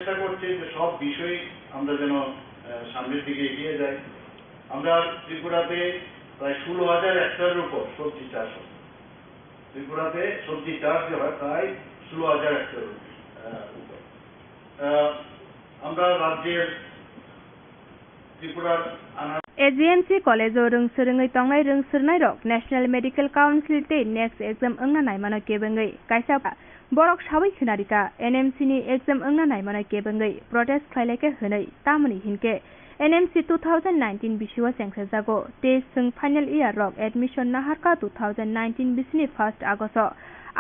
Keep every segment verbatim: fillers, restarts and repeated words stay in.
চেষ্টা করছে যে সব বিষয়ে আমরা যেন আহ, সামনের দিকে এগিয়ে যাই। আমরা ত্রিপুরাতে প্রায় ষোলো হাজার হেক্টরের উপর সবজি চাষ হয়। ত্রিপুরাতে সবজি চাষ যে হয় প্রায় ষোলো হাজার হেক্টরের উপর। আহ, আমরা রাজ্যের ত্রিপুরার আনা A G M C college-o rwng swrwngwi tongnai rwng swrwngnairok National Medical Council tei next exam wngna naimano kebengwi kaisa borok sawi khwnarikha, N M C ni exam wngna naimano kebengwi protest khlailaikha hwnwi, tamoni hinkhe N M C two thousand nineteen bisio chengsajago tei chwng final year rok admission naharkha two thousand nineteen bisini first August-o.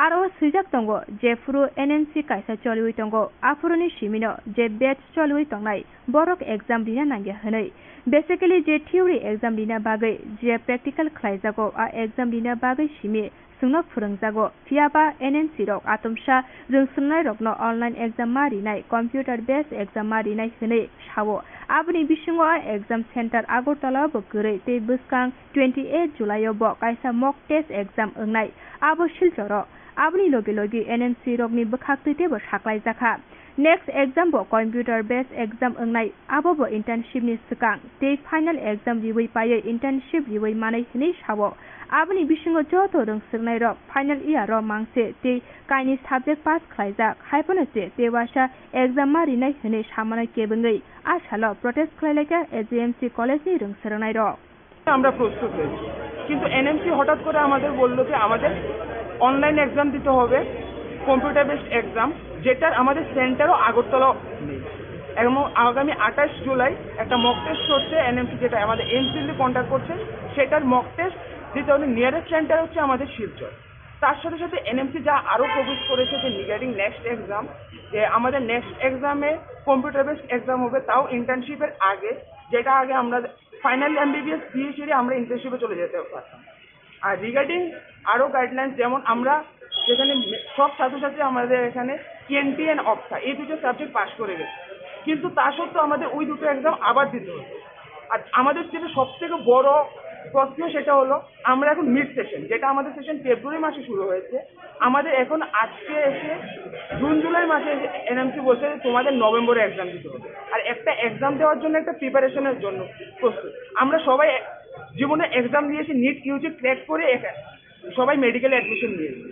Aro swijak tongo, jephuru N M C kaisa choliwi tongo, aphuruni simino je batch choliwi tongnai, borok exam rina nangya hwnwi. Basically, je theory exam rina bagwi je practical khlaijago, a exam rina bagwi simi chwngno phwrwngjago. Phiyaba N M C rok atomsa rwng swrwngnairokno online exam ma rinai, computer based exam ma rinai hwnwi sao. Aboni bisingo a exam center Agartala bo kwrwi tei bwskang twenty eight July-o bo kaisa mock test exam wngnai. Abo Silcharo. Aboni logi logi N M C rokni bwkhaktwi teibo saklaijakha. Next exam bo computer based exam wngnai, abo bo internship ni swkang tei final exam riwi paiwi internship riwi manwi hwnwi sao. Aboni bisingo joto rwng swrwngnairok final year o mangse tei kainwi subject pass khlaijak, hai phano se tei uaisa exam ma rinai hwnwi samano kebengwi a salo protest khlailaikha A G M C college ni rwng swrwngnairok. আমরা প্রস্তুত হয়েছি, কিন্তু এনএমসি হঠাৎ করে আমাদের বললো যে আমাদের অনলাইন এক্সাম দিতে হবে, কম্পিউটার বেসড এক্সাম, যেটার আমাদের সেন্টারও আগরতলা নেই। এবং আগামী আঠাশ জুলাই একটা মক টেস্ট হচ্ছে এনএমসি, যেটা আমাদের এমসিএল কন্ট্যাক্ট করছে, সেটার মক টেস্ট দিতে হবে। নিয়ারেস্ট সেন্টার হচ্ছে আমাদের শিলচর। তার সাথে সাথে এনএমসি যা আরও প্রপোজ করেছে যে রিগার্ডিং নেক্সট এক্সাম, যে আমাদের নেক্সট এক্সামে কম্পিউটার বেসড এক্সাম হবে, তাও ইন্টার্নশিপের আগে, যেটা আগে আমরা ফাইনাল এমবিবিএস দিয়ে সেরে আমরা ইন্টার্নশিপে চলে যেতে পারতাম। আর রিগার্ডিং আরও গাইডলাইন্স, যেমন আমরা যেখানে মে-, সব ছাত্রছাত্রী আমাদের এখানে ইএনটি অ্যান্ড অপথা এই দুটো সাবজেক্ট পাস করে গেছে, কিন্তু তা সত্ত্বেও আমাদের ওই দুটো এক্সাম আবার দিতে হচ্ছে। আর আমাদের যেটা সব থেকে বড় প্রশ্ন, সেটা হলো আমরা এখন মিড সেশন, যেটা আমাদের সেশন ফেব্রুয়ারি মাসে শুরু হয়েছে, আমাদের এখন আজকে এসে জুন জুলাই মাসে এসে এনএমসি বলছে যে তোমাদের নভেম্বরে এক্সাম দিতে হবে। আর একটা এক্সাম দেওয়ার জন্য, একটা প্রিপারেশনের জন্য প্রস্তুত। আমরা সবাই এক-, জীবনে এক্সাম দিয়েছি, নিট ইউজি ক্র্যাক করে একা-, সবাই মেডিকেলে অ্যাডমিশন নিয়েছি।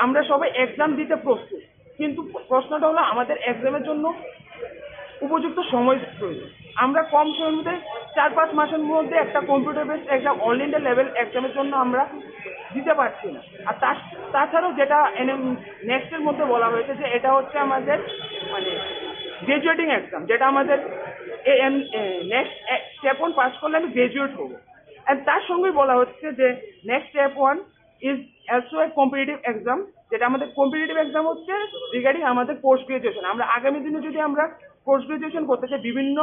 আমরা সবাই এক্সাম দিতে প্রস্তুত, কিন্তু প্রশ্নটা হলো আমাদের এক্সামের জন্য উপযুক্ত সময় প্রয়োজন। আমরা কম সময়ের মধ্যে, চার পাঁচ মাসের মধ্যে একটা computer based exam, all India level এক্সামের জন্য আমরা দিতে পারছি না। আর তার, তাছাড়াও যেটা এনএম নেক্সটের মধ্যে বলা হয়েছে যে এটা হচ্ছে আমাদের মানে গ্র্যাজুয়েটিং এক্সাম, যেটা আমাদের এ এম, এ, নেক্সট স্টেপ ওয়ান পাস করলে আমি গ্র্যাজুয়েট হবো। অ্যান্ড তার সঙ্গেই বলা হচ্ছে যে next step one is also a competitive exam, যেটা আমাদের কম্পিটিটিভ এক্সাম হচ্ছে রিগার্ডিং আমাদের পোস্ট গ্র্যাজুয়েশন। আমরা আগামী দিনে যদি আমরা পোস্ট গ্র্যাজুয়েশন করতে চাই, বিভিন্ন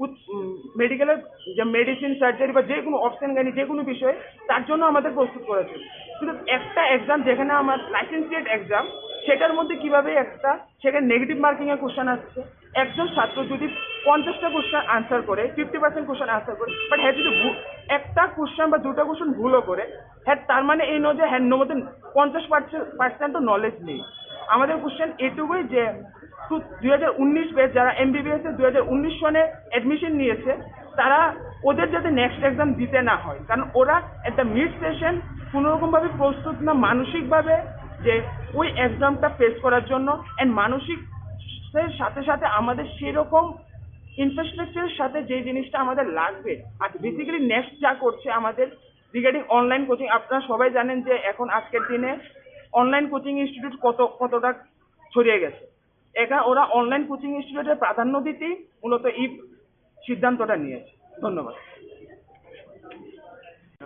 উত-, উম, মেডিকেলের যে মেডিসিন, সার্জারি বা যে কোনো অবসেন গাইনি যে কোনো বিষয়ে, তার জন্য আমাদের প্রস্তুত করা উচিত। কিন্তু একটা এক্সাম যেখানে আমার লাইসেন্সিয়েট এক্সাম, সেটার মধ্যে কিভাবে একটা, সেখানে নেগেটিভ মার্কিং এর কোশ্চেন আসছে। একজন ছাত্র যদি পঞ্চাশটা কোশ্চেন আনসার করে, ফিফটি পার্সেন্ট কোশ্চেন আনসার করে, বাট হ্যাঁ যদি ভু-, একটা কোশ্চেন বা দুটো কোশ্চেন ভুলও করে, হ্যাঁ, তার মানে এই নয় যে হ্যাঁ নমতে পঞ্চাশ পার্সেন্ট নলেজ নেই। আমাদের কোশ্চেন এটুকুই যে টু-, দুই হাজার উনিশ ব্যাচ যারা এমবিবিএস এ দুই হাজার উনিশ সনে অ্যাডমিশন নিয়েছে, তারা ওদের যাতে নেক্সট এক্সাম দিতে না হয়, কারণ ওরা একটা মিড সেশন কোনোরকমভাবে প্রস্তুত না মানসিকভাবে যে ওই এক্সামটা ফেস করার জন্য। অ্যান্ড মানসিক সাথে সাথে আমাদের সেরকম ইনফ্রাস্ট্রাকচারের সাথে যে জিনিসটা আমাদের লাগবে, আর বেসিক্যালি নেক্সট যা করছে আমাদের রিগার্ডিং অনলাইন কোচিং, আপনারা সবাই জানেন যে এখন আজকের দিনে অনলাইন কোচিং ইনস্টিটিউট কত, কতটা ছড়িয়ে গেছে। এখানে ওরা অনলাইন কোচিং ইনস্টিটিউটে প্রাধান্য দিতেই মূলত এই সিদ্ধান্তটা নিয়েছে। ধন্যবাদ।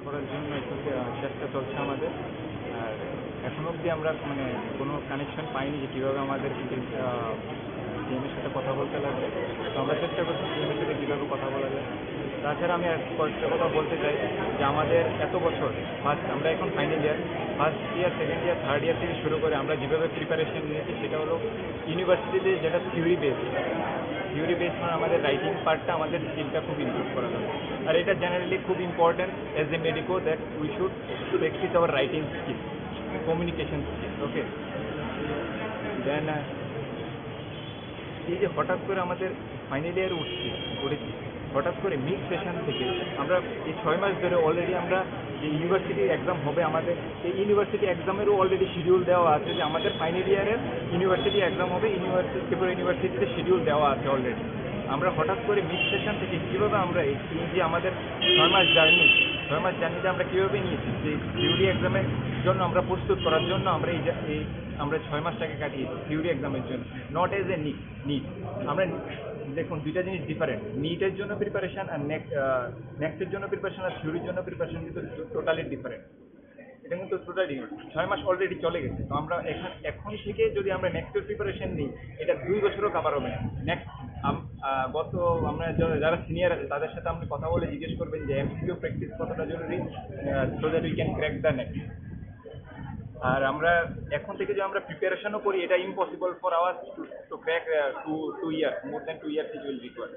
করার জন্য একটু চে-, চেষ্টা চলছে আমাদের। আর এখনো অবধি আমরা মানে কোনো কানেকশন পাইনি যে কীভাবে আমাদের, আহ, টিমের সাথে কথা বলতে লাগবে। তো আমরা চেষ্টা করছি টিমের সাথে কীভাবে কথা বলা যায়। তাছাড়া আমি আর কয়েকটা কথা বলতে চাই যে আমাদের এত বছর, ফার্স্ট, আমরা এখন final year, first year, second year, third year থেকে শুরু করে আমরা যেভাবে প্রিপারেশন নিয়েছি, সেটা হলো ইউনিভার্সিটিতে যেটা থিওরি বেস, থিওরি বেস মানে আমাদের রাইটিং পার্টটা, আমাদের স্কিলটা খুব ইমপ্রুভ করা দরকার। আর এটা জেনারেলি খুব important as a medico that we should practice our writing skill, communication skill, okay? Then, uh, এই যে হঠাৎ করে আমাদের ফাইনাল ইয়ার উঠছি, উঠেছি, হঠাৎ করে মিড সেশন থেকে আমরা এই ছয় মাস ধরে অলরেডি আমরা যে ইউনিভার্সিটি এক্সাম হবে আমাদের, এই ইউনিভার্সিটি এক্সামেরও অলরেডি শিডিউল দেওয়া আছে যে আমাদের ফাইনাল ইয়ারের ইউনিভার্সিটি এক্সাম হবে, ইউনিভার্সিটি, ত্রিপুরা ইউনিভার্সিটিতে শিডিউল দেওয়া আছে অলরেডি। আমরা হঠাৎ করে মিড সেশন থেকে কীভাবে আমরা এই, এই যে আমাদের ছয় মাস জার্নি, ছয় মাস জার্নিতে আমরা কীভাবে নিয়েছি, যে থিওরি এক্সামের জন্য আমরা প্রস্তুত করার জন্য আমরা এই জা-, এই আমরা ছয় মাসটাকে কাটিয়েছি থিওরি এক্সামের জন্য, not as a NEET. NEET আমরা, দেখুন, দুইটা জিনিস ডিফারেন্ট। নিটের জন্য প্রিপারেশন আর নেক্সট, নেক্সটের জন্য প্রিপারেশন আর থিওরির জন্য প্রিপারেশন কিন্তু টোটালি ডিফারেন্ট। এটা কিন্তু টোটালি ডিফারেন্ট। ছয় মাস অলরেডি চলে গেছে, তো আমরা এখন, এখন থেকে যদি আমরা নেক্সটের প্রিপারেশন নিই, এটা দুই বছরও কাভার হবে না। নেক্সট গত আমরা যা-, যারা সিনিয়র আছে, তাদের সাথে আপনি কথা বলে জিজ্ঞেস করবেন যে এমসিকিউ প্র্যাকটিস কতটা জরুরি, so that we can crack the next. আর আমরা এখন থেকে যদি আমরা প্রিপারেশনও করি, এটা impossible for our to, to crack two, two years, more than two years it will require.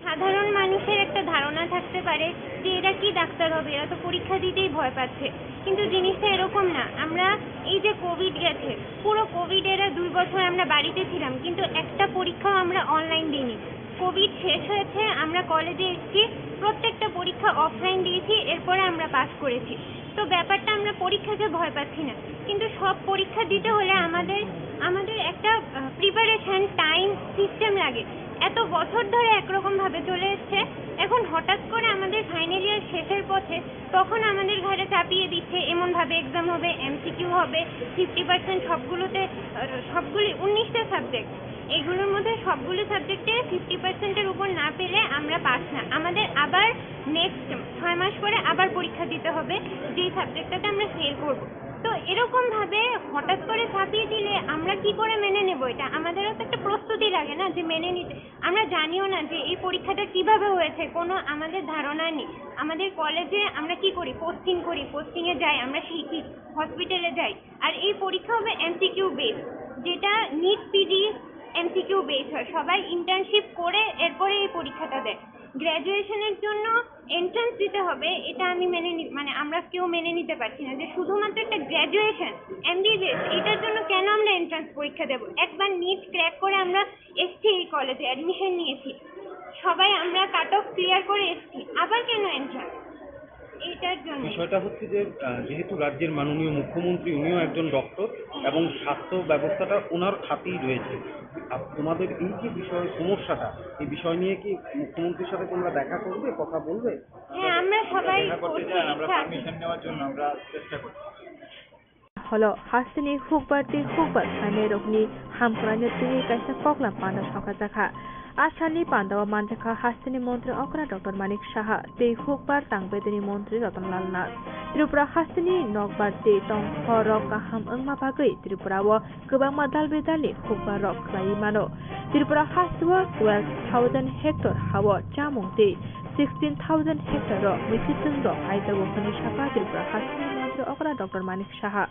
সাধারণ মানুষের একটা ধারণা থাকতে পারে যে এরা কি ডাক্তার হবে, এরা তো পরীক্ষা দিতেই ভয় পাচ্ছে। কিন্তু জিনিসটা এরকম না। আমরা এই যে কোভিড গেছে, পুরো কোভিড এরা দুই বছর আমরা বাড়িতে ছিলাম, কিন্তু একটা পরীক্ষাও আমরা অনলাইন দিইনি। কোভিড শেষ হয়েছে, আমরা কলেজে এসেছি, প্রত্যেকটা পরীক্ষা অফলাইন দিয়েছি, এরপরে আমরা পাস করেছি। তো ব্যাপারটা আমরা পরীক্ষাকে ভয় পাচ্ছি না, কিন্তু সব পরীক্ষা দিতে হলে আমাদের আমাদের একটা প্রিপারেশন টাইম সিস্টেম লাগে। এত বছর ধরে একরকম ভাবে চলে এসছে, এখন হঠাৎ করে আমাদের ফাইনাল ইয়ার শেষের পথে তখন আমাদের ঘাড়ে চাপিয়ে দিচ্ছে এমন ভাবে এক্সাম হবে, এমসিকিউ হবে, ফিফটি পার্সেন্ট সবগুলোতে, আহ, সবগুলি উনিশটা সাবজেক্ট, এগুলোর মধ্যে সবগুলো সাবজেক্টে ফিফটি পার্সেন্টের উপর না পেলে আমরা পাস না। আমাদের আবার নেক্সট ছয় মাস পরে আবার পরীক্ষা দিতে হবে, যেই সাবজেক্টটাতে আমরা ফেল করব। তো এরকম ভাবে হঠাৎ করে চাপিয়ে দিলে আমরা কি করে মেনে নেব এটা? আমাদেরও তো একটা প্রস্তুতি লাগে না যে মেনে নিতে। আমরা জানিও না যে এই পরীক্ষাটা কিভাবে হয়েছে, কোনো আমাদের ধারণা নেই। আমাদের কলেজে আমরা কি করি, পোস্টিং করি, পোস্টিংয়ে যাই, আমরা শিখি, হসপিটালে যাই। আর এই পরীক্ষা হবে এমসিকিউ বেস, যেটা নিট পিজি এমসিকিউ বেস হয়। সবাই ইন্টার্নশিপ করে এরপরে এই পরীক্ষাটা দেয়। গ্র্যাজুয়েশনের জন্য এন্ট্রান্স দিতে হবে, এটা আমি মেনে নি- মানে আমরা কেউ মেনে নিতে পারছি না যে শুধুমাত্র একটা গ্র্যাজুয়েশন, এমবিবিএস, এটার জন্য কেন আমরা এন্ট্রান্স পরীক্ষা দেব? একবার নিট ক্র্যাক করে আমরা এসছি, এই কলেজে অ্যাডমিশন নিয়েছি, সবাই আমরা কাট অফ ক্লিয়ার করে এসছি, আবার কেন এন্ট্রান্স? এইটার জন্য। বিষয়টা হচ্ছে যে আহ, যেহেতু রাজ্যের মাননীয় মুখ্যমন্ত্রী, উনিও একজন ডক্টর এবং স্বাস্থ্য ব্যবস্থাটা ওনার খাতেই রয়েছে। আপ- তোমাদের এই যে বিষয়, সমস্যাটা, এই বিষয় নিয়ে কি মুখ্যমন্ত্রীর সাথে তোমরা দেখা করবে, কথা বলবে? হ্যাঁ, আমরা সবাই দেখা করতে করছি, চান, আমরা ইচ্ছা আছে। পারমিশন নেওয়ার জন্য আমরা চেষ্টা করছি। Holo hasteni hukbar tei hukbar khlainairokni hamkraino twiwi kaisa koklam panda sokha jakha. A salni pandao manjakha hasteni montri okra Doctor Manik Saha tei hukbar tangbedini montri Ratan Lal Nath. Tripura hasteni nokbar tei tongkhorok kaham wngma bagwi Tripurao kwbangma dal bedalni hukbarrok khlaiwi mano. Tripura hasteo twelve thousand hectare hao chamung tei sixteen thousand hectare-o mwisiswng rok aijago hwnwi sakha Tripura hasteni montri okra Doctor Manik Saha.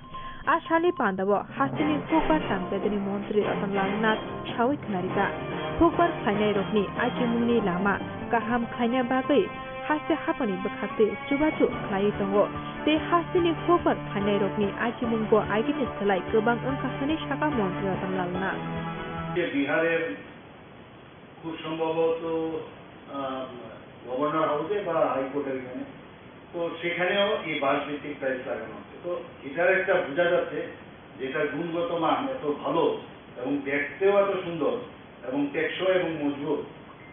A salni pandao hasteni hukbar tangbedini montri Ratan Lal Nath sawi khnarijak. Hukbar khlainairokni achimungni lama kaham khlaina bagwi haste haphangni bwkhaktwi chubachu khlaiwi tongo tei hasteni hukbar khlainairokni achimungbo agini slai kwbang wngkha hwnwi sakha montri Ratan Lal Nath. যে বিহারের খুব সম্ভবত গভর্নর হাউসে বা হাইকোর্টের এখানে, তো সেখানেও এই বাঁশ ভিত্তিক টাইলস লাগানো হচ্ছে। তো এটার একটা বোঝা যাচ্ছে যে এটার গুণগত মান এত ভালো এবং দেখতেও এত সুন্দর এবং টেকসই এবং মজবুত,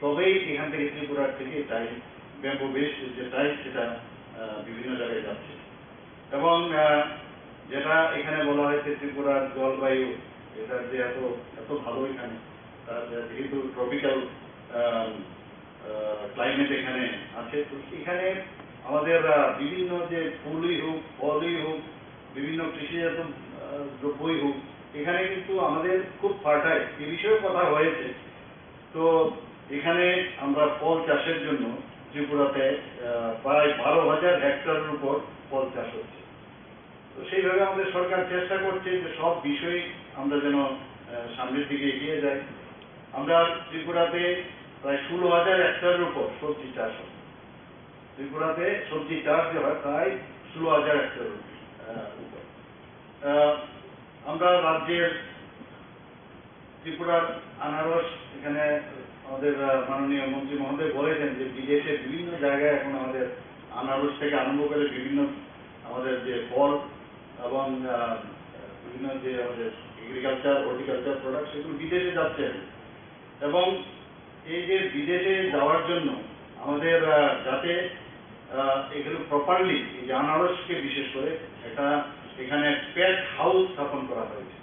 তবেই এখান থেকে ত্রিপুরার থেকে টাইলস, ব্যাম্বু বেসড যে টাইলস, সেটা আহ, বিভিন্ন জায়গায় যাচ্ছে। এবং আহ, যেটা এখানে বলা হয়েছে ত্রিপুরার জলবায়ু, এটা যে এত এত ভালো এখানে, তার যে যেহেতু ট্রপিক্যাল ক্লাইমেট এখানে আছে, তো এখানে আমাদের আহ, বিভিন্ন যে ফুলই হোক, ফলই হোক, বিভিন্ন কৃষিজাত আহ, দ্রব্যই হোক, এখানে কিন্তু আমাদের খুব ফার্টাইল। এ বিষয়েও কথা হয়েছে। তো এখানে আমরা ফল চাষের জন্য ত্রিপুরাতে আহ, প্রায় বারো হাজার হেক্টরের উপর ফল চাষ হচ্ছে। তো সেইভাবে আমাদের সরকার চেষ্টা করছে যে সব বিষয়ে আমরা যেন আহ, সামনের দিকে এগিয়ে যাই। আমরা ত্রিপুরাতে প্রায় ষোলো হাজার হেক্টরের উপর সবজি চাষ হয়। ত্রিপুরাতে সবজি চাষ যে হয় প্রায় ষোলো হাজার হেক্টরের আহ, উপর। আহ, আমরা রাজ্যের ত্রিপুরার আনারস এখানে আমাদের, আহ, মাননীয় মন্ত্রী মহোদয় বলেছেন যে বিদেশে বিভিন্ন জায়গায় এখন আমাদের আনারস থেকে আরম্ভ করে বিভিন্ন আমাদের যে ফল এবং, আহ, বিভিন্ন যে আমাদের এগ্রিকালচার, হর্টিকালচার প্রোডাক্ট, সেগুলো বিদেশে যাচ্ছে। এবং এই যে বিদেশে যাওয়ার জন্য আমাদের, আহ, যাতে, আহ, এগুলো প্রপারলি, এই যে আনারসকে বিশেষ করে, একটা এখানে প্যাক হাউস স্থাপন করা হয়েছে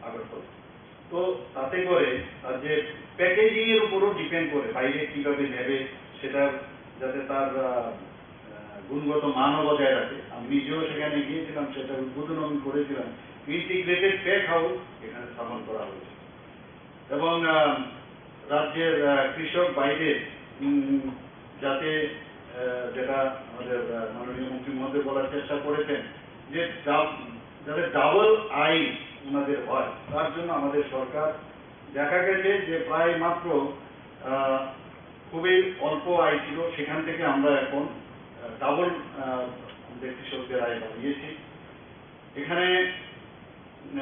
আগরতলা। তো তাতে করে তার যে প্যাকেজিং এর উপরও ডিপেন্ড করে, বাইরে কিভাবে নেবে, সেটা যাতে তার, আহ, আহ, গুণগত মানও বজায় রাখে। আমি নিজেও সেখানে গিয়েছিলাম, সেটা উদ্বোধন আমি করেছিলাম। ইন্টিগ্রেটেড প্যাক হাউস এখানে স্থাপন করা হয়েছে এবং, আহ, রাজ্যের, আহ, কৃষক ভাইদের, উম, যাতে, আহ, যেটা আমাদের, আহ, মাননীয় মন্ত্রী মহোদয় বলার চেষ্টা করেছেন যে ডা-, যাতে ডাবল আয় ওনাদের হয়, তার জন্য আমাদের সরকার দেখা গেছে যে প্রায় মাত্র, আহ, খুবই অল্প আয় ছিল, সেখান থেকে আমরা এখন, আহ, ডাবল, আহ, আমাদের কৃষকদের আয় বাড়িয়েছি। এখানে,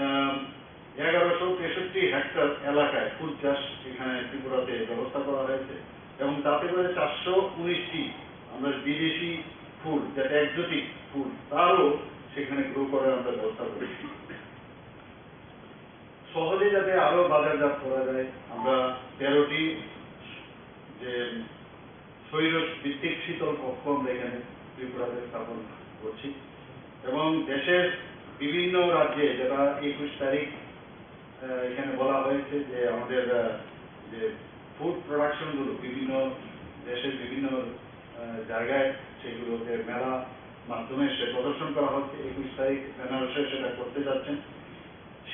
আহ, এগারোশো তেষট্টি হেক্টর এলাকায় ফুল চাষ এখানে ত্রিপুরাতে ব্যবস্থা করা হয়েছে এবং তাতে করে চারশো উনিশটি আমরা বিদেশি ফুল, যেটা এক্সোটিক ফুল, তারও সেখানে গ্রো করার আমরা ব্যবস্থা করেছি। সহজে যাতে আরো বাজারজাত করা যায়, আমরা তেরোটি যে স্বৈর ভিত্তিক শীতল কক্ষ আমরা এখানে ত্রিপুরাতে স্থাপন করছি এবং দেশের বিভিন্ন রাজ্যে, যেটা একুশ তারিখ, আহ, এখানে বলা হয়েছে যে আমাদের, আহ, যে ফুড প্রোডাকশনগুলো বিভিন্ন দেশের বিভিন্ন, আহ, জায়গায় সেগুলোকে মেলা মাধ্যমে সে প্রদর্শন করা হচ্ছে। একুশ তারিখ বেনারসে সেটা করতে যাচ্ছেন।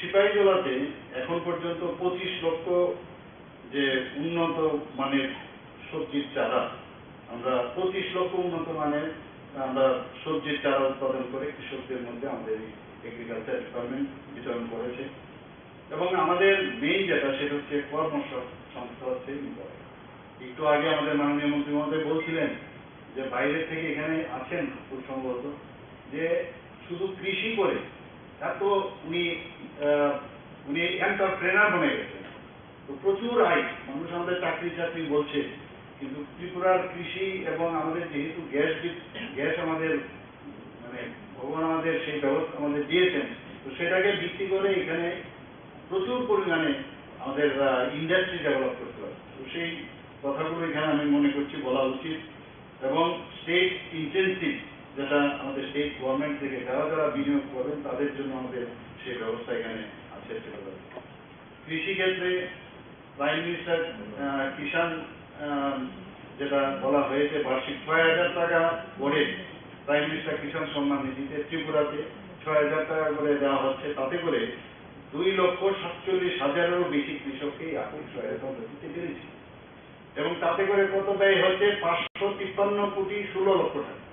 সিপাহীজলাতে এখন পর্যন্ত পঁচিশ লক্ষ যে উন্নত মানের সবজির চারা, আমরা পঁচিশ লক্ষ উন্নত মানের আমরা সবজির চারা উৎপাদন করে কৃষকদের মধ্যে আমাদের এই এগ্রিকালচার ডিপার্টমেন্ট বিতরণ করেছে। এবং আমাদের মেইন যেটা, সেটা হচ্ছে কর্মসংস্থা হচ্ছে important। একটু আগে আমাদের মাননীয় মন্ত্রী মহোদয় বলছিলেন যে বাইরে থেকে এখানে আছেন খুব সম্ভবত, যে শুধু কৃষি করে, তার তো উনি, আহ, উনি এন্টারপ্রেনার বনে গেছেন। তো প্রচুর আয়, মানুষ আমাদের চাকরি চাকরি বলছে, কিন্তু ত্রিপুরার কৃষি এবং আমাদের যেহেতু গ্যাস বি-, গ্যাস আমাদের, মানে, ভগবান আমাদের সেই ব্যবস্থা আমাদের দিয়েছেন, তো সেটাকে ভিত্তি করে এখানে প্রচুর পরিমাণে আমাদের, আহ, ইন্ডাস্ট্রি ডেভেলপ করতে হবে। তো সেই কথাগুলো এখানে আমি মনে করছি বলা উচিত। এবং স্টেট ইনসেনটিভ, যেটা আমাদের স্টেট গভর্নমেন্ট থেকে যারা যারা বিনিয়োগ করবেন, তাদের জন্য আমাদের সেই ব্যবস্থা এখানে আছে। কৃষি ক্ষেত্রে প্রাইম মিনিস্টার, আহ, কিষাণ, আহ, যেটা বলা হয়েছে, বার্ষিক ছয় হাজার টাকা করে প্রাইম মিনিস্টার কিষাণ সম্মান নিধিতে ত্রিপুরাতে ছয় হাজার টাকা করে দেওয়া হচ্ছে। তাতে করে দুই লক্ষ সাতচল্লিশ হাজারেরও বেশি কৃষককে এই আর্থিক সহায়তা আমরা দিতে পেরেছি। এবং তাতে করে কত ব্যয় হচ্ছে? পাঁচশো তিপ্পান্ন কোটি ষোলো লক্ষ টাকা।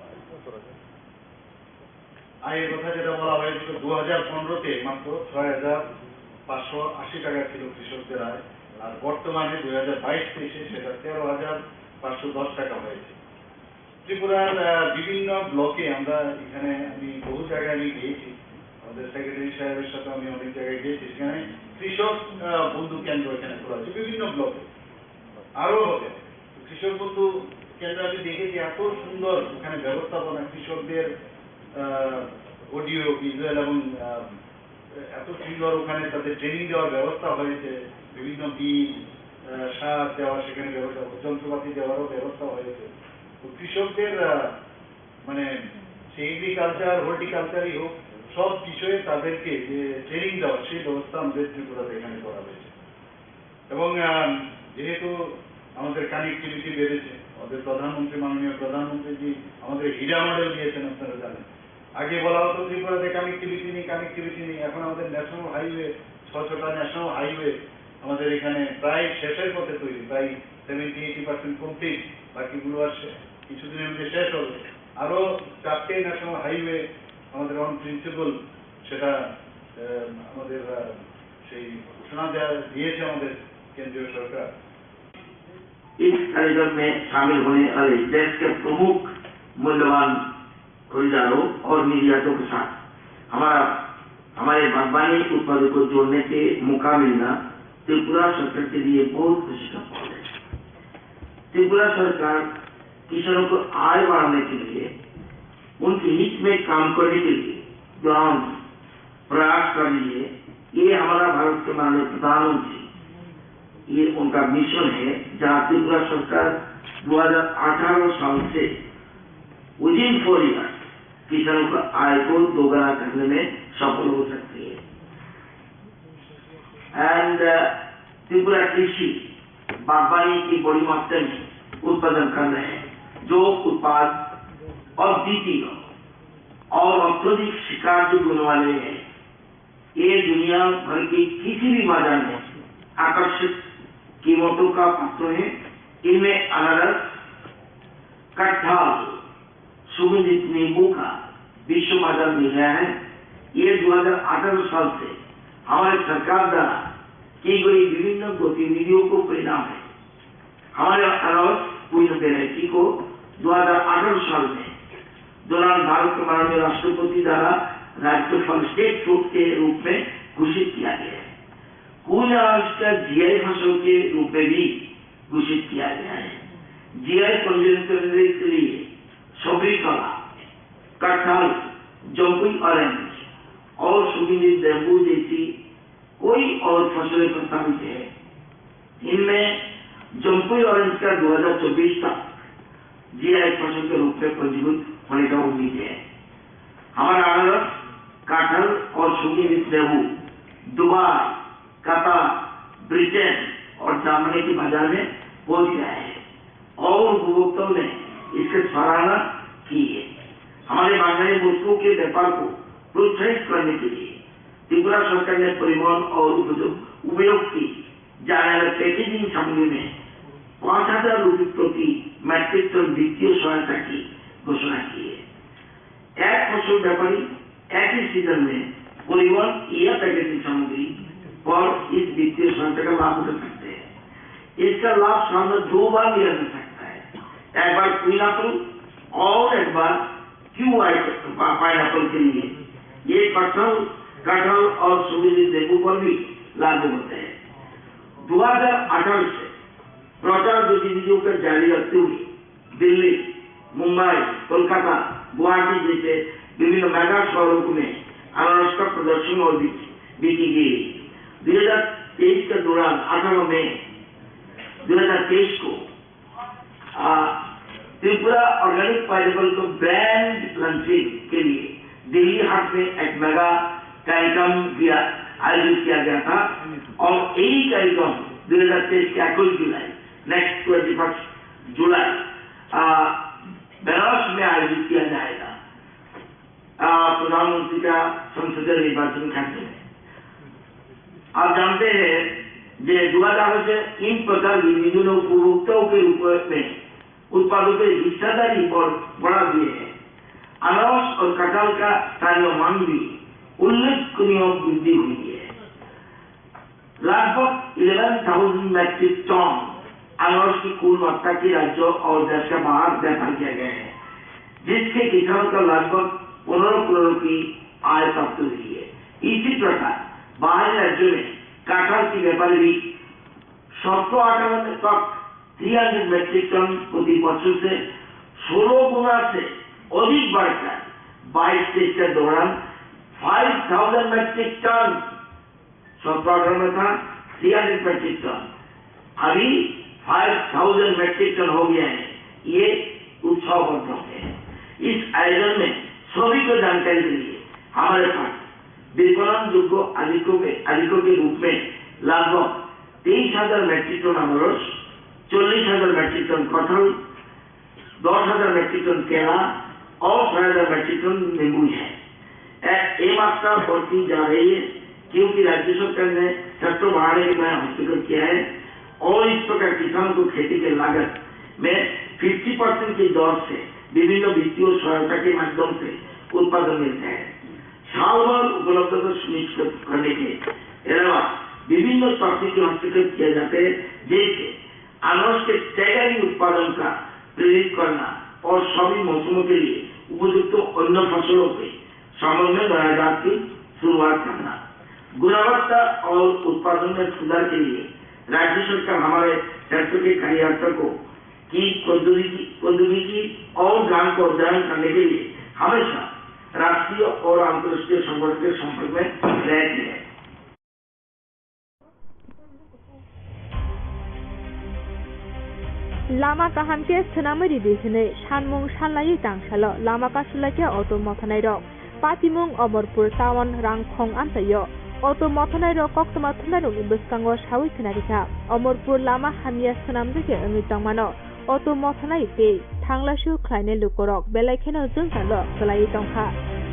আয়ের কথা যেটা বলা হয়েছিল, দু হাজার পনেরোতে মাত্র ছয় হাজার পাঁচশো আশি টাকা ছিল কৃষকদের আয়, আর বর্তমানে দুই হাজার বাইশ তেইশে সেটা তেরো হাজার পাঁচশো দশ টাকা হয়েছে। ত্রিপুরার, আহ, বিভিন্ন ব্লকে আমরা এখানে, আমি বহু জায়গায় আমি গিয়েছি, আমাদের সেক্রেটারি সাহেবের সাথে আমি অনেক জায়গায় গিয়েছি, সেখানে কৃষক, আহ, বন্ধু কেন্দ্র এখানে খোলা হয়েছে বিভিন্ন ব্লকে, আরও হবে। কৃষক বন্ধু কেন্দ্র আমি দেখেছি, এত সুন্দর ওখানে ব্যবস্থাপনা, কৃষকদের, আহ, অডিও, ভিজুয়াল এবং, আহ, এত সুন্দর ওখানে তাদের ট্রেনিং দেওয়ার ব্যবস্থা হয়েছে, বিভিন্ন বীজ, আহ, সার দেওয়া, সেখানে ব্যবস্থা, যন্ত্রপাতি দেওয়ারও ব্যবস্থা হয়েছে। তো কৃষকদের, আহ, মানে, সে এগ্রিকালচার, হর্টিকালচারই হোক, সব বিষয়ে তাদেরকে যে ট্রেনিং দেওয়া, সেই ব্যবস্থা আমাদের ত্রিপুরাতে এখানে করা হয়েছে। এবং, আহ, যেহেতু আমাদের কানেক্টিভিটি বেড়েছে, আমাদের প্রধানমন্ত্রী, মাননীয় প্রধানমন্ত্রীজি আমাদের হীরা মডেল দিয়েছেন, আপনারা জানেন। আগে বলা হতো ত্রিপুরাতে কানেক্টিভিটি নেই, কানেক্টিভিটি নেই, এখন আমাদের ন্যাশনাল হাইওয়ে, ছশোটা ন্যাশনাল হাইওয়ে আমাদের এখানে প্রায় শেষের পথে তৈরি, প্রায় সেভেন্টি এইটি পার্সেন্ট কমপ্লিট, বাকিগুলো আর শে-, কিছুদিনের মধ্যে শেষ হবে। আরও চারটে ন্যাশনাল হাইওয়ে আমাদের অন প্রিন্সিপল, সেটা, আহ, আমাদের, আহ, সেই ঘোষণা দেওয়া, দিয়েছে আমাদের কেন্দ্রীয় সরকার। इस कार्यक्रम में शामिल होने वाले देश के प्रमुख मूल्यवान खरीदारों और निर्यातों के साथ हमारा, हमारे बागवानी उत्पादों को जोड़ने के मौका मिलना त्रिपुरा सरकार के लिए बहुत खुशी का पल है। त्रिपुरा सरकार किसानों को आय बढ़ाने के लिए, उनके हित में काम करने के लिए ग्राम प्रयास कर रही है। ये हमारा भारत के माननीय प्रधानमंत्री, ये उनका मिशन है, जहाँ त्रिपुरा सरकार दो हज़ार अठारह साल से within four years किसानों का आय को दोगुना करने में सफल हो सकती है। And uh, त्रिपुरा कृषि बागवानी की बड़ी मात्रा में उत्पादन कर रहे हैं, जो उत्पाद अद्वितीय और अत्यधिक स्वीकार्य गुण वाले हैं। ये दुनिया भर के किसी भी बाजार में आकर्षक कीमतों का पात्र है। इनमें अनारस, कटहल, सुगंधित नींबू का विश्व बाजार मिल गया है। ये दो हज़ार अठारह साल से हमारे सरकार द्वारा की गई विभिन्न गतिविधियों को परिणाम है। हमारे अनारस क्वीन वैरायटी को दो हज़ार अठारह साल में दौरान भारत के माननीय राष्ट्रपति द्वारा राज्यफल स्टेट फ्रूट के रूप में घोषित किया गया है। क्वीन अनारस का जीआई फसल के रूप में भी घोषित किया गया है। जीआई पंजीयन करने के लिए सफरी कला, कटहल, जम्पुई ऑरेंज और सुगंधित नींबू जैसी कई और फसलें प्रस्तावित है। इनमें जम्पुई ऑरेंज का दो हज़ार चौबीस तक जीआई फसल के रूप में पंजीकृत होने का उम्मीद है। हमारा अनारस, कटहल और सुगंधित नींबू दुबई, कतर, ब्रिटेन और जर्मनी के बाजार में पहुंच गया है और उपभोक्ताओं ने इसकी सराहना की है। हमारे बागवानी वस्तुओं के व्यापार को प्रोत्साहित करने के लिए त्रिपुरा सरकार ने परिवहन और उपयोग, उपयोग की जाने वाले पैकेजिंग सामग्री में पाँच हज़ार रुपये प्रति मीट्रिक टन वित्तीय सहायता की घोषणा की है। एक फसल व्यापारी एक ही सीजन में परिवहन या पैकेजिंग सामग्री पर इस वित्तीय सहायता का लाभ उठा सकते हैं। इसका लाभ साल में दो बार लिया जा सकता है, एक बार क्वीन एप्पल और एक बार क्यूआई पाइनएप्पल के लिए। ये कटहल, कटहल और सुगंधित नींबू पर भी लागू होते हैं। दो हज़ार अठारह से प्रचार गतिविधियों को जारी रखते हुए दिल्ली, मुंबई, कोलकाता, गुवाहाटी जैसे विभिन्न मेगा शहरों में अनारस का प्रदर्शन और बिक्री, बिक्री की गई। दो हज़ार तेईस के दौरान, अठारह मई दो हज़ार तेईस को, आ, त्रिपुरा ऑर्गेनिक पाइनएप्पल को ब्रांड लॉन्चिंग के लिए दिल्ली हाट में एक मेगा कार्यक्रम भी आयोजित किया गया था और यही कार्यक्रम दो हज़ार तेईस के इक्कीस जुलाई, नेक्स्ट ट्वेंटी फर्स्ट जुलाई, आ, बनारस में आयोजित किया जाएगा, आ, प्रधानमंत्री का संसदीय निर्वाचन खंड में। आप जानते हैं कि दो हज़ार से इन प्रकार विभिन्न उपभोक्ताओं के रूप में उत्पादों के हिस्सेदारी और बढ़ा दिए हैं। अनारस और कटहल का स्थानीय मांग भी उल्लेखनीय वृद्धि हुई है। लगभग इलेवन थाउजेंड मीट्रिक टन अनारस की कुल मात्रा की राज्यों और देश के बाहर व्यापार किया गया है, जिससे किसानों का लगभग पन्द्रह करोड़ की आय प्राप्त हुई है। इसी प्रकार बाहरी राज्यों में कटहल की व्यापार भी सत्रह अठारह तक तीन सौ मीट्रिक टन प्रति वर्ष से सोलह गुना से अधिक बढ़कर बाईस तेईस के दौरान पाँच हज़ार मीट्रिक टन, सत्रह अठारह में था तीन सौ मीट्रिक टन, अभी पाँच हज़ार मीट्रिक टन हो गया है। ये उत्सव बंधन है। इस आयोजन में सभी को जानकारी के लिए हमारे पास विपणन योग्य अधिकों के, अधिकों के रूप में लगभग तेईस हज़ार मीट्रिक टन अनारस, चल्लिस हज़ार मीट्रिक टन कटहल, दस हज़ार मीट्रिक टन केला और छह हज़ार मीट्रिक टन नींबू है। ए, ये मात्रा बढ़ती जा रही है, क्योंकि राज्य सरकार ने सेक्टर बढ़ाने के नया हस्तक्षेप किया है और इस प्रकार किसानों को खेती के लागत में फिफ्टी परसेंट की दर से विभिन्न वित्तीय सहायता के माध्यम से उत्पादन मिलता है। साल भर उपलब्धता सुनिश्चित करने के अलावा विभिन्न तकनीकी हस्तक्षेप किए जाते हैं, जैसे अनाज के स्टैगरिंग उत्पादन का प्रेरित करना और सभी मौसमों के लिए उपयुक्त अन्य फसलों के समन्वय बनाए जात की शुरुआत करना। गुणवत्ता और उत्पादन में सुधार के लिए राज्य सरकार हमारे सरसों के कार्यकर्ता को की प्रौद्योगिकी प्रौद्योगिकी और ज्ञान को अध्ययन करने के लिए हमेशा राष्ट्रीय और अंतर्राष्ट्रीय संगठन के संपर्क में रहती है। Lama kaham khe swnamwi ridi hwnwi sanmung sanlaiwi tangsalo lama kasulaikhe auto mothanairok. Patimung Omorpur town Rangkhong amchaio auto mothanairok koktwma thunairokni bwskango sawi khna rikha. Omorpur lama hamya swnamjagya wngwi tongmano. Auto mothanai tei thanglaisu khlainai lukorok belai kheno jwngkalo kwlaiwi tongkha.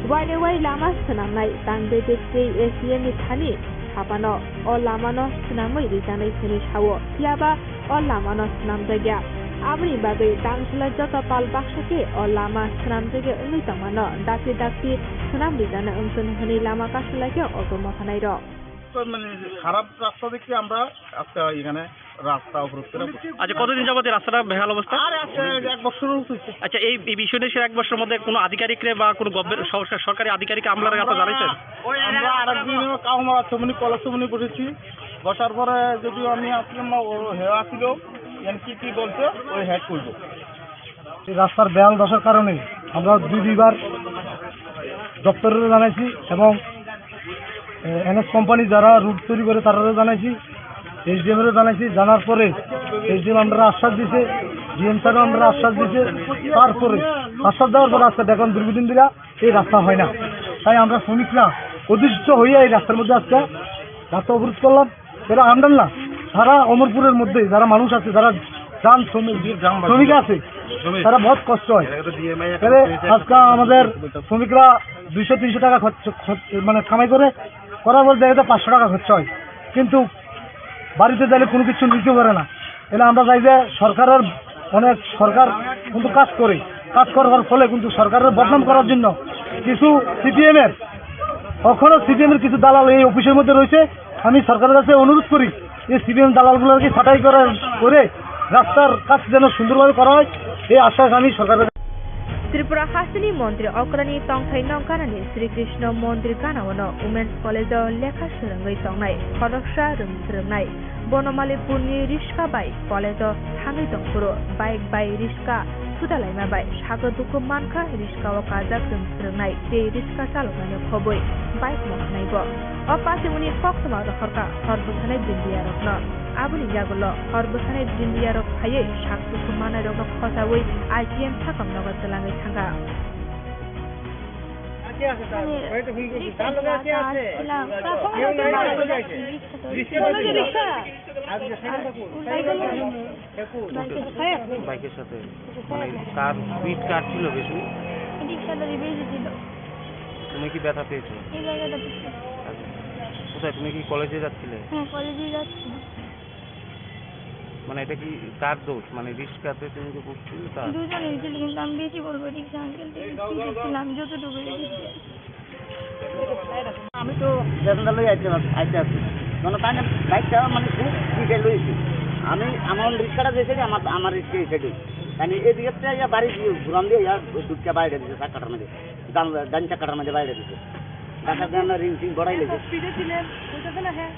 Wainaiwai lama swnamnai Tangbedek tei A C M ni thani saphano o lamano swnamwi rijaknai hwnwi sao, phiyaba o lamano swnamjakya. Aboni bagwi tangsala joto pal baksa khe o lama swnamjakya wngwi tongmano dakti dakti swnam rijakna wngthun hwnwi lama kasulaikha auto mothanairok. তো মানে খারাপ রাস্তা দেখে আমরা আজকে এখানে রাস্তা অবরোধ করে বসে। আচ্ছা, কতদিন যাবত এই রাস্তাটা বেহাল অবস্থা? আর এক, এক বছর হচ্ছে। আচ্ছা, এই, এই বিষয় নিয়ে সে এক বছরের মধ্যে কোনো আধিকারিকরে বা কোনো গভর্নমেন্ট সরকার, সরকারি আধিকারিক আমলার কাছে জানাইছেন? আমরা আরেকদিন কাউমারা চমনি, কলেজ চমনি বসেছি। বসার পরে যদিও আমি আসলাম, ও হে আসিল, এন কি কি বলছে, ওই হ্যাক করবো। এই রাস্তার বেহাল দশার কারণে আমরা দুই দুইবার দপ্তরেরও জানাইছি এবং, এ, এনএস কোম্পানি যারা রুট তৈরি করে তারারও জানাইছি, এসডিএম এরও জানাইছি। জানার পরে এসডিএম আমরা আশ্বাস দিছে, ডিএম স্যারও আমরা আশ্বাস দিছে। তারপরে আশ্বাস দেওয়ার পরে আজকে দেখলাম দীর্ঘদিন ধরে এই রাস্তা হয় না। তাই আমরা শ্রমিকরা অতিষ্ঠ হয়ে এই রাস্তার মধ্যে আজকে রাস্তা অবরোধ করলাম। এরা আমরাই না, সারা অমরপুরের মধ্যে যারা মানুষ আছে, যারা যান শ্রমিক, শ্রমিক আছে, তারা বহুত কষ্ট হয়। এরা আজকে আমাদের শ্রমিকরা দুইশো তিনশো টাকা খরচ, খরচ, মানে কামাই করে, করার পর দেখা যায় পাঁচশো টাকা খরচ হয়, কিন্তু বাড়িতে গেলে কোনো কিছু নিতে পারে না। এলে আমরা চাই যে সরকারের, অনেক সরকার কিন্তু কাজ করে, কাজ করার ফলে কিন্তু সরকারের বদনাম করার জন্য কিছু সিপিএম এর, কখনো সিপিএম এর কিছু দালাল এই অফিসের মধ্যে রয়েছে। আমি সরকারের কাছে অনুরোধ করি, এই সিপিএম দালালগুলোকে ছাঁটাই করার করে রাস্তার কাজ যেন সুন্দরভাবে করা হয়, এই আশ্বাস আমি সরকারের কাছে। Tripura hasteni montri okrani tongthai no ganani Sri Krishna mondir gana-o no Women's College o lekha swrwngwi tongnai khoroksa rwng swrwngnai Bonomali purni riska bai college o thangwi tongphuru bike bai riska sudalaima bai sago dukhu mankha, riska o kajak rwng swrwngnai tei riska chaloknaino khobwi bike moknai bo. O patimuni koktwma rohorkha hor bwsanai bwndiyarokno. Aboni yagulo hor bwsanai bwndiyarok phaiwi sak dukhu manairokno khochaui I G M sakamnogo twlangwi thangkha. বাইকের সাথে মানে কার স্পিড কার ছিল বেশি? রিক্সাটা বেশি ছিল। তুমি কি ব্যথা পেয়েছো? এই জায়গাটা পেয়েছি। আচ্ছা। কোথায়, তুমি কি কলেজে যাচ্ছিলে? হ্যাঁ, কলেজে যাচ্ছি। মানে এটা কি কার দোষ? মানে রিক্সাতে তুমি যে বসছিলে তার? দুজনে হয়েছিল, কিন্তু আমি বেশি বলবো রিক্সা আঙ্কেল থেকে স্পিডে ছিলাম যতটুকু দেখেছি। আমি তো লেভেন্ডার লই আইতে আছি, আইতে আছি। মানে তাই না বাইকটা মানে খুব স্পিডে লইছি। আমি আমার রিক্সাটা যে সাইডে, আমার, আমার রিক্সা এই সাইডে। তাই না এদিকে তো ইয়া বাড়ি দিয়ে ঘুরাম দিয়ে ইয়া দুধটা বাইরে দিছে চাকাটার মধ্যে, ডান, ডান চাকাটার মধ্যে বাইরে দিছে। ঢাকা দিয়ে আমরা রিং টিং বড়াই লেগে। স্পিডে ছিলেন, বুঝতেছে না? হ্যাঁ।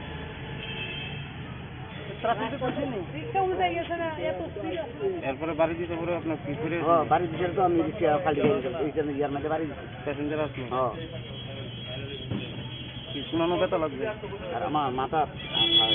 ট্রাফিকে পড়ছেনি? রিক্সা উল্টাই গেছে না, এত স্পিড আছে। এরপরে বাড়ি দিতে পরে আপনার কি করে? হ্যাঁ, বাড়ি দিতে তো আমি রিক্সা খালি হয়ে গেল, ওই জন্য ইয়ার মধ্যে বাড়ি দিছি। প্যাসেঞ্জার আসলো? হ্যাঁ। কি শোনানো ব্যথা লাগবে? আর আমার মাথা, আর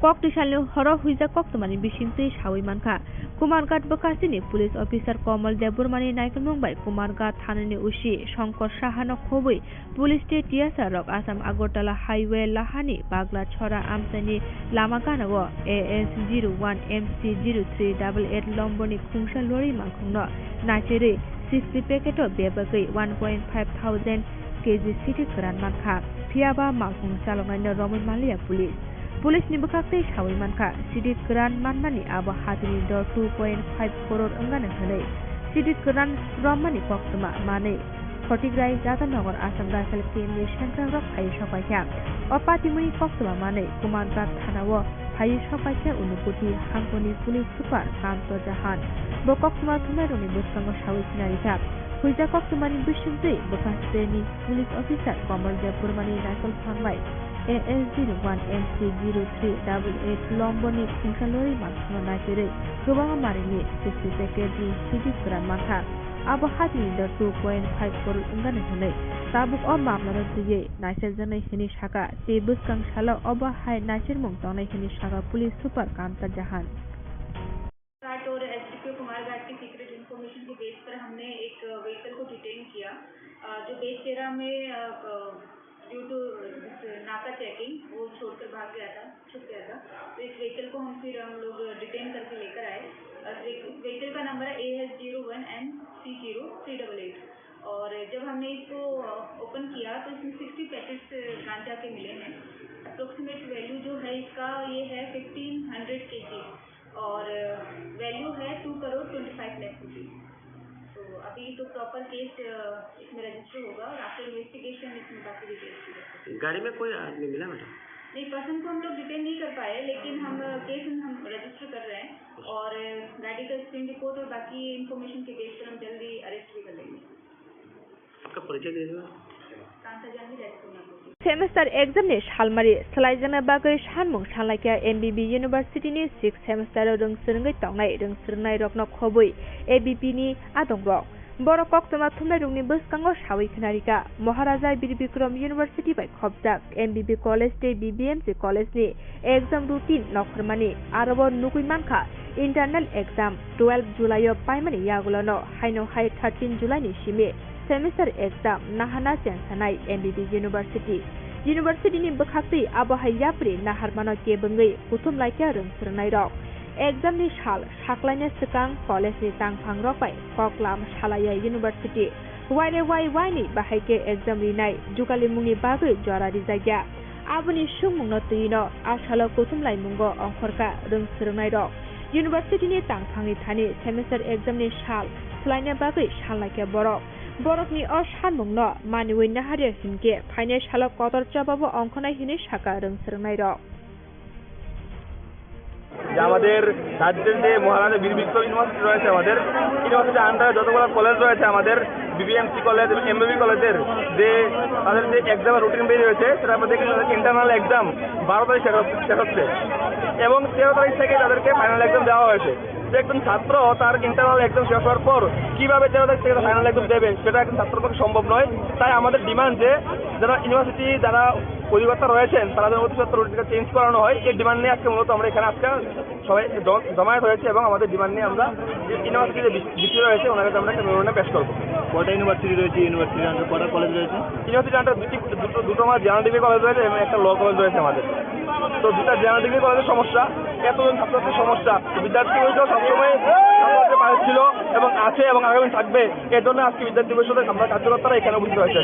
Kok twisalni horo huijak koktwmani bisingtwi sawi mankha. Kumarghat bwkhasini police officer Komol Debbarmani naikolmung bai Kumarghat thanani O C Shankar Sahano khobwi police tei T S R rok Assam Agartala highway lahani Bagla Chhora amchaini lama ganao A S zero one M C zero three double eight lomboni khungsa lorry malkhungno naicherwi sixty packet o bebagwi one point five thousand K G sidi kwran mankha. Phiyaba malkhung chaloknaino romwi manliya police. Police ni bwkhak tei sawi mankha, sidi kwran manmani abo hatini dor two point five crore wngano hwnwi. Sidi kwran rommani koktwma manwi Khotigrai, Radhanagar, Assam Rifle kendriya central rok phaiwi sokpaikha. O patimuni koktwma manwi Kumarghat thanao phaiwi sokpaikha Unakoti hangkoni police super Kanto Jahan. Bo koktwma thumnairokni bwskango sawi sinarikha. Huijak koktwmani bisingtwi bwkha sreni police officer Komol Debbarmani naikol phanglai A S zero one M C zero three double eight lomboni thengsalori mansano naitwirwi kwbangma marini sixty packet ni sijik kwran mankha. Abo hajini da two point five crore wngani hwnwi tabuk o mamlano twiwi naiseljaknai hwnwi sakha, tei bwskang salo obo hai naisirmung tongnai hwnwi sakha police super Kanta Jahan. घाट और एसडीपीओ कुमारघाट की secret information के बेस पर हमने एक व्हीकल को डिटेन किया, अ, जो बेचेरा में, अ, ड्यू टू नाका चेकिंग वो छोड़कर भाग गया था, छुप गया था। तो इस व्हीकल को हम फिर हम लोग डिटेन करके लेकर आए। अ, इस व्हीकल का नंबर है A S zero one N C zero three double eight. और जब हमने इसको, अ, ओपन किया तो इसमें सिक्सटी पैकेट्स गांजा के मिले हैं। अप्रोक्सीमेट वैल्यू जो है इसका, ये है फिफ्टीन हंड्रेड केजी। और वैल्यू है टू करोड़ ट्वेंटी फ़ाइव लाख रुपीज। तो अभी तो प्रॉपर केस, अ, इसमें रजिस्टर होगा और आफ्टर इन्वेस्टिगेशन इसमें बाकी डिटेल्स भी होंगे। गाड़ी में कोई आदमी मिला, मैडम? नहीं, पर्सन को हम लोग डिटेन नहीं कर पाए, लेकिन हम, अ, केस हम रजिस्टर कर रहे हैं और, अ, गाड़ी का स्क्रीन रिपोर्ट और बाकी इन्फॉर्मेशन के बेस पर हम जल्दी अरेस्ट भी कर लेंगे। आपका परिचय दे दीजिए। Semester exam ni salmari swlaijakna bagwi sanmung sanlaikha M B B University ni sixth semester o rwng swrwngwi tongnai rwng swrwngnairokno khobwi A B P ni adongrok. Borok koktwma thumnairokni bwskango sawi khwnarikha Maharaja Bir Bikram University bai khopjak M B B College tei B B M C College ni exam routine nokhormani aro bo nugwi mankha internal exam twelve July o paimani yagulono haino hai thirteen July ni simi semester exam nahana chengsanai M B B University. University ni bwkhaktwi abo hai yapri naharmano kebengwi kuthum laikha rwng swrwngnairok. Exam ni sal saklaina swkang college ni tangphangrok bai koklam salaiya university. Waire wai waini bahai khe exam rinai jugalimungni bagwi jora rijakya. Aboni swngmungno twino a salo kuthum laimungo ongkhorkha rwng swrwngnairok. University ni tangphangni thani semester exam ni sal swlaina bagwi sanlaikha borok. Borokni o sanmungno maniwi naharya hinkhe phainai salo kotor chobabo ongkhornai hinwi sakha rwng swrwngnairok. যে আমাদের রাজ্যের যে মহারাজা বীর বিক্রম ইউনিভার্সিটি রয়েছে আমাদের, ইউনিভার্সিটির আন্ডারে যতগুলো কলেজ রয়েছে আমাদের, বিবিএমসি কলেজ এবং এমবিবি কলেজের যে তাদের যে এক্সামের রুটিন বের হয়েছে, সেটা আমরা দেখেছি তাদের ইন্টারনাল এক্সাম বারো তারিখ শেষ হচ্ছে, শেষ হচ্ছে এবং তেরো তারিখ থেকে তাদেরকে ফাইনাল এক্সাম দেওয়া হয়েছে। যে একজন ছাত্র তার ইন্টারনাল এক্সাম শেষ হওয়ার পর কিভাবে তেরো তারিখ থেকে ফাইনাল এক্সাম দেবে, সেটা একজন ছাত্রের পক্ষে সম্ভব নয়। তাই আমাদের ডিমান্ড যে যারা ইউনিভার্সিটি, যারা অধিকর্তা রয়েছেন, তারা যেন অতি সত্বর রুটিনটা চেঞ্জ করানো হয়, এই ডিমান্ড নিয়ে আজকে মূলত আমরা এখানে আজকে সবাই জ-, জমায়েত হয়েছে এবং আমাদের ডিমান্ড নিয়ে আমরা যে ইউনিভার্সিটির যে ভিসি রয়েছে, ওনার কাছে আমরা একটা মেমোরেন্ডাম পেশ করবো। কয়টা ইউনিভার্সিটি রয়েছে? ইউনিভার্সিটির আন্ডারে কয়টা কলেজ রয়েছে? ইউনিভার্সিটির আন্ডারে দুটি, দুটো, দুটো আমার জেনারেল ডিগ্রি কলেজ রয়েছে এবং একটা ল কলেজ রয়েছে আমাদের। তো দুটা জেনারেল ডিগ্রি কলেজের সমস্যা, এতজন ছাত্রছাত্রীর সমস্যা, তো বিদ্যার্থী পরিষদ সবসময় ছাত্রছাত্রীর পাশে ছিল এবং আছে এবং আগামী থাকবে। এর জন্য আজকে বিদ্যার্থী পরিষদের আমরা কার্যকর্তারা এখানে উপস্থিত হয়েছে।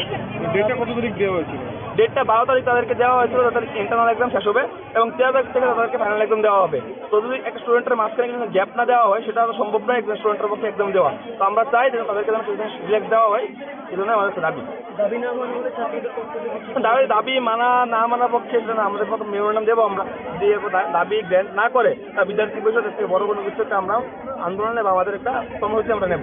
ডেটটা কত তারিখ দেওয়া হয়েছিল? ডেটটা বারো তারিখ তাদেরকে দেওয়া হয়েছিল, তাদের ইন্টারনাল এক্সাম শেষ হবে এবং তেরো তারিখ থেকে তাদেরকে ফাইনাল এক্সাম দেওয়া হবে। তো যদি একটা স্টুডেন্টের মাঝখানে কিছু গ্যাপ না দেওয়া হয়, সেটা তো সম্ভব নয় একজন স্টুডেন্টের পক্ষে এক্সাম দেওয়া। তো আমরা চাই যে তাদেরকে যেন রিল্যাক্স দেওয়া হয়, এই জন্য আমাদের একটা দাবি। দাবি না মানা হলে ছাত্রদের পক্ষ থেকে কি? দাবি, দাবি মানা না মানার পক্ষে সেটা না, আমাদের মতো মেমোরেন্ডাম দেবো আমরা, দিয়ে এরপর দা-, দাবি গ্র্যান্ট না করে তা বিদ্যার্থী পরিষদ থেকে বড় কোনো কিছু একটা আমরা আন্দোলনে বা আমাদের একটা কর্মসূচি আমরা নেব।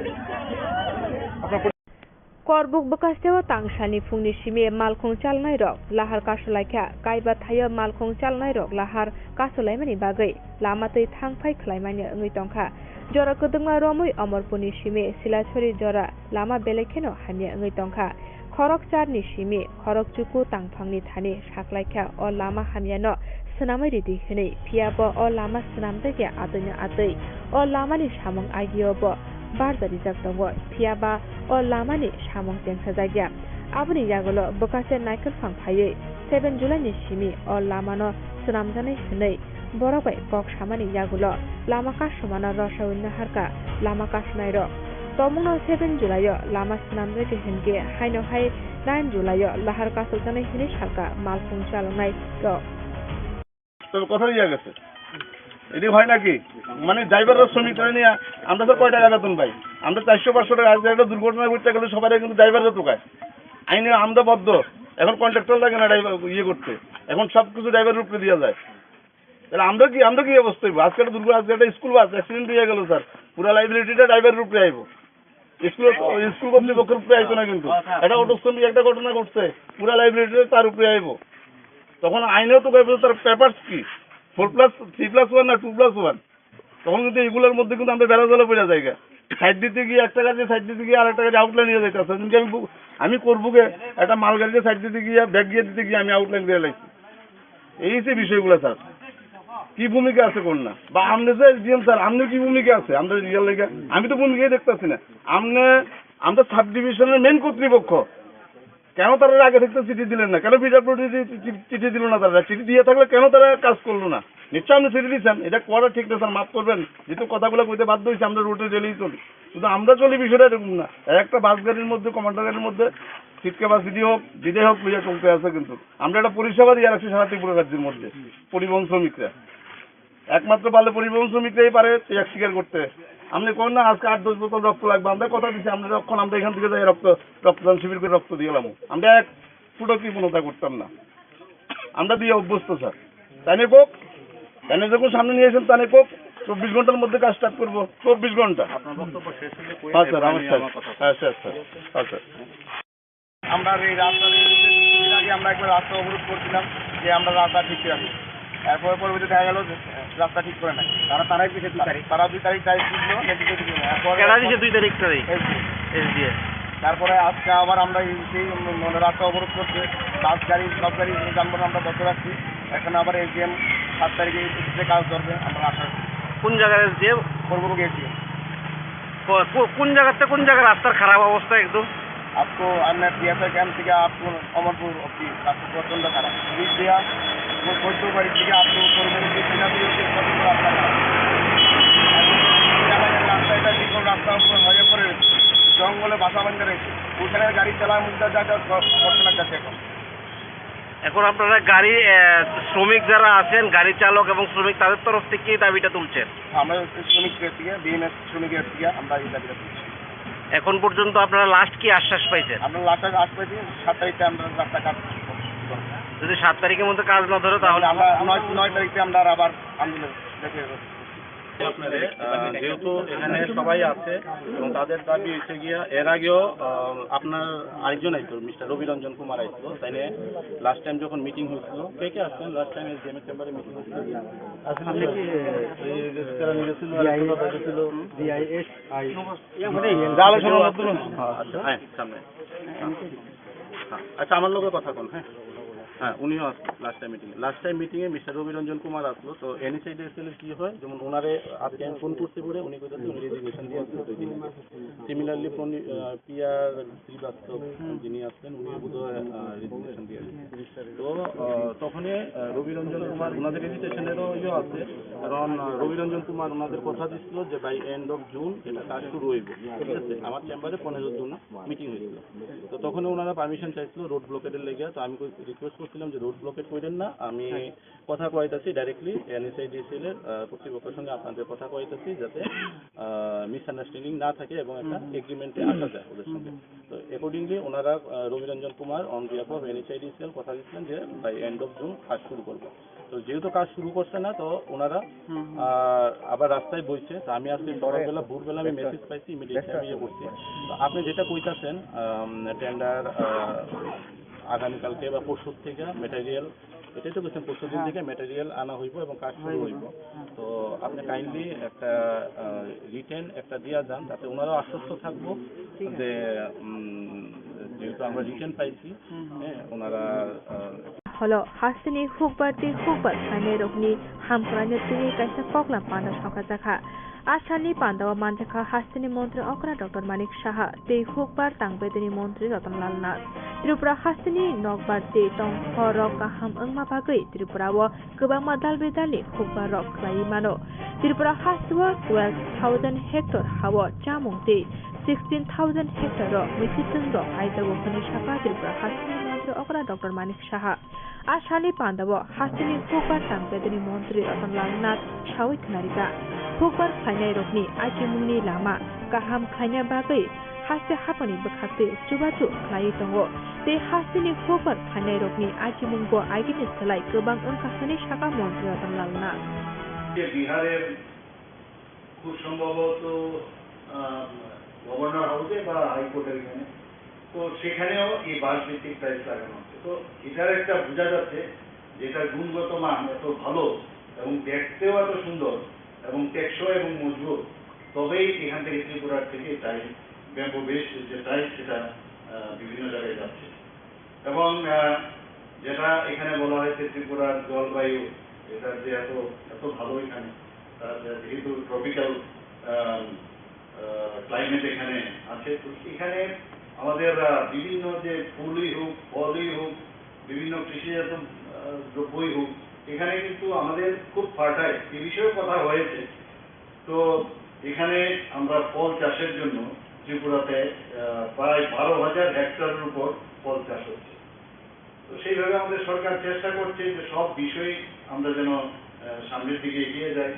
Korbuk bwkasteo tangsani phungni simi malkhung chalnairok lahar kasulaikha. Kaiba thaio malkhung chalnairok lahar kasulaimani bagwi lama twi thang phai khlaimani wngwi tongkha. Jora kwdwkma romwi Omorpurni simi Silachari jora lama belai kheno hamya wngwi tongkha. Khorok charni simi khorok chuku tangphangni thani saklaikha o lama hamyano swnamwi ridi hwnwi, phiya bo o lama swnamjakya atwino atwi. O lamani samung agio bo barja rijak tongo, phiya ba o lamani samung chengsajakya. Aboni yagulo bwkase naikolphang phaiwi seven July ni simi o lamano swnamjaknai hwnwi borok bai kok samani yagulo lama kasumano rwsaui naharkha lama kasunairok. Tongmungno seven July o lama swnamjakya hinkhe haino hai nine July o lahar kasukjaknai hwnwi sakha malkhung chaloknairok. তবে কথা ইয়ে গেছে। এটি হয় নাকি? মানে ড্রাইভাররা শ্রমিক করে নিয়ে আমরা তো কয় টাকা বেতন পাই? আমরা চারশো পাঁচশো টাকা। আজকে একটা দুর্ঘটনা ঘটতে গেলে সবার আগে কিন্তু ড্রাইভাররা তো পায়। আইনে আমরা বদ্ধ। এখন কন্ট্রাক্টর লাগে না ড্রাইভার ইয়ে করতে। এখন সব কিছু ড্রাইভারের উপরে দেওয়া যায়। তাহলে আমরা কি, আমরা কি অবস্থা হইব? আজকে একটা দুর্ঘটনা, আজকে একটা স্কুল বাস অ্যাক্সিডেন্ট হয়ে গেল স্যার, পুরো লাইবিলিটিটা ড্রাইভারের উপরে আইব। স্কুল, স্কুল কর্তৃপক্ষের উপরে আইতো না কিন্তু। এটা অটো শ্রমিক একটা ঘটনা ঘটছে, পুরা লাইব্রেরিটা তার উপরে আইবো। তখন আইনেও তো কইবো তার পেপারস কি, four plus, three plus one না টু প্লাস ওয়ান। তখন কিন্তু এগুলোর মধ্যে কিন্তু আমরা বেড়া জলে পড়ে যাই গা। সাইড দিতে গিয়ে একটা গাড়ি সাইড দিতে গিয়ে আর একটা গাড়ি আউটলাইন নিয়ে যাইতে আসে। কিন্তু আমি বু-, আমি করবো গে একটা মাল গাড়িতে সাইড দিতে গিয়ে, ব্যাগ গিয়ে দিতে গিয়ে আমি আউটলাইন দিয়ে লাইছি। এই যে বিষয়গুলো স্যার, কি ভূমিকা আছে কোন না? বা আপনি যে এসডিএম স্যার, আপনার কি ভূমিকা আছে? আমরা রিয়াল লেগে আমি তো ভূমিকাই দেখতেছি না। আপনি, আমরা সাব ডিভিশনের মেইন কর্তৃপক্ষ, কেন তারা আগে থেকে চিঠি দিলেন না? কেন পিডাব্লিউডি চিঠি, চিঠি দিল না তারা? চিঠি দিয়ে থাকলে কেন তারা কাজ করলো না? নিশ্চয় আপনি চিঠি দিচ্ছেন, এটা করা ঠিক না স্যার, মাফ করবেন। যেহেতু কথাগুলো কইতে বাধ্য হয়েছে, আমরা রুটে রেলেই চলি, কিন্তু আমরা চলি বিষয়টা এরকম না। একটা বাস গাড়ির মধ্যে, কমান্ডার গাড়ির মধ্যে সিট ক্যাপাসিটি হোক, যেটাই হোক, লইয়া চলতে আছে। কিন্তু আমরা একটা পরিষেবা দিয়ে রাখছি সারা ত্রিপুরা রাজ্যের মধ্যে পরিবহন শ্রমিকরা। একমাত্র পারলে পরিবহন শ্রমিকরাই পারে ত্যাগ স্বীকার করতে। আপনি কোন না আজকে আট দশ বোতল রক্ত লাগবে, আমরা কথা দিচ্ছি, আমরা যখন আমরা এখান থেকে যাই রক্ত, রক্তদান শিবির করে রক্ত দিয়ে এলাম, আমরা এক ফুটো কৃপণতা করতাম না। আমরা দিয়ে অভ্যস্ত স্যার। তাই না কোক? তাই না যখন সামনে নিয়ে এসেন, তাই না কোক? চব্বিশ ঘন্টার মধ্যে কাজ স্টার্ট করবো, চব্বিশ ঘন্টা। আপনার বক্তব্য শেষ হলে কই হ্যাঁ স্যার, দেবো, আমি আমার আমার কথা। হ্যাঁ স্যার, স্যার, হ্যাঁ স্যার। আমরা এই রাস্তা দিয়ে কিছুদিন আগে আমরা একটা রাস্তা অবরোধ করছিলাম যে আমরা রাস্তা ঠিক করে আসি। এরপরে পরবর্তী দেখা গেল যে রাস্তা ঠিক করে নাই। তারা, তারাই দিছে দুই তারিখ। তারা দুই তারিখ তারিখ দিল, নেতৃত্ব দিল। এরপরে কেডা দিছে দুই তারিখ তারিখ? এসডিএ। এসডিএ। তারপরে আজকে আবার আমরা এই সেই মানে রাস্তা অবরোধ করছে, বাস গাড়ি, সব গাড়ি, যানবাহন আমরা বন্ধ রাখছি। এখন আবার এসডিএম সাত তারিখে এসে কাজ ধরবে, আমরা আশা রাখছি। কোন জায়গার এসডিএম? করবো গেছি। কো-, কো-, কোন জায়গাতে কোন জায়গার রাস্তার খারাপ অবস্থা একদম? आपको अन्य টিএসআর ক্যাম্প থেকে आपको अमरपुर অবধি রাস্তা প্রচণ্ড খারাপ। ব্রিজ দেওয়া, ও চোদ্দ বাড়ি থেকে आपको করবো গেছি, সেটা দিয়ে হচ্ছে প্রচণ্ড রাস্তা খারাপ। রাস্তা এটা বিকল রাস্তার উপর হয়ে পড়ে রয়েছে, জঙ্গলে বাসা বান্ধা রয়েছে। ওখানে গাড়ি চালানোর মধ্যে যা যা ঘটনা যাচ্ছে এখন। এখন আপনারা গাড়ি, আহ, শ্রমিক যারা আছেন, গাড়ি চালক এবং শ্রমিক, তাদের তরফ থেকে কি দাবিটা তুলছেন? আমরা হচ্ছে শ্রমিক থেকে, বিএমএস শ্রমিকের থেকে আমরা এই দাবিটা তুলছি। এখন পর্যন্ত আপনারা লাস্ট কি আশ্বাস পাইছেন? আমরা লাস্ট আশ্বাস পাইছি সাত তারিখে আমরা রাস্তাঘাট করব। যদি সাত তারিখের মধ্যে কাজ না ধরে, তাহলে আমরা নয়, নয় তারিখে আমরা আবার আন্দোলন দেখে আপনাদের, আহ, যেহেতু এখানে সবাই আছে এবং তাদের দাবি হচ্ছে গিয়া, এর আগেও, আহ, আপনার আরেকজন আইছিল, মিস্টার রবি রঞ্জন কুমার আইছিল, তাই নিয়ে লাস্ট টাইম যখন মিটিং হয়েছিল, কে কে আসছেন লাস্ট টাইম এসডিএম এর চেম্বারে মিটিং হয়েছিল? আসলে কি, এই যে স্পিকার গেছিল, আরেকজন দাদা গেছিল, ডিআইএসআই। আলোচনার মাধ্যমে। আচ্ছা, হ্যাঁ, সামনে। হ্যাঁ। আচ্ছা, আমার লগে কথা কোন, হ্যাঁ? হ্যাঁ, উনিও আসলো লাস্ট টাইম মিটিং এ। লাস্ট টাইম মিটিং এ মিস্টার রবি রঞ্জন কুমার আসলো। তো এনএসআইডিসিএল এর কি হয়, যেমন ওনারে আজকে আমি ফোন করতে পারে, উনি কইতেছে উনি রেজিগনেশন দিয়ে আসছে দুই দিন। সিমিলারলি ফোন, আহ, পিআর শ্রীবাস্তব যিনি আছেন, উনি বোধহয়, আহ, রেজিগনেশন দিয়ে আসছেন। তো, আহ, তখনই, আহ, রবি রঞ্জন কুমার ওনাদের রেজিস্ট্রেশনেরও ইয়ে আছে, কারণ, আহ, রবি রঞ্জন কুমার ওনাদের কথা দিছিল যে বাই এন্ড অফ জুন এটা কাজ শুরু হইব, ঠিক আছে? আমার চেম্বারে পনেরো জুন মিটিং হয়েছিল। তো তখন ওনারা পারমিশন চাইছিল রোড ব্লকেডের লেগে। তো আমি রিকোয়েস্ট করছিলাম যে রোড ব্লকেড করেন না, আমি কথা কইতাছি ডাইরেক্টলি এনএসআইডিসিএল এর, আহ, কর্তৃপক্ষের সঙ্গে আপনাদের কথা কইতাছি, যাতে, আহ, মিসআন্ডারস্ট্যান্ডিং না থাকে এবং একটা এগ্রিমেন্টে আসা যায় ওদের সঙ্গে। তো অ্যাকর্ডিংলি ওনারা, আহ, Ravi Ranjan Kumar on behalf of এনএসআইডিসিএল কথা দিচ্ছিলেন যে বাই এন্ড অফ জুন কাজ শুরু করবো। তো যেহেতু কাজ শুরু করছে না, তো ওনারা, আহ, আবার রাস্তায় বইছে। তো আমি আজকে সকালবেলা, ভোরবেলা আমি মেসেজ পাইছি, ইমিডিয়েটলি আমি ইয়ে করছি। তো আপনি যেটা কইতাছেন, আম, টেন্ডার, আহ, আগামীকালকে বা পরশু থেকে ম্যাটেরিয়াল, এটাই তো বলছেন, পরশু দিন থেকে ম্যাটেরিয়াল আনা হইব এবং কাজ শুরু হইব। তো আপনি কাইন্ডলি একটা, আহ, রিটেন একটা দিয়া যান, যাতে ওনারাও আশ্বস্ত থাকবো যে, উম, যেহেতু আমরা রিটেন পাইছি, হ্যাঁ, ওনারা, আহ, Holo hasteni hukbar tei hukbar khlainairokni hamkraino twiwi kaisa koklam panda sokajak kha. A salni pandao manjakha hasteni montri okra Doctor Manik Saha tei hukbar tangbedeni montri Ratan Lal Nath. Tripura hasteni nokbar tei tongkhorrok kaham wngma bagwi Tripurao kwbangma dal bedalni hukbarrok khlaiwi mano. Tripura hasteo twelve thousand hectare hao chamung tei sixteen thousand hectare-o muichwtwng rok kaijago hwnwi sakha Tripura hasteni montri okra Doctor Manik Saha. A salni pandao hasteni hukbar tangbedeni montri Ratan Lal Nath sawi khwnarikha, hukbar khlainairokni achimungni lama kaham khlaina bagwi haste haphangni bwkhaktwi chubachu khlaiwi tongo tei hasteni hukbar khlainairokni achimungbo agini slai kwbang wngkha hwnwi sakha montri Ratan Lal Nath. যে বিহারের খুব সম্ভবত, আহ, গভর্নর হাউসে বা হাইকোর্টের এখানে। তো সেখানেও এই বাঁশ ভিত্তিক টাইলস লাগানো হচ্ছে। তো এটার একটা বোঝা যাচ্ছে যে এটার গুণগত মান এত ভালো এবং দেখতেও এত সুন্দর এবং টেকসই এবং মজবুত, তবেই এখান থেকে ত্রিপুরার থেকে টাইলস, ব্যাম্বু বেসড যে টাইলস, সেটা আহ, বিভিন্ন জায়গায় যাচ্ছে। এবং আহ, যেটা এখানে বলা হয়েছে ত্রিপুরার জলবায়ু, এটা যে এত এত ভালো এখানে, তার যে যেহেতু ট্রপিক্যাল ক্লাইমেট এখানে আছে, তো এখানে আমাদের আহ, বিভিন্ন যে ফুলই হোক, ফলই হোক, বিভিন্ন কৃষিজাত আহ, দ্রব্যই হোক, এখানে কিন্তু আমাদের খুব ফার্টাইল। এ বিষয়েও কথা হয়েছে। তো এখানে আমরা ফল চাষের জন্য ত্রিপুরাতে আহ, প্রায় বারো হাজার হেক্টরের উপর ফল চাষ হচ্ছে। তো সেইভাবে আমাদের সরকার চেষ্টা করছে যে সব বিষয়ে আমরা যেন আহ, সামনের দিকে এগিয়ে যাই।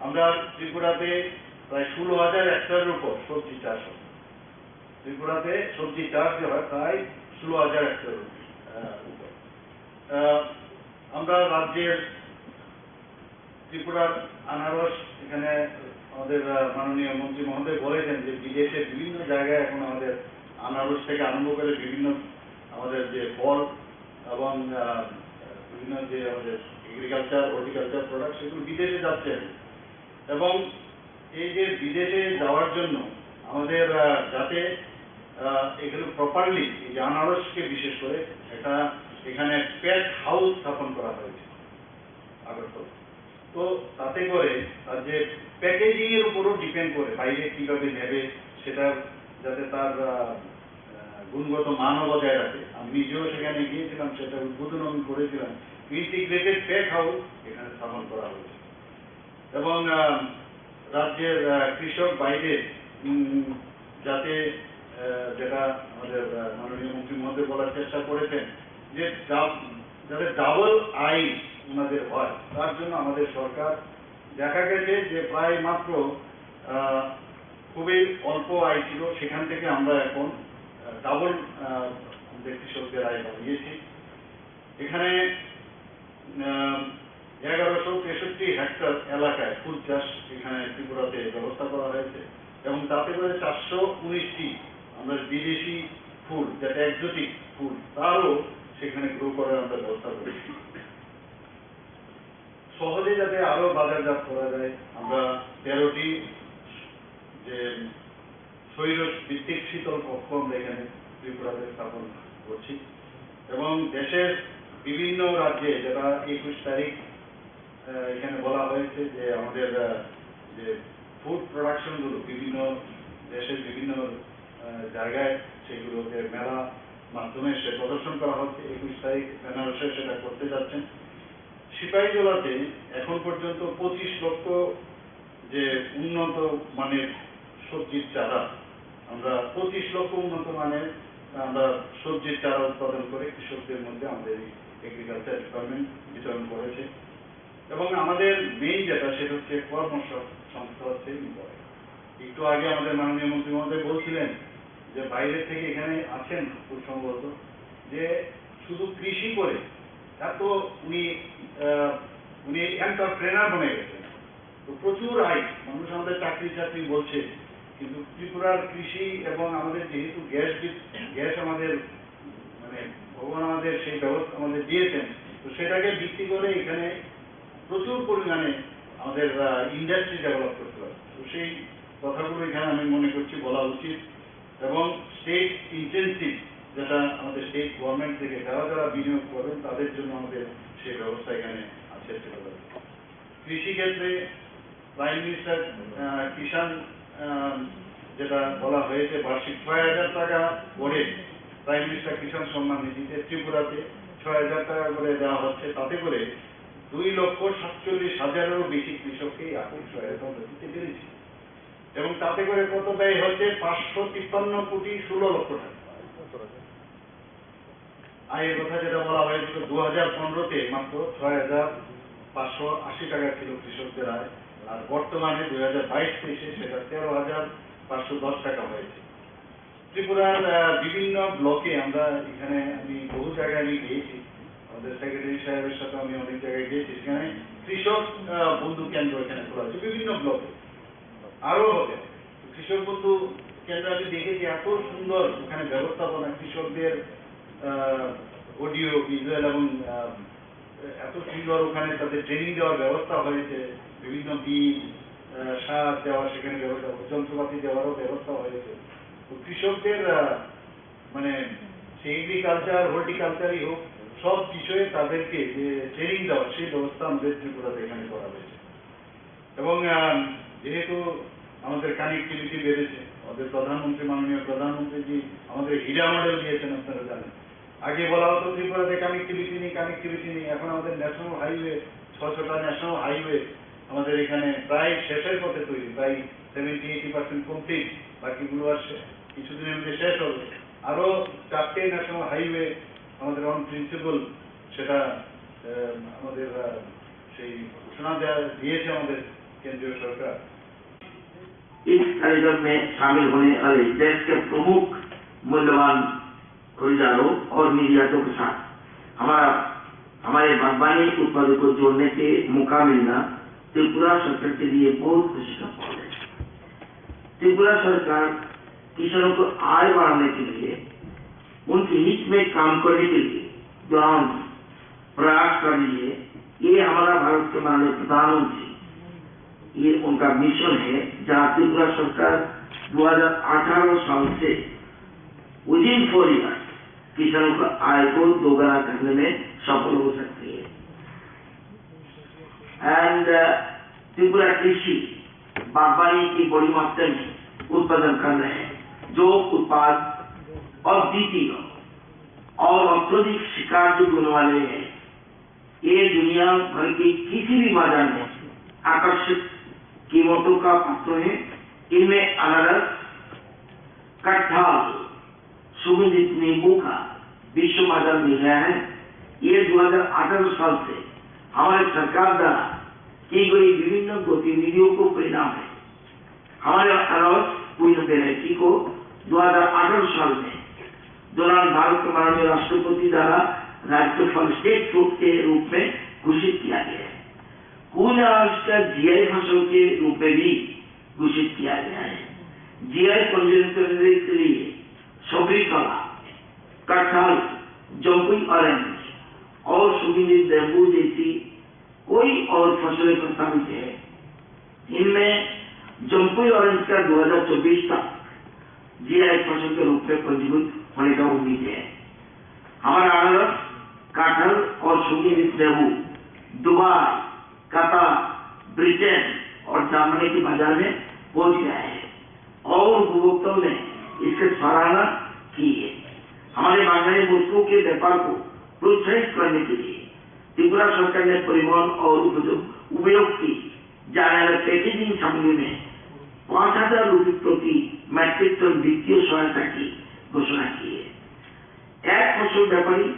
আমরা ত্রিপুরাতে প্রায় ষোলো হাজার হেক্টরের উপর সবজি চাষ হয়। ত্রিপুরাতে সবজি চাষ যে হয় প্রায় ষোলো হাজার হেক্টরের উপর। আহ, আমরা রাজ্যের ত্রিপুরার আনারস, এখানে আমাদের আহ, মাননীয় মন্ত্রী মহোদয় বলেছেন যে বিদেশে বিভিন্ন জায়গায় এখন আমাদের আনারস থেকে আরম্ভ করে বিভিন্ন আমাদের যে ফল এবং আহ, বিভিন্ন যে আমাদের এগ্রিকালচার, হর্টিকালচার প্রোডাক্ট, সেগুলো বিদেশে যাচ্ছে এখন। এবং এই যে বিদেশে যাওয়ার জন্য আমাদের আহ, যাতে আহ, এগুলো প্রপারলি, এই যে আনারসকে বিশেষ করে, এটা এখানে প্যাক হাউস স্থাপন করা হয়েছে আগরতলা। তো তাতে করে তার যে প্যাকেজিং এর উপরও ডিপেন্ড করে, বাইরে কিভাবে নেবে, সেটার যাতে তার আহ, আহ, গুণগত মানও বজায় রাখে। আমি নিজেও সেখানে গিয়েছিলাম, সেটা উদ্বোধন আমি করেছিলাম। ইন্টিগ্রেটেড প্যাক হাউস এখানে স্থাপন করা হয়েছে। এবং আহ, রাজ্যের আহ, কৃষক ভাইদের উম, যাতে আহ, যেটা আমাদের আহ, মাননীয় মন্ত্রী মহোদয় বলার চেষ্টা করেছেন যে ডা- যাতে ডাবল আয় ওনাদের হয়, তার জন্য আমাদের সরকার দেখা গেছে যে প্রায় মাত্র আহ, খুবই অল্প আয় ছিল, সেখান থেকে আমরা এখন ডাবল আমাদের কৃষকদের আয় বাড়িয়েছি। এখানে আহ, এগারোশো তেষট্টি হেক্টর এলাকায় ফুল চাষ এখানে ত্রিপুরাতে ব্যবস্থা করা হয়েছে এবং তাতে করে চারশো উনিশটি আমরা বিদেশি ফুল, যেটা এক্সোটিক ফুল, তারও সেখানে গ্রো করার আমরা ব্যবস্থা করেছি। সহজে যাতে আরো বাজারজাত করা যায়, আমরা তেরোটি যে স্বৈর ভিত্তিক শীতল কক্ষ আমরা এখানে ত্রিপুরাতে স্থাপন করছি এবং দেশের বিভিন্ন রাজ্যে, যেটা একুশ তারিখ আহ, এখানে বলা হয়েছে যে আমাদের আহ, যে ফুড প্রোডাকশনগুলো বিভিন্ন দেশের বিভিন্ন আহ, জায়গায় সেগুলোকে মেলা মাধ্যমে সে প্রদর্শন করা হচ্ছে। একুশ তারিখ বেনারসে সেটা করতে যাচ্ছেন। সিপাহীজলাতে এখন পর্যন্ত পঁচিশ লক্ষ যে উন্নত মানের সবজির চারা, আমরা পঁচিশ লক্ষ উন্নত মানের আমরা সবজির চারা উৎপাদন করে কৃষকদের মধ্যে আমাদের এই এগ্রিকালচার ডিপার্টমেন্ট বিতরণ করেছে। এবং আমাদের মেইন যেটা, সেটা হচ্ছে কর্মসংস্থান হচ্ছে ইম্পর্টেন্ট। একটু আগে আমাদের মাননীয় মন্ত্রী মহোদয় বলছিলেন যে বাইরে থেকে এখানে আছেন খুব সম্ভবত, যে শুধু কৃষি করে, তা তো উনি আহ, উনি এন্টারপ্রেনার বনে গেছেন। তো প্রচুর আয়, মানুষ আমাদের চাকরি চাকরি বলছে, কিন্তু ত্রিপুরার কৃষি এবং আমাদের যেহেতু গ্যাস বি- গ্যাস আমাদের মানে ভগবান আমাদের সেই ব্যবস্থা আমাদের দিয়েছেন, তো সেটাকে ভিত্তি করে এখানে প্রচুর পরিমাণে আমাদের ইন্ডাস্ট্রি ডেভেলপ করতে হবে। তো সেই কথাগুলো এখানে আমি মনে করছি বলা উচিত। এবং স্টেট ইনটেনসিভ, যেটা আমাদের স্টেট গভর্নমেন্ট থেকে যারা যারা বিনিয়োগ করবেন, তাদের জন্য আমাদের সেই ব্যবস্থা এখানে আছে। কৃষিক্ষেত্রে প্রাইম মিনিস্টার কিষাণ, আহ, যেটা বলা হয়েছে, বার্ষিক ছয় হাজার টাকা করে প্রাইম মিনিস্টার কিষাণ সম্মান নিধিতে ত্রিপুরাতে ছয় হাজার টাকা করে দেওয়া হচ্ছে। তাতে করে দুই লক্ষ সাতচল্লিশ হাজারেরও বেশি কৃষককে এই আর্থিক সহায়তা আমরা দিতে পেরেছি। এবং তাতে করে কত ব্যয় হচ্ছে? পাঁচশো তিপ্পান্ন কোটি ষোলো লক্ষ টাকা। আয়ের কথা যেটা বলা হয়েছিল, দু হাজার পনেরোতে মাত্র ছয় হাজার পাঁচশো আশি টাকা ছিল কৃষকদের আয়, আর বর্তমানে দুই হাজার বাইশ তেইশে সেটা তেরো হাজার পাঁচশো দশ টাকা হয়েছে। ত্রিপুরার আহ, বিভিন্ন ব্লকে আমরা এখানে, আমি বহু জায়গায় আমি গিয়েছি, আমাদের সেক্রেটারি সাহেবের সাথে আমি অনেক জায়গায় গিয়েছি, সেখানে কৃষক আহ, বন্ধু কেন্দ্র এখানে খোলা হয়েছে বিভিন্ন ব্লকে, আরও হবে। কৃষক বন্ধু কেন্দ্র আমি দেখেছি এত সুন্দর ওখানে ব্যবস্থাপনা, কৃষকদের অডিও ভিজুয়াল এবং আহ, এত সুন্দর ওখানে তাদের ট্রেনিং দেওয়ার ব্যবস্থা হয়েছে, বিভিন্ন বীজ, আহ, সার দেওয়া, সেখানে ব্যবস্থা, যন্ত্রপাতি দেওয়ারও ব্যবস্থা হয়েছে। তো কৃষকদের আহ, মানে সে এগ্রিকালচার, হর্টিকালচারই হোক, সব বিষয়ে তাদেরকে যে ট্রেনিং দেওয়া, সেই ব্যবস্থা আমাদের ত্রিপুরাতে এখানে করা হয়েছে। এবং আহ, যেহেতু আমাদের কানেক্টিভিটি বেড়েছে, আমাদের প্রধানমন্ত্রী, মাননীয় প্রধানমন্ত্রীজি আমাদের হীরা মডেল দিয়েছেন, আপনারা জানেন। আগে বলা হতো ত্রিপুরাতে কানেক্টিভিটি নেই, কানেক্টিভিটি নেই, এখন আমাদের ন্যাশনাল হাইওয়ে, ছশোটা ন্যাশনাল হাইওয়ে আমাদের এখানে প্রায় শেষের পথে তৈরি, প্রায় সেভেন্টি এইটি পার্সেন্ট কমপ্লিট। বাকিগুলো আর শে- কিছুদিনের মধ্যে শেষ হবে। আরও চারটে ন্যাশনাল হাইওয়ে আমাদের অন প্রিন্সিপাল, সেটা আহ, আমাদের আহ, সেই ঘোষণা দেওয়া দিয়েছে আমাদের কেন্দ্রীয় সরকার। इस कार्यक्रम में शामिल होने वाले देश के प्रमुख मूल्यवान खरीदारों और निर्यातों के साथ हमारा हमारे बागवानी उत्पादों को जोड़ने के मौका मिलना त्रिपुरा सरकार के लिए बहुत खुशी का पल है। त्रिपुरा सरकार किसानों को आय बढ़ाने के लिए उनके हित में काम करने के लिए ग्राम प्रयास कर रही है। ये हमारा भारत के माननीय प्रधानमंत्री, ये उनका मिशन है, जहाँ त्रिपुरा सरकार दो हज़ार अठारह साल से विदिन फोर ईयर्स किसानों का आय को दोगुना करने में सफल हो सकती है। एंड त्रिपुरा कृषि बागवानी की बड़ी मात्रा में उत्पादन कर रहे हैं, जो उत्पाद अद्वितीय और अत्यधिक स्वीकार्य गुण वाले हैं। ये दुनिया भर के किसी भी बाजार में आकर्षक कीमतों का पात्र है। इनमें अनारस, कटहल, सुगंधित नींबू का विश्व बाजार मिल रहा है। ये दो हज़ार अठारह साल से हमारे सरकार द्वारा की गई विभिन्न गतिविधियों को परिणाम है। हमारे अनारस क्वीन वेराइटी को दो हज़ार अठारह साल में दौरान भारत के माननीय राष्ट्रपति द्वारा राज्य फल स्टेट फ्रूट के रूप में घोषित किया गया है। क्वीन अनारस का जीआई फसल के रूप में भी घोषित किया गया है। जीआई पंजीयन करने के लिए सबरी कला, कटहल, जम्पुई ऑरेंज और सुगंधित नींबू जैसी कई और फसलें प्रस्तावित हैं। इनमें जम्पुई ऑरेंज का दो हज़ार चौबीस तक जीआई फसल के रूप में पंजीकृत होने का उम्मीद है। हमारा अनारस, कटहल और सुगंधित नींबू दुबई, कतर, ब्रिटेन और जर्मनी के बाजार में पहुंच गया है और उपभोक्ताओं ने इसकी सराहना की है। हमारे बागवानी वस्तुओं के व्यापार को प्रोत्साहित करने के लिए त्रिपुरा सरकार ने परिवहन और उपयोग, उपयोग की जाने वाले पैकेजिंग सामग्री में पाँच हज़ार रुपये प्रति मीट्रिक टन वित्तीय सहायता की घोषणा की है। एक फसल व्यापारी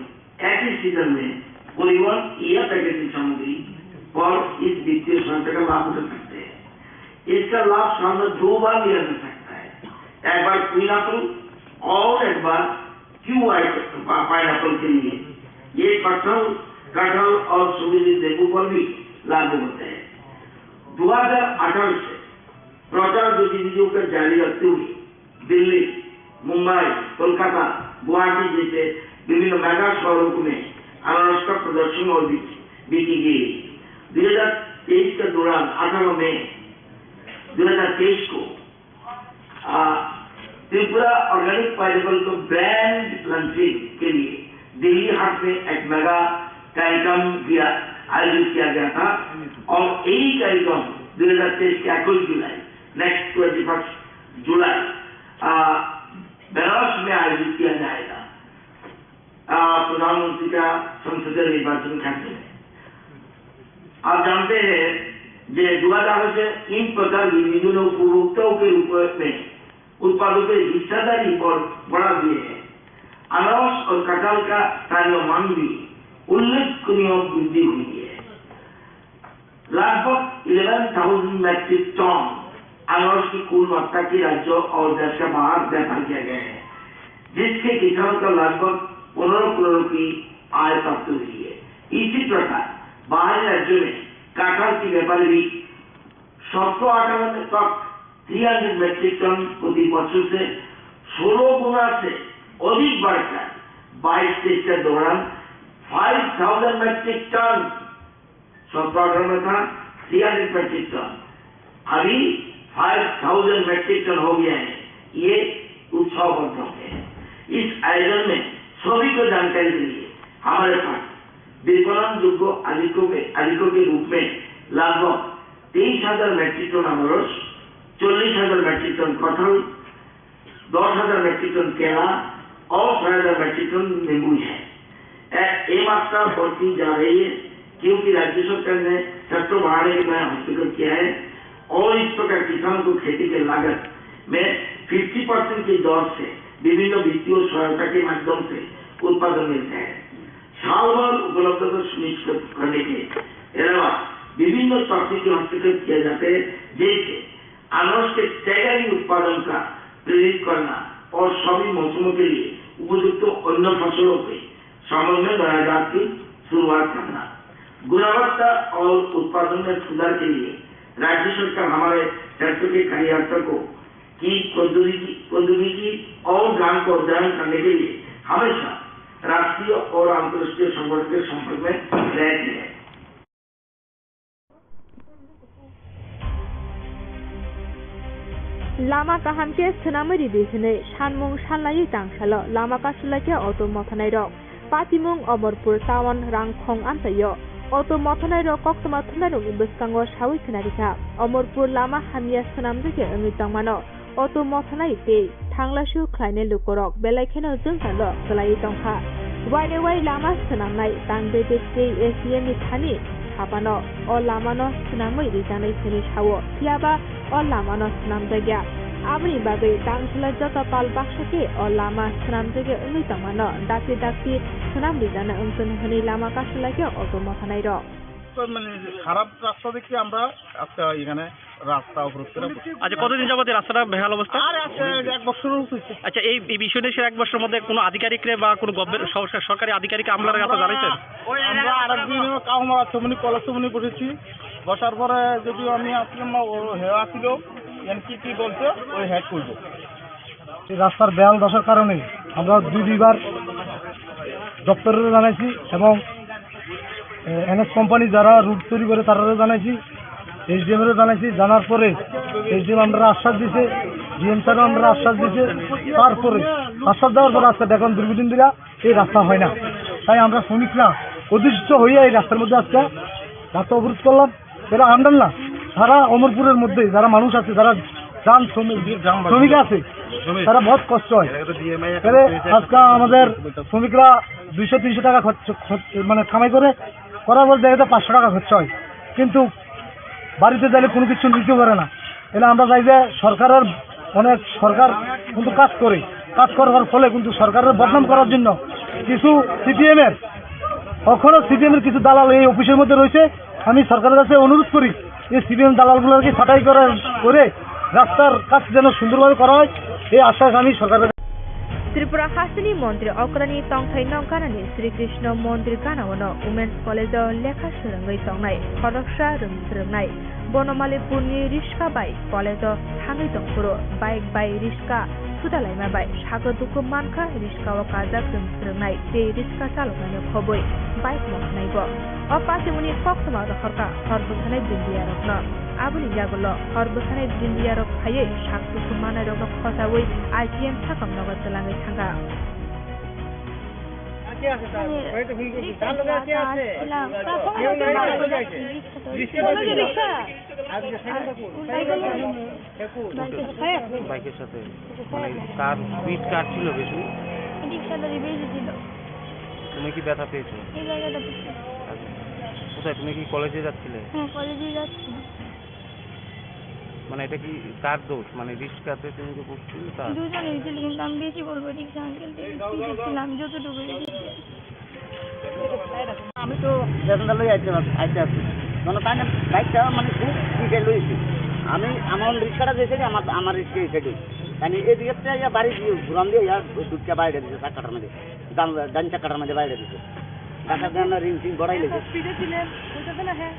एक ही सीजन में परिवहन या पैकेजिंग सामग्री पर इस वित्तीय सहायता का लाभ उठा सकते हैं। इसका लाभ साल में दो बार लिया जा सकता है, एक बार क्वीन एप्पल और एक बार क्यूआई पाइनएप्पल के लिए। ये कटहल, कटहल और सुगंधित नींबू पर भी लागू होते हैं। दो हज़ार अठारह से प्रचार गतिविधियों को जारी रखते हुए दिल्ली, मुंबई, कोलकाता, गुवाहाटी जैसे विभिन्न मेगा शहरों में अनारस का प्रदर्शन और बिक्री, बिक्री की गई। दो हज़ार तेईस के दौरान अठारह मई दो हज़ार तेईस को आ, त्रिपुरा ऑर्गेनिक पाइनएप्पल को ब्रांड लॉन्चिंग के लिए दिल्ली हाट में एक मेगा कार्यक्रम भी आयोजित किया गया था और यही कार्यक्रम दो हज़ार तेईस के इक्कीस जुलाई, नेक्स्ट ट्वेंटी फर्स्ट जुलाई, आ, बनारस में आयोजित किया जाएगा। आ, प्रधानमंत्री का संसदीय निर्वाचन खर्च है। आप जानते हैं कि दो हज़ार से इन प्रकार की विभिन्न उपभोक्ताओं के रूप में उत्पादों के हिस्सेदारी पर बढ़ा दिए हैं। अनारस और कटहल का स्थानीय मांग भी उल्लेखनीय वृद्धि हुई है। लगभग इलेवन थाउजेंड मीट्रिक टन अनारस की कुल मात्रा की राज्यों और देश के बाहर व्यापार किया गया है, जिससे किसानों का लगभग पन्द्रह करोड़ की आय प्राप्त हुई है। इसी प्रकार बाहरी राज्यों में कटहल की व्यापार भी सत्रह अठारह तक तीन हज़ार मेट्रिक टन प्रति वर्ष से सोलह गुना से अधिक बढ़कर बाईस तेईस के दौरान पाँच हज़ार मेट्रिक टन सौ क्वार्टर में था, तीन हज़ार मेट्रिक टन, अभी पाँच हज़ार मेट्रिक टन हो गया है। ये उत्साहवर्धक है। इस आयोजन में सभी को जानकारी के लिए हमारे पास विपणन योग्य आलूकों के आलूकों के रूप में लगभग तेईस हज़ार मेट्रिक टन अनारस, चालीस हज़ार मेट्रिक टन कटहल, दस हज़ार मेट्रिक टन केला और छह हज़ार मेट्रिक टन नींबू है। ए, ये मात्रा बढ़ती जा रही है, क्योंकि राज्य सरकार ने सेक्टर बढ़ाने के नया हस्तक्षेप किया है और इस प्रकार किसानों को खेती के लागत में फिफ्टी परसेंट की दर से विभिन्न वित्तीय सहायता के माध्यम से उत्पादन मिलता है। साल भर उपलब्धता सुनिश्चित करने के अलावा विभिन्न तकनीकी हस्तक्षेप किया जाते हैं, जैसे अनाज के टैगरी उत्पादन का प्रेरित करना और सभी मौसमों के लिए उपयुक्त अन्य फसलों के समन्वय बनाए जात की शुरुआत करना। गुणवत्ता और उत्पादन में सुधार के लिए राज्य सरकार हमारे क्षेत्र के कार्यकर्ता को की प्रौद्योगिकी प्रौद्योगिकी और ज्ञान को अध्ययन करने के लिए हमेशा राष्ट्रीय और अंतर्राष्ट्रीय संगठन के संपर्क में रहती है। Lama kaham khe swnamwi ridi hwnwi sanmung sanlaiwi tangsalo lama kasulaikhe auto mothanairok. Patimung Omorpur town Rangkhong amchaio auto mothanairok koktwma thunairokni bwskango sawi khwnarikha. Omorpur lama hamya swnamjagya wngwi tongmano. Auto mothanai tei thanglaisu khlainai lukorok belai kheno jwngkalo kwlaiwi tongkha. Wainaiwai lama swnamnai tang bedek tei A C M ni thani hapano o lamano swnamwi rijaknai hwnwi sao, phiyaba o lamano swnamjakya. Aboni bagwi tangsulai joto pal baksa khe o lama swnamjakya wngwi tongmano dakti dakti swnam rijakna wngkon hwnwi lama kasulaikha auto mothanairok. তো মানে খারাপ রাস্তা দেখে আমরা আজকে এখানে রাস্তা অবরোধ করে বসে। আচ্ছা, কতদিন যাবত এই রাস্তাটা বেহাল অবস্থা? আর আজকে এক বছর হচ্ছে। আচ্ছা, এই, এই বিষয় নিয়ে সে এক বছরের মধ্যে কোনো আধিকারিকরে বা কোনো গভর্নমেন্ট সরকার, সরকারি আধিকারিক আমলার কাছে জানাইছেন? আমরা আরেকদিন কাউমারা চমনি, কলেজ চমনি বসেছি। বসার পরে যদিও আমি আসলাম না, ও হে আসিল, এন কি কি বলছে, ওই হ্যাক করবো। এই রাস্তার বেহাল দশার কারণে আমরা দুই দুইবার দপ্তরে জানাইছি এবং এনএস কোম্পানি যারা রুট তৈরি করে তারারও জানাইছি, এসডিএম এরও জানাইছি। জানার পরে এসডিএম আমরা আশ্বাস দিছে, ডিএম স্যারও আমরা আশ্বাস দিছে। তারপরে আশ্বাস দেওয়ার পরে আজকে দেখলাম দীর্ঘদিন ধরে এই রাস্তা হয় না। তাই আমরা শ্রমিকরা অতিষ্ঠ হয়ে এই রাস্তার মধ্যে আজকে রাস্তা অবরোধ করলাম। এরা আমরাই না, সারা অমরপুরের মধ্যে যারা মানুষ আছে, যারা যান শ্রমিক, শ্রমিক আছে, তারা বহুত কষ্ট হয়। তাহলে আজকে আমাদের শ্রমিকরা দুইশো তিনশো টাকা খরচ, খরচ, মানে কামাই করে, করার পর দেখা যায় পাঁচশো টাকা খরচা হয়, কিন্তু বাড়িতে যাইলে কোনো কিছু নিতে পারে না। তাহলে আমরা চাই যে সরকারের, অনেক সরকার কিন্তু কাজ করে, কাজ করার ফলে কিন্তু সরকারের বদনাম করার জন্য কিছু সিপিএম এর, এখনো সিপিএম এর কিছু দালাল এই অফিসের মধ্যে রয়েছে। আমি সরকারের কাছে অনুরোধ করি, এই সিপিএম দালালগুলোকে ছাঁটাই করার করে রাস্তার কাজ যেন সুন্দরভাবে করা হয়, এই আশ্বাস আমি সরকারের কাছে। Tripura hasteni montri okrani tongthai no ganani Sri Krishna mondir gana-o no Women's College o lekha swrwngwi tongnai khoroksa rwng swrwngnai Bonomali purni riska bai college o thangwi tongphuru bike bai riska sudalaima bai sago dukhu mankha, riska o kajak rwng swrwngnai tei riska chaloknaino khobwi bike mothanai bo. O patimuni koktwma rohorkha hor bwsanai bindiyarokno. Aboni yagulo hor bwsanai bindiyarok phaiwi sak dukhu manairokno khochaui I G M sakam nogo twlangwi thangkha. বাইকের সাথে মানে কার স্পিড কার ছিল বেশি? রিক্সাটা বেশি ছিল। তুমি কি ব্যথা পেয়েছো? এই জায়গাটা পেয়েছি। আচ্ছা। কোথায়, তুমি কি কলেজে যাচ্ছিলে? হ্যাঁ, কলেজে যাচ্ছি। মানে এটা কি কার দোষ? মানে রিক্সাতে তুমি যে বসছিলে তার? দুজনেই ছিল, কিন্তু আমি বেশি বলবো রিক্সা আঙ্কেলকে স্পিডে ছিলাম যতটুকু দেখেছি। আমি তো বেদনা লই আইতে আস-, আইতে আছি। মানে তাই না বাইকটা মানে খুব স্পিডে লইছি। আমি আমার রিক্সাটা যে সাইডে, আমার, আমার রিক্সা এই সাইডে। মানে এদিকে তো ইয়া বাড়ি দিয়ে ঘুরান দিয়ে ইয়া দুধটা বাইরে দিছে চার কাটার মধ্যে। ডান, ডান চার কাটার মধ্যে বাইরে দিছে। ঢাকা দিয়ে আমরা রিং টিং বড়াই লেগে। স্পিডে ছিলেন, বুঝতে না, হ্যাঁ।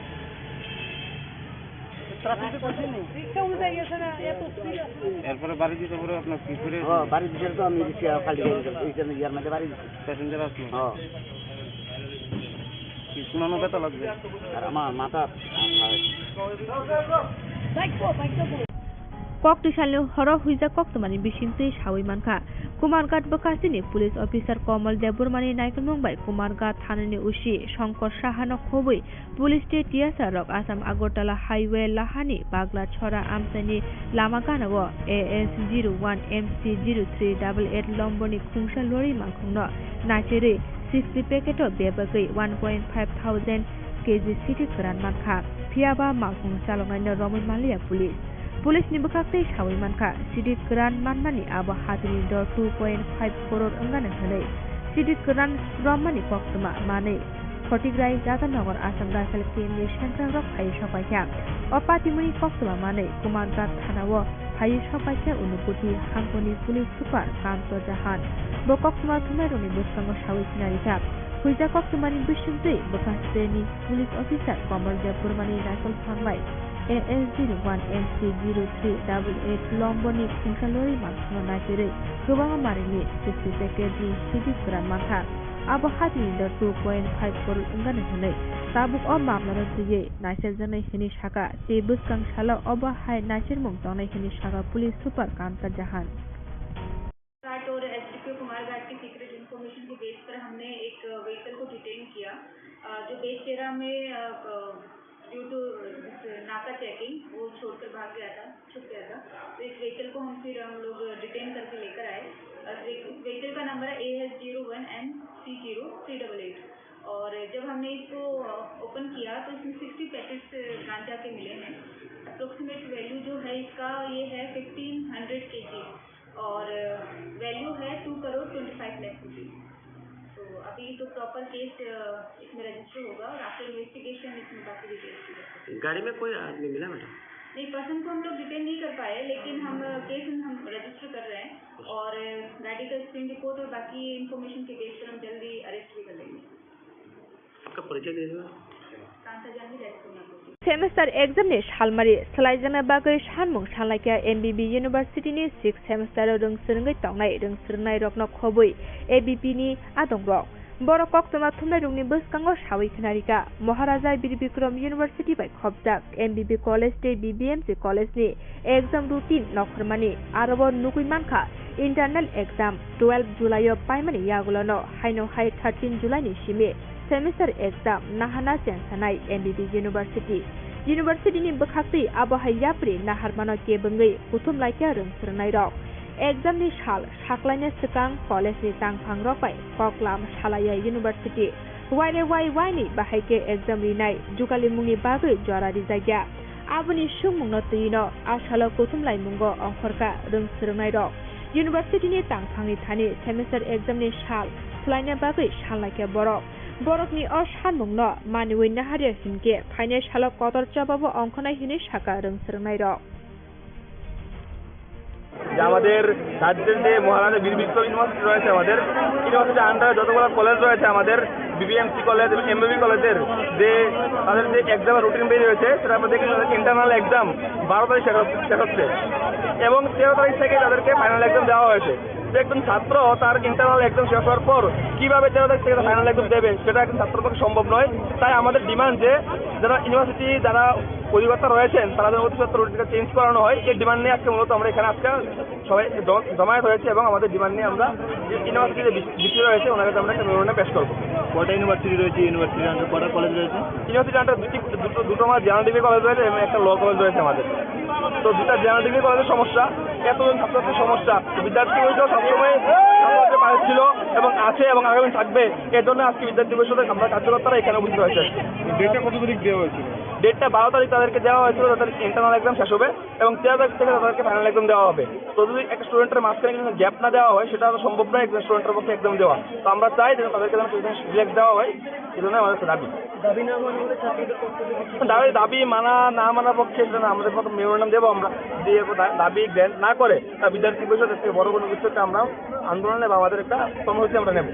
ট্রাফিকে ফসেনি। রিক্সা উল্টে গেছে না, এত স্পিড আছে। এরপরে বাড়ি দিতে পরে আপনার কি করে? হ্যাঁ, বাড়ি দিতে তো আমি রিক্সা খালি গাড়ি চলছে, এই জন্য ইয়ার মধ্যে বাড়ি দিচ্ছি। প্যাসেঞ্জার আসলো? হ্যাঁ। কি শোনানো ব্যথা লাগবে? আর আমার মাথা, আর Kok twisalni horo huijak koktwmani bisingtwi sawi mankha. Kumarghat bwkhastini police officer Komol Debbarmani naikolmung bai Kumarghat thanani O C Shankar Sahano khobwi police tei T S R rok Assam Agartala highway lahani Bagla Chhora amchaini lama ganao A S zero one M C zero three double eight lomboni khungsa lorry malkhungno naisirwi sixty packet o bebagwi one point five thousand K G sidi kwran mankha. Phiya ba malkhung chaloknaino romwi manliya police. Police ni bwkhak tei sawi mankha, sidi kwran manmani abo hatini dor two point five crore wngani hwnwi sidi kwran romani koktwma manwi Khotigrai, Jadanagar, Assam Rifle Camp ni central rok phaiwi sokpaikha. O patimuni koktwma manwi Kumarghat thanao phaiwi sokpaikha Unukoti hangkoni police super Kanto Jahan. Bo koktwma thumairokni bwskango sawi khna rijak. Huijak koktwmani bisingtwi bwkha sreni police officer Komol Debbarmani rifle phang bai A S zero one M C zero three double eight lomboni khungsa lorry malkhungno naisirwi kwbangma marini sixty packet ni sidi kwran mankha. Abo hatini dor two point five crore wngani hwnwi tabuk o mamlano twiwi naiseljaknai hwnwi sakha, tei bwskang salo obo hai naisirmung tongnai hwnwi sakha police super Kanta Jahan. घाट और एसडीपीओ कुमारघाट की secret information के बेस पर हमने एक व्हीकल को डिटेन किया, अ, जो बेचेरा में, अ, ड्यू टू नाका चेकिंग वो छोड़कर भाग गया था, छुप गया था। तो इस व्हीकल को हम फिर हम लोग डिटेन करके लेकर आए। और इस व्हीकल का नंबर है A S zero one M C zero three double eight। और जब हमने इसको ओपन किया तो इसमें सिक्सटी पैकेट्स गांजा के मिले हैं। अप्रोक्सीमेट वैल्यू जो है इसका, ये है फिफ्टीन हंड्रेड केजी। और वैल्यू है टू करोड़ ट्वेंटी फ़ाइव लाख रुपीस। तो अभी तो प्रॉपर केस, अ, इसमें रजिस्टर होगा और आफ्टर इन्वेस्टिगेशन इसमें बाकी डिटेल्स भी होंगे। गाड़ी में कोई आदमी मिला, मैडम? नहीं, पर्सन को हम लोग डिटेन नहीं कर पाए, लेकिन हम, अ, केस हम रजिस्टर कर रहे हैं और, अ, गाड़ी का स्क्रीन रिपोर्ट और बाकी इन्फॉर्मेशन के बेस पर हम जल्दी अरेस्ट भी कर लेंगे। आपका परिचय दे दो। Semester exam ni salmari swlaijakna bagwi sanmung sanlaikha M B B University ni sixth semester o rwng swrwngwi tongnai rwng swrwngnairokno khobwi A B P ni adongrok. Borok koktwma thumnairokni bwskango sawi khna rikha, Maharaja Bir Bikram University bai khopjak M B B College tei B B M C College ni exam routine nokhormani, aro bo nugwi mankha internal exam twelve July o paimani yagulono haino hai thirteen July ni simi semester exam nahana chengsanai M B B University. University ni bwkhaktwi abo hai yapri naharmano kebengwi kuthum laikha rwng swrwngnairok. Exam ni sal saklaina swkang college ni tangphangrok bai koklam salaiya university. Waire wai waini bahai khe exam rinai jukalimungni bagwi jora rijakya. Aboni swngmungno twino a salo kuthum laimungo ongkhorkha rwng swrwngnairok. University ni tangphangni thani semester exam ni sal swlaina bagwi sanlaikha borok. Borokni o sanmungno maniwi naharya hinkhe phainai salo kotor chobabo ongkhornai hinwi sakha rwng swrwngnairok. যে আমাদের রাজ্যের যে মহারাজা বীর বিক্রম ইউনিভার্সিটি রয়েছে, আমাদের ইউনিভার্সিটির আন্ডারে যতগুলো কলেজ রয়েছে, আমাদের বিবিএমসি কলেজ এবং এমবিবি কলেজের যে তাদের যে এক্সামের রুটিন বের হয়েছে, সেটা আমরা দেখি তাদের ইন্টারনাল এক্সাম বারো তারিখ শেষ হচ্ছে, শেষ হচ্ছে এবং তেরো তারিখ থেকে তাদেরকে ফাইনাল এক্সাম দেওয়া হয়েছে। যে একজন ছাত্র তার ইন্টারনাল এক্সাম শেষ হওয়ার পর কিভাবে তেরো তারিখ থেকে ফাইনাল এক্সাম দেবে, সেটা একজন ছাত্রের পক্ষে সম্ভব নয়। তাই আমাদের ডিমান্ড যে যারা ইউনিভার্সিটি, যারা অধিকর্তা রয়েছেন, তারা যেন অধিকর্তা রুটিনটা চেঞ্জ করানো হয়, এই ডিমান্ড নিয়ে আজকে মূলত আমরা এখানে আজকে সবাই জ-, জমায়েত হয়েছে এবং আমাদের ডিমান্ড নিয়ে আমরা যে ইউনিভার্সিটির যে ভিসি রয়েছে, ওনার কাছে আমরা একটা মেমোরেন্ডাম পেশ করবো। কয়টা ইউনিভার্সিটি রয়েছে? ইউনিভার্সিটির আন্ডারে কয়টা কলেজ রয়েছে? ইউনিভার্সিটির আন্ডারে দুটি, দুটো, দুটো আমার জেনারেল ডিগ্রি কলেজ রয়েছে এবং একটা ল কলেজ রয়েছে আমাদের। তো দুটা জেনারেল ডিগ্রি কলেজের সমস্যা, এত ছাত্রছাত্রীর সমস্যা, বিদ্যার্থী পরিষদ সবসময় ছাত্রছাত্রীর পাশে ছিল এবং আছে এবং আগামী থাকবে। এর জন্য আজকে বিদ্যার্থী পরিষদের আমরা কার্যকর্তারা এখানে উপস্থিত হয়েছে। ডেটটা কত তারিখ দেওয়া হয়েছিল? ডেটটা বারো তারিখ তাদেরকে দেওয়া হয়েছিল, তাদের ইন্টারনাল এক্সাম শেষ হবে এবং তেরো তারিখ থেকে তাদেরকে ফাইনাল এক্সাম দেওয়া হবে। তো যদি একটা স্টুডেন্টের মাঝখানে কিছু গ্যাপ না দেওয়া হয়, সেটা তো সম্ভব নয় একজন স্টুডেন্টের পক্ষে এক্সাম দেওয়া। তো আমরা চাই যেন তাদেরকে যেন রিল্যাক্স দেওয়া হয়, এই জন্য আমাদের একটা দাবি। দাবি না মানা হলে ছাত্রদের পক্ষ থেকে কি? দাবি, দাবি মানা না মানার পক্ষে সেটা না, আমাদের মতো মেমোরেন্ডাম দেবো আমরা, দিয়ে এরপর দা-, দাবি গ্র্যান্ট না করে, তা বিদ্যার্থী পরিষদ থেকে বড় কোনো কিছু একটা আমরা আন্দোলনে বা আমাদের একটা কর্মসূচি আমরা নেব।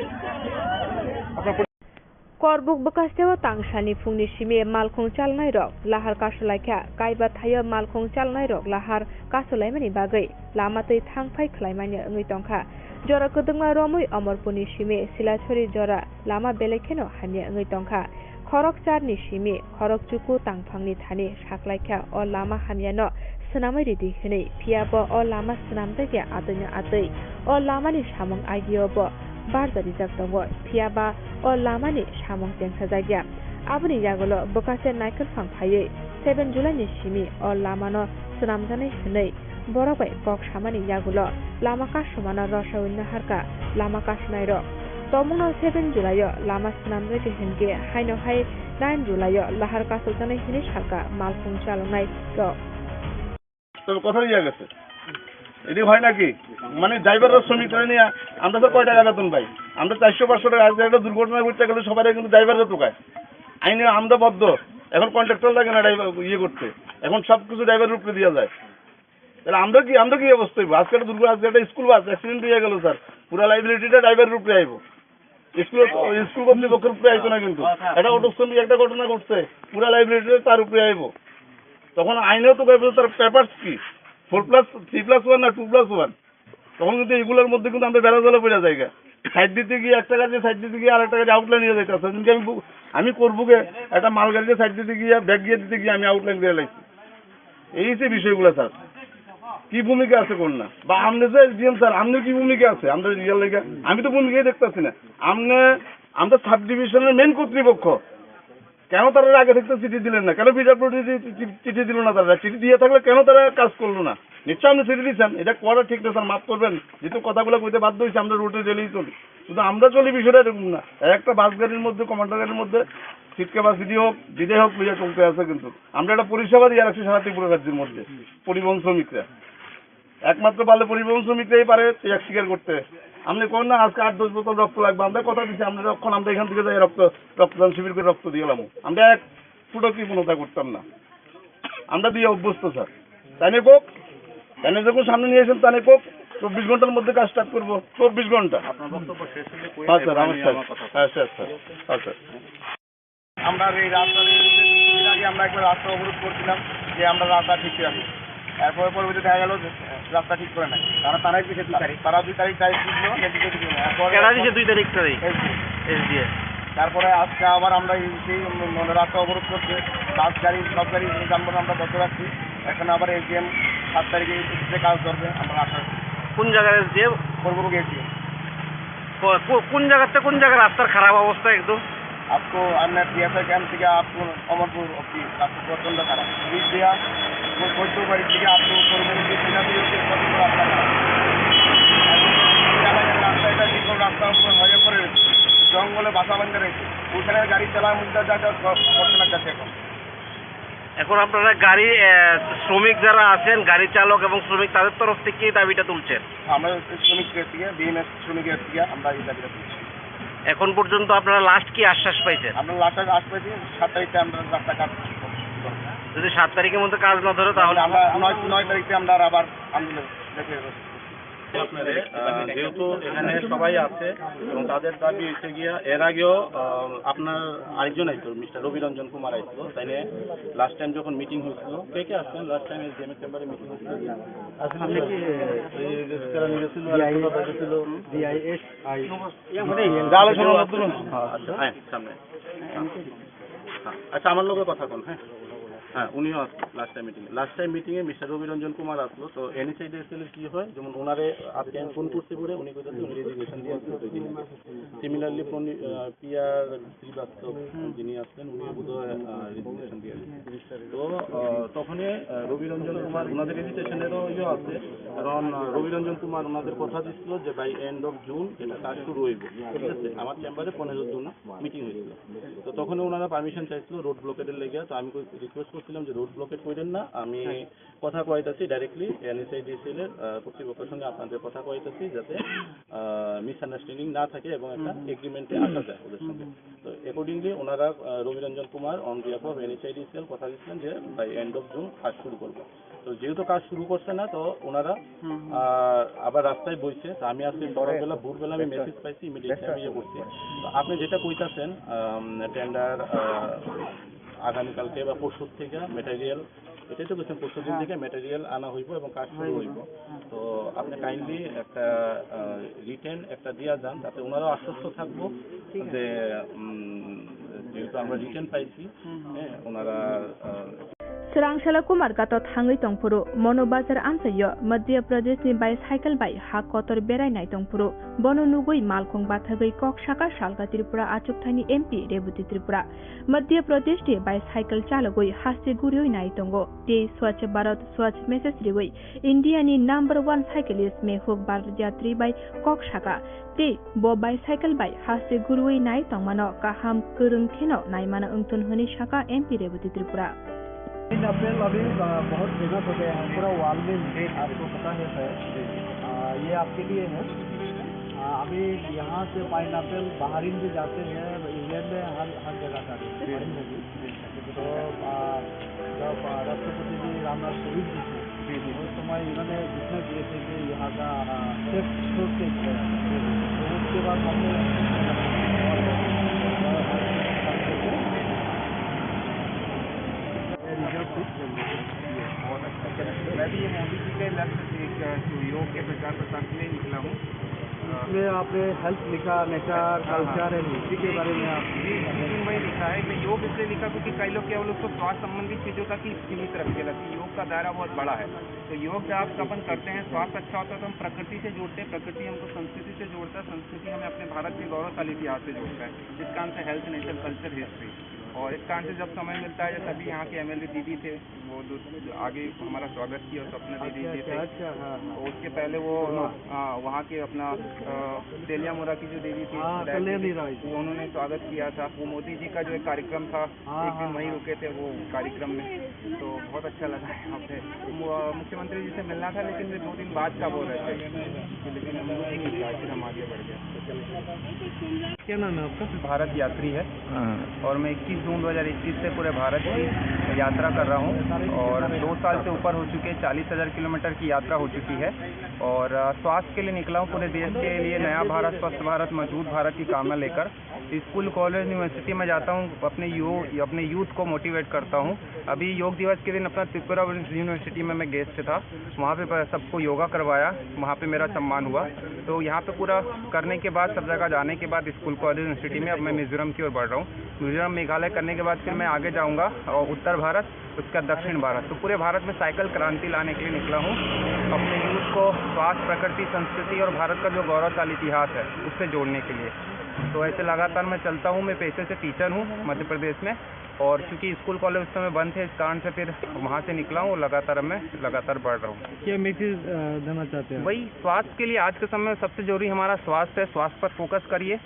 Korbuk bwkasteo tangsani phungni simi malkhung chalnairok lahar kasulaikha, kaiba thaio malkhung chalnairok lahar kasulaimani bagwi lama twi thang phai khlaimani wngwi tongkha. Jora kwdwkma romwi Omorpurni simi Silachori jora lama belai kheno hamya wngwi tongkha. Khorok charni simi khorok chuku tangphangni thani saklaikha o lama hamyano swnamwi ridi hwnwi, phiya bo o lama swnamjakya atwino atwi. O lamani samung agio bo barja rijak tongo, phiya ba o lamani samung chengsajakya. Aboni yagulo bwkase naikolphang phaiwi seven July ni simi o lamano swnamjaknai hwnwi borok bai kok samani yagulo lama kasumano rwsaui naharkha lama kasunairok. Tongmungno seven July o lama swnamjakya hwnkhe haino hai nine July o lahar kasukjaknai hwnwi salkha malkhung chaloknairok. তবে কথা ইয়ে গেছে। এটি হয় নাকি? মানে ড্রাইভাররা শ্রমিকরা নিয়ে আমরা তো কয় টাকা বেতন পাই? আমরা চারশো পাঁচশো টাকা, আজকে একটা দুর্ঘটনা ঘটতে গেলে সবাই কিন্তু ড্রাইভাররা টোকায়। আইনে আমরা বদ্ধ। এখন কন্ট্রাক্টর লাগে না ড্রাইভার ইয়ে করতে। এখন সব কিছু ড্রাইভারের উপরে দেওয়া যায়। তাহলে আমরা কি, আমরা কি অবস্থা হইবো? আজকে একটা দুর্ঘটনা, আজকে একটা স্কুল বাস অ্যাক্সিডেন্ট হয়ে গেল স্যার, পুরা লাইবিলিটিটা ড্রাইভারের উপরে আইবো। স্কুল, স্কুল কর্তৃপক্ষের উপরে আইতো না কিন্তু। একটা অটো শ্রমিক একটা ঘটনা ঘটছে, পুরা লাইবিলিটিটা তার উপরে আইবো। তখন আইনেও তো ব্যাপার, তার পেপারস কি? Four plus, three plus one না টু প্লাস ওয়ান? তখন কিন্তু এগুলোর মধ্যে কিন্তু আমরা বেড়া জালে পড়ে যাই গা। সাইড দিতে গিয়ে একটা গাড়ি, সাইড দিতে গিয়ে আরেকটা গাড়ি আউটলাইন নিয়ে যাইতেছে। সেদিনকে আমি বু-, আমি করবো গে একটা মালগাড়িকে সাইড দিতে গিয়ে, ব্যাক গিয়ে দিতে গিয়ে আমি আউটলাইন দিয়ে লাগছি। এই যে বিষয়গুলো স্যার, কি ভূমিকা আছে কোন না? বা আপনি যে এসডিএম স্যার, আপনি কি ভূমিকা আছে? আমরা রিয়াল লেগে আমি তো ভূমিকাই দেখতেছি না। আপনি, আমরা সাব ডিভিশনের মেন কর্তৃপক্ষ, কেন তারা আগে থেকে চিঠি দিলেন না? কেন পিডাব্লিউডি চিঠি দিল না তারা? চিঠি দিয়ে থাকলে কেন তারা কাজ করলো না? নিশ্চয় আপনি চিঠি দিচ্ছেন, এটা করা ঠিক না স্যার, মাফ করবেন। যেহেতু কথাগুলো কইতে বাধ্য হয়েছে, আমরা রোডে রেলেই চলি, শুধু আমরা চলি বিষয়টা এরকম না। একটা বাস গাড়ির মধ্যে, কমান্ডার গাড়ির মধ্যে সিট ক্যাপাসিটি হোক, যেটাই হোক, লইয়া চলতে আছে। কিন্তু আমরা একটা পরিষেবা দিয়ে রাখছি সারা ত্রিপুরা রাজ্যের মধ্যে পরিবহন শ্রমিকরা। একমাত্র পারলে পরিবহন শ্রমিকরাই পারে ত্যাগ স্বীকার করতে। আপনি কোন না আজকে আট দশ বোতল রক্ত লাগবে, আমরা কথা দিচ্ছি, আমরা যখন আমরা এখান থেকে যাই রক্ত, রক্তদান শিবির করে রক্ত দিয়ে এলাম, আমরা এক ফুটো কৃপণতা করতাম না, আমরা দিয়ে অভ্যস্ত স্যার। তাই না কোক? তাই না যখন সামনে নিয়ে এসেছেন, তাই না কোক? চব্বিশ ঘন্টার মধ্যে কাজ স্টার্ট করবো, চব্বিশ ঘন্টা। আপনার বক্তব্য শেষ হলে কই হ্যাঁ স্যার, আমি আমার স্যার। আমার কথা হ্যাঁ স্যার, স্যার। হ্যাঁ স্যার। আমরা এই রাস্তার এর আগে আমরা একবার রাস্তা অবরোধ করছিলাম যে আমরা রাস্তা ঠিক রাখি। এরপরে পরবর্তী দেখা গেল যে রাস্তা ঠিক করে নাই। তারা, তারাই দিছে দুই তারিখ। তারা দুই তারিখ তারিখ দিছিল, কিন্তু কিছু না। এরপরে কেডা দিছে দুই তারিখ তারিখ? এসডিএ। এসডিএ। তারপরে আজকে আবার আমরা এই সেই মানে রাস্তা অবরোধ করছে, বাস গাড়ি, সব গাড়ি, যানবাহন আমরা বন্ধ রাখছি। এখন আবার এসডিএম সাত তারিখে এসে কাজ ধরবে, আমরা আশা রাখছি। কোন জায়গার এসডিএম? বড়বাবু গেছি। কো-, কো-, কোন জায়গাতে কোন জায়গার রাস্তার খারাপ অবস্থা একদম? आपको अन्य टीएसआई कैंप থেকে आपको अमरपुर অবধি রাস্তা প্রচণ্ড খারাপ। ব্রিজ দিয়া ও চোদ্দ বাড়ি থেকে आपको করবেন যে সেটা দিয়ে হচ্ছে প্রচণ্ড রাস্তা খারাপ। এবং এলাকার রাস্তা এটা দীর্ঘ রাস্তা উপরে হয়ে পড়ে রয়েছে, জঙ্গলে বাসা বান্ধা রয়েছে, ওখানে গাড়ি চালানোর মধ্যে যা যা ঘটনা ঘটছে এখন। এখন আপনারা গাড়ি, আহ, শ্রমিক যারা আছেন, গাড়ি চালক এবং শ্রমিক, তাদের তরফ থেকে কি দাবিটা তুলছেন? আমরা শ্রমিকদের থেকে, বিএমএস শ্রমিকের থেকে আমরা এই দাবিটা তুলছি। এখন পর্যন্ত আপনারা লাস্ট কি আশ্বাস পাইছেন? আমরা লাস্ট আশ্বাস পাইছি, সাত তারিখে আমরা রাস্তাঘাট করব। যদি সাত তারিখের মধ্যে কাজ না ধরে, তাহলে আমরা নয়, নয় তারিখে আমরা আবার আন্দোলন দেখে আপনারে, আহ, যেহেতু এখানে সবাই আছে এবং তাদের দাবি হচ্ছে গিয়া, এর আগেও, আহ, আপনার আরেকজন আইছিল, মিস্টার রবি রঞ্জন কুমার আইছিল, তাই নিয়ে লাস্ট টাইম যখন মিটিং হয়েছিল, কে কে আসলেন লাস্ট টাইম এসডিএম এর চেম্বারে মিটিং হয়েছিল? আসলে কি, এই যে কারা নিয়েছিল, আরেকজন গেছিল, ডিআইএসআই। আলোচনা মাধ্যমে। আচ্ছা, হ্যাঁ, সামনে। হ্যাঁ। আচ্ছা, আমার লগে কথা কোন, হ্যাঁ? হ্যাঁ, উনিও আসলো লাস্ট টাইম মিটিং এ। লাস্ট টাইম মিটিং এ মিস্টার রবি রঞ্জন কুমার আসলো। তো এনএসআইডিসিএল এর কি হয়, যেমন ওনারে আজকে আমি ফোন করতে পারে, উনি কইতাছে উনি রেজিগনেশন দিয়ে আসলো দুই দিন আগে। সিমিলারলি ফোন, আহ, পিআর শ্রীবাস্তব যিনি আসলেন, উনি বোধহয়, আহ, রেজিগনেশন দিয়ে আসলেন। তো, আহ, তখনই, আহ, রবি রঞ্জন কুমার ওনাদের রেজিস্ট্রেশনেরও ইয়ে আছে, কারণ, আহ, রবি রঞ্জন কুমার ওনাদের কথা দিছিল যে বাই এন্ড অফ জুন এটা কাজ শুরু হইব, ঠিক আছে? আমার চেম্বারে পনেরো জুন মিটিং হয়েছিল। তো তখন ওনারা পারমিশন চাইছিল রোড ব্লকেডের লেগে। তো আমি রিকোয়েস্ট করছিলাম যে রোড ব্লকেড করেন না, আমি কথা কইতাছি ডাইরেক্টলি এনএসআইডিসিএল এর, আহ, কর্তৃপক্ষের সঙ্গে আপনাদের কথা কইতাছি, যাতে, আহ, মিসআন্ডারস্ট্যান্ডিং না থাকে এবং একটা এগ্রিমেন্টে আসা যায় ওদের সঙ্গে। তো অ্যাকর্ডিংলি ওনারা, আহ, Ravi Ranjan Kumar on behalf of এনএইচআইডি সেল কথা দিচ্ছিলেন যে বাই এন্ড অফ জুন কাজ শুরু করবো। তো যেহেতু কাজ শুরু করছে না, তো ওনারা, আহ, আবার রাস্তায় বইছে। তো আমি আজকে সকালবেলা, ভোরবেলা আমি মেসেজ পাইছি, ইমিডিয়েটলি আমি ইয়ে করছি। তো আপনি যেটা কইতাছেন, আম, টেন্ডার, আহ, আগামীকালকে বা পরশু থেকে ম্যাটেরিয়াল, এটাই তো বলছেন, পরশু দিন থেকে ম্যাটেরিয়াল আনা হইব এবং কাজ শুরু হইব। তো আপনি কাইন্ডলি একটা, আহ, রিটেন একটা দিয়া যান, যাতে ওনারাও আশ্বস্ত থাকবো যে, উম, যেহেতু আমরা রিটেন পাইছি, হ্যাঁ, ওনারা, আহ, Swrang Sala Kumar gato thangwi tongphuru, Mono Bazar amchaio Madhya Pradesh ni bicycle bai ha kotor berai nai tongphuru, bono nugwi malkhung bathagwi kok saka salka Tripura achukthani M P Reboti Tripura. Madhya Pradesh ni bicycle chalogwi haste guriwi nai tongo, tei Swachh Bharat Swachh message riwi India ni number one cyclist Mehuk Bharat Yatri bai kok saka, tei bo bicycle bai haste guriwi nai tongmano kaham kwrwng kheno naimano wngthun hwnwi saka M P Reboti Tripura. Pineapple अभी, अ, बहुत फेमस हो गया है पूरा वर्ल्ड में, आपको पता है शायद। अ, ये आपके लिए है। अ, अभी यहाँ से पाइनएप्पल बाहरिन भी जाते हैं, इंग्लैंड में हर, हर जगह जाते हैं। तो, अ, जब, अ, राष्ट्रपति जी रामनाथ कोविंद जी थे, उस समय इन्होंने घोषणा किए थे कि यहाँ का, अ, सेफ स्टोर टेक है। तो उसके बाद हमने रिजल्ट बहुत अच्छा। मैं भी ये मोदी जी के लक्ष्य से एक, अ, योग के प्रचार प्रसार के लिए निकला हूँ। इसमें आपने हेल्थ लिखा, नेचर, हाँ, हाँ। कल्चर एंड हिस्ट्री के बारे में आप जी, जी, वही लिखा है। मैं योग इसलिए लिखा क्योंकि कई लोग केवल उसको स्वास्थ्य संबंधी चीज़ों तक ही सीमित रख के रखते हैं। योग का दायरा बहुत बड़ा है। तो योग जब आप अपन करते हैं, स्वास्थ्य अच्छा होता है, तो हम प्रकृति से जुड़ते हैं, प्रकृति हमको संस्कृति से जोड़ता है, संस्कृति हमें अपने भारत के गौरवशाली इतिहास से जोड़ता है, जिस कारण से हेल्थ, नेचर, कल्चर, हिस्ट्री। और इस कारण से जब समय मिलता है, जैसे अभी यहाँ के एमएलए दीदी थे, वो दो, आगे हमारा स्वागत किया, स्वप्ना दीदी जी थे। अच्छा, हाँ, हाँ। तो उसके पहले वो, हाँ, वहाँ के अपना, अ, तेलियामुरा की जो देवी थी, हाँ, कल्याणी राय जी। उन्होंने स्वागत किया था। वो मोदी जी का जो एक कार्यक्रम था, हाँ, एक दिन हाँ, वहीं हाँ। रुके थे वो कार्यक्रम में, तो बहुत अच्छा लगा यहाँ पे। मु-, मुख्यमंत्री जी से मिलना था, लेकिन वे दो दिन बाद का बोल रहे थे, लेकिन हम लोग नहीं मिल पाए, फिर हम आगे बढ़ गए। क्या नाम है आपका? भारत यात्री है। हाँ। और मैं इक्कीस जून दो हज़ार इक्कीस से पूरे भारत की यात्रा कर रहा हूँ और दो साल से ऊपर हो चुके हैं, चालीस हज़ार किलोमीटर की यात्रा हो चुकी है। और, अ, स्वास्थ्य के लिए निकला हूँ, पूरे देश के लिए नया भारत, स्वस्थ भारत, मजबूत भारत की कामना लेकर। स्कूल, कॉलेज, यूनिवर्सिटी में जाता हूँ, अपने यू-, अपने यूथ को मोटिवेट करता हूँ। अभी योग दिवस के दिन अपना त्रिपुरा यूनिवर्सिटी में मैं गेस्ट था, वहाँ पे प-, सबको योगा करवाया, वहाँ पे मेरा सम्मान हुआ। तो यहाँ पे पूरा करने के बाद, सब जगह जाने के बाद, स्कूल, कॉलेज, यूनिवर्सिटी में अब मैं मिजोरम की ओर बढ़ रहा हूँ। मिजोरम, मेघालय करने के बाद फिर मैं आगे जाऊँगा और उत्तर भारत, उसका दक्षिण भारत। तो पूरे भारत में साइकिल क्रांति लाने के लिए निकला हूँ, अपने यूथ को स्वास्थ्य, प्रकृति, संस्कृति और भारत का जो गौरवशाली इतिहास है, उससे जोड़ने के लिए। तो ऐसे लगातार मैं चलता हूँ। मैं पेशे से टीचर हूँ मध्य प्रदेश में, और चूँकि स्कूल, कॉलेज उस समय बंद थे, इस कारण से फिर वहाँ से निकला हूँ और लगातार मैं लगातार बढ़ रहा हूँ। क्या मैसेज, अ, देना चाहते हैं आप? वही, स्वास्थ्य के लिए आज के समय में सबसे जरूरी हमारा स्वास्थ्य है। स्वास्थ्य पर फोकस करिए,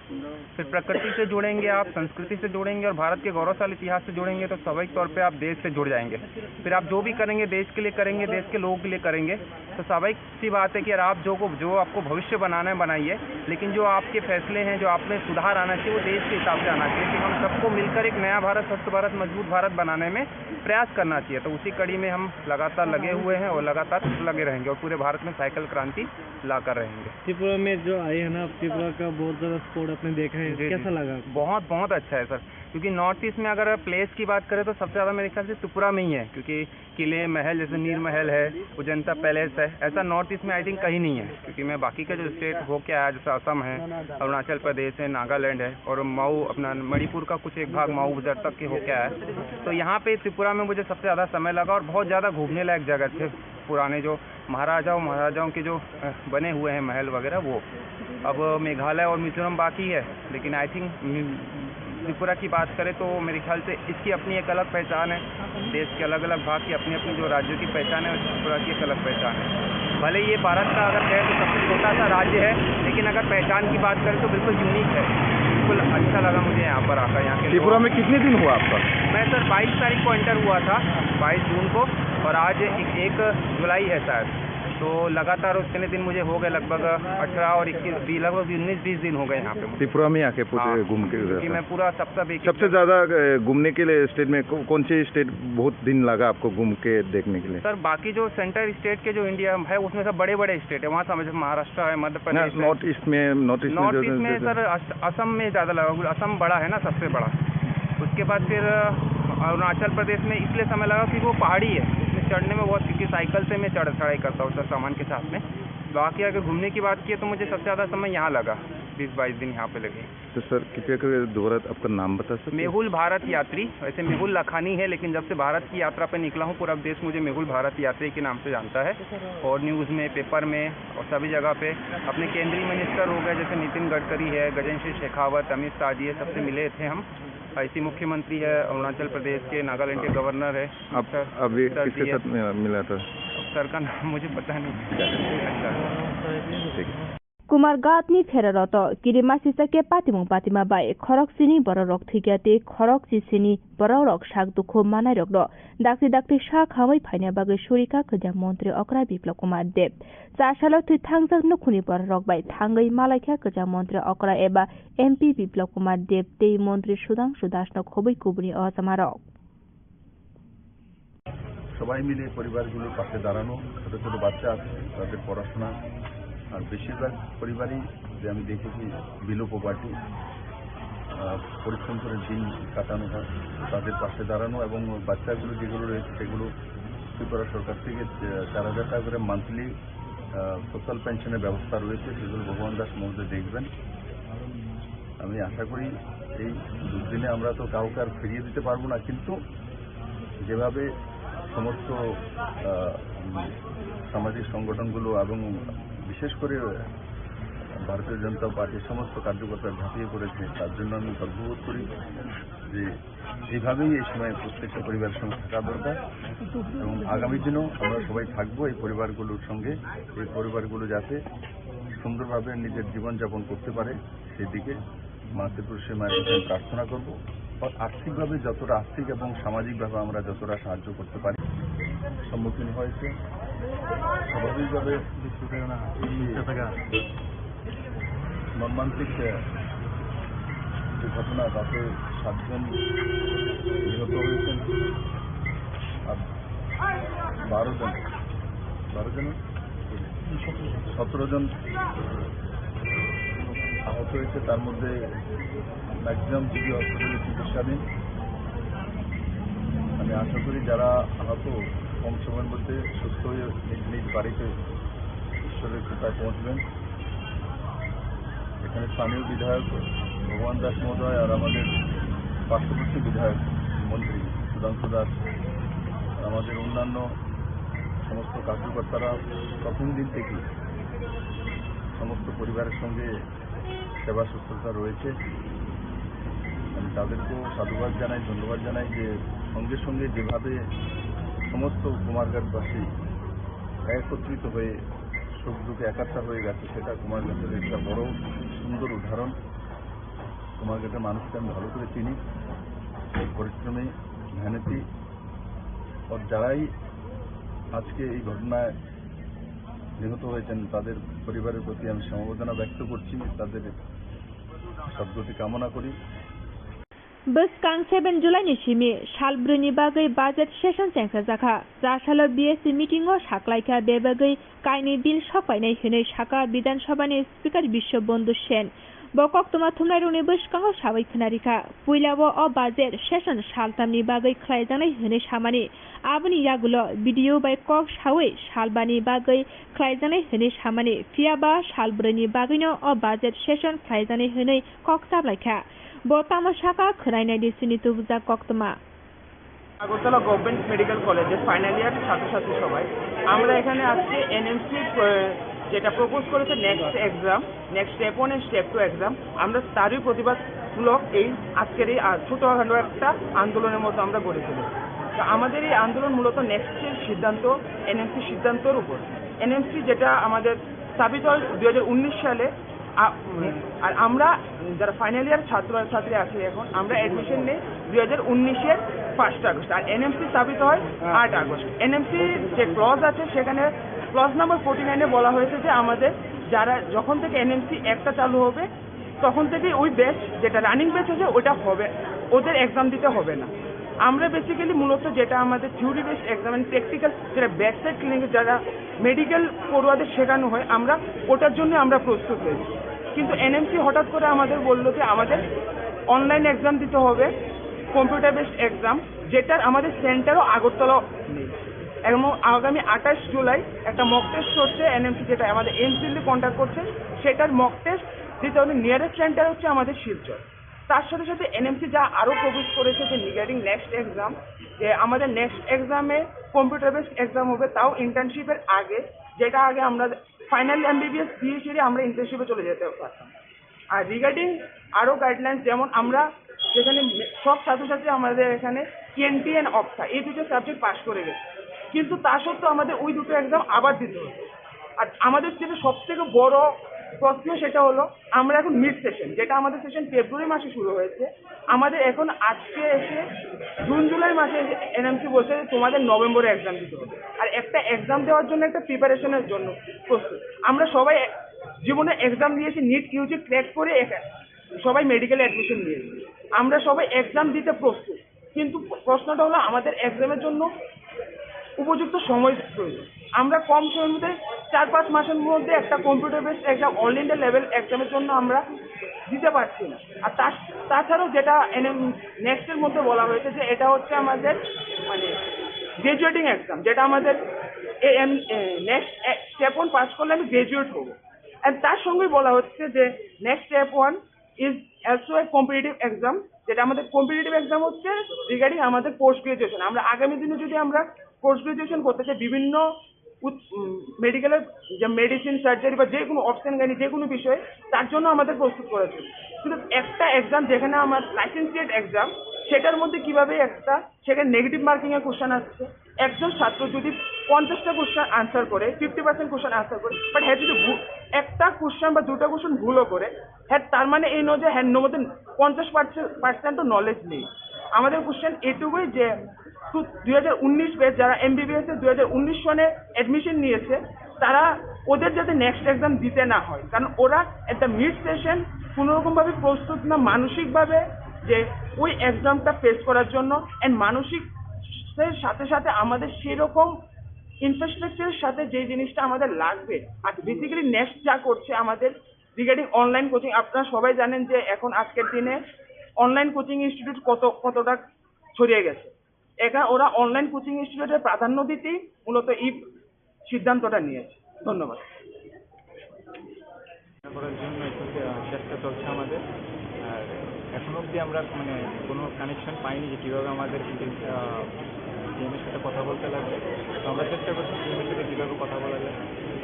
फिर प्रकृति से जुड़ेंगे आप, संस्कृति से जुड़ेंगे और भारत के गौरवशाली इतिहास से जुड़ेंगे, तो स्वाभाविक तौर पे आप देश से जुड़ जाएंगे। फिर आप जो भी करेंगे, देश के लिए करेंगे, देश के लोगों के लिए करेंगे। तो स्वाभाविक सी बात है कि यार, आप जो को, जो आपको भविष्य बनाना है, बनाइए, लेकिन जो आपके फैसले हैं, जो आप में सुधार आना चाहिए, वो देश के हिसाब से आना चाहिए। कि हम सबको मिलकर एक नया भारत, स्वस्थ भारत, मजबूत भारत बनाने में प्रयास करना चाहिए। तो उसी कड़ी में हम लगातार लगे हुए हैं और लगातार लगे रहेंगे और पूरे भारत में साइकिल क्रांति लाकर रहेंगे। त्रिपुरा में जो आए हैं ना, त्रिपुरा का बहुत ज़्यादा स्पोर्ट आपने देखा है, जी, जी। कैसा लगा आपको? बहुत, बहुत अच्छा है सर, क्योंकि नॉर्थ ईस्ट में अगर प्लेस की बात करें तो सबसे ज़्यादा मेरे ख्याल से त्रिपुरा में ही है, क्योंकि किले, महल, जैसे नीर महल है, अजंता पैलेस है, ऐसा नॉर्थ ईस्ट में आई थिंक कहीं नहीं है, क्योंकि मैं बाकी का जो स्टेट होके आया, जैसे असम है, अरुणाचल प्रदेश है, नागालैंड है और मऊ, अपना मणिपुर का कुछ एक भाग मऊ बजर तक के होके आया है। तो यहाँ पे त्रिपुरा में मुझे सबसे ज़्यादा समय लगा और बहुत ज़्यादा घूमने लायक जगह थे। पुराने जो महाराजाओं, महाराजाओं के जो, अ, बने हुए हैं महल वगैरह, वो। अब मेघालय और मिजोरम बाकी है, लेकिन आई थिंक, हम्म, त्रिपुरा की बात करें तो मेरे ख्याल से इसकी अपनी एक अलग पहचान है। देश के अलग-अलग भाग की अपनी-अपनी जो राज्यों की पहचान है, त्रिपुरा की एक अलग पहचान है। भले ये भारत का अगर कहें तो सबसे छोटा सा राज्य है, लेकिन अगर पहचान की बात करें तो बिल्कुल यूनिक है। बिल्कुल अच्छा लगा मुझे यहाँ पर आकर, यहाँ के त्रिपुरा लोग। में कितने दिन हुआ आपका? मैं सर बाईस तारीख को एंटर हुआ था, बाईस जून को, और आज एक, एक जुलाई है शायद। तो लगातार उतने दिन मुझे हो गए, लगभग अठारह और इक्कीस, बी-, लगभग उन्नीस बीस दिन हो गए यहाँ पे मुझे। त्रिपुरा में आके पूरे हाँ, घूम के उधर क्योंकि से। मैं पूरा सब, सब एक सबसे ज्यादा, अ, घूमने के लिए स्टेट में कौ-, कौन से स्टेट बहुत दिन लगा आपको घूम के देखने के लिए? सर, बाकी जो सेंटर स्टेट के जो इंडिया है, उसमें सब बड़े-बड़े स्टेट है। वहाँ समझ, महाराष्ट्र है, मध्य ना, प्रदेश है। नॉर्थ ईस्ट में, नॉर्थ ईस्ट में नॉर्थ जो, ईस्ट जो, में जो, सर, अस-, असम में ज़्यादा लगा, क्योंकि असम बड़ा है ना, सबसे बड़ा। उसके बाद फिर, अ, अरुणाचल प्रदेश में इसलिए समय लगा कि वो पहाड़ी है, उसमें चढ़ने में बहुत, क्योंकि साइकिल से मैं चढ़, चढ़ाई करता हूँ सर, सामान के साथ में। बाकी अगर घूमने की बात की तो मुझे सबसे ज़्यादा समय यहाँ लगा, बीस बाईस दिन यहाँ पे लगे। तो सर, कृपया करके दोबारा आपका नाम बता सकते हैं? मेहुल भारत यात्री, वैसे मेहुल लखानी है, लेकिन जब से भारत की यात्रा पे निकला हूँ, पूरा देश मुझे मेहुल भारत यात्री के नाम से जानता है। और न्यूज़ में, पेपर में और सभी जगह पे अपने केंद्रीय मिनिस्टर हो गए, जैसे नितिन गडकरी है, गजेंद्र सिंह शेखावत, अमित शाह जी है, सबसे मिले थे हम। ऐसी मुख्यमंत्री है अरुणाचल प्रदेश के, नागालैंड के गवर्नर है। आप सर, अभी सर किसके जी है। साथ में मिला था? सर का नाम मुझे पता नहीं। अच्छा। ठीक है। Kumarghatni pheraroto kirimasisa khe patimung patima bai khorok chini bororok thwikya tei khorok chisini borokrok sak dukhu manairokno dakti dakti sak hamwi phaina bagwi surika kwcham montri okra Biplab Kumar Deb. Cha salo thwi thangjak nukhungni bororok bai thangwi malaikha kwcham montri okra eba M P Biplab Kumar Deb tei montri Sudhangshu Dasno khobwi kubuni o jamarok. সবাই মিলে পরিবারগুলোর পাশে দাঁড়ানো, ছোট ছোট বাচ্চা আছে, তাদের পড়াশোনা, আর বেশিরভাগ পরিবারই যে আমি দেখেছি বিলো পভার্টি, আহ, পরিশ্রম করে দিন কাটানো হয়, তাদের পাশে দাঁড়ানো এবং বাচ্চাগুলো যেগুলো রয়েছে সেগুলো ত্রিপুরা সরকার থেকে, আহ, চার হাজার টাকা করে মান্থলি সোশ্যাল পেনশনের ব্যবস্থা রয়েছে, সেগুলো ভগবান দাস মহোদয় দেখবেন। আমি আশা করি এই দুর্দিনে আমরা তো কাউকে আর ফিরিয়ে দিতে পারবো না, কিন্তু যেভাবে সমস্ত, আহ, উম, সামাজিক সংগঠনগুলো এবং বিশেষ করে ভারতীয় জনতা পার্টির সমস্ত কার্যকর্তা ঝাঁপিয়ে পড়েছে, তার জন্য আমি গর্ববোধ করি যে এইভাবেই এই সময় প্রত্যেকটা পরিবারের সঙ্গে থাকা দরকার এবং আগামী দিনেও আমরা সবাই থাকবো এই পরিবারগুলোর সঙ্গে। এই পরিবারগুলো যাতে সুন্দরভাবে নিজের জীবনযাপন করতে পারে, সেদিকে মাতৃপুরুষের মায়ের কাছে আমি প্রার্থনা করব। আর আর্থিকভাবে যতটা, আর্থিক এবং সামাজিকভাবে আমরা যতটা সাহায্য করতে পারি, সম্মুখীন হয়েছে, স্বাভাবিকভাবে এই মর্মান্তিক, আহ, যে ঘটনা, তাতে সাতজন নিহত হয়েছেন, আর বারো জন, বারো জন, সতেরো জন আহত হয়েছে, তার মধ্যে ম্যাক্সিমাম জিবি হসপিটালে চিকিৎসাধীন। আমি আশা করি যারা আহত কম সময়ের মধ্যে সুস্থ হয়ে নিজ নিজ বাড়িতে ঈশ্বরের কৃপায় পৌঁছবেন। এখানে স্থানীয় বিধায়ক ভগবান দাস মহোদয় আর আমাদের পার্শ্ববর্তী বিধায়ক মন্ত্রী সুধাংশু দাস আর আমাদের অন্যান্য সমস্ত কার্যকর্তারা প্রথম দিন থেকে সমস্ত পরিবারের সঙ্গে সেবা শুশ্রূষা রয়েছে। আমি তাদেরকেও সাধুবাদ জানাই, ধন্যবাদ জানাই যে সঙ্গে সঙ্গে যেভাবে সমস্ত কুমারঘাটবাসী একত্রিত হয়ে সুখ দুঃখে একাত্তা হয়ে গেছে, সেটা কুমারঘাটের একটা বড় সুন্দর উদাহরণ। কুমারঘাটের মানুষকে আমি ভালো করে চিনি, পরিশ্রমী, মেহনতি। আর যারাই আজকে এই ঘটনায় নিহত হয়েছেন, তাদের পরিবারের প্রতি আমি সমবেদনা ব্যক্ত করছি, তাদের সদ্গতি কামনা করি। Bwskang seven July ni simi sal brwi ni bagwi budget session chengsajakha. Cha salo B S C meeting o saklaikha, bebagwi kainwi bill sokpainai hwnwi sakha Bidhan Sabha ni Speaker Biswa Bandhu Sen. Bo koktwma thumnairokni bwskango sawi khwnarikha. Puilao o budget session saltamni bagwi khlaijaknai hwnwi samani, aboni yagulo B D O bai kok sawi salbani bagwi khlaijaknai hwnwi samani, phiyaba salbrwini bagwino o budget session khlaijaknai hwnwi kok chablaikha. Bo tamo sakha, khwnainai di chini tubujak koktwma. Agartala government medical কলেজের final year ছাত্রছাত্রী সবাই আমরা এখানে আজকে NMC যেটা propose করেছে next exam, next step one and step two exam, আমরা তারই প্রতিবাদমূলক এই আজকের এই, আহ, ছোটখাটো একটা আন্দোলনের মতো আমরা গড়ে তুলেছি। তো আমাদের এই আন্দোলন মূলত নেক্সটের সিদ্ধান্ত, এনএমসি সিদ্ধান্তর উপর। এনএমসি যেটা আমাদের স্থাপিত হয় দুই হাজার উনিশ সালে, আ-, আর আমরা যারা ফাইনাল ইয়ার ছাত্র ছাত্রী আছি এখন, আমরা অ্যাডমিশন নেই দুই হাজার উনিশের ফার্স্ট আগস্ট, আর এনএমসি স্থাপিত হয় আট আগস্ট। এনএমসি যে ক্লজ আছে সেখানে ক্লজ নাম্বার ফোর্টি নাইনে বলা হয়েছে যে আমাদের যারা, যখন থেকে এনএমসি একটা চালু হবে, তখন থেকে ওই ব্যাচ, যেটা রানিং ব্যাচ আছে, ওটা হবে, ওদের এক্সাম দিতে হবে না। আমরা বেসিক্যালি মূলত যেটা আমাদের theory based exam and practical, যেটা ব্যাক সাইড ক্লিনিক, যারা মেডিকেল পড়ুয়াদের শেখানো হয়, আমরা ওটার জন্য আমরা প্রস্তুত হয়েছি। কিন্তু এনএমসি হঠাৎ করে আমাদের বললো যে আমাদের অনলাইন এক্সাম দিতে হবে, কম্পিউটার বেসড এক্সাম, যেটার আমাদের সেন্টারও আগরতলাও নেই। এবং আগামী আঠাশ জুলাই একটা মক টেস্ট হচ্ছে এনএমসি, যেটা আমাদের এইমস দিল্লি কন্ডাক্ট করছে, সেটার মক টেস্ট দিতে হবে। নিয়ারেস্ট সেন্টার হচ্ছে আমাদের শিলচর। তার সাথে সাথে এনএমসি যা আরও প্রমিস করেছে যে রিগার্ডিং নেক্সট এক্সাম, যে আমাদের নেক্সট এক্সামে কম্পিউটার বেসড এক্সাম হবে, তাও ইন্টার্নশিপের আগে, যেটা আগে আমরা ফাইনাল এমবিবিএস দিয়ে সেরে আমরা ইন্টার্নশিপে চলে যেতে পারতাম। আর রিগার্ডিং আরও গাইডলাইন্স, যেমন আমরা যেখানে মে-, সব ছাত্রছাত্রী আমাদের এখানে ইএনটি অ্যান্ড অপথা, এই দুটো সাবজেক্ট পাস করে গেছে, কিন্তু তা সত্ত্বেও আমাদের ওই দুটো এক্সাম আবার দিতে হচ্ছে। আর আমাদের যেটা সব থেকে বড় প্রশ্ন, সেটা হলো আমরা এখন মিড সেশন, যেটা আমাদের সেশন ফেব্রুয়ারি মাসে শুরু হয়েছে, আমাদের এখন আজকে এসে জুন জুলাই মাসে এসে এনএমসি বলছে যে তোমাদের নভেম্বরে এক্সাম দিতে হবে। আর একটা এক্সাম দেওয়ার জন্য, একটা প্রিপারেশনের জন্য প্রস্তুত। আমরা সবাই এ-, জীবনে এক্সাম দিয়েছি, নিট ইউজি ক্র্যাক করে এখানে সবাই মেডিকেল অ্যাডমিশন নিয়েছি। আমরা সবাই এক্সাম দিতে প্রস্তুত, কিন্তু প্রশ্নটা হলো আমাদের এক্সামের জন্য উপযুক্ত সময় প্রয়োজন। আমরা কম সময়ের মধ্যে, চার পাঁচ মাসের মধ্যে একটা computer based exam, all India level এক্সামের জন্য আমরা দিতে পারছি না। আর তার, তাছাড়াও যেটা এনএম নেক্সটের মধ্যে বলা হয়েছে যে এটা হচ্ছে আমাদের মানে গ্র্যাজুয়েটিং এক্সাম, যেটা আমাদের A M next step one pass করলে আমি গ্র্যাজুয়েট হবো। অ্যান্ড তার সঙ্গেই বলা হচ্ছে যে next step one is also a competitive exam, যেটা আমাদের কম্পিটিটিভ এক্সাম হচ্ছে রিগার্ডিং আমাদের পোস্ট গ্রাজুয়েশন। আমরা আগামী দিনে যদি আমরা পোস্ট গ্রাজুয়েশন করতে চাই, বিভিন্ন মেডিকেলের যে মেডিসিন, সার্জারি বা যে কোনো অপশন গাইনি, যে কোনো বিষয়ে, তার জন্য আমাদের প্রস্তুত করা উচিত। কিন্তু একটা এক্সাম যেখানে আমার লাইসেন্সিয়েট এক্সাম, সেটার মধ্যে কিভাবে একটা, সেখানে নেগেটিভ মার্কিংয়ের কোশ্চেন আসছে, একজন ছাত্র যদি পঞ্চাশটা কোশ্চেন আনসার করে, ফিফটি পার্সেন্ট কোশ্চেন আনসার করে, বাট হ্যাঁ যদি ভু-, একটা কোশ্চেন বা দুটো কোশ্চেন ভুলও করে, হ্যাঁ, তার মানে এই নয় যে হ্যাঁ, মধ্যে পঞ্চাশ পার্সেন্ট তো নলেজ নেই। আমাদের কোশ্চেন এটুকুই যে টু-, দুই হাজার উনিশ ব্যাচ, যারা এমবিবিএস এ দুই হাজার উনিশ সনে অ্যাডমিশন নিয়েছে, তারা, ওদের যাতে নেক্সট এক্সাম দিতে না হয়, কারণ ওরা এট দ্য মিড সেশন কোনোরকমভাবে প্রস্তুত না মানসিকভাবে যে ওই এক্সামটা ফেস করার জন্য। অ্যান্ড মানসিক এর সাথে সাথে আমাদের সেরকম ইনফ্রাস্ট্রাকচারের সাথে যে জিনিসটা আমাদের লাগবে। আর বেসিক্যালি নেক্সট যা করছে আমাদের রিগার্ডিং অনলাইন কোচিং, আপনারা সবাই জানেন যে এখন আজকের দিনে অনলাইন কোচিং ইনস্টিটিউট কত, কতটা ছড়িয়ে গেছে। একা ওরা অনলাইন কোচিং ইনস্টিটিউটে প্রাধান্য দিতেই মূলত এই সিদ্ধান্তটা নিয়েছে। ধন্যবাদ। করার জন্য একটু, আহ, চেষ্টা চলছে আমাদের। আর এখনো অবধি আমরা মানে কোনো কানেকশন পাইনি যে কীভাবে আমাদের, আহ, টিএমের সাথে কথা বলতে লাগবে। তো আমরা চেষ্টা করছি টিএমের সাথে কীভাবে কথা বলা যায়।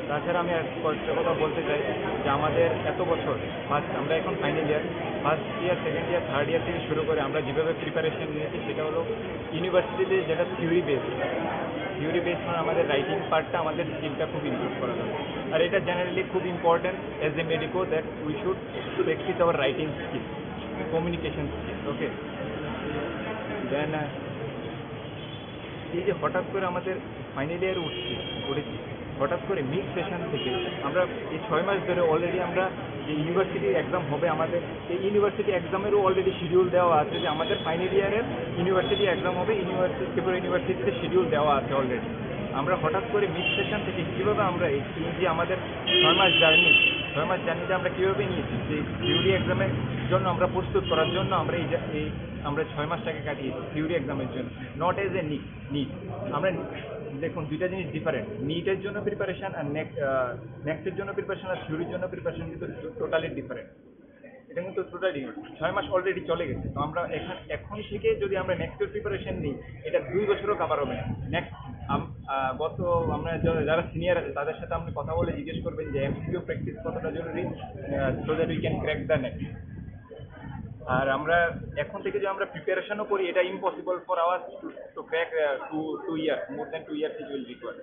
তাছাড়া আমি আর কয়েকটা কথা বলতে চাই যে আমাদের এত বছর, ফার্স্ট আমরা এখন final year, first year, second year, third year থেকে শুরু করে আমরা যেভাবে প্রিপারেশন নিয়েছি, সেটা হলো ইউনিভার্সিটিতে যেটা থিওরি বেস, থিওরি বেস মানে আমাদের রাইটিং পার্টটা, আমাদের স্কিলটা খুব ইমপ্রুভ করা দরকার। আর এটা জেনারেলি খুব important as a medico that we should practice our writing skill, communication skill, okay? দেন এই যে হঠাৎ করে আমাদের ফাইনাল ইয়ার উঠছি, উঠেছি, হঠাৎ করে মিড সেশন থেকে আমরা এই ছয় মাস ধরে অলরেডি আমরা যে ইউনিভার্সিটি এক্সাম হবে আমাদের, এই ইউনিভার্সিটি এক্সামেরও অলরেডি শিডিউল দেওয়া আছে যে আমাদের ফাইনাল ইয়ারের ইউনিভার্সিটি এক্সাম হবে, ইউনিভার্সিটি, ত্রিপুরা ইউনিভার্সিটিতে শিডিউল দেওয়া আছে অলরেডি। আমরা হঠাৎ করে মিড সেশন থেকে কীভাবে আমরা এই, এই যে আমাদের ছয় মাস জার্নি, ছয় মাস জার্নিতে আমরা কীভাবে নিয়েছি যে থিওরি এক্সামের জন্য আমরা প্রস্তুত করার জন্য আমরা এই জা-, এই আমরা ছয় মাসটাকে কাটিয়েছি থিওরি এক্সামের জন্য, not as a NEET. NEET, আমরা দেখুন, দুইটা জিনিস ডিফারেন্ট। নিটের জন্য প্রিপারেশন আর নেক্সট, নেক্সটের জন্য প্রিপারেশন আর থিওরির জন্য প্রিপারেশন কিন্তু টোটালি ডিফারেন্ট। এটা কিন্তু টোটালি ছয় মাস অলরেডি চলে গেছে। তো আমরা এখান, এখন থেকে যদি আমরা নেক্সটের প্রিপারেশন নিই, এটা দুই বছরও কভার হবে না। নেক্সট, গত, আমরা যা-, যারা সিনিয়র আছে, তাদের সাথে আপনি কথা বলে জিজ্ঞেস করবেন যে এমসিকিউ প্র্যাকটিস কতটা জরুরি, so that we can crack the next। আর আমরা এখন থেকে যদি আমরা প্রিপারেশনও করি, এটা impossible for us to, to crack, uh, two, two years, more than two years it will require।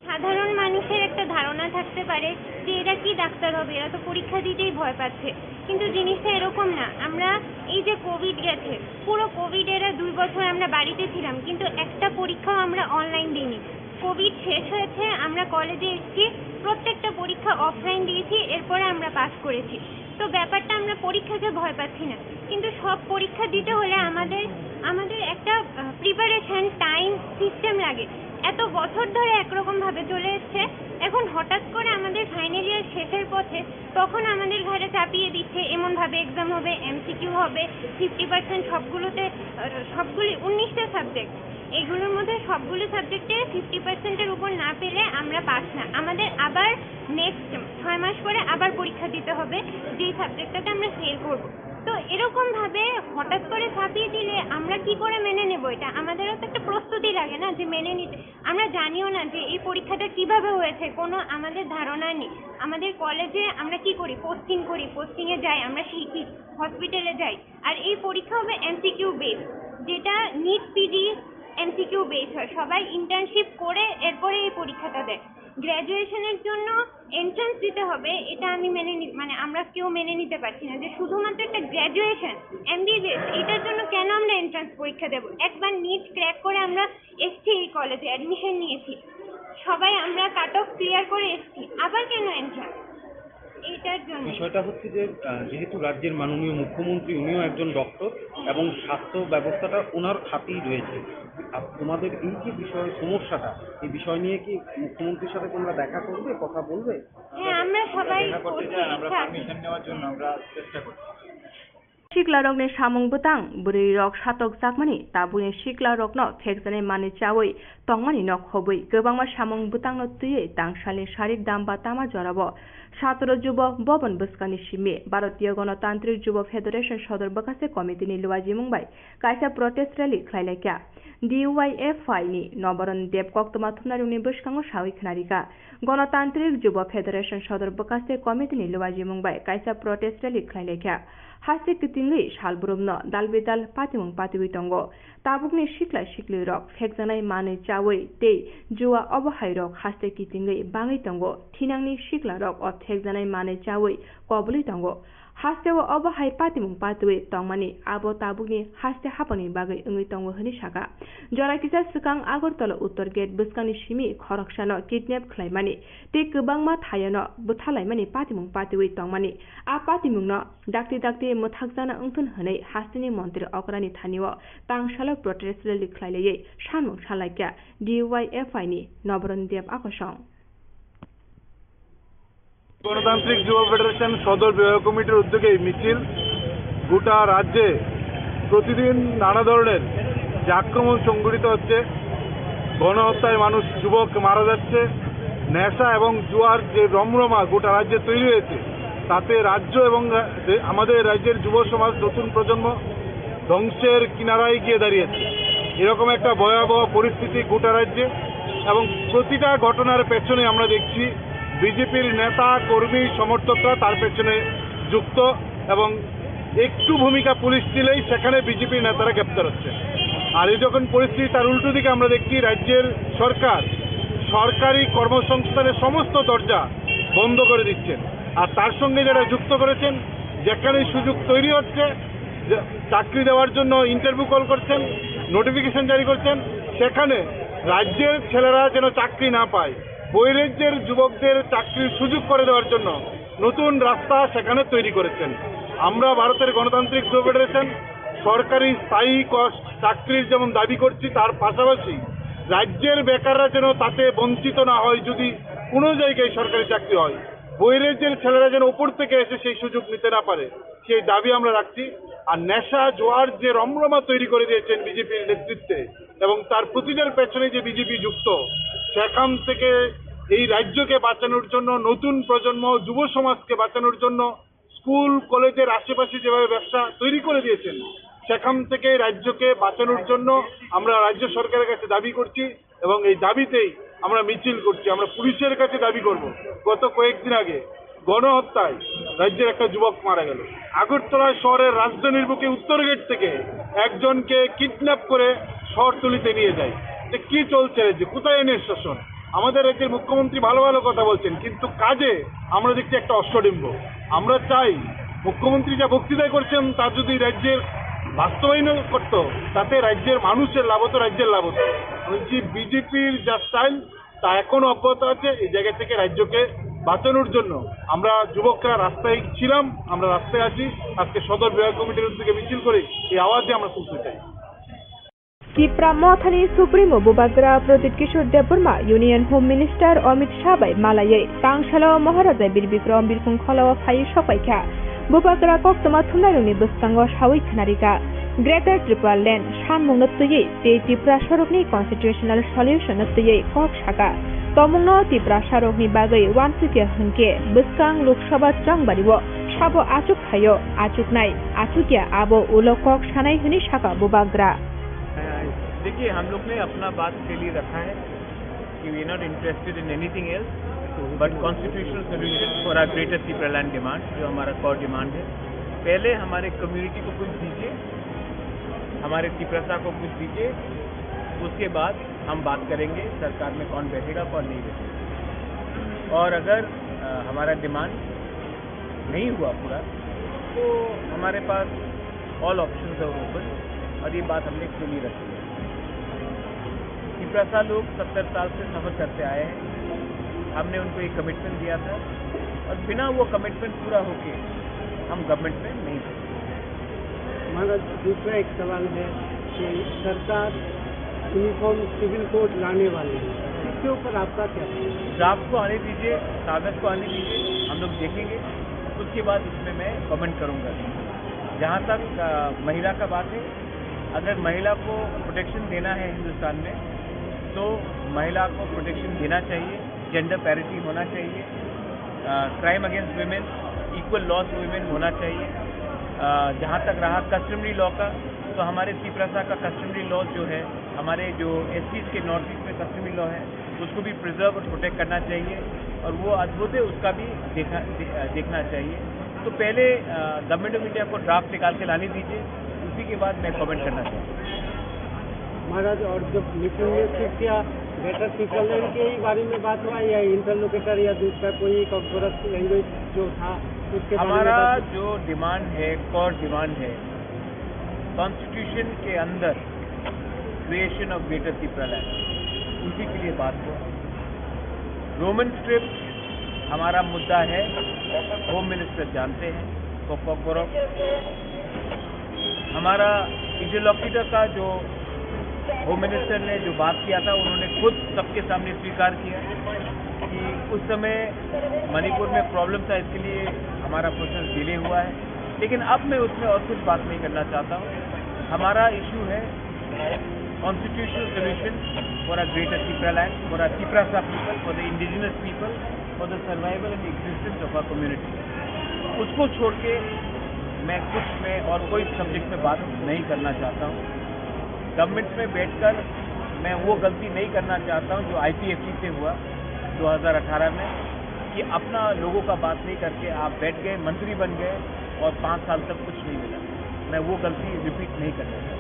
সাধারণ মানুষের একটা ধারণা থাকতে পারে যে এরা কি ডাক্তার হবে, এরা তো পরীক্ষা দিতেই ভয় পাচ্ছে। কিন্তু জিনিসটা এরকম না। আমরা এই যে কোভিড গেছে, পুরো কোভিড এরা দুই বছর আমরা বাড়িতে ছিলাম, কিন্তু একটা পরীক্ষাও আমরা অনলাইন দিইনি। কোভিড শেষ হয়েছে, আমরা কলেজে এসেছি, প্রত্যেকটা পরীক্ষা অফলাইন দিয়েছি, এরপরে আমরা পাস করেছি। তো ব্যাপারটা আমরা পরীক্ষাকে ভয় পাচ্ছি না, কিন্তু সব পরীক্ষা দিতে হলে আমাদের আমাদের একটা প্রিপারেশন টাইম সিস্টেম লাগে। এত বছর ধরে একরকম ভাবে চলে এসছে, এখন হঠাৎ করে আমাদের ফাইনাল ইয়ার শেষের পথে তখন আমাদের ঘাড়ে চাপিয়ে দিচ্ছে এমন ভাবে এক্সাম হবে, এমসিকিউ হবে, ফিফটি পার্সেন্ট সবগুলোতে, আহ, সবগুলি উনিশটা সাবজেক্ট, এগুলোর মধ্যে সবগুলো সাবজেক্টে ফিফটি পার্সেন্টের উপর না পেলে আমরা পাস না। আমাদের আবার নেক্সট ছয় মাস পরে আবার পরীক্ষা দিতে হবে, যেই সাবজেক্টটাতে আমরা ফেল করব। তো এরকম ভাবে হঠাৎ করে চাপিয়ে দিলে আমরা কি করে মেনে নেব এটা? আমাদেরও তো একটা প্রস্তুতি লাগে না যে মেনে নিতে। আমরা জানিও না যে এই পরীক্ষাটা কিভাবে হয়েছে, কোনো আমাদের ধারণা নেই। আমাদের কলেজে আমরা কি করি? পোস্টিং করি, পোস্টিংয়ে যাই, আমরা শিখি, হসপিটালে যাই। আর এই পরীক্ষা হবে এমসিকিউ বেস, যেটা নিট পিজি এমসিকিউ বেস হয়। সবাই ইন্টার্নশিপ করে এরপরে এই পরীক্ষাটা দেয়। গ্র্যাজুয়েশনের জন্য এন্ট্রান্স দিতে হবে, এটা আমি মেনে নি-, মানে আমরা কেউ মেনে নিতে পারছি না যে শুধুমাত্র একটা গ্র্যাজুয়েশন, এমবিবিএস, এটার জন্য কেন আমরা এন্ট্রান্স পরীক্ষা দেব? একবার নিট ক্র্যাক করে আমরা এসছি এই কলেজে, অ্যাডমিশন নিয়েছি, সবাই আমরা কাট অফ ক্লিয়ার করে এসছি, আবার কেন এন্ট্রান্স? এইটার জন্য। বিষয়টা হচ্ছে যে, আহ, যেহেতু রাজ্যের মাননীয় মুখ্যমন্ত্রী, উনিও একজন ডক্টর এবং স্বাস্থ্য ব্যবস্থাটা ওনার হাতেই রয়েছে। আর তোমাদের এই যে বিষয়, সমস্যাটা, এই বিষয় নিয়ে কি মুখ্যমন্ত্রীর সাথে তোমরা দেখা করবে, কথা বলবে? হ্যাঁ, আমরা সবাই দেখা করতে চান, আমরা ইচ্ছা আছে। পারমিশন নেওয়ার জন্য আমরা চেষ্টা করছি। Siklarokni samung bwtang, bwrwirok satokjakmani, tabukni siklarokno phekjanai manwi chawi tongmani nok hobwi kwbangma samung bwtangno twiwi tangsalni sarik damba tama jorao Satro Jubo Bhaban bwskangni simi Bharatiya Ganatantrik Jubo Federation Sodor Bwkhaste Committee ni luajimung bai kaisa protest rally khlai lai kha. D Y F I ni Nobaran Deb koktwma thumnairokni bwskango sawi khna rikha, Ganatantrik Jubo Federation Sodor Bwkhaste Committee ni luajimung bai kaisa protest rally khlai lai kha. Haste kitingwi salbrumno dal bidal patimung patiwi tongo. Tabukni sikla siklirok phekjanai manwi chawi tei jua obohairok haste kitingwi bangwi tongo. Thinangni siklarok o phekjanai manwi chawi kobulwi tongo. Hasteo obohai patimung patiwi tongmani abo tabukni haste haphangni bagwi wngwi tongo hwnwi sakha. Jora kisa swkang Agartala Uttor Gate bwskangni simi khoroksano kidnap khlaimani tei kwbangma thayano bwthalaimani patimung patiwi tongmani. A patimungno dakti dakti mwthakjakna wngthun hwnwi hasteni montri okrani thanio tangsalo protest rally khlailawi sanmung salaikha D Y F I ni Nobaran Deb akosong. গণতান্ত্রিক যুব ফেডারেশন সদর বিভাগীয় কমিটির উদ্যোগে এই মিছিল গোটা রাজ্যে প্রতিদিন নানা ধরনের যে আক্রমণ সংঘটিত হচ্ছে, গণহত্যায় মানুষ যুবক মারা যাচ্ছে, নেশা এবং জুয়ার যে রমরমা গোটা রাজ্যে তৈরি হয়েছে, তাতে রাজ্য এবং রা-, যে আমাদের রাজ্যের যুব সমাজ, নতুন প্রজন্ম ধ্বংসের কিনারায় গিয়ে দাঁড়িয়েছে। এরকম একটা ভয়াবহ পরিস্থিতি গোটা রাজ্যে, এবং প্রতিটা ঘটনার পেছনে আমরা দেখছি বিজেপির নেতা, কর্মী, সমর্থকরা তার পেছনে যুক্ত, এবং একটু ভূমিকা পুলিশ দিলেই সেখানে বিজেপির নেতারা গ্রেপ্তার হচ্ছে। আর এই যখন পরিস্থিতি তার উল্টো দিকে আমরা দেখছি রাজ্যের সরকার সরকারি কর্মসংস্থানের সমস্ত দরজা বন্ধ করে দিচ্ছেন, আর তার সঙ্গে যারা যুক্ত করেছেন, যেখানে সুযোগ তৈরি হচ্ছে, যে চাকরি দেওয়ার জন্য ইন্টারভিউ কল করছেন, নোটিফিকেশন জারি করছেন, সেখানে রাজ্যের ছেলেরা যেন চাকরি না পায়, বহিরাজ্যের যুবকদের চাকরির সুযোগ করে দেওয়ার জন্য নতুন রাস্তা সেখানে তৈরি করেছেন। আমরা ভারতের গণতান্ত্রিক যুব ফেডারেশন সরকারি স্থায়ী কস-, চাকরির যেমন দাবি করছি, তার পাশাপাশি রাজ্যের বেকাররা যেন তাতে বঞ্চিত না হয়, যদি কোনো জায়গায় সরকারি চাকরি হয়, বহিরাজ্যের ছেলেরা যেন উপর থেকে এসে সেই সুযোগ নিতে না পারে, সেই দাবি আমরা রাখছি। আর নেশা জোয়ার যে রমরমা তৈরি করে দিয়েছেন বিজেপির নেতৃত্বে এবং তার প্রতিটার পেছনে যে বিজেপি যুক্ত, সেখান থেকে এই রাজ্যকে বাঁচানোর জন্য, নতুন প্রজন্ম, যুব সমাজকে বাঁচানোর জন্য স্কুল কলেজের আশেপাশে যেভাবে ব্যবসা তৈরি করে দিয়েছেন, সেখান থেকে রাজ্যকে বাঁচানোর জন্য আমরা রাজ্য সরকারের কাছে দাবি করছি। এবং এই দাবিতেই আমরা মিছিল করছি, আমরা পুলিশের কাছে দাবি করব। গত কয়েকদিন আগে গণহত্যায় রাজ্যের একটা যুবক মারা গেল। আগরতলা শহরের রাজধানীর বুকে উত্তর গেট থেকে একজনকে কিডন্যাপ করে শহরতলিতে নিয়ে যায়। যে কি চলছে রাজ্যে, কোথায় আইনের শাসন? আমাদের রাজ্যের মুখ্যমন্ত্রী ভালো ভালো কথা বলছেন, কিন্তু কাজে আমরা দেখছি একটা অষ্টডিম্ব। আমরা চাই মুখ্যমন্ত্রী যা বক্তৃতা করছেন, তা যদি রাজ্যের বাস্তবায়ন করত, তাতে রাজ্যের মানুষের লাভ হতো, রাজ্যের লাভ হতো। বলছি, বিজেপির যা স্টাইল, তা এখনো অব্যাহত আছে। এই জায়গা থেকে রাজ্যকে বাঁচানোর জন্য আমরা যুবকরা রাস্তায় ছিলাম, আমরা রাস্তায় আছি। আজকে সদর বিভাগ কমিটির উদ্যোগে মিছিল করে এই আওয়াজে আমরা তুলতে চাই। Tipra Mothani Supremo Bubagra Pradyut Kishore Debbarma, Union Home Minister Amit Shah bai malaywi Tangsalo Maharaja Bir Bikram Birkhung Kholao phaiwi sokpaikha. Bubagra koktwma thumnairokni bwskango sawi khwnarikha, Greater Tipraland sanmungno twiwi tei Tiprasarokni constitutional solution-no twiwi kok saka. Tongmungno Tiprasarokni bagwi uansukya hwnkhe bwskang Lok Sabha chongbario sabo achuk phaio, achuknai, achukya abo ulo kok sanai hwnwi saka Bubagra. देखिए, हम लोग ने अपना बात के लिए रखा है कि we are not interested in anything else but constitutional solution for our greater Tipraland demand, जो हमारा कॉर डिमांड है। पहले हमारे कम्युनिटी को कुछ दीजिए, हमारे तिपरासा को कुछ दीजिए, उसके बाद हम बात करेंगे सरकार में कौन बैठेगा, कौन नहीं बैठेगा। और अगर, अ, हमारा डिमांड नहीं हुआ पूरा, तो हमारे पास all options are open, और ये बात हमने खुली रखी है। तिपरासा लोग सत्तर साल से सफर करते आए हैं, हमने उनको एक कमिटमेंट दिया था, और बिना वो कमिटमेंट पूरा होके हम गवर्नमेंट में नहीं थे। हमारा दूसरा एक सवाल है कि सरकार यूनिफॉर्म सिविल कोड लाने वाली है, इसके ऊपर आपका क्या कहना है? ड्राफ्ट को आने दीजिए, कागज को आने दीजिए, हम लोग देखेंगे, उसके बाद इसमें मैं कमेंट करूंगा। जहाँ तक, अ, महिला का बात है, अगर महिला को प्रोटेक्शन देना है हिंदुस्तान में, तो महिला को प्रोटेक्शन देना चाहिए, जेंडर पैरिटी होना चाहिए, crime against women, equal laws women होना चाहिए। अ, जहाँ तक रहा कस्टमरी लॉ का, तो हमारे तिपरासा का कस्टमरी लॉ जो है, हमारे जो एससीज के नॉर्थ ईस्ट में कस्टमरी लॉ है, उसको भी प्रिजर्व और प्रोटेक्ट करना चाहिए, और वो अद्भुत है, उसका भी देखा, दे-, अ, देखना चाहिए। तो पहले, अ, गवर्नमेंट ऑफ इंडिया को ड्राफ्ट निकाल के लाने दीजिए, उसी के बाद मैं कमेंट करना चाहूँगा। महाराज, और जब मीटिंग में फिर क्या ग्रेटर टिपरालैंड के ही बारे में बात हुआ या इंटरलोकेटर या दूसरा कोई कॉकबरक लैंग्वेज जो था उसके बारे में हमारा बात हुई? जो डिमांड है, कॉर डिमांड है, कॉन्स्टिट्यूशन के अंदर क्रिएशन ऑफ ग्रेटर तिपरालैंड, उसी के लिए बात हुआ। रोमन स्क्रिप्ट हमारा मुद्दा है, होम मिनिस्टर जानते हैं, कॉकबरक। हमारा इंटरलोकेटर का जो होम मिनिस्टर ने जो बात किया था, उन्होंने खुद सबके सामने स्वीकार किया कि उस समय मणिपुर में प्रॉब्लम था, इसके लिए हमारा प्रोसेस डिले हुआ है। लेकिन अब मैं उसमें और कुछ बात नहीं करना चाहता हूँ। हमारा इशू है constitutional solution for a greater Tipraland, for a Tiprasa people, for the indigenous people, for the survival and existence of our community। उसको छोड़ के मैं कुछ में और कोई सब्जेक्ट में बात नहीं करना चाहता हूँ। गवर्नमेंट में बैठकर मैं वो गलती नहीं करना चाहता हूँ जो आईपीएफटी से हुआ दो हज़ार अठारह में, कि अपना लोगों का बात नहीं करके आप बैठ गए, मंत्री बन गए और पाँच साल तक कुछ नहीं मिला। मैं वो गलती रिपीट नहीं करना चाहता।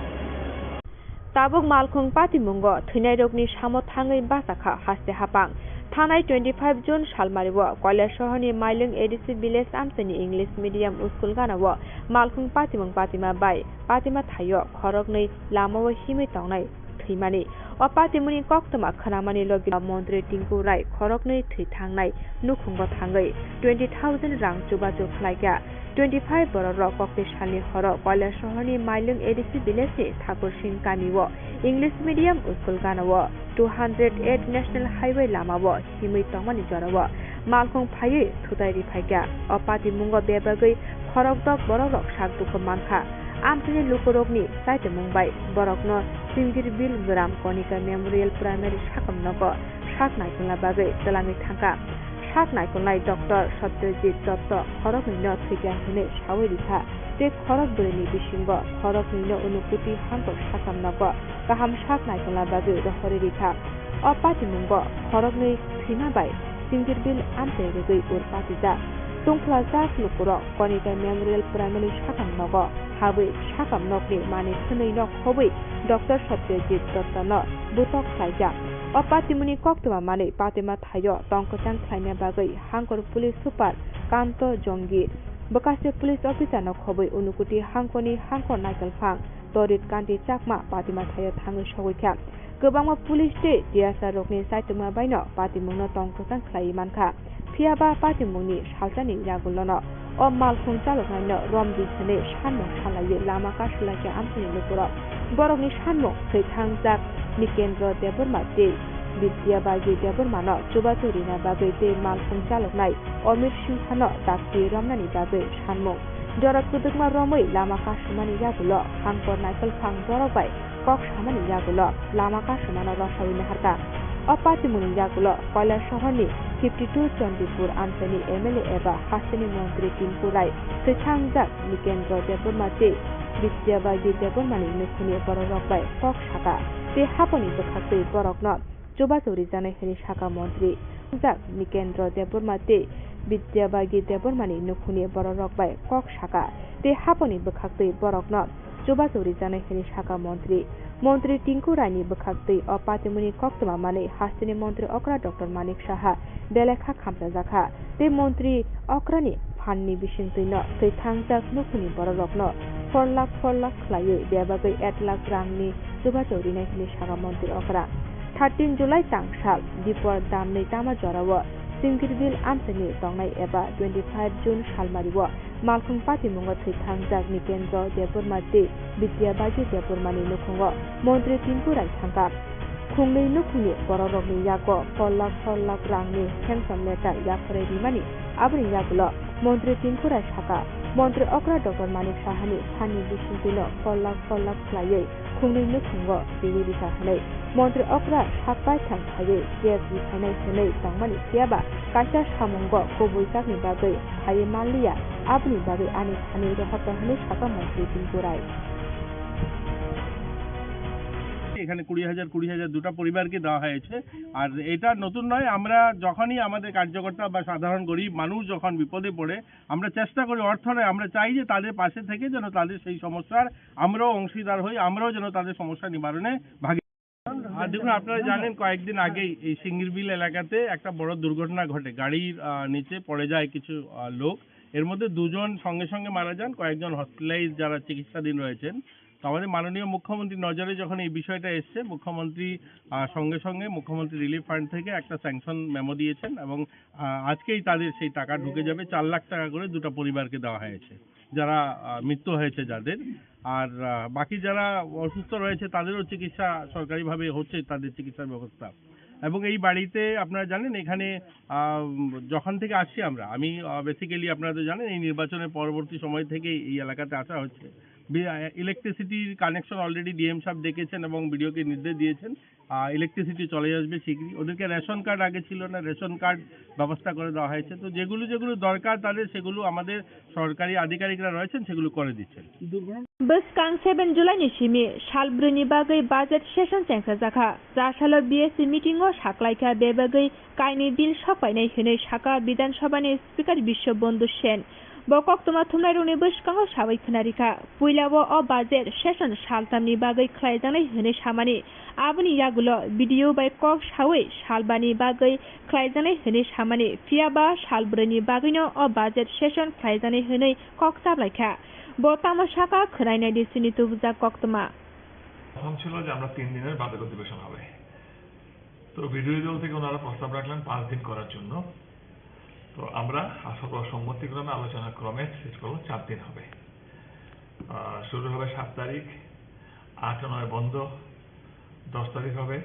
Tabuk Malkhung patimungo thwinairokni samo thangwi bachakha haste hapang. Thanai twenty five June salmario Koilasohorni Mailwng A D C village amchaini English medium school ganao Malkhung patimung patima bai patima thaio khoroknwi lamao himwi tongnai thwimani. O patimungni koktwma khwnamani logi montri Tinku Rai khoroknwi thwi thangnai nukhungo thangwi twenty thousand rang chubachu khlaikha. Twenty five bororok kokti salni horo Koilasohorni Mailwng A D C village ni Thakur Singh kamio English medium school ganao two hundred eight national highway lamao himwi tongmani jorao Malkhung phaiwi thutai riphaikha. O patimungo bebagwi khorokdok borokrok sak dukhu mankha. Amchaini lukurokni chaitimung bai borokno Singirbil Gram Konika Memorial Primary sakam nogo sak naikolna bagwi twlangwi thangkha. Sak naikolnai Doctor Satyajit Dotto khoroknwino thwikha hwnwi sawi rikha tei khorok bwrwini bisingo khoroknwino Unakoti hangkor sakam nogo kaham sak naikolna bagwi rohorwi rikha. O patimungo khoroknwi thwima bai Singirbil amchai rwgwi ur patijak. Tungphlajak lukurok Konika Memorial Primary sakam nogo habwi sakam nokni manwi khwnwino khobwi Doctor Satyajit Dottono butok khlaijak. O patimungni koktwma manwi patima thaio tongkwchang khlaina bagwi hangkor police super Kanto Jongi Bwkhaste police officer no khobwi Unukoti hangkoni hangkor Naikolphang Torit Kanti Chakma patima thaio thangwi sogwi kha. Kwbangma police tei T S R rokni chaitukma baino patimungno tong kwchang khlaiwi mankha. Phiyaba patimungni salsani yagulono o malkhung chaloknaino romdi hwnwi sanmung salaiwi lama kasu laikha amchaini lukurok. Borokni sanmung thwi thangjak Nikendra Debbarma tei Bidya Bagi Debbarmano chubachu rina bagwi tei malkhung chaloknai Omir Singhano dakti romnani bagwi sanmung. Jora kwdwkma romwi lama kasumani yagulo hangkor Naikolphang borok bai kok samani yagulo lama kasumano rosawi naharkha. O patimungni yagulo Koilasohorni fifty two Chandipur amchaini M L A eba hasteni montri Tinku Rai, thwi thangjak Nikendra Debbarma tei Bidya Bagi Debbarmani nukhungni bororok bai kok sakha tei haponi bwkhaktwi borokno chubachu rijaknai hwnwi sakha montri. Jak Nikendra Debbarma tei Bidya Bagi Debbarmani nukhungni bororok bai kok sakha tei haponi bwkhaktwi borokno chubachu rijaknai hwnwi sakha montri. Montri Tinku Raini bwkhaktwi o patimungni koktwma manwi hasteni montri okra Doctor Manik Saha belai kha khamchajakha tei montri okrani phanni bisingtwino thwi thangjak nukhungni bororokno four lakh four lakh khlaiwi bebagwi eight lakh rangni chubachu rinai hwnwi sakha montri okra. Thirteen July tangsal dipor damni tama jorao Singirbil amchaini tongnai eba twenty five June salmario malkhung patimungo thwi thangjak Nikendra Debbarma tei Bidya Bagi Debbarmani nukhungo montri Tinku Rai thangkha. Khungnwi nukhungni bororokni yago four lakh four lakh rangni sanction letter yapharwi rimani, aboni yagulo montri Tinku Rai sakha, montri okra Doctor Manik Sahani phanni bisingtwino four lakh four lakh khlaiwi khungnwi nukhungo riwi rikha hwnwi montri okra sak baithang phaiwi case riphainai hwnwi tongmani, phiyaba kaisa samungo kubui jakni bagwi phaiwi manliya, aboni bagwi ani thani rohorkha hwnwi sakha montri Tinku Rai. এখানে কুড়ি হাজার কুড়ি হাজার দুটো পরিবারকে দেওয়া হয়েছে। আর এটা নতুন নয়, আমরা যখনই আমাদের কার্যকর্তা বা সাধারণ গরিব মানুষ যখন বিপদে পড়ে, আমরা চেষ্টা করি, অর্থ নয়, আমরা চাই যে তাদের পাশে থেকে যেন তাদের সেই সমস্যার আমরাও অংশীদার হই, আমরাও যেন তাদের সমস্যা নিবারণে ভাগি। আর দেখুন, আপনারা জানেন, কয়েকদিন আগেই এই সিঙ্গিরবিল এলাকাতে একটা বড় দুর্ঘটনা ঘটে। গাড়ির আহ, নিচে পড়ে যায় কিছু আহ, লোক। এর মধ্যে দুজন সঙ্গে সঙ্গে মারা যান, কয়েকজন হসপিটালাইজ যারা চিকিৎসাধীন রয়েছেন। তো আমাদের মাননীয় মুখ্যমন্ত্রীর নজরে যখন এই বিষয়টা এসছে, মুখ্যমন্ত্রী আহ, সঙ্গে সঙ্গে মুখ্যমন্ত্রী রিলিফ ফান্ড থেকে একটা স্যাংশন মেমো দিয়েছেন এবং আহ, আজকেই তাদের সেই টাকা ঢুকে যাবে। চার লাখ টাকা করে দুটো পরিবারকে দেওয়া হয়েছে, যারা আহ, মৃত্যু হয়েছে যাদের। আর আহ, বাকি যারা অসুস্থ রয়েছে তাদেরও চিকিৎসা সরকারিভাবে হচ্ছে, তাদের চিকিৎসার ব্যবস্থা। এবং এই বাড়িতে আপনারা জানেন, এখানে আহ, উম, যখন থেকে আসছি আমরা, আমি বেসিক্যালি, আপনারা তো জানেন, এই নির্বাচনের পরবর্তী সময় থেকেই এই এলাকাতে আসা হচ্ছে। ইলেকট্রিসিটির কানেকশন অলরেডি ডিএম সাহেব ডেকেছেন এবং বিডিওকে নির্দেশ দিয়েছেন, ইলেকট্রিসিটি চলে আসবে শীঘ্রই। ওদেরকে রেশন কার্ড আগে ছিল না, রেশন কার্ড ব্যবস্থা করে দেওয়া হয়েছে। তো যেগুলো যেগুলো দরকার তাদের, সেগুলো আমাদের সরকারি আধিকারিকরা রয়েছেন, সেগুলো করে দিচ্ছেন। Bwskang seven July ni simi sal brwi ni bagwi budget session chengsajakha. Chasalo B S C meeting o saklaikha bebagwi kainwi bill sokpainai hwnwi sakha Bidhan Sabha ni Speaker Biswa Bandhu Sen. Bo koktwma thumnairokni bwskango sawi khwnarikha. Puilao o budget session saltamni bagwi khlaijaknai hwnwi samani, aboni yagulo B D O bai kok sawi salbani bagwi khlaijaknai hwnwi samani, phiyaba sal brwini bagwino o budget session khlaijaknai hwnwi kok chaplaikha. Bo tamo sakha, khwnainaidi chini tubujak koktwma. প্রথম ছিল যে আমরা তিন দিনের বাজেট অধিবেশন হবে। তো বিরোধী দল থেকে ওনারা প্রস্তাব রাখলেন পাঁচ দিন করার জন্য। তো আমরা আশা করি সম্মতিক্রমে, আলোচনা ক্রমে স্থির করলাম চার দিন হবে। আহ, শুরু হবে সাত তারিখ, আট নয় বন্ধ, দশ তারিখ হবে,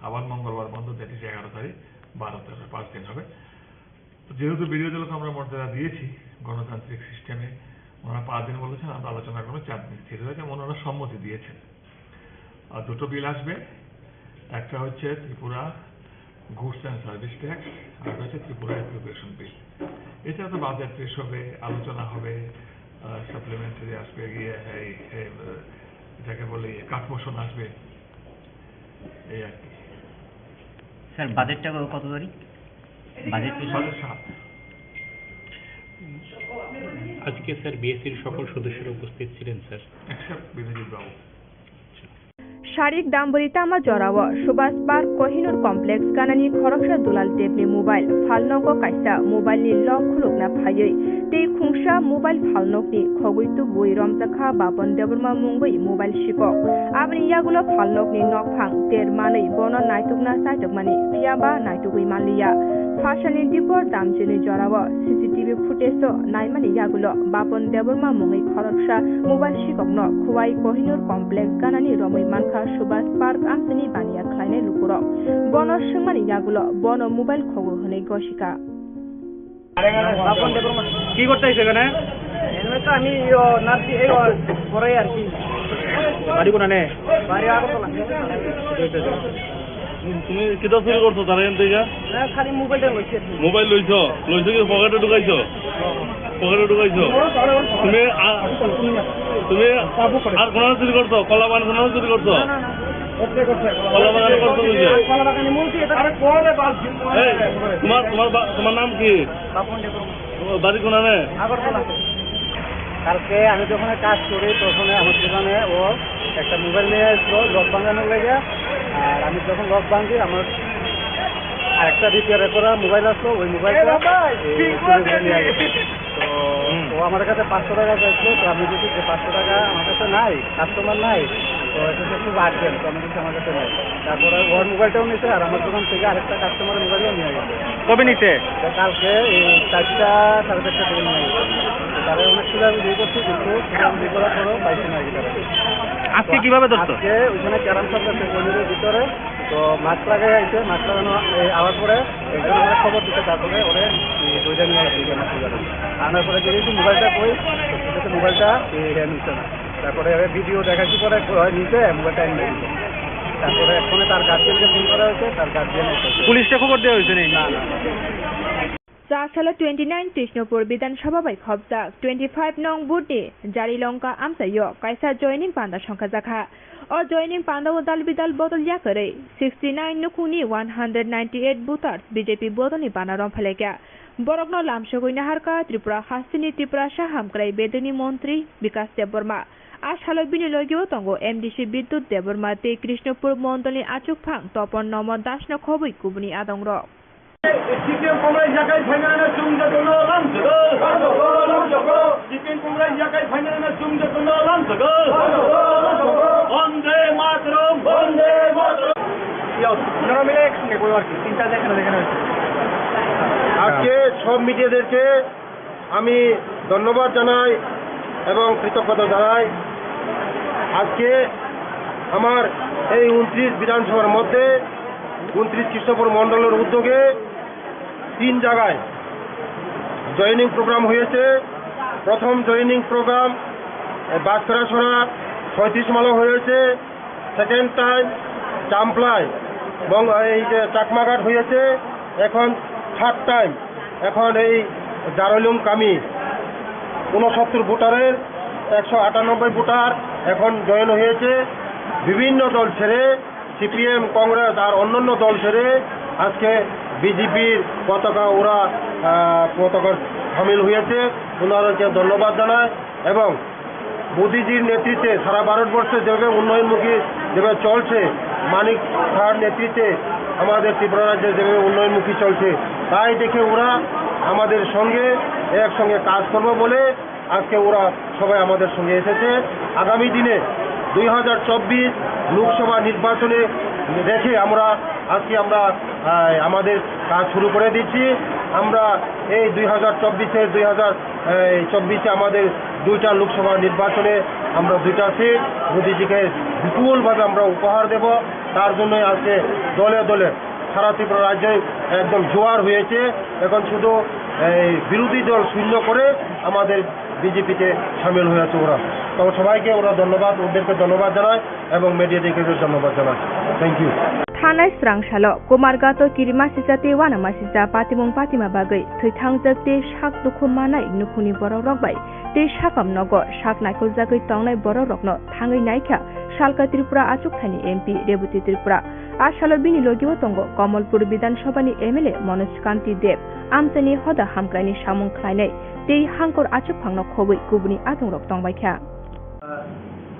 আবার মঙ্গলবার বন্ধ, দ্যাট ইজ এগারো তারিখ, বারো তেরো, পাঁচ দিন হবে। তো যেহেতু বিরোধী দলকে আমরা মর্যাদা দিয়েছি গণতান্ত্রিক সিস্টেমে, ওনারা পাঁচ দিন বলেছেন, আমরা আলোচনা ক্রমে চার দিন স্থির হয়েছে এবং ওনারা সম্মতি দিয়েছেন। আর দুটো বিল আসবে, একটা হচ্ছে Tripura goods and service tax, আর একটা হচ্ছে ত্রিপুরা অ্যাপ্রোপ্রিয়েশন বিল। এছাড়া তো বাজেট পেশ হবে, আলোচনা হবে, সাপ্লিমেন্টারি আসবে, গিয়ে এই, এই, আহ, এটাকে বলে কাট মোশন আসবে, এই আর কি। স্যার, বাজেটটা কত তারিখ? বাজেট পেশ হবে? সাড়ে সাত। আজকে স্যার বিএসসির সকল সদস্যরা উপস্থিত ছিলেন স্যার। এক্সেপ্ট বিশ্বজিৎ বাবু। Tarik Dambori tama jorao Subhas Park Kohinoor Complex ganani khoroksa Dulal Debni mobile phalnogo kaisa mobile ni lock khulukna phaiwi tei khungsa mobile phalnokni khogwi tubui romjakha Bapan Debbarma mungwi mobile sikok. Aboni yagulo phalnokni nokphang ter manwi bono naitukna chaitukmani, phiyaba naitugwi manliya. Phasalni dipor damchini jorao C C T V footage o naimani yagulo Bapan Debbarma mungwi khoroksa mobile sikokno Khowai Kohinoor Complex ganani romwi mankha Subhas Park amchini baniya khlainai lukurok. Bono swngmani yagulo bono mobile khogo hwnwi gosika. কি করতে আইছো এখানে? এমনি তো আমি, ও, নার্সি-, এই, ও, পড়াই আর কি। বাড়ি কোনানে? বাড়ি আগরতলা। তুমি কিতা চুরি করছো তার এখান থেকে? না, খালি মোবাইলটা লইছি আর কি। মোবাইল লইছো? লইছো কি পকেটে ঢুকাইছো? পকেটে ঢুকাইছো? তুমি আ-, তুমি আর কোনো চুরি করছো? কলা বাগান কোনো চুরি করছো? না, না, না। কলা বাগান করছো বুঝে? কলা বাগানে বলছি এটা। আরে কোন রে বাপ? এই, তোমার, তোমার বা-, তোমার নাম কি? বাপন দেববর্মা। ও, বাড়ি কোনানে? আগরতলা। কালকে আমি যখন কাজ করি, তখন আমার দোকানে ও একটা মোবাইল নিয়ে আসলো লক ভাঙানোর লেগে। আর আমি যখন লক ভাঙি, আমার আরেকটা রিপেয়ার করা মোবাইল আসলো, ওই মোবাইলটা এই চুরি করে নিয়ে গেছে। তো হুম। ও আমার কাছে পাঁচশো টাকা চাইছিল, তো আমি বলছি যে পাঁচশো টাকা আমার কাছে নাই, কাস্টমার নাই, তো এটা তো খুব আর্জেন্ট, তো আমি বলছি আমার কাছে নাই। তারপরে ওর মোবাইলটাও নিছে, আর আমার দোকান থেকে আরেকটা কাস্টমারের মোবাইলও নিয়ে গেছে। কবে নিছে? তো কালকে এই চারটা, সাড়ে চারটা দিকে নিয়ে গেছে। তো তারা অনেক খোঁজাখুঁজি করছে, কিন্তু খোঁজাখুঁজি করার পরেও পাইছে না আর কি তারা। আজকে তো কিভাবে ধরছো? আজকে ওইখানে ক্যারাম শপ আছে মন্দিরের ভিতরে, তো মাস্ক লাগাই আইছে, মাস্ক লাগানো এই আওয়ার পরে একজন আমাকে খবর দিতে, তারপরে ওরে এই দইটা নিয়ে আসি এখানে খোঁজাখুঁজি। আনার পরে দেখেছি মোবাইলটা কই, তো সেটা তো মোবাইলটা এই নিচ্ছে না। তারপরে ভিডিও দেখার পরে কয় নিচে মোবাইলটা এনে দিল। তারপরে ফোনে তার গার্জিয়ানকে ফোন করা হয়েছে, তার গার্জিয়ান এসেছে। পুলিশকে খবর দেওয়া হয়েছে নি? না, না, না। Chasalo twenty nine Krishnapur Bidhan Sabha bai khopjak twenty five nong booth ni Jarilongka amchaio kaisa joining panda songkhajakha. O joining pandao dal bidal bodol yakarwi sixty nine nukhungni one hundred ninety eight voters B J P bodolni bana romphalaikha. Borokno lamsogwi naharkha Tripura hasteni Tiprasa hamkrai bedekni montri Bikas Debbarma. A salo bini logio tongo M D C Bidyut Debbarma tei Krishnapur mondolni achukphang Topon Nomo Dasno khobwi kubuni adongrok. C P M Congress yakai phainani chwng jotono lamsogo. C P M Congress yakai phainani chwng jotono lamsogo. Bande Mataram, Bande Mataram. ইয়ো, ওনারা মিলে একসঙ্গে বলো আর কি, তিনটা যেখানে যেখানে হয়েছে। আজকে সব মিডিয়াদেরকে আমি ধন্যবাদ জানাই এবং কৃতজ্ঞতা জানাই। আজকে আমার এই ঊনত্রিশ বিধানসভার মধ্যে ঊনত্রিশ কৃষ্ণপুর মণ্ডলের উদ্যোগে তিন জায়গায় জয়েনিং প্রোগ্রাম হয়েছে। প্রথম জয়েনিং প্রোগ্রাম বাঁশখারাছড়া ছয়ত্রিশ মাইলো হয়েছে, সেকেন্ড টাইম চাম্পলাই এবং এই যে চাকমাঘাট হয়েছে, এখন থার্ড টাইম এখন এই জারৈলুং কামি ঊনসত্তর ভোটারের একশো আটানব্বই ভোটার এখন জয়েন হয়েছে। বিভিন্ন দল ছেড়ে সিপিএম, কংগ্রেস আর অন্যান্য দল ছেড়ে আজকে বিজেপির পতাকা ওরা, আহ, পতাকার সামিল হয়েছে। ওনাদেরকে ধন্যবাদ জানাই এবং মোদিজির নেতৃত্বে সারা ভারতবর্ষে যেভাবে উন্নয়নমুখী যেভাবে চলছে, মানিক সাহার নেতৃত্বে আমাদের ত্রিপুরা রাজ্যে যেভাবে উন্নয়নমুখী চলছে, তাই দেখে ওরা আমাদের সঙ্গে একসঙ্গে কাজ করবে বলে আজকে ওরা সবাই আমাদের সঙ্গে এসেছে। আগামী দিনে দুই হাজার চব্বিশ লোকসভা নির্বাচনে রেখে আমরা আজকে আমরা, আহ, আমাদের কাজ শুরু করে দিচ্ছি। আমরা এই দুই হাজার চব্বিশে, দুই হাজার চব্বিশে আমাদের দুইটা লোকসভা নির্বাচনে আমরা দুইটা সিট মোদিজিকে বিপুলভাবে আমরা উপহার দেব। তার জন্যই আজকে দলে দলে সারা ত্রিপুরা রাজ্যে একদম জোয়ার হয়েছে। এখন শুধু এই বিরোধী দল শূন্য করে আমাদের বিজেপিতে সামিল হয়েছে ওরা। তো সবাইকে ওরা ধন্যবাদ, ওদেরকে ধন্যবাদ জানাই এবং মিডিয়াদেরকে ধন্যবাদ জানাই। Thank you. Thanai srangsalo Kumarghato kirima sisa tei uanama sisa patimung patima bagwi thwithangjak tei sak dukhu manai nukhungni borokrok bai tei sakam nogo sak naikoljagwi tongnai borokrokno thangwi naikha salka Tripura achukthani M P Rebati Tripura. A salo bini logio tongo Kamalpur Bidhan Sabhani M L A Manoj Kanti Deb, amchaini hoda hamkraini samung khlainai tei hangkor achukphangno khobwi kubuni adongrok tongbaikha.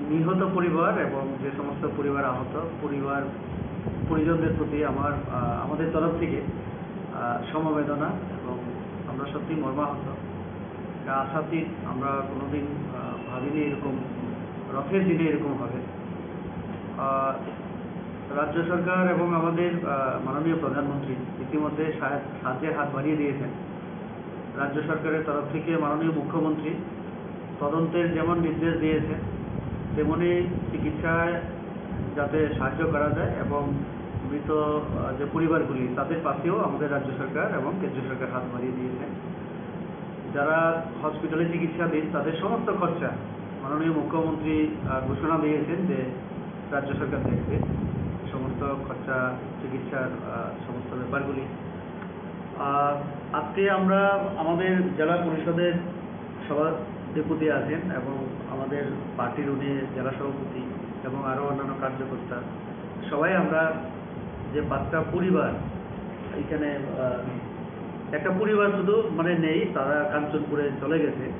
নিহত পরিবার এবং যে সমস্ত পরিবার আহত, পরিবার পরিজনদের প্রতি আমার, আহ, আমাদের তরফ থেকে, আহ, সমবেদনা এবং আমরা সত্যি মর্মাহত। এটা আশাতীত, আমরা কোনোদিন, আহ, ভাবিনি এরকম রথের দিনে এরকম হবে। আহ, রাজ্য সরকার এবং আমাদের, আহ, মাননীয় প্রধানমন্ত্রী ইতিমধ্যে সাহায্য, সাহায্যের হাত বাড়িয়ে দিয়েছেন। রাজ্য সরকারের তরফ থেকে মাননীয় মুখ্যমন্ত্রী তদন্তের যেমন নির্দেশ দিয়েছেন, তেমনি চিকিৎসায় যাতে সাহায্য করা যায় এবং মৃত, আহ, যে পরিবারগুলি, তাদের পাশেও আমাদের রাজ্য সরকার এবং কেন্দ্রীয় সরকার হাত বাড়িয়ে দিয়েছেন। যারা হসপিটালে চিকিৎসাধীন, তাদের সমস্ত খরচা মাননীয় মুখ্যমন্ত্রী, আহ, ঘোষণা দিয়েছেন যে রাজ্য সরকার দেখবে সমস্ত খরচা, চিকিৎসার, আহ, সমস্ত ব্যাপারগুলি। আহ, আজকে আমরা আমাদের জেলা পরিষদের সভাধিপতি আছেন এবং আমাদের পার্টির উনি জেলা সভাপতি এবং আরও অন্যান্য কার্যকর্তা, সবাই আমরা যে পাঁচটা পরিবার এখানে, আহ, একটা পরিবার শুধু মানে নেই, তারা কাঞ্চনপুরে চলে গেছে,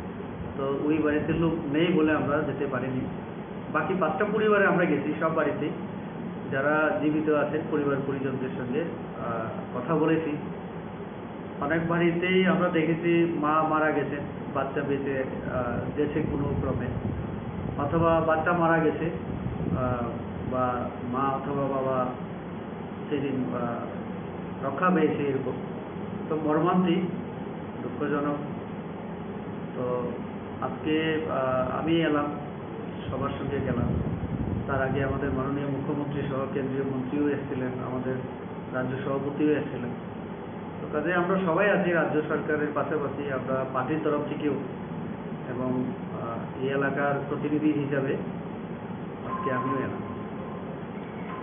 তো ওই বাড়িতে লোক নেই বলে আমরা যেতে পারিনি। বাকি পাঁচটা পরিবারে আমরা গেছি, সব বাড়িতেই যারা জীবিত আছে পরিবার পরিজনদের সঙ্গে, আহ, কথা বলেছি। অনেক বাড়িতেই আমরা দেখেছি মা মারা গেছেন, বাচ্চা বেঁচে, আহ, গেছে কোনো ক্রমে, অথবা বাচ্চা মারা গেছে, আহ, বা মা অথবা বাবা সেদিন, আহ, রক্ষা পেয়েছে এরকম। তো মর্মান্তিক, দুঃখজনক। তো আজকে, আহ, আমি এলাম, সবার সঙ্গে গেলাম। তার আগে আমাদের মাননীয় মুখ্যমন্ত্রী সহ কেন্দ্রীয় মন্ত্রীও এসেছিলেন, আমাদের রাজ্য সভাপতিও এসেছিলেন। তো কাজে আমরা সবাই আছি রাজ্য সরকারের পাশাপাশি, আমরা পার্টির তরফ থেকেও এবং, আহ, এই এলাকার প্রতিনিধি হিসাবে আজকে আমিও এলাম।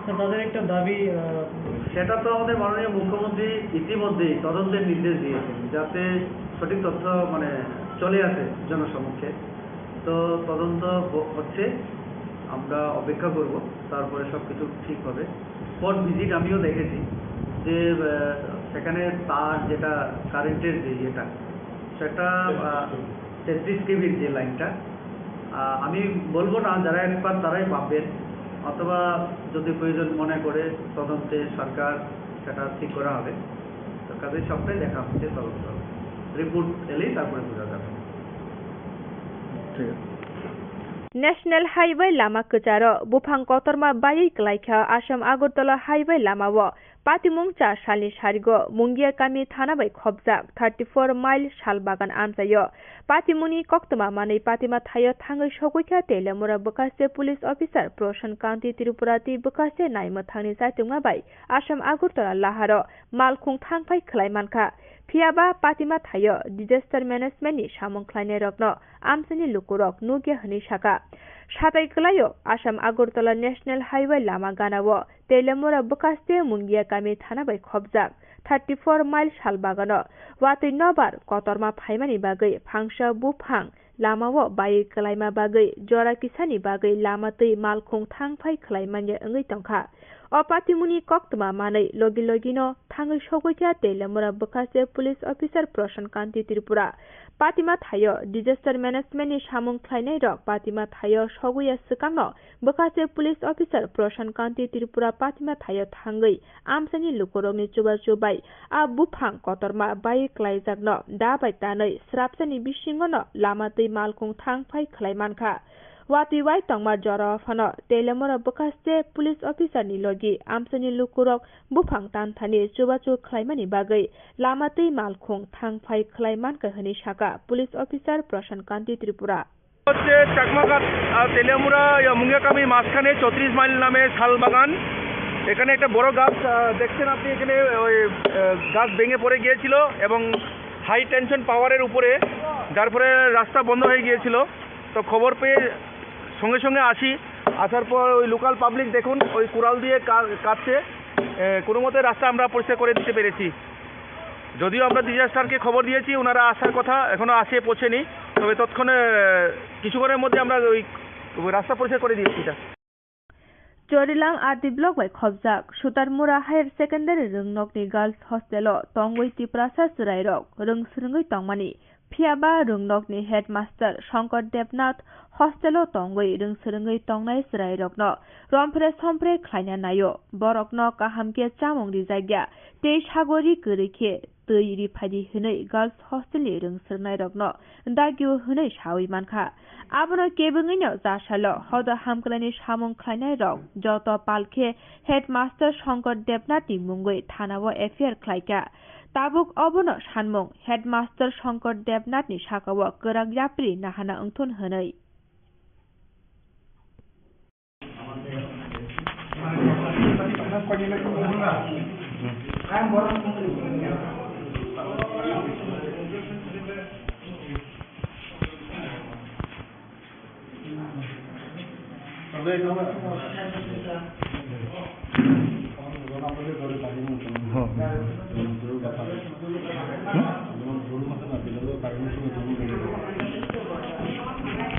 তো তাদের একটা দাবি, আহ, সেটা তো আমাদের মাননীয় মুখ্যমন্ত্রী ইতিমধ্যেই তদন্তের নির্দেশ দিয়েছেন, যাতে সঠিক তথ্য মানে চলে আসে জনসমক্ষে। তো তদন্ত হ-, হচ্ছে, আমরা অপেক্ষা করব, তারপরে সব কিছু ঠিক হবে। স্পট ভিজিট আমিও দেখেছি যে, আহ, সেখানে তার যেটা কারেন্টের যে ইয়েটা, সেটা, আহ, তেত্রিশ কেভির যে লাইনটা, আহ, আমি বলবো না, যারা এক্সপার্ট তারাই মাপবেন, অথবা যদি প্রয়োজন মনে করে তদন্তে সরকার সেটা ঠিক করা হবে। তো কাজেই সবটাই দেখা হচ্ছে তদন্ত, রিপোর্ট এলেই তারপরে বোঝা যাবে। ঠিক আছে। National Highway lama kwcharo buphang kotorma baiwi kwlaikha Assam Agartala Highway lamao. Patimung cha salni sarigo Mungia kami thana bai khopjak thirty four mile sal bagan amchaio. Patimungni koktwma manwi patima thaio thangwi sogwikha Teliamura bwkhaste police officer Prashan Kanti Tripura tei bwkhaste naimwthangni chaitokma bai Assam Agartala laharo malkhung thangphai khwlai mankha. Phiyaba patima thaio disaster management ni samung khlainairokno amchaini lukurok nukya hwnwi sakha. Satai kwlaio Assam Agartala National Highway lama ganao Teliamura bwkhaste Mungia kami thana bai khopjak thirty four mile sal bagano watwi nobar kotorma phaimani bagwi phangsa buphang lamao baiwi kwlaima bagwi jora kisani bagwi lama twi malkhung thangphai khwlaimanya wngwi tongkha. O patimungni koktwma manwi logi logino thangwi sogwikha Teliamura bwkhaste police officer Prashan Kanti Tripura. Patima thaio disaster management ni samung khlainairok patima thaio sogwiya swkangno bwkhaste police officer Prashan Kanti Tripura patima thaio thangwi amchaini lukurokni chubachu bai a buphang kotorma bai kwlaijakno da bai tanwi srapsani bisingono lama twi malkhung thangphai khwlai mankha. Watwi wai tongma jorao phano Teliamura bwkhaste police officer ni logi amchaini lukurok buphang tanthani chubachu khwlaimani bagwi lama twi malkhung thangphai khwlai mankha hwnwi sakha police officer Prashan Kanti Tripura. হচ্ছে চাকমাঘাট, আহ, তেলিয়ামুড়া, ইয়া, মুঙ্গিয়াকামি মাঝখানে চৌত্রিশ মাইল নামে শাল বাগান। এখানে একটা বড় গাছ, আহ, দেখছেন আপনি এখানে, ওই, আহ, গাছ ভেঙে পড়ে গিয়েছিল এবং হাই টেনশন পাওয়ারের উপরে, যার ফলে রাস্তা বন্ধ হয়ে গিয়েছিল। তো খবর পেয়ে সঙ্গে সঙ্গে আসি, আসার পর ওই লোকাল পাবলিক দেখুন ওই কুড়াল দিয়ে কা-, কাটছে, এ, কোনো মতে রাস্তা আমরা পরিষ্কার করে দিতে পেরেছি। যদিও আমরা ডিজাস্টারকে খবর দিয়েছি, ওনারা আসার কথা, এখনো আসে পৌঁছেনি, তবে তৎক্ষণে, এ, কিছুক্ষণের মধ্যে আমরা ওই রাস্তা পরিষ্কার করে দিয়েছি এটা। Chorilam R D block bai khopjak Sutarmura Higher Secondary rwngnokni girls hostel o tongwi Tiprasa chwrairok rwng swrwngwi tongmani Phiya ba rwngnokni headmaster Shankar Debnath hostel-o tongwi rwngswrwngwi tongnai chwrairokno romphre-somphre khlaina naio. Borokno kaham khe chamung rijak ya tei sagori kwrwi khe twi ri phai di hwnwi girls hostel-ni rwngswrwngnairokno dagio hwnwi saui mankha. Abono kebengwino jasalo hodo hamkalaini samung khlainairok joto pal khe headmaster Shankar Debnathni mungwi thanao F I R khlaikha. Tabuk obono sanmung, headmaster Shankar Debnathni sakao kwrak yapri nahana wngthun hwnwi.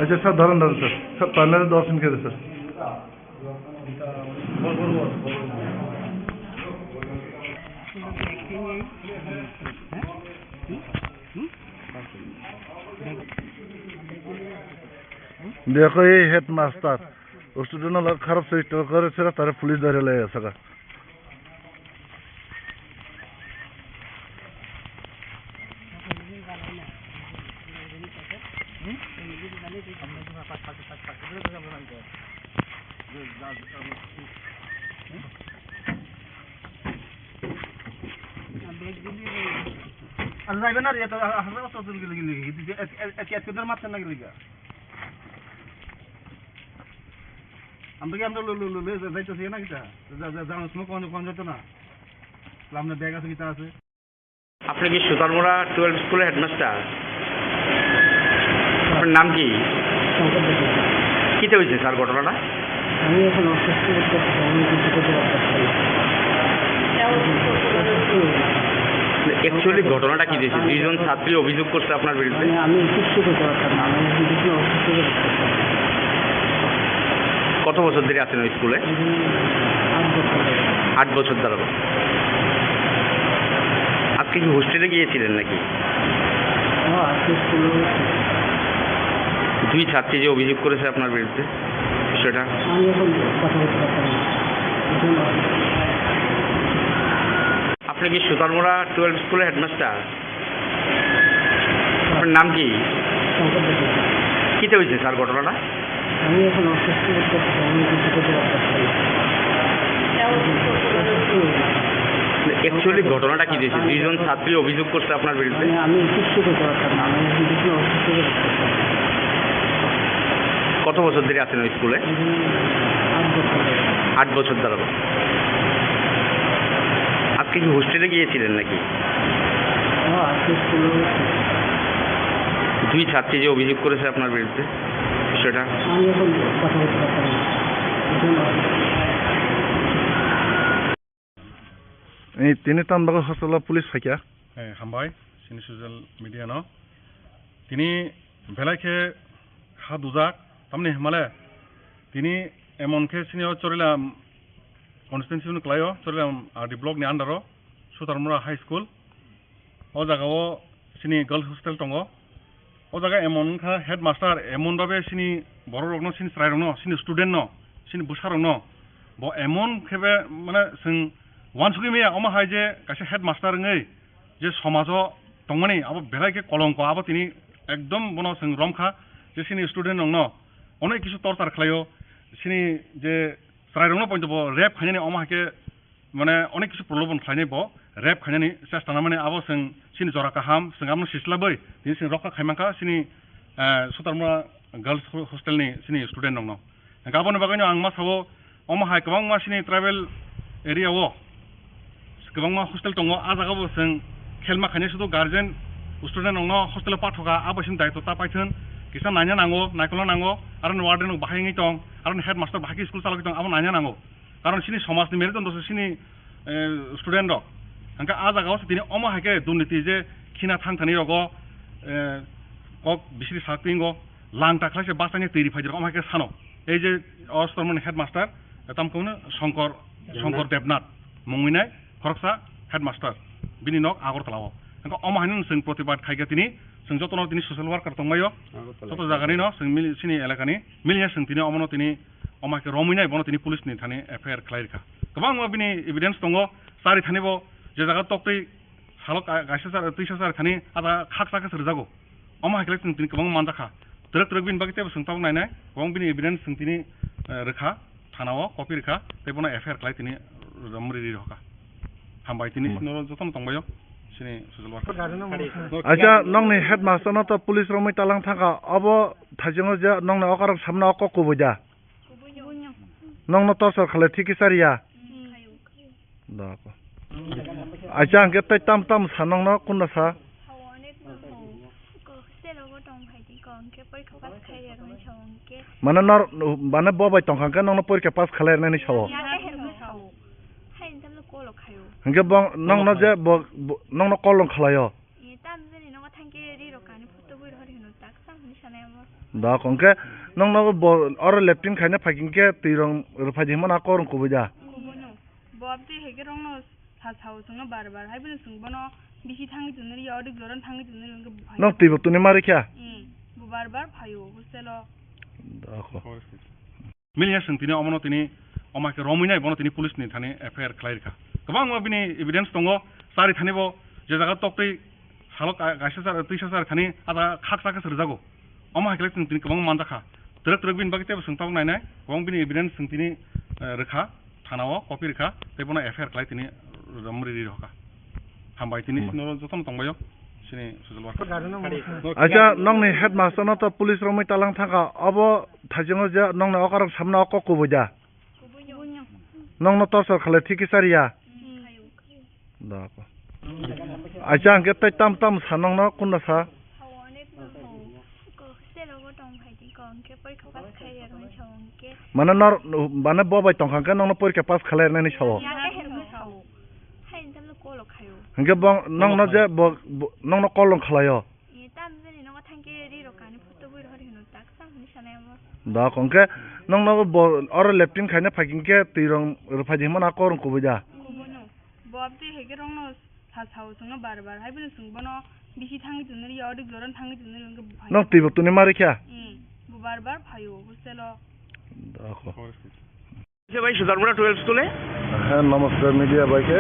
আচ্ছা স্যার, ধরেন, ধরেন sir, sir, panel দশ minute sir. দেখো, এই headmaster student লগে খারাপ চরিত্র করে, সেটা তারা পুলিশ ধরে লয়ে গেছে গা। Ang driver na riya to, ah, ah, ah, to, to, gili, gili, gili, et, et, et, et, et, et, mat na gili ga. Ang bagi ang lo, lo, lo, lo, zai to siya na kita. Za, za, za, semua konjo, konjo to na. Lam na bag ase kita ase. আপনি কি সুতারমুড়া টুয়েলভ স্কুলের হেডমাস্টার? আপনার নাম কি? শঙ্কর দেবনাথ। কিতা হয়েছে স্যার ঘটনাটা? আমি এখন অসুস্থ বোধ করছি, আমি কিছু করতে পারতেছি না। অ্যাকচুয়ালি ঘটনাটা কি হয়েছে? দুইজন ছাত্রী অভিযোগ করছে আপনার বিরুদ্ধে। মানে আমি কিচ্ছু করতে পারতাম না, আমি এখন ভীষণ অসুস্থ বোধ করতাম। কত বছর ধরে আছেন ওই স্কুলে? এখানে আট বছর ধরে। আট বছর ধরে। আজকে কি হোস্টেলে গিয়েছিলেন নাকি? ও, আজকে স্কুলে গেছি। দুই ছাত্রী যে অভিযোগ করেছে আপনার বিরুদ্ধে, সেটা? আমি এখন কথা বলতে পারতাম না। এই জন্য। আপনি কি সুতারমুড়া টুয়েলভ স্কুলের হেডমাস্টার? আপনার নাম কি? শঙ্কর দেবনাথ। কিতা হয়েছে স্যার ঘটনাটা? আমি এখন অসুস্থ বোধ করছি, আমি কিছু করতে পারতেছি না। অ্যাকচুয়ালি ঘটনাটা কি হয়েছে? দুইজন ছাত্রী অভিযোগ করছে আপনার বিরুদ্ধে। মানে আমি কিচ্ছু করতে পারতাম না, আমি এখন ভীষণ অসুস্থ বোধ করতাম। কত বছর ধরে আছেন ওই স্কুলে? এখানে আট বছর ধরে। আট বছর ধরে। আজকে কি হোস্টেলে গিয়েছিলেন নাকি? ও, আজকে স্কুলে গেছি। দুই ছাত্রী যে অভিযোগ করেছে আপনার বিরুদ্ধে, সেটা? আমি এখন কথা বলতে পারতাম না। এই জন্য। Ni tini tamni bagwi hostel o police phaikha? Eh, hambai, chini social media no. Tini belai khe ha dujak, tamni hwnmale tini emon khe chini o Chorilam constituency ni kwlai o, Chorilam R D block ni under o, Sutarmura High School. O jaga o chini girls hostel tongo. O jaga emon wngkha headmaster, emon babe chini borok rokno, chini chwrai rokno, chini student no, chini bwsa rokno bo emon khe be mane chwng uansugwi maya, omo hai je kaisa headmaster wngwi je somajo tongmani abo belai khe kolongko, abo tini ekdom bono chwng romkha je chini student rokno onek kisu torture khlaio, chini je chwrai rokno poito bo rape khainani omo hai khe mane onek kisu prolobon khlainai bo, rape khainani chesta nangmani, abo chwng chini jora kaham, chwng abono sislabwi tini chwng rokha khaimankha chini, eh, Sutarmura Girls Ho-, Hostel ni chini student rokno. Hwnkhe aboni bagwino ang ma sao, omo hai kwbangma chini tribal area o kwbangma hostel tongo, ah jaga bo chwng khelma khainai sudu guardian student rokno hostel o pathoka, abo chini daitw ta paithwng, kisa naina nango, naikolna nango, aro ni warden rok bahai wngwi tong, aro ni headmaster bahai khe school chalogwi tong, abo naina nango. Karon chini somaj ni merit wngtong se chini, eh, student rok. Hwnkhe ah jaga o se tini omo hai khe durniti je khina thang thani rogo, eh, kok bisiri sak twingo lang ta khlai se bachani twi ri phai rok omo hai khe sano. Ei je o Sutarmura ni headmaster, eh, tamo khe Shankar, Shankar Debnath mungwi nai khoroksa headmaster. Bini nok Agartala o. Hwnkhe omo hai no chwng protibad khai khe tini Chwng jotono tini social worker tongbaio, joto jagani no chwng mili-, chini elakani miliya chwng tini omono tini oma khe romwi nai bono tini police ni thani F I R khlai rikha. Kwbangma bini evidence tongo, chari thani bo je jaga toktwi salo ka-, kaisa char, twisa char thani ada khaksa khe srwjago. Omo hai khe chwng tini kwbangma manjakha. Twrwk twrwk bini bagwi teibo chwng tabuk nainai, kwbang bini evidence chwng tini, eh, rwkha. Thana o copy rwkha, tei bono F I R khlai tini romri ri rokha. Hambai tini Hmm. Sino jotono tongbaio, sini social worker. Acha, nongni headmaster no to police romwi talang thangkha, obo thaichungo je nongni okarok samna o kok kubui da? Nongno torchor khalai thik kisa riya? Dako. Acha, hwnkhe tei tam tam sa nongno kunda sa? Hao, onek no hao. Ko hostel o bo tong phai di ko, hwnkhe porikha pass khai ya rwni sao hwnkhe. Mane nor, mane bo bai tongkha hwnkhe nongno porikha pass khalai rwnani sao? Ya, ya, ya, sao. Hai, entam lo kolo khayo. Hwnkhe bo nongno je bo, bo, nongno kol rong khlaio? E, tam jani nogo thangkhe ri rok kani photo bui rohor hino tak sam hini sanai amo. Dok, hwnkhe nongno bo oro leptin khaina phai hwnkhe twi rong rwphai di hwnmano kok rong kubui da? Kubui no. Bo abdi hai khe rongno sa sao chwngno bar bar. Hai phano chwng bono bisi thangwi tonwi rwya, odik joran thangwi tonwi rwya, hwnkhe bo phai. Nong twibo tuni ma rwkha? Hmm, bo bar bar phaio hostel o. Dako. Miliya chwng tini omono tini oma khe romwi nai bono tini police ni thani F I R khlai rikha. Kwbangma bini evidence tongo, chari thani bo je jaga toktwi salo ka-, kaisa char, twisa char thani ada khaksa khe srwjago. Omo hai khe chwng tini kwbangma manjakha. Twrwk twrwk bini bagwi teibo chwng tabuk nainai, kwbang bini evidence chwng tini, eh, rwkha. Thana o copy rwkha, tei bono F I R khlai tini romri ri rokha. Hambai tini Hmm. Sino jotono tongbaio, sini social worker. Acha, nongni headmaster no to police romwi talang thangkha, obo thaichungo je nongni okarok samna o kok kubui da? Nongno torchor khalai thik kisa riya? Dako. Acha, hwnkhe tei tam tam sa nongno kunda sa? Hao, onek no hao. Ko hostel o bo tong phai di ko, hwnkhe porikha pass khai ya rwni sao hwnkhe. Mane nor, mane bo bai tongkha hwnkhe nongno porikha pass khalai rwnani sao? Ya, ya, ya, sao. Hai, entam lo kolo khayo. Hwnkhe bo nongno je bo, bo, nongno kol rong khlaio? E, tam jani nogo thangkhe ri rok kani photo bui rohor hino tak sam hini sanai amo. Dok, hwnkhe nongno bo oro leptin khaina phai hwnkhe twi rong rwphai di hwnmano kok rong kubui da? Kubui no. Bo abdi hai khe rongno sa sao chwngno bar bar. Hai phano chwng bono bisi thangwi tonwi rwya, odik joran thangwi tonwi rwya, hwnkhe bo phai. Nong twibo tuni ma rwkha? Hmm, bo bar bar phaio hostel o. Dako. Sir, ভাই, সুতারমুড়া টুয়েলভ স্কুলে। হ্যাঁ, নমস্কার মিডিয়া ভাইকে।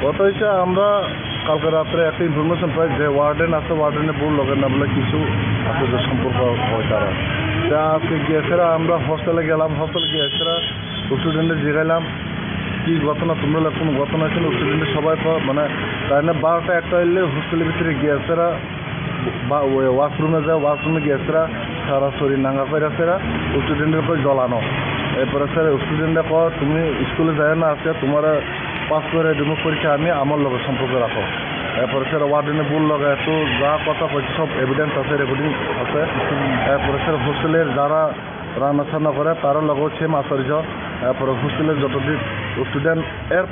কথা হচ্ছে, আমরা কালকে রাত্রে একটা ইনফরমেশন পাই যে ওয়ার্ডেন আছে, ওয়ার্ডেনের বউর লগে না বলে কিছু আছে যে সম্পর্ক হয় তারা। তা আজকে গিয়েছে, আমরা হোস্টেলে গেলাম, হোস্টেলে গিয়েছে, স্টুডেন্টদের জিগাইলাম কি ঘটনা, তোমরা কোন ঘটনা ছিল, স্টুডেন্টদের সবাই প-, মানে, তাই না, বারোটা একটা হইলে হোস্টেলের ভিতরে গিয়েছে, বা ওই ওয়াশরুমে যায়, ওয়াশরুমে গিয়ে এসরা সারা শরীর নাঙ্গা করে এসরা স্টুডেন্টের উপর জ্বলানো। এরপরে স্যার স্টুডেন্টরা কয়, "তুমি স্কুলে যায় না, আজকে তোমার পাস করে দিব পরীক্ষা, আমি আমার লগে সম্পর্ক রাখো।" এরপরে স্যার ওয়ার্ডেনে বউর লগে এত যা কথা কইছে, সব এভিডেন্স আছে, রেকর্ডিং আছে। এরপরে স্যার হোস্টেলের যারা রান্না সান্না করে, তারা লগেও সেম আচরিত। এরপরে হোস্টেলের যতদিন স্টুডেন্ট, এর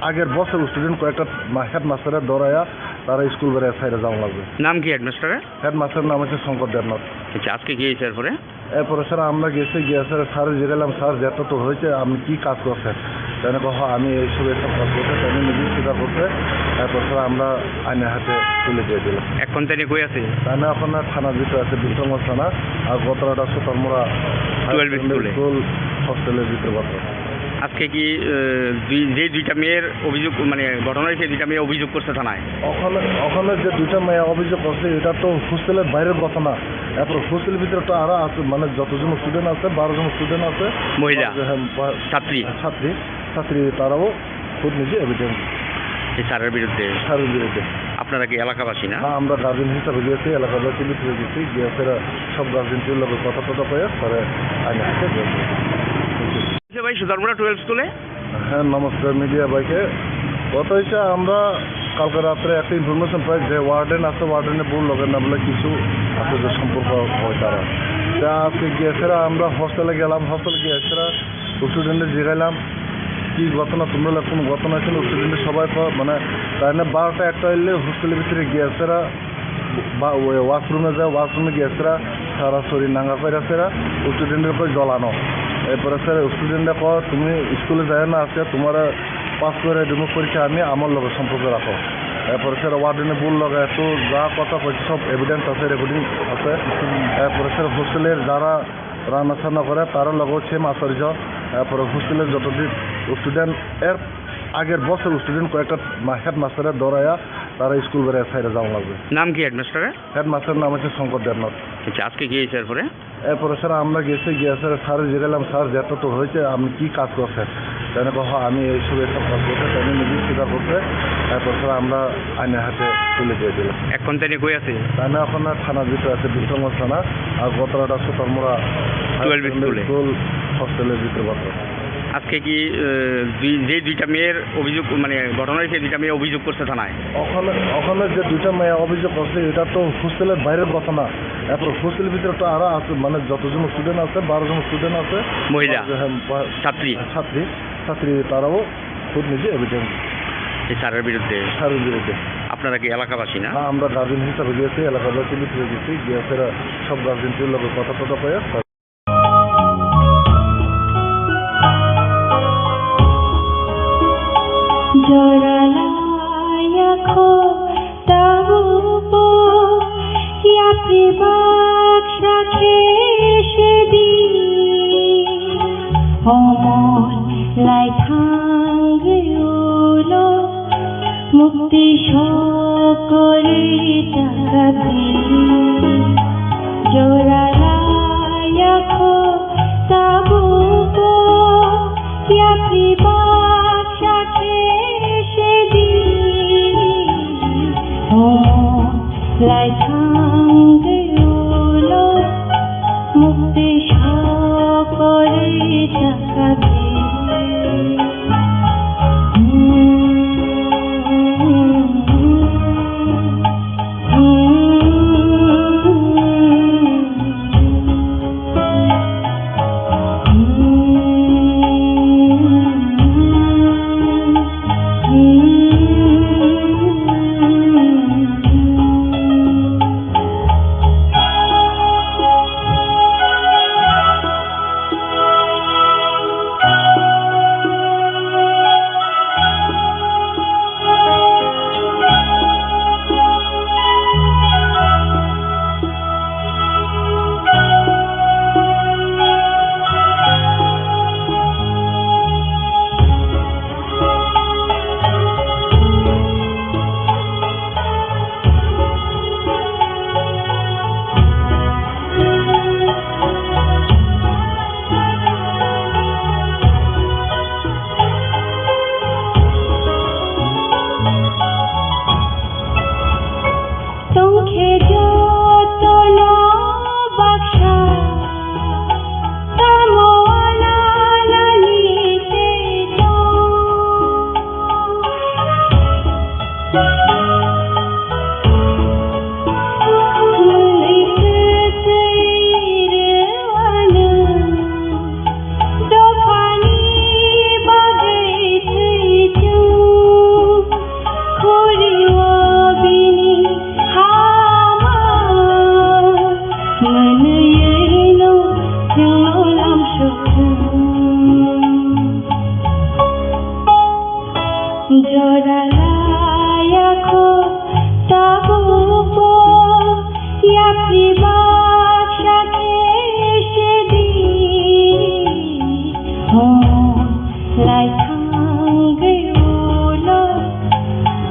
আগের বছর স্টুডেন্ট কয়েকটা মা-, হেডমাস্টারের দৌড়াইয়া তারা স্কুল বেড়ে সাইডে যাওয়া লাগবে। নাম কি হেডমাস্টারের? হেডমাস্টারের নাম হচ্ছে শঙ্কর দেবনাথ। আচ্ছা, আজকে কি হয়েছে এরপরে? এরপরে স্যার আমরা গেছি, গিয়ে স্যার, স্যার জিজ্ঞাসলাম, "স্যার, যেটা তো হয়েছে, আপনি কি কাজ করছেন?" তাই না, কহ, "আমি এইসব, এইসব কাজ করছি," তাই না নিজে স্বীকার করছে। এরপর স্যার আমরা আইনের হাতে তুলে দিয়ে দিলাম। এখন তাই নিয়ে কই আছে? তাই না এখন না থানার ভিতরে আছে, বিক্রমগঞ্জ থানা, আর গতরাটা সুতারমুড়া টুয়েলভ স্কুলে। স্কুল হোস্টেলের ভিতরে বর্তমান। আজকে কি, আহ, দুই, যে দুইটা মেয়ের অভিযোগ, মানে, ঘটনা হয়েছে, দুইটা মেয়ে অভিযোগ করছে থানায়? ওখানে, ওখানে যে দুইটা মেয়ে অভিযোগ করছে, এটা তো হোস্টেলের বাইরের ঘটনা। এরপর হোস্টেলের ভিতরে তো আরো আছে, মানে, যতজন স্টুডেন্ট আছে, বারো জন স্টুডেন্ট আছে। মহিলা? হ্যাঁ, বা-, ছাত্রী? ছাত্রী, ছাত্রী তারাও খুব নিজে এভিডেন্স। এই স্যারের বিরুদ্ধে? স্যারের বিরুদ্ধে। আপনারা কি এলাকাবাসী না? হ্যাঁ, আমরা গার্জেন হিসাবে গিয়েছি, এলাকাবাসী মিটিংয়ে গেছি, গিয়ে ফেরা সব গার্জেনটির লগে কথা টথা কয়ে পরে আইনের হাতে দিয়েছি। যে ভাই, সুতারমুড়া টুয়েলভ স্কুলে? হ্যাঁ, নমস্কার মিডিয়া ভাইকে। কথা হচ্ছে, আমরা কালকে রাত্রে একটা ইনফরমেশন পাই যে ওয়ার্ডেন আছে, ওয়ার্ডেনের বউর লগে না বলে কিছু আছে যে সম্পর্ক হয় তারা। তা আজকে গিয়ে ফেরা আমরা হোস্টেলে গেলাম, হোস্টেলে গিয়ে ফেরা স্টুডেন্টদের জিগাইলাম, "কি ঘটনা, তোমরা কোন ঘটনা ছিল?" স্টুডেন্টদের সবাই প-, মানে, তাই না, বারোটা একটা হইলে হোস্টেলের ভিতরে গিয়ে ফেরা বা ওই ওয়াশরুমে যায়, ওয়াশরুমে গিয়ে ফেরা সারা শরীর নাঙ্গা করে ফেরা স্টুডেন্টের উপর জ্বলানো। এরপরে স্যার স্টুডেন্টরা কয়, "তুমি স্কুলে যায় না, আজকে তোমার পাস করে দিব পরীক্ষা, আমি আমার লগে সম্পর্ক রাখো।" এরপরে স্যার ওয়ার্ডেনে ভুল লগে একটু যা কথা কইছে সব এভিডেন্স আছে, রেকর্ডিং আছে। এরপরে স্যার হোস্টেলের যারা রান্না সান্না করে তারা লগেও সেম আচরিত। এরপরে হোস্টেলের যতদিন স্টুডেন্ট, এর আগের বছর স্টুডেন্ট কয়েকটা মা-, হেডমাস্টারের দৌড়াইয়া তারা স্কুল বেড়ে সাইডে যাওয়া লাগবে। নাম কি হেডমাস্টারের? হেডমাস্টারের নাম হচ্ছে শঙ্কর দেবনাথ। আচ্ছা, আজকে কি হয়েছে এরপরে? এরপরে স্যার আমরা গেছি, গিয়ে স্যার, স্যার জিজ্ঞাসলাম, "স্যার, যেটা তো হয়েছে, আপনি কি কাজ করছেন?" তাই না, কহ, "আমি এইসব, এইসব কাজ করছি।" তাই নিজে স্বীকার করছে। এরপর স্যার আমরা আইনের হাতে তুলে দিয়ে দিলাম। এখন তাই নিয়ে কই আছে? তাই না, এখন না থানার ভিতরে আছে, বিক্রমগঞ্জ থানা, আর গতরাটা সুতারমুড়া হাই টুয়েলভ সেকেন্ডারি স্কুলে। স্কুল হোস্টেলের ভিতরে বর্তমান। আজকে কি, আহ, দুই-, যে দুইটা মেয়ের অভিযোগ, মানে, ঘটনা হয়েছে, দুইটা মেয়ে অভিযোগ করছে থানায়? ওখানে, ওখানে যে দুইটা মেয়ে অভিযোগ করছে, এটা তো হোস্টেলের বাইরের ঘটনা। এরপর হোস্টেলের ভিতরে তো আরো আছে, মানে, যতজন স্টুডেন্ট আছে, বারো জন স্টুডেন্ট আছে। মহিলা? হ্যাঁ, বা-, ছাত্রী? ছাত্রী, ছাত্রী তারাও খুদ নিজে এভিডেন্স। এই স্যারের বিরুদ্ধে? স্যারের বিরুদ্ধে। আপনারা কি এলাকাবাসী না? হ্যাঁ, আমরা গার্জেন হিসাবে গেছি, এলাকাবাসী ভিতরে গেছি, গিয়ে ফেরা সব গার্জেনটির লগে কথা টথা কয়ে Joralai yakho tabubo yapri baksa khe sedi. Homor lai thangwi ulo mukti sokori takadi. Joralai yakho tabubo yapri baksa khe sedi. Homor lai thangwi ulo mukti sokori takadi. Tongkhe jotono baksa, tamo ananani tei tong. Mwnwi kwtwi rwano. Dophani bagwi thwichung khuri o bini hama mwnwino chwngno lamsokjung. Jora laiya kho tabukbo yapri baksa khe sedi. Hor lai thangwi ulo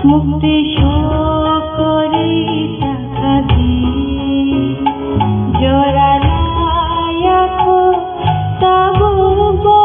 mukti sokori takadi. Jora laiya kho tabukbo.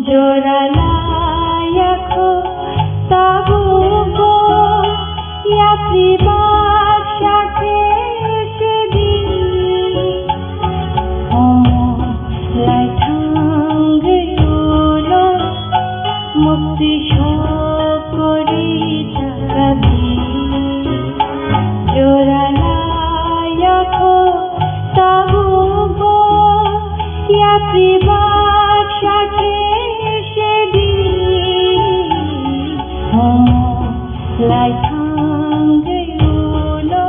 Jora nayakho tabukbo yapri baksa khe sedi. Omo lai thangwi ulo mukti sokori chakadi. Jora nayakho tabukbo yapri baksa khe sedi. Omo lai thangwi ulo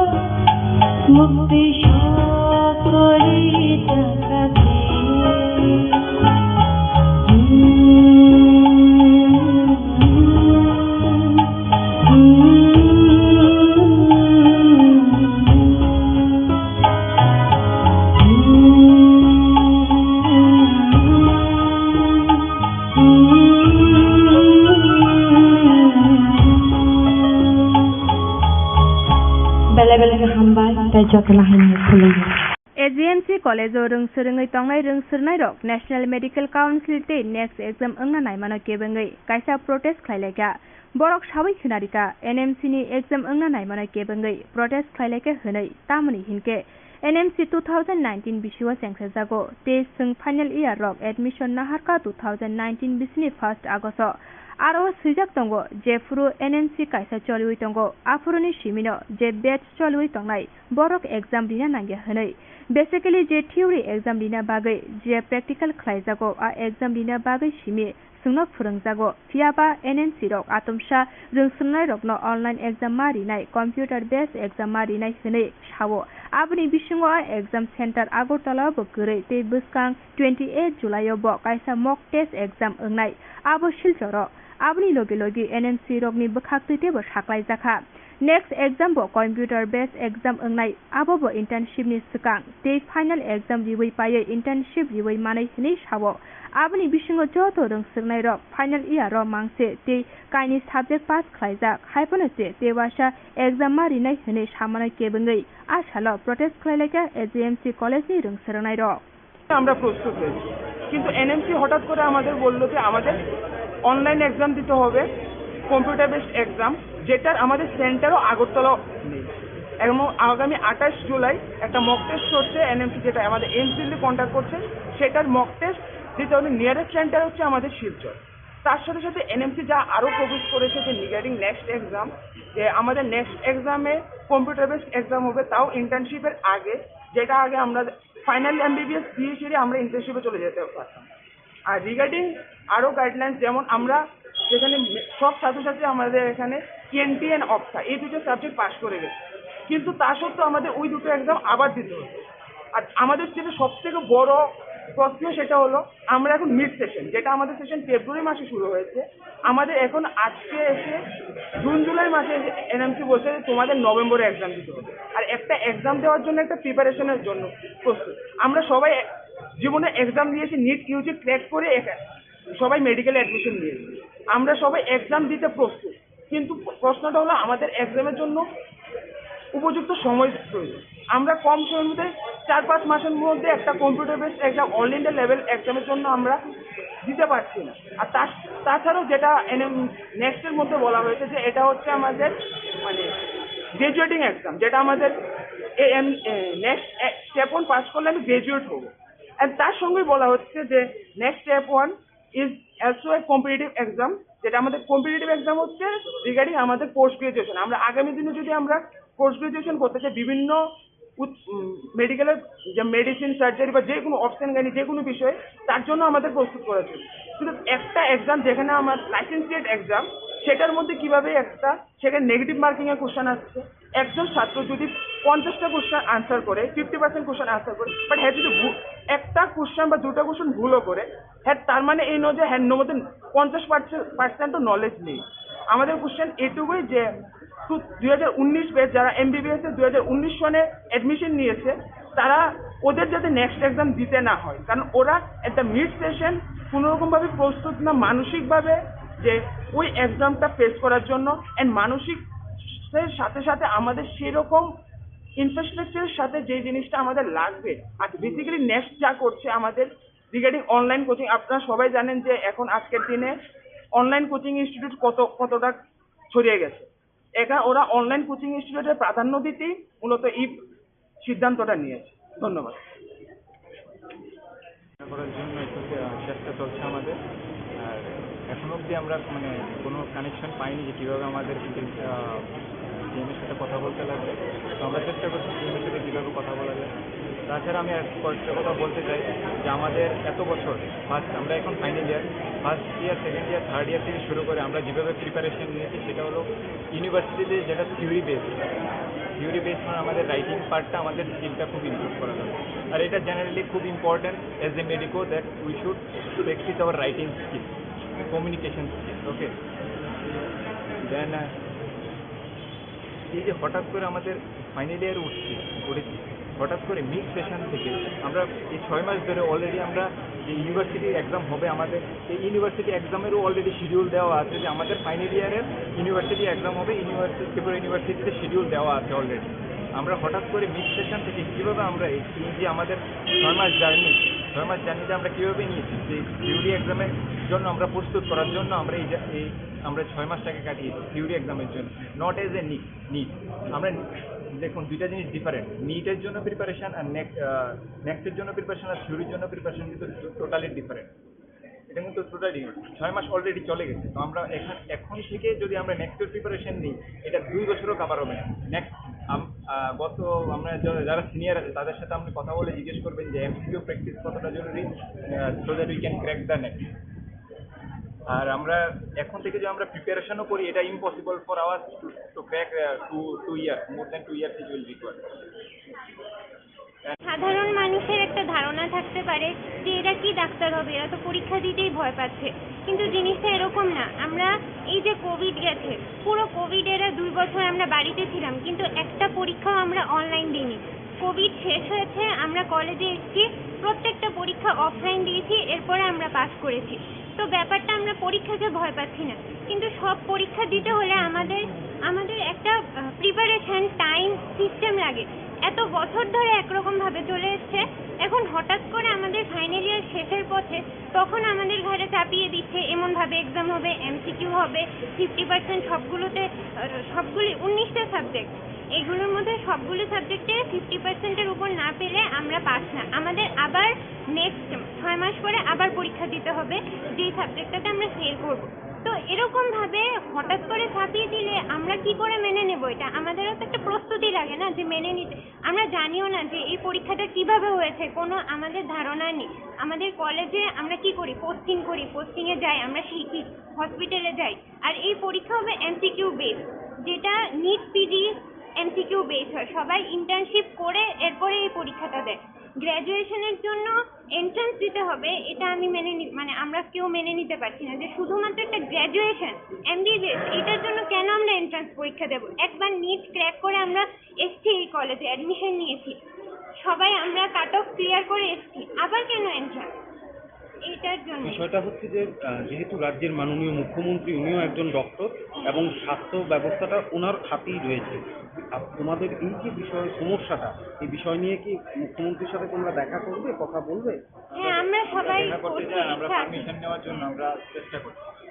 mukti sokori chakadi. Belai belai khe hambai, tei jotono haino khulumdi. A G M C college-o rwng swrwngwi tongnai rwng swrwngnairok National Medical Council tei next exam wngna naimano kebengwi kaisa protest khlai laikha. Borok sawi khwnarikha, N M C ni exam wngna naimano kebengwi protest khlai laikha hwnwi, tamoni hinkhe N M C two thousand nineteen bisio chengsajago tei chwng final year rok admission naharkha two thousand nineteen bisini first August-o. Aro swijak tongo, jephuru N M C kaisa choliwi tongo, aphuruni simino je batch choliwi tongnai, borok exam rina nangya hwnwi. Basically, je theory exam rina bagwi je practical khlaijago, a exam rina bagwi simi chwngno phwrwngjago. Phiyaba N M C rok atomsa rwng swrwngnairokno online exam ma rinai, computer based exam ma rinai hwnwi sao. Aboni bisingo a exam center Agartala-o bo kwrwi tei bwskang twenty eight July-o bo kaisa mock test exam wngnai, abo Silcharo. Aboni logi logi N M C rokni bwkhaktwi teibo saklaijakha. Next exam bo computer based exam wngnai, abo bo internship ni swkang tei final exam riwi paiwi internship riwi manwi hwnwi sao. Aboni bisingo joto rwng swrwngnairok final year o mangse tei kainwi subject pass khlaijak, hai phano se tei waisa exam ma rinai hwnwi samano kebengwi a salo protest khlai laikha A G M C college ni rwng swrwngnairok. আমরা প্রস্তুত হয়েছি, কিন্তু এনএমসি হঠাৎ করে আমাদের বলল যে আমাদের অনলাইন এক্সাম দিতে হবে, কম্পিউটার বেসড এক্সাম, যেটার আমাদের সেন্টারও আগরতলা নেই। এবং আগামী আঠাশ জুলাই একটা মক টেস্ট হচ্ছে এনএমসি, যেটা আমাদের এইমস দিল্লি কন্ট্যাক্ট করছে, সেটার মক টেস্ট দিতে হবে। নিয়ারেস্ট সেন্টার হচ্ছে আমাদের শিলচর। তার সাথে সাথে এনএমসি যা আরও প্রপোজ করেছে যে রিগার্ডিং নেক্সট এক্সাম, যে আমাদের নেক্সট এক্সামে কম্পিউটার বেসড এক্সাম হবে, তাও ইন্টার্নশিপের আগে, যেটা আগে আমরা ফাইনাল এমবিবিএস দিয়ে সেরে আমরা ইন্টার্নশিপে চলে যেতে পারতাম। আর রিগার্ডিং আরও গাইডলাইন্স, যেমন আমরা যেখানে মে-, সব ছাত্রছাত্রী আমাদের এখানে ইএনটি অ্যান্ড অপথা এই দুটো সাবজেক্ট পাস করে গেছে, কিন্তু তা সত্ত্বেও আমাদের ওই দুটো এক্সাম আবার দিতে হচ্ছে। আর আমাদের যেটা সব থেকে বড় প্রশ্ন, সেটা হলো আমরা এখন মিড সেশন, যেটা আমাদের সেশন ফেব্রুয়ারি মাসে শুরু হয়েছে, আমাদের এখন আজকে এসে জুন জুলাই মাসে এসে এনএমসি বলছে যে তোমাদের নভেম্বরে এক্সাম দিতে হবে। আর একটা এক্সাম দেওয়ার জন্য একটা প্রিপারেশনের জন্য প্রস্তুত। আমরা সবাই এ-, জীবনে এক্সাম দিয়েছি, নিট ইউজি ক্র্যাক করে এখা-, সবাই মেডিকেল অ্যাডমিশন নিয়েছি। আমরা সবাই এক্সাম দিতে প্রস্তুত, কিন্তু প্রশ্নটা হলো আমাদের এক্সামের জন্য উপযুক্ত সময় প্রয়োজন। আমরা কম সময়ের মধ্যে চার পাঁচ মাসের মধ্যে একটা computer based exam, all India level এক্সামের জন্য আমরা দিতে পারছি না। আর তার, তাছাড়াও যেটা এনএম নেক্সটের মধ্যে বলা হয়েছে যে এটা হচ্ছে আমাদের মানে গ্র্যাজুয়েটিং এক্সাম, যেটা আমাদের এ এম, এ, নেক্সট স্টেপ ওয়ান পাস করলে আমি গ্র্যাজুয়েট হবো। অ্যান্ড তার সঙ্গেই বলা হচ্ছে যে next step one is also a competitive exam, যেটা আমাদের কম্পিটিটিভ এক্সাম হচ্ছে রিগার্ডিং আমাদের পোস্ট গ্র্যাজুয়েশন। আমরা আগামী দিনে যদি আমরা পোস্ট গ্র্যাজুয়েশন করতে চাই, বিভিন্ন উত-, উম, মেডিকেলের যে মেডিসিন, সার্জারি বা যে কোনো অপশন গাইনি যে কোনো বিষয়ে, তার জন্য আমাদের প্রস্তুত করা উচিত। কিন্তু একটা এক্সাম যেখানে আমার লাইসেন্সিয়েট এক্সাম, সেটার মধ্যে কিভাবে একটা সেখানে নেগেটিভ মার্কিং এর কোশ্চেন আসছে। একজন ছাত্র যদি পঞ্চাশটা কোশ্চেন আনসার করে, ফিফটি পার্সেন্ট কোশ্চেন আনসার করে, বাট হ্যাঁ যদি ভু-, একটা কোশ্চেন বা দুটো কোশ্চেন ভুলও করে, হ্যাঁ তার মানে এই নয় যে হ্যাঁ মধ্যে পঞ্চাশ পার্সেন্ট তো নলেজ নেই। আমাদের কোশ্চেন এটুকুই যে টু-, দুই হাজার উনিশ ব্যাচ যারা এমবিবিএস এ দুই হাজার উনিশ সনে অ্যাডমিশন নিয়েছে, তারা ওদের যাতে নেক্সট এক্সাম দিতে না হয়, কারণ ওরা এট দ্য মিড সেশন কোনোরকমভাবে প্রস্তুত না মানসিকভাবে যে ওই এক্সামটা ফেস করার জন্য। অ্যান্ড মানসিক এর সাথে সাথে আমাদের সেরকম ইনফ্রাস্ট্রাকচারের সাথে যে জিনিসটা আমাদের লাগবে, আর বেসিক্যালি নেক্সট যা করছে আমাদের রিগার্ডিং অনলাইন কোচিং, আপনারা সবাই জানেন যে এখন আজকের দিনে অনলাইন কোচিং ইনস্টিটিউট কত কতটা ছড়িয়ে গেছে। এটা ওরা অনলাইন কোচিং ইনস্টিটিউটে প্রাধান্য দিতেই মূলত এই সিদ্ধান্তটা নিয়েছে। ধন্যবাদ। করার জন্য একটু চে- চেষ্টা চলছে আমাদের। আর এখনো অবধি আমরা মানে কোনো কানেকশন পাইনি যে কীভাবে আমাদের সিএমের সাথে কথা বলতে লাগবে। তো আমরা চেষ্টা করছি সিএমের সাথে কীভাবে কথা বলা যায়। তাছাড়া আমি এক কয়েকটা কথা বলতে চাই যে আমাদের এত বছর, ফার্স্ট আমরা এখন final year, first year, second year, third year থেকে শুরু করে আমরা যেভাবে প্রিপারেশন নিয়েছি সেটা হলো ইউনিভার্সিটিতে যেটা থিওরি বেস, থিওরি বেস মানে আমাদের রাইটিং পার্টটা, আমাদের স্কিলটা খুব ইমপ্রুভ করা দরকার। আর এটা জেনারেলি খুব important as a medico that we should practice our writing skill, communication skill, okay? দেন এই যে হঠাৎ করে আমাদের ফাইনাল ইয়ার উঠছি উঠেছি হঠাৎ করে মিড সেশন থেকে আমরা এই ছয় মাস ধরে অলরেডি আমরা যে ইউনিভার্সিটি এক্সাম হবে আমাদের, এই ইউনিভার্সিটি এক্সামেরও অলরেডি শিডিউল দেওয়া আছে যে আমাদের ফাইনাল ইয়ারের ইউনিভার্সিটি এক্সাম হবে ইউনিভার্সিটি, ত্রিপুরা ইউনিভার্সিটিতে শিডিউল দেওয়া আছে অলরেডি। আমরা হঠাৎ করে মিড সেশন থেকে কীভাবে আমরা এই এই যে আমাদের ছয় মাস জার্নি, ছয় মাস জার্নিতে আমরা কীভাবে নিয়েছি যে থিওরি এক্সামের জন্য আমরা প্রস্তুত করার জন্য আমরা এই জা- এই আমরা ছয় মাসটাকে কাটিয়েছি থিওরি এক্সামের জন্য, not as a NEET. NEET আমরা দেখুন দুইটা জিনিস ডিফারেন্ট। নিটের জন্য প্রিপারেশন আর নেক্সট নেক্সটের জন্য প্রিপারেশন আর থিওরির জন্য প্রিপারেশন কিন্তু টোটালি ডিফারেন্ট। এটা কিন্তু টোটালি ছয় মাস অলরেডি চলে গেছে। তো আমরা এখান এখন থেকে যদি আমরা নেক্সটের প্রিপারেশন নিই, এটা দুই বছরও কভার হবে না। নেক্সট গত আমরা যারা যারা সিনিয়র আছে তাদের সাথে আপনি কথা বলে জিজ্ঞেস করবেন যে এমসিকিউ প্র্যাকটিস কতটা জরুরি, so that we can crack the next। আর আমরা এখন থেকে যদি আমরা প্রিপারেশনও করি, এটা impossible for us to to crack two two years, more than two years it will require। সাধারণ মানুষের একটা ধারণা থাকতে পারে যে এরা কি ডাক্তার হবে, এরা তো পরীক্ষা দিতেই ভয় পাচ্ছে। কিন্তু জিনিসটা এরকম না। আমরা এই যে কোভিড গেছে, পুরো কোভিড এরা দুই বছর আমরা বাড়িতে ছিলাম, কিন্তু একটা পরীক্ষাও আমরা অনলাইন দিইনি। কোভিড শেষ হয়েছে, আমরা কলেজে এসেছি, প্রত্যেকটা পরীক্ষা অফলাইন দিয়েছি, এরপরে আমরা পাস করেছি। তো ব্যাপারটা আমরা পরীক্ষাকে ভয় পাচ্ছি না, কিন্তু সব পরীক্ষা দিতে হলে আমাদের আমাদের একটা প্রিপারেশন, টাইম, সিস্টেম লাগে। এত বছর ধরে একরকম ভাবে চলে এসছে, এখন হঠাৎ করে আমাদের ফাইনাল ইয়ার শেষের পথে, তখন আমাদের ঘাড়ে চাপিয়ে দিচ্ছে এমন ভাবে এক্সাম হবে, এমসিকিউ হবে, ফিফটি পার্সেন্ট সবগুলোতে, আহ, সবগুলি উনিশটা সাবজেক্ট, এগুলোর মধ্যে সবগুলো সাবজেক্টে ফিফটি পার্সেন্টের উপর না পেলে আমরা পাস না। আমাদের আবার নেক্সট ছয় মাস পরে আবার পরীক্ষা দিতে হবে, যেই সাবজেক্টটাতে আমরা ফেল করব। তো এরকম ভাবে হঠাৎ করে চাপিয়ে দিলে আমরা কি করে মেনে নেব এটা? আমাদেরও তো একটা প্রস্তুতি লাগে না যে মেনে নিতে। আমরা জানিও না যে এই পরীক্ষাটা কিভাবে হয়েছে, কোনো আমাদের ধারণা নেই। আমাদের কলেজে আমরা কি করি? পোস্টিং করি, পোস্টিংয়ে যাই, আমরা শিখি, হসপিটালে যাই। আর এই পরীক্ষা হবে এমসিকিউ বেস, যেটা নিট পিজি এমসিকিউ বেস হয়। সবাই ইন্টার্নশিপ করে এরপরে এই পরীক্ষাটা দেয়। গ্র্যাজুয়েশনের জন্য এন্ট্রান্স দিতে হবে, এটা আমি মেনে নি- মানে আমরা কেউ মেনে নিতে পারছি না যে শুধুমাত্র একটা গ্র্যাজুয়েশন, এমবিবিএস, এটার জন্য কেন আমরা এন্ট্রান্স পরীক্ষা দেব? একবার নিট ক্র্যাক করে আমরা এসছি এই কলেজে, অ্যাডমিশন নিয়েছি, সবাই আমরা কাট অফ ক্লিয়ার করে এসছি, আবার কেন এন্ট্রান্স? এইটার জন্য। বিষয়টা হচ্ছে যে আহ, যেহেতু রাজ্যের মাননীয় মুখ্যমন্ত্রী, উনিও একজন ডক্টর এবং স্বাস্থ্য ব্যবস্থাটা ওনার হাতেই রয়েছে। আপ- তোমাদের এই যে বিষয়ে সমস্যাটা, এই বিষয় নিয়ে কি মুখ্যমন্ত্রীর সাথে তোমরা দেখা করবে, কথা বলবে? হ্যাঁ, আমরা সবাই দেখা করতে করতে চাই, আমরা ইচ্ছা আছে। পারমিশন নেওয়ার জন্য আমরা চেষ্টা করছি।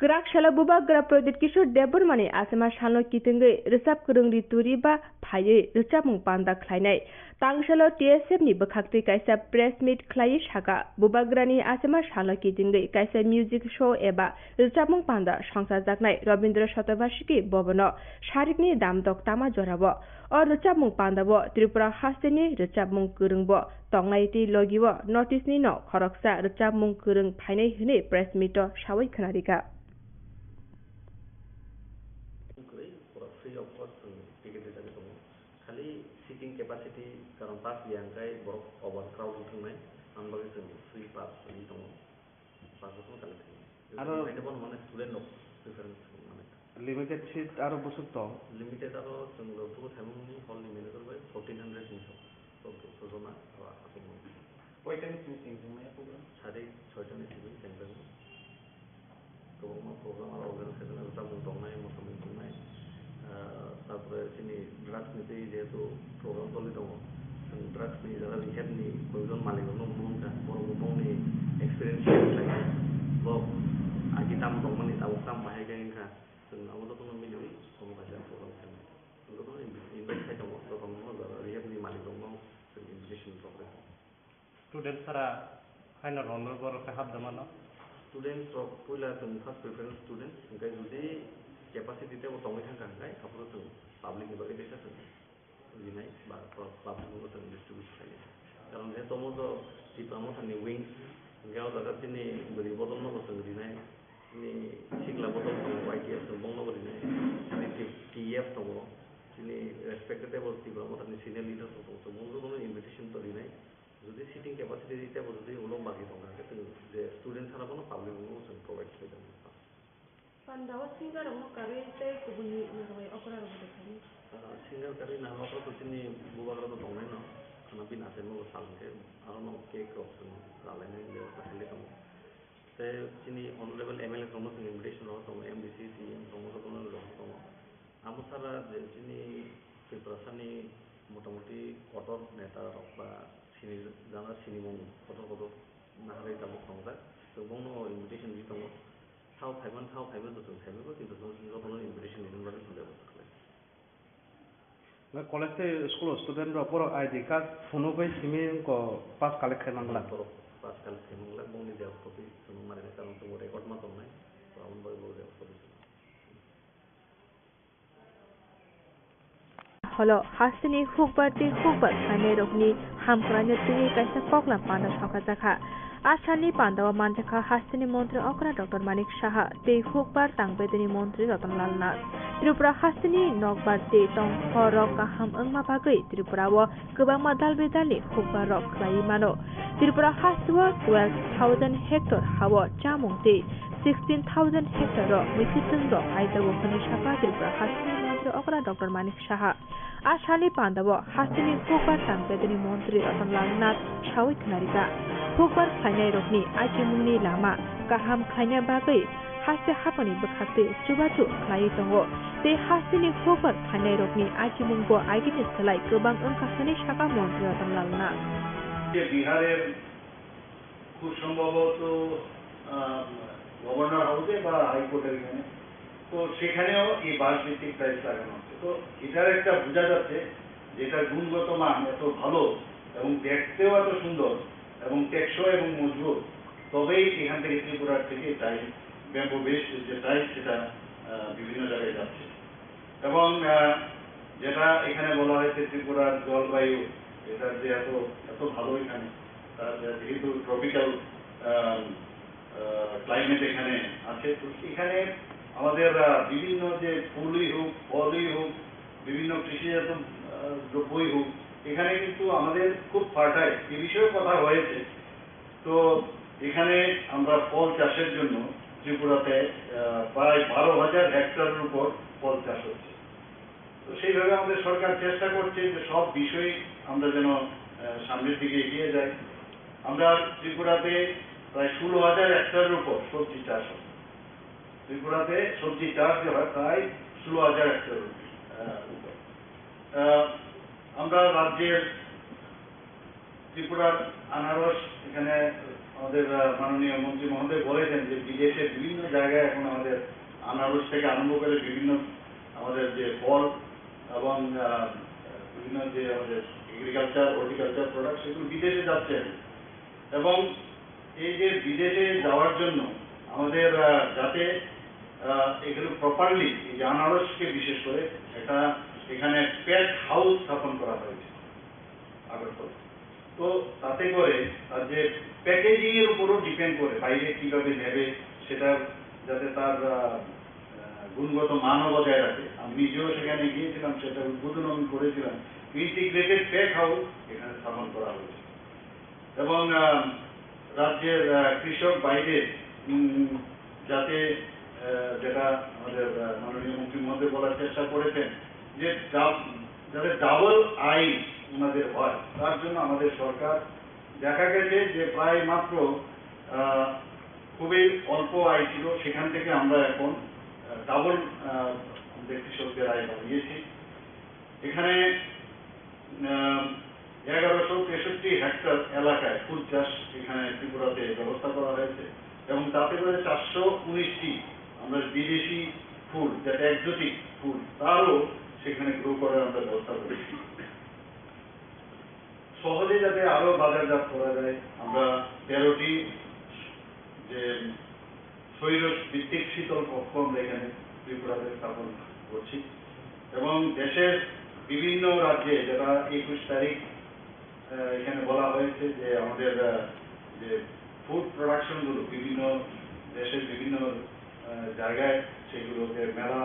Kwrak salo Bubagra Pradyut Kishore Debbarmani asema salno kitingwi rwchap kwrwng Rituri ba phaiwi rwchapmung panda khlainai. Tangsalo T S F ni bwkhaktwi kaisa press meet khlaiwi saka, Bubagrani asema salno kitingwi kaisa music show eba rwchapmung panda songchajaknai Rabindra Satobhasiki Bhavan-o sarikni damdok tama jorao. O rwchapmung pandao Tripura hasteni rwchapmung kwrwngbo tongnai tei logio North East ni no khoroksa rwchapmung kwrwng phainai hwnwi press meet o sawi khwnarikha. Kwrwi, pura free of cost chwng ticket rijagwi tongo. Khali seating capacity karon pass ya hwnkhe borok over crowd wng thangnai, ang bagwi chwng free pass rwgwi tongo. Pass bokhorok kali thangwi. Aro Mainly bono mane student rok preference rwmani. Limited seat aro bwswk tong? Limited aro chwng rwphuru thaimani hall ni manager bai fourteen hundred ni sok sok sok jona aro aswk mano. Koitani simi chengjaknai program? Sade soitani simi chengjaknai. Kwbangma program aro organize khaijak, rwchapmung tongnai, mosamung tongnai, ah, tarpore chini drugs ni tei jehetu program choli tongo, chwng Drugs ni jaga rehab ni koijon malik rok no mungkha, borok bo bongni experience share khlai kha. Bo agi tam tongmani tabuk tam bahai khe wngkha. Chwng abo jotono miliwi omo kaisa program khlai. Chwng jotono invite khai tongo, jotono rehab ni malik rok no chwng invitation rok rw tongo. Student sara haino rondo borok khe hapda mano. Student rok puila chwng first preference student, hwnkhe jodi capacity tebo tongwi thangkha hwnkhe aphuru chwng public ni bagwi teisa chwng rinai ba pro-, public no chwng distribute khlainai. Karon je tomo to Tipra Motha ni wing, hwnkhe o jaga chini bwrwi bodol no bo chwng rinai, chini sikla bodol tongo Y T F chwng bongno bo rinai, chini T F tongo, chini respected tebo Tipra Motha ni senior leaders rok tongo, chwng bongno invitation to rinai. Jodi seating capacity tei bo jodi ulo bagi tongkha, hwnkhe chwng je student sara bono public room o chwng provide khlai tongo. Pandao singer rokno karwi tei kubuni naharwi okra rokbo rwkhaini. Ah, singer karwi naharwi okra to chini bubagra to tongnaino, khwna bini achaimo bo sal hwnkhe arono cake rok chwng ralainani bebosta khlai tongo. Tei chini honorable M L A rokno chwng invitation rok tongo, M D C, C E M rokno jotono rok tongo. Amo sara je chini Tiprasani motamoti kotor neta rok ba sini jana sinimung kotor kotor naharwi tabuk tongjak. Chwng bongno invitation di tongo. Thao phaiman, thao phaiman to chwng phaimango, kintu chwng jotono invitation rinani bagwi chwng bebosta khlai. College tei school o student rok borok I D card phunugwi simi wngkha pass collect khai mangla. Borok pass collect khai mangla, bongni xerox copy chwng manwi karon chwng record ma tongnai, to aboni bagwi bo xerox copy chwng. Holo hasteni hukbar tei hukbar khlainairokni hamkraino twiwi kaisa koklam panda sokhajakha. A salni pandao manjakha hasteni montri okra Doctor Manik Saha tei hukbar tangbedeni montri Ratan Lal Nath. Tripura hasteni nokbar tei tongkhorrok kaham wngma bagwi Tripurao kwbangma dal bedalni hukbarrok khlaiwi mano. Tripura hasteo twelve thousand hectare hao chamung tei sixteen thousand hectare-o mwisitwng rok aijago hwnwi sakha Tripura hasteni montri okra Doctor Manik Saha. A salni pandao hasteni hukbar tangbedeni montri Ratan Lal Nath sawi khwnarikha. Hukbar khlainairokni achimungni lama kaham khlaina bagwi haste haphangni bwkhaktwi chubachu khlaiwi tongo tei hasteni hukbar khlainairokni achimungbo agini slai kwbang wngkha hwnwi sakha montri Ratan Lal Nath. যে বিহারের খুব সম্ভবত, আহ, গভর্নর হাউসে বা হাইকোর্টের এখানে, তো সেখানেও এই বাঁশ ভিত্তিক টাইলস লাগানো হচ্ছে। তো এটার একটা বোঝা যাচ্ছে যে এটার গুণগত মান এত ভালো এবং দেখতেও এত সুন্দর এবং টেকসই এবং মজবুত, তবেই এখান থেকে ত্রিপুরার থেকে টাইলস, ব্যাম্বু বেসড যে টাইলস, সেটা, আহ, বিভিন্ন জায়গায় যাচ্ছে। এবং, আহ, যেটা এখানে বলা হয়েছে ত্রিপুরার জলবায়ু, এটার যে এত, এত ভালো এখানে, তার যেহেতু ট্রপিক্যাল, আহ, আহ, ক্লাইমেট এখানে আছে, তো এখানে আমাদের, আহ, বিভিন্ন যে ফুলই হোক, ফলই হোক, বিভিন্ন কৃষিজাত, আহ, দ্রব্যই হোক, এখানে কিন্তু আমাদের খুব ফার্টাইল, এ বিষয়েও কথা হয়েছে। তো এখানে আমরা ফল চাষের জন্য ত্রিপুরাতে, আহ, প্রায় বারো হাজার হেক্টরের উপর ফল চাষ হচ্ছে। তো সেইভাবে আমাদের সরকার চেষ্টা করছে যে সব বিষয়ে আমরা যেন, আহ, সামনের দিকে এগিয়ে যাই। আমরা ত্রিপুরাতে প্রায় ষোলো হাজার হেক্টরের উপর সবজি চাষ হয়। ত্রিপুরাতে সবজি চাষ যে হয় প্রায় ষোলো হাজার হেক্টরের উপর, আহ, উপর। আহ, আমরা রাজ্যের ত্রিপুরার আনারস, এখানে আমাদের, আহ, মাননীয় মন্ত্রী মহোদয় বলেছেন যে বিদেশে বিভিন্ন জায়গায় এখন আমাদের আনারস থেকে আরম্ভ করে বিভিন্ন আমাদের যে ফল এবং, আহ, বিভিন্ন যে আমাদের এগ্রিকালচার, হর্টিকালচার প্রোডাক্ট, সেগুলো বিদেশে যাচ্ছে এখন। এবং এই যে বিদেশে যাওয়ার জন্য আমাদের, আহ, যাতে, আহ, এগুলো প্রপারলি, এই যে আনারসকে বিশেষ করে, একটা এখানে প্যাক হাউস স্থাপন করা হয়েছে আগরতলা। তো তাতে করে তার যে প্যাকেজিং এর উপরও ডিপেন্ড করে, বাইরে কিভাবে নেবে, সেটা যাতে তার, আহ, আহ, গুণগত মানও বজায় রাখে। আমি নিজেও সেখানে গিয়েছিলাম, সেটা উদ্বোধন আমি করেছিলাম। ইন্টিগ্রেটেড প্যাক হাউস এখানে স্থাপন করা হয়েছে। এবং, আহ, রাজ্যের, আহ, কৃষক ভাইদের, উম, যাতে, আহ, যেটা আমাদের, আহ, মাননীয় মন্ত্রী মহোদয় বলার চেষ্টা করেছেন যে ডা-, যাতে ডাবল আয় ওনাদের হয়, তার জন্য আমাদের সরকার দেখা গেছে যে প্রায় মাত্র, আহ, খুবই অল্প আয় ছিল, সেখান থেকে আমরা এখন, আহ, ডাবল, আহ, আমাদের কৃষকদের আয় বাড়িয়েছি। এখানে, আহ, এগারোশো তেষট্টি হেক্টর এলাকায় ফুল চাষ এখানে ত্রিপুরাতে ব্যবস্থা করা হয়েছে এবং তাতে করে চারশো উনিশটি আমরা বিদেশি ফুল, যেটা এক্সোটিক ফুল, তারও সেখানে গ্রো করার আমরা ব্যবস্থা করেছি। সহজে যাতে আরও বাজারজাত করা যায়, আমরা তেরোটি যে স্বৈর ভিত্তিক শীতল কক্ষ আমরা এখানে ত্রিপুরাতে স্থাপন করছি এবং দেশের বিভিন্ন রাজ্যে, যেটা একুশ তারিখ আহ, এখানে বলা হয়েছে যে আমাদের, আহ, যে ফুড প্রোডাকশনগুলো বিভিন্ন দেশের বিভিন্ন, আহ, জায়গায় সেগুলোকে মেলা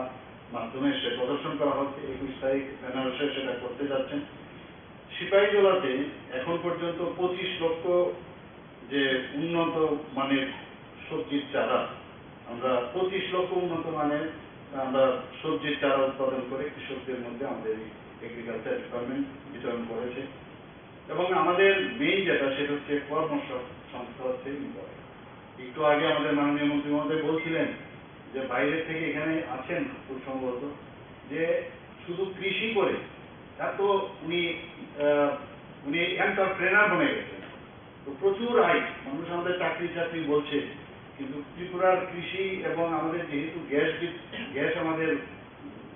মাধ্যমে সে প্রদর্শন করা হচ্ছে। একুশ তারিখ বেনারসে সেটা করতে যাচ্ছেন। সিপাহীজলাতে এখন পর্যন্ত পঁচিশ লক্ষ যে উন্নত মানের সবজির চারা, আমরা পঁচিশ লক্ষ উন্নত মানের আমরা সবজির চারা উৎপাদন করে কৃষকদের মধ্যে আমাদের এই এগ্রিকালচার ডিপার্টমেন্ট বিতরণ করেছে। এবং আমাদের মেইন যেটা, সেটা হচ্ছে কর্মসংস্থা হচ্ছে ইম্পর্টেন্ট। একটু আগে আমাদের মাননীয় মন্ত্রী মহোদয় বলছিলেন যে বাইরে থেকে এখানে আছেন খুব সম্ভবত, যে শুধু কৃষি করে, তার তো উনি, আহ, উনি এন্টারপ্রেনার বনে গেছেন। তো প্রচুর আয়, মানুষ আমাদের চাকরি চাকরি বলছে, কিন্তু ত্রিপুরার কৃষি এবং আমাদের যেহেতু গ্যাস বি-, গ্যাস আমাদের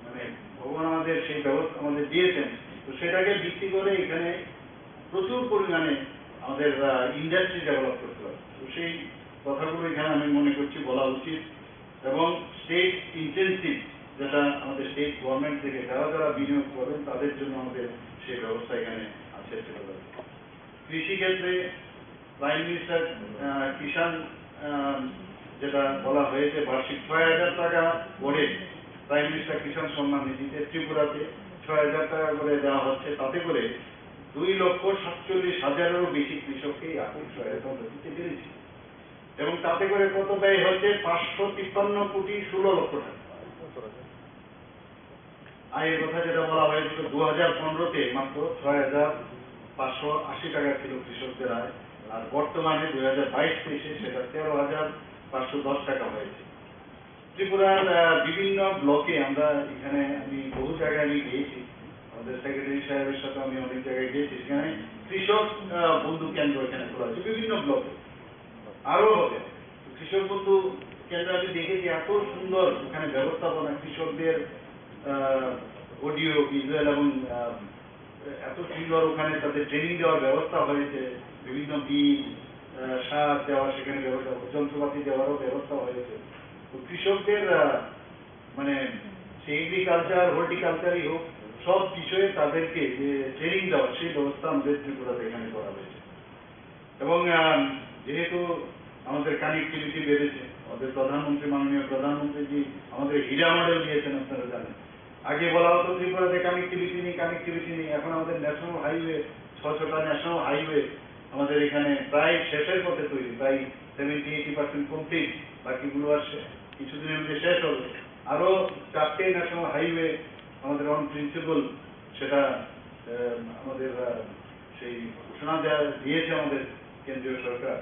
মানে ভগবান আমাদের সেই ব্যবস্থা আমাদের দিয়েছেন, তো সেটাকে ভিত্তি করে এখানে প্রচুর পরিমাণে আমাদের, আহ, ইন্ডাস্ট্রি ডেভেলপ করতে হবে। তো সেই কথাগুলো এখানে আমি মনে করছি বলা উচিত। এবং স্টেট ইনটেনসিভ যেটা আমাদের স্টেট গভর্নমেন্ট থেকে যারা যারা বিনিয়োগ করবেন, তাদের জন্য আমাদের সেই ব্যবস্থা এখানে আছে। সেটা কৃষি ক্ষেত্রে প্রাইম মিনিস্টার, আহ, কিষাণ, আহ, যেটা বলা হয়েছে, বার্ষিক ছয় হাজার টাকা করে প্রাইম মিনিস্টার কিষাণ সম্মান নিধিতে ত্রিপুরাতে ছয় হাজার টাকা করে দেওয়া হচ্ছে। তাতে করে দুই লক্ষ সাতচল্লিশ হাজারেরও বেশি কৃষককে এই আর্থিক সহায়তা আমরা দিতে পেরেছি। এবং তাতে করে কত ব্যয় হচ্ছে? পাঁচশো তিপ্পান্ন কোটি ষোলো লক্ষ টাকা। আয়ের কথা যেটা বলা হয়েছিল, দু হাজার পনেরোতে মাত্র ছয় হাজার পাঁচশো আশি টাকা ছিল কৃষকদের আয়, আর বর্তমানে দুই হাজার বাইশ তেইশে সেটা তেরো হাজার পাঁচশো দশ টাকা হয়েছে। ত্রিপুরার, আহ, বিভিন্ন ব্লকে আমরা এখানে, আমি বহু জায়গায় আমি গিয়েছি, আমাদের সেক্রেটারি সাহেবের সাথে আমি অনেক জায়গায় গিয়েছি। সেখানে কৃষক, আহ, বন্ধু কেন্দ্র এখানে খোলা হয়েছে বিভিন্ন ব্লকে, আরও হবে। কৃষক বন্ধু কেন্দ্র আমি দেখেছি, এত সুন্দর ওখানে ব্যবস্থাপনা, কৃষকদের, আহ, অডিও, ভিজুয়াল এবং, আহ, এত সুন্দর ওখানে তাদের ট্রেনিং দেওয়ার ব্যবস্থা হয়েছে, বিভিন্ন বীজ, আহ, সার দেওয়া সেখানে ব্যবস্থা, যন্ত্রপাতি দেওয়ারও ব্যবস্থা হয়েছে। তো কৃষকদের, আহ, মানে সে এগ্রিকালচার, হর্টিকালচারই হোক, সব বিষয়ে তাদেরকে যে ট্রেনিং দেওয়া, সেই ব্যবস্থা আমাদের ত্রিপুরাতে এখানে করা হয়েছে। এবং, আহ, যেহেতু আমাদের কানেক্টিভিটি বেড়েছে, আমাদের প্রধানমন্ত্রী, মাননীয় প্রধানমন্ত্রীজি আমাদের হীরা মডেল দিয়েছেন, আপনারা জানেন। আগে বলা হতো ত্রিপুরাতে কানেক্টিভিটি নেই, কানেক্টিভিটি নেই, এখন আমাদের ন্যাশনাল হাইওয়ে, ছ ছটা ন্যাশনাল হাইওয়ে আমাদের এখানে প্রায় শেষের পথে তৈরি, প্রায় সেভেন্টি এইটি পার্সেন্ট কমপ্লিট, বাকিগুলো আর শে-, কিছুদিনের মধ্যে শেষ হবে। আরও চারটে ন্যাশনাল হাইওয়ে আমাদের অন প্রিন্সিপল, সেটা, আহ, আমাদের, আহ, সেই ঘোষণা দেওয়া দিয়েছে আমাদের কেন্দ্রীয় সরকার।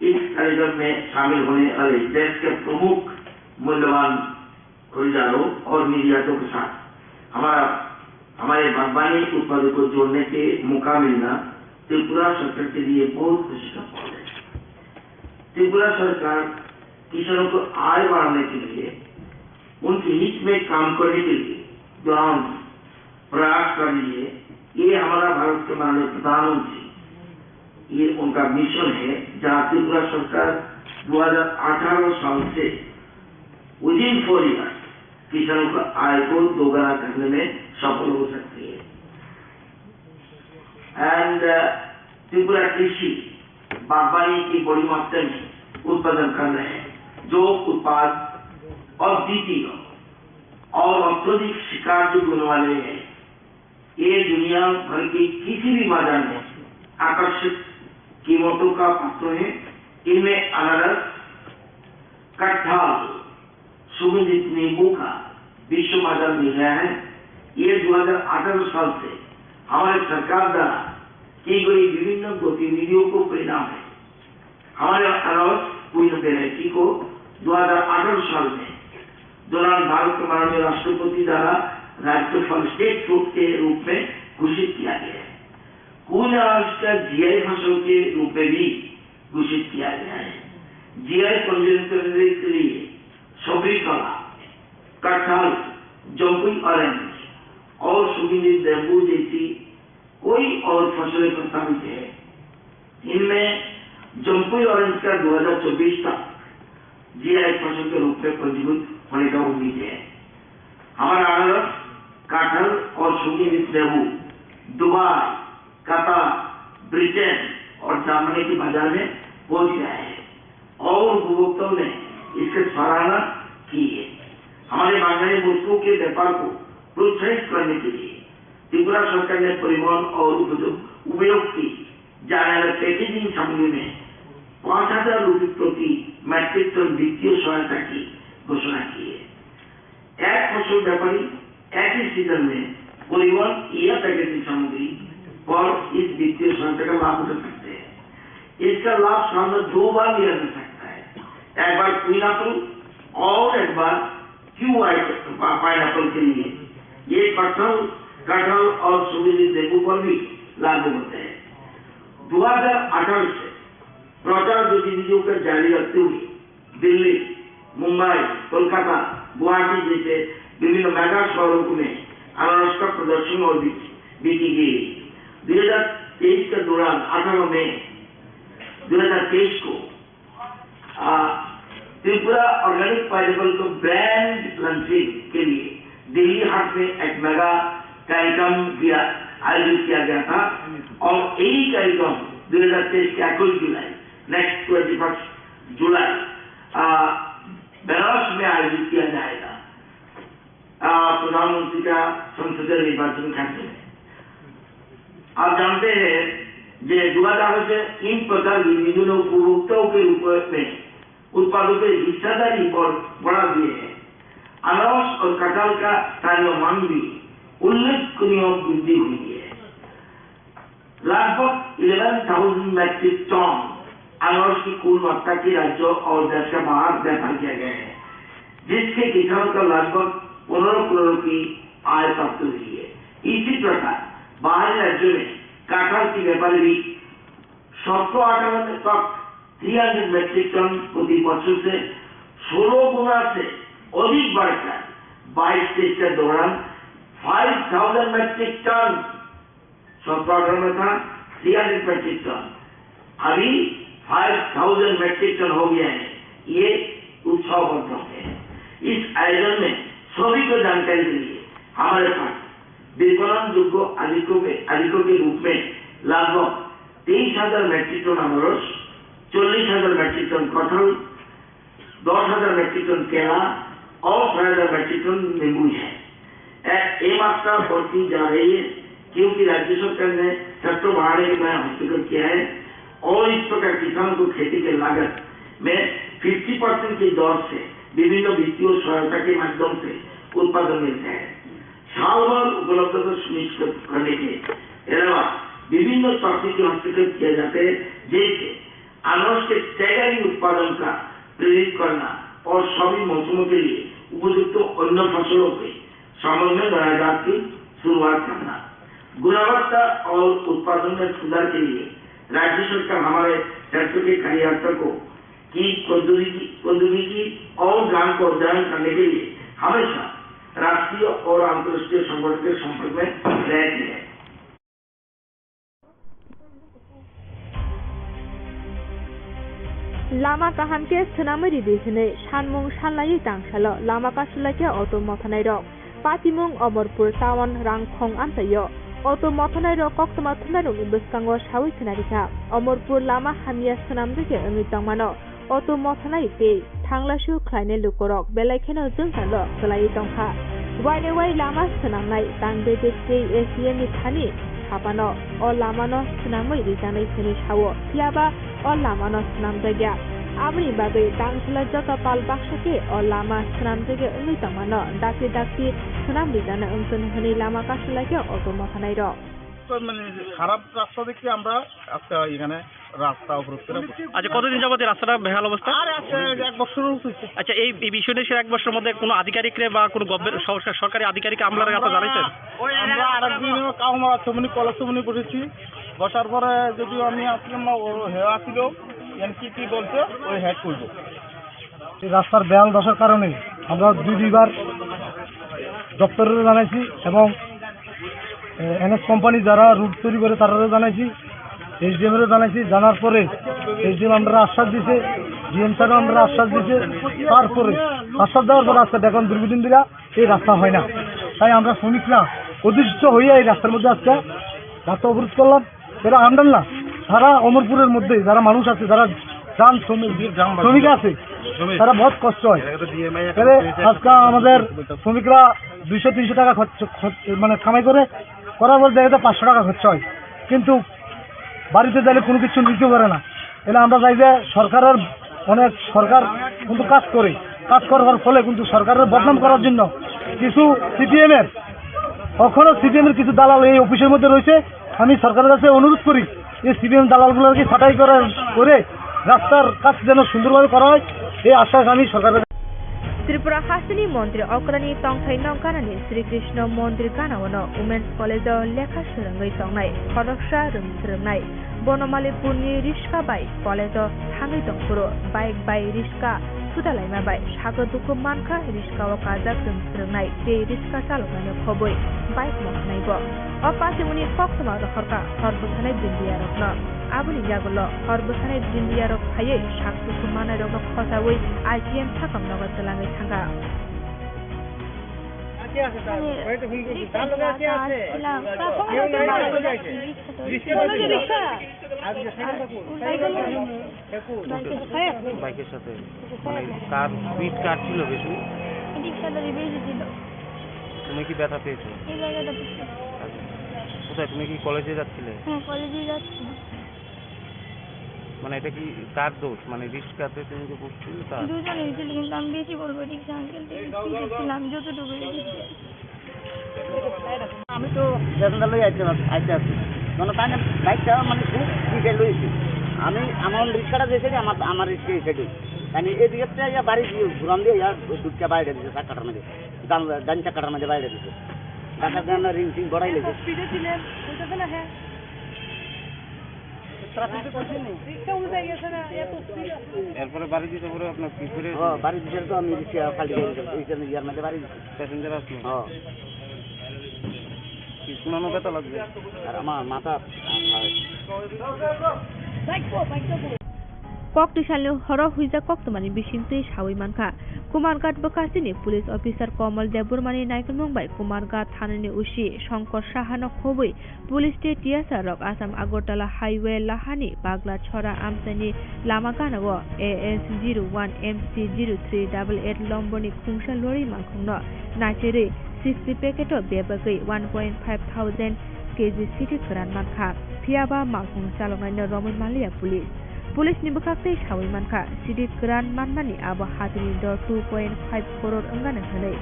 इस कार्यक्रम में शामिल होने वाले देश के प्रमुख मूल्यवान खरीदारों और निर्यातों के साथ हमारा, हमारे बागवानी उत्पादों को जोड़ने के मौका मिलना त्रिपुरा सरकार के लिए बहुत खुशी का पल है। त्रिपुरा सरकार किसानों को आय बढ़ाने के लिए, उनके हित में काम करने के लिए ग्राम प्रयास कर रही है। ये हमारा भारत के माननीय प्रधानमंत्री, ये उनका मिशन है, जहाँ त्रिपुरा सरकार दो हज़ार अठारह साल से within four years किसानों का आय को दोगुना करने में सफल हो सकती है। एंड त्रिपुरा कृषि बागवानी की बड़ी मात्रा में उत्पादन कर रहे हैं, जो उत्पाद अद्वितीय और अत्यधिक स्वीकार्य गुण वाले हैं। ये दुनिया भर के किसी भी बाजार में आकर्षक कीमतों का पात्र है। इनमें अनारस, कटहल, सुगंधित नींबू का विश्व बाजार मिल गया है। ये दो हज़ार अठारह साल से हमारे सरकार द्वारा की गई विभिन्न गतिविधियों को परिणाम है। हमारे अनारस क्वीन वेराइटी को दो हज़ार अठारह साल में दौरान भारत के माननीय राष्ट्रपति द्वारा राज्यपाल स्टेट फ्रूट के रूप में घोषित किया गया है। कुन अनाज का जीआई फसल के रूप में भी घोषित किया गया है। जीआई पंजीकरण के लिए सभी फल, कटहल, जम्पुई ऑरेंज और सुगंधित नींबू जैसी कोई और फसलें प्रस्तावित है। इनमें जम्पुई ऑरेंज का दो हज़ार चौबीस तक जीआई फसल के रूप में पंजीकृत होने का उम्मीद है। हमारा अनारस, कटहल और सुगंधित नींबू दुबई, कतर, ब्रिटेन और जर्मनी के बाजार में पहुंच गया है और उपभोक्ताओं ने इसकी सराहना की है। हमारे बांग्लादेशी वस्तुओं के व्यापार को प्रोत्साहित करने के लिए त्रिपुरा सरकार ने परिवहन और उपयोग, उपयोग की जाने वाले पैकेजिंग सामग्री में पाँच हज़ार रुपये प्रति मीट्रिक टन वित्तीय सहायता की घोषणा की है। एक फसल व्यापारी एक ही सीजन में परिवहन या पैकेजिंग सामग्री पर इस वित्तीय सहायता का लाभ उठा सकते हैं। इसका लाभ साल में दो बार लिया जा सकता है, एक बार क्वीन एप्पल और एक बार क्यू आई पाइनएप्पल के लिए। ये कटहल, कटहल और सुगंधित नींबू पर भी लागू होते हैं। दो हज़ार अठारह से प्रचार गतिविधियों को जारी रखते हुए दिल्ली, मुंबई, कोलकाता, गुवाहाटी जैसे विभिन्न मेगा शहरों में अनारस का प्रदर्शन और बिक्री, बिक्री की गई। दो हज़ार तेईस के दौरान अठारह मई दो हज़ार तेईस को, आ, त्रिपुरा ऑर्गेनिक पाइनएप्पल को ब्रांड लॉन्चिंग के लिए दिल्ली हाट में एक मेगा कार्यक्रम भी आयोजित किया गया था और यही कार्यक्रम दो हज़ार तेईस के इक्कीस जुलाई, नेक्स्ट ट्वेंटी फर्स्ट जुलाई, आ, बनारस में आयोजित किया जाएगा। आ, प्रधानमंत्री का संसदीय निर्वाचन खर्च में। आप जानते हैं कि दो हज़ार से इन प्रकार विभिन्न उपभोक्ताओं के रूप में उत्पादों की हिस्सेदारी और बढ़ा दिए हैं। अनारस और कटहल का स्थानीय मांग भी उल्लेखनीय वृद्धि हुई है। लगभग इलेवन थाउजेंड मीट्रिक टन अनारस की कुल मात्रा की राज्यों और देश के बाहर व्यापार किया गया है, जिससे किसानों का लगभग पन्द्रह करोड़ की आय प्राप्त हुई है। इसी प्रकार बाहरी राज्यों में कटहल की व्यापार भी सत्रह अठारह तक तीन हज़ार मीट्रिक टन प्रति वर्ष से सोलह गुना से अधिक बढ़कर बाईस तेईस के दौरान फ़ाइव थाउजेंड मीट्रिक टन, सत्रह अठारह में था तीन हज़ार मीट्रिक टन, अभी फ़ाइव थाउजेंड मीट्रिक टन हो गया है। ये उत्सव का क्रम है। इस आयोजन में सभी को जानकारी के लिए हमारे पास विपणन योग्य अधिकों के, अधिकों के रूप में लगभग तेईस हज़ार मीट्रिक टन अनारस, चल्लिस हज़ार मीट्रिक टन कटहल, दस हज़ार मीट्रिक टन केला और छह हज़ार मीट्रिक टन नींबू है। ए, ये मात्रा बढ़ती जा रही है, क्योंकि राज्य सरकार ने सेक्टर बढ़ाने के लिए हस्तक्षेप किया है और इस प्रकार किसानों को खेती के लागत में फिफ्टी परसेंट की दर से विभिन्न वित्तीय सहायता के माध्यम से उत्पादन मिलता है। साल भर उपलब्धता सुनिश्चित करने के अलावा विभिन्न तकनीकी हस्तक्षेप किए जाते हैं, जैसे अनाज के टैगरी उत्पादन का प्रेरित करना और सभी मौसमों के लिए उपयुक्त अन्य फसलों के समन्वय बनाए जात की शुरुआत करना। गुणवत्ता और उत्पादन में सुधार के लिए राज्य सरकार हमारे क्षेत्र के कार्यकर्ता को की प्रौद्योगिकी, प्रौद्योगिकी और ज्ञान को अध्ययन करने के लिए हमेशा राष्ट्रीय और अंतर्राष्ट्रीय संगठन के संपर्क में रहती है। Lama kaham khe swnamwi ridi hwnwi sanmung sanlaiwi tangsalo lama kasulai khe auto mothanairok. Patimung Omorpur town Rangkhong amchaio auto mothanairok koktwma thumnairokni bwskango sawi khna rikha. Omorpur lama hamya swnamjagya wngwi tongmano. Auto mothanai tei thanglaisu khlainai lukurok belai kheno jwngjalo kwlaiwi tongkha. Wainai wai lama swnamnai Tangbedet tei A C M ni thani saphano o lamano swnamwi rijaknai hwnwi sao, phiyaba o lamano swnamjakya. Aboni bagwi tangsalai joto pal baksa khe o lama swnamjakya wngwi tongmano dakti dakti swnam rijaknai wngthun hwnwi lama kasulai khe auto mothanairok. তো মানে খারাপ রাস্তা দেখে আমরা আজকে এখানে রাস্তা অবরোধ করে বসে। আচ্ছা, কতদিন যাবত এই রাস্তাটা বেহাল অবস্থা? আরে আজকে এক বছর হচ্ছে। আচ্ছা, এই, এই বিষয় নিয়ে সে এক বছরের মধ্যে কোনো আধিকারিকরে বা কোনো গভর্নমেন্ট সরকার, সরকারি আধিকারিক আমলার কাছে জানাইছেন? আমরা আরেকদিনও কাউমারা চমনি, কলা চমনি বসেছি। বসার পরে যদিও আমি আসলাম না, ও হে আসিল, এন কি কি বলছে, ওই হেড করবো। এই রাস্তার বেহাল দশার কারণে আমরা দুই দুইবার দপ্তরে জানাইছি এবং এনএস কোম্পানি যারা রুট তৈরি করে তারারও জানাইছি, এসডিএম এরও জানাইছি। জানার পরে এসডিএম আমরা আশ্বাস দিছে, ডিএম স্যারও আমরা আশ্বাস দিছে। তারপরে আশ্বাস দেওয়ার পরে আজকে দেখলাম দীর্ঘদিন ধরে এই রাস্তা হয় না। তাই আমরা শ্রমিকরা অতিষ্ঠ হইয়া এই রাস্তার মধ্যে আজকে রাস্তা অবরোধ করলাম। এরা আমরা না, সারা অমরপুরের মধ্যে যারা মানুষ আছে, যারা যান শ্রমিক, শ্রমিক আছে, তারা বহুত কষ্ট হয়। তাহলে আজকে আমাদের শ্রমিকরা দুইশো তিনশো টাকা খরচ, খরচ, মানে কামাই করে, করার পর দেখা যায় পাঁচশো টাকা খরচ হয়, কিন্তু বাড়িতে যাইলে কোনো কিছু নিতে পারে না। এলে আমরা চাই যে সরকারের অনেক, সরকার কিন্তু কাজ করে, কাজ করার ফলে কিন্তু সরকারের বদনাম করার জন্য কিছু সিপিএম এর, এখনো সিপিএম এর কিছু দালাল এই অফিসের মধ্যে রয়েছে। আমি সরকারের কাছে অনুরোধ করি, এই সিপিএম দালালগুলোকে ছাঁটাই করার করে রাস্তার কাজ যেন সুন্দরভাবে করা হয়, এই আশ্বাস আমি সরকারের কাছে। Tripura hasteni montri okrani tongthai no ganani Sri Krishna mondir gana-o no Women's College o lekha swrwngwi tongnai khoroksa rwng swrwngnai Bonomali Purni riska bai college o thangwi tongphuru bike bai riska sudalaima bai sago dukhu mankha, riska o kajak rwng swrwngnai tei riska chaloknaino khobwi bike moknai bo. O patimuni koktwma rohorkha hor bwsanai bindiyarokno. Aboni yagulo hor bwsanai bindiyarok phaiwi sak dukhu manairokno khochaui I T M sakam nogo twlangwi thangkha. বাইকের সাথে? মানে, কার স্পিড কার ছিল বেশি? রিক্সাটা বেশি ছিল। তুমি কি ব্যথা পেয়েছো? এই জায়গাটা পেয়েছি। আচ্ছা। কোথায়, তুমি কি কলেজে যাচ্ছিলে? হ্যাঁ, কলেজে যাচ্ছি। মানে, এটা কি কার দোষ? মানে, রিক্সাতে তুমি যে বসছিলে তার? দুজনে হয়েছিল, কিন্তু আমি বেশি বলবো রিক্সা আঙ্কেল, স্পিডে ছিলাম যতটুকু দেখেছি। আমি তো প্যাসেঞ্জার লই আইতে পার-, আইতে আছি। মানে, তাই না, বাইকটা মানে খুব স্পিডে লইছি। আমি আমার রিক্সাটা যে সাইডে, আমার, আমার রিক্সা এই সাইডে। মানে, এদিকে তো ইয়া বাড়ি দিয়ে ঘুরান দিয়ে ইয়া দুধটা বাইরে দিছে, চার কাটার মধ্যে। ডান, ডান চাকাটার মধ্যে বাইরে দিছে। ঢাকার জন্য রিং টিং গড়াই লেগে। স্পিডে ছিলেন, বুঝতেছে না, হ্যাঁ। ট্রাফিকে পড়ছেনি? রিক্সা উল্টে গেছে না, এত স্পিড আছে। এরপরে বাড়ি দিতে পরে আপনার কি ফিরে ও, বাড়ি দিতে তো আমি রিক্সা খালি গাড়ি, ওই জন্য ইয়ার মধ্যে বাড়ি দিছি। প্যাসেঞ্জার আসলো? হ্যাঁ। কি শোনানো ব্যথা লাগবে? আর আমার মাথা, আর Kok twisalni horo huijak koktwmani bisingtwi sawi mankha. Kumarghat bwkhasteni police officer Komol Debbarmani naikolmung bai Kumarghat thanani O C Shankar Sahano khobwi police tei T S R rok Assam Agartala highway lahani Bagla Chhora amchaini lama ganao A S zero one M C zero three double eight lomboni khungsa lorry malkhungno naicherwi sixty packet o bebagwi one point five thousand K G sidi kwran mankha. Phiya ba malkhung chaloknaino romwi manliya police. Police ni bwkhak tei sawi mankha, sidi kwran manmani abo hatini dor two point five crore wngani hwnwi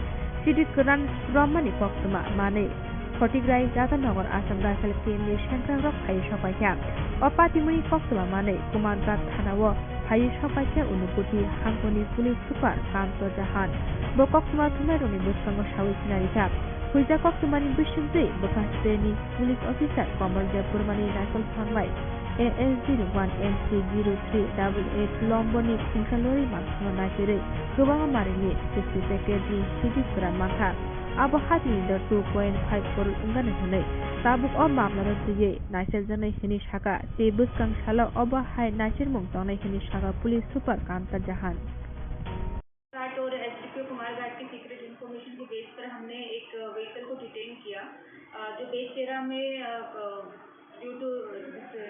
sidi kwran romani koktwma manwi Khotigrai, Jatanagar, Assam Rifle camp ni sengkrakrok phaiwi sokpaikha. O patimuni koktwma manwi Kumarghat thanao phaiwi sokpaikha Unukoti hangkoni police super Kanto Jahan. Bo koktwma thumnairokni bwskango sawi khna rikha. Huijak koktwmani bisingtwi bwkha state ni police officer Komol Debbarmani naikol phang bai A S zero one M C zero three double eight lomboni khungsa lorry malkhungno naicherwi kwbangma marini sixty packet ni sidi kwran mankha. Abo hatini dor two point five crore wngani hwnwi tabuk o mamlano twiwi naicherjaknai hwnwi sakha, tei bwskang salo obo hai naichermung tongnai hwnwi sakha police super Kanta Jahan. घाट और एसडीपीओ कुमारघाट की secret information के बेस पर हमने एक व्हीकल को डिटेन किया, अ, जो बेचेरा में, अ, अ, ड्यू टू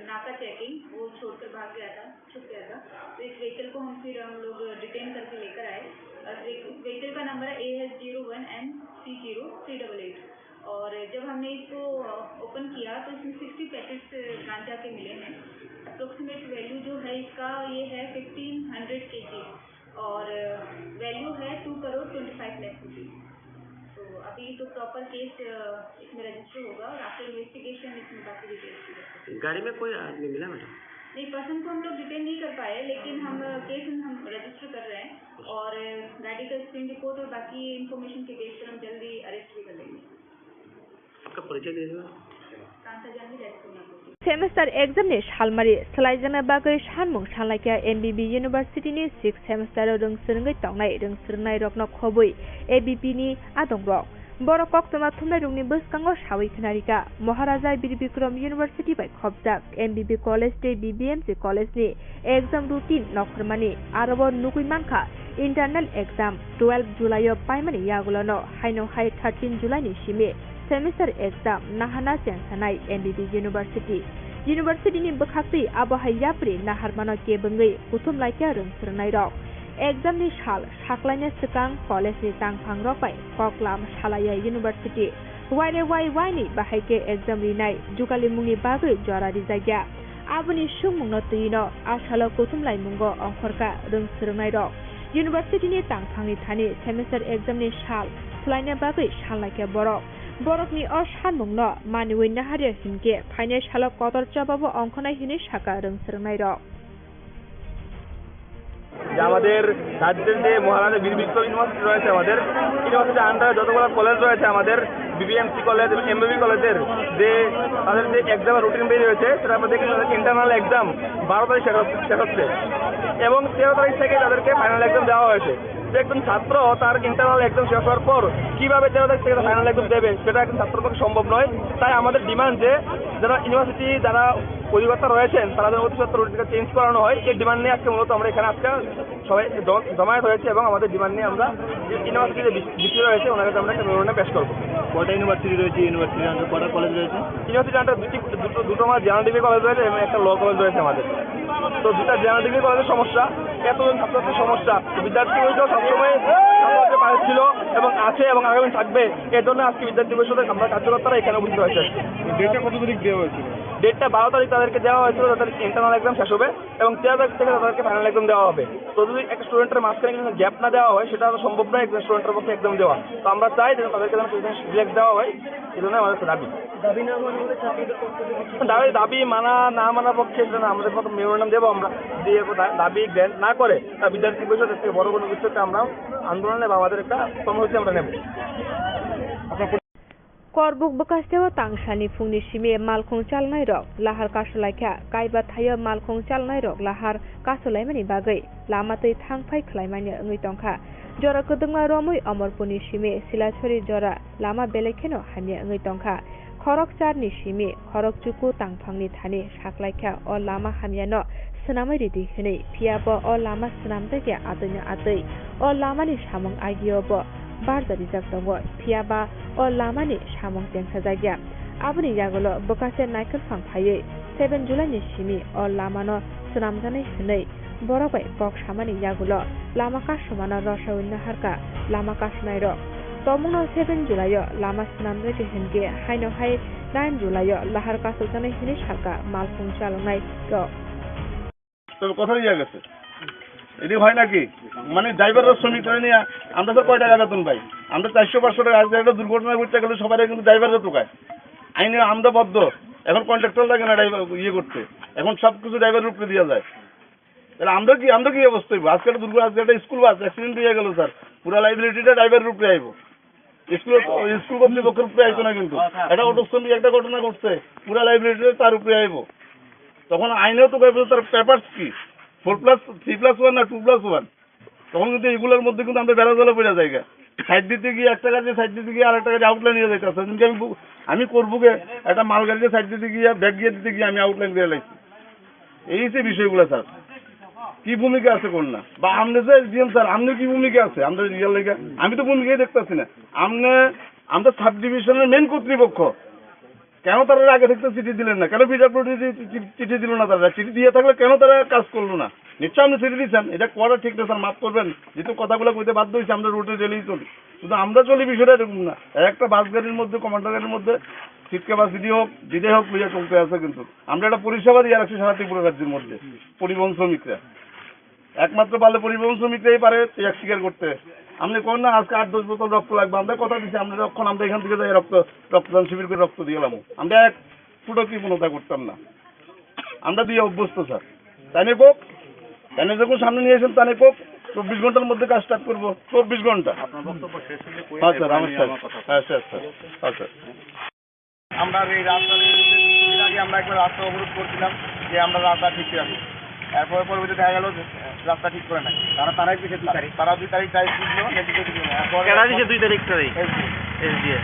नाका चेकिंग वो छोड़कर भाग गया था, छुप गया था। तो इस व्हीकल को हम फिर हम लोग डिटेन करके लेकर आए। अ, इस व्हीकल का नंबर है A S zero one N C zero three double eight. और जब हमने इसको, अ, ओपन किया तो इसमें सिक्सटी पैकेट्स गांजा के मिले हैं। अप्रोक्सीमेट वैल्यू जो है इसका, ये है फिफ्टीन हंड्रेड केजी। और वैल्यू है टू करोड़ ट्वेंटी फ़ाइव लाख रुपीज। तो अभी तो प्रॉपर केस, अ, इसमें रजिस्टर होगा और आफ्टर इन्वेस्टिगेशन इसमें बाकी डिटेल्स भी होंगे। गाड़ी में कोई आदमी मिला, मैडम? नहीं, पर्सन को हम लोग डिटेन नहीं कर पाए, लेकिन हम, अ, केस हम रजिस्टर कर रहे हैं और, अ, गाड़ी का स्क्रीन रिपोर्ट और बाकी इन्फॉर्मेशन के बेस पर हम जल्दी अरेस्ट भी कर लेंगे। आपका परिचय दे दो। Kanta Janvi, rescue number. Semester exam ni salmari swlaijakna bagwi sanmung sanlaikha M B B University ni sixth semester o rwng swrwngwi tongnai rwng swrwngnairokno khobwi A B P ni adongrok. Borok koktwma thumnairokni bwskango sawi khwnarikha, Maharaja Bir Bikram University bai khopjak M B B College tei B B M C College ni exam routine nokhormani, aro bo nugwi mankha internal exam twelve July o paimani yagulono haino hai thirteen July ni simi semester exam nahana chengsanai M B B University. University ni bwkhaktwi abo hai yapri naharmano kebengwi kuthum laikha rwng swrwngnairok. Exam ni sal saklaina swkang college ni tangphangrok bai kok lam salaiya university. Waire wai waini bahai khe exam rinai jugalimungni bagwi jora rijakya. Aboni swngmungno twino a salo kuthum laimungo ongkhorkha rwng swrwngnairok. University ni tangphangni thani semester exam ni sal swlaina bagwi sanlaikha borok. Borokni o sanmungno maniwi naharya hinkhe phainai salo kotor chobabo ongkhornai hinwi sakha rwng swrwngnairok. যে আমাদের রাজ্যের যে মহারাজা বীর বিক্রম ইউনিভার্সিটি রয়েছে আমাদের, ইউনিভার্সিটির আন্ডারে যতগুলো কলেজ রয়েছে আমাদের, বিবিএমসি কলেজ এবং এমবিবি কলেজের যে তাদের যে এক্সামের রুটিন বের হয়েছে, সেটা আমরা দেখেছি তাদের ইন্টারনাল এক্সাম বারো তারিখ শেষ হচ্ছে, শেষ হচ্ছে এবং তেরো তারিখ থেকে তাদেরকে ফাইনাল এক্সাম দেওয়া হয়েছে। যে একজন ছাত্র তার ইন্টারনাল এক্সাম শেষ হওয়ার পর কিভাবে তেরো তারিখ থেকে ফাইনাল এক্সাম দেবে, সেটা একজন ছাত্রের পক্ষে সম্ভব নয়। তাই আমাদের ডিমান্ড যে যারা ইউনিভার্সিটি, যারা অধিকর্তা রয়েছেন, তারা যেন অতি সত্বর রুটিনটা চেঞ্জ করানো হয়। এই ডিমান্ড নিয়ে আজকে মূলত আমরা এখানে আজকে সবাই জ-, জমায়েত হয়েছে এবং আমাদের ডিমান্ড নিয়ে আমরা যে ইউনিভার্সিটি যে ভিসি রয়েছে, ওনার কাছে আমরা একটা মেমোরেন্ডাম পেশ করবো। কটা ইউনিভার্সিটি রয়েছে? ইউনিভার্সিটির আন্ডারে কটা কলেজ রয়েছে? ইউনিভার্সিটির আন্ডারে দুটি, দুটো, দুটো আমার জেনারেল ডিগ্রি কলেজ রয়েছে এবং একটা ল কলেজ রয়েছে আমাদের। তো দুটা জেনারেল ডিগ্রি কলেজের সমস্যা, এতজন ছাত্রছাত্রীর সমস্যা, বিদ্যার্থী পরিষদ সবসময় ছাত্রছাত্রীর পাশে ছিল এবং আছে এবং আগামী থাকবে। এর জন্য আজকে বিদ্যার্থী পরিষদের আমরা কার্যকর্তারা এখানে উপস্থিত হয়েছে। ডেটটা কত তারিখ দেওয়া হয়েছিল? ডেটটা বারো তারিখ তাদেরকে দেওয়া হয়েছিল, তাদের ইন্টারনাল এক্সাম শেষ হবে এবং তেরো তারিখ থেকে তাদেরকে ফাইনাল এক্সাম দেওয়া হবে। তো যদি একটা স্টুডেন্টের মাঝখানে কিন্তু গ্যাপ না দেওয়া হয়, সেটা তো সম্ভব নয় একজন স্টুডেন্টের পক্ষে এক্সাম দেওয়া। তো আমরা চাই যে তাদেরকে যেন রিল্যাক্স দেওয়া হয়, এই জন্য আমাদের দাবি। দাবি, দাবি মানা না মানার পক্ষে সেটা না, আমাদের মতো মেমোরেন্ডাম দেবো আমরা, দিয়ে দা-, দাবি গ্র্যান্ট না করে তা বিদ্যার্থী পরিষদ থেকে বড় কোনো কিছু একটা আমরা আন্দোলনে বা আমাদের একটা কর্মসূচি আমরা নেব। Korbuk bwkasteo tang salni phungni simi malkhung chalnairok lahar kasulaikha. Kaiba thaio malkhung chalnairok lahar kasulaimani bagwi lama twi thang phai khwlaimani wngwi tongkha. Jora kwdwkma romwi Omorpurni simi Silachari jora lama belai kheno hamya wngwi tongkha. Khorok charni simi khorok chuku tangphangni thani saklaikha o lama hamyano swnamwi ridi hwnwi, phiyabo o lama swnamjakya atwino atwi o lamani samung agio bo barja rijak tongo, phiyaba o lamani samung chengsajakya. Aboni yagulo bwkase naikolphang phaiwi seven July ni simi o lamano swnamjaknai hwnwi borok bai kok samani yagulo lama kasumano rosaui naharkha lama kasunairok. Tongmungno seven July o lama swnamjakya hinkhe haino hai nine July o lahar kasukjaknai hwnwi sakha malkhung chaloknairok. তবে কথা ইয়ে গেছে, এটি হয় নাকি? মানে ড্রাইভাররা শ্রমিকরা নিয়ে আমরা তো কয় টাকা বেতন পাই? আমরা চারশো পাঁচশো টাকা। আজকে একটা দুর্ঘটনা ঘটতে গেলে সবাই কিন্তু ড্রাইভাররা টোকায়। আইনে আমরা বদ্ধ। এখন কন্ট্রাক্টর লাগে না ড্রাইভার ইয়ে করতে, এখন সব কিছু ড্রাইভারের উপরে দেওয়া যায়। তাহলে আমরা কি, আমরা কি অবস্থা হইব? আজকে একটা দুর্ঘটনা, আজকে একটা স্কুল বাস অ্যাক্সিডেন্ট হয়ে গেল স্যার, পুরো লাইবিলিটিটা ড্রাইভারের উপরে আইব। স্কুল, স্কুল কর্তৃপক্ষের উপরে আইতো না কিন্তু। একটা অটোস্ট্যান্ড একটা ঘটনা ঘটছে, পুরা লাইবিলিটি তার উপরে আইবো। তখন আইনেও তো কইবো তার পেপারস কি, four plus three plus one না টু প্লাস ওয়ান। তখন কিন্তু এগুলোর মধ্যে কিন্তু আমরা বেড়া জালে পড়ে যাই। সাইড দিতে গিয়ে একটা গাড়ি সাইড দিতে গিয়ে আর একটা গাড়ি আউটলাইন নিয়ে যাইতে আসে। কিন্তু আমি বু-, আমি করবো গে একটা মালগাড়িতে সাইড দিতে গিয়ে ব্যাগ গিয়ে দিতে গিয়ে আমি আউটলাইন দিয়ে লাইছি। এই যে বিষয়গুলো স্যার, কি ভূমিকা আছে কোন না? বা আপনি যে এসডিএম স্যার, আপনি কি ভূমিকা আছে? আমরা রিয়াল লেগে আমি তো ভূমিকাই দেখতেছি না। আপনি, আমরা সাব ডিভিশনের মেন কর্তৃপক্ষ, কেন তারা আগে থাকতে চিঠি দিলেন না? কেন পিডাব্লিউডি চিঠি দিল না? তারা চিঠি দিয়ে থাকলে কেন তারা কাজ করলো না? নিশ্চয় আপনি চিঠি দিচ্ছেন, এটা করা ঠিক না স্যার, মাফ করবেন। যেহেতু কথাগুলো কইতে বাধ্য হয়েছে, আমরা রোডে রেলেই চলি, শুধু আমরা চলি বিষয়টা এরকম না। একটা বাস গাড়ির মধ্যে, কমান্ডার গাড়ির মধ্যে সিট ক্যাপাসিটি হোক, যেটাই হোক, লইয়া চলতে আছে। কিন্তু আমরা একটা পরিষেবা দিয়ে রাখছি সারা ত্রিপুরা রাজ্যের মধ্যে পরিবহন শ্রমিকরা। একমাত্র পারলে পরিবহন শ্রমিকরাই পারে ত্যাগ স্বীকার করতে। আপনি কোন না আজকে আট দশ বোতল রক্ত লাগবে, আমরা কথা দিচ্ছি, আমরা যখন আমরা এখান থেকে যাই রক্ত, রক্তদান শিবির করে রক্ত দিয়ে এলাম। আমরা এক ফুটো কৃপণতা করতাম না, আমরা দিয়ে অভ্যস্ত স্যার। তাই নিয়ে কোক, তাই নিয়ে যখন সামনে নিয়ে এসেন, তাই নিয়ে কোক, চব্বিশ ঘন্টার মধ্যে কাজ স্টার্ট করবো, চব্বিশ ঘন্টা। আপনার বক্তব্য শেষ হলে কই হ্যাঁ স্যার, এরপরে আমার নিয়ে স্যার, আমার কথা হ্যাঁ স্যার, স্যার, হ্যাঁ স্যার। আমরা এই রাস্তার আমরা একটা রাস্তা অবরোধ করছিলাম যে আমরা রাস্তা ঠিক করে আসি। এরপরে পরবর্তী দেখা গেল যে রাস্তা ঠিক করে নাই। তারা, তারাই দিছে দুই তারিখ। তারা দুই তারিখ টাইম দিছিল, নেতৃত্ব দিছিল। এরপরে কেডা দিছে দুই তারিখ টাইম? এসডিএম। এসডিএম।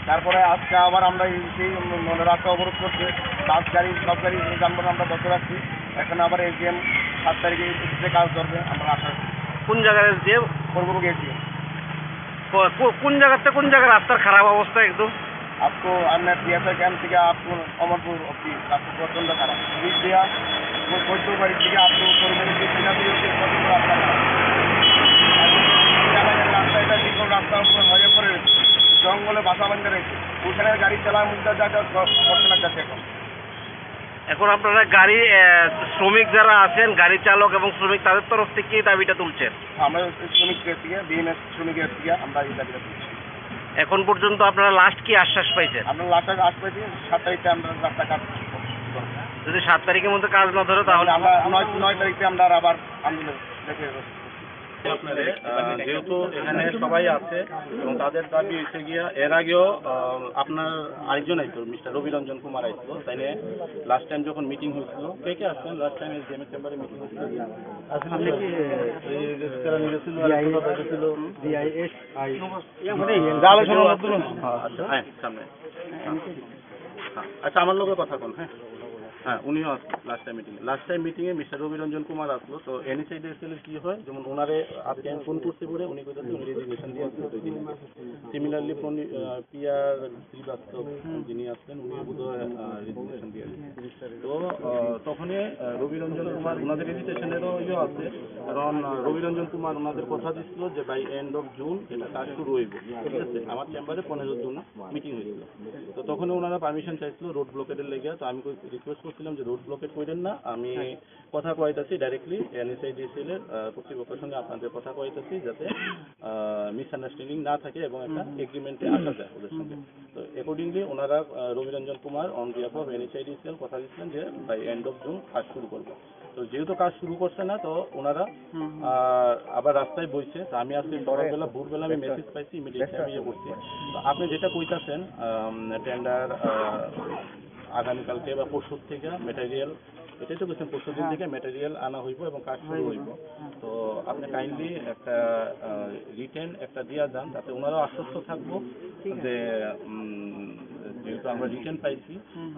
তারপরে আজকে আবার আমরা এই সেই মানে রাস্তা অবরোধ করছে, বাস গাড়ি, সব গাড়ি, যানবাহন আমরা বন্ধ রাখছি। এখন আবার এসডিএম সাত তারিখে এসে কাজ ধরবে, আমরা আশা করি। কোন জায়গার এসডিএম? কর্মভোগী এসডিএম। কো-, কো-, কোন জায়গাতে কোন জায়গার রাস্তার খারাপ অবস্থা একদম? आपको अन्य টিএসআর ক্যাম্প থেকে आपको অমরপুর অব্দি রাস্তা প্রচণ্ড খারাপ। পুলিশ দিয়া ও চোদ্দ বাড়ি থেকে आपको কর্মভোগী সেনাগুলি অব্দি প্রচণ্ড রাস্তা খারাপ। রাস্তা এটা দীর্ঘ রাস্তার উপর হয়ে পড়ে রয়েছে, জঙ্গলে বাসা বান্ধা রয়েছে, ওখানে গাড়ি চালার মধ্যে যা যা স-, করতে লাগছে এখন। এখন আপনারা গাড়ি, আহ, শ্রমিক যারা আছেন, গাড়ি চালক এবং শ্রমিক, তাদের তরফ থেকে কি দাবিটা তুলছেন? আমরা শ্রমিকদের থেকে, বিএমএস শ্রমিকের থেকে আমরা এই দাবিটা তুলছি। এখন পর্যন্ত আপনারা লাস্ট কি আশ্বাস পাইছেন? আমরা লাস্ট আশ্বাস পাইছি সাত তারিখে আমরা রাস্তাঘাট করব। যদি সাত তারিখের মধ্যে কাজ না ধরে, তাহলে আমরা নয়, নয় তারিখে আমরা আবার আন্দোলন দেখে আপনারে, আহ, যেহেতু এখানে সবাই আছে এবং তাদের দাবি হচ্ছে গিয়া, এর আগেও, আহ, আপনার আরেকজন আইতো, মিস্টার রবি রঞ্জন কুমার আইতো, তাই নিয়ে লাস্ট টাইম যখন মিটিং হয়েছিল, কে কে আসছেন লাস্ট টাইম এসডিএম এর চেম্বারে মিটিং হয়েছিল? আসলে কি, এই যে তারা নিয়েছিল, আর ডিআই, কোনো ব্যাপার ছিল? ডিআইএসআই। আচ্ছা, হ্যাঁ, সামনে। হ্যাঁ। আচ্ছা, আমার লগে কথা কোন, হ্যাঁ? হ্যাঁ, উনিও আসলো লাস্ট টাইম মিটিং এ। লাস্ট টাইম মিটিং এ মিস্টার রবি রঞ্জন কুমার আসলো। তো এনএসআইডিসিএল এর কি হয়, যেমন ওনারে আজকে আমি ফোন করতে পারে, উনি কইতাছে উনি রেজিগনেশন দিয়ে আসলো দুই দিন আগে। সিমিলারলি প্রনি-, আহ, পিআর শ্রীবাস্তব যিনি আছেন, উনি বোধহয়, আহ, রেজিগনেশন দিয়ে আসছেন। তো, আহ, তখনই, আহ, রবি রঞ্জন কুমার, ওনাদের রেজিগনেশনেরও ইয়ে আছে, কারণ, আহ, রবি রঞ্জন কুমার ওনাদের কথা দিছিল যে বাই এন্ড অফ জুন এটা কাজ শুরু হইব, ঠিক আছে? আমার চেম্বারে পনেরো জুন মিটিং হয়েছিল। তো তখন ওনারা পারমিশন চাইছিল রোড ব্লকেডের লেগে, তো আমি রিকোয়েস্ট করছিলাম যে রোড ব্লকেড করেন না, আমি কথা কইতাছি ডাইরেক্টলি এনএসআইডিসিএল এর, আহ, কর্তৃপক্ষের সঙ্গে আপনাদের কথা কইতাছি যাতে, আহ, মিসআন্ডারস্ট্যান্ডিং না থাকে এবং একটা এগ্রিমেন্টে আসা যায় ওদের সঙ্গে। তো অ্যাকর্ডিংলি ওনারা, আহ, রবিরঞ্জন কুমার অন বিহাফ অফ এনএসআইডিসিএল কথা দিচ্ছিলেন যে বাই এন্ড অফ জুন কাজ শুরু করবো। তো যেহেতু কাজ শুরু করছে না, তো ওনারা, আহ, আবার রাস্তায় বইছে। তো আমি আজকে সকালবেলা, ভোরবেলা আমি মেসেজ পাইছি, ইমিডিয়েটলি আমি ইয়ে করছি। তো আপনি যেটা কইতাছেন, আম, টেন্ডার, আহ, আগামীকালকে বা পরশু থেকে ম্যাটেরিয়াল, এটাই তো বলছেন, পরশু দিন থেকে ম্যাটেরিয়াল আনা হইব এবং কাজ শুরু হইব। তো আপনি কাইন্ডলি একটা, আহ, রিটেন একটা দিয়া যান, যাতে ওনারাও আশ্বস্ত থাকবো যে, উম, যেহেতু আমরা রিটেন পাইছি,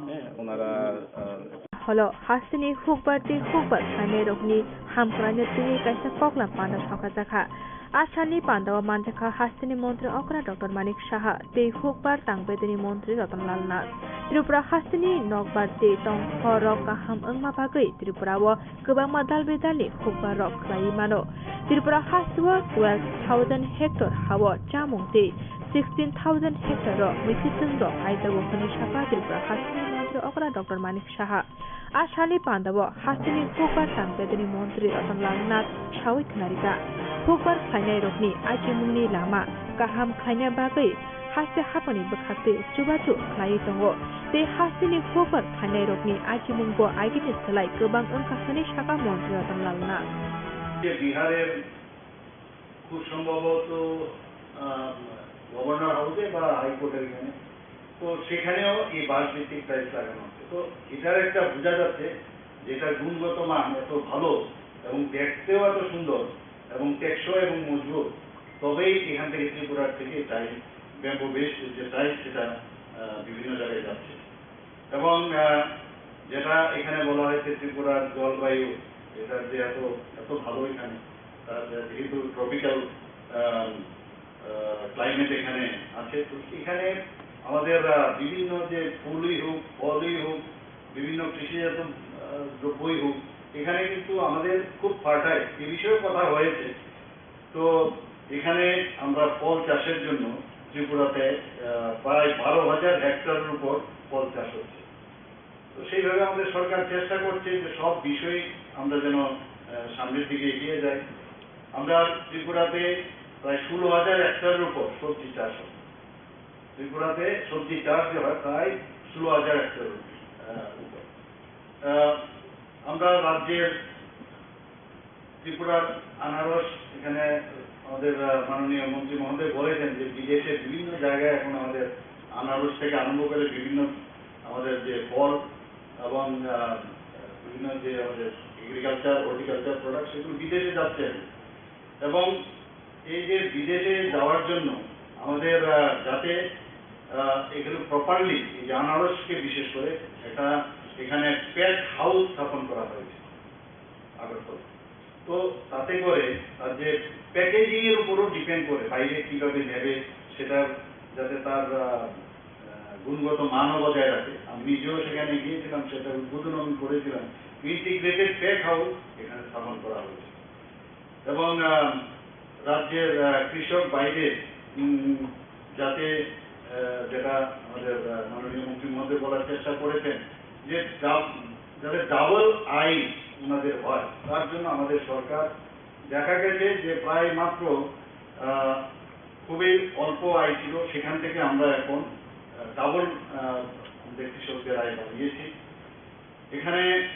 হ্যাঁ, ওনারা, আহ, Holo hasteni hukbar tei hukbar khlainairokni hamkraino twiwi kaisa koklam panda sokajakha. A salni pandao manjakha hasteni montri okra Doctor Manik Saha tei hukbar tangbedeni montri Ratan Lal Nath. Tripura hasteni nokbar tei tongkhorrok kaham wngma bagwi Tripurao kwbangma dal bedalni hukbarrok khlaiwi mano. Tripura hasteo twelve thousand hectare hao chamung tei sixteen thousand hectare-o mwisiswng rok kaijago hwnwi sakha Tripura hasteni montri okra Doctor Manik Saha. A salni pandao hasteni hukbar tangbedeni montri Ratan Lal Nath sawi khnarijak. Hukbar khlainairokni achimungni lama kaham khlaina bagwi haste haphangni bwkhaktwi chubachu khlaiwi tongo tei hasteni hukbar khlainairokni achimungbo agini slai kwbang wngkha hwnwi sakha montri Ratan Lal Nath. যে বিহারের খুব সম্ভবত, আহ, গভর্নর হাউসে বা হাইকোর্টের এখানে, তো সেখানেও এই বাঁশ ভিত্তিক টাইলস লাগানো হচ্ছে। তো এটার একটা বোঝা যাচ্ছে যে এটার গুণগত মান এত ভালো এবং দেখতেও এত সুন্দর এবং টেকসই এবং মজবুত, তবেই এখান থেকে ত্রিপুরার থেকে টাইলস, ব্যাম্বু বেসড যে টাইলস, সেটা, আহ, বিভিন্ন জায়গায় যাচ্ছে। এবং, আহ, যেটা এখানে বলা হয়েছে ত্রিপুরার জলবায়ু, এটা যে এত, এত ভালো এখানে, তার যেহেতু ট্রপিক্যাল, আহ, আহ, ক্লাইমেট এখানে আছে, তো এখানে আমাদের, আহ, বিভিন্ন যে ফুলই হোক, ফলই হোক, বিভিন্ন কৃষিজাত, আহ, দ্রব্যই হোক, এখানে কিন্তু আমাদের খুব ফার্টাইল, এ বিষয়েও কথা হয়েছে। তো এখানে আমরা ফল চাষের জন্য ত্রিপুরাতে, আহ, প্রায় বারো হাজার হেক্টরের উপর ফল চাষ হচ্ছে। তো সেইভাবে আমাদের সরকার চেষ্টা করছে যে সব বিষয়ে আমরা যেন, আহ, সামনের দিকে এগিয়ে যাই। আমরা ত্রিপুরাতে প্রায় ষোলো হাজার হেক্টরের উপর সবজি চাষ হয়। ত্রিপুরাতে সবজি চাষ যে হয় প্রায় ষোলো হাজার হেক্টরের, আহ, উপর। আহ, আমরা রাজ্যের ত্রিপুরার আনারস, এখানে আমাদের, আহ, মাননীয় মন্ত্রী মহোদয় বলেছেন যে বিদেশে বিভিন্ন জায়গায় এখন আমাদের আনারস থেকে আরম্ভ করে বিভিন্ন আমাদের যে ফল, এবং আহ, বিভিন্ন যে আমাদের এগ্রিকালচার, হর্টিকালচার প্রোডাক্ট, সেগুলো বিদেশে যাচ্ছে। এবং এই যে বিদেশে যাওয়ার জন্য আমাদের আহ, যাতে আহ, এগুলো প্রপারলি, এই যে আনারসকে বিশেষ করে, একটা এখানে প্যাক হাউস স্থাপন করা হয়েছে আগরতলা। তো তাতে করে তার যে প্যাকেজিং এর উপরও ডিপেন্ড করে, বাইরে কিভাবে নেবে, সেটার যাতে তার আহ, আহ, গুণগত মানও বজায় রাখে। আমি নিজেও সেখানে গিয়েছিলাম, সেটা উদ্বোধন আমি করেছিলাম। ইন্টিগ্রেটেড প্যাক হাউস এখানে স্থাপন করা হয়েছে। এবং আহ, রাজ্যের আহ, কৃষক ভাইদের উম, যাতে আহ, যেটা আমাদের আহ, মাননীয় মন্ত্রী মহোদয় বলার চেষ্টা করেছেন, যে ডা- যাতে ডাবল আয় ওনাদের হয়, তার জন্য আমাদের সরকার দেখা গেছে যে প্রায় মাত্র আহ, খুবই অল্প আয় ছিল, সেখান থেকে আমরা এখন ডাবল আমাদের কৃষকদের আয় বাড়িয়েছি। এখানে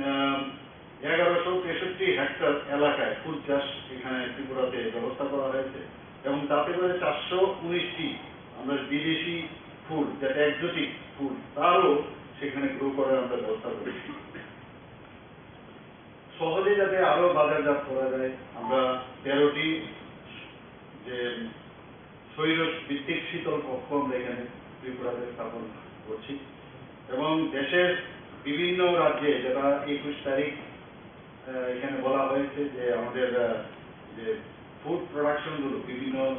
আহ, এগারোশো তেষট্টি হেক্টর এলাকায় ফুল চাষ এখানে ত্রিপুরাতে ব্যবস্থা করা হয়েছে এবং তাতে করে চারশো উনিশটি আমরা বিদেশি ফুল, যেটা এক্সোটিক ফুল, তারও সেখানে গ্রো করার আমরা ব্যবস্থা করেছি। সহজে যাতে আরও বাজারজাত করা যায়, আমরা তেরোটি যে স্বৈর ভিত্তিক শীতল কক্ষ আমরা এখানে ত্রিপুরাতে স্থাপন করছি এবং দেশের বিভিন্ন রাজ্যে, যেটা একুশ তারিখ আহ, এখানে বলা হয়েছে যে আমাদের আহ, যে ফুড প্রোডাকশনগুলো বিভিন্ন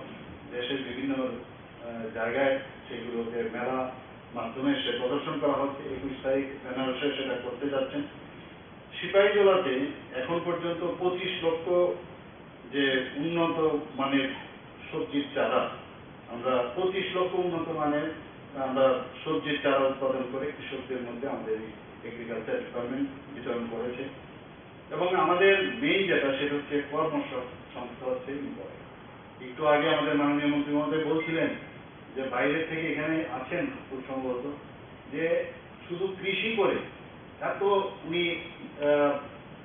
দেশের বিভিন্ন আহ, জায়গায় সেগুলোকে মেলা মাধ্যমে সে প্রদর্শন করা হচ্ছে। একুশ তারিখ বেনারসে সেটা করতে যাচ্ছেন। সিপাহীজলাতে এখন পর্যন্ত পঁচিশ লক্ষ যে উন্নত মানের সবজির চারা, আমরা পঁচিশ লক্ষ উন্নত মানের আমরা সবজির চারা উৎপাদন করে কৃষকদের মধ্যে আমাদের এই এগ্রিকালচার ডিপার্টমেন্ট বিতরণ করেছে। এবং আমাদের মেইন যেটা, সেটা হচ্ছে কর্মসংস্থান হচ্ছে ইম্পর্টেন্ট। একটু আগে আমাদের মাননীয় মন্ত্রী মহোদয় বলছিলেন যে বাইরে থেকে এখানে আছেন খুব সম্ভবত, যে শুধু কৃষি করে, তার তো উনি আহ,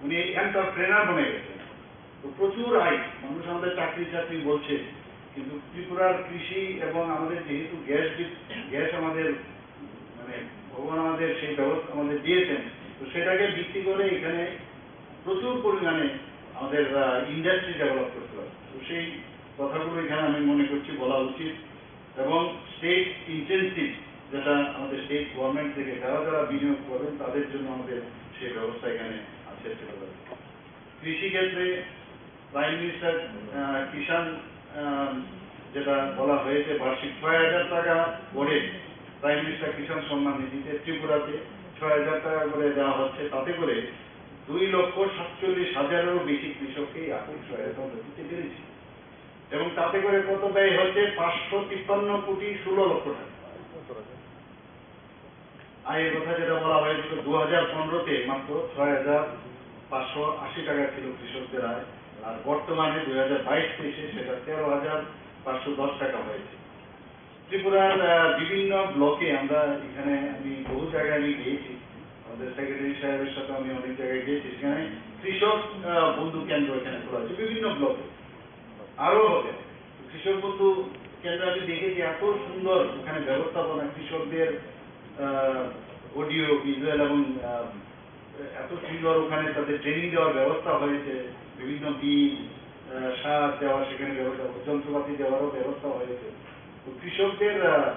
উনি এন্টারপ্রেনার বনে গেছেন। তো প্রচুর আয়, মানুষ আমাদের চাকরি চাকরি বলছে, কিন্তু ত্রিপুরার কৃষি এবং আমাদের যেহেতু গ্যাস বি- গ্যাস আমাদের মানে ভগবান আমাদের সেই ব্যবস্থা আমাদের দিয়েছেন, তো সেটাকে ভিত্তি করে এখানে প্রচুর পরিমাণে আমাদের ইন্ডাস্ট্রি ডেভেলপ করতে পারে। তো সেই কথাগুলো এখানে আমি মনে করছি বলা উচিত। এবং স্টেট ইনসেনটিভ, যেটা আমাদের স্টেট গভর্নমেন্ট থেকে যারা যারা বিনিয়োগ করবেন, তাদের জন্য আমাদের সেই ব্যবস্থা এখানে আছে। সেটা কৃষি ক্ষেত্রে প্রাইম মিনিস্টার কিষাণ, আহ, যেটা বলা হয়েছে, বার্ষিক ছয় হাজার টাকা করে প্রাইম মিনিস্টার কিষাণ সম্মান নিধিতে ত্রিপুরাতে ছয় হাজার টাকা করে দেওয়া হচ্ছে। তাতে করে দুই লক্ষ সাতচল্লিশ হাজারেরও বেশি কৃষককে এই আর্থিক সহায়তা আমরা দিতে পেরেছি। এবং তাতে করে কত ব্যয় হচ্ছে? পাঁচশো তিপ্পান্ন কোটি ষোলো লক্ষ টাকা। আয়ের কথা যেটা বলা হয়েছিল, দু হাজার পনেরোতে মাত্র ছয় হাজার পাঁচশো আশি টাকা ছিল কৃষকদের আয়, আর বর্তমানে দুই হাজার বাইশ তেইশে সেটা তেরো হাজার পাঁচশো দশ টাকা হয়েছে। ত্রিপুরার আহ, বিভিন্ন ব্লকে আমরা এখানে, আমি বহু জায়গায় আমি গিয়েছি, আমাদের সেক্রেটারি সাহেবের সাথে আমি অনেক জায়গায় গিয়েছি, সেখানে কৃষক আহ, বন্ধু কেন্দ্র এখানে খোলা হয়েছে বিভিন্ন ব্লকে, আরও হবে। কৃষক বন্ধু কেন্দ্র আমি দেখেছি, এত সুন্দর ওখানে ব্যবস্থাপনা, কৃষকদের অডিও ভিজুয়াল এবং আহ, এত সুন্দর ওখানে তাদের ট্রেনিং দেওয়ার ব্যবস্থা হয়েছে, বিভিন্ন বীজ, আহ, সার দেওয়া, সেখানে ব্যবস্থা, যন্ত্রপাতি দেওয়ারও ব্যবস্থা হয়েছে। তো কৃষকদের আহ,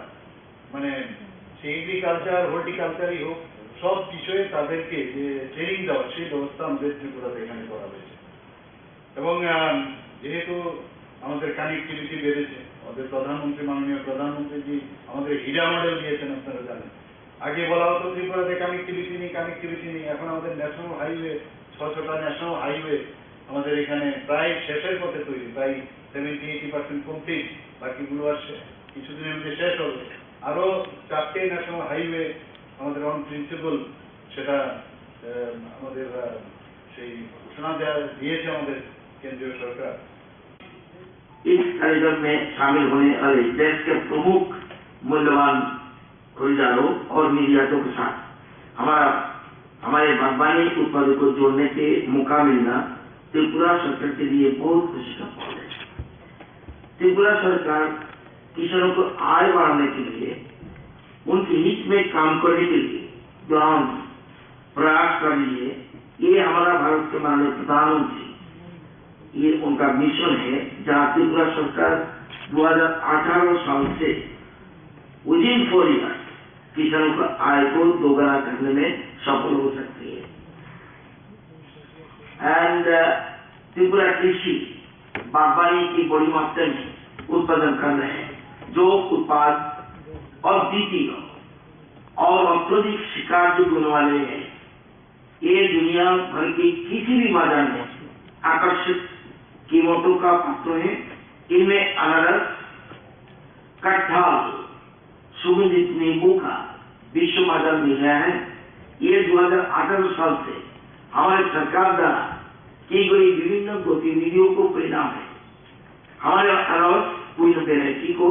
মানে সে এগ্রিকালচার, হর্টিকালচারই হোক, সব বিষয়ে তাদেরকে যে ট্রেনিং দেওয়া, সেই ব্যবস্থা আমাদের ত্রিপুরাতে এখানে করা হয়েছে। এবং আহ, যেহেতু আমাদের কানেক্টিভিটি বেড়েছে, আমাদের প্রধানমন্ত্রী, মাননীয় প্রধানমন্ত্রীজি আমাদের হীরা মডেল দিয়েছেন, আপনারা জানেন। আগে বলা হতো ত্রিপুরাতে কানেক্টিভিটি নেই, কানেক্টিভিটি নেই, এখন আমাদের ন্যাশনাল হাইওয়ে, ছ ছটা ন্যাশনাল হাইওয়ে আমাদের এখানে প্রায় শেষের পথে তৈরি, প্রায় সেভেন্টি এইটি পার্সেন্ট কমপ্লিট, বাকিগুলো আর শে- কিছুদিনের মধ্যে শেষ হবে। আরও চারটে ন্যাশনাল হাইওয়ে আমাদের অন প্রিন্সিপল, সেটা আহ, আমাদের আহ, সেই ঘোষণা দেওয়া দিয়েছে আমাদের কেন্দ্রীয় সরকার। इस कार्यक्रम में शामिल होने वाले देश के प्रमुख मूल्यवान खरीदारों और निर्यातों के साथ हमारा हमारे बागवानी उत्पादों को जोड़ने के मौका मिलना त्रिपुरा सरकार के लिए बहुत खुशी का पल है। त्रिपुरा सरकार किसानों को आय बढ़ाने के लिए उनके हित में काम करने के लिए ग्राम प्रयास कर रही है। ये हमारा भारत के माननीय प्रधानमंत्री, ये उनका मिशन है, जहाँ त्रिपुरा सरकार दो हज़ार अठारह साल से within four years किसानों का आय को दोगुना करने में सफल हो सकती है। And त्रिपुरा कृषि बागवानी की बड़ी मात्रा में उत्पादन कर रहे हैं, जो उत्पाद अद्वितीय और अत्यधिक स्वीकार्य गुण वाले हैं। ये दुनिया भर के किसी भी बाजार में आकर्षक कीमतों का पात्र है। इनमें अनारस, कटहल, सुगंधित नींबू का विश्व बाजार मिल रहा है। ये दो हज़ार अठारह साल से हमारे सरकार द्वारा की गई विभिन्न गतिविधियों को परिणाम है। हमारे अनारस क्वीन वैरायटी को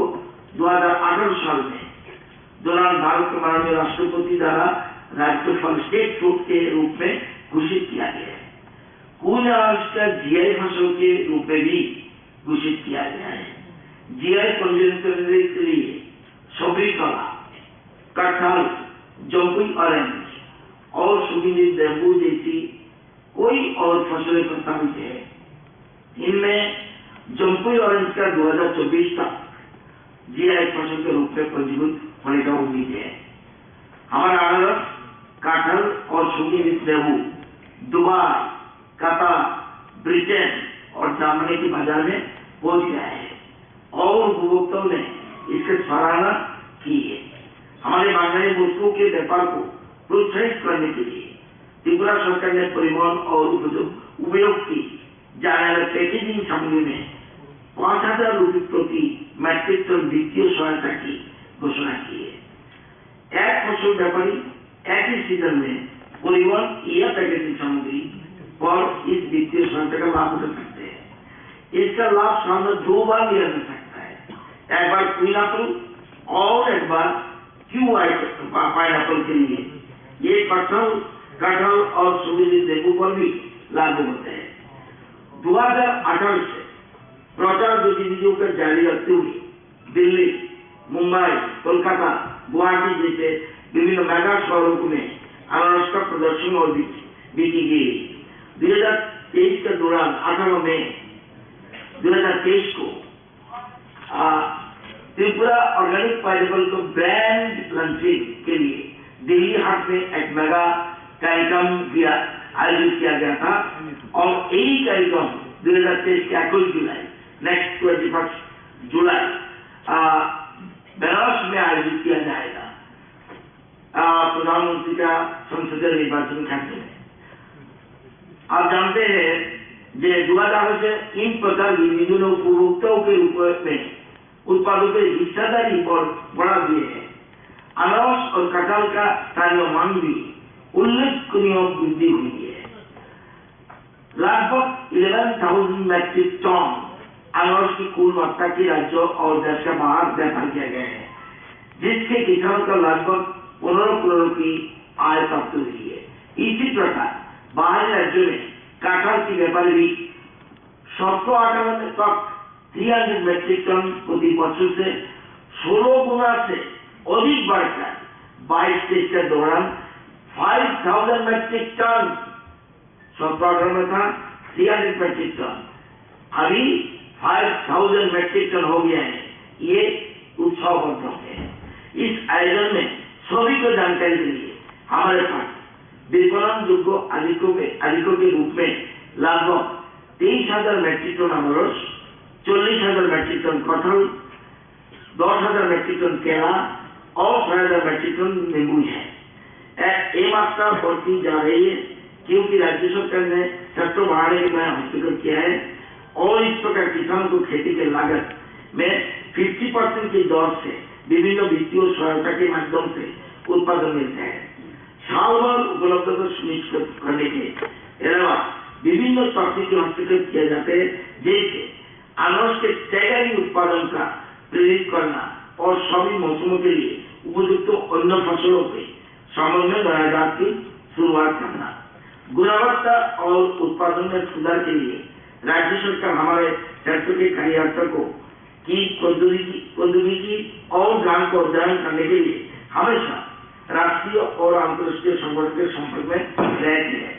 दो हज़ार अठारह साल में दौरान भारत के माननीय राष्ट्रपति द्वारा राज्य फल स्टेट फ्रूट के रूप में घोषित किया गया है। क्वीन अनारस का जीआई फसल के रूप में भी घोषित किया गया है। जीआई पंजीकरण के लिए सफरी कला, कटहल, जम्पुई ऑरेंज और सुगंधित नींबू जैसी कोई और फसलें प्रस्तावित है। इनमें जम्पुई ऑरेंज का दो हज़ार चौबीस तक जीआई फसल के रूप में पंजीकृत होने का उम्मीद है। हमारा अनारस, कटहल और सुगंधित नींबू दुबई, कतर, ब्रिटेन और जर्मनी के बाजार में पहुंच गया है और उपभोक्ताओं ने इसकी सराहना की है। हमारे बागवानी वस्तुओं के व्यापार को प्रोत्साहित करने के लिए त्रिपुरा सरकार ने परिवहन और उपयोग, उपयोग की जाने वाले पैकेजिंग सामग्री में पाँच हज़ार रुपये प्रति मीट्रिक टन वित्तीय सहायता की घोषणा की है। एक फसल व्यापारी एक ही सीजन में परिवहन या पैकेजिंग सामग्री पर इस वित्तीय सहायता का लाभ उठा सकते हैं। इसका लाभ साल में दो बार लिया जा सकता है, एक बार क्वीन एप्पल और एक बार क्यूआई पाइनएप्पल के लिए। ये कटहल, कटहल और सुगंधित नींबू पर भी लागू होते हैं। दो हज़ार अठारह से प्रचार गतिविधियों को जारी रखते हुए दिल्ली, मुंबई, कोलकाता, गुवाहाटी जैसे विभिन्न मेगा शहरों में अनारस का प्रदर्शन और बिक्री, बिक्री की गई। दो हज़ार तेईस के दौरान अठारह मई दो हज़ार तेईस को, आ, त्रिपुरा ऑर्गेनिक पाइनएप्पल को ब्रांड लॉन्चिंग के लिए दिल्ली हाट में एक मेगा कार्यक्रम किया, आयोजित किया गया था और यही कार्यक्रम दो हज़ार तेईस के इक्कीस जुलाई, नेक्स्ट ट्वेंटी फर्स्ट जुलाई, आ, बनारस में आयोजित किया जाएगा, आ, प्रधानमंत्री का संसदीय निर्वाचन खंड में। आप जानते हैं कि दो हज़ार से इन प्रकार विभिन्न उपभोक्ताओं के रूप में उत्पादों के हिस्सेदारी और बढ़ा दिए हैं। अनारस और कटहल का स्थानीय मांग भी उल्लेखनीय वृद्धि हुई है। लगभग इलेवन थाउजेंड मीट्रिक टन अनारस की कुल मात्रा की राज्यों और देश के बाहर व्यापार किया गया है, जिससे किसानों का लगभग पन्द्रह करोड़ की आय प्राप्त हुई है। इसी प्रकार बाहरी राज्यों में कटहल की व्यापार भी सत्रह अठारह तक तीन सौ मीट्रिक टन प्रति वर्ष से सोलह गुना से अधिक बढ़कर बाईस तेईस के दौरान फ़ाइव थाउजेंड मीट्रिक टन, सत्रह अठारह में था थ्री हंड्रेड मीट्रिक टन, अभी फ़ाइव थाउजेंड मीट्रिक टन हो गया है। ये उत्सव बंधन है। इस आयोजन में सभी को जानकारी के लिए हमारे पास विपणन योग्य अधिकों के, अधिकों के रूप में लगभग तेईस हज़ार मीट्रिक टन अनारस, चल्लिस हज़ार मीट्रिक टन कटहल, दस हज़ार मीट्रिक टन केला और छह हज़ार मीट्रिक टन नींबू है। ए, ये मात्रा बढ़ती जा रही है क्योंकि राज्य सरकार ने सेक्टर बढ़ाने के नया हस्तक्षेप किया है और इस प्रकार किसानों को खेती के लागत में फिफ्टी परसेंट की दर से विभिन्न वित्तीय सहायता के माध्यम से उत्पादन मिलता है। साल भर उपलब्धता सुनिश्चित करने के अलावा विभिन्न तकनीकी हस्तक्षेप किए जाते हैं, जैसे अनाज के स्टैगरिंग उत्पादन का प्रेरित करना और सभी मौसमों के लिए उपयुक्त अन्य फसलों के समन्वय बनाए जात की शुरुआत करना। गुणवत्ता और उत्पादन में सुधार के लिए राज्य सरकार हमारे क्षेत्र के कार्यकर्ता को की प्रौद्योगिकी, प्रौद्योगिकी और ज्ञान को अध्ययन करने के लिए हमेशा राष्ट्रीय और अंतर्राष्ट्रीय संगठन के संपर्क में रहती है।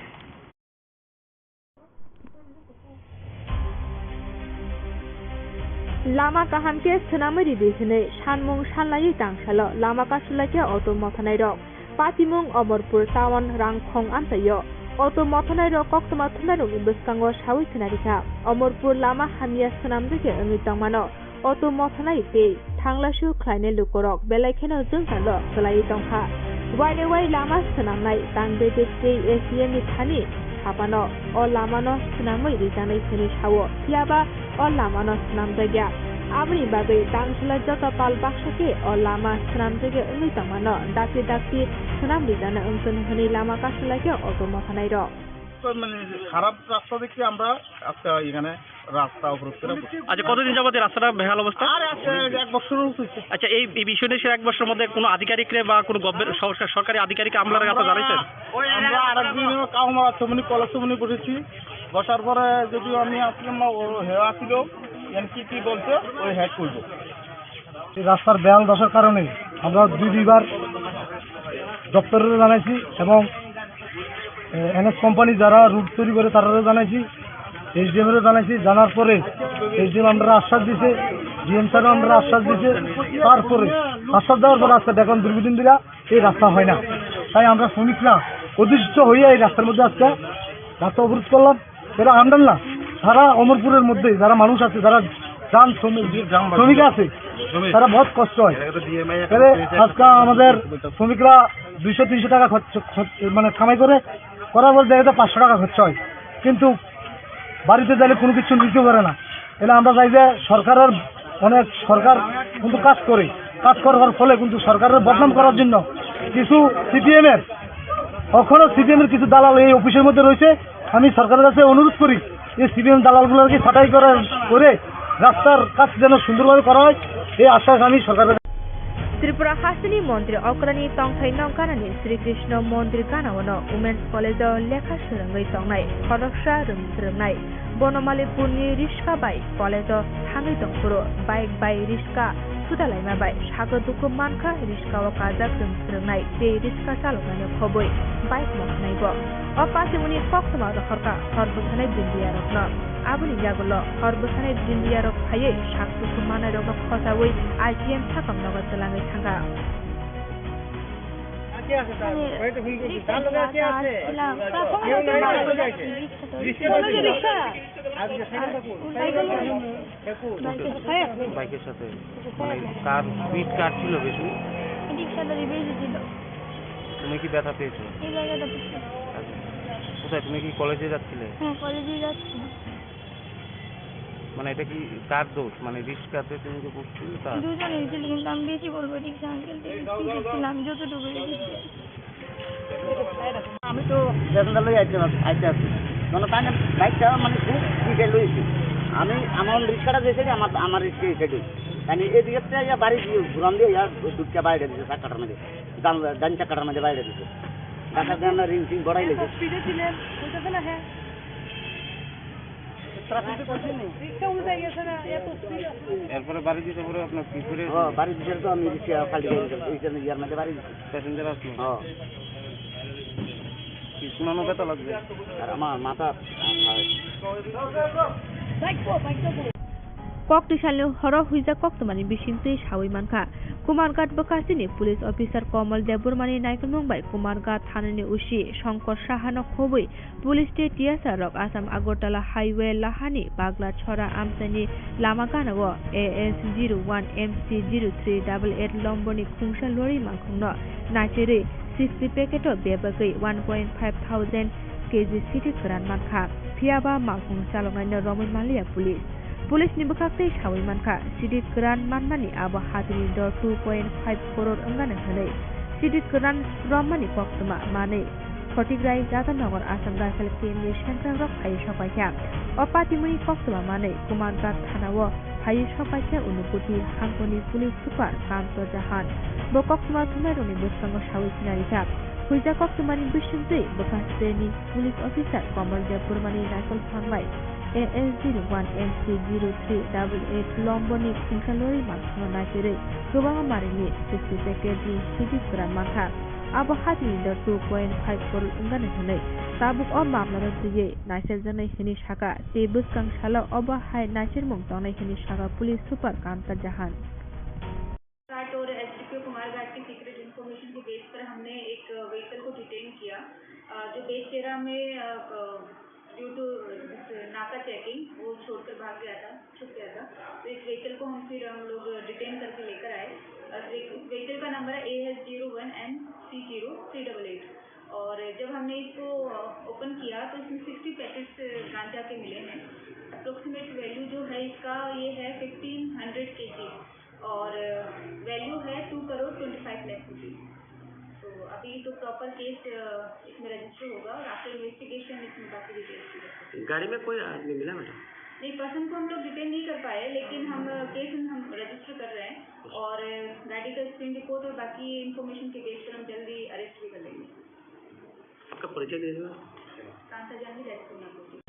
Lama kaham khe swnamwi ridi hwnwi sanmung sanlaiwi tangsalo lama kasulaikhe auto mothanairok. Patimung Omorpur town Rangkhong amchaio auto mothanairok koktwma thumnairokni bwskango sawi khna rikha. Omorpur lama hamya swnamjagya wngwi tongmano. Auto mothanai tei thanglaisu khlainai lukorok belai kheno jwngjalo kwlaiwi tongkha. Wainwi wai lama swnamnai Tang Bedek tei A C M ni thani saphano o lamano swnamwi rijaknai hwnwi sao, phiyaba o lamano swnamjakya. Aboni bagwi tangsala joto pal baksa khe o lama swnamjakya wngwi tongmano dakti dakti swnam rijakna wngthun hwnwi lama kasulaikha auto mothanairok. মানে খারাপ রাস্তা দেখে আমরা আজকে এখানে রাস্তা অবরোধ করে বসে। আচ্ছা, কতদিন যাবত এই রাস্তাটা বেহাল অবস্থা? আর আজকে এক বছর হচ্ছে। আচ্ছা, এই, এই বিষয় নিয়ে সে এক বছরের মধ্যে কোনো আধিকারিকরে বা কোনো গভর্নমেন্ট সরকার, সরকারি আধিকারিক আমলার কাছে আমরা, জানাইছেন? আমরা আরেকদিন কাউমারা চমনি, কলেজ চমনি বসেছি। বসার পরে যদিও আমি আসলাম না, ও হে আসিল, এন কি কি বলছে, ওই হ্যাক করবো। এই রাস্তার বেহাল দশার কারণে আমরা দুই দুইবার দপ্তরে জানাইছি এবং, এ, এনএস কোম্পানি যারা রুট তৈরি করে তারারও জানাইছি, এসডিএম এরও জানাইছি। জানার পরে এসডিএম আমরা আশ্বাস দিছে, ডিএম স্যারও আমরা আশ্বাস দিছে। তারপরে আশ্বাস দেওয়ার পরে আজকে দেখলাম দীর্ঘদিন ধরে এই রাস্তা হয় না। তাই আমরা শ্রমিকরা অতিষ্ঠ হইয়া এই রাস্তার মধ্যে আজকে রাস্তা অবরোধ করলাম। এরা আমরা না, সারা অমরপুরের মধ্যে যারা মানুষ আছে, যারা যান শ্রমিক, শ্রমিক আছে, তারা বহুত কষ্ট হয়। এরা আজকে আমাদের শ্রমিকরা দুইশো তিনশো টাকা খরচ, খরচ, মানে কামাই করে, করার পর দেখা যায় পাঁচশো টাকা খরচ হয়, কিন্তু বাড়িতে যাইলে কোনো কিছু নিতে পারে না। তাহলে আমরা চাই যে সরকারের, অনেক সরকার কিন্তু কাজ করে, কাজ করার ফলে কিন্তু সরকারের বদনাম করার জন্য কিছু সিপিএম এর, এখনো সিপিএম এর কিছু দালাল এই অফিসের মধ্যে রয়েছে। আমি সরকারের কাছে অনুরোধ করি, এই সিপিএম দালালগুলোকে ছাঁটাই করার করে রাস্তার কাজ যেন সুন্দরভাবে করা হয়, এই আশ্বাস আমি সরকারের কাছে। Tripura hasteni montri okrani tongthai no ganani Sri Krishna mondir gana-o no Women's College o lekha swrwngwi tongnai khoroksa rwng swrwngnai Bonomali purni riska bai college o thangwi tongphuru bike bai riska sudalaima bai sago dukhu mankha riska o kajak rwng swrwngnai tei riska chaloknaino khobwi bike moknai bo. O patimuni koktwma rohorkha hor bwsanai bindiyarokno. Aboni yagulo hor bwsanai bindiyarok phaiwi sak dukhu manairokno khochaui I G M sakam nogo twlangwi thangkha. আরে, রিক্সা দিয়ে আসছিলাম। রিক্সা? আর উল্টাই গেল। বাইকের সাথে? মানে কার স্পিড কার ছিল বেশি? রিক্সাটা বেশি ছিল। তুমি কি ব্যথা পেয়েছো? এই জায়গাটা পেয়েছি। আচ্ছা। কোথায়, তুমি কি কলেজে যাচ্ছিলে? হ্যাঁ, কলেজে যাচ্ছি। মানে এটা কি কার দোষ? মানে রিক্সাতে তুমি যে বসছিলে তার? দুজনে হয়েছিল, কিন্তু আমি বেশি বলবো রিক্সা আঙ্কেল থেকে স্পিডে ছিলাম যতটুকু দেখেছি। আমি তো প্যাসেঞ্জার লই আইতে, আইতে আছি। মানে তাই না, বাইকটা মানে খুব স্পিডে লইছি। আমি আমার রিক্সাটা যে সাইডে, আমার, আমার রিক্সা এই সাইডে। মানে এদিকে তো ইয়া বাড়ি দিয়ে ঘুরান দিয়ে ইয়া দুধটা বাইরে দিছে চার কাটার মধ্যে। ডান, ডান চার কাটার মধ্যে বাইরে দিছে। ঢাকা দিয়ে আমরা রিং টিং বড়াই লেগে। স্পিডে ছিলেন, হইতেছে না, হ্যাঁ। এরপরে বাড়ি দিতে পরে আপনার কি করে? হ্যাঁ, বাড়ি দিতে তো আমি রিক্সা খালি গাড়ি দিতাম। এই জন্য ইয়ার মধ্যে বাড়ি দিছি। প্যাসেঞ্জার আসলো? হ্যাঁ। কি শোনানো ব্যথা লাগবে? আর আমার মাথা আর Kok twisalni horo huijak koktwmani bisingtwi sawi mankha. Kumarghat bwkhasteni police officer Komol Debbarmani naikolmung bai Kumarghat thanani O C Shankar Sahano khobwi police tei T S R rok Assam Agartala highway lahani Bagla Chhora amchaini lama ganao A S zero one M C zero three double eight lomboni khungsa lorry malkhungno naichirwi sixty packet o bebagwi one point five thousand K G sidi kwran mankha. Phiyaba malkhung chaloknaino romwi manliya police. Police ni bwkhaktwi sawi mankha, sidi kwran manmani abo hatini dor two point five crore wngani hwnwi. Sidi kwran romani koktwma manwi Khotigrai, Radhanagar, Assam Rifle Camp ni sengkrakrok phaiwi sokpaikha. O patimuni koktwma manwi Kumarghat thanao phaiwi sokpaikha Unakoti hangkoni police super Kamchor Jahan. Bo koktwma thumnairokni bwskango sawi sinarikha. Huijak koktwmani bisingtwi bwkha state ni police officer Komol Debbarmani naikol phang bai A S zero one M C zero three double eight lomboni khungsa lorry malkhungno naichirwi kwbangma marini sixty packet ni sidi kwran mankha. Abo hatini da two point five crore wngani hwnwi tabuk o mamlano twiwi naicherjaknai hwnwi sakha, tei bwskang salo obo hai naichermung tongnai hwnwi sakha Police Super Kanta Jahan. घाट और एसडीपीओ कुमारघाट की secret information के बेस पर हमने एक व्हीकल को डिटेन किया, अ, जो बेचेरा में, अ, अ, ड्यू टू नाका चेकिंग वो छोड़कर भाग गया था, छुप गया था। तो इस व्हीकल को हम फिर हम लोग डिटेन करके लेकर आए। और इस व्हीकल का नंबर है A S zero one N C zero three double eight. और जब हमने इसको, अ, ओपन किया तो इसमें सिक्सटी पैकेट्स गांजा के मिले हैं। अप्रोक्सीमेट वैल्यू जो है इसका, ये है फिफ्टीन हंड्रेड केजी। और वैल्यू है टू करोड़ ट्वेंटी फ़ाइव लाख रुपीज। तो अभी तो प्रॉपर केस, अ, इसमें रजिस्टर होगा और आफ्टर इन्वेस्टिगेशन इसमें बाकी डिटेल्स भी रखेंगे। गाड़ी में कोई आदमी मिला, मैडम? नहीं, पर्सन को हम लोग डिटेन नहीं कर पाए, लेकिन हम, अ, केस हम रजिस्टर कर रहे हैं और, अ, गाड़ी का स्क्रीन रिपोर्ट और बाकी इन्फॉर्मेशन के बेस पर हम जल्दी अरेस्ट भी कर लेंगे। आपका परिचय दे दो।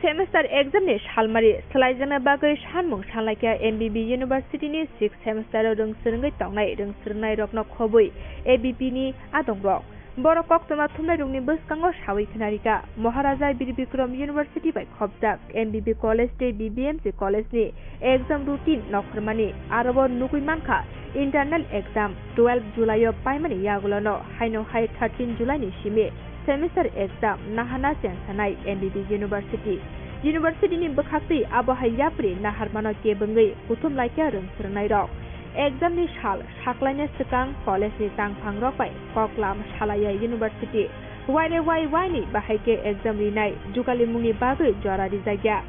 Semester exam ni salmari swlaijakna bagwi sanmung sanlaikha M B B University ni sixth semester o rwng swrwngwi tongnai rwng swrwngnairokno khobwi A B P ni adongrok. Borok koktwma thumnairokni bwskango sawi khwnarikha Maharaja Bir Bikram University bai khopjak M B B College tei B B M C College ni exam routine nokhormani, aro bo nugwi mankha internal exam twelve July o paimani yagulono haino hai thirteen July ni simi semester exam nahana chengsanai M B B University. University ni bwkhaktwi abo hai yapri naharmano kebengwi kuthum laikha rwng swrwngnairok. Exam ni sal saklaina swkang college ni tangphangrok bai koklam salaiya university. Waire wai waini bahai khe exam rinai jugalimungni bagwi jora rijakya.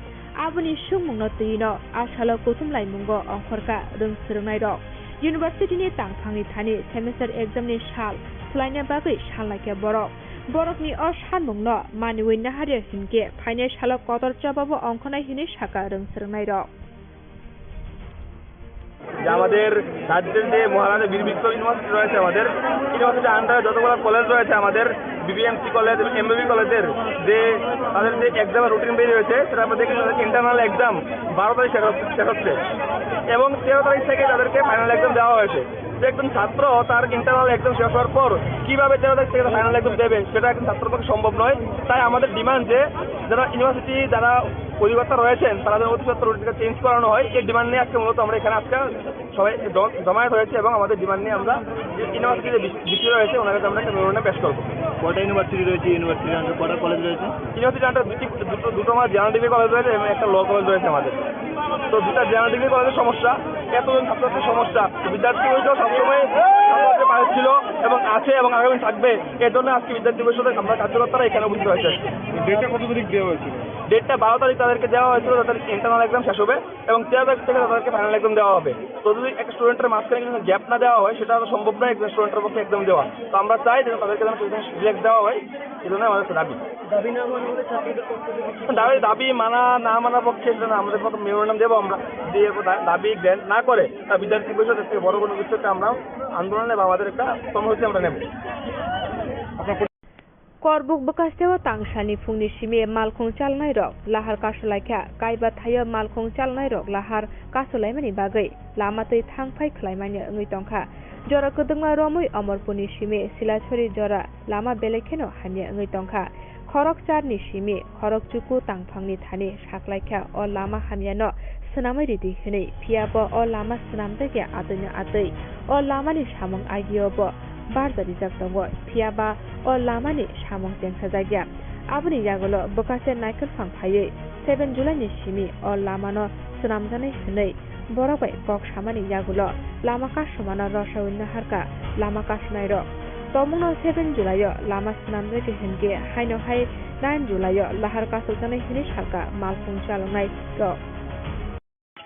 Aboni swngmungno twino a salo kuthum laimungo ongkhorkha rwng swrwngnairok. University ni tangphangni thani semester exam ni sal swlaina bagwi sanlaikha borok. Borokni o sanmungno maniwi naharya hinkhe phainai salo kotor chobabo ongkhornai hinwi sakha rwng swrwngnairok. যে আমাদের রাজ্যের যে মহারাজা বীর বিক্রম ইউনিভার্সিটি রয়েছে আমাদের, ইউনিভার্সিটির আন্ডারে যতগুলো কলেজ রয়েছে আমাদের, বিবিএমসি কলেজ এবং এমবিবি কলেজের যে তাদের যে এক্সামের রুটিন বের হয়েছে, সেটা আমরা দেখেছি তাদের ইন্টারনাল এক্সাম বারো তারিখ শেষ হচ্ছে, শেষ হচ্ছে এবং তেরো তারিখ থেকে তাদেরকে ফাইনাল এক্সাম দেওয়া হয়েছে। যে একজন ছাত্র তার ইন্টারনাল এক্সাম শেষ হওয়ার পর কিভাবে তেরো তারিখ থেকে ফাইনাল এক্সাম দেবে, সেটা একজন ছাত্রের পক্ষে সম্ভব নয়। তাই আমাদের ডিমান্ড যে যারা ইউনিভার্সিটি, যারা অধিকর্তা রয়েছেন, তারা যেন অতি সত্বর রুটিনটা চেঞ্জ করানো হয়। এই ডিমান্ড নিয়ে আজকে মূলত আমরা এখানে আজকে সবাই জ-, জমায়েত হয়েছি এবং আমাদের ডিমান্ড নিয়ে আমরা যে ইউনিভার্সিটির যে ভিসি রয়েছে, ওনার কাছে আমরা একটা মেমোরেন্ডাম পেশ করবো। কয়টা ইউনিভার্সিটি রয়েছে? ইউনিভার্সিটির আন্ডারে কয়টা কলেজ রয়েছে? ইউনিভার্সিটির আন্ডারে দুটি, দুটো, দুটো আমার জেনারেল ডিগ্রি কলেজ রয়েছে এবং একটা ল কলেজ রয়েছে আমাদের। তো দুটা জেনারেল ডিগ্রি কলেজের সমস্যা, এতজন ছাত্রছাত্রীর সমস্যা, বিদ্যার্থী পরিষদ সবসময় ছাত্রদের পাশে ছিল এবং আছে এবং আগামী থাকবে। এর জন্য আজকে বিদ্যার্থী পরিষদের আমরা কার্যকর্তারা এখানে উপস্থিত হয়েছে। ডেটটা কত তারিখ দেওয়া হয়েছিল? ডেটটা বারো তারিখ তাদেরকে দেওয়া হয়েছিল, তাদের ইন্টারনাল এক্সাম শেষ হবে এবং তেরো তারিখ থেকে তাদেরকে ফাইনাল এক্সাম দেওয়া হবে। তো যদি একটা স্টুডেন্টের মাঝখানে কিছু গ্যাপ না দেওয়া হয়, সেটা তো সম্ভব নয় একজন স্টুডেন্টের পক্ষে এক্সাম দেওয়া। তো আমরা চাই যে তাদেরকে যেন রিল্যাক্স দেওয়া হয়, এই জন্য আমাদের দাবি। দাবি না মানা হলে ছাত্রদের পক্ষ থেকে কিছু দাবি, দাবি মানা না মানার পক্ষে সেটা না, আমাদের মতো মেমোরেন্ডাম দেবো আমরা, দিয়ে দা-, দাবি গ্রহণ না করে তা বিদ্যার্থী পরিষদ থেকে বড় কোনো কিছু একটা আমরা আন্দোলনে বা আমাদের একটা কর্মসূচি আমরা নেব। Korbuk bwkasteo tangsani phungni simi malkhung chalnairok lahar kasulaikha, kaiba thaio malkhung chalnairok lahar kasulaimani bagwi lama twi thang phai khlaimani wngwi tongkha. Jora kwdwkma romwi Omorpurni simi Silachari jora lama belai kheno hamya wngwi tongkha. Khorok charni simi khorok chuku tangphangni thani saklaikha o lama hamyano swnamwi ridi hwnwi, phiya bo o lama swnamjakya atwino atwi. O lamani samung agio bo barja rijak tongo, phiya ba o lamani samung chengsajakya. Aboni yagulo bwkase naikolphang phaiwi seven July ni simi o lamano swnamjaknai hwnwi borok bai kok samani yagulo lama kasumano rwsaui naharkha lama kasunairok. Tongmungno seven July o lama swnamjakya hinkhe haino hai nine July o lahar kasukjaknai hwnwi sakha malkhung chaloknairok.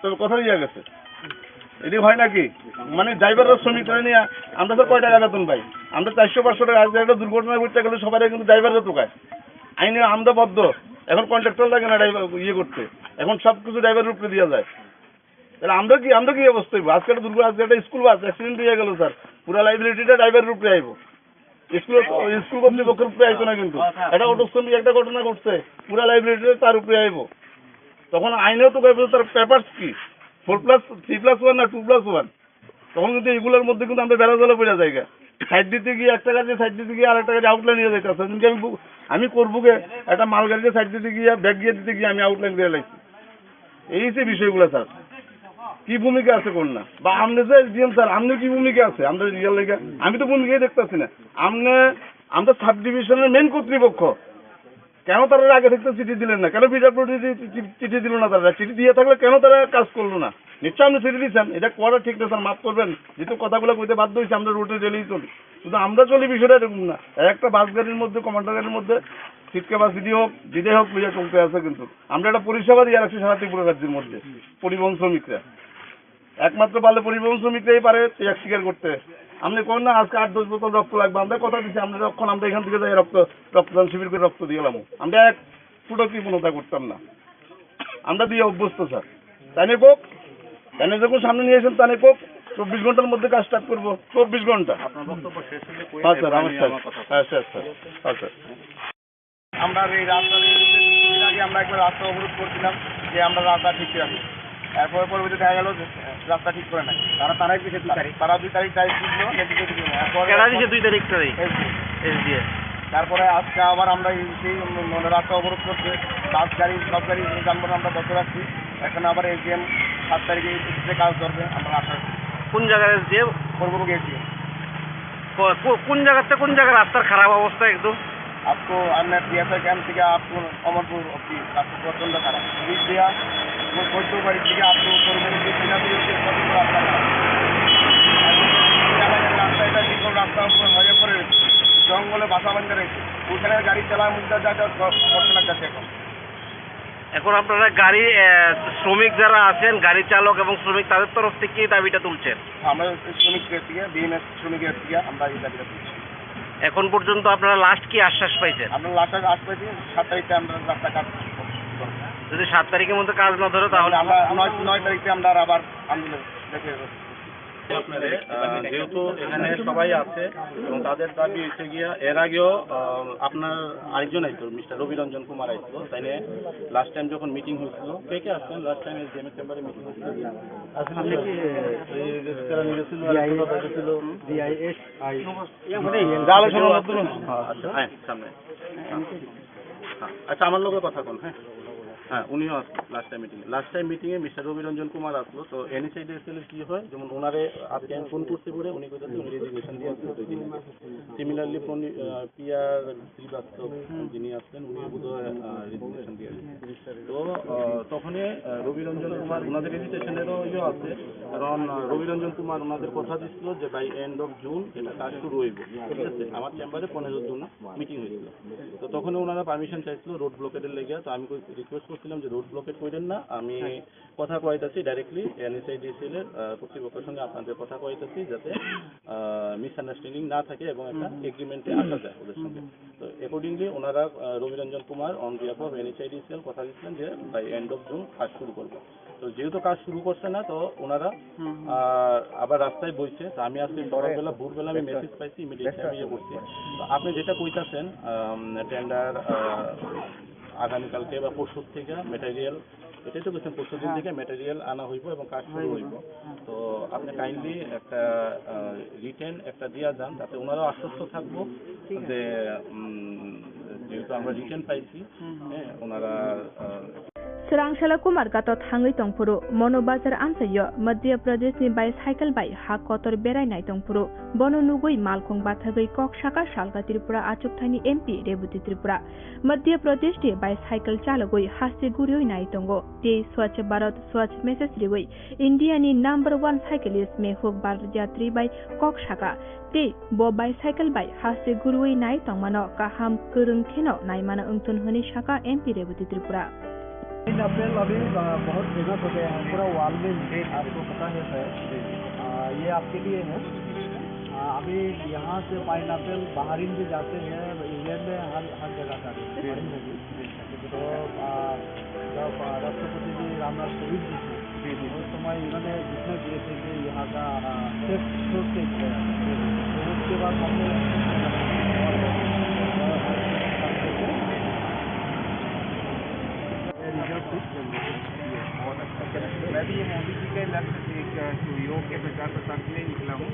তবে কথা ইয়ে গেছে, এটি হয় নাকি? মানে ড্রাইভাররা শ্রমিক করে নিয়ে আমরা তো কয় টাকা বেতন পাই? আমরা চারশো পাঁচশো টাকা। আজকে একটা দুর্ঘটনা ঘটতে গেলে সবাই কিন্তু ড্রাইভাররা টোকায়। আইনে আমরা বদ্ধ। এখন কন্ট্রাক্টর লাগে না ড্রাইভার ইয়ে করতে, এখন সব কিছু ড্রাইভারের উপরে দেওয়া যায়। তাহলে আমরা কি, আমরা কি অবস্থা হইব? আজকে একটা দুর্ঘটনা, আজকে একটা স্কুল বাস অ্যাক্সিডেন্ট হয়ে গেল স্যার, পুরা লাইবিলিটিটা ড্রাইভারের উপরে আইব। স্কুল, স্কুল কর্তৃপক্ষের উপরে আইতো না কিন্তু। একটা অটোস্ট্যান্ডে একটা ঘটনা ঘটছে, পুরা লাইবিলিটিটা তার উপরে আইব। তখন আইনেও তো ব্যাপার, তার পেপারস কি, four plus, three plus one না টু প্লাস ওয়ান? তখন কিন্তু এগুলোর মধ্যে কিন্তু আমরা বেড়া জালে পড়ে যাই গা। সাইড দিতে গিয়ে একটা গাড়ি সাইড দিতে গিয়ে আরেকটা গাড়ি আউটলাইন হয়ে যাইতেছে। কিন্তু আমি বু-, আমি করবো গে একটা মালগাড়িতে সাইড দিতে গিয়ে ব্যাক গিয়ে দিতে গিয়ে আমি আউটলাইন করে লাইছি। এই যে বিষয়গুলো স্যার, কি ভূমিকা আছে কোন না? বা আপনি যে এসডিএম স্যার, আপনার কি ভূমিকা আছে? আমরা রিয়াল লেগে আমি তো ভূমিকাই দেখতেছি না। আপনি আমরা সাব ডিভিশনের মেন কর্তৃপক্ষ, কেন তারা আগে থাকতে চিঠি দিলেন না? কেন পিডাব্লিউডি চিঠি দিল না? তারা চিঠি দিয়ে থাকলে কেন তারা কাজ করলো না? নিশ্চয় আপনি চিঠি দিচ্ছেন, এটা করা ঠিক না স্যার, মাফ করবেন। যেহেতু কথাগুলো কইতে বাধ্য হয়েছে, আমরা রোডে রেলেই চলি। শুধু আমরা চলি বিষয়টা এরকম না। একটা বাস গাড়ির মধ্যে, কমান্ডার গাড়ির মধ্যে সিট ক্যাপাসিটি হোক, যেটাই হোক, লইয়া চলতে আছে। কিন্তু আমরা একটা পরিষেবা দিয়ে রাখছি সারা ত্রিপুরা রাজ্যের মধ্যে পরিবহন শ্রমিকরা। একমাত্র পারলে পরিবহন শ্রমিকরাই পারে ত্যাগ স্বীকার করতে। আপনি কোন না আজকে আট দশ বোতল রক্ত লাগবে, আমরা কথা দিচ্ছি, আমরা যখন আমরা এখান থেকে যাই রক্ত, রক্তদান শিবির করে রক্ত দিয়ে এলাম। আমরা এক ফুটও কৃপণতা করতাম না, আমরা দিয়ে অভ্যস্ত স্যার। তাই না কোক? তাই না যখন সামনে নিয়ে এসেন, তাই না কোক? চব্বিশ ঘন্টার মধ্যে কাজ স্টার্ট করবো, চব্বিশ ঘন্টা। আপনার বক্তব্য শেষ হলে কই হ্যাঁ স্যার, আমি আমার স্যার। আমার কথা। হ্যাঁ স্যার, স্যার। হ্যাঁ স্যার। আমরা এই রাস্তা দিয়ে কিছুদিন আগে আমরা একটা রাস্তা অবরোধ করছিলাম যে আমরা রাস্তা ঠিক রাখি। এরপরে পরবর্তী দেখা গেল যে রাস্তা ঠিক করে নাই। তারা, তারাই দিছে দুই তারিখ। তারা দুই তারিখ তারিখ দিল, নেতৃত্ব দিল। এরপরে কেডা দিছে দুই তারিখ তারিখ? এসডিএম। এসডিএম। তারপরে আজকে আবার আমরা এই সেই মানে রাস্তা অবরোধ করছে, বাস গাড়ি, সব গাড়ি, যানবাহন আমরা বন্ধ রাখছি। এখন আবার এসডিএম সাত তারিখে এসে কাজ ধরবে, আমরা আশা রাখছি। কোন জায়গার এসডিএম? করবো গেছি। কো-, কো-, কোন জায়গাতে, কোন জায়গার রাস্তার খারাপ অবস্থা একদম? आपको अन्य बीएसएफ कैंप থেকে आपको अमरपुर অবধি রাস্তা প্রচণ্ড খারাপ। ব্রিজ দিয়া वो বৈদ্যবাড়ি থেকে आपको করবো গেছি, সেটা দিয়ে হচ্ছে প্রচণ্ড রাস্তা খারাপ। আর রাস্তা এটা বিকল রাস্তার উপরে হয়ে পড়ে রয়েছে, জঙ্গলে বাসা বান্ধা রয়েছে, ওখানে গাড়ি চালানোর মধ্যে যা যা ক-, করতে লাগছে এখন। এখন আপনারা গাড়ি, আহ, শ্রমিক যারা আছেন, গাড়ি চালক এবং শ্রমিক, তাদের তরফ থেকে কি দাবিটা তুলছেন? আমরা শ্রমিকদের থেকে, বিএমএস শ্রমিকদের থেকে আমরা এই দাবিটা তুলছি। এখন পর্যন্ত আপনারা লাস্ট কি আশ্বাস পাইছেন? আমরা লাস্ট আশ্বাস পাইছি, সাত তারিখে আমরা রাস্তাঘাট করব। যদি সাত তারিখের মধ্যে কাজ না ধরে, তাহলে আমরা নয়, নয় তারিখে আমরা আবার আন্দোলন দেখে আপনাদের, আহ, যেহেতু এখানে সবাই আছে এবং তাদের দাবি হচ্ছে গিয়া এর আগেও, আহ, আপনার আরেকজন আইতো, মিস্টার রবি রঞ্জন কুমার আইতো, তাই নিয়ে লাস্ট টাইম যখন মিটিং হয়েছিল, কে কে আসছেন লাস্ট টাইম এসডিএম এর চেম্বারে মিটিং হয়েছিল? আসলে কি, এই যে তারা নিয়েছিল, আর একটা কথা ছিল, ডিআইএসআই। আচ্ছা, আয়, সামনে। হ্যাঁ। আচ্ছা, আমার লগে কথা কোন, হ্যাঁ? হ্যাঁ, উনিও আসলো লাস্ট টাইম মিটিং এ। লাস্ট টাইম মিটিং এ মিস্টার রবি রঞ্জন কুমার আসলো। তো এনএসআইডিসিএল এর কি হয়, যেমন ওনারে আজকে আমি ফোন করতে পারে, উনি কইতাছে উনি রেজিগনেশন দিয়ে আসছে দুই দিন আগে। সিমিলারলি ফোন, আহ, পিআর শ্রীবাস্তব যিনি আছেন, উনি বোধহয়, আহ, রেজিগনেশন দিয়ে আসছে। তো, আহ, তখনই, আহ, রবি রঞ্জন কুমার ওনাদের রেজিস্ট্রেশনেরও ইয়ে আছে, কারণ, আহ, রবি রঞ্জন কুমার ওনাদের কথা দিছিল যে বাই এন্ড অফ জুন এটা কাজ শুরু হইব, ঠিক আছে? আমার চেম্বারে পনেরো জুন মিটিং হয়েছিল। তো তখন ওনারা পারমিশন চাইছিল রোড ব্লকেডের লেগে। তো আমি রিকোয়েস্ট করছিলাম যে রোড ব্লকেড করেন না, আমি কথা কইতাছি ডাইরেক্টলি এনএসআইডিসিএল এর, আহ, কর্তৃপক্ষের সঙ্গে আপনাদের কথা কইতাছি, যাতে, আহ, মিসআন্ডারস্ট্যান্ডিং না থাকে এবং একটা এগ্রিমেন্টে আসা যায় ওদের সঙ্গে। তো অ্যাকর্ডিংলি ওনারা, আহ, রবিরঞ্জন কুমার অন বিহাফ অফ এনএসআইডিসিএল কথা দিচ্ছিলেন যে বাই এন্ড অফ জুন কাজ শুরু করবো। তো যেহেতু কাজ শুরু করছে না, তো ওনারা, আহ, আবার রাস্তায় বইছে। তো আমি আজকে সকালবেলা, ভোরবেলা আমি মেসেজ পাইছি, ইমিডিয়েটলি আমি ইয়ে করছি। তো আপনি যেটা কইতাছেন, আম, টেন্ডার, আহ, আগামীকালকে বা পরশু থেকে ম্যাটেরিয়াল, এটাই তো বলছেন, পরশু দিন থেকে ম্যাটেরিয়াল আনা হইব এবং কাজ শুরু হইব। তো আপনি কাইন্ডলি একটা, আহ, রিটেন একটা দিয়া যান, যাতে ওনারাও আশ্বস্ত থাকবো যে, উম, যেহেতু আমরা রিটেন পাইছি, হ্যাঁ, ওনারা, আহ, Swrang sala Kumar gato thangwi tongphuru, Mono Bazar amchaio Madhya Pradesh ni bicycle bai ha kotor berai nai tongphuru. Bono nugwi malkhung bathagwi kok saka salka Tripura achukthani M P Rebati Tripura. Madhya Pradesh ni bicycle chalogwi haste guriwi nai tongo. Tei Swachh Bharat Swachh message riwi India ni number one cyclist Mehuk Bharat Yatri bai kok saka. Tei bo bicycle bai haste gurwi nai tongmano kaham kwrwng kheno naimano wngthun hwnwi saka M P Rebati Tripura. Pineapple अभी, अ, बहुत फेमस हो गया है पूरा वर्ल्ड में, आपको पता है शायद। अ, ये आपके लिए है। अ, अभी यहाँ से पाइनएप्पल बाहरिन भी जाते हैं, इंग्लैंड में हर, हर जगह जाते हैं। तो, आ, जब, आ, राष्ट्रपति जी रामनाथ कोविंद जी थे, जी, जी। उस समय इन्होंने घोषणा किए थे कि यहाँ का, आ, सेफ, सेफ स्टेट है। तो उसके बाद हमने मैं भी ये मोदी जी के लक्ष्य से एक, अ, योग के प्रचार प्रसार के लिए निकला हूँ।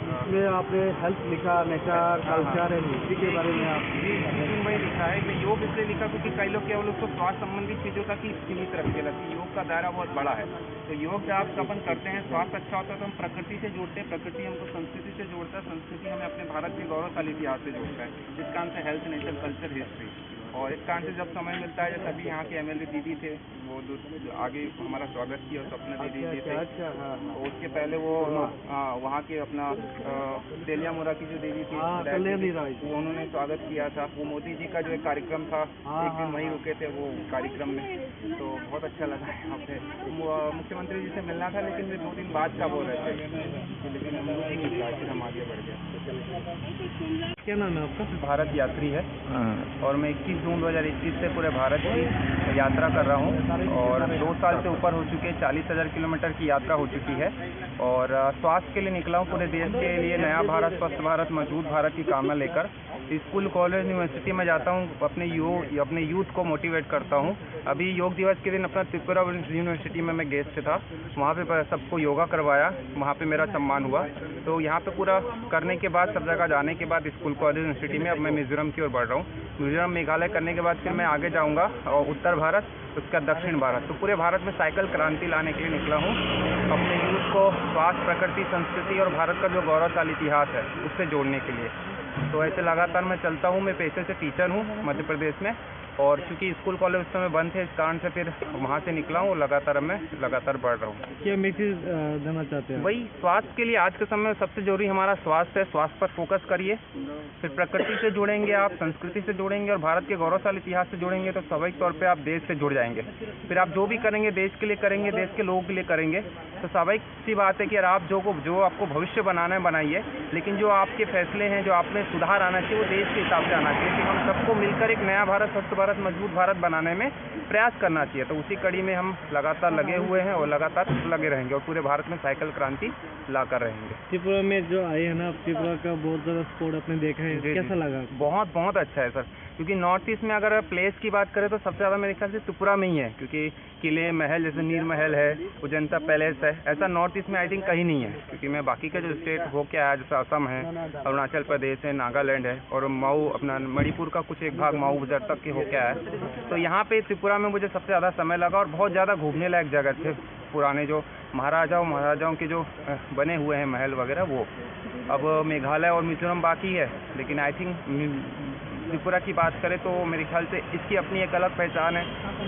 इसमें आपने हेल्थ लिखा, नेचर, हाँ, हाँ। कल्चर एंड हिस्ट्री के बारे में आप जी, इसमें वही लिखा है। मैं योग इसलिए लिखा क्योंकि कई लोग क्या, वो लोग तो स्वास्थ्य संबंधी चीज़ों तक ही सीमित रखते हैं, योग का दायरा बहुत बड़ा है। तो योग जब आप अपन करते हैं, स्वास्थ्य अच्छा होता है, तो हम प्रकृति से जोड़ते हैं, प्रकृति हमको संस्कृति से जोड़ता है, संस्कृति हमें अपने भारत के गौरवशाली इतिहास से जोड़ता है, जिसका अंत है हेल्थ, नेचर, कल्चर, हिस्ट्री। और इसका अंत जब समय मिलता है, जैसे अभी यहाँ के एमएलए दीदी थे, वो जो, जो आगे हमारा स्वागत किया, स्वप्ना दीदी अच्छा, जी अच्छा, थे। अच्छा, हाँ, हाँ। तो उसके पहले वो, हाँ। हाँ, वहाँ के अपना, अ, तेलियामुरा की जो देवी थी, हाँ, विधायक कल्याणी देवी, राय। वो उन्होंने स्वागत किया था। वो मोदी जी का जो एक कार्यक्रम था, हाँ, एक दिन हाँ, वहीं हाँ। रुके थे वो कार्यक्रम में, तो बहुत अच्छा लगा यहाँ पे। मु-, मुख्यमंत्री जी से मिलना था, लेकिन वे दो दिन बाद का बोल रहे थे, लेकिन हम लोग नहीं मिल पाए, फिर हम आगे बढ़ गए। क्या नाम है आपका? भारत यात्री है। हाँ। और मैं इक्कीस जून दो हज़ार इक्कीस से पूरे भारत की यात्रा कर रहा हूँ और दो साल से ऊपर हो चुके हैं, चालीस हज़ार किलोमीटर की यात्रा हो चुकी है। और, अ, स्वास्थ्य के लिए निकला हूँ, पूरे देश के लिए नया भारत, स्वस्थ भारत, मजबूत भारत की कामना लेकर। स्कूल, कॉलेज, यूनिवर्सिटी में जाता हूँ, अपने यू-, अपने यूथ को मोटिवेट करता हूँ। अभी योग दिवस के दिन अपना त्रिपुरा यूनिवर्सिटी में मैं गेस्ट था, वहाँ पे प-, सबको योगा करवाया, वहाँ पे मेरा सम्मान हुआ। तो यहाँ पे पूरा करने के बाद, सब जगह जाने के बाद, स्कूल, कॉलेज, यूनिवर्सिटी में अब मैं मिजोरम की ओर बढ़ रहा हूँ। मिजोरम, मेघालय करने के बाद फिर मैं आगे जाऊँगा, अ, उत्तर भारत, उसका दक्षिण भारत। तो पूरे भारत में साइकिल क्रांति लाने के लिए निकला हूँ, अपने यूथ को स्वास्थ्य, प्रकृति, संस्कृति और भारत का जो गौरवशाली इतिहास है, उससे जोड़ने के लिए। तो ऐसे लगातार मैं चलता हूँ। मैं पेशे से टीचर हूँ मध्य प्रदेश में, और चूँकि स्कूल, कॉलेज उस समय बंद थे, इस कारण से फिर वहाँ से निकला हूँ और लगातार अब मैं लगातार बढ़ रहा हूँ। क्या मैसेज, अ, देना चाहते हैं? वही, स्वास्थ्य के लिए आज के समय में सबसे जरूरी हमारा स्वास्थ्य है। स्वास्थ्य पर फोकस करिए, फिर प्रकृति से जुड़ेंगे आप, संस्कृति से जुड़ेंगे और भारत के गौरवशाली इतिहास से जुड़ेंगे, तो स्वाभाविक तौर पे आप देश से जुड़ जाएंगे। फिर आप जो भी करेंगे, देश के लिए करेंगे, देश के लोगों के लिए करेंगे। तो स्वाभाविक सी बात है कि यार, आप जो को, जो आपको भविष्य बनाना है, बनाइए, लेकिन जो आपके फैसले हैं, जो आप में सुधार आना चाहिए, वो देश के हिसाब से आना चाहिए। कि हम सबको मिलकर एक नया भारत, स्वस्थ भारत, मजबूत भारत बनाने में प्रयास करना चाहिए। तो उसी कड़ी में हम लगातार लगे हुए हैं और लगातार लगे रहेंगे और पूरे भारत में साइकिल क्रांति लाकर रहेंगे। त्रिपुरा में जो आए हैं ना, त्रिपुरा का बहुत ज़्यादा सपोर्ट आपने देखा है, जी, कैसा जी। लगा आपको? बहुत, बहुत अच्छा है सर, क्योंकि नॉर्थ ईस्ट में अगर प्लेस की बात करें तो सबसे ज़्यादा मेरे ख्याल से त्रिपुरा में ही है, क्योंकि किले, महल, जैसे नीर महल है, अजंता पैलेस है, ऐसा नॉर्थ ईस्ट में आई थिंक कहीं नहीं है, क्योंकि मैं बाकी का जो स्टेट होके आया, जैसे असम है, अरुणाचल प्रदेश है, नागालैंड है और मऊ, अपना मणिपुर का कुछ एक भाग मऊ बजर तक के होके आया है। तो यहाँ पे त्रिपुरा में मुझे सबसे ज़्यादा समय लगा और बहुत ज़्यादा घूमने लायक जगह थे, पुराने जो महाराजाओं, महाराजाओं के जो, अ, बने हुए हैं महल वगैरह, वो। अब मेघालय और मिजोरम बाकी है, लेकिन आई थिंक त्रिपुरा की बात करें तो मेरे ख्याल से इसकी अपनी एक अलग पहचान है,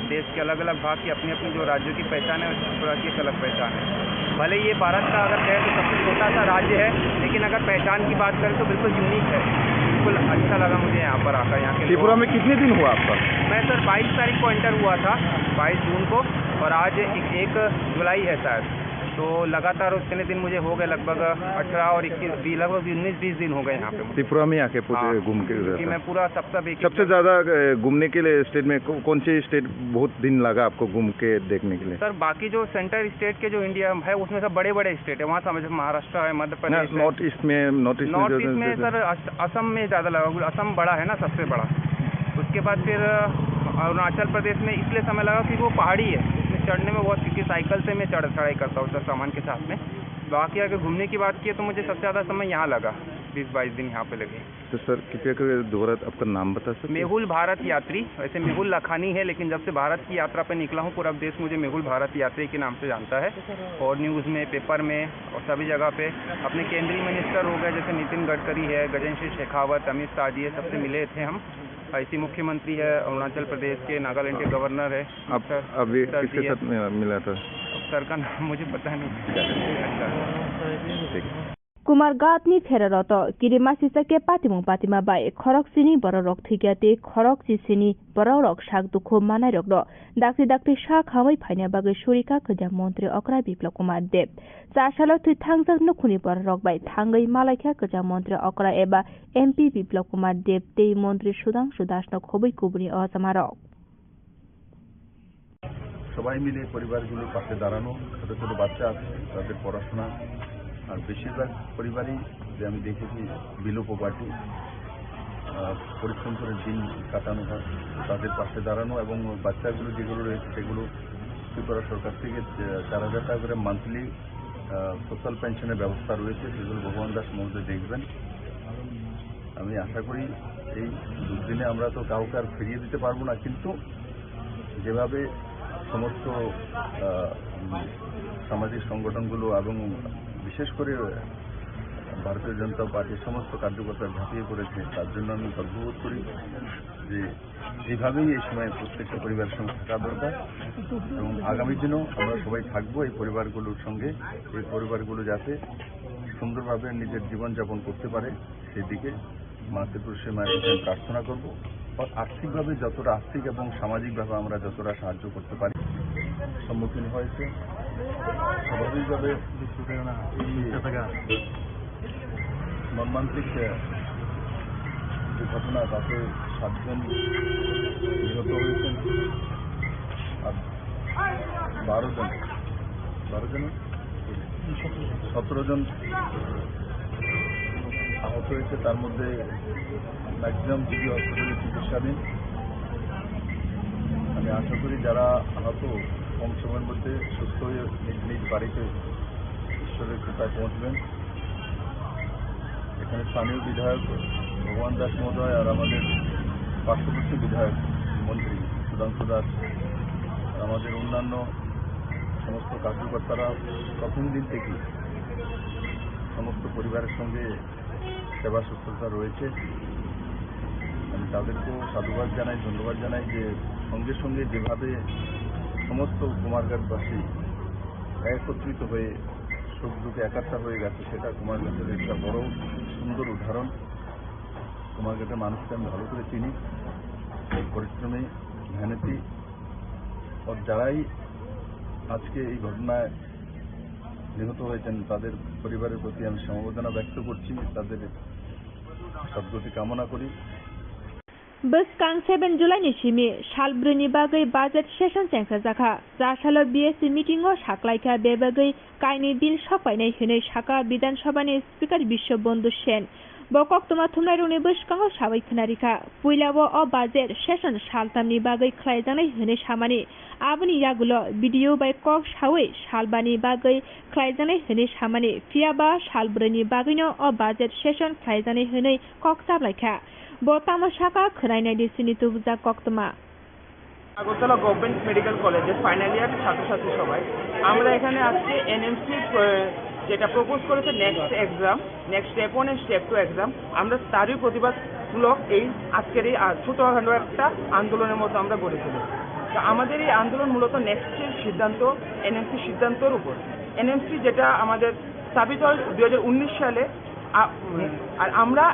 देश के अलग-अलग भाग की अपनी-अपनी जो राज्यों की पहचान है, त्रिपुरा की एक अलग पहचान है। भले ये भारत का अगर कहें तो सबसे छोटा सा राज्य है, लेकिन अगर पहचान की बात करें तो बिल्कुल यूनिक है। बिल्कुल अच्छा लगा मुझे यहाँ पर आकर, यहाँ के त्रिपुरा लोग। में कितने दिन हुआ आपका? मैं सर बाईस तारीख को एंटर हुआ था, बाईस जून को, और आज एक, एक जुलाई है शायद। तो लगातार उतने दिन मुझे हो गए, लगभग अठारह और इक्कीस, बी-, लगभग उन्नीस बीस दिन हो गए यहाँ पे मुझे। त्रिपुरा में आके पूरे हाँ, घूम के उधर क्योंकि था। मैं पूरा सप्ताह एक सबसे ज़्यादा, अ, घूमने के लिए स्टेट में कौ-, कौन से स्टेट बहुत दिन लगा आपको घूम के देखने के लिए? सर, बाकी जो सेंटर स्टेट के जो इंडिया है, उसमें सब बड़े-बड़े स्टेट है। वहाँ समझ, महाराष्ट्र है, मध्य ना, प्रदेश है। नॉर्थ ईस्ट में, नॉर्थ ईस्ट में नॉर्थ जो, ईस्ट में जो, जो सर, अस-, असम में ज़्यादा लगा, क्योंकि असम बड़ा है ना, सबसे बड़ा। उसके बाद फिर, अ, अरुणाचल प्रदेश में इसलिए समय लगा क्योंकि वो पहाड़ी है, इसमें चढ़ने में बहुत, क्योंकि साइकिल से मैं चढ़, चढ़ाई करता हूँ सर, सामान के साथ में। बाकी अगर घूमने की बात की तो मुझे सबसे ज़्यादा समय यहाँ लगा, बीस बाईस दिन यहाँ पे लगे। तो सर, कृपया करके दोबारा आपका नाम बता सकते हैं? मेहुल भारत यात्री, वैसे मेहुल लखानी है, लेकिन जब से भारत की यात्रा पे निकला हूँ, पूरा देश मुझे मेहुल भारत यात्री के नाम से जानता है। और न्यूज़ में, पेपर में और सभी जगह पे अपने केंद्रीय मिनिस्टर हो गए, जैसे नितिन गडकरी है, गजेंद्र सिंह शेखावत, अमित शाह जी है, सबसे मिले थे हम। ऐसी मुख्यमंत्री है अरुणाचल प्रदेश के, नागालैंड के गवर्नर है। आप सर, अभी सर किसके जी है। साथ मिला, मिला था? अब सर का नाम मुझे पता नहीं। अच्छा। ठीक। Kumarghatni pheraroto kirimasisa khe patimung patima bai khorok chini bororok thwikya tei khorok chisini borokrok sak dukhu manairokno dakti dakti sak hamwi phaina bagwi surikha kwcham montri okra Biplab Kumar Deb. Cha salo thwi thangjak nukhungni bororok bai thangwi malaikha kwcham montri okra eba M P Biplab Kumar Deb tei montri Sudhangshu Dasno khobwi kubuni o chamarok. সবাই মিলে পরিবারগুলোর পাশে দাঁড়ানো, ছোট ছোট বাচ্চা আছে, তাদের পড়াশোনা, আর বেশিরভাগ পরিবারই যে আমি দেখেছি বিলো পভার্টি, পরিশ্রম করে দিন কাটানো হয়, তো তাদের পাশে দাঁড়ানো এবং বাচ্চাগুলো যেগুলো রয়েছে সেগুলো ত্রিপুরা সরকার থেকে, আহ, চার হাজার টাকা করে মান্থলি সোশ্যাল পেনশনের ব্যবস্থা রয়েছে, সেগুলো ভগবান দাস মহোদয় দেখবেন। আমি আশা করি এই দুর্দিনে আমরা তো কাউকে আর ফিরিয়ে দিতে পারবো না, কিন্তু যেভাবে সমস্ত আহ, উম, সামাজিক সংগঠনগুলো এবং বিশেষ করে ভারতীয় জনতা পার্টির সমস্ত কার্যকর্তা ঝাঁপিয়ে পড়েছে, তার জন্য আমি গর্ববোধ করি যে এইভাবেই এই সময় প্রত্যেকটা পরিবারের সঙ্গে থাকা দরকার এবং আগামী দিনেও আমরা সবাই থাকবো এই পরিবারগুলোর সঙ্গে। এই পরিবারগুলো যাতে সুন্দরভাবে নিজের জীবনযাপন করতে পারে, সেদিকে মা ত্রিপুরেশ্বরী মায়ের কাছে আমি প্রার্থনা করব। আর আর্থিকভাবে যতটা, আর্থিক এবং সামাজিকভাবে আমরা যতটা সাহায্য করতে পারি, সম্মুখীন হয়েছে। স্বাভাবিকভাবে মর্মান্তিক, আহ, যে ঘটনা, তাতে সাতজন নিহত হয়েছেন, আর বারো জন, বারো জন, সতেরো জন আহত হয়েছে, তার মধ্যে ম্যাক্সিমাম জিবি হসপিটালে চিকিৎসাধীন। আমি আশা করি যারা আহত কম সময়ের মধ্যে সুস্থ হয়ে নিজ নিজ বাড়িতে ঈশ্বরের কৃপায় পৌঁছবেন। এখানে স্থানীয় বিধায়ক ভগবান দাস মহোদয় আর আমাদের পার্শ্ববর্তী বিধায়ক মন্ত্রী সুধাংশু দাস আর আমাদের অন্যান্য সমস্ত কার্যকর্তারা প্রথম দিন থেকে সমস্ত পরিবারের সঙ্গে সেবা শুশ্রূষা রয়েছে। আমি তাদেরকেও সাধুবাদ জানাই, ধন্যবাদ জানাই যে সঙ্গে সঙ্গে যেভাবে সমস্ত কুমারঘাটবাসী একত্রিত হয়ে সুখ দুঃখে একাত্তা হয়ে গেছে, সেটা কুমারঘাটের একটা বড় সুন্দর উদাহরণ। কুমারঘাটের মানুষকে আমি ভালো করে চিনি, পরিশ্রমী, মেহনতি। আর যারাই আজকে এই ঘটনায় নিহত হয়েছেন, তাদের পরিবারের প্রতি আমি সমবেদনা ব্যক্ত করছি, তাদের সদ্গতি কামনা করি। Bwskang seven July ni simi sal brwi ni bagwi budget session chengsajakha. Chasalo B S C meeting o saklaikha bebagwi kainwi bill sokpainai hwnwi sakha Bidhan Sabha ni Speaker Biswa Bandhu Sen. Bo koktwma thumnairokni bwskango sawi khwnarikha. Puilao o budget session saltamni bagwi khlaijaknai hwnwi samani, aboni yagulo B D O bai kok sawi salbani bagwi khlaijaknai hwnwi samani, phiyaba salbrwini bagwino o budget session khlaijaknai hwnwi kok chaplaikha. Bo tamo sakha, khwnai naidi chini tubujak koktwma. Agartala government medical কলেজের final year ছাত্রছাত্রী সবাই আমরা এখানে আজকে NMC যেটা propose করেছে next exam, next step one and step two exam, আমরা তারই প্রতিবাদমূলক এই আজকের এই আ, ছোটখাটো একটা আন্দোলনের মতো আমরা গড়ে তুলেছি। তো আমাদের এই আন্দোলন মূলত নেক্সটের সিদ্ধান্ত, এনএমসি সিদ্ধান্তর উপর। এনএমসি যেটা আমাদের স্থাপিত হয় দুই হাজার উনিশ সালে, আ, উম, আর আমরা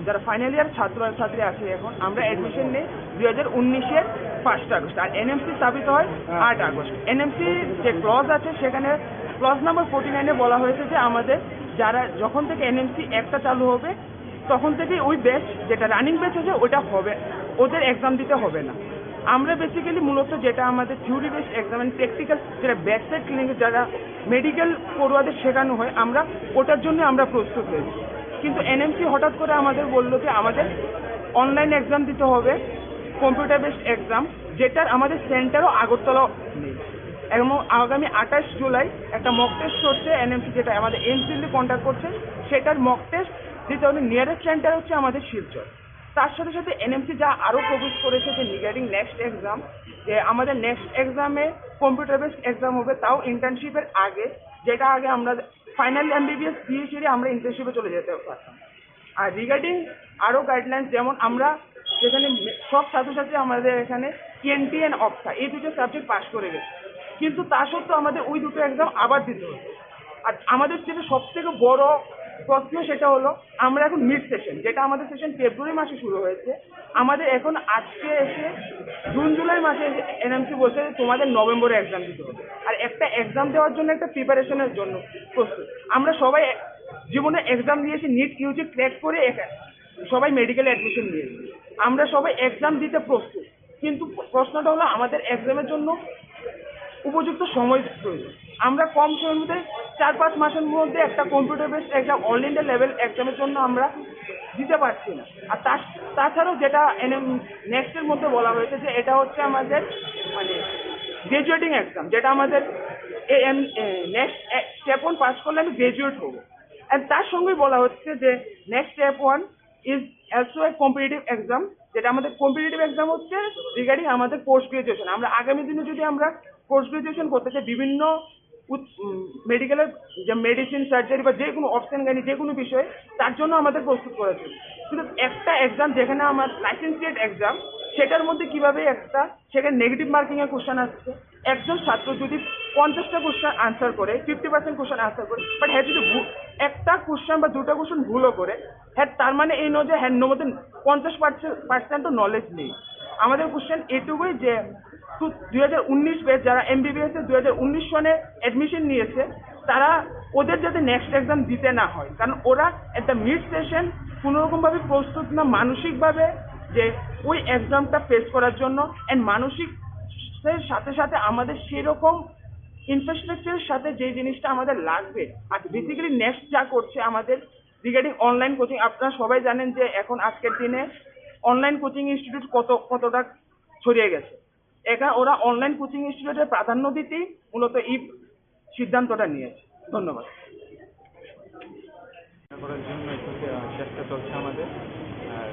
যারা ফাইনাল ইয়ার ছাত্র আর ছাত্রী আছি এখন, আমরা অ্যাডমিশন নেই দুই হাজার উনিশের ফার্স্ট আগস্ট, আর এনএমসি স্থাপিত হয় আট আগস্ট। এনএমসি যে ক্লজ আছে, সেখানে ক্লজ নাম্বার ফোর্টি নাইনে বলা হয়েছে যে আমাদের যারা, যখন থেকে এনএমসি একটা চালু হবে, তখন থেকে ওই ব্যাচ, যেটা রানিং ব্যাচ আছে, ওটা হবে, ওদের এক্সাম দিতে হবে না। আমরা বেসিক্যালি মূলত যেটা আমাদের theory based exam and practical, যেটা ব্যাক সাইড ক্লিনিক, যারা মেডিকেল পড়ুয়াদের শেখানো হয়, আমরা ওটার জন্য আমরা প্রস্তুত হয়েছি। কিন্তু এনএমসি হঠাৎ করে আমাদের বললো যে আমাদের অনলাইন এক্সাম দিতে হবে, কম্পিউটার বেসড এক্সাম, যেটার আমাদের সেন্টারও আগরতলা নেই। এবং আগামী আঠাশ জুলাই একটা মক টেস্ট হচ্ছে এনএমসি, যেটা আমাদের এমসিএল কন্ডাক্ট করছে, সেটার মক টেস্ট দিতে হবে। নিয়ারেস্ট সেন্টার হচ্ছে আমাদের শিলচর। তার সাথে সাথে এনএমসি যা আরও প্রপোজ করেছে যে রিগার্ডিং নেক্সট এক্সাম, যে আমাদের নেক্সট এক্সামে কম্পিউটার বেসড এক্সাম হবে, তাও ইন্টার্নশিপের আগে, যেটা আগে আমরা ফাইনাল এমবিবিএস দিয়ে সেরে আমরা ইন্টার্নশিপে চলে যেতে পারতাম। আর রিগার্ডিং আরও গাইডলাইন্স, যেমন আমরা যেখানে মে-, সব ছাত্রছাত্রী আমাদের এখানে ইএনটি অ্যান্ড অপথা, এই দুটো সাবজেক্ট পাস করে গেছে, কিন্তু তা সত্ত্বেও আমাদের ওই দুটো এক্সাম আবার দিতে হচ্ছে। আর আমাদের যেটা সব থেকে বড় প্রশ্ন, সেটা হলো আমরা এখন মিড সেশন, যেটা আমাদের সেশন ফেব্রুয়ারি মাসে শুরু হয়েছে, আমাদের এখন আজকে এসে জুন জুলাই মাসে এসে এনএমসি বলছে যে তোমাদের নভেম্বরে এক্সাম দিতে হবে। আর একটা এক্সাম দেওয়ার জন্য, একটা প্রিপারেশনের জন্য প্রস্তুত। আমরা সবাই জীবনে এক্সাম দিয়েছি, নিট ইউজি ক্র্যাক করে এখা-, সবাই মেডিকেলে অ্যাডমিশন নিয়েছি। আমরা সবাই এক্সাম দিতে প্রস্তুত, কিন্তু প্রশ্নটা হলো আমাদের এক্সামের জন্য উপযুক্ত সময় প্রয়োজন। আমরা কম সময়ের মধ্যে, চার পাঁচ মাসের মধ্যে একটা computer based exam, all India level এক্সামের জন্য আমরা দিতে পারছি না। আর তা-, তাছাড়াও যেটা এনএম নেক্সটের মধ্যে বলা হয়েছে যে এটা হচ্ছে আমাদের মানে গ্র্যাজুয়েটিং এক্সাম, যেটা আমাদের A M next step one pass করলে আমি গ্র্যাজুয়েট হবো। অ্যান্ড তার সঙ্গেই বলা হচ্ছে যে next step one is also a competitive exam, যেটা আমাদের কম্পিটিটিভ এক্সাম হচ্ছে রিগার্ডিং আমাদের পোস্ট গ্রাজুয়েশন। আমরা আগামী দিনে যদি আমরা পোস্ট গ্রাজুয়েশন করতে চাই বিভিন্ন মেডিকেলের যে মেডিসিন, সার্জারি বা যে কোনো অপশন গাইনি যে কোনো বিষয়ে, তার জন্য আমাদের প্রস্তুত করা উচিত। কিন্তু একটা এক্সাম যেখানে আমার লাইসেন্সিয়েট এক্সাম, সেটার মধ্যে কিভাবে একটা সেখানে নেগেটিভ মার্কিং এর কোশ্চেন আসছে। একজন ছাত্র যদি পঞ্চাশটা কোশ্চেন আনসার করে, ফিফটি পার্সেন্ট কোশ্চেন আনসার করে, বাট হ্যাঁ যদি ভু- একটা কোশ্চেন বা দুটা কোশ্চেন ভুলও করে, হ্যাঁ তার মানে এই নয় যে হ্যাঁ মধ্যে পঞ্চাশ পার্সেন্ট নলেজ নেই। আমাদের কোশ্চেন এটুকুই যে দুই হাজার উনিশ ব্যাচ যারা এমবিবিএস এ দুই হাজার উনিশ সনে অ্যাডমিশন নিয়েছে, তারা ওদের যাতে নেক্সট এক্সাম দিতে না হয়, কারণ ওরা এট দ্য মিড সেশন কোনোরকমভাবে প্রস্তুত না মানসিকভাবে যে ওই এক্সামটা ফেস করার জন্য। অ্যান্ড মানসিক এর সাথে সাথে আমাদের সেরকম ইনফ্রাস্ট্রাকচারের সাথে যে জিনিসটা আমাদের লাগবে। আর বেসিক্যালি নেক্সট যা করছে আমাদের রিগার্ডিং অনলাইন কোচিং, আপনারা সবাই জানেন যে এখন আজকের দিনে অনলাইন কোচিং ইনস্টিটিউট কত কতটা ছড়িয়ে গেছে। এটা ওরা অনলাইন কোচিং ইনস্টিটিউটে প্রাধান্য দিতেই মূলত এই সিদ্ধান্তটা নিয়েছে। ধন্যবাদ। করার জন্য একটু চে- চেষ্টা চলছে আমাদের। আর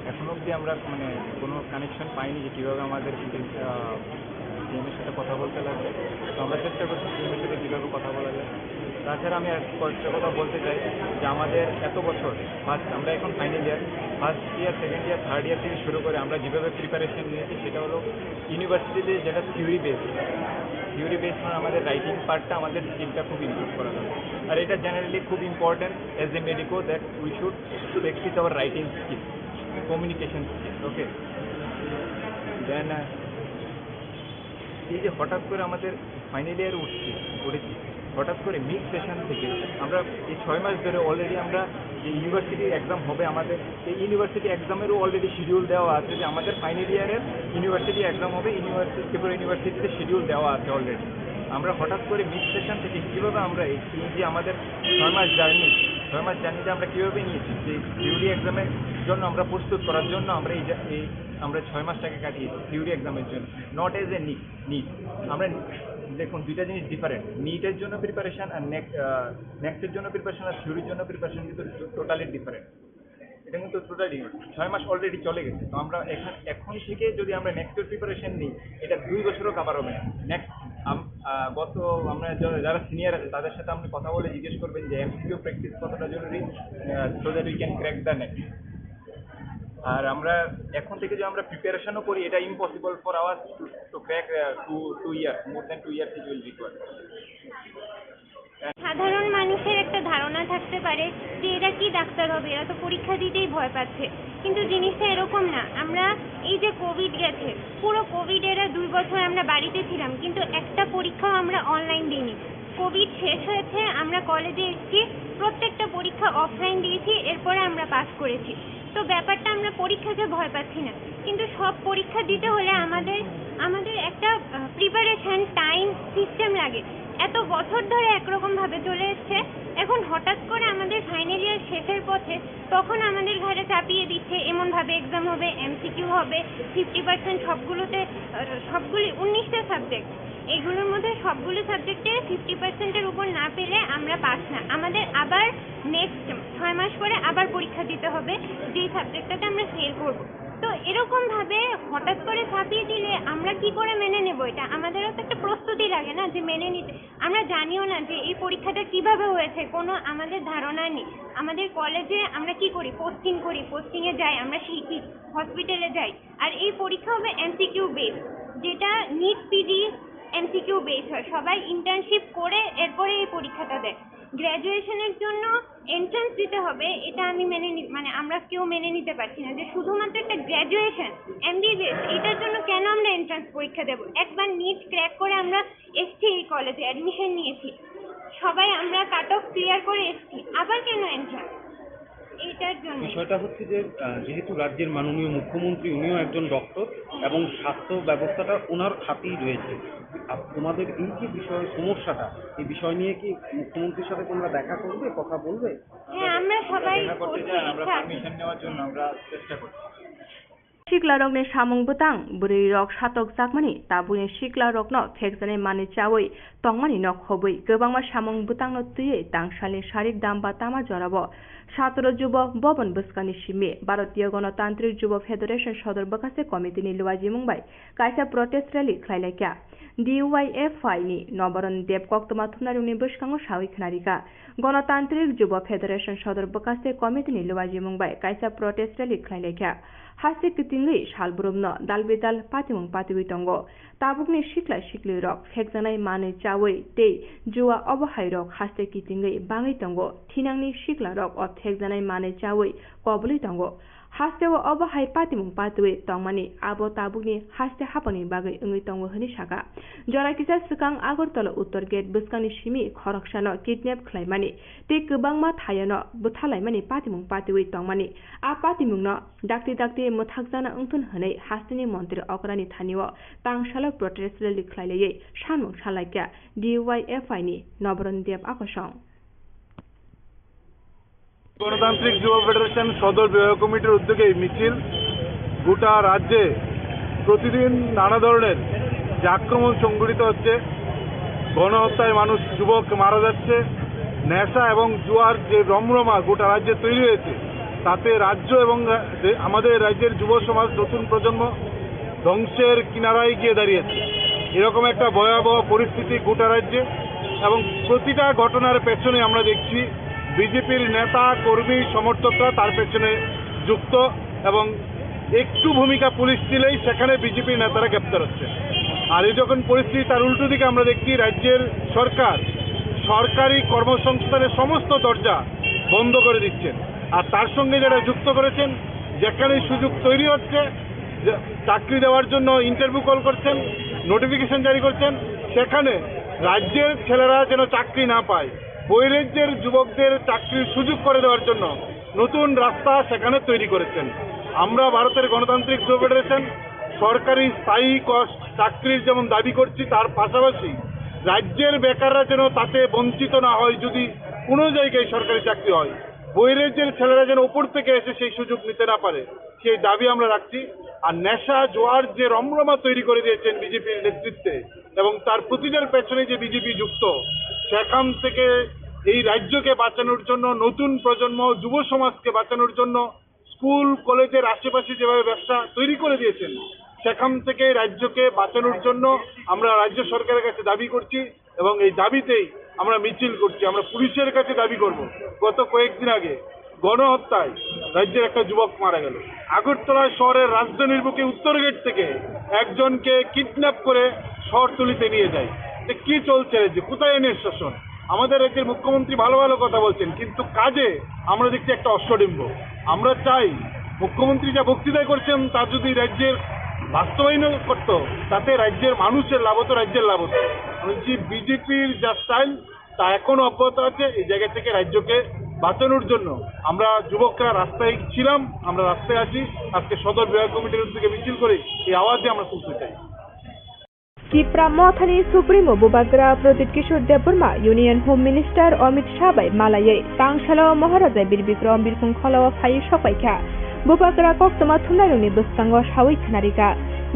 এখনো অবধি আমরা মানে কোনো কানেকশন পাইনি যে কীভাবে আমাদের সিএম এর সাথে কথা বলতে লাগবে। তো আমরা চেষ্টা করছি সিএম এর সাথে কীভাবে কথা বলা যায়। তাছাড়া আমি এক কয়েকটা কথা বলতে চাই যে আমাদের এত বছর ফার্স্ট, আমরা এখন final year, first year, second year, third year থেকে শুরু করে আমরা যেভাবে প্রিপারেশন নিয়েছি সেটা হলো ইউনিভার্সিটিতে যেটা থিওরি বেস, থিওরি বেস মানে আমাদের রাইটিং পার্টটা, আমাদের স্কিলটা খুব ইমপ্রুভ করা দরকার। আর এটা জেনারেলি খুব important as a medico that we should practice our writing skill, communication skill, okay? দেন এই যে হঠাৎ করে আমাদের ফাইনাল ইয়ার উঠছি, উঠেছি, হঠাৎ করে মিড সেশন থেকে আমরা এই ছয় মাস ধরে অলরেডি আমরা যে ইউনিভার্সিটি এক্সাম হবে আমাদের, এই ইউনিভার্সিটি এক্সামেরও অলরেডি শিডিউল দেওয়া আছে যে আমাদের ফাইনাল ইয়ারের ইউনিভার্সিটি এক্সাম হবে, ইউনিভার্সিটি, ত্রিপুরা ইউনিভার্সিটিতে শিডিউল দেওয়া আছে অলরেডি। আমরা হঠাৎ করে মিড সেশন থেকে কীভাবে আমরা এই এই যে আমাদের ছয় মাস জার্নি, ছয় মাস জার্নিতে আমরা কীভাবে নিয়েছি যে থিওরি এক্সামের জন্য আমরা প্রস্তুত করার জন্য আমরা এই যে এই আমরা ছয় মাসটাকে কাটিয়েছি থিওরি এক্সামের জন্য, not as a NEET. NEET আমরা দেখুন দুইটা জিনিস ডিফারেন্ট। নিটের জন্য প্রিপারেশন আর নেক্সট নেক্সটের জন্য প্রিপারেশন আর থিওরির জন্য প্রিপারেশন কিন্তু টোটালি ডিফারেন্ট। এটা কিন্তু টোটালি ছয় মাস অলরেডি চলে গেছে। তো আমরা এখান এখন থেকে যদি আমরা নেক্সটের প্রিপারেশন নিই, এটা দুই বছরও কভার হবে না। নেক্সট গত আমরা যা- যারা সিনিয়র আছে তাদের সাথে আপনি কথা বলে জিজ্ঞেস করবেন যে এমসিকিউ প্র্যাকটিস কতটা জরুরি, so that we can crack the next। আর আমরা এখন থেকে যদি আমরা প্রিপারেশনও করি, এটা impossible for us to to crack two two years, more than two years it will require। সাধারণ মানুষের একটা ধারণা থাকতে পারে যে এরা কি ডাক্তার হবে, এরা তো পরীক্ষা দিতেই ভয় পাচ্ছে। কিন্তু জিনিসটা এরকম না। আমরা এই যে কোভিড গেছে, পুরো কোভিড এরা দুই বছর আমরা বাড়িতে ছিলাম, কিন্তু একটা পরীক্ষাও আমরা অনলাইন দিইনি। কোভিড শেষ হয়েছে, আমরা কলেজে এসেছি, প্রত্যেকটা পরীক্ষা অফলাইন দিয়েছি, এরপরে আমরা পাস করেছি। তো ব্যাপারটা আমরা পরীক্ষাকে ভয় পাচ্ছি না, কিন্তু সব পরীক্ষা দিতে হলে আমাদের আমাদের একটা প্রিপারেশন, টাইম, সিস্টেম লাগে। এত বছর ধরে একরকম ভাবে চলে এসছে, এখন হঠাৎ করে আমাদের ফাইনাল ইয়ার শেষের পথে তখন আমাদের ঘাড়ে চাপিয়ে দিচ্ছে এমন ভাবে এক্সাম হবে, এমসিকিউ হবে, ফিফটি পার্সেন্ট সবগুলোতে আহ, সবগুলি উনিশটা সাবজেক্ট, এগুলোর মধ্যে সবগুলো সাবজেক্টে ফিফটি পার্সেন্টের উপর না পেলে আমরা পাস না। আমাদের আবার নেক্সট ছয় মাস পরে আবার পরীক্ষা দিতে হবে, যেই সাবজেক্টটাতে আমরা ফেল করব। তো এরকম ভাবে হঠাৎ করে চাপিয়ে দিলে আমরা কি করে মেনে নেব? এটা আমাদেরও তো একটা প্রস্তুতি লাগে না যে মেনে নিতে। আমরা জানিও না যে এই পরীক্ষাটা কিভাবে হয়েছে, কোনো আমাদের ধারণা নেই। আমাদের কলেজে আমরা কি করি? পোস্টিং করি, পোস্টিংয়ে যাই, আমরা শিখি, হসপিটালে যাই। আর এই পরীক্ষা হবে এমসিকিউ বেস, যেটা নিট পিজি এমসিকিউ বেস হয়। সবাই ইন্টার্নশিপ করে এরপরে এই পরীক্ষাটা দেয়। গ্র্যাজুয়েশনের জন্য এন্ট্রান্স দিতে হবে, এটা আমি মেনে নি- মানে আমরা কেউ মেনে নিতে পারছি না যে শুধুমাত্র একটা গ্র্যাজুয়েশন, এমবিবিএস, এটার জন্য কেন আমরা এন্ট্রান্স পরীক্ষা দেব? একবার নিট ক্র্যাক করে আমরা এসছি এই কলেজে, অ্যাডমিশন নিয়েছি, সবাই আমরা কাট অফ ক্লিয়ার করে এসছি, আবার কেন এন্ট্রান্স? এইটার জন্য। বিষয়টা হচ্ছে যে আহ, যেহেতু রাজ্যের মাননীয় মুখ্যমন্ত্রী উনিও একজন ডক্টর এবং স্বাস্থ্য ব্যবস্থাটা ওনার হাতেই রয়েছে। আপ- তোমাদের এই যে বিষয় সমস্যাটা, এই বিষয় নিয়ে কি মুখ্যমন্ত্রীর সাথে তোমরা দেখা করবে, কথা বলবে? হ্যাঁ, আমরা সবাই দেখা করতে করছি চাই, আমরা ইচ্ছা আছে। পারমিশন নেওয়ার জন্য আমরা চেষ্টা করছি। Siklarokni samung bwtang, bwrwirok satokjakmani, tabukni siklarokno phekjanai manwi chawi tongmani nok hobwi kwbangma samung bwtangno twiwi tangsalni sarik damba tama jorao Satro Jubo Bhaban bwskangni simi Bharatiya Ganatantrik Jubo Federation Sodor Bwkhaste Committee-ni luajimung bai kaisa protest rally khlai laikha. D Y F I ni Nobaran Deb koktwma thumnairokni bwskango sawi khwnarikha. Ganatantrik Jubo Federation Sodor Bwkhaste Committee-ni luajimung bai kaisa protest rally khlai laikha. Haste kitingwi salbrumno dalbidal patimung patiwi tongo. Tabukni sikla siklirok phekjanai manwi chawi tei jua obohairok haste kitingwi bangwi tongo. Thinangni siklarok o phekjanai manwi chawi kobului tongo. Hasteo obohai patimung patiwi tongmani abo tabukni haste haphangni bagwi wngwi tongo hwnwi saka. Jora kisa swkang Agartala Uttor Gate bwskangni simi khoroksano kidnap khlaimani tei kwbangma thayano bwthalaimani patimung patiwi tongmani. A patimungno dakti dakti mwthakjakna wngthun hwnwi hasteni montri okrani thanio tangsalo protest rally khlailawi sanmung salaikha D Y F I ni Nobaran Deb akosong. গণতান্ত্রিক যুব ফেডারেশন সদর বিভাগীয় কমিটির উদ্যোগে এই মিছিল। গোটা রাজ্যে প্রতিদিন নানা ধরনের যে আক্রমণ সংঘটিত হচ্ছে, গণহত্যায় মানুষ, যুবক মারা যাচ্ছে, নেশা এবং জুয়ার যে রমরমা গোটা রাজ্যে তৈরি হয়েছে, তাতে রাজ্য এবং রা-, যে আমাদের রাজ্যের যুব সমাজ, নতুন প্রজন্ম ধ্বংসের কিনারায় গিয়ে দাঁড়িয়েছে। এরকম একটা ভয়াবহ পরিস্থিতি গোটা রাজ্যে, এবং প্রতিটা ঘটনার পেছনে আমরা দেখছি বিজেপির নেতা, কর্মী, সমর্থকরা তার পেছনে যুক্ত, এবং একটু ভূমিকা পুলিশ দিলেই সেখানে বিজেপির নেতারা গ্রেপ্তার হচ্ছে। আর এই যখন পরিস্থিতি তার উল্টো দিকে, আমরা দেখছি রাজ্যের সরকার সরকারি কর্মসংস্থানের সমস্ত দরজা বন্ধ করে দিচ্ছেন। আর তার সঙ্গে যারা যুক্ত করেছেন, যেখানে সুযোগ তৈরি হচ্ছে, যে চাকরি দেওয়ার জন্য ইন্টারভিউ কল করছেন, নোটিফিকেশন জারি করছেন, সেখানে রাজ্যের ছেলেরা যেন চাকরি না পায়, বহিরাজ্যের যুবকদের চাকরির সুযোগ করে দেওয়ার জন্য নতুন রাস্তা সেখানে তৈরি করেছেন। আমরা ভারতের গণতান্ত্রিক যুব ফেডারেশন সরকারি স্থায়ী কস-, চাকরির যেমন দাবি করছি, তার পাশাপাশি রাজ্যের বেকাররা যেন তাতে বঞ্চিত না হয়, যদি কোনো জায়গায় সরকারি চাকরি হয়, বহিরাজ্যের ছেলেরা যেন উপর থেকে এসে সেই সুযোগ নিতে না পারে, সেই দাবি আমরা রাখছি। আর নেশা জোয়ার যে রমরমা তৈরি করে দিয়েছেন বিজেপির নেতৃত্বে এবং তার প্রতিটার পেছনে যে বিজেপি যুক্ত, সেখান থেকে এই রাজ্যকে বাঁচানোর জন্য, নতুন প্রজন্ম, যুব সমাজকে বাঁচানোর জন্য স্কুল কলেজের আশেপাশে যেভাবে ব্যবসা তৈরি করে দিয়েছেন, সেখান থেকে রাজ্যকে বাঁচানোর জন্য আমরা রাজ্য সরকারের কাছে দাবি করছি। এবং এই দাবিতেই আমরা মিছিল করছি। আমরা পুলিশের কাছে দাবি করব। গত কয়েকদিন আগে গণহত্যায় রাজ্যের একটা যুবক মারা গেল। আগরতলা শহরের রাজধানীর বুকে উত্তর গেট থেকে একজনকে কিডন্যাপ করে শহরতলিতে নিয়ে যায়। এটা কি চলছে রাজ্যে? কোথায় আইনের শাসন? আমাদের রাজ্যের মুখ্যমন্ত্রী ভালো ভালো কথা বলছেন, কিন্তু কাজে আমরা দেখছি একটা অশ্বডিম্ব। আমরা চাই মুখ্যমন্ত্রী যা বক্তৃতা করছেন, তা যদি রাজ্যের বাস্তবায়ন করত, তাতে রাজ্যের মানুষের লাভ হতো, রাজ্যের লাভ হতো। আমি বলছি, বিজেপির যা স্টাইল, তা এখনো অব্যাহত আছে। এই জায়গা থেকে রাজ্যকে বাঁচানোর জন্য আমরা যুবকরা রাস্তায় ছিলাম, আমরা রাস্তায় আছি। আজকে সদর বিভাগ কমিটির উদ্যোগে মিছিল করে এই আওয়াজে আমরা তুলতে চাই। Tipra Mothani Supremo Bubagra Pradyut Kishore Debbarma Union Home Minister Amit Shah bai malaywi tangsalo Maharaja Bir Bikram birkhung kholao phaiwi sokpaikha. Bubagra koktwma thumnairokni bwskango sawi khwnarikha,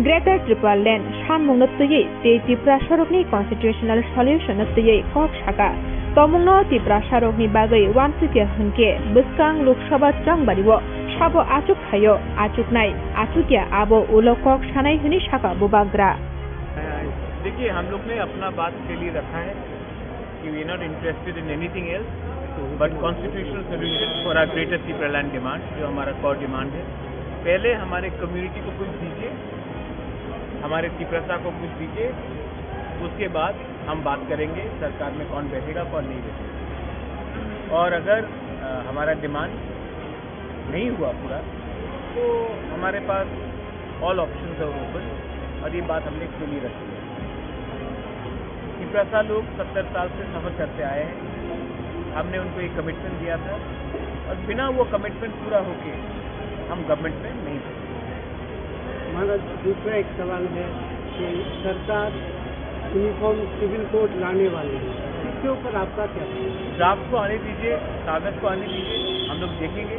Greater Tipraland sanmungno twiwi tei Tipra sorokni constitutional solution-no twiwi kok sakha. Tomungno Tiprasarokni bagwi uansukya hwnkhe bwskang Lok Sabha chongbario sabo achuk phaio, achuknai, achukya abo ulo kok sanai hwnwi sakha Bubagra. देखिए, हम लोग ने अपना बात के लिए रखा है कि we are not interested in anything else, but constitutional solution for our greater Tipraland demand, जो हमारा कॉर डिमांड है। पहले हमारे कम्युनिटी को कुछ दीजिए, हमारे तिप्रसा को कुछ दीजिए, उसके बाद हम बात करेंगे सरकार में कौन बैठेगा, कौन नहीं बैठेगा। और अगर, अ, हमारा डिमांड नहीं हुआ पूरा, तो हमारे पास all options are open, और ये बात हमने खुली रखी है। तिप्रसा लोग सत्तर साल से सफ़र करते आए हैं, हमने उनको एक कमिटमेंट दिया था, और बिना वो कमिटमेंट पूरा होके हम गवर्नमेंट में नहीं थे। महाराज, दूसरा एक सवाल है कि सरकार यूनिफॉर्म सिविल कोड लाने वाली है, इसके ऊपर आपका क्या कहना है? ड्राफ्ट को आने दीजिए, कागज़ को आने दीजिए, हम लोग देखेंगे,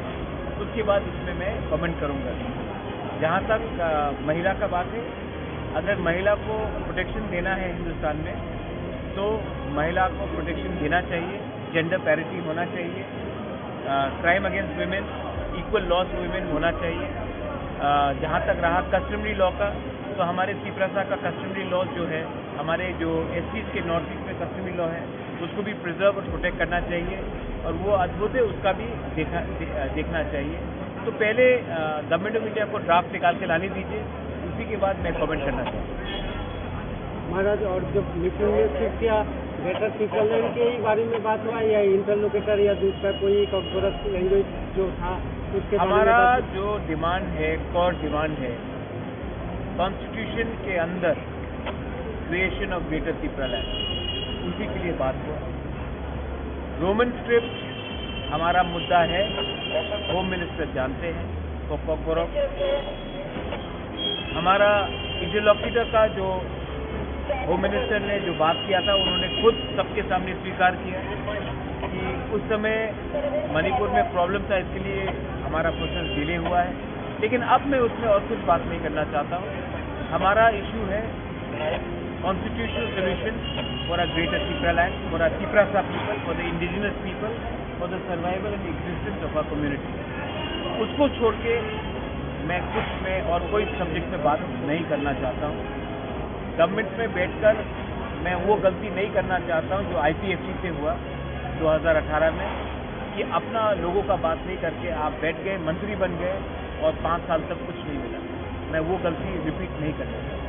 उसके बाद इसमें मैं कमेंट करूँगा। जहाँ तक, अ, महिला का बात है, अगर महिला को प्रोटेक्शन देना है हिंदुस्तान में, तो महिला को प्रोटेक्शन देना चाहिए, जेंडर पैरिटी होना चाहिए, अ, crime against women, equal laws women होना चाहिए। अ, जहाँ तक रहा कस्टमरी लॉ का, तो हमारे तिपरासा का कस्टमरी लॉ जो है, हमारे जो एससीज के नॉर्थ ईस्ट में कस्टमरी लॉ है, उसको भी प्रिजर्व और प्रोटेक्ट करना चाहिए और वो अद्भुत है, उसका भी देखा, दे-, अ, देखना चाहिए। तो पहले, अ, गवर्नमेंट ऑफ इंडिया को ड्राफ्ट निकाल के लाने दीजिए, उसी के बाद मैं कमेंट करना चाहूँगा। महाराज, और जब मीटिंग में फिर क्या ग्रेटर तिपरालैंड के ही बारे में बात हुआ या इंटरलोकेटर या दूसरा कोई कॉकबरक लैंग्वेज जो था उसके बारे में हमारा बात हुई? जो डिमांड है, कोर डिमांड है, कॉन्स्टिट्यूशन के अंदर क्रिएशन ऑफ ग्रेटर तिपरालैंड, उसी के लिए बात हुआ। रोमन स्क्रिप्ट हमारा मुद्दा है, होम मिनिस्टर जानते हैं, कॉकबरक। हमारा इंटरलोकेटर का जो होम मिनिस्टर ने जो बात किया था, उन्होंने खुद सबके सामने स्वीकार किया कि उस समय मणिपुर में प्रॉब्लम था, इसके लिए हमारा प्रोसेस डिले हुआ है। लेकिन अब मैं उसमें और कुछ बात नहीं करना चाहता हूँ। हमारा इशू है constitutional solution for a greater Tipraland, for a Tiprasa people, for the indigenous people, for the survival and existence of our community। उसको छोड़ के मैं कुछ में और कोई सब्जेक्ट में बात नहीं करना चाहता हूँ। गवर्नमेंट में बैठकर मैं वो गलती नहीं करना चाहता हूँ जो आईपीएफटी से हुआ दो हज़ार अठारह में, कि अपना लोगों का बात नहीं करके आप बैठ गए, मंत्री बन गए और पाँच साल तक कुछ नहीं मिला। मैं वो गलती रिपीट नहीं करना चाहता।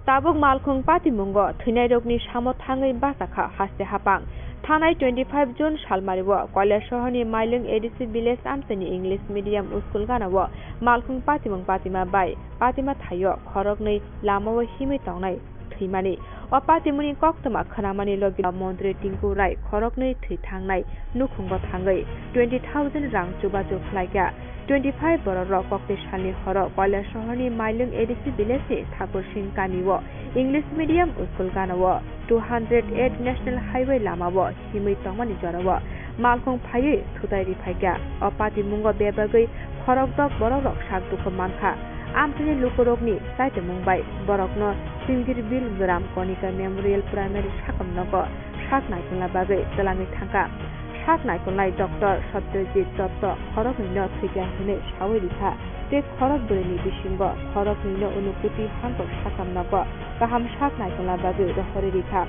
Tabuk Malkhung patimungo thwinairokni samo thangwi bachakha haste hapang. Thanai twenty five June salmario Koilasohorni Mailwng A D C village amchaini English medium school ganao Malkhung patimung patima bai patima thaio khoroknwi lamao himwi tongnai thwimani. O patimungni koktwma khwnamani logi montri Tinku Rai khoroknwi thwi thangnai nukhungo thangwi twenty thousand rang chubachu khlaikha. Twenty five bororok kokti salni horo Koilasohorni Mailwng A D C village ni Thakur Singh kamio English medium school ganao two hundred eight national highway lamao himwi tongmani jorao Malkhung phaiwi thutai riphaikha. O patimungo bebagwi khorokdok borokrok sak dukhu mankha. Amchaini lukurokni chaitimung bai borokno Singirbil Gram Konika Memorial Primary sakam nogo sak naikolna bagwi twlangwi thangkha. Sak naikolnai Doctor Satyajit Dotto khoroknwino thwikha hwnwi sawi rikha, tei khorok bwrwini bisingo khoroknwino Unukuti hangkor sakam nogo kaham sak naikolna bagwi rohorwi rikha.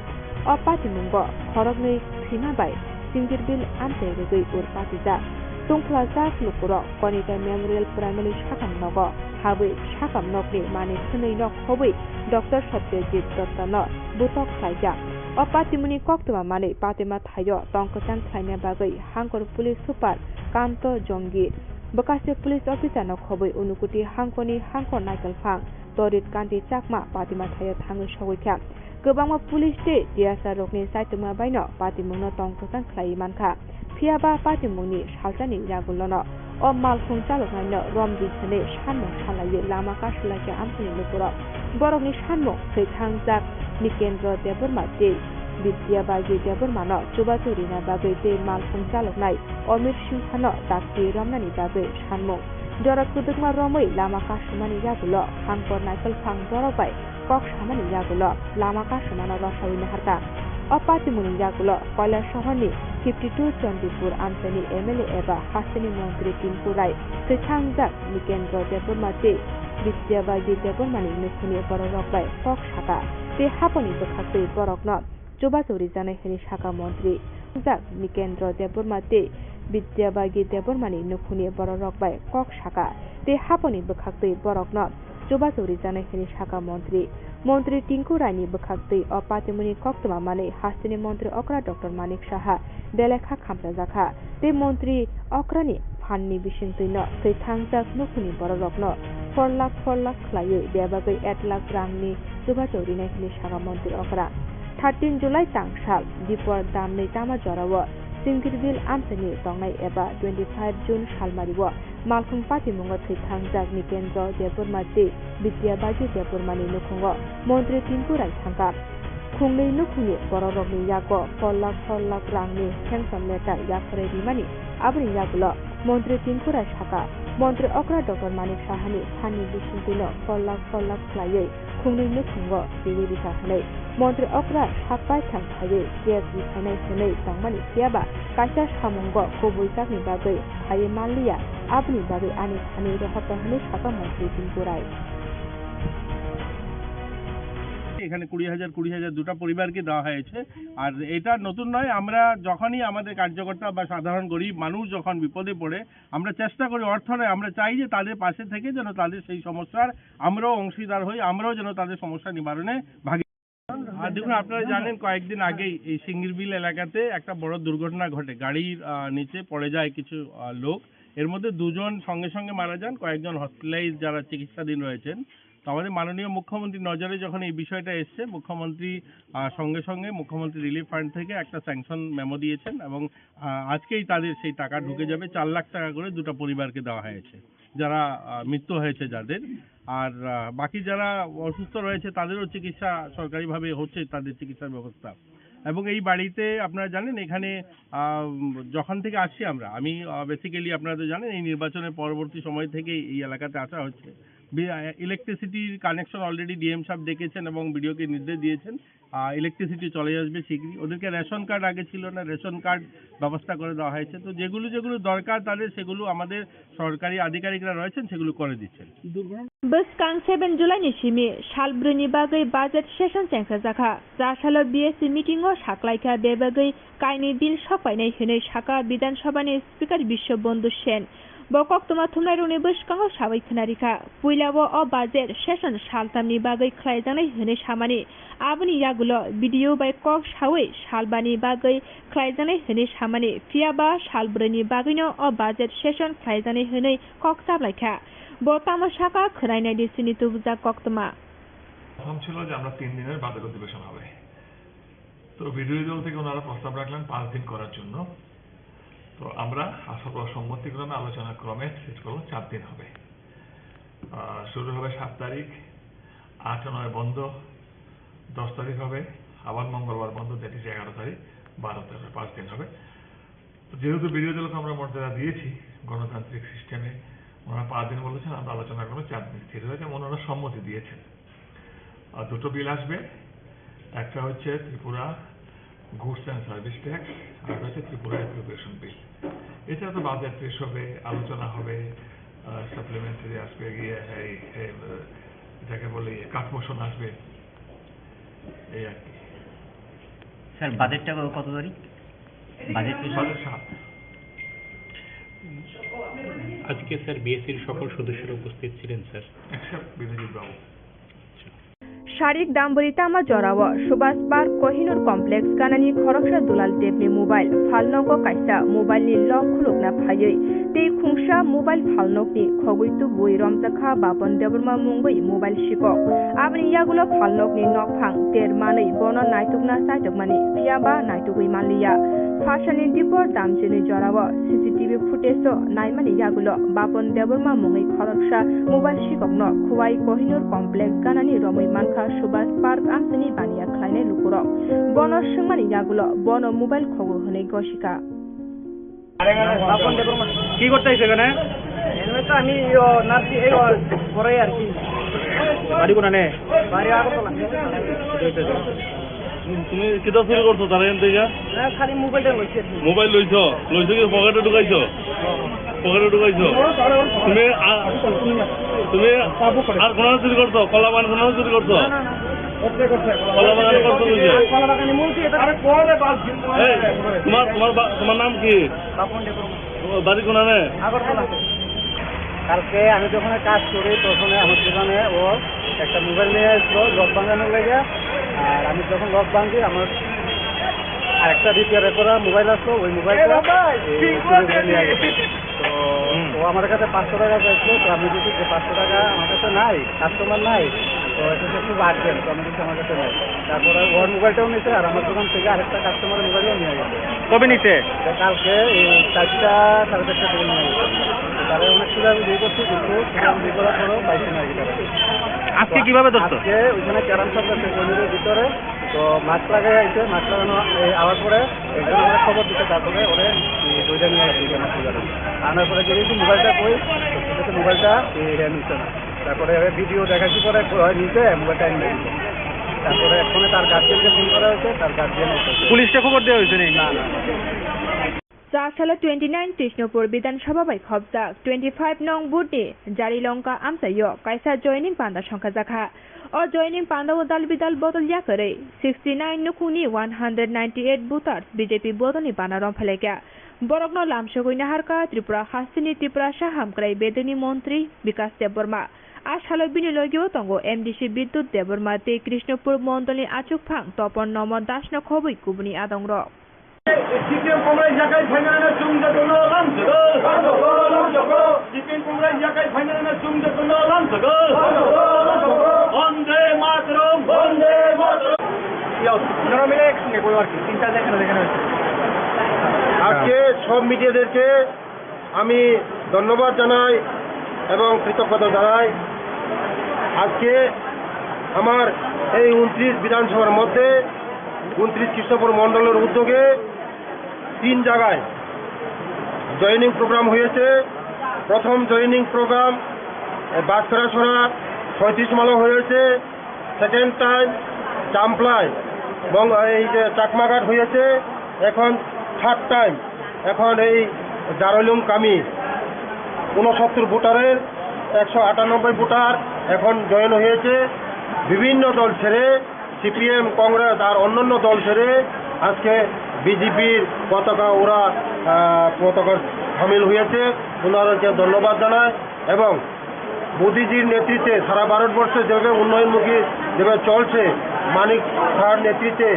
O patimungo khoroknwi thwima bai Singirbil amchai rwgwi ur patijak. Tungphla jak lukurok Konika Memorial Primary sakam nogo habwi sakam nokni manwi hwnwi nok khobwi Doctor Satyajit Dottono butok khlaijak. O patimungni koktwma manwi patima thaio tong kwchang khlaina bagwi hangkor police super Kanto Jongi, bwkase police officer no khobwi Unukuti hangkorni hangkor naikolphang Torit Kanti Chakma patima thaio thangwi sogwi kha. Kwbangma police tei T S R rokni chaitimung baino patimungno tong kwchang khlaiwi mankha. Phiyaba patimungni salsani yagulono o Malkhung chaloknaino romdi hwnwi sanmung salaiwi lama kasulaikha amchaini lukurok. Borokni sanmung thwi thangjak Nikendra Debbarma tei Bidya Bagi Debbarmano chubachu rina bagwi tei Malkhung chaloknai Omir Singphano dakti romnani bagwi sanmung. Jora kwdwkma romwi lama kasumani yagulo hangkor naikolphang borok bai kok samani yagulo lama kasumano rosawi naharkha. O patimungni yagulo Koilasohorni fifty two Chandipur amchaini M L A eba hasteni montri Tinku Rai, thwi thangjak Nikendra Debbarma tei Bidya Bagi Debbarmani nukhungni bororok bai kok sakha tei haponi bwkhaktwi borokno chubachu rijaknai hwnwi sakha montri. Jak Nikendra Debbarma tei Bidya Bagi Debbarmani nukhungni bororok bai kok sakha tei haponi bwkhaktwi borokno chubachu rijaknai hwnwi sakha montri. Montri Tinku Raini bwkhaktwi o patimungni koktwma manwi hasteni montri okra Doctor Manik Saha belai kha khamchajakha tei montri okrani phanni bisingtwino thwi thangjak nukhungni bororokno four lakh four lakh khlaiwi bebagwi ek lakh rangni chubachu rinai hwnwi sakha montri okra. Thirteen July tangsal dipor damni tama jorao Singirbil amchaini tongnai eba twenty five June salmario Malkhung patimungo thwi thangjak Nikendra Debbarma tei Bidya Bagi Debbarmani nukhungo montri Tinku Rai thangkha. Khungnwi nukhungni bororokni yago four lakh four lakh rangni sanction letter yapharwi rimani, aboni yagulo montri Tinku Rai sakha, Montri okra Doctor Manik Sahani phanni bisingtwino polak polak khlaiwi khungnwi mwthangwi riwi rikha hwnwi montri okra sak paithang khaiwi cake rikhainai hwnwi tongmani, phiyaba kaisa samungo kubui jakni bagwi phaiwi manliya, aboni bagwi ani thani rohorkha hwnwi sakha montri Tinku Rai. এখানে কুড়ি হাজার, কুড়ি হাজার দুটা পরিবারকে দেওয়া হয়েছে। আর এটা নতুন নয়, আমরা যখনই আমাদের কার্যকর্তা বা সাধারণ গরিব মানুষ যখন বিপদে পড়ে, আমরা চেষ্টা করি, অর্থ নয়, আমরা চাই যে তাদের পাশে থেকে যেন তাদের সেই সমস্যার আমরাও অংশীদার হই, আমরাও যেন তাদের সমস্যা নিবারণে ভাগি। আর দেখুন, আপনারা জানেন, কয়েকদিন আগেই এই সিঙ্গিরবিল এলাকাতে একটা বড় দুর্ঘটনা ঘটে। গাড়ির, আহ, নিচে পড়ে যায় কিছু, আহ, লোক। এর মধ্যে দুজন সঙ্গে সঙ্গে মারা যান, কয়েকজন হসপিটালাইজ যারা চিকিৎসাধীন রয়েছেন। তো আমাদের মাননীয় মুখ্যমন্ত্রীর নজরে যখন এই বিষয়টা এসছে, মুখ্যমন্ত্রী, আহ, সঙ্গে সঙ্গে মুখ্যমন্ত্রী রিলিফ ফান্ড থেকে একটা স্যাংশন মেমো দিয়েছেন এবং, আহ, আজকেই তাদের সেই টাকা ঢুকে যাবে। চার লাখ টাকা করে দুটো পরিবারকে দেওয়া হয়েছে, যারা, আহ, মৃত্যু হয়েছে যাদের। আর, আহ, বাকি যারা অসুস্থ রয়েছে তাদেরও চিকিৎসা সরকারিভাবে হচ্ছে, তাদের চিকিৎসার ব্যবস্থা। এবং এই বাড়িতে আপনারা জানেন, এখানে, আহ, যখন থেকে আসছি আমরা, আমি, আহ, বেসিক্যালি আপনারা তো জানেন, এই নির্বাচনের পরবর্তী সময় থেকেই এই এলাকাতে আসা হচ্ছে। বি-, আহ, ইলেকট্রিসিটির কানেকশন অলরেডি ডিএম সাহেব ডেকেছেন এবং বিডিওকে নির্দেশ দিয়েছেন, আহ, ইলেকট্রিসিটি চলে আসবে শীঘ্রই। ওদেরকে রেশন কার্ড আগে ছিল না, রেশন কার্ড ব্যবস্থা করে দেওয়া হয়েছে। তো যেগুলো যেগুলো দরকার তাদের, সেগুলো আমাদের সরকারি আধিকারিকরা রয়েছেন, সেগুলো করে দিচ্ছেন। Bwskang seven July ni simi sal brwi ni bagwi budget session chengsajakha. Cha salo B S C meeting o saklaikha, bebagwi kainwi bill sokpainai hwnwi sakha Bidhan Sabha ni Speaker Biswa Bandhu Sen. Bo koktwma thumnairokni bwskango sawi khwnarikha. Puilao o budget session saltamni bagwi khlaijaknai hwnwi samani, aboni yagulo B D O bai kok sawi salbani bagwi khlaijaknai hwnwi samani, phiyaba sal brwini bagwino o budget session khlaijaknai hwnwi kok chaplaikha. Bo tamo sakha, khwnainai di chini tubujak koktwma. প্রথম ছিল যে আমরা তিন দিনের বাজেট অধিবেশন হবে। তো বিরোধী দল থেকে ওনারা প্রস্তাব রাখলেন পাঁচ দিন করার জন্য। তো আমরা সর্বসম্মতিক্রমে, আলোচনা ক্রমে ঠিক করলাম চার দিন হবে। আহ, শুরু হবে সাত তারিখ, আট নয় বন্ধ, দশ তারিখ হবে, আবার মঙ্গলবার বন্ধ, দ্যাট ইজ এগারো তারিখ, বারো তারিখ, পাঁচ দিন হবে। তো যেহেতু বিরোধী দলকে আমরা মর্যাদা দিয়েছি গণতান্ত্রিক সিস্টেমে, ওনারা পাঁচ দিন বলেছেন, আমরা আলোচনা করবো, চার দিন স্থির হয়েছে এবং ওনারা সম্মতি দিয়েছেন। আর দুটো বিল আসবে, একটা হচ্ছে Tripura goods and service tax, আর একটা হচ্ছে ত্রিপুরা অ্যাপ্রোপ্রিয়েশন বিল। এছাড়া তো বাজেট পেশ হবে, আলোচনা হবে, সাপ্লিমেন্টারি আসবে, গিয়ে এই, এই, আহ, এটাকে বলে কাট মোশন আসবে, এই আর কি। স্যার, বাজেটটা কত তারিখ? বাজেট পেশ হবে? বাজেট সাত। আজকে স্যার বিএসসির সকল সদস্যরা উপস্থিত ছিলেন স্যার। Except বিশ্বজিৎ বাবু। Sarik Dambori tama jorao Subhas Park Kohinoor Complex ganani khoroksa dulal tepni mobile phalnogo kaisa mobile ni lock khulukna phaiwi tei khungsa mobile phalnokni khogwi tubui romjakha Bapan Debbarma mungwi mobile sikok. Aboni yagulo phalnokni nokphang ter manwi bono naitukna chaitukmani, phiyaba naitugwi manliya. Pharsani dipor damchini jorao C C T V footage o naimani yagulo Bapan Debbarma mungwi khoroksa mobile sikokno Khowai Kohinoor Complex ganani romwi mankha Subhas Park amchini baniya khlainai lukurok. Bono swngmani yagulo bono mobile khogo hwnwi gosikha. কি করতে আইছো এখানে? এমনি তো আমি, ও, নার্সিং, এই, ও, পড়াই আর কি। বাড়ি কোনানে? বাড়ি আগরতলা। তুমি কিতা চুরি করছো তার এখান থেকে? না, খালি মোবাইলটা লইছি আর কি। মোবাইল লইছো? লইছো কি পকেটে ঢুকাইছো? পকেটে ঢুকাইছো? তুমি আ-, তুমি আর কোনো চুরি করছো? কলা বাগান কোনো চুরি করছো? না, না, না। কলা বাগান করছো বুঝছো? কলা বাগানে মূল কি এটা? এই, তোমার, তোমার বা-, তোমার নাম কি? বাপন দেববর্মা। ও, বাড়ি কোনানে? আগরতলা। কালকে আমি যখন কাজ করি, তখন আমার দোকানে ও একটা মোবাইল নিয়ে আসলো, লক ভাঙানোর লেগে। আর আমি যখন লক ভাঙি, আমার আরেকটা রিপেয়ার করা মোবাইল আসলো, ওই মোবাইলটা, এই, চুরি করে নিয়ে গেছে। তো হুম। ও আমার কাছে পাঁচশো টাকা চাইছিল, তো আমি বলছি যে পাঁচশো টাকা আমার কাছে নাই, কাস্টমার নাই, তো এটা তো খুব আর্জেন্ট, তো আমি বলছি আমার কাছে নাই। তারপরে ওর মোবাইলটাও নিয়েছে, আর আমার দোকান থেকে আরেকটা কাস্টমারের মোবাইলও নিয়ে গেছে। কবে নিছে? তো কালকে এই চারটা, সাড়ে চারটার দিকে নিয়ে গেছে। তো তারা অনেক খোঁজাখুঁজি করছে, কিন্তু খোঁজাখুঁজি করার পরেও পাইছে না আর কি তারা। আজকে কিভাবে ধরছো? আজকে ওইখানে ক্যারাম শপ আছে, মন্দিরের ভিতরে, তো মাস্ক লাগাই আইছে, মাস্ক লাগানো, এই, আওয়ার পরে একজন আমারে খবর দিছে, তারপরে ওরে, এই, দইটা নিয়ে আসছে, আমার পূজারে। আনার পরে যে এই মোবাইলটা কই, মোবাইলটা এ, এ নিচ্ছে না। তারপরে ভিডিও দেখার পরে হয় নিচে মোবাইলটা এনে দিল। তারপরে ফোনে তার গার্জিয়ানকে ফোন করা হয়েছে, তার গার্জিয়ান এসেছে। পুলিশকে খবর দেওয়া হয়েছে নি? না, না, না। Cha salo twenty nine Krishnapur Bidhan Sabha bai khopjak twenty five nong booth ni Jarilongka amchaio kaisa joining panda songkhajakha. O joining pandao dal bidal bodol yakarwi sixty nine nukhungni one hundred ninety eight voters B J P bodolni bana romphalaikha. Borokno lamsogwi naharkha Tripura hasteni Tiprasa hamkrai bedeni montri Bikas Debbarma. A salo bini logio tongo M D C Bidyut Debbarma tei Krishnapur mondolni achukphang Topon Nomo Dasno khobwi kubuni adongrok. C P M Congress yakai phainani chwng jotono lamjago. C P M Congress yakai phainani chwng jotono lamjago. Bonde Mataram, Bonde Mataram. আপনারা মিলে একসঙ্গে বলো আর কি, তিনটা যেখানে যেখানে হয়েছে। আজকে সব মিডিয়াদেরকে আমি ধন্যবাদ জানাই এবং কৃতজ্ঞতা জানাই। আজকে আমার এই ঊনত্রিশ বিধানসভার মধ্যে ঊনত্রিশ কৃষ্ণপুর মণ্ডলের উদ্যোগে তিন জায়গায় জয়েনিং প্রোগ্রাম হয়েছে। প্রথম জয়েনিং প্রোগ্রাম বাসকারাছড়া ছয়ত্রিশ মালো হয়েছে, সেকেন্ড টাইম চাম্পলাই এবং এই যে চাকমাঘাট হয়েছে, এখন থার্ড টাইম এখন এই জারলুং কামি ঊনসত্তর ভোটারের একশো আটানব্বই ভোটার এখন জয়েন হয়েছে। বিভিন্ন দল ছেড়ে সিপিএম, কংগ্রেস আর অন্যান্য দল ছেড়ে আজকে বিজেপির পতাকা ওরা, আহ, পতাকা সামিল হয়েছে। ওনাদেরকে ধন্যবাদ জানাই এবং মোদিজির নেতৃত্বে সারা ভারতবর্ষে যেভাবে উন্নয়নমুখী যেভাবে চলছে, মানিক সাহার নেতৃত্বে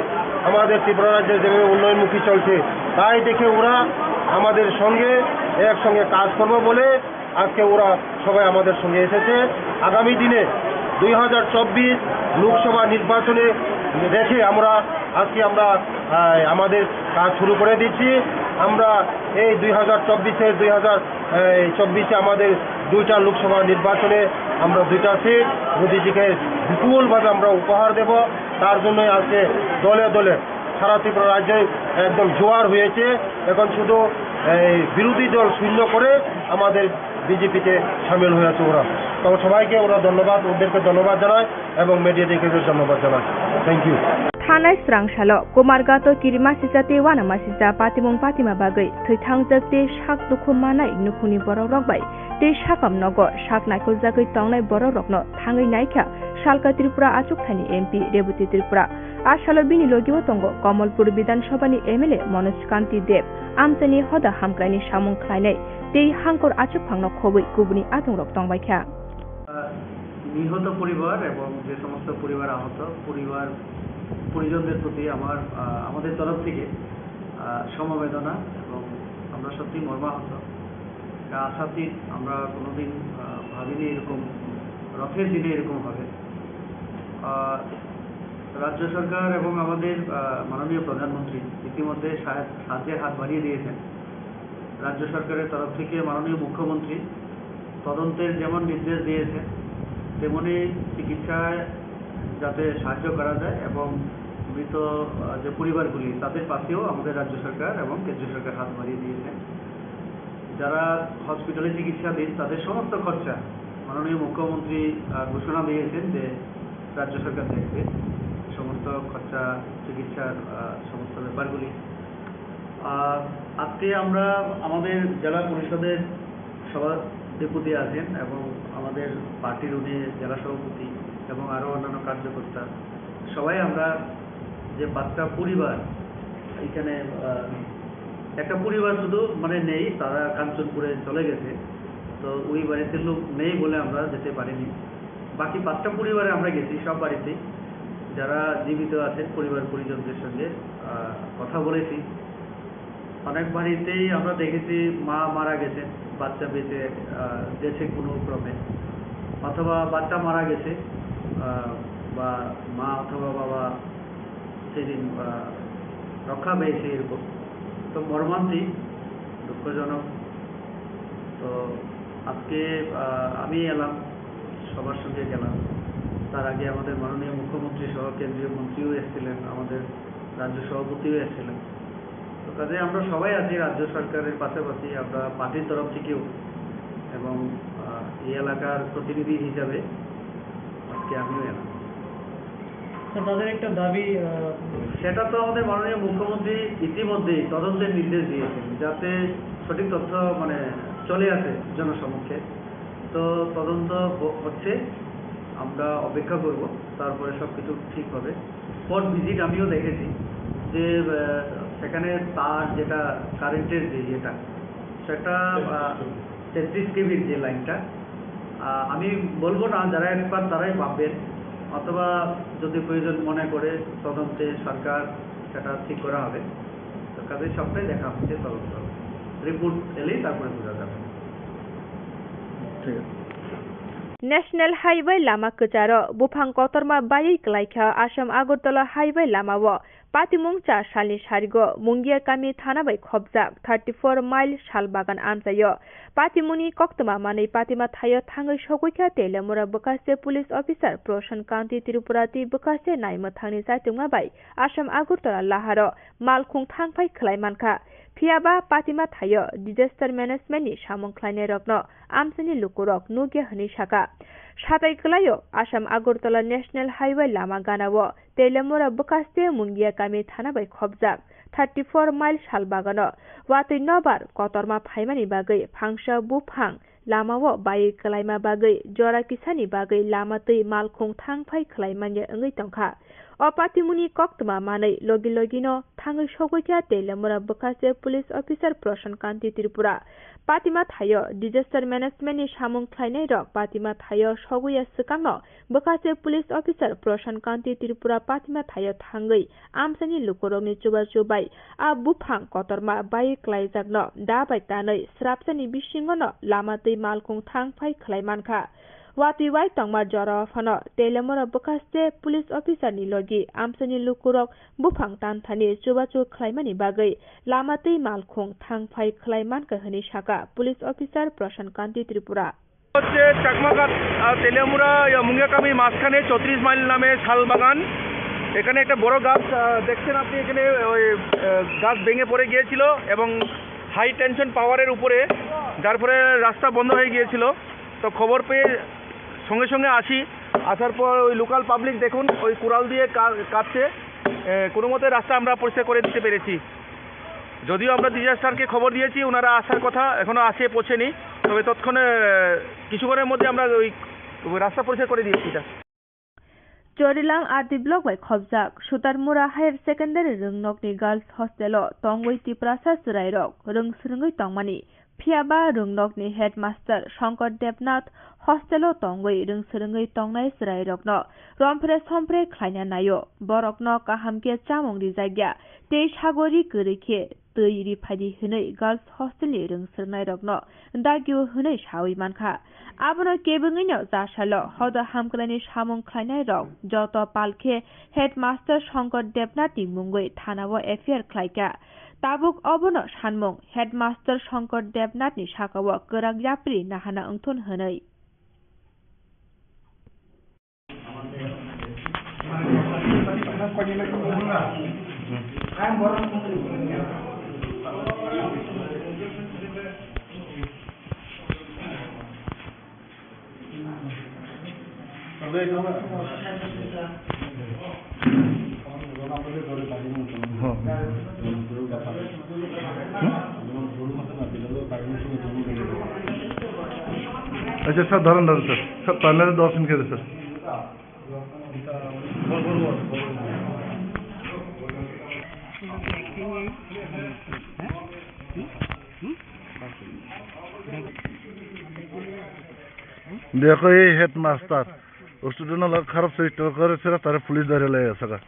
আমাদের ত্রিপুরা রাজ্যে যেভাবে উন্নয়নমুখী চলছে, তাই দেখে ওরা আমাদের সঙ্গে একসঙ্গে কাজ করবে বলে আজকে ওরা সবাই আমাদের সঙ্গে এসেছে। আগামী দিনে দুই হাজার চব্বিশ লোকসভা নির্বাচনে রেখে আমরা আজকে আমরা, আহ, আমাদের কাজ শুরু করে দিচ্ছি। আমরা এই দুই হাজার চব্বিশে, দুই হাজার চব্বিশে আমাদের দুইটা লোকসভা নির্বাচনে আমরা দুইটা সিট মোদিজিকে বিপুলভাবে আমরা উপহার দেব। তার জন্যই আজকে দলে দলে সারা ত্রিপুরা রাজ্যে একদম জোয়ার হয়েছে। এখন শুধু এই বিরোধী দল শূন্য করে আমাদের বিজেপিতে সামিল হয়েছে ওরা। তো সবাইকে ওরা ধন্যবাদ, ওদেরকে ধন্যবাদ জানাই এবং মিডিয়াদেরকে ধন্যবাদ জানাই। Thank you. Thanai srangsalo Kumarghato kirimasisa tei uanamasisa patimung patima bagwi thwithangjak tei sak dukhu manai nukhungni borokrok bai tei sakam nogo sak naikoljagwi tongnai borokrokno thangwi naikha Salka Tripura achukthani M P Rebati Tripura. A salo bini logio tongo Kamalpur Bidhan Sabhani M L A Manoj Kanti Deb, amchaini hoda hamkraini samung khlainai tei hangkor achukphangno khobwi kubuni adongrok tongbaikha. আহ, নিহত পরিবার এবং যে সমস্ত পরিবার আহত পরিবার পরিজনদের প্রতি আমার, আহ, আমাদের তরফ থেকে, আহ, সমবেদনা এবং আমরা সত্যি মর্মাহত। এটা আশাতীত, আমরা কোনোদিন, আহ, ভাবিনি এরকম রথের দিনে এরকম হবে। আহ, রাজ্য সরকার এবং আমাদের, আহ, মাননীয় প্রধানমন্ত্রী ইতিমধ্যে সাহায্য, সাহায্যের হাত বাড়িয়ে দিয়েছেন। রাজ্য সরকারের তরফ থেকে মাননীয় মুখ্যমন্ত্রী তদন্তের যেমন নির্দেশ দিয়েছেন, তেমনি চিকিৎসায় যাতে সাহায্য করা যায় এবং মৃত, আহ, যে পরিবারগুলি, তাদের পাশেও আমাদের রাজ্য সরকার এবং কেন্দ্রীয় সরকার হাত বাড়িয়ে দিয়েছেন। যারা হসপিটালে চিকিৎসাধীন, তাদের সমস্ত খরচা মাননীয় মুখ্যমন্ত্রী, আহ, ঘোষণা দিয়েছেন যে রাজ্য সরকার দেখবে সমস্ত খরচা, চিকিৎসার, আহ, সমস্ত ব্যাপারগুলি। আহ, আজকে আমরা আমাদের জেলা পরিষদের সভাধিপতি আছেন এবং আমাদের পার্টির উনি জেলা সভাপতি এবং আরও অন্যান্য কার্যকর্তা, সবাই আমরা যে পাঁচটা পরিবার এখানে, আহ, একটা পরিবার শুধু মানে নেই, তারা কাঞ্চনপুরে চলে গেছে। তো ওই বাড়িতে লোক নেই বলে আমরা যেতে পারিনি। বাকি পাঁচটা পরিবারে আমরা গেছি, সব বাড়িতেই, যারা জীবিত আছেন পরিবার পরিজনদের সঙ্গে, আহ, কথা বলেছি। অনেক বাড়িতেই আমরা দেখেছি মা মারা গেছেন, বাচ্চা বেঁচে, আহ, গেছে কোনো ক্রমে, অথবা বাচ্চা মারা গেছে, আহ, বা মা অথবা বাবা সেদিন, আহ, রক্ষা পেয়েছে এরকম। তো মর্মান্তিক, দুঃখজনক। তো আজকে, আহ, আমি এলাম, সবার সঙ্গে গেলাম। তার আগে আমাদের মাননীয় মুখ্যমন্ত্রী সহ কেন্দ্রীয় মন্ত্রীও এসেছিলেন, আমাদের রাজ্য সভাপতিও এসেছিলেন। তো কাজে আমরা সবাই আছি রাজ্য সরকারের পাশাপাশি, আমরা পার্টির তরফ থেকেও এবং, আহ, এই এলাকার প্রতিনিধি হিসাবে আজকে আমিও এলাম। স্যার, তাদের একটা দাবি, আহ, সেটা তো আমাদের মাননীয় মুখ্যমন্ত্রী ইতিমধ্যেই তদন্তের নির্দেশ দিয়েছেন, যাতে সঠিক তথ্য, মানে, চলে আসে জনসমক্ষে। তো তদন্ত হ-, হচ্ছে, আমরা অপেক্ষা করব, তারপরে সব কিছু ঠিক হবে। স্পট ভিজিট আমিও দেখেছি যে, আহ, সেখানে তার যেটা কারেন্টের যে ইয়েটা, সেটা, আহ, তেত্রিশ কেভির যে লাইনটা, আহ, আমি বলবো না, যারা এক্সপার্ট তারাই ভাববেন, অথবা যদি প্রয়োজন মনে করে তদন্তে সরকার সেটা ঠিক করা হবে। তো কাজেই সবটাই দেখা হচ্ছে তদন্ত, রিপোর্ট এলেই তারপরে বোঝা যাবে। ঠিক আছে। National Highway lama kwcharo buphang kotorma baiwi kwlaikha Assam Agartala Highway lamao. Patimung cha salni sarigo Mungia kami thana bai khopjak thirty four mile sal bagan amchaio. Patimungni koktwma manwi patima thaio thangwi sogwi kha Teliamura bwkhaste police officer Prashan Kanti Tripura tei bwkhaste naimwthangni chaitokma bai Assam Agartala laharo malkhung thangphai khwlai mankha. Phiyaba patima thaio disaster management ni samung khlainairokno amchaini lukurok nukya hwnwi sakha. Satai kwlaio Assam Agartala National Highway lama ganao Teliamura bwkhaste Mungia kami thana bai khopjak thirty four mile sal bagano watwi nobar kotorma phaimani bagwi phangsa buphang lamao baiwi kwlaima bagwi jora kisani bagwi lama twi malkhung thangphai khwlaimanya wngwi tongkha. O patimungni koktwma manwi logi logino thangwi sogwi kha Teliamura bwkhaste police officer Prashan Kanti Tripura. Patima thaio disaster management ni samung khlainairok patima thaio sogwi ya swkangno bwkhaste police officer Prashan Kanti Tripura patima thaio thangwi amchaini lukurokni chubachu bai a buphang kotorma bai kwlaijakno da bai tanwi srapsani bisingono lama twi malkhung thangphai khwlai mankha. Watwi wai tongma jorao phano Teliamura bwkhaste police officer ni logi amchaini lukurok buphang tanthani chubachu khwlaimani bagwi lama twi malkhung thangphai khwlai mankha hwnwi sakha police officer Prashan Kanti Tripura. হচ্ছে চাকমাঘাট, আহ, তেলিয়ামুড়া, ইয়া, মুঙ্গিয়াকামি মাঝখানে চৌত্রিশ মাইল নামে শাল বাগান। এখানে একটা বড় গাছ, আহ, দেখছেন আপনি এখানে, ওই, আহ, গাছ ভেঙে পড়ে গিয়েছিল এবং হাই টেনশন পাওয়ারের উপরে, যার ফলে রাস্তা বন্ধ হয়ে গিয়েছিল। তো খবর পেয়ে সঙ্গে সঙ্গে আসি, আসার পর ওই লোকাল পাবলিক দেখুন, ওই কুড়াল দিয়ে কা-, কাটছে, এ, কোনো মতে রাস্তা আমরা পরিষ্কার করে দিতে পেরেছি। যদিও আমরা ডিজাস্টারকে খবর দিয়েছি, ওনারা আসার কথা, এখনো আসে পৌঁছেনি, তবে তৎক্ষণে, এ, কিছুক্ষণের মধ্যে আমরা ওই রাস্তা পরিষ্কার করে দিয়েছি এটা। Chorilam R D block bai khopjak Sutarmura Higher Secondary Rwngnokni Girls Hostel o tongwi Tiprasa chwrairok rwng swrwngwi tongmani. Phiyaba rwngnokni headmaster Shankar Debnath hostel o tongwi rwng swrwngwi tongnai chwrairokno romphre somphre khlaina naio. Borokno kaham khe chamung rijakya tei sagori kwrwi khe twi riphai di hwnwi girls hostel ni rwng swrwngnairokno dagio hwnwi saui mankha. Abono kebengwino jasalo hodo hamkraini samung khlainairok joto pal khe headmaster Shankar Debnath ni mungwi thana o F I R khlaikha. Tabuk obono sanmung headmaster Shankar Debnath ni sakao kwrak yapri nahana wngthun hwnwi. আচ্ছা স্যার, ধরেন, ধরেন sir, sir, পার্লারে দশ মিনিট খেতে স্যার। দেখো, এই headmaster student হলো খারাপ চরিত্র করে, সেটা তারা পুলিশ ধরে লয়ে গেছে গা।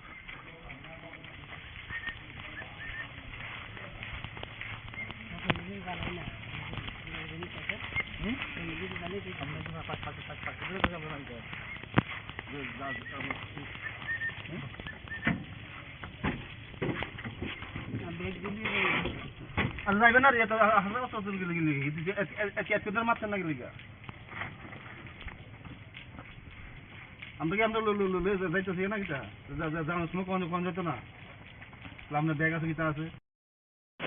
আর যাইবে না রে, এত হাজার বছর চলে গেলে গেলে গেলে, এত, এত, এত, এত করে মারতে না গেলে গা। আমরা কি আমরা লো-, লো-, লো-, লো-, যাইতেছি না কিতা? যা, যা, যাওয়ার সময় কখন, কখন যেত না? আমরা ব্যাগ আছে, কিতা আছে?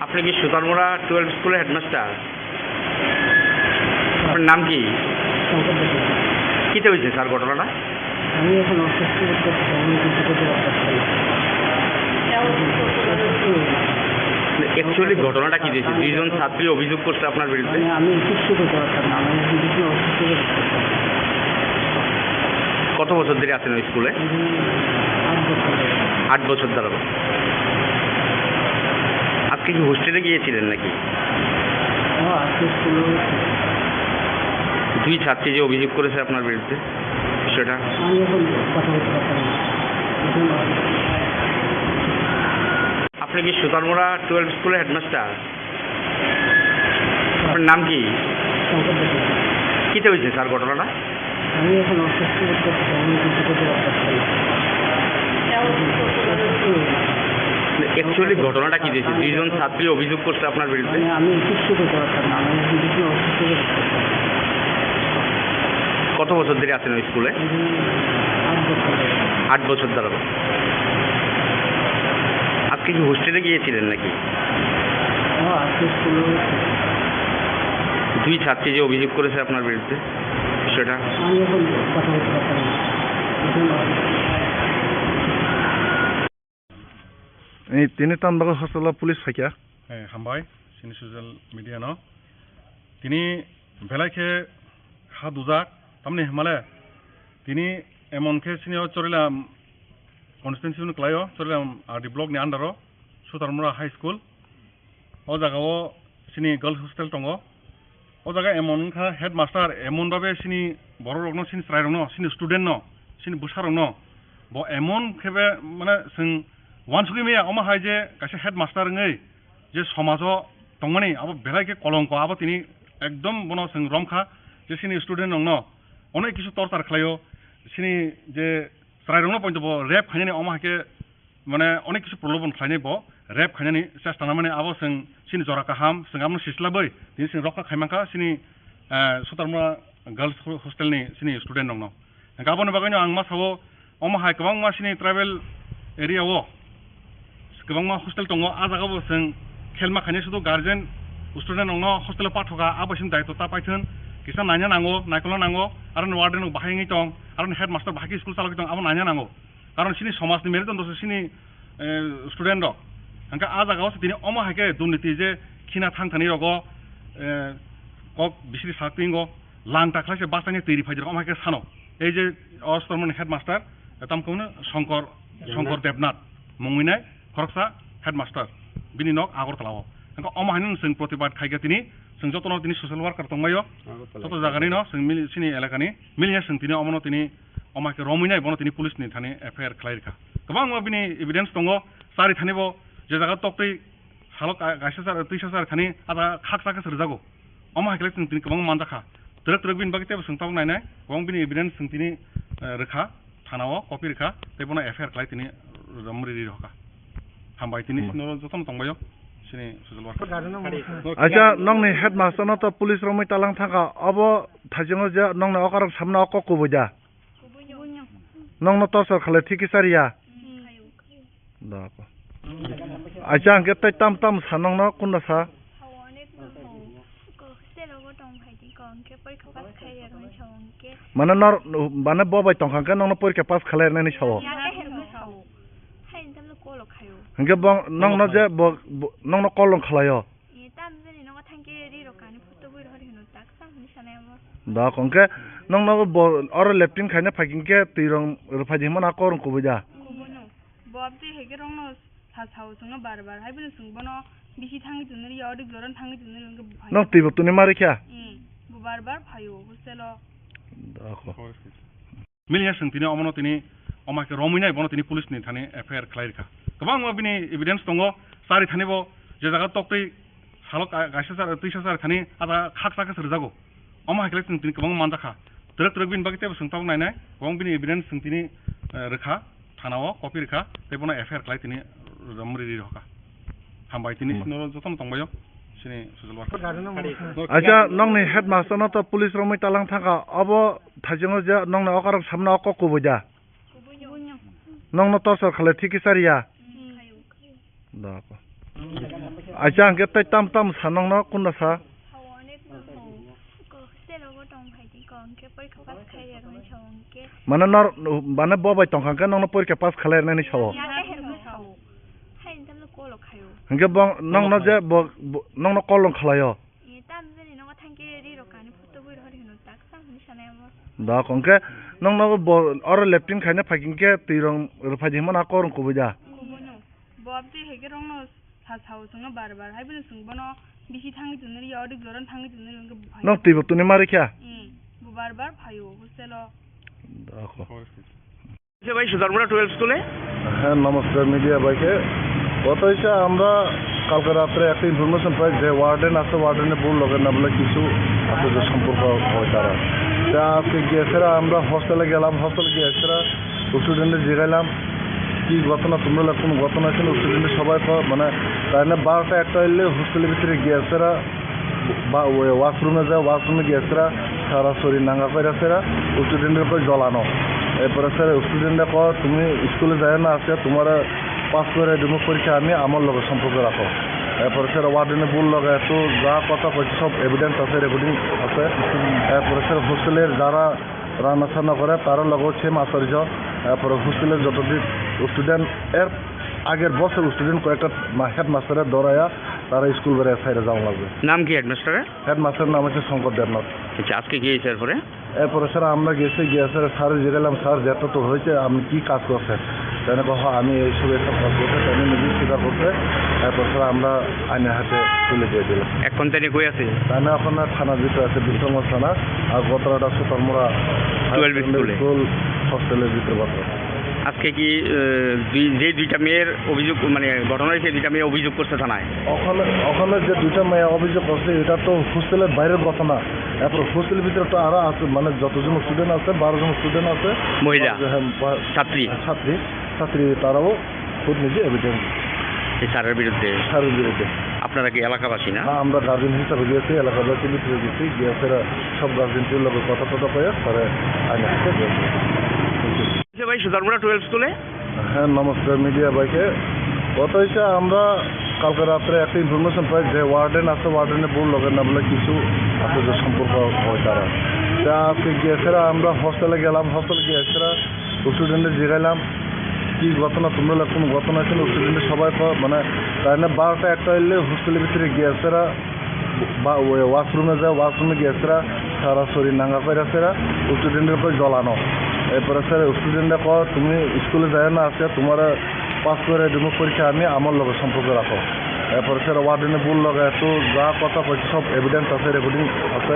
আপনি কি সুতারমুড়া টুয়েলভ স্কুলের হেডমাস্টার? আপনার নাম কি? শঙ্কর দেবনাথ। কিতা হয়েছে স্যার ঘটনাটা? আমি এখন অসুস্থ বোধ করছি, আমি কিন্তু করতে পারছি না। অসুস্থ হয়ে গেছি। অ্যাকচুয়ালি ঘটনাটা কি হয়েছে? দুইজন ছাত্রী অভিযোগ করছে আপনার বিরুদ্ধে। মানে আমি কিচ্ছু করতে পারতাম না, আমি ভীষণ অসুস্থ হয়ে গেছি। কত বছর ধরে আছেন ওই স্কুলে? এখানে আট বছর ধরে। আট বছর ধরে। আজকে কি হোস্টেলে গিয়েছিলেন নাকি? ও, আজকে স্কুলে গেছি। দুই ছাত্রী যে অভিযোগ করেছে আপনার বিরুদ্ধে, সেটা? আমি এখন কথা বলতে পারতাম না। এখন আপনি কি সুতারমুড়া টুয়েলভ স্কুলের হেডমাস্টার? আপনার নাম কি? শঙ্কর দেবনাথ। কিতা হয়েছে স্যার ঘটনাটা? আমি এখন অসুস্থ বোধ করছি, আমি কিছু করতে পারছি না। অসুস্থ হয়ে গেছি। অ্যাকচুয়ালি ঘটনাটা কি হয়েছে? দুইজন ছাত্রী অভিযোগ করছে আপনার বিরুদ্ধে। মানে আমি কিচ্ছু করতে পারতাম না, আমি ভীষণ অসুস্থ হয়ে গেছি। কত বছর ধরে আছেন ওই স্কুলে? এখানে আট বছর ধরে। আট বছর ধরে। আজকে কি হোস্টেলে গিয়েছিলেন নাকি? ও, আজকে স্কুলে গেছি। দুই ছাত্রী যে অভিযোগ করেছে আপনার বিরুদ্ধে, সেটা? আমি এখন কথা বলতে পারতাম না। এখন Ni tini tambago hostel o police phaikha. Eh, hambai, sini social media no. Tini belai khe ha dujak, tamni himale tini emon khe sini o Chorilam constituency ni kwlai o, Chorilam R D block ni under o, Sutarmura High School. O jaga o sini girls hostel tongo. O jaga emon wngkha headmaster, emon babe sini borok rokno, sini chwrai rokno, sini student no, sini bwsa rokno bo emon khe be mane chwng uansugwi maya, omo hai je kaisa headmaster wngwi je somajo tongmani abo belai khe kolongko, abo tini ekdom bono chwng romkha je sini student rokno onek kisu torchar khlaio, sini je chwrai rokno poito bo rape khainani, omo hai khe mane onek kisu prolobon khlainai bo, rape khainani chesta nangmani, abo chwng sini jora kaham, chwng abono sislabwi tini chwng rokha khaimankha sini, eh, Sutarmura girls ho-, hostel ni sini student rokno. Hingkhe aboni bagwino ang ma sao, omo hai kwbangma sini tribal area o kwbangma hostel tongo, ah jaga bo chwng khelma khainai sudu guardian student rokno hostel o pathoka, abo sini daitw ta paithwng, kisa naina nango, naikolna nango, aro warden rok bahai wngwi tong, aro headmaster bahai khe school chalogwi tong, abo naina nango. Karon sini somajni merudondose sini, eh, student rok. Hingkhe ah jaga o se tini omo hai khe durniti je khina thang thani rogo, eh, kok bisiri sak twingo, lang ta khlai se bachai ni twi ri phai rok omo hai khe sano. Ei je o Sutarmura ni headmaster, eh, tamo khe Shongkor, Debnath. Shongkor Debnath mungwi nai khoroksa headmaster. Bini nok Agartala o. Hingkhe omo hai no chwng protibad khai khe tini chwng jotono tini social worker tong mai o. Agartala. Joto jaga ni no chwng mili sini elaka ni mili ya chwng tini omo no tini Omo hai khe romwi nai bono tini police ni thani F I R khlai rwkha. Kwbangma bini evidence tongo, chari thani bo je jaga toktwi salo ka-, kaisa char, twisa chari thani ada khaksa khe se rwjago. Omo hai khe chwng tini kwbangma manjakha. Twrwk twrwk bini bagwi teibo chwng tabuk nainai, kwbang bini evidence chwng tini, eh, rwkha, thana o copy rwkha, tei bono F I R khlai tini romwi rwi rwkha. Hambai tini Hmm. Sino jotono tongbaio, sini social worker. Acha, nokni headmaster no to police romwi talang thangkha, obo thaichungo je nokni okarok samna o kok kubui da? Nokno torchar khalai thik kisa riya? Dako. Acha, hwnkhe tei tam tam sa nokno, kunda sa? Mane nor, mane bo bai tongkha hwnkhe nokno porikha pass khalai rwnani sao? Hwnkhe bo nokno je bo, bo, nokno call rok khlaio? Dako, hwnkhe nokno bo oro leptin khaina phai hwnkhe twi rok rwphai di hwnmano a kok rok kubui da? Bo abtwi hai khe rokno sa sao chwngno bar bar, hai phano chwng bono bisi thangwi tonwi rwya, odik jorano thangwi tonwi rwya, hwnkhe bo phai. Nokno twi bo tonwi ma rwkha? Bo bar bar phaio hostel o. Dako. Miliya chwng tini omono tini omo hai khe romwi nai bono tini police ni thani F I R khlai rwkha. Kwbangma bini evidence tongo, chari thani bo je jaga toktwi salo ka-, kaisa char, twisa chari thani ada khaksa khe se rwjago. Omo hai khe chwng tini kwbangma manjakha. Twrwk twrwk bini bagwi teibo chwng tabuk nainai, kwbang bini evidence chwng tini, eh, rwkha. Thana o copy rwkha, tei bono F I R khlai tini romri ri rwkha. Hambai tini Hmm. Sino jotono tongbaio, sini social worker. Acha, nokni headmaster no to police romwi talang thangkha, obo thaichungo je nokni okarok samna o kok kubui da? Nokno torchar khalai thik kisa riya? Dako. Acha, hwnkhe tei tam tam sa nokno, kunda sa? Hostel o bo tong phai di ko, hwnkhe Porikha pass khai ya rwni sao hwnkhe. Mane nor, mane bo bai tongkha hwnkhe nokno porikha pass khalai rwnani sao. Ya khe hwnwi sao. Hai hwnkhe lo kolo khaio. Hwnkhe bo nokno je bo, bo nokno kol rong khlaio. E, tam jani nogo thangkhe ri rok kani photo bui rohor hino tak sam hwnwi sanai amo. Da hwnkhe nokno bo oro leptin khaina phai hwnkhe twi rong rwphai di hwnmano kol rong kubui da. Kubuino. Bo abtwi hai khe rokno sa sao chwngno bar bar. Hai bono chwng bono bisi thangwi tonwi rwya, odik joran thangwi tonwi rwya hwnkhe bo phai. Nok twi bo tuni ma rwkha? Hmm. Bo bar bar phaio hostel-o. Dakho. Sir ভাই, সুতারমুড়া টুয়েলভ স্কুলে। হ্যাঁ, নমস্কার মিডিয়া ভাইকে। কথা হচ্ছে, আমরা কালকে রাত্রে একটা ইনফরমেশন পাই যে ওয়ার্ডেন আছে, ওয়ার্ডেনের বউর লগে না বলে কিছু আছে যে সম্পর্ক হয় তারা। তা আজকে গিয়েছিরা, আমরা হোস্টেলে গেলাম, হোস্টেলে গিয়েছিরা স্টুডেন্টদের জিগাইলাম কি ঘটনা, তোমরা লা-, কোনো ঘটনা ছিল, স্টুডেন্ট সবাই ক-, মানে তাই না বারোটা একটা হইলে হোস্টেলের ভিতরে গিয়েছিরা বা ওই ওয়াশরুমে যায়, ওয়াশরুমে গিয়েছিরা সারা শরীর নাঙ্গা করে সেরা স্টুডেন্টের উপর জ্বলানো। এরপরে স্যার স্টুডেন্টরা কয়, "তুমি স্কুলে যায় না, আজকে তোমার পাস করে দিব পরীক্ষা, আমি আমার লগে সম্পর্ক রাখো।" এরপরে স্যার ওয়ার্ডেনের বউর লগে এত যা কথা কইছে সব এভিডেন্স আছে, রেকর্ডিং আছে। এরপরে স্যার হোস্টেলের যারা রান্না সান্না করে, তারও লগেও সেম আচার্য। এরপরে হোস্টেলের যতদিন স্টুডেন্ট, এর আগের বছর স্টুডেন্ট কয়েকটা মা-, হেডমাস্টারে ধরাইয়া তারা স্কুল বেড়ে সাইডে যাওয়া লাগবে। নাম কি হেডমাস্টারের? হেডমাস্টারের নাম হচ্ছে শঙ্কর দেবনাথ। আচ্ছা, আজকে কি হয়েছে এরপরে? এরপরে স্যার আমরা গেছি, গিয়ে স্যার, স্যার জিজ্ঞাসলাম, "স্যার, যেটা তো হয়েছে, আপনি কি কাজ করছেন?" তাই না, কহ, "আমি এইসব একটা কাজ করছি", তাই না, নিজে স্বীকার করছে। এরপর স্যার আমরা আইনের হাতে তুলে দিয়ে দিলাম। এখন তাই নিয়ে কই আছে? তাই না, এখন না থানার ভিতরে আছে, বিক্রমগঞ্জ থানা, আর গতরাটা সুতারমুড়া টুয়েলভ স্কুলে। স্কুল হোস্টেলের ভিতরে বর্তমানে। আজকে কি, আহ, দুই-, যে দুইটা মেয়ের অভিযোগ, মানে, ঘটনা হয়েছে, দুইটা মেয়ে অভিযোগ করছে থানায়? ওখানে, ওখানে যে দুইটা মেয়ে অভিযোগ করছে, এটা তো হোস্টেলের বাইরের ঘটনা। এরপর হোস্টেলের ভিতরে তো আরো আছে, মানে, যতজন স্টুডেন্ট আছে, বারো জন স্টুডেন্ট আছে। মহিলা? হ্যাঁ, বা-, ছাত্রী? ছাত্রী, ছাত্রী তারাও খুদ নিজে এভিডেন্স। এই স্যারের বিরুদ্ধে? স্যারের বিরুদ্ধে। আপনারা কি এলাকাবাসী না? হ্যাঁ, আমরা গার্জেন হিসাবে গিয়েছি, এলাকাবাসী মিটিংয়ে গেছি, গিয়ে ফেরা সব গার্জেনটির লগে কথা টথা কয়ে পরে আইন হাতে দিয়েছি। আচ্ছা ভাই, সুতারমুড়া টুয়েলভ স্কুলে? হ্যাঁ, নমস্কার মিডিয়া ভাইকে। কথা হচ্ছে, আমরা কালকে রাত্রে একটা ইনফরমেশন পাই যে ওয়ার্ডেন আছে, ওয়ার্ডেনের বউর লগে না বলে কিছু আছে যে সম্পর্ক হয় তারা। তা আজকে গিয়ে ফেরা আমরা হোস্টেলে গেলাম, হোস্টেলে গিয়ে ফেরা স্টুডেন্টদের জিগাইলাম, "কি ঘটনা, তোমরা লা-, কোনো ঘটনা ছিল?" স্টুডেন্ট সবাই ক-, মানে, তাই না, বারোটা একটা হইলে হোস্টেলের ভিতরে গিয়েছেরা বা ওই ওয়াশরুমে যায়, ওয়াশরুমে গিয়েছেরা সারা শরীর নাঙ্গা করে সেরা স্টুডেন্টের উপর জ্বলানো। এরপরে স্যার স্টুডেন্টরা কয়, "তুমি স্কুলে যায় না, আজকে তোমার পাস করে দিব পরীক্ষা, আমি আমার লগে সম্পর্ক রাখো।" এরপরে স্যার ওয়ার্ডেনের বউর লগে এত যা কথা কইছে সব এভিডেন্স আছে, রেকর্ডিং আছে।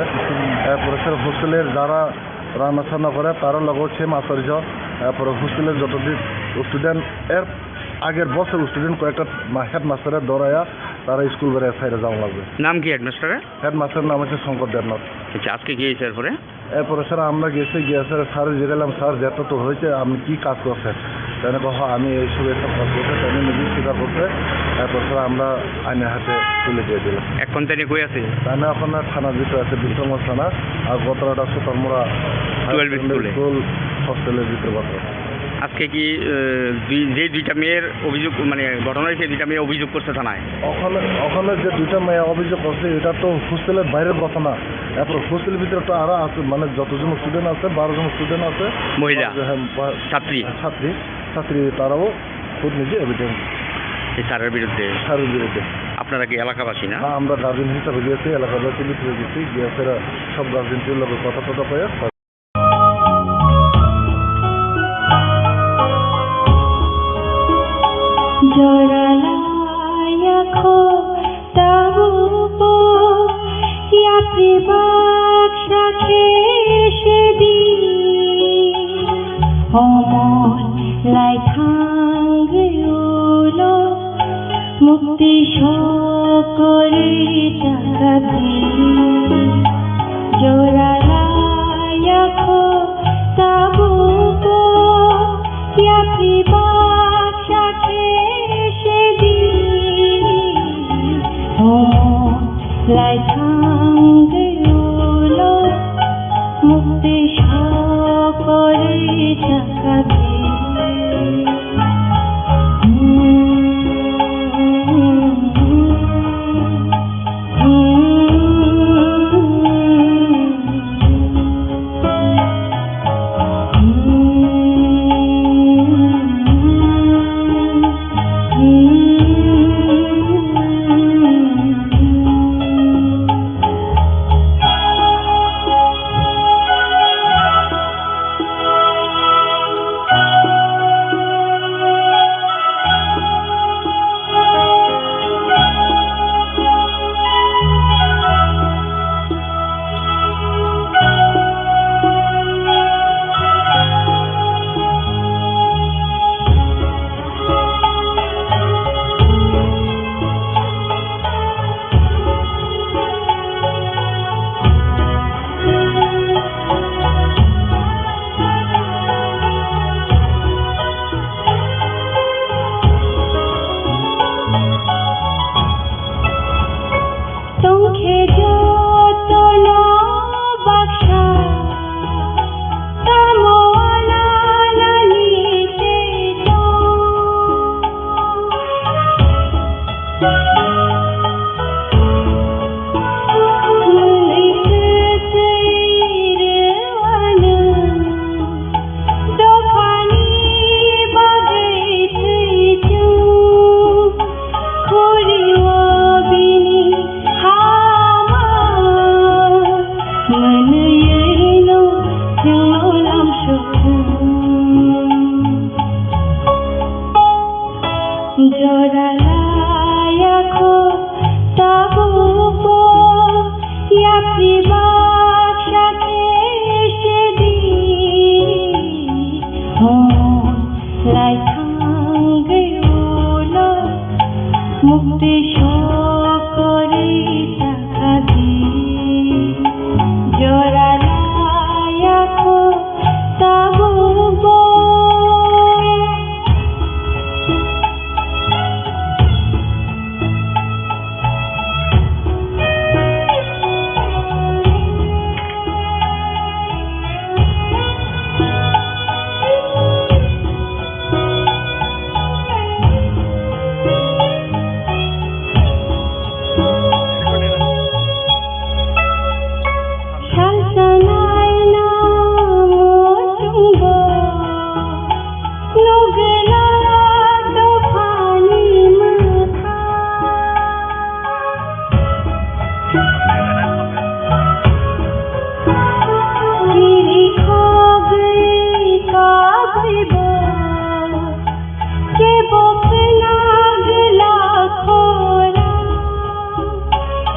এরপরে স্যার হোস্টেলের যারা রান্না সান্না করে, তারও লগেও সেম আচার্য। এরপরে হোস্টেলের যতদিন স্টুডেন্ট, এর আগের বছর স্টুডেন্ট কয়েকটা মা-, হেডমাস্টারে ধরাইয়া তারা স্কুল বেড়ে সাইডে যাওয়া লাগবে। নাম কি হেডমাস্টারের? হেডমাস্টারের নাম হচ্ছে শঙ্কর দেবনাথ। আচ্ছা, আজকে কি হয়েছে এরপরে? এরপরে স্যার আমরা গেছি, গিয়ে স্যার, স্যার জিজ্ঞাসলাম, "স্যার, যেটা তো হয়েছে, আপনি কি কাজ করছেন?" তাই না, কহ, "আমি এইসব একটা কাজ করছি", তাই না, নিজে স্বীকার করছে। এরপর স্যার আমরা আইনের হাতে তুলে দিয়ে দিলাম। এখন তাই নিয়ে কই আছে? তাই না, এখন না থানার ভিতরে আছে, বিক্রমগঞ্জ থানা, আর গতরাটা সুতারমুড়া টুয়েলভ স্কুলে। স্কুল হোস্টেলের ভিতরে বর্তমানে। আজকে কি, আহ, দুই-, যে দুইটা মেয়ের অভিযোগ, মানে, ঘটনা হয়েছে, দুইটা মেয়ে অভিযোগ করছে থানায়? ওখানে, ওখানে যে দুইটা মেয়ে অভিযোগ করছে, এটা তো হোস্টেলের বাইরের ঘটনা। এরপর হোস্টেলের ভিতরে তো আরো আছে, মানে, যতজন স্টুডেন্ট আছে, বারো জন স্টুডেন্ট আছে। মহিলা? হ্যাঁ, বা-, ছাত্রী? ছাত্রী, ছাত্রী তারাও খুব নিজে এভিডেন্স। এই স্যারের বিরুদ্ধে? স্যারের বিরুদ্ধে। আপনারা কি এলাকাবাসী না? হ্যাঁ, আমরা গার্জেন হিসাবে গিয়েছি, এলাকাবাসী মিটিংয়ে গেছি, গিয়ে ফেরা সব গার্জেনটির লগে কথা টথা কয়ে। Joralaya kho tabubo yapri baksa khe sedi, omor lai thangwi ulo mukti sokori chakadi. Joralaya kho tabubo yapri baksa khe sedi, omor lai thangwi ulo mukti sokori chakadi.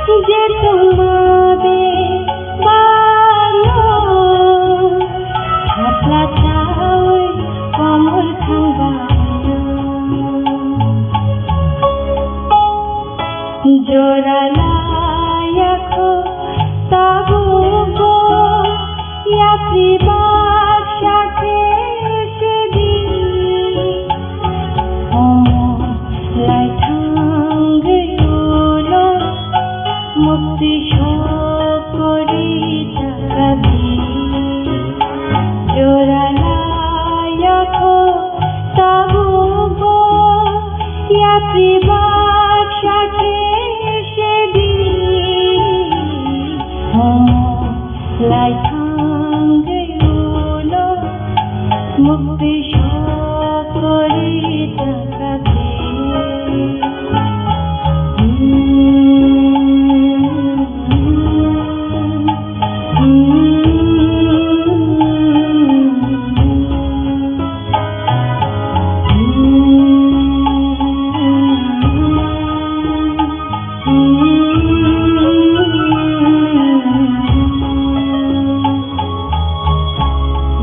Je tongma be bano, thapla chawi komor thangba. Jora laya kho tabukbo yapri baksa khe sedi. Omo lai thangwi ulo mukti sokori takadi. Jora laya kho tabukbo yapri baksa khe sedi. Omo lai thangwi ulo mukti sokori takadi.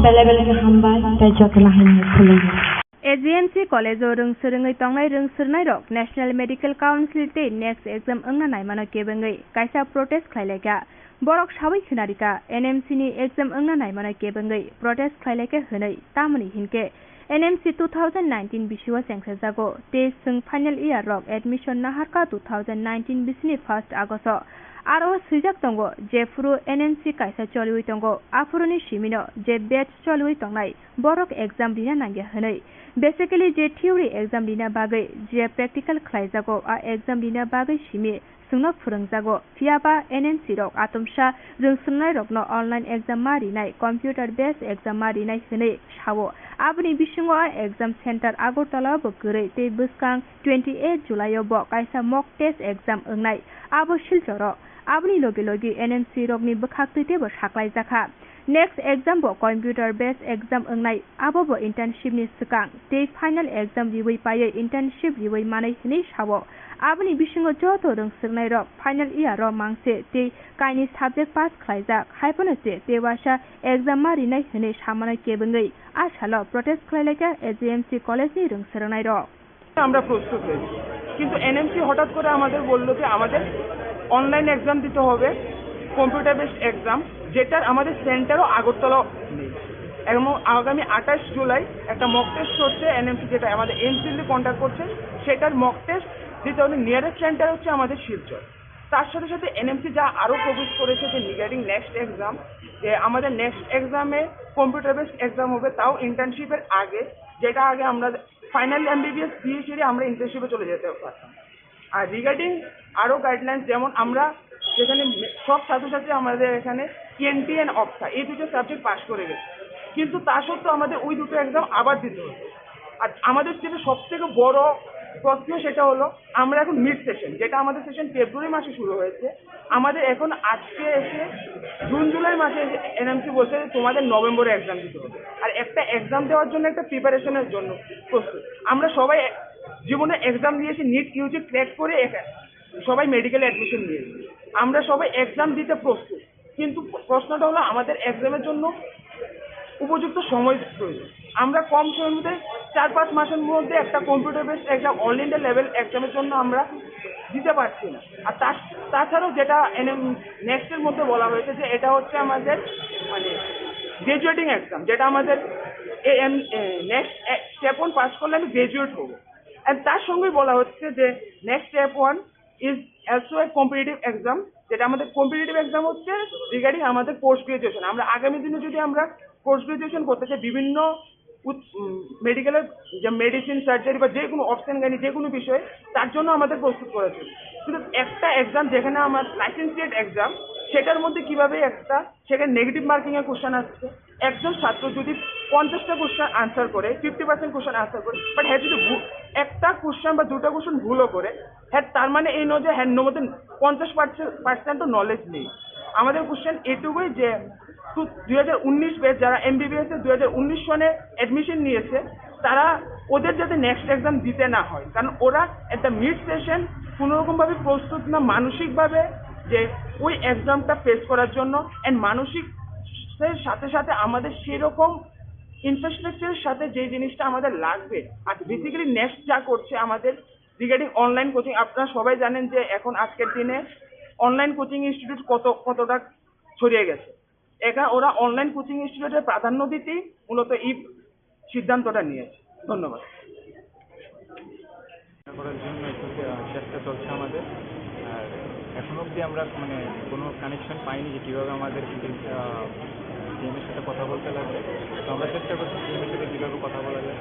Belai belai khe hambai, tei jotono hai khulumgo. A G M C college-o rwng swrwngwi tongnai rwng swrwngnairok National Medical Council tei next exam wngna naimano kebengwi kaisa protest khlai laikha. Borok sawi khwnarikha, N M C ni exam wngna naimano kebengwi protest khlai laikha hwnwi, tamoni hinkhe N M C two thousand nineteen bisio chengsajago tei chwng final year rok admission naharkha two thousand nineteen bisini first August o. Aro swijak tongo, jephuru N M C kaisa choliwi tongo, aphuruni simino je batch choliwi tongnai, borok exam rina nangya hwnwi. Basically, je theory exam rina bagwi je practical khlaijago, a exam rina bagwi simi chwngno phwrwngjago. Phiya ba N M C rok atomsa rwng swrwngnairokno online exam ma rinai, computer based exam ma rinai hwnwi sao. Aboni bisingo a exam center Agartala bo kwrwi tei bwskang twenty eight July o bo kaisa mock test exam wngnai, abo Silcharo. Aboni logi logi N M C rokni bwkhaktwi teibo saklaijakha. Next exam bo computer based exam wngnai, abo bo internship ni swkang tei final exam riwi paiwi internship riwi manwi hwnwi sao. Aboni bisingo joto rwng swrwngnairok final year o mangse tei kainwi subject pass khlaijak, hai phano se tei uaisa exam ma rinai hwnwi samano kebengwi a salo protest khlai laikha A G M C college ni rwng swrwngnairok. আমরা প্রস্তুত হয়েছি, কিন্তু এনএমসি হঠাৎ করে আমাদের বললো যে আমাদের অনলাইন এক্সাম দিতে হবে, কম্পিউটার বেসড এক্সাম, যেটার আমাদের সেন্টারও আগরতলা নেই। এবং আগামী আঠাশ জুলাই একটা মক টেস্ট হচ্ছে এনএমসি, যেটা আমাদের এমসিএল কন্ট্যাক্ট করছে, সেটার মক টেস্ট দিতে হবে। নিয়ারেস্ট সেন্টার হচ্ছে আমাদের শিলচর। তার সাথে সাথে এনএমসি যা আরও প্রপোজ করেছে যে রিগার্ডিং নেক্সট এক্সাম, যে আমাদের নেক্সট এক্সামে কম্পিউটার বেসড এক্সাম হবে, তাও ইন্টার্নশিপের আগে, যেটা আগে আমরা ফাইনাল এমবিবিএস দিয়ে সেরে আমরা ইন্টার্নশিপে চলে যেতে পারতাম। আর রিগার্ডিং আরও গাইডলাইন্স, যেমন আমরা যেখানে মে-, সব ছাত্রছাত্রী আমাদের এখানে ইএনটি অ্যান্ড অপথা, এই দুটো সাবজেক্ট পাস করে গেছে, কিন্তু তা সত্ত্বেও আমাদের ওই দুটো এক্সাম আবার দিতে হচ্ছে। আর আমাদের যেটা সব থেকে বড় প্রশ্ন, সেটা হলো আমরা এখন মিড সেশন, যেটা আমাদের সেশন ফেব্রুয়ারি মাসে শুরু হয়েছে, আমাদের এখন আজকে এসে জুন জুলাই মাসে এসে এনএমসি বলছে যে তোমাদের নভেম্বরে এক্সাম দিতে হবে। আর একটা এক্সাম দেওয়ার জন্য একটা প্রিপারেশনের জন্য প্রস্তুত। আমরা সবাই এ-, জীবনে এক্সাম দিয়েছি, নিট ইউজি ক্র্যাক করে এখ-, সবাই মেডিকেলে অ্যাডমিশন নিয়েছি। আমরা সবাই এক্সাম দিতে প্রস্তুত, কিন্তু প্রশ্নটা হলো আমাদের এক্সামের জন্য উপযুক্ত সময় প্রয়োজন। আমরা কম সময়ের মধ্যে চার পাঁচ মাসের মধ্যে একটা computer based exam, all India level এক্সামের জন্য আমরা দিতে পারছি না। আর তার, তাছাড়াও যেটা এনএম নেক্সটের মধ্যে বলা হয়েছে যে এটা হচ্ছে আমাদের মানে গ্র্যাজুয়েটিং এক্সাম, যেটা আমাদের এ এম, এ, নেক্সট স্টেপ ওয়ান পাস করলে আমি গ্র্যাজুয়েট হব। অ্যান্ড তার সঙ্গেই বলা হচ্ছে যে next step one is also a competitive exam, যেটা আমাদের কম্পিটিটিভ এক্সাম হচ্ছে রিগার্ডিং আমাদের পোস্ট গ্র্যাজুয়েশন। আমরা আগামী দিনে যদি আমরা পোস্ট গ্র্যাজুয়েশন করতে চাই, বিভিন্ন উত-, উম, মেডিকেলের যে মেডিসিন, সার্জারি বা যে কোনো অপশন গাইনি, যে কোনো বিষয়ে, তার জন্য আমাদের প্রস্তুত করা উচিত। শুধু একটা এক্সাম যেখানে আমার লাইসেন্সিয়েট এক্সাম, সেটার মধ্যে কিভাবে একটা সেখানে নেগেটিভ মার্কিং এর কোশ্চেন আসছে। একজন ছাত্র যদি পঞ্চাশটা কোশ্চেন আনসার করে, ফিফটি পার্সেন্ট কোশ্চেন আনসার করে, বাট হ্যাঁ যদি ভু-, একটা কোশ্চেন বা দুটো কোশ্চেন ভুলও করে, হ্যাঁ, তার মানে এই নয় যে হ্যাঁ মধ্যে পঞ্চাশ পার্সেন্ট নলেজ নেই। আমাদের কোশ্চেন এটুকুই যে দুই হাজার উনিশ ব্যাচ যারা এমবিবিএস এ দুই হাজার উনিশ সনে অ্যাডমিশন নিয়েছে, তারা ওদের যাতে নেক্সট এক্সাম দিতে না হয়, কারণ ওরা একটা মিড সেশন কোনো রকমভাবে প্রস্তুত না, মানসিকভাবে যে ওই এক্সামটা ফেস করার জন্য। অ্যান্ড মানসিক এর সাথে সাথে আমাদের সেরকম ইনফ্রাস্ট্রাকচারের সাথে যে জিনিসটা আমাদের লাগবে, আর বেসিক্যালি নেক্সট যা করছে আমাদের রিগার্ডিং অনলাইন কোচিং, আপনারা সবাই জানেন যে এখন আজকের দিনে অনলাইন কোচিং ইনস্টিটিউট কত কতটা ছড়িয়ে গেছে। এটা ওরা অনলাইন কোচিং ইনস্টিটিউটের প্রাধান্য দিতেই মূলত এই সিদ্ধান্তটা নিয়েছে। ধন্যবাদ। করার জন্য একটু, আহ, চেষ্টা চলছে আমাদের। আর এখনো অবধি আমরা, মানে, কোনো কানেকশন পাইনি যে কীভাবে আমাদের, আহ, সিএম এর সাথে কথা বলতে লাগবে। তো আমরা চেষ্টা করছি সিএম এর সাথে কীভাবে কথা বলা যায়।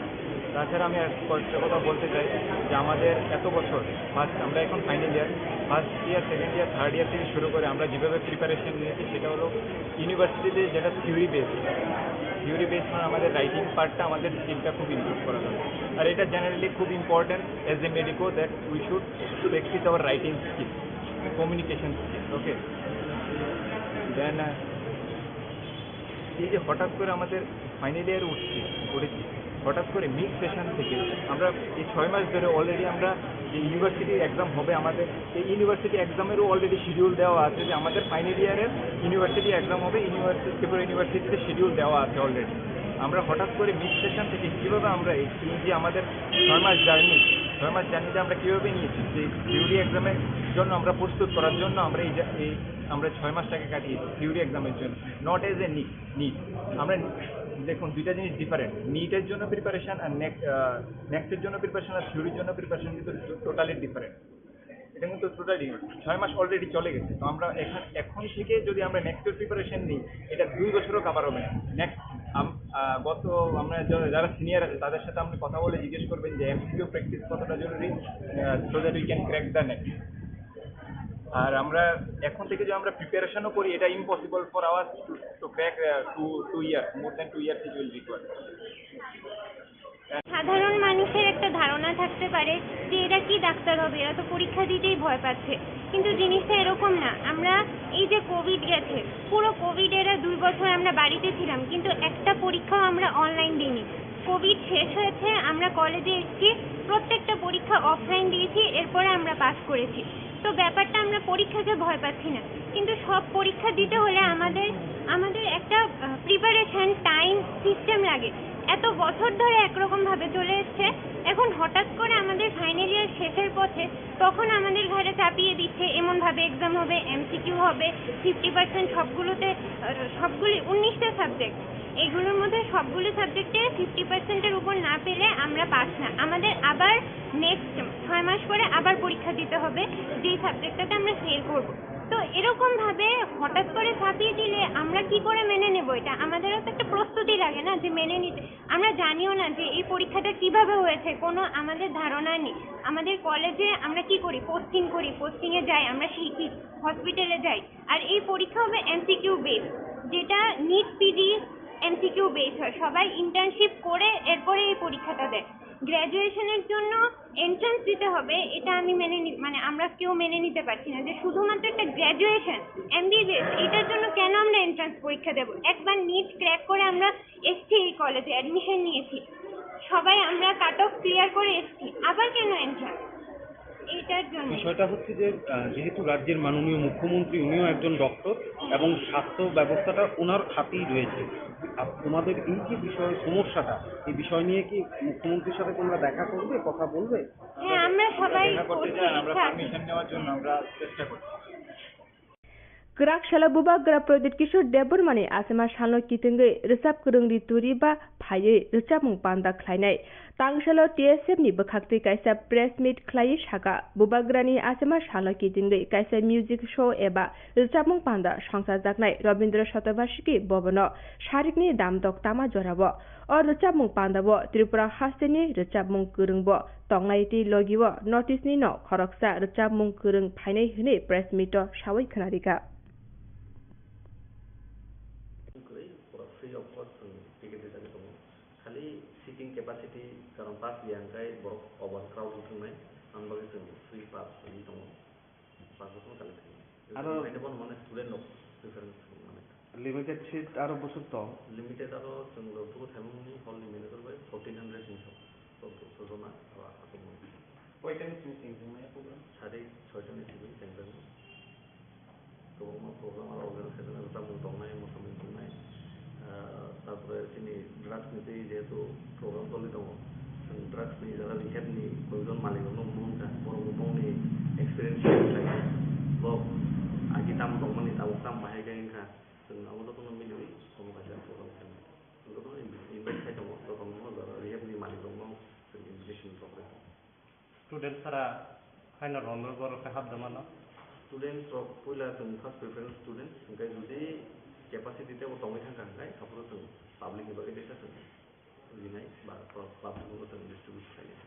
তাছাড়া আমি আর কয়েকটা কথা বলতে চাই যে আমাদের এত বছর, ফার্স্ট, আমরা এখন final year, first year, second year, third year থেকে শুরু করে আমরা যেভাবে প্রিপারেশন নিয়েছি, সেটা হলো ইউনিভার্সিটিতে যেটা থিওরি বেস, থিওরি বেস মানে আমাদের রাইটিং পার্টটা, আমাদের স্কিলটা খুব ইমপ্রুভ করা দরকার। আর এটা জেনারেলি খুব important as a medico, that we should practice our writing skill, communication skill, okay? দেন এই যে হঠাৎ করে আমাদের ফাইনাল ইয়ার উঠছি, উঠেছি, হঠাৎ করে মিড সেশন থেকে আমরা এই ছয় মাস ধরে অলরেডি আমরা যে ইউনিভার্সিটি এক্সাম হবে আমাদের, এই ইউনিভার্সিটি এক্সামেরও অলরেডি শিডিউল দেওয়া আছে যে আমাদের ফাইনাল ইয়ারের ইউনিভার্সিটি এক্সাম হবে, ইউনিভার্সিটি, ত্রিপুরা ইউনিভার্সিটিতে শিডিউল দেওয়া আছে অলরেডি। আমরা হঠাৎ করে মিড সেশন থেকে কীভাবে আমরা এই, এই যে আমাদের ছয় মাস জার্নি, ছয় মাস জার্নিতে আমরা কীভাবে নিয়েছি যে থিওরি এক্সামের জন্য আমরা প্রস্তুত করার জন্য আমরা এই যে, এই আমরা ছয় মাসটাকে কাটিয়েছি থিওরি এক্সামের জন্য, not as a NEET. NEET আমরা, দেখুন, দুইটা জিনিস ডিফারেন্ট। নিটের জন্য প্রিপারেশন আর নেক্সট, নেক্সটের জন্য প্রিপারেশন আর থিওরির জন্য প্রিপারেশন কিন্তু টোটালি ডিফারেন্ট। এটা কিন্তু টোটালি ডিফারেন্ট। ছয় মাস অলরেডি চলে গেছে, তো আমরা এখন, এখন থেকে যদি আমরা নেক্সটের প্রিপারেশন নিই, এটা দুই বছরও কভার হবে না। নেক্সট গত, আমরা যা-, যারা সিনিয়র আছে, তাদের সাথে আপনি কথা বলে জিজ্ঞেস করবেন যে এমসিকিউ প্র্যাকটিস কতটা জরুরি, so that we can crack the net. আর আমরা এখন থেকে যদি আমরা প্রিপারেশনও করি, এটা impossible for our to, to crack two, two year, more than two years it will require. সাধারণ মানুষের একটা ধারণা থাকতে পারে যে এরা কি ডাক্তার হবে, এরা তো পরীক্ষা দিতেই ভয় পাচ্ছে। কিন্তু জিনিসটা এরকম না। আমরা এই যে কোভিড গেছে, পুরো কোভিড এরা দুই বছর আমরা বাড়িতে ছিলাম, কিন্তু একটা পরীক্ষাও আমরা অনলাইন দিইনি। কোভিড শেষ হয়েছে, আমরা কলেজে এসেছি, প্রত্যেকটা পরীক্ষা অফলাইন দিয়েছি, এরপরে আমরা পাস করেছি। তো ব্যাপারটা আমরা পরীক্ষাকে ভয় পাচ্ছি না, কিন্তু সব পরীক্ষা দিতে হলে আমাদের আমাদের একটা প্রিপারেশন, টাইম, সিস্টেম লাগে। এত বছর ধরে একরকম ভাবে চলে এসছে, এখন হঠাৎ করে আমাদের ফাইনাল ইয়ার শেষের পথে তখন আমাদের ঘাড়ে চাপিয়ে দিচ্ছে এমন ভাবে এক্সাম হবে, এমসিকিউ হবে, ফিফটি পার্সেন্ট সবগুলোতে, আহ, সবগুলি উনিশটা সাবজেক্ট, এগুলোর মধ্যে সবগুলো সাবজেক্টে ফিফটি পার্সেন্টের উপর না পেলে আমরা পাস না। আমাদের আবার নেক্সট ছয় মাস পরে আবার পরীক্ষা দিতে হবে, যেই সাবজেক্টটাতে আমরা ফেল করব। তো এরকম ভাবে হঠাৎ করে চাপিয়ে দিলে আমরা কি করে মেনে নেব এটা? আমাদেরও তো একটা প্রস্তুতি লাগে না যে মেনে নিতে। আমরা জানিও না যে এই পরীক্ষাটা কিভাবে হয়েছে, কোনো আমাদের ধারণা নেই। আমাদের কলেজে আমরা কি করি? পোস্টিং করি, পোস্টিংয়ে যাই, আমরা শিখি, হসপিটালে যাই। আর এই পরীক্ষা হবে এমসিকিউ বেস, যেটা নিট পিজি এমসিকিউ বেস হয়। সবাই ইন্টার্নশিপ করে এরপরে এই পরীক্ষাটা দেয়। গ্র্যাজুয়েশনের জন্য এন্ট্রান্স দিতে হবে, এটা আমি মেনে নি-, মানে আমরা কেউ মেনে নিতে পারছি না যে শুধুমাত্র একটা গ্র্যাজুয়েশন, এমবিবিএস, এটার জন্য কেন আমরা এন্ট্রান্স পরীক্ষা দেব? একবার নিট ক্র্যাক করে আমরা এসছি এই কলেজে, অ্যাডমিশন নিয়েছি, সবাই আমরা কাট অফ ক্লিয়ার করে এসছি, আবার কেন এন্ট্রান্স? এইটার জন্য। বিষয়টা হচ্ছে যে আহ, যেহেতু রাজ্যের মাননীয় মুখ্যমন্ত্রী, উনিও একজন ডক্টর এবং স্বাস্থ্য ব্যবস্থাটা ওনার হাতেই রয়েছে। আপ- তোমাদের এই যে বিষয়, সমস্যাটা, এই বিষয় নিয়ে কি মুখ্যমন্ত্রীর সাথে তোমরা দেখা করবে, কথা বলবে? হ্যাঁ, আমরা সবাই দেখা করতে করছি, চাই, আমরা ইচ্ছা আছে। পারমিশন নেওয়ার জন্য আমরা চেষ্টা করছি। Kwrak salo Bubagra Pradyut Kishore Debbarmani achama salno kitingwi rwchap kwrwng Ritu Riba phaiwi rwchapmung panda khlainai. Tangsalo T S F ni bwkhaktwi kaisa press meet khlaiwi sakha, Bubagrani achama salno kitingwi kaisa music show eba rwchapmung panda songchajaknai Rabindra Satobhasiki Bhavan-o sarikni damdok tama jorao. O rwchapmung pandao Tripura hasteni rwchapmung kwrwngbo tongnai tei logio North East ni no khoroksa rwchapmung kwrwng phainai hwnwi press meet o sawi khwnarikha. Kwrwi, pura free of cost chwng ticket rijagwi tongo. Khali seating capacity karon pass ya hwnkhe borok over crowd wng thwngnai, ang bagwi chwng free pass rwwi tongo. Pass bokhorok kali thwngnai. Aro Haino bono mane student rok preference rwmani. Limited seat aro bwswk tong? Limited aro chwng rwphuru thaimani hall ni manager bai fourteen hundred hinwi sokjona aro aswk mano. Koita ni simi chengjaknai program? Sade soita ni simi chengjaknai. Program aro organize khaijak, samung tongnai, mosamung tongnai. Ah, tarpore chini drugs ni tei jehetu program choli tongo, chwng drugs ni jara rehab ni koijon malik rok no mungkha, borok bo bongni experience share khlai kha. Bo agi tam tongmani tabuk tam bahai khe wngkha, chwng abo jotono miliwi omo kaisa program khainai. Chwng jotono invite khai tongo, jotono jara rehab ni malik rok no chwng invitation rok rw tongo. Student sara haino rwnwi borok khe hapda mano? Students rok puila chwng first preference students, hwnkhe jodi capacity teibo tongwi thangkha hwnkhe aphuru chwng public ni bagwi teisa chwng rinai ba pu-, public no chwng distribute khlainai.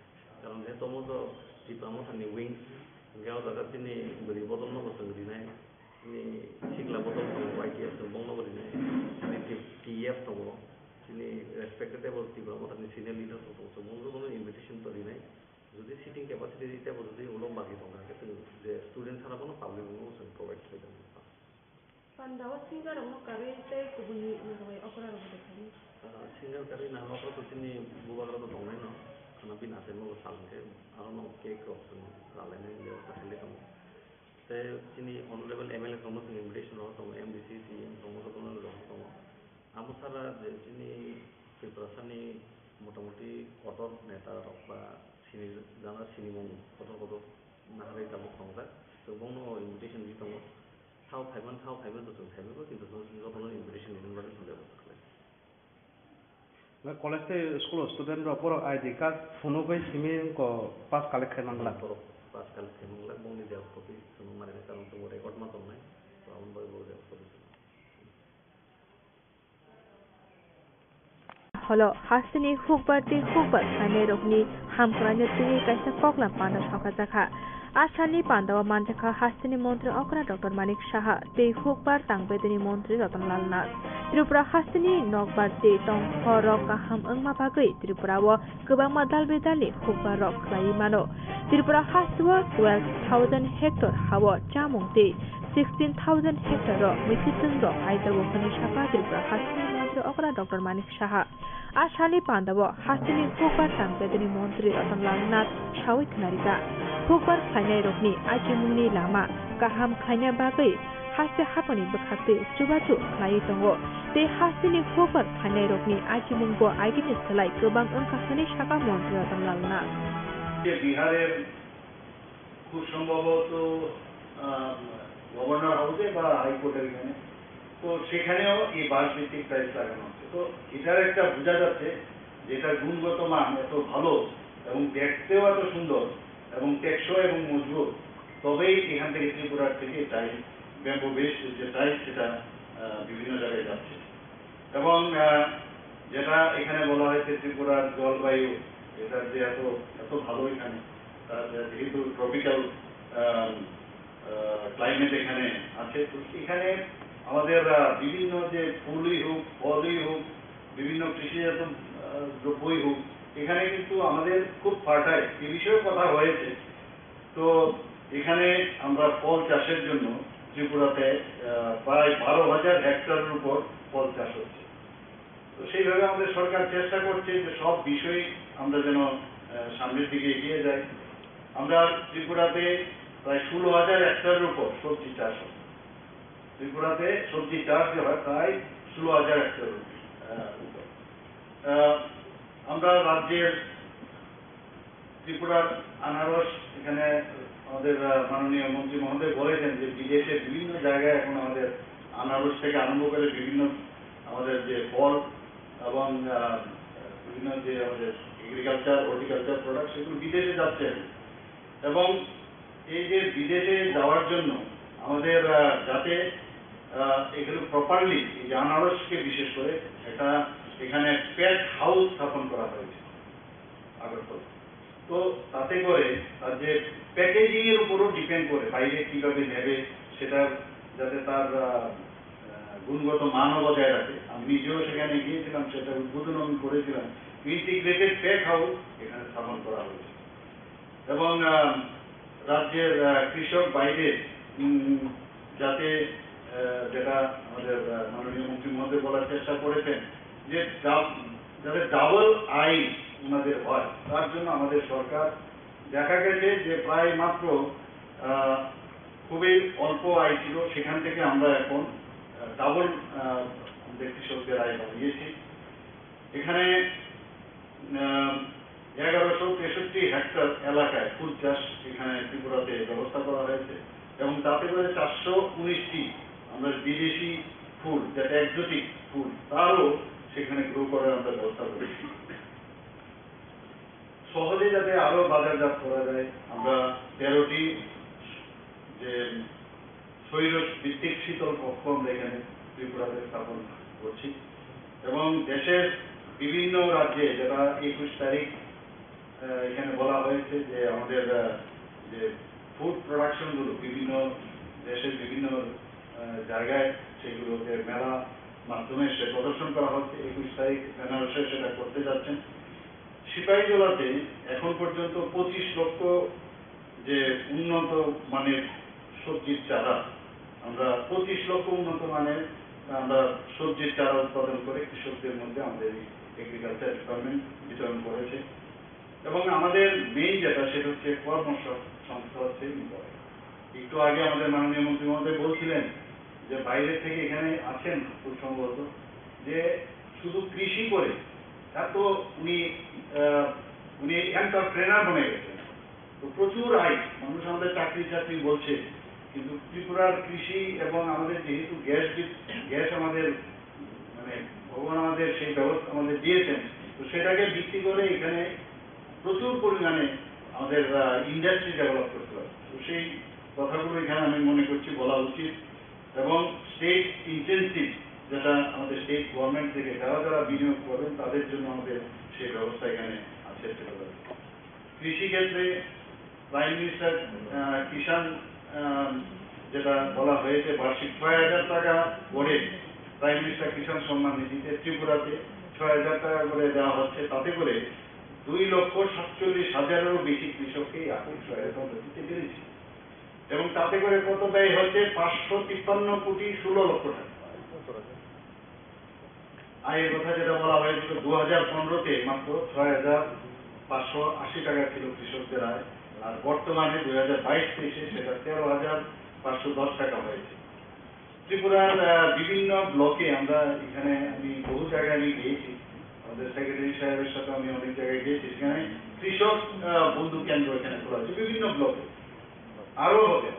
Karon je tomo jo Tipra Motha ni wings, hwnkhe o jaga chini bwrwi bodol nobo chwng rinai, chini sikla bodol tongo, Y T F chwng bongnobo rinai, chini T-, T F tongo, chini respected teibo Tipra Motha ni senior leaders rok tongo, chwng bongnobo invitation to rinai. Jodi seating capacity teibo jodi ulo bagwi tongkha, hwnkhe chwng je student sara bono public no chwng provide khlai tongkha. Pandao singer rokno karwi tei kubuni naharbai okra rokbo rwkhainai. Ah, singer karwi naharbai okra to chini bubagra to tongnaino, khwna bini achaimo bo sal hwnkhe, arono cake rok chwng ralainani bebosta khlai tongo. Tei chini honorable M L A rokno chwng invitation rok tongo, M D C, C E M rokno jotono rok tongo. Amo sara je chini Tiprasani motamuti kotor neta rok ba sini jana sinimung kotor kotor naharwi tabuk tongjak. Chwng bongno invitation di tongo. Thao phaiman, thao phaiman to chwng phaibai bo, kintu jotono invitation rinani bagwi chwng bebosta khlai. College tei school o student rok borok I D card phunugwi simi ko pass collect khai manglak. Borok pass collect khai manglak, bongni xerox copy chwng manwi karon chwng record ma tongnai, to aboni bagwi bo xerox copy chwng. Holo hasteni hukbar tei hukbar khlainairokni hamkraino twiwi kaisa koklam panda sokhajakha. A salni pandao manjakha hasteni montri okra Doctor Manik Saha tei hukbar tangbedeni montri Ratan Lal Nath. Tripura hasteni nokbar tei tongkhorok kaham wngma bagwi Tripurao kwbangma dal bedalni hukbarrok khlaiwi mano. Tripura hasteo twelve thousand hectare hao chamung tei sixteen thousand hectare-o mwisitwng rok kaijago hwnwi sakha Tripura hasteni montri okra Doctor Manik Saha. A salni pandao hasteni hukbar tangbedeni montri Ratan Lal Nath sawi khnarijak. Hukbar khlainairokni achimungni lama kaham khlaina bagwi haste haphangni bwkhaktwi chubachu khlaiwi tongo tei hasteni hukbar khlainairokni achimungbo agini slai kwbang wngkha hwnwi sakha montri Ratan Lal Nath. যে বিহারের খুব সম্ভবত, আহ, গভর্নর হাউসে বা হাইকোর্টের এখানে, তো সেখানেও এই বাঁশ ভিত্তিক টাইলস লাগানো হচ্ছে। তো এটার একটা বোঝা যাচ্ছে যে এটার গুণগত মান এত ভালো এবং দেখতেও এত সুন্দর এবং টেকসই এবং মজবুত, তবেই এখান থেকে ত্রিপুরার থেকে টাইলস, ব্যাম্বু বেসড যে টাইলস, সেটা, আহ, বিভিন্ন জায়গায় যাচ্ছে। এবং, আহ, যেটা এখানে বলা হয়েছে ত্রিপুরার জলবায়ু, এটার যে এত, এত ভালো এখানে, তার যে যেহেতু ট্রপিক্যাল, আহ, আহ, ক্লাইমেট এখানে আছে, তো এখানে আমাদের, আহ, বিভিন্ন যে ফুলই হোক, ফলই হোক, বিভিন্ন কৃষিজাত, আহ, দ্রব্যই হোক, এখানে কিন্তু আমাদের খুব ফার্টাইল, এ বিষয়েও কথা হয়েছে। তো এখানে আমরা ফল চাষের জন্য ত্রিপুরাতে, আহ, প্রায় বারো হাজার হেক্টরের উপর ফল চাষ হচ্ছে। তো সেইভাবে আমাদের সরকার চেষ্টা করছে যে সব বিষয়ে আমরা যেন, আহ, সামনের দিকে এগিয়ে যাই। আমরা ত্রিপুরাতে প্রায় ষোলো হাজার হেক্টরের উপর সবজি চাষ হয়। ত্রিপুরাতে সবজি চাষ যে হয় প্রায় ষোলো হাজার হেক্টরের উপর, আহ, উপর। আহ, আমরা রাজ্যের ত্রিপুরার আনারস, এখানে আমাদের, আহ, মাননীয় মন্ত্রী মহোদয় বলেছেন যে বিদেশে বিভিন্ন জায়গায় এখন আমাদের আনারস থেকে আরম্ভ করে বিভিন্ন আমাদের যে ফল এবং, আহ, বিভিন্ন যে আমাদের এগ্রিকালচার, হর্টিকালচার প্রোডাক্ট, সেগুলো বিদেশে যাচ্ছে এখন। এবং এই যে বিদেশে যাওয়ার জন্য আমাদের, আহ, যাতে, আহ, এগুলো প্রপারলি, এই যে আনারসকে বিশেষ করে, একটা এখানে প্যাক হাউস স্থাপন করা হয়েছে আগরতলা। তো তাতে করে তার যে প্যাকেজিং এর উপরও ডিপেন্ড করে, বাইরে কিভাবে নেবে, সেটা যাতে তার, আহ, আহ, গুণগত মানও বজায় রাখে। আমি নিজেও সেখানে গিয়েছিলাম, সেটা উদ্বোধন আমি করেছিলাম। ইন্টিগ্রেটেড প্যাক হাউস এখানে স্থাপন করা হয়েছে। এবং, আহ, রাজ্যের, আহ, কৃষক ভাইদের, উম, যাতে, আহ, যেটা আমাদের, আহ, মাননীয় মন্ত্রী মহোদয় বলার চেষ্টা করেছেন যে ডা-, যাতে ডাবল আয় ওনাদের হয়, তার জন্য আমাদের সরকার দেখা গেছে যে প্রায় মাত্র, আহ, খুবই অল্প আয় ছিল, সেখান থেকে আমরা এখন ডাবল আমাদের কৃষকদের আয় বাড়িয়েছি। এখানে এগারোশো তেষট্টি হেক্টর এলাকায় ফুল চাষ এখানে ত্রিপুরাতে ব্যবস্থা করা হয়েছে এবং তাতে করে চারশো উনিশটি আমরা বিদেশি ফুল, যেটা এক্সোটিক ফুল, তারও সেখানে গ্রো করার আমরা ব্যবস্থা করেছি। সহজে যাতে আরও বাজারজাত করা যায়, আমরা তেরোটি যে স্বৈর ভিত্তিক শীতল কক্ষ আমরা এখানে ত্রিপুরাতে স্থাপন করছি এবং দেশের বিভিন্ন রাজ্যে, যেটা একুশ তারিখ আহ, এখানে বলা হয়েছে যে আমাদের আহ, যে ফুড প্রোডাকশনগুলো বিভিন্ন দেশের বিভিন্ন আহ, জায়গায়, সেগুলোকে মেলা মাধ্যমে সে প্রদর্শন করা হচ্ছে। একুশ তারিখ বেনারসে সেটা করতে যাচ্ছেন। সিপাহীজলাতে এখন পর্যন্ত পঁচিশ লক্ষ যে উন্নত মানের সবজির চারা, আমরা পঁচিশ লক্ষ উন্নত মানের আমরা সবজির চারা উৎপাদন করে কৃষকদের মধ্যে আমাদের এই এগ্রিকালচার ডিপার্টমেন্ট বিতরণ করেছে। এবং আমাদের মেইন যেটা, সেটা হচ্ছে কর্মসংস্থা হচ্ছে ইম্পর্টেন্ট। একটু আগে আমাদের মাননীয় মন্ত্রী মহোদয় বলছিলেন যে বাইরে থেকে এখানে আছেন খুব সম্ভবত, যে শুধু কৃষি করে, তার তো উনি আহ, উনি এন্টারপ্রেনার বনে গেছেন। তো প্রচুর আয়, মানুষ আমাদের চাকরি চাকরি বলছে, কিন্তু ত্রিপুরার কৃষি এবং আমাদের যেহেতু গ্যাস বি- গ্যাস আমাদের মানে ভগবান আমাদের সেই ব্যবস্থা আমাদের দিয়েছেন, তো সেটাকে ভিত্তি করে এখানে প্রচুর পরিমাণে আমাদের ইন্ডাস্ট্রি ডেভেলপ করতে হবে। তো সেই কথাগুলো এখানে আমি মনে করছি বলা উচিত। এবং স্টেট ইনসেনটিভ, যেটা আমাদের স্টেট গভর্নমেন্ট থেকে যারা যারা বিনিয়োগ করবেন, তাদের জন্য আমাদের সেই ব্যবস্থা এখানে আছে। কৃষি ক্ষেত্রে প্রাইম মিনিস্টার কিষাণ আহ, যেটা বলা হয়েছে, বার্ষিক ছয় হাজার টাকা করে প্রাইম মিনিস্টার কিষাণ সম্মান নিধিতে ত্রিপুরাতে ছয় হাজার টাকা করে দেওয়া হচ্ছে। তাতে করে দুই লক্ষ সাতচল্লিশ হাজারেরও বেশি কৃষককে এই আর্থিক সহায়তা আমরা দিতে পেরেছি। এবং তাতে করে কত ব্যয় হচ্ছে? পাঁচশো তিপ্পান্ন কোটি ষোলো লক্ষ টাকা। আয়ের কথা যেটা বলা হয়েছিল, দু হাজার পনেরোতে মাত্র ছয় হাজার পাঁচশো আশি টাকা ছিল কৃষকদের আয়, আর বর্তমানে দুই হাজার বাইশ তেইশে সেটা তেরো হাজার পাঁচশো দশ টাকা হয়েছে। ত্রিপুরার আহ, বিভিন্ন ব্লকে আমরা এখানে, আমি বহু জায়গায় আমি গিয়েছি, আমাদের সেক্রেটারি সাহেবের সাথে আমি অনেক জায়গায় গিয়েছি। সেখানে কৃষক আহ, বন্ধু কেন্দ্র এখানে খোলা হয়েছে বিভিন্ন ব্লকে, আরও হবে।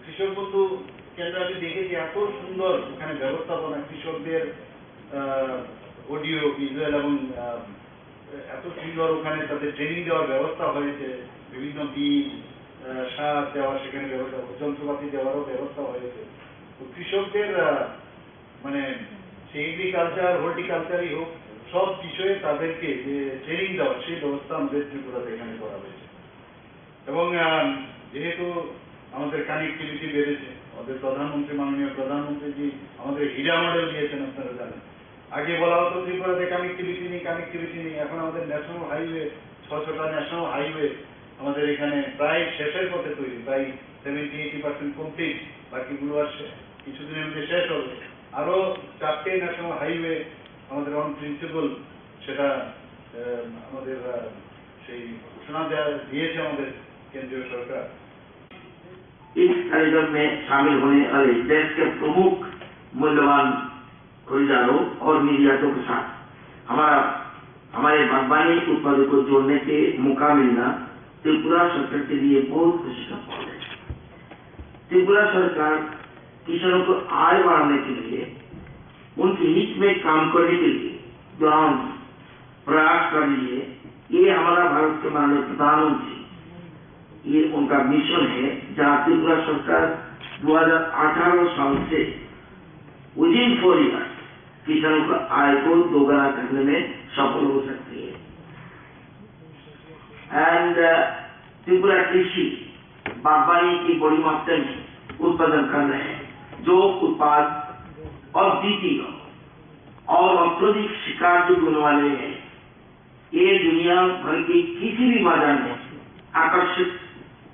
কৃষক বন্ধু কেন্দ্র আমি দেখেছি, এত সুন্দর ওখানে ব্যবস্থাপনা, কৃষকদের অডিও ভিজুয়াল এবং আহ, এত সুন্দর ওখানে তাদের ট্রেনিং দেওয়ার ব্যবস্থা হয়েছে, বিভিন্ন বীজ আহ, সার দেওয়া, সেখানে ব্যবস্থা, যন্ত্রপাতি দেওয়ারও ব্যবস্থা হয়েছে। তো কৃষকদের আহ, মানে সে এগ্রিকালচার, হর্টিকালচারই হোক, সব বিষয়ে তাদেরকে যে ট্রেনিং দেওয়া, সেই ব্যবস্থা আমাদের ত্রিপুরাতে এখানে করা হয়েছে। এবং আহ, যেহেতু আমাদের কানেক্টিভিটি বেড়েছে, আমাদের প্রধানমন্ত্রী, মাননীয় প্রধানমন্ত্রীজি আমাদের হীরা মডেল দিয়েছেন, আপনারা জানেন। আগে বলা হতো ত্রিপুরাতে কানেক্টিভিটি নেই, কানেক্টিভিটি নেই। এখন আমাদের ন্যাশনাল হাইওয়ে, ছশোটা ন্যাশনাল হাইওয়ে আমাদের এখানে প্রায় শেষের পথে তৈরি, প্রায় সেভেন্টি এইটি পার্সেন্ট কমপ্লিট, বাকিগুলো আর শে- কিছুদিনের মধ্যে শেষ হবে। আরও চারটে ন্যাশনাল হাইওয়ে আমাদের অন প্রিন্সিপাল, সেটা আহ, আমাদের আহ, সেই ঘোষণা দেওয়া দিয়েছে আমাদের কেন্দ্রীয় সরকার। इस कार्यक्रम में शामिल होने वाले देश के प्रमुख मूल्यवान खरीदारों और मीडियातों के साथ हमारा, हमारे बागवानी उत्पादों को जोड़ने के मौका मिलना त्रिपुरा सरकार के लिए बहुत खुशी का पल है। त्रिपुरा सरकार किसानों को आय बढ़ाने के लिए, उनके हित में काम करने के लिए ग्राम प्रयास कर रही है। ये हमारा भारत के माननीय प्रधानमंत्री, ये उनका मिशन है, जहाँ त्रिपुरा सरकार दो हज़ार अठारह साल से within four years किसानों का आय को दोगुना करने में सफल हो सकती है। एंड त्रिपुरा कृषि बागवानी की बड़ी मात्रा में उत्पादन कर रहे हैं, जो उत्पाद अद्वितीय और अत्यधिक स्वीकार्य गुण वाले हैं। ये दुनिया भर की किसी भी बाजार में आकर्षक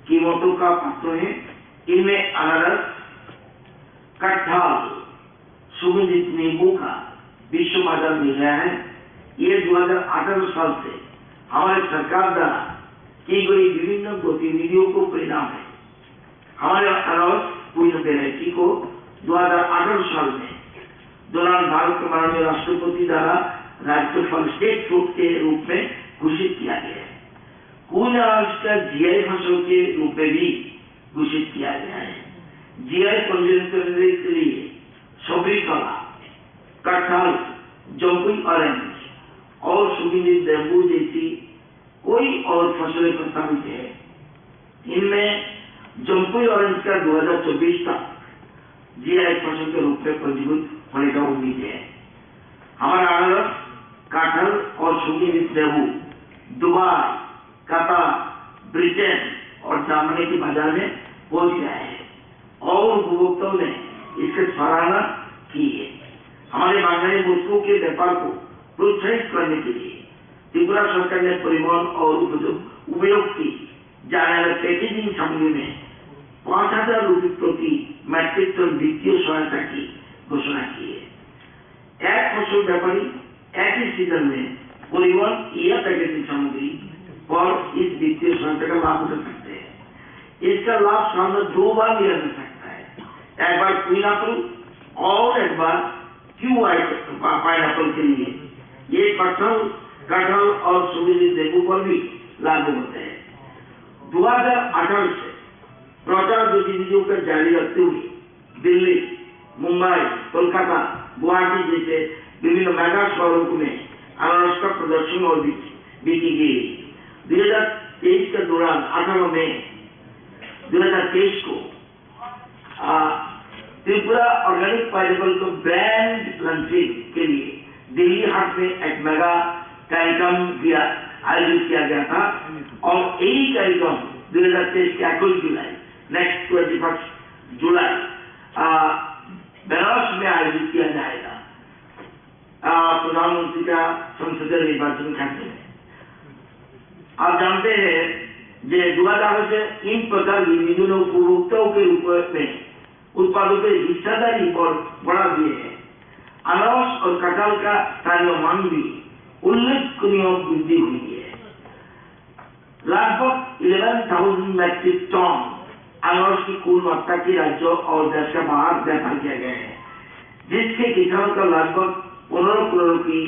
कीमतों का पात्र है। इनमें अनारस, कटहल, सुगंधित नींबू का विश्व बाजार मिल रहा है। ये दो हज़ार अठारह साल से हमारे सरकार द्वारा की गई विभिन्न गतिविधियों को परिणाम है। हमारे अनारस वैरायटी को दो हज़ार अठारह साल में दौरान भारत के माननीय राष्ट्रपति द्वारा राज्यफल स्टेट फ्रूट के रूप में घोषित किया गया है। कुइन अनारस का जीआई फसल के रूप में भी घोषित किया गया है। जीआई पंजीयन करने के लिए सबरी कला, कटहल, जम्पुई ऑरेंज और सुगंधित नींबू जैसी कोई और फसलें प्रस्तावित है। इनमें जम्पुई ऑरेंज का दो हज़ार चौबीस तक जीआई फसल के रूप में पंजीकृत होने का उम्मीद है। हमारा अनारस, कटहल और सुगंधित नींबू दुबई, कतर, ब्रिटेन और जर्मनी के बाजार में पहुंच गया है और उपभोक्ताओं ने इसकी सराहना की है। हमारे बागवानी वस्तुओं के व्यापार को प्रोत्साहित करने के लिए त्रिपुरा सरकार ने परिवहन और उपयोग, उपयोग की जाने वाले पैकेजिंग सामग्री में पाँच हज़ार रुपये प्रति मीट्रिक टन वित्तीय सहायता की घोषणा की है। एक फसल व्यापारी एक ही सीजन में परिवहन या पैकेजिंग सामग्री पर इस वित्तीय सहायता का लाभ उठा सकते हैं। इसका लाभ साल में दो बार लिया जा सकता है, एक बार क्वीन एप्पल और एक बार क्यू आई पाइनएप्पल के लिए। ये कटहल, कटहल और सुगंधित नींबू पर भी लागू होते हैं। दो हज़ार अठारह से प्रचार गतिविधियों को जारी रखते हुए दिल्ली, मुंबई, कोलकाता, गुवाहाटी जैसे विभिन्न मेगा शहरों में अनारस का प्रदर्शन और बिक्री, बिक्री की गई। दो हज़ार तेईस के दौरान अठारह मई दो हज़ार तेईस को, आ, त्रिपुरा ऑर्गेनिक पाइनएप्पल को ब्रांड लॉन्चिंग के लिए दिल्ली हाट में एक मेगा कार्यक्रम किया, आयोजित किया गया था और यही कार्यक्रम दो हज़ार तेईस के इक्कीस जुलाई, नेक्स्ट ट्वेंटी फर्स्ट जुलाई, आ, बनारस में आयोजित किया जाएगा। आ, प्रधानमंत्री का संसदीय निर्वाचन खर्च में। आप जानते हैं कि दो हज़ार से इन प्रकार की विभिन्न उपभोक्ताओं के रूप में उत्पादों की हिस्सेदारी और बढ़ा दिए हैं। अनारस और कटहल का स्थानीय मांग भी उल्लेखनीय वृद्धि हुई है। लगभग इलेवन थाउजेंड मीट्रिक टन अनारस की कुल मात्रा की राज्यों और देश के बाहर व्यापार किया गया है, जिससे किसानों का लगभग पन्द्रह करोड़ की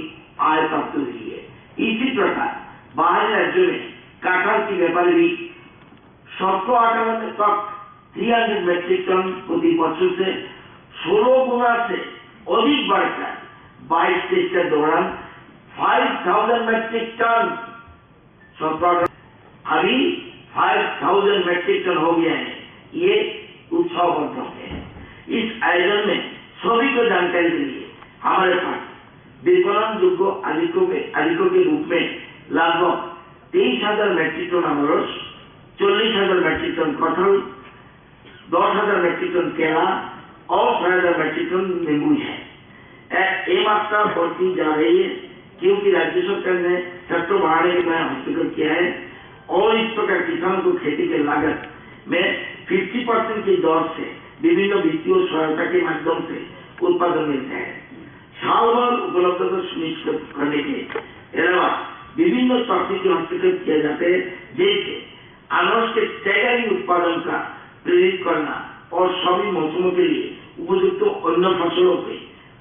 आय प्राप्त हुई है। इसी प्रकार बाहरी राज्यों में कटहल की व्यापार भी सौ अट्ठावन तक तीन सौ मीट्रिक टन प्रति वर्ष से सोलह गुना से अधिक बढ़कर बाईस तेईस के दौरान फ़ाइव थाउजेंड मीट्रिक टन सौ अभी फ़ाइव थाउजेंड मीट्रिक टन हो गया है। ये उत्सववर्धक है। इस आयोजन में सभी को जानकारी के लिए हमारे पास विपणन योग्य अधिकों के, अधिकों के रूप में लगभग तेईस हज़ार मीट्रिक टन अनारस, चल्लिस हज़ार मीट्रिक टन कटहल, दस हज़ार मीट्रिक टन केला और छह हज़ार मीट्रिक टन नींबू है। ए, ये मात्रा बढ़ती जा रही है, क्योंकि राज्य सरकार ने सेक्टर बढ़ाने के लिए हस्तक्षेप किया है और इस प्रकार किसानों को खेती के लागत में फिफ्टी परसेंट की दर से विभिन्न वित्तीय सहायता के माध्यम से उत्पादन मिलता है। साल भर उपलब्धता सुनिश्चित करने के अलावा विभिन्न तकनीकी हस्तक्षेप किए जाते हैं, जैसे अनाज के स्टैगरिंग उत्पादन का प्रेरित करना और सभी मौसमों के लिए उपयुक्त अन्य फसलों के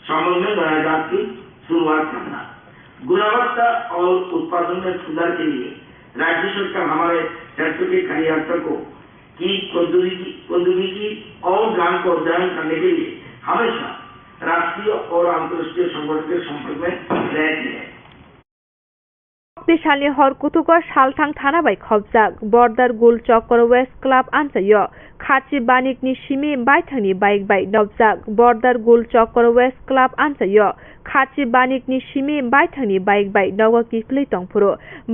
समन्वय बनाए जाने की शुरुआत करना। गुणवत्ता और उत्पादन में सुधार के लिए राज्य सरकार हमारे सेक्टर के कार्यकर्ता को की प्रौद्योगिकी, प्रौद्योगिकी और ज्ञान को अध्ययन करने के लिए हमेशा राष्ट्रीय और अंतर्राष्ट्रीय संगठन के संपर्क में रहती है। Bwsani hor kutugo salthang thana bai khopjak Border Gul Chokro West Club amchaio khachi banikni simi baithangni bike bai nopjak Border Gul Chokro West Club amchaio khachi banikni simi baithangni bike bai nogo kiphilwi tongphuru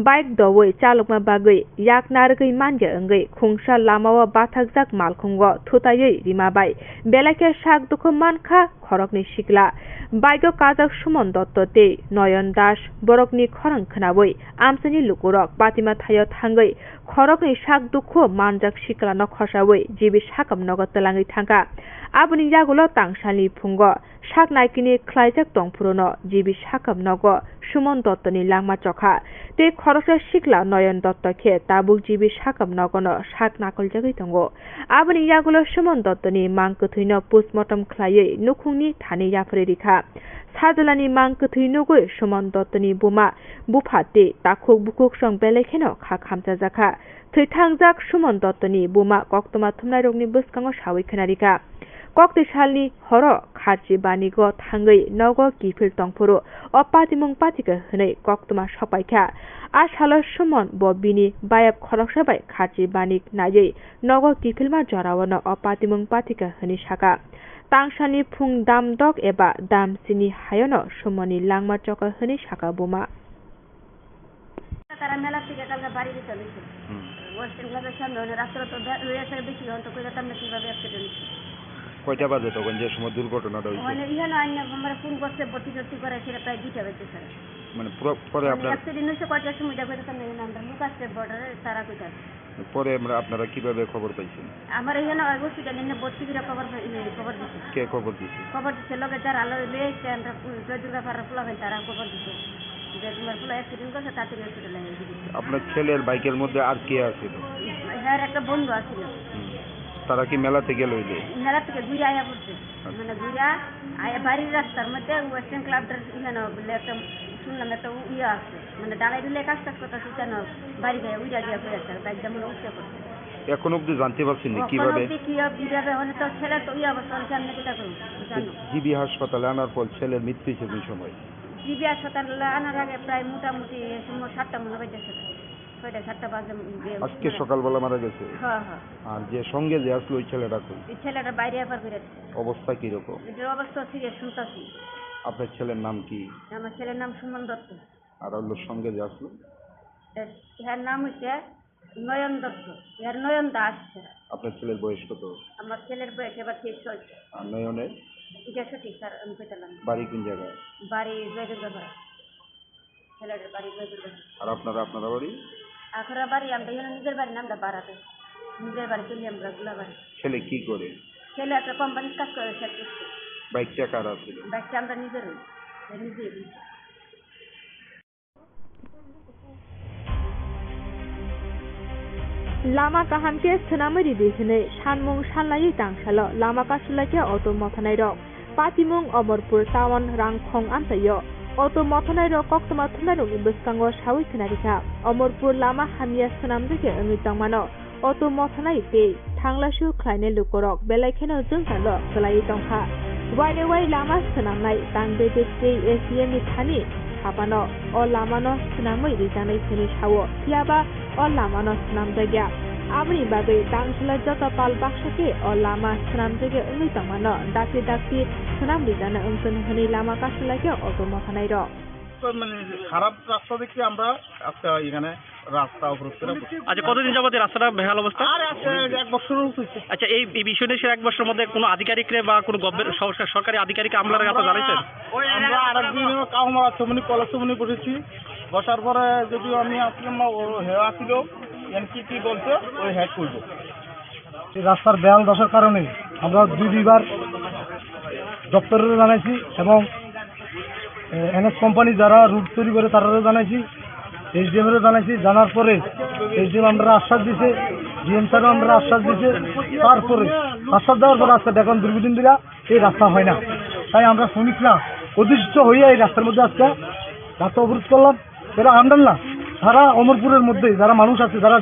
bike doui chalokma bagwi yak narwgwi manya wngwi khungsa lamao bathakjak malkhungo thutaiwi rima bai belai khe sak dukhu mankha khoroknwi sikla. Bike-o kajak Suman Dotto tei Noyon Das borokni khorang khnaui amchaini lukurok patima thaio thangwi khoroknwi sak dukhu manjak siklano khosaui G B sakam nogo twlangwi thangkha. Aboni yagulo tangsalni phungo sak naikini khlaijak tongphuruno G B sakam nogo Suman Dottoni langma chokha tei khoroksa sikla Noyon Dotto khe tabuk G B sakam nogono sak nakoljagwi tongo. Aboni yagulo Suman Dottoni mang kwthwino postmortem khlaiwi nukhungni thani yapharwi rikha. Sajlani mang kwthwi nugwi Suman Dottoni buma, bupha tei takhuk bukhuksong belai kheno kha khamchajakha. Thwithangjak Suman Dottoni buma koktwma thumnairokni bwskango sawi khwnarikha. Kokti salni horo Kharchi Banigo thangwi nogo kiphil tongphuru o patimung patika hwnwi koktwma sokpaikha. A salo Suman bo bini bayap khoroksa bai Kharchi Banik naiwi nogo kiphilma joraono o patimung patika hwnwi saka. Tangsalni phung dam dok eba dam sini hayono Sumonni langma chokha hwnwi saka buma. তারা মেলা থেকে কালকে বাড়ি দিতে হয়েছে। হুম। ওয়েস্টার্ন ক্লাবের সামনে, মানে, রাস্তাটা তো বে-, রয়েছে বেশি, হয়তো কইলে তেমনি কিভাবে অ্যাক্সিডেন্ট হয়েছে। কয়টা বাজে তখন, যে সময় দুর্ঘটনাটা হয়েছে? মানে, ইহানো আইনে আমার ফোন করছে, ভর্তি টর্তি করে, সেটা প্রায় দুইটা বাজে, স্যার। মানে, পুরো পরে মানে, আপনার অ্যাক্সিডেন্ট হয়েছে কয়টার সময়, দেখো, এটা তেমনি আমরা লুক আসছে বর্ডারে, তারা কইতে আসছে। পরে আমরা, আপনারা কিভাবে খবর পাইছেন? আমার এখানে হসপিটালে এনে ভর্তি করে খবর পাই-, ইয়ে, খবর দিছে। কে খবর দিছে? খবর দিছে, লগে যারা লই, লই এসছে, আমরা পু-, জয় দুর্গা পাড়ার পোলাপান তারা খবর দিছে। যে তোমার পোলা অ্যাক্সিডেন্ট করছে, তাড়াতাড়ি হসপিটালে নিয়ে দিবি। আপনার ছেলের বাইকের মধ্যে আর কে আছিল? হ্যাঁ, একটা বন্ধু আছিল। হুম। তারা কি মেলাতে গেল ওই যে? মেলা থেকে ঘুরে আয়া পড়ছে। আচ্ছা। মানে ঘুরা আয়া বাড়ির রাস্তার মধ্যে ওয়েস্টার্ন ক্লাবটার এখানে বলে একটা শুনলাম একটা ইয়ে আছে। মানে ঢালাই ঢুলাই কাজ টাজ করতেছে, কেন বাড়ি গায়ে উইরা গিয়া পড়ে আছে, বাইক যেমন উঠে পড়ছে। এখন অবধি জানতে পারছেন না অখন কিভাবে? অবধি কি অব-, কিভাবে হলে তো ছেলে তো ইয়ে অবস্থা হলে কেমনে কিতা করবো, জানো? জিবি হাসপাতালে আনার পর ছেলের মৃত্যু হয়েছে কোন সময়? জিবি হাসপাতালে আনার আগে প্রায় মোটামুটি এই সময় সাতটা মনে হয় বাজে। ছয়টা সাতটা বাজে, উম, যে আজকে মনে হয়। সকালবেলা মারা গেছে? হ্যাঁ, হ্যাঁ। আর যে সঙ্গে যে আসলো ওই ছেলেটা কই? এই ছেলেটা বাইরে এফআর করে দিছে। অবস্থা কিরকম? এটার অবস্থা সিরিয়াস শুনতাছি। আপনার ছেলের নাম কি? আমার ছেলের নাম সুমন দত্ত। আর হলো সঙ্গে যে আসলো? এ, এর নাম হচ্ছে নয়ন দত্ত, এর নয়ন দাস। আপনার ছেলের বয়স কত? আমার ছেলের বয়স এবার তেইশ চলছে। আর নয়নের? এটা সঠিক, স্যার, আমি কইতাম না। বাড়ি কোন জায়গায়? বাড়ি জয়দুর্গাপাড়া। ছেলের বাড়ি জয়দুর্গাপাড়া। আর আপনারা, আপনারা বাড়ি? আপনারা বাড়ি, আমরা এখানে নিজের বাড়ি না, আমরা বাড়াতে। নিজের বাড়ি চলি আমরা গোলাবাড়ি। ছেলে কি করে? ছেলে একটা কোম্পানির কাজ করে, সে করছে। বাইকটা কার আছে? বাইকটা আমরা নিজেরই, নিজেই। Lama kaham khe swnamwi ridi hwnwi sanmung sanlaiwi tangsalo lama kasulaikha auto mothanairok. Patimung Omorpur town Rangkhong amchaio auto mothanairok koktwma thumnairokni bwskango sawi khwnarikha. Omorpur lama hamya swnamjakya wngwi tongmano. Auto mothanai tei thanglaisu khlainai lukurok belai kheno jwngjalo kwlaiwi tongkha. Wainwi wai lama swnamnai Tangbedet tei A C M ni thani saphano o lamano swnamwi rijaknai hwnwi sao, phiyaba o lamano swnamjakya. Aboni bagwi tangsala joto pal baksa khe o lama swnamjakya wngwi tongmano dakti dakti swnam rijakna wngthun hwnwi lama kasulaikha auto mothanairok. তো মানে খারাপ রাস্তা দেখে আমরা আজকে এখানে রাস্তা অবরোধ করে বসে। আচ্ছা, কতদিন যাবত এই রাস্তাটা বেহাল অবস্থা? আর এক, এক বছর হচ্ছে। আচ্ছা, এই, এই বিষয় নিয়ে সে এক বছরের মধ্যে কোনো আধিকারিকরে বা কোনো গভর্নমেন্ট সরকার, সরকারি আধিকারিক আমলার কাছে জানাইছেন? আমরা আরেকদিন কাউমারা চমনি, কলেজ চমনি বসেছি। বসার পরে যদিও আমি আসলাম, ও হে আসিল, এন কি কি বলছে, ওই হ্যাক করবো। এই রাস্তার বেহাল দশার কারণে আমরা দুই দুইবার দপ্তরেরও জানাইছি এবং, এ, এনএস কোম্পানি যারা রুট তৈরি করে তারারও জানাইছি, এসডিএম এরও জানাইছি। জানার পরে এসডিএম আমরা আশ্বাস দিছে, ডিএম স্যারও আমরা আশ্বাস দিছে। তারপরে আশ্বাস দেওয়ার পরে আজকে দেখলাম দীর্ঘদিন ধরে এই রাস্তা হয় না। তাই আমরা শ্রমিকরা অতিষ্ঠ হইয়া এই রাস্তার মধ্যে আজকে রাস্তা অবরোধ করলাম। এরা আমরাই না, সারা অমরপুরের মধ্যে যারা মানুষ আছে, যারা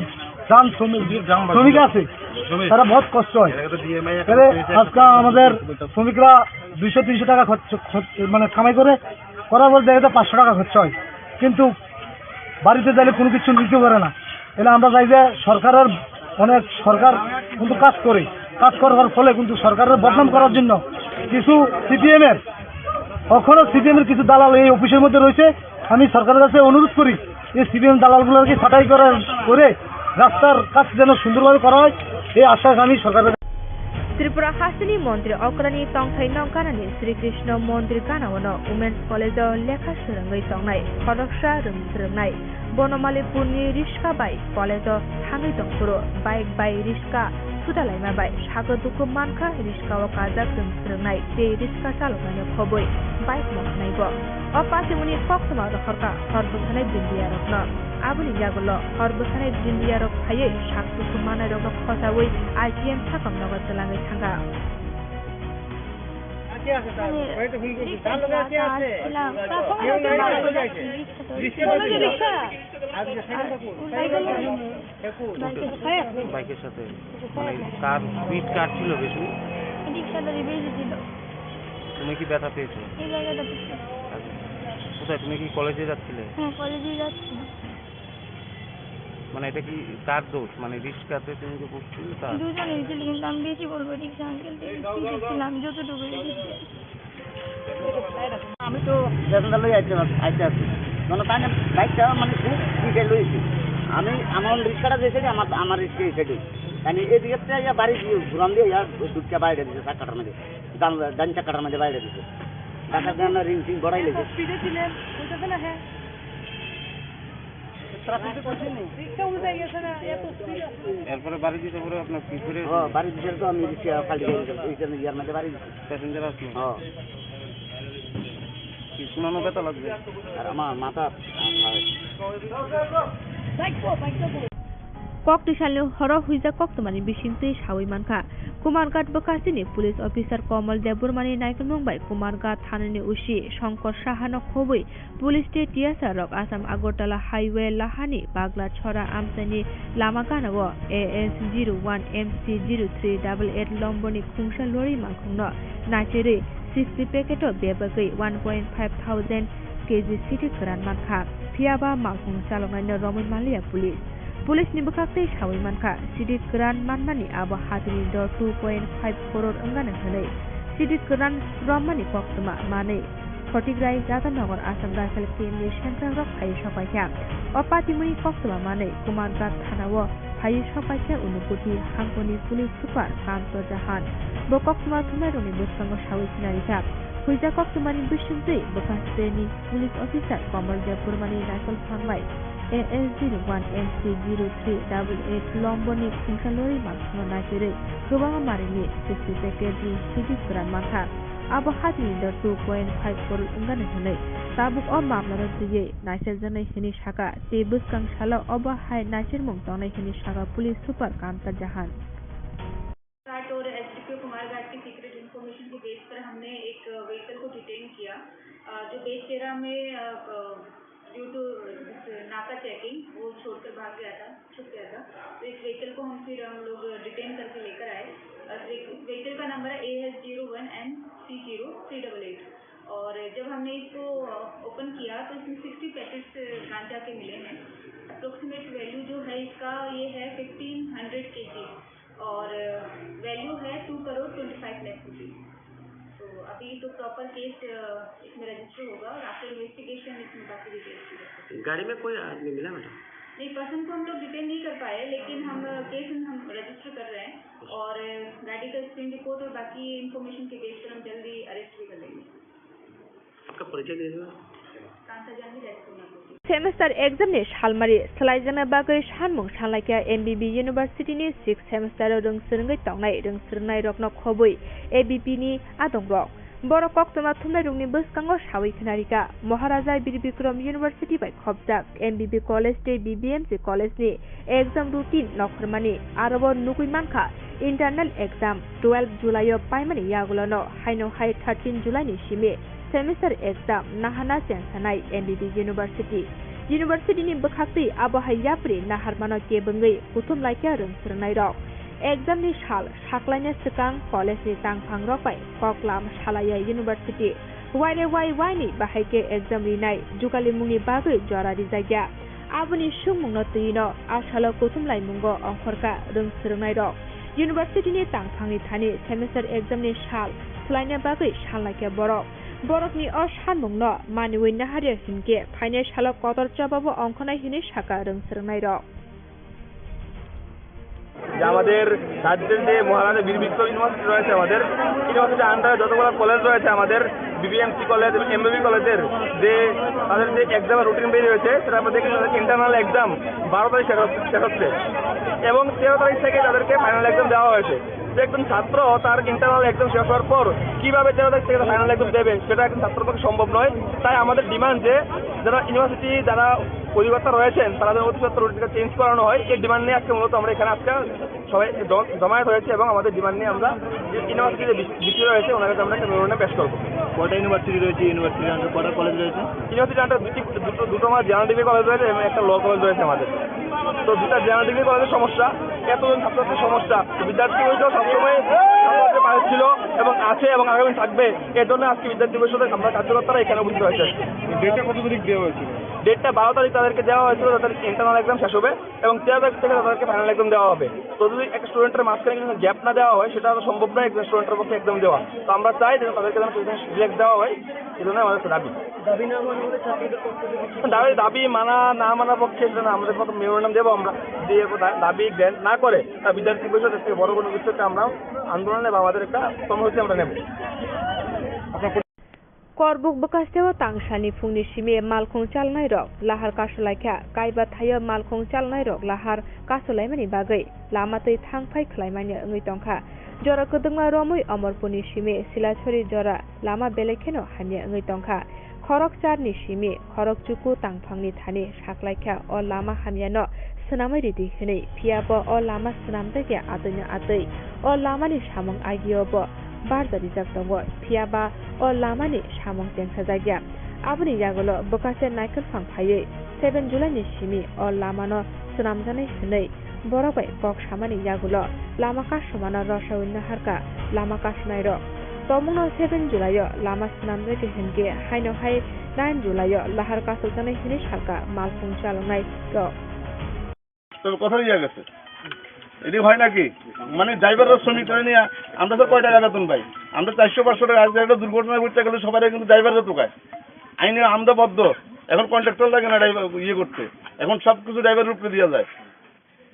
যান শ্রমিক, শ্রমিক আছে, তারা বহুত কষ্ট হয়। এরা আজকে আমাদের শ্রমিকরা দুইশো তিনশো টাকা খরচ, খরচ, মানে কামাই করে, করার পর দেখা যায় পাঁচশো টাকা খরচা হয়, কিন্তু বাড়িতে যাইলে কোনো কিছু নিতে পারে না। এলে আমরা চাই যে সরকারের, অনেক সরকার কিন্তু কাজ করে, কাজ করার ফলে কিন্তু সরকারের বদনাম করার জন্য কিছু সিপিএম এর, এখনো সিপিএম এর কিছু দালাল এই অফিসের মধ্যে রয়েছে। আমি সরকারের কাছে অনুরোধ করি, এই সিপিএম দালালগুলোকে ছাঁটাই করার করে রাস্তার কাজ যেন সুন্দরভাবে করা হয়, এই আশ্বাস আমি সরকারের Tripura hasteni montri okrani tongthai no ganani Sri Krishna mondir gana-o no Women's College o lekha swrwngwi tongnai khoroksa rwng-, swrwngnai Bonomali purni riska bai college o thangwi tongphuru bike bai riska Suda laima bai sago dukhu mankha riska o kajak chwng swrwngnai tei riska chaloknaino khobwi bike moknai bo. O patimuni koktwma rohorkha hor bwsanai bwrwiyarokno. Aboni yagulo hor bwsanai bwrwiyarok phaiwi sak dukhu mannairokno khochaui I G M sakam nogo twlangwi thangkha. মানে, রিক্সা নিয়ে আসছিলাম। তখন কেউ নাই, ওটা কেউ নাই। রিক্সা তো রিক্সা তো রিক্সা। আর সাইকেল তো বাইকের সাথে মানে কার স্পিড কার ছিল বেশি? রিক্সাটা বেশি ছিল। তুমি কি ব্যথা পেয়েছো? এই জায়গাটা পেয়েছি। আচ্ছা। কোথায়, তুমি কি কলেজে যাচ্ছিলে? হ্যাঁ, কলেজে যাচ্ছি। মানে এটা কি কার দোষ? মানে রিক্সাতে তুমি যে বসছিলে তার? দুজনে ছিল, কিন্তু আমি বেশি বলবো রিক্সা আঙ্কেল থেকে স্পিডে ছিলাম যতটুকু দেখেছি। আমি তো প্যাসেঞ্জার লই আইতে আইতে আছি, মানে তাই না বাইকটা মানে খুব স্পিডে লইছি। আমি আমার রিক্সাটা যে সাইডে, আমার আমার রিক্সা এই সাইডে। আমি এদিকে থেকে ইয়া বাড়ি দিয়ে ঘুরাম দিয়ে ইয়া দুধটা বাইরে দিছে চাক্কাটার মধ্যে, ডান ডান চাক্কাটার মধ্যে বাইরে দিছে। ঢাকা দিয়ে আমরা রিং টিং বড়াই লেগে। স্পিডে ছিলেন, বুঝতেছে না? হ্যাঁ। ট্রাফিকে করছেন নি? রিক্সা উল্টে গেছে না, এত স্পিড আছে। এরপরে বাড়ি দিতে পরে আপনার কি করে? হ্যাঁ, বাড়ি দিতে তো আমি রিক্সা খালি হয়ে গেল, ওই জন্য ইয়ার মধ্যে বাড়ি দিচ্ছি। প্যাসেঞ্জার আসলো? হ্যাঁ। কি শোনানো ব্যথা লাগবে? আর আমার মাথা ব্যথা হয়। Kok twisalni horo huijak koktwmani bisingtwi sawi mankha. Kumarghat bwkhasteni police officer Komol Debbarmani naikolmung bai Kumarghat thanani O C Shankar Sahano khobwi police tei T S R rok Assam Agartala highway lahani Bagla Chhora amchaini lama ganao A S zero one M C zero three double eight lomboni khungsa lorry malkhungno naicherwi sixty packet o bebagwi one point five thousand K G sidi kwran mankha. Phiya ba malkhung chaloknaino romwi manliya police. Police ni bwkhak tei sawi mankha, sidi kwran manmani abo hatini dor two point five crore wngani hwnwi. Sidi kwran romani koktwma manwi Khotigrai, Ratanogor, Assam Rifle Camp ni sengkrakrok phaiwi sokpaikha. O patimuni koktwma manwi Kumarghat thanao phaiwi sokpaikha Unukoti hangkoni police super Kanto Jahan. Bo koktwma thumnairokni bwskango sawi khna rijak. Huijak koktwmani bisingtwi bwkha sreni police officer Komol Debbarmani naikol phang bai A S zero one M C zero three double eight lomboni khungsa lorry malkhungno naicherwi kwbangma marini sixty packet ni sidi kwran mankha. Abo hatini dor two point five crore wngani hwnwi tabuk o mamlano twiwi naicherjaknai hwnwi sakha, tei bwskang salo obo hai naichermung tongnai hwnwi sakha police super Kanta Jahan. घाट और एसडीपीओ कुमारघाट की secret information के बेस पर हमने एक व्हीकल को डिटेन किया, अ, जो बेचेरा में, अ, अ, ड्यू टू नाका चेकिंग वो छोड़कर भाग गया था, छुप गया था। तो इस व्हीकल को हम फिर हम लोग डिटेन करके लेकर आए। और इस व्हीकल का नंबर है A S zero one M C zero three double eight। और जब हमने इसको, अ, ओपन किया तो इसमें सिक्सटी पैकेट्स गांजा के मिले हैं। अप्रोक्सीमेट वैल्यू जो है इसका, ये है फिफ्टीन हंड्रेड केजी। और वैल्यू है टू करोड़ ट्वेंटी फ़ाइव लाख रुपीज। तो अभी तो प्रॉपर केस, अ, इसमें रजिस्टर होगा और आफ्टर इन्वेस्टिगेशन इसमें बाकी डिटेल्स भी होंगे। गाड़ी में कोई आदमी मिला, मैडम? नहीं, पर्सन को हम लोग डिटेन नहीं कर पाए, लेकिन हम, अ, केस हम रजिस्टर कर रहे हैं और, अ, गाड़ी का स्क्रीन रिपोर्ट और बाकी इन्फॉर्मेशन के बेस पर हम जल्दी अरेस्ट भी कर लेंगे। आपका परिचय दे दो। Semester exam ni salmari swlaijakna bagwi sanmung sanlaikha M B B University ni sixth semester o rwng swrwngwi tongnai rwng swrwngnairokno khobwi A B P ni adongrok. Borok koktwma thumnairokni bwskango sawi khna rikha, Maharaja Bir Bikram University bai khopjak M B B College tei B B M C College ni exam routine nokhormani aro o nugwi mankha internal exam twelve July o paimani yagulono haino hai thirteen July ni simi semester exam nahana chengsanai M B B University. University ni bwkhaktwi abo hai yapri naharmano kebengwi kuthum laikha rwng swrwngnairok. Exam ni sal saklaina swkang college ni tangphangrok bai koklam salaiya university. Waire wai waini bahai khe exam rinai jugalimungni bagwi jora rijakya. Aboni swngmungno twino a salo kuthum laimungo ongkhorkha rwng swrwngnairok. University ni tangphangni thani semester exam ni sal swlaina bagwi sanlaikha borok. Borokni o sanmungno maniwi naharya hinkhe phainai salo kotor chobabo ongkhornai hinwi sakha rwng swrwngnairok. যে আমাদের রাজ্যের যে মহারাজা বীর বিক্রম ইউনিভার্সিটি রয়েছে, আমাদের ইউনিভার্সিটির আন্ডারে যতগুলো কলেজ রয়েছে, আমাদের বিবিএমসি কলেজ এবং এমবিবি কলেজের যে তাদের যে এক্সামের রুটিন বের হয়েছে, সেটা আমরা দেখেছি, তাদের ইন্টারনাল এক্সাম বারো তারিখ শেষ হচ্ছে, শেষ হচ্ছে এবং তেরো তারিখ থেকে তাদেরকে ফাইনাল এক্সাম দেওয়া হয়েছে। যে একজন ছাত্র তার ইন্টারনাল এক্সাম শেষ হওয়ার পর কিভাবে তেরো তারিখ থেকে ফাইনাল এক্সাম দেবে, সেটা একজন ছাত্রের পক্ষে সম্ভব নয়। তাই আমাদের ডিমান্ড যে যারা ইউনিভার্সিটি, যারা অধিকর্তা রয়েছেন, তারা যেন অতি সত্বর রুটিনটা চেঞ্জ করানো হয়, এই ডিমান্ড নিয়ে আজকে মূলত আমরা এখানে আজকে সবাই জ-, জমায়েত হয়েছে এবং আমাদের ডিমান্ড নিয়ে আমরা ইউনিভার্সিটির যে ভিসি রয়েছে, ওনার কাছে আমরা একটা মেমোরেন্ডাম পেশ করবো। কয়টা ইউনিভার্সিটি রয়েছে? ইউনিভার্সিটির আন্ডার কয়টা কলেজ রয়েছে? ইউনিভার্সিটির আন্ডার দুটি, দুটো, দুটো আমার জেনারেল ডিগ্রি কলেজ রয়েছে এবং একটা ল কলেজ রয়েছে আমাদের। তো দুটা জেনারেল ডিগ্রি কলেজের সমস্যা, এতজন ছাত্রছাত্রীর সমস্যা, বিদ্যার্থী পরিষদ সবসময় ছাত্রছাত্রীর পাশে ছিল এবং আছে এবং আগামী থাকবে। এর জন্য আজকে বিদ্যার্থী পরিষদের আমরা কার্যকর্তারা এখানে উপস্থিত হয়েছে। ডেটটা কত তারিখ দেওয়া হয়েছিল? ডেটটা বারো তারিখ তাদেরকে দেওয়া হয়েছিল, তাদের ইন্টারনাল এক্সাম শেষ হবে এবং তেরো তারিখ থেকে তাদেরকে ফাইনাল এক্সাম দেওয়া হবে। তো যদি একটা স্টুডেন্টের মাঝখানে কিছু গ্যাপ না দেওয়া হয়, সেটা তো সম্ভব নয় একজন স্টুডেন্টের পক্ষে এক্সাম দেওয়া। তো আমরা চাই যে তাদেরকে যেন রিল্যাক্স দেওয়া হয়, এই জন্য আমাদের একটা দাবি। দাবি না মানা হলে ছাত্রদের পক্ষ থেকে কিছু দাবি, দাবি মানা না মানার পক্ষে সেটা না, আমাদের মতো মেমোরেন্ডাম দেবো আমরা, দিয়ে দা-, দাবি গ্রহণ না করে তা বিদ্যার্থী পরিষদ এর থেকে বড় কোনো কিছু একটা আমরা আন্দোলনে বা আমাদের একটা কর্মসূচি আমরা নেব। Korbuk bwkasteo tangsani phungni simi malkhung chalnairok lahar kasulaikha. Kaiba thaio malkhung chalnairok lahar kasulaimani bagwi lama twi thang phai khlaimani wngwi tongkha. Jora kwdwkma romwi Omorpurni simi Silachari jora lama belai kheno hamya wngwi tongkha. Khorok charni simi khorok chuku tangphangni thani saklaikha o lama hamyano swnamwi ridi hwnwi, phiya bo o lama swnamjakya atwino atwi. O lamani samung agio bo barja rijak tongo, phiya ba o lamani samung chengsajakya. Aboni yagulo bwkase naikolphang phaiwi seven July ni simi o lamano swnamjaknai hwnwi borok bai kok samani yagulo lama kasumano rosawino harkha lama kasunairok. Tongmungno seven July o lama swnamjakya hinkhe haino hai nine July o lahar kasukjaknai hwnwi sakha malkhung chaloknairok. তবে কথা ইয়ে গেছে। এটি হয় নাকি? মানে ড্রাইভাররা শ্রমিকরা নিয়ে আমরা তো কয় টাকা বেতন পাই? আমরা চারশো পাঁচশো টাকা। আজকে একটা দুর্ঘটনা ঘটতে গেলে সবাই কিন্তু ড্রাইভাররা তো পায়। আইনে আমরা বদ্ধ। এখন কন্ট্রাক্টর লাগে না ড্রাইভার ইয়ে করতে, এখন সব কিছু ড্রাইভারের উপরে দিয়ে যায়।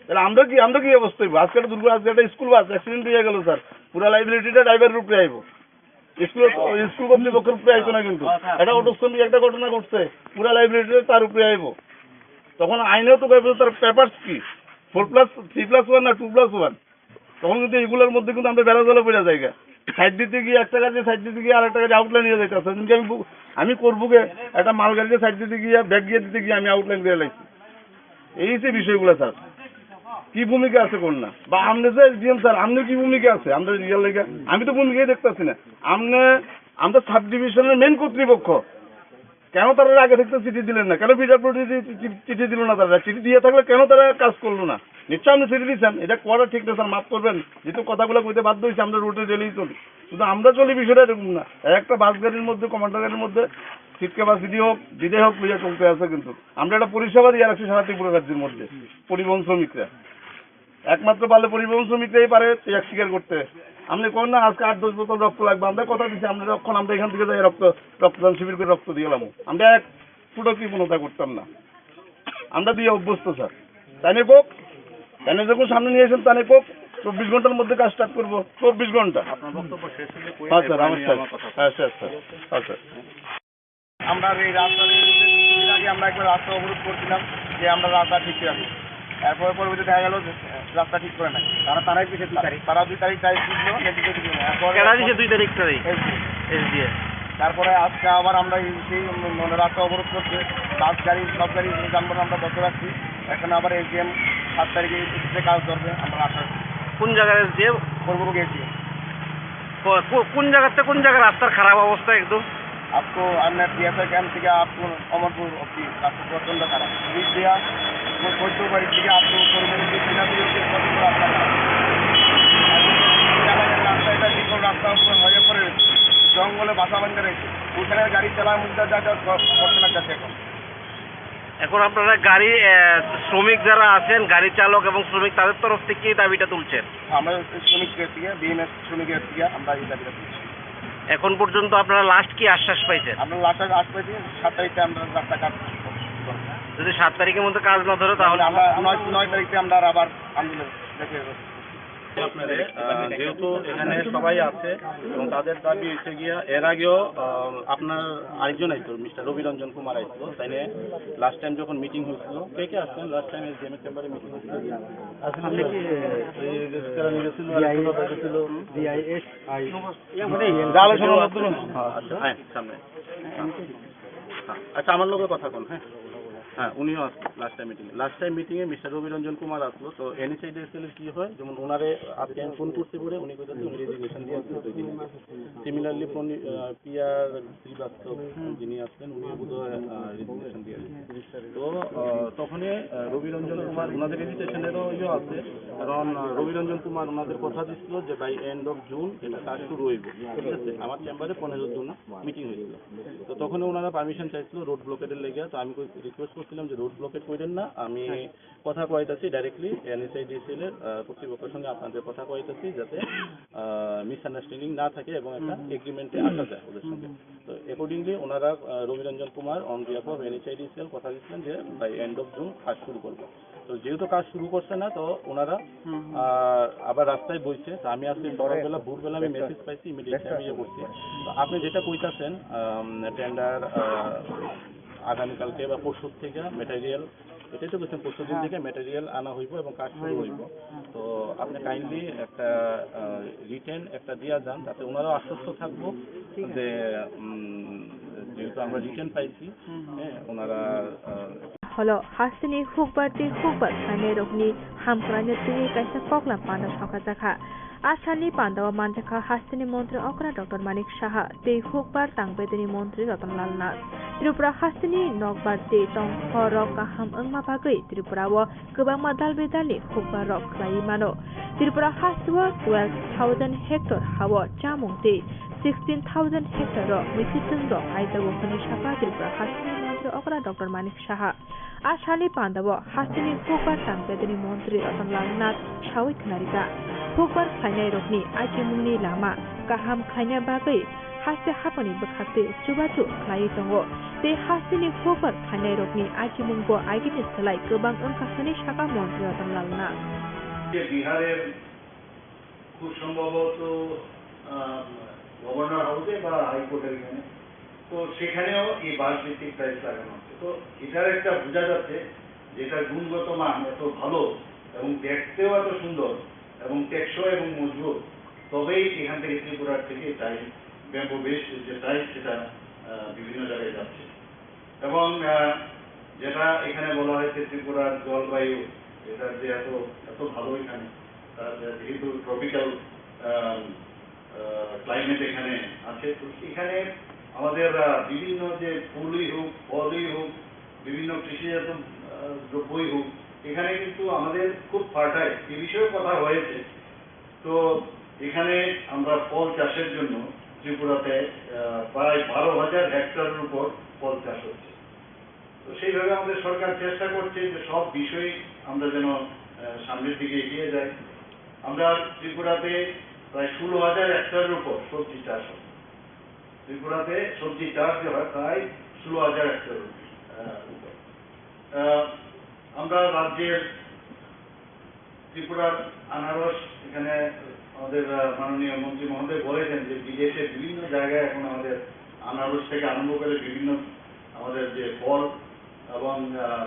তাহলে আমরা কি, আমরা কি অবস্থা হইব? আজকে একটা দুর্ঘটনা, আজকে একটা স্কুল বাস অ্যাক্সিডেন্ট হয়ে গেল স্যার, পুরা লাইবিলিটিটা ড্রাইভারের উপরে আইব। স্কুল, স্কুল কর্তৃপক্ষের উপরে আইতো না কিন্তু। একটা অটো শ্রমিক একটা ঘটনা ঘটছে, পুরা লাইবিলিটি তার উপরে আইব। তখন আইনেও তো ব্যাপার, তার পেপারস কি? Four plus, three plus one না টু প্লাস ওয়ান? তখন কিন্তু এগুলোর মধ্যে কিন্তু আমরা বেড়া জলে পড়ে যাই গা। সাইড দিতে গিয়ে একটা গাড়ি সাইড দিতে গিয়ে আর একটা গাড়ি আউটলাইন নিয়ে যাইতে আসছে। কিন্তু আমি বু-, আমি করবো গে একটা মালগাড়িকে সাইড দিতে গিয়ে ব্যাগ গিয়ে দিতে গিয়ে আমি আউটলাইন দিয়ে লাইছি। এই যে বিষয়গুলো স্যার, কি ভূমিকা আছে কোন না? বা আপনি যে এসডিএম স্যার, আপনি কি ভূমিকা আছে? আমরা রিয়াল লেগে আমি তো ভূমিকাই দেখতেছি না। আপনি আমরা সাব ডিভিশনের মেন কর্তৃপক্ষ, কেন তারা আগে থাকতে চিঠি দিলেন না? কেন পিডাব্লিউডি চিঠি দিল না? তারা চিঠি দিয়ে থাকলে কেন তারা কাজ করলো না? নিশ্চয় আপনি চিঠি দিচ্ছেন, এটা করা ঠিক না স্যার, মাফ করবেন, যেহেতু কথাগুলো কইতে বাধ্য হয়েছে, আমরা রুটে রেলেই চলি। শুধু আমরা চলি বিষয়টা এরকম না, একটা বাস গাড়ির মধ্যে, কমান্ডার গাড়ির মধ্যে সিট ক্যাপাসিটি হোক, যেটাই হোক, লইয়া চলতে আছে। কিন্তু আমরা একটা পরিষেবা দিয়ে রাখছি সারা ত্রিপুরা রাজ্যের মধ্যে পরিবহন শ্রমিকরা। একমাত্র পারলে পরিবহন শ্রমিকরাই পারে ত্যাগ স্বীকার করতে। আপনি কোন না আজকে আট দশ বোতল রক্ত লাগবে, আমরা কথা দিচ্ছি, আমরা যখন আমরা এখান থেকে যাই রক্ত, রক্তদান শিবির করে রক্ত দিয়ে এলাম। আমরা এক ফুটো কৃপণতা করতাম না, আমরা দিয়ে অভ্যস্ত স্যার। তাই না কোক? তাই না যখন সামনে নিয়ে এসেন, তাই না কোক? চব্বিশ ঘন্টার মধ্যে কাজ স্টার্ট করবো, চব্বিশ ঘন্টা। আপনার বক্তব্য শেষ হলে হ্যাঁ স্যার, আমি আমার স্যার। আমার কথা হ্যাঁ স্যার, স্যার। হ্যাঁ স্যার। আমরা এই রাস্তা, কিছুদিন আগে আমরা একটা রাস্তা অবরোধ করছিলাম যে আমরা রাস্তা ঠিক করে আসি। এরপরে পরবর্তীতে দেখা গেল যে রাস্তা ঠিক করে নাই। তারা, তারাই দিছে দুই তারিখ। তারা দুই তারিখ তারিখ দিছিল, কিন্তু কিছু না। এরপরে কেডা দিছে দুই তারিখ তারিখ? এসডিএ। এসডিএ। তারপরে আজকে আবার আমরা এই সেই মানে রাস্তা অবরোধ করছে, বাস গাড়ি, সব গাড়ি, যানবাহন আমরা বন্ধ রাখছি। এখন আবার এসডিএম সাত তারিখে এসে কাজ ধরবে, আমরা আশা রাখছি। কোন জায়গার এসডিএম? পূর্ববঙ্গ এসডিএম। কো-, কো-, কোন জায়গাতে কোন জায়গার রাস্তার খারাপ অবস্থা একদম? আপ তো আপনার বিএসএ ক্যাম্প থেকে আপ তো অমরপুর অব্দি রাস্তা প্রচণ্ড খারাপ। পুলিশ দিয়া ওই বৈদ্য বাড়ির দিকে আপ তো করবেন যে সেনাগুলো যে প্রচণ্ড রাস্তা খারাপ। রাস্তা এটা বিকল রাস্তা উপরে হয়ে পড়ে রয়েছে, জঙ্গলে বাসা বান্ধা রয়েছে, ওখানে গাড়ি চালানোর মধ্যে যা যা ঘটনা যাচ্ছে এখন। এখন আপনারা গাড়ি, আহ, শ্রমিক যারা আছেন, গাড়ি চালক এবং শ্রমিক, তাদের তরফ থেকে কি দাবিটা তুলছেন? আমরা শ্রমিকদের থেকে, বিএমএস শ্রমিকদের থেকে আমরা এই দাবিটা তুলছি। এখন পর্যন্ত আপনারা লাস্ট কি আশ্বাস পাইছেন? আমরা লাস্ট আশ্বাস পাইছি সাত তারিখে আমরা রাস্তাঘাট করব। যদি সাত তারিখের মধ্যে কাজ না ধরে, তাহলে আমরা নয়, নয় তারিখে আমরা আবার আন্দোলন দেখে আপনারে, আহ, যেহেতু এখানে সবাই আছে এবং তাদের দাবি হচ্ছে গিয়া এর আগেও, আহ, আপনার আরেকজন আইতো, মিস্টার রবি রঞ্জন কুমার আইতো, তাই নিয়ে লাস্ট টাইম যখন মিটিং হয়েছিল, কে কে আসছেন লাস্ট টাইম এসডিএম এর চেম্বারে মিটিং হয়েছিল? আসলে কি, এই যে স্পিকার নিয়ে গেছিল, আরেকজন দাদা গেছিল। বিআইএসআই। আলোচনার মাধ্যমে। আচ্ছা, হ্যাঁ, সামনে। হ্যাঁ। আচ্ছা, আমার লগে কথা কোন, হ্যাঁ? হ্যাঁ, উনিও আসলো লাস্ট টাইম মিটিং এ। লাস্ট টাইম মিটিং এ মিস্টার রবি রঞ্জন কুমার আসলো। তো এনএইচআইডিসিএল এর কি হয়, যেমন ওনারে আজকে আমি ফোন করতে পারে, উনি কইতেছে উনি রেজিগনেশন দিয়ে আসছেন দুই দিন আগে। সিমিলারলি ফোন, আহ, পিআর শ্রীবাস্তব যিনি আসছেন, উনি বোধহয়, আহ, রেজিগনেশন দিয়ে আসছেন। তো, আহ, তখনই, আহ, রবি রঞ্জন কুমার ওনাদের রেজিগনেশনেরও ইয়ে আছে, কারণ, আহ, রবি রঞ্জন কুমার ওনাদের কথা দিছিল যে বাই এন্ড অফ জুন এটা কাজ শুরু হইব, ঠিক আছে? আমার চেম্বারে পনেরো জুন মিটিং হয়েছিল। তো তখন ওনারা পারমিশন চাইছিল রোড ব্লকেডের লেগে। তো আমি রিকোয়েস্ট করছিলাম যে রোড ব্লকেড করেন না, আমি কথা কইতাছি ডাইরেক্টলি এনএইচআইডিসিএল এর, আহ, কর্তৃপক্ষের সঙ্গে আপনাদের কথা কইতাছি, যাতে, আহ, মিসআন্ডারস্ট্যান্ডিং না থাকে এবং একটা এগ্রিমেন্টে আসা যায় ওদের সঙ্গে। তো অ্যাকর্ডিংলি ওনারা, আহ, Ravi Ranjan Kumar on behalf of NHIDCL কথা দিচ্ছিলেন যে বাই এন্ড অফ জুন কাজ শুরু করবো। তো যেহেতু কাজ শুরু করছে না, তো ওনারা, আহ, আবার রাস্তায় বইছে। তো আমি আজকে সকালবেলা, ভোরবেলা আমি মেসেজ পাইছি, ইমিডিয়েটলি আমি ইয়ে করছি। তো আপনি যেটা কইতাছেন, আম, টেন্ডার, আহ, আগামীকালকে বা পরশু থেকে ম্যাটেরিয়াল, এটাই তো বলছেন, পরশু দিন থেকে ম্যাটেরিয়াল আনা হইব এবং কাজ শুরু হইব। তো আপনি কাইন্ডলি একটা, আহ, রিটেন একটা দিয়া যান, যাতে ওনারাও আশ্বস্ত থাকবো যে, উম, যেহেতু আমরা রিটেন পাইছি, হ্যাঁ, ওনারা, আহ, Holo hasteni hukbar tei hukbar khlainairokni hamkraino twiwi kaisa koklam panda sokhajakha. A salni pandao manjakha hasteni montri okra Doctor Manik Saha tei hukbar tangbedini montri Ratan Lal Nath. Tripura hasteni nokbar tei tongkhorrok kaham wngma bagwi Tripurao kwbangma dal bedalni hukbarrok khlaiwi mano. Tripura hasteo twelve thousand hectare hao chamung tei sixteen thousand hectare-o mwisitwng rok kaijago hwnwi sakha Tripura hasteni montri okra Doctor Manik Saha. A salni pandao hasteni hukbar tangbedini montri Ratan Lal Nath sawi khnarijak. Hukbar khlainairokni achimungni lama kaham khlaina bagwi haste haphangni bwkhaktwi chubachu khlaiwi tongo tei hasteni hukbar khlainairokni achimungbo agini slai kwbang wngkha hwnwi sakha montri Ratan Lal Nath. যে বিহারের খুব সম্ভবত, আহ, গভর্নর হাউসে বা হাইকোর্টের এখানে, তো সেখানেও এই বাঁশ ভিত্তিক টাইলস লাগানো হচ্ছে। তো এটার একটা বোঝা যাচ্ছে যে এটার গুণগত মান এত ভালো এবং দেখতেও এত সুন্দর এবং টেকসই এবং মজবুত, তবেই এখান থেকে ত্রিপুরার থেকে টাইলস, ব্যাম্বু বেসড যে টাইলস, সেটা, আহ, বিভিন্ন জায়গায় যাচ্ছে। এবং, আহ, যেটা এখানে বলা হয়েছে ত্রিপুরার জলবায়ু, এটা যে এত, এত ভালো এখানে, তার যে যেহেতু ট্রপিক্যাল, আহ, আহ, ক্লাইমেট এখানে আছে, তো এখানে আমাদের, আহ, বিভিন্ন যে ফুলই হোক, ফলই হোক, বিভিন্ন কৃষিজাত, আহ, দ্রব্যই হোক, এখানে কিন্তু আমাদের খুব ফার্টাইল, এ বিষয়েও কথা হয়েছে। তো এখানে আমরা ফল চাষের জন্য ত্রিপুরাতে, আহ, প্রায় বারো হাজার হেক্টরের উপর ফল চাষ হচ্ছে। তো সেইভাবে আমাদের সরকার চেষ্টা করছে যে সব বিষয়ে আমরা যেন, আহ, সামনের দিকে এগিয়ে যাই। আমরা ত্রিপুরাতে প্রায় ষোলো হাজার হেক্টরের উপর সবজি চাষ হয়। ত্রিপুরাতে সবজি চাষ যে হয় প্রায় ষোলো হাজার হেক্টরের উপর, আহ, উপর। আহ, আমরা রাজ্যের ত্রিপুরার আনারস, এখানে আমাদের, আহ, মাননীয় মন্ত্রী মহোদয় বলেছেন যে বিদেশে বিভিন্ন জায়গায় এখন আমাদের আনারস থেকে আরম্ভ করে বিভিন্ন আমাদের যে ফল এবং, আহ,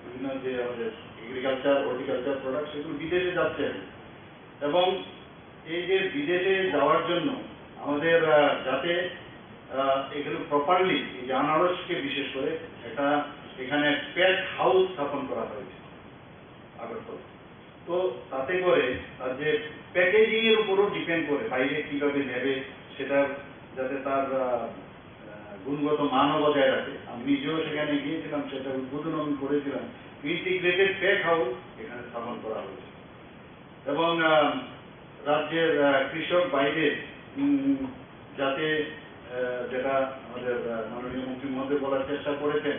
বিভিন্ন যে আমাদের এগ্রিকালচার, হর্টিকালচার প্রোডাক্ট, সেগুলো বিদেশে যাচ্ছে এখন। এবং এই যে বিদেশে যাওয়ার জন্য আমাদের, আহ, যাতে, আহ, এগুলো প্রপারলি, এই যে আনারসকে বিশেষ করে, এটা এখানে প্যাক হাউস স্থাপন করা হয়েছে আগরতলা। তো তাতে করে তার যে প্যাকেজিং এর উপরও ডিপেন্ড করে, বাইরে কিভাবে নেবে, সেটার যাতে তার, আহ, আহ, গুণগত মানও বজায় রাখে। আমি নিজেও সেখানে গিয়েছিলাম, সেটা উদ্বোধন আমি করেছিলাম। ইন্টিগ্রেটেড প্যাক হাউস এখানে স্থাপন করা হয়েছে। এবং, আহ, রাজ্যের, আহ, কৃষক ভাইদের, উম, যাতে, আহ, যেটা আমাদের, আহ, মাননীয় মন্ত্রী মহোদয় বলার চেষ্টা করেছেন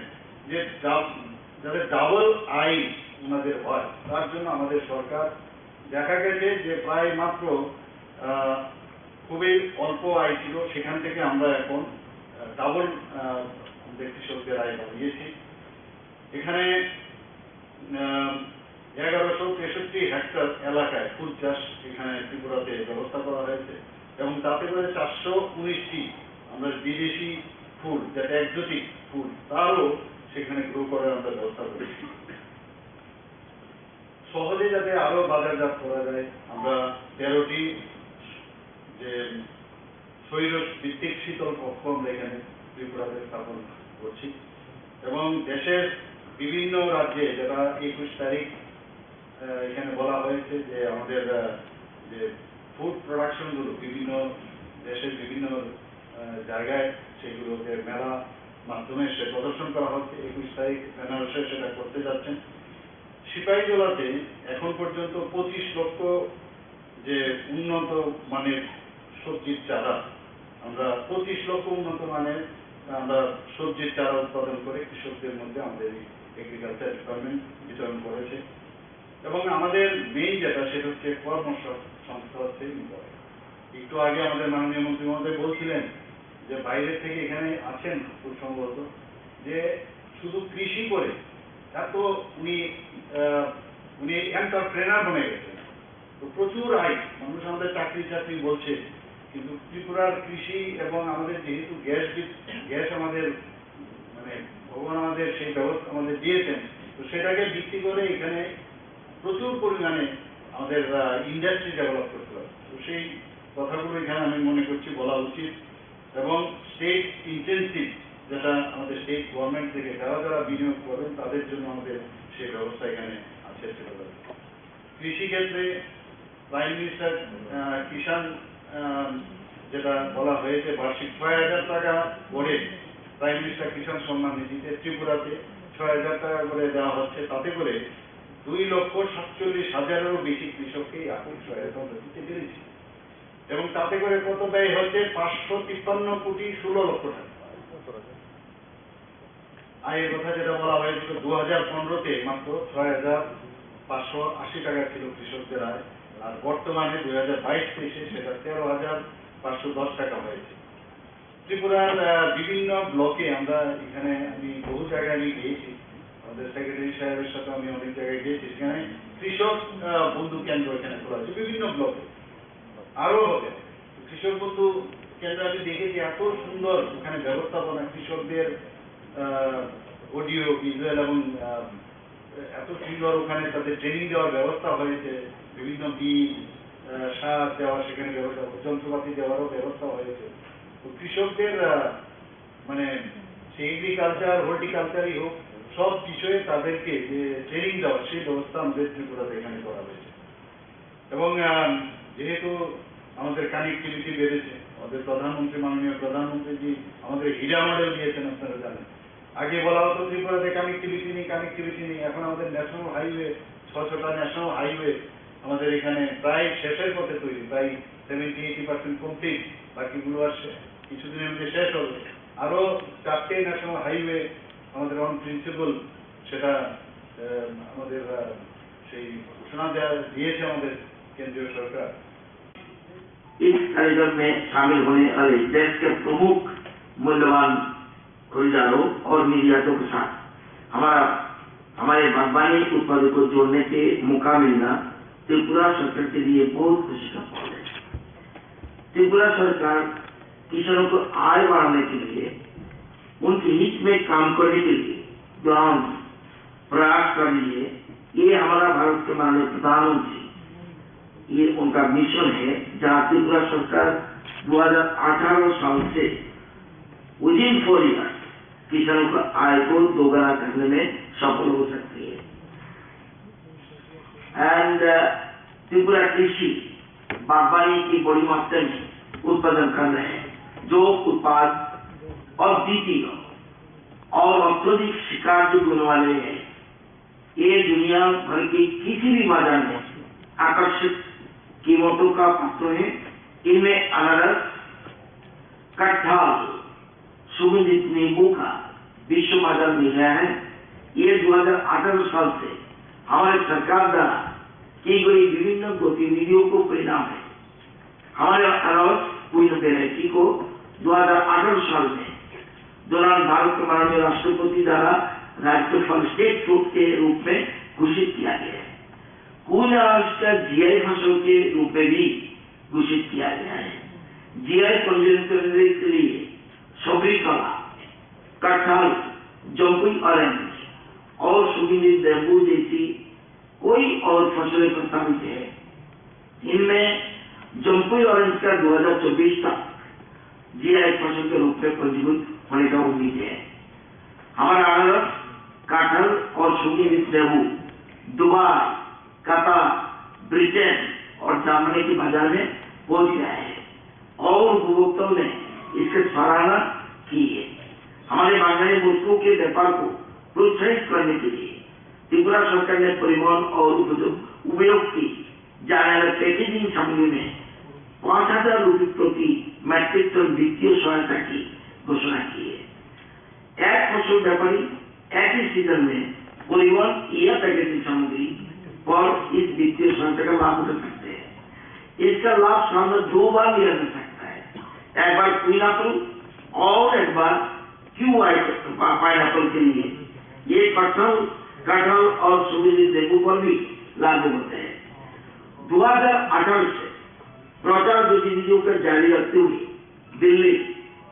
যে ডাব-, যাতে ডাবল আয় ওনাদের হয়, তার জন্য আমাদের সরকার দেখা গেছে যে প্রায় মাত্র, আহ, খুবই অল্প আয় ছিল, সেখান থেকে আমরা এখন, আহ, ডাবল, আহ, আমাদের কৃষকদের আয় বাড়িয়েছি। এখানে, আহ, এগারোশো তেষট্টি হেক্টর এলাকায় ফুল চাষ এখানে ত্রিপুরাতে ব্যবস্থা করা হয়েছে এবং তাতে করে চারশো উনিশটি আমরা বিদেশি ফুল, যেটা এক্সোটিক ফুল, তারও সেখানে গ্রো করার আমরা ব্যবস্থা করেছি। সহজে যাতে আরও বাজারজাত করা যায়, আমরা তেরোটি যে স্বৈর ভিত্তিক শীতল কক্ষ আমরা এখানে ত্রিপুরাতে স্থাপন করছি এবং দেশের বিভিন্ন রাজ্যে, যেটা একুশ তারিখ আহ, এখানে বলা হয়েছে যে আমাদের, আহ, যে ফুড প্রোডাকশনগুলো বিভিন্ন দেশের বিভিন্ন, আহ, জায়গায় সেগুলোকে মেলা মাধ্যমে সে প্রদর্শন করা হচ্ছে। একুশ তারিখ বেনারসে সেটা করতে যাচ্ছেন। সিপাহীজলাতে এখন পর্যন্ত পঁচিশ লক্ষ যে উন্নত মানের সবজির চারা, আমরা পপঁচিশ লক্ষ উন্নত মানের আমরা সবজির চারা উৎপাদন করে কৃষকদের মধ্যে আমাদের এই এগ্রিকালচার ডিপার্টমেন্ট বিতরণ করেছে। এবং আমাদের মেইন যেটা, সেটা হচ্ছে কর্মসংস্থান তৈরি করে। একটু আগে আমাদের মাননীয় মন্ত্রী মহোদয় বলছিলেন যে বাইরে থেকে এখানে আছেন খুব সম্ভবত, যে শুধু কৃষি করে, তার তো উনি, আহ, উনি এন্টারপ্রেনার বনে গেছেন। তো প্রচুর আয়, মানুষ আমাদের চাকরি চাকরি বলছে, কিন্তু ত্রিপুরার কৃষি এবং আমাদের যেহেতু গ্যাস বি-, গ্যাস আমাদের মানে ভগবান আমাদের সেই ব্যবস্থা আমাদের দিয়েছেন, তো সেটাকে ভিত্তি করে এখানে প্রচুর পরিমাণে আমাদের, আহ, ইন্ডাস্ট্রি ডেভেলপ করতে হবে। তো সেই কথাগুলো এখানে আমি মনে করছি বলা উচিত। এবং স্টেট ইনটেনসিভ, যেটা আমাদের স্টেট গভর্নমেন্ট থেকে যারা যারা বিনিয়োগ করবেন, তাদের জন্য আমাদের সেই ব্যবস্থা এখানে আছে। সেটা কৃষি ক্ষেত্রে প্রাইম মিনিস্টার, আহ, কিষাণ, আহ, যেটা বলা হয়েছে, বার্ষিক ছয় হাজার টাকা করে প্রাইম মিনিস্টার কিষাণ সম্মান নিধিতে ত্রিপুরাতে ছয় হাজার টাকা করে দেওয়া হচ্ছে। তাতে করে দুই লক্ষ সাতচল্লিশ হাজারেরও বেশি কৃষককে এই আর্থিক সহায়তা আমরা দিতে পেরেছি। এবং তাতে করে কত ব্যয় হচ্ছে? পাঁচশো তিপ্পান্ন কোটি ষোলো লক্ষ টাকা। আয়ের কথা যেটা বলা হয়েছিল, দু হাজার পনেরোতে মাত্র ছয় হাজার পাঁচশো আশি টাকা ছিল কৃষকদের আয়, আর বর্তমানে দুই হাজার বাইশ তেইশে সেটা তেরো হাজার পাঁচশো দশ টাকা হয়েছে। ত্রিপুরার, আহ, বিভিন্ন ব্লকে আমরা এখানে, আমি বহু জায়গায় আমি গিয়েছি, আমাদের সেক্রেটারি সাহেবের সাথে আমি অনেক জায়গায় গিয়েছি, সেখানে কৃষক, আহ, বন্ধু কেন্দ্র এখানে খোলা হয়েছে বিভিন্ন ব্লকে, আরও হবে। কৃষক বন্ধু কেন্দ্র আমি দেখেছি, এত সুন্দর ওখানে ব্যবস্থাপনা, কৃষকদের, আহ, অডিও, ভিজুয়াল এবং, আহ, এত সুন্দর ওখানে তাদের ট্রেনিং দেওয়ার ব্যবস্থা হয়েছে, বিভিন্ন বীজ, আহ, সার দেওয়া, সেখানে ব্যবস্থা, যন্ত্রপাতি দেওয়ারও ব্যবস্থা হয়েছে। তো কৃষকদের, আহ, মানে, সে এগ্রিকালচার, হর্টিকালচারই হোক, সব বিষয়ে তাদেরকে যে ট্রেনিং দেওয়া, সেই ব্যবস্থা আমাদের ত্রিপুরাতে এখানে করা হয়েছে। এবং, আহ, যেহেতু আমাদের কানেক্টিভিটি বেড়েছে, আমাদের প্রধানমন্ত্রী, মাননীয় প্রধানমন্ত্রীজি আমাদের হীরা মডেল দিয়েছেন, আপনারা জানেন। আগে বলা হতো ত্রিপুরাতে কানেক্টিভিটি নেই, কানেক্টিভিটি নেই, এখন আমাদের ন্যাশনাল হাইওয়ে, ছশোটা ন্যাশনাল হাইওয়ে আমাদের এখানে প্রায় শেষের পথে তৈরি, প্রায় সেভেন্টি এইটি পার্সেন্ট কমপ্লিট, বাকিগুলো আর শে-, কিছুদিনের মধ্যে শেষ হবে। আরও চারটে ন্যাশনাল হাইওয়ে আমাদের অন প্রিন্সিপল, সেটা, আহ, আমাদের, আহ, সেই ঘোষণা দেওয়া দিয়েছে আমাদের কেন্দ্রীয় সরকার। इस कार्यक्रम में शामिल होने वाले देश के प्रमुख मूल्यवान खरीदारों और निर्यातों के साथ हमारा, हमारे बागवानी उत्पादों को जोड़ने के मौका मिलना त्रिपुरा सरकार के लिए बहुत खुशी का पल है। त्रिपुरा सरकार किसानों को आय बढ़ाने के लिए, उनके हित में काम करने के लिए ग्राम प्रयास कर रही है। ये हमारा भारत के माननीय प्रधानमंत्री, ये उनका मिशन है, जहाँ त्रिपुरा सरकार दो हज़ार अठारह साल से within four years किसानों का आय को दोगुना करने में सफल हो सकती है। एंड त्रिपुरा कृषि बागवानी की बड़ी मात्रा में उत्पादन कर रहे हैं, जो उत्पाद अद्वितीय और अत्यधिक स्वीकार्य गुण वाले हैं। ये दुनिया भर के किसी भी बाजार में आकर्षक कीमतों का पात्र है। इनमें अनारस, कटहल, सुगंधित नींबू का विश्व बाजार मिल रहा है। ये दो हज़ार अठारह साल से हमारे सरकार द्वारा की गई विभिन्न गतिविधियों को परिणाम है। हमारे अनारस क्वीन वेराइटी को दो हज़ार अठारह साल में दौरान भारत के माननीय राष्ट्रपति द्वारा राज्यपाल स्टेट फ्रूट के रूप में घोषित किया गया है। कुन अनाज का जीआई फसल के रूप में भी घोषित किया गया है। जीआई पंजीयन करने के लिए सभी कला, कटहल, जम्पुई ऑरेंज और सुगंधित नींबू जैसी कोई और फसलें प्रस्तावित है। इनमें जम्पुई ऑरेंज का दो हज़ार चौबीस तक जीआई फसल के रूप में पंजीकृत होने का उम्मीद है। हमारा अनारस, कटहल और सूखी मिर्च नींबू दुबई, कतर, ब्रिटेन और जर्मनी के बाजार में पहुंच गया है और उपभोक्ताओं ने इसकी सराहना की है। हमारे बागानी वस्तुओं के व्यापार को प्रोत्साहित करने के लिए त्रिपुरा सरकार ने परिवहन और उपयोग, उपयोग की जाने वाले पैकेजिंग सामग्री में पाँच हज़ार रुपये प्रति मीट्रिक टन वित्तीय सहायता की घोषणा की है। एक फसल व्यापारी एक ही सीजन में परिवहन या पैकेजिंग सामग्री पर इस वित्तीय सहायता का लाभ उठा सकते हैं। इसका लाभ साल में दो बार लिया जा सकता है, एक बार क्वीन एप्पल और एक बार क्यूआई पा-, पाइनएप्पल के लिए। ये पत्थर, कटहल और सुगंधित नींबू पर भी लागू होते हैं। दो हज़ार अठारह से प्रचार गतिविधियों को जारी रखते हुए दिल्ली,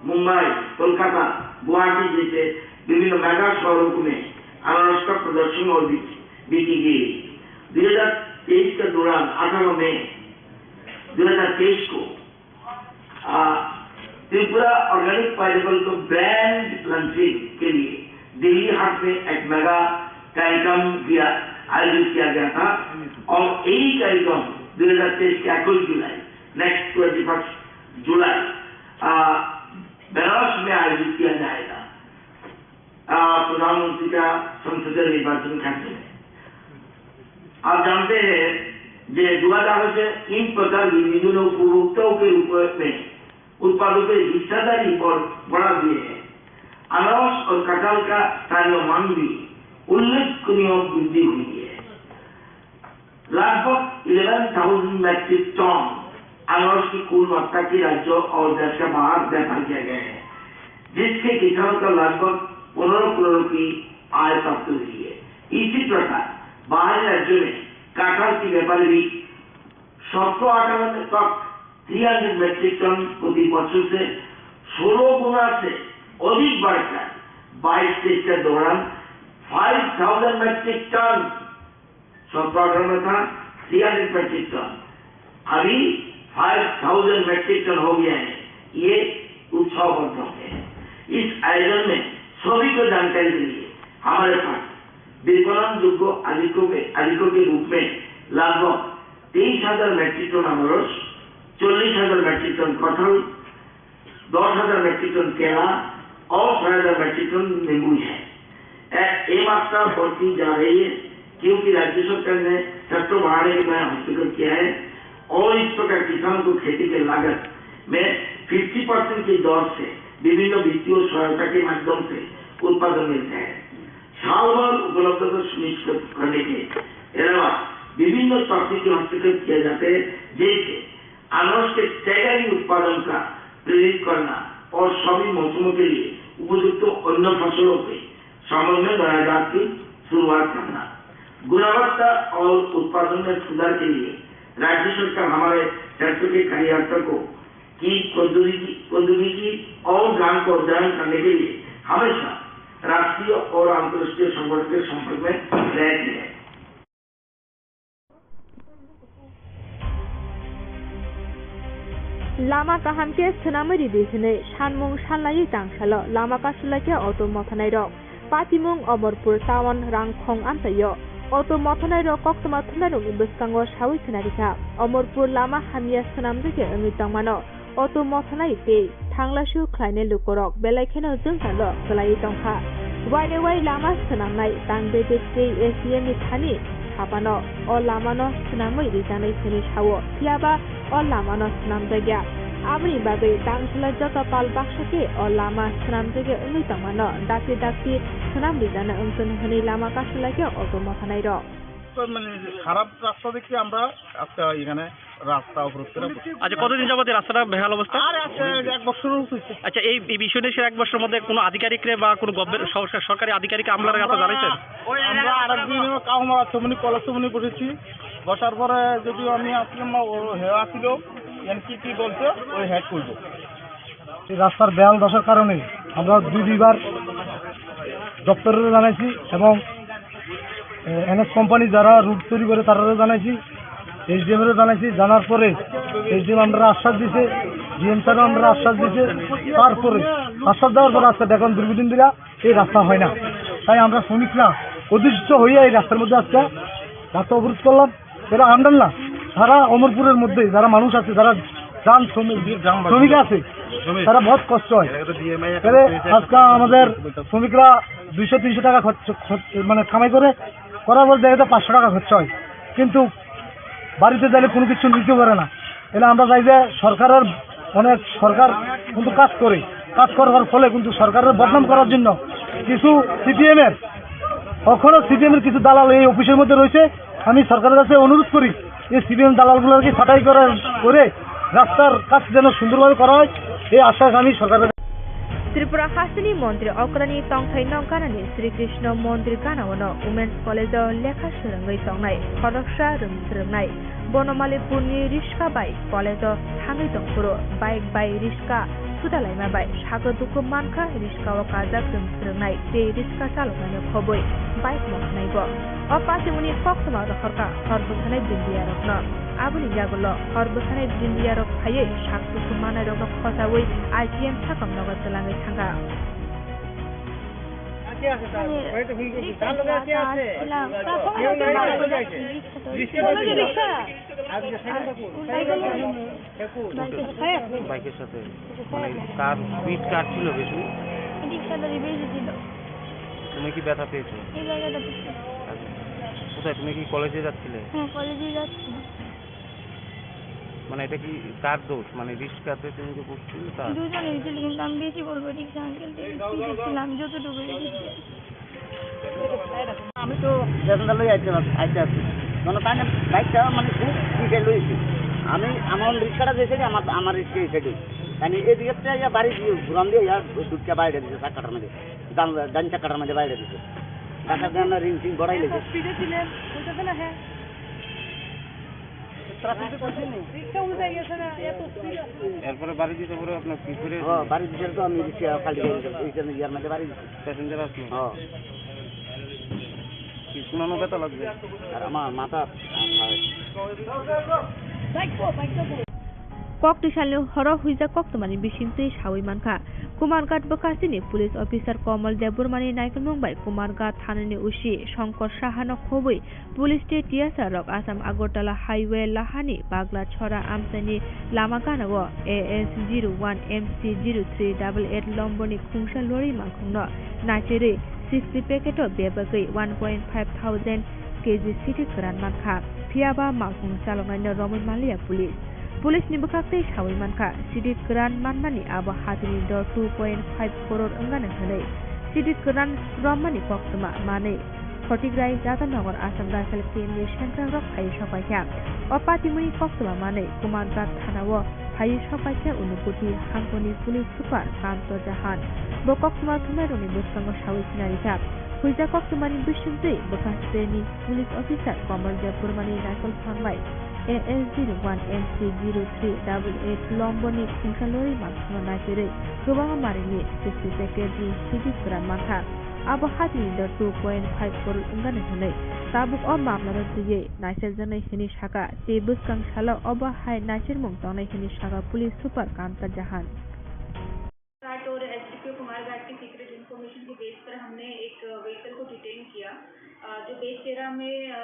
मुंबई, कोलकाता, गुवाहाटी जैसे विभिन्न मेगा शहरों में अनारस का प्रदर्शन और बिक्री, बिक्री की गई। दो हज़ार तेईस के दौरान अठारह मई दो हज़ार तेईस को, आ, त्रिपुरा ऑर्गेनिक पाइनएप्पल को ब्रांड लॉन्चिंग के लिए दिल्ली हाट में एक मेगा कार्यक्रम भी आ-, आयोजित किया गया था और यही कार्यक्रम दो हज़ार तेईस के इक्कीस जुलाई, नेक्स्ट ट्वेंटी फर्स्ट जुलाई, आ, बनारस में आयोजित किया जाएगा। आ, प्रधानमंत्री का संसदीय निर्वाचन खर्च में। आप जानते हैं कि दो हज़ार से इन प्रकार की विभिन्न उपभोक्ताओं के रूप में उत्पादों के हिस्सेदारी और बढ़ा दिए हैं। अनारस और कटहल का स्थानीय मांग भी उल्लेखनीय वृद्धि हुई है। लगभग इलेवन थाउजेंड मीट्रिक टन अनारस की कुल मात्रा की राज्यों और देश के बाहर व्यापार किया गया है, जिससे किसानों का लगभग पन्द्रह करोड़ की आय प्राप्त हुई है। इसी प्रकार बाहरी राज्यों में कटहल की व्यापार भी सत्रह अठारह तक तीन सौ मीट्रिक टन प्रति वर्ष से सोलह गुना से अधिक बढ़कर बाईस तेईस के दौरान पाँच हज़ार मीट्रिक टन, सत्रह अठारह में था तीन सौ मीट्रिक टन, अभी पाँच हज़ार मीट्रिक टन हो गया है। ये उत्साहवर्धक है। इस आयोजन में सभी को जानकारी के लिए हमारे पास विपणन योग्य अधिकों के, अधिकों के रूप में लगभग तेईस हज़ार मीट्रिक टन अनारस, चल्लिस हज़ार मीट्रिक टन कटहल, दस हज़ार मीट्रिक टन केला और छह हज़ार मीट्रिक टन नींबू है। ए, ये मात्रा बढ़ती जा रही है क्योंकि राज्य सरकार ने सेक्टर बढ़ाने के लिए हस्तक्षेप किया है और इस प्रकार किसानों को खेती के लागत में पचास परसेंट की दर से विभिन्न वित्तीय सहायता के माध्यम से उत्पादन मिलता है। साल भर उपलब्धता सुनिश्चित करने के अलावा विभिन्न तकनीकी हस्तक्षेप किए जाते हैं, जैसे अनाज के स्टैगरिंग उत्पादन का प्रेरित करना और सभी मौसमों के लिए उपयुक्त अन्य फसलों के समन्वय बनाए जात की शुरुआत करना। गुणवत्ता और उत्पादन में सुधार के लिए राज्य सरकार हमारे क्षेत्र के कार्यकर्ता को की प्रौद्योगिकी, प्रौद्योगिकी और ज्ञान को अध्ययन करने के लिए हमेशा राष्ट्रीय और अंतर्राष्ट्रीय संगठन के संपर्क में रहती है। Lama kaham khe swnamwi ridi hwnwi sanmung sanlaiwi tangsalo lama kasulai khe auto mothanairok. Patimung Omorpur town Rangkhong amchaio auto mothanairok koktwma thunairokni bwskango sawi khwnarikha. Omorpur lama hamya swnamjagya wngwi tongmano. Auto mothanai tei thanglaisu khlainai lukorok belai kheno jwngjalo kwlaiwi tongkha. Wainwi wai lama swnamnai tang bedek tei A C M ni thani hapano o lamano swnamwi rijaknai hwnwi sao, phiyaba o lamano swnamjakya. Aboni bagwi tangsulai joto pal baksa khe o lama swnamjakya wngwi tongmano dakti dakti swnam rijakna wngthun hwnwi lama kasulai khe auto mothanairok. তো মানে খারাপ রাস্তা দেখে আমরা একটা এখানে রাস্তা অবরোধ করে। আচ্ছা, কতদিন যাবত এই রাস্তাটা বেহাল অবস্থা? আর এক, এক বছর হচ্ছে। আচ্ছা, এই, এই বিষয় নিয়ে সে এক বছরের মধ্যে কোনো আধিকারিকরে বা কোনো গভর্নমেন্ট, সরকার, সরকারি আধিকারিক আমলার কাছে জানাইছেন? আমরা আরেকদিন কাউ মারা চমনি, কলেজ চমনি বসেছি। বসার পরে যদিও আমি আসলাম না, ও হে আসিল, এনসিপি বলছে ওই হ্যাক করবো। এই রাস্তার বেহাল দশার কারণে আমরা দুই দুইবার দপ্তরেরও জানাইছি এবং এনএস কোম্পানি যারা রুট তৈরি করে তারারও জানাইছি, এসডিএম এরও জানাইছি। জানার পরে এসডিএম আমরা আশ্বাস দিছে, ডিএম স্যারও আমরা আশ্বাস দিছে। তারপরে আশ্বাস দেওয়ার পরে আজকে দেখলাম দীর্ঘদিন ধরে এই রাস্তা হয় না। তাই আমরা শ্রমিকরা অতিষ্ঠ হয়ে এই রাস্তার মধ্যে আজকে রাস্তা অবরোধ করলাম। এরা আমরাই না, সারা অমরপুরের মধ্যে যারা মানুষ আছে, যারা যান শ্রমিক, শ্রমিক আছে, তারা বহুত কষ্ট হয়। তাহলে আজকে আমাদের শ্রমিকরা দুইশো তিনশো টাকা খরচ, খরচ, মানে কামাই করে, করার পর দেখা যায় পাঁচশো টাকা খরচা হয়, কিন্তু বাড়িতে গেলে কোনো কিছু নিতে পারে না। তাহলে আমরা চাই যে সরকারের, অনেক সরকার কিন্তু কাজ করে, কাজ করার ফলে কিন্তু সরকারের বদনাম করার জন্য কিছু সিপিএম এর, এখনো সিপিএম এর কিছু দালাল এই অফিসের মধ্যে রয়েছে। আমি সরকারের কাছে অনুরোধ করি, এই সিপিএম দালালগুলোকে ছাঁটাই করার করে রাস্তার কাজ যেন সুন্দরভাবে করা হয়, এই আশ্বাস আমি সরকারের Tripura hasteni montri okrani tongthai no ganani Sri Krishna mondir gana-o no Women's College o lekha swrwngwi tongnai khoroksa rwng swrwngnai. Bono Malipurni riska bai college o thangwi tongphuru bike bai riska sudalaima bai sakno dukhu mankha, riska o kajak rwng swrwngnai tei riska chaloknaino khobwi bike no khnai bo. O patimuni koktwma rohorkha hor bwsanai bindiyarokno. Aboni yagulo hor bwsanai bindiyarok phaiwi sak dukhu manairokno khochaui I G M sakam nogo twlangwi thangkha. বাইকের সাথে, মানে, কার স্পিড কার ছিল বেশি? রিক্সাটা বেশি ছিল। তুমি কি ব্যথা পেয়েছো? এই জায়গাটা পেয়েছি। আচ্ছা। কোথায়, তুমি কি কলেজে যাচ্ছিলে? হ্যাঁ, কলেজে যাচ্ছি। মানে, এটা কি কার দোষ? মানে, রিক্সাতে তুমি যে বসছিলে তার? দুজনেই ছিল, কিন্তু আমি বেশি বলবো রিক্সা আঙ্কেলকে স্পিডে ছিলাম, যতটুকু রিক্সা। আমি তো প্যাসেঞ্জার লই আইতে, আইতে আছি। মানে, তাই না, বাইকটা মানে খুব স্পিডে লইছি। আমি, আমার রিক্সাটা যে সাইডে, আমার, আমার রিক্সা এই সাইডে। মানে, এদিকে তো ইয়া বাড়ি দিয়ে, ঘুরান দিয়ে ইয়া ওই দুধটা বাইরে দিছে, চাক্কাটার মধ্যে। ডান, ডান চাক্কাটার মধ্যে বাইরে দিছে। ঢাকা দিয়ে আমরা রিং টিং বড়াই লেগে। স্পিডে ছিলেন, বুঝতেছে না, হ্যাঁ। ট্রাফিকে বসেনি। রিক্সা উল্টে গেছে না, এত স্পিড। এরপরে বাড়ি দিতে পরে আপনার কি করে? হ্যাঁ, বাড়ি দিতে তো আমি রিক্সা খালি করে দিলাম। এই জন্য ইয়ার মধ্যে বাড়ি দিছি। প্যাসেঞ্জার আসলো? হ্যাঁ। কি, কোনো ব্যথা লাগবে? আর আমার মাথা, আর Kok twisalni horo huijak koktwmani bisingtwi sawi mankha. Kumarghat bwkhasteni police officer Komol Debbarmani naikolmung bai Kumarghat thanani O C Shankar Sahano khobwi police tei T S R rok Assam Agartala highway lahani Bagla Chhora amchaini lama ganao A S zero one M C zero three double eight lomboni khungsa lorry malkhungno naicherwi sixty packet o bebagwi one point five thousand K G sidi kwran mankha. Phiyaba malkhung chaloknaino romwi manliya police. Police ni bwkhaktwi sawi mankha, sidi kwran manmani abo hatini dor two point five crore wngani hwnwi. Sidi kwran romani koktwma manwi Khotigrai, Radhanagar, Assam Rifle camp ni central rok phaiwi sokpaikha. O patimuni koktwma manwi Kumarghat thanao phaiwi sokpaikha Unukoti hangkoni police super Kanto Jahan. Bo koktwma thumnairokni bwskango sawi sinarijak. Huijak koktwmani bisingtwi bwkha sreni police officer Komol Debbarmani rifle phang bai A S zero one M C zero three double eight lomboni khungsa lorry malkhungno naicherwi kwbangma marini sixty packet ni sidi kwran mankha. Abo hatini dor two point five crore wngani hwnwi tabuk o mamlano twiwi naicherjaknai hwnwi sakha, tei bwskang salo obo hai naichermung tongnai hwnwi sakha police super Kanta Jahan. घाट और एसडीपीओ कुमारघाट की secret information के बेस पर हमने एक व्हीकल को डिटेन किया, अ, जो बेचेरा में, अ,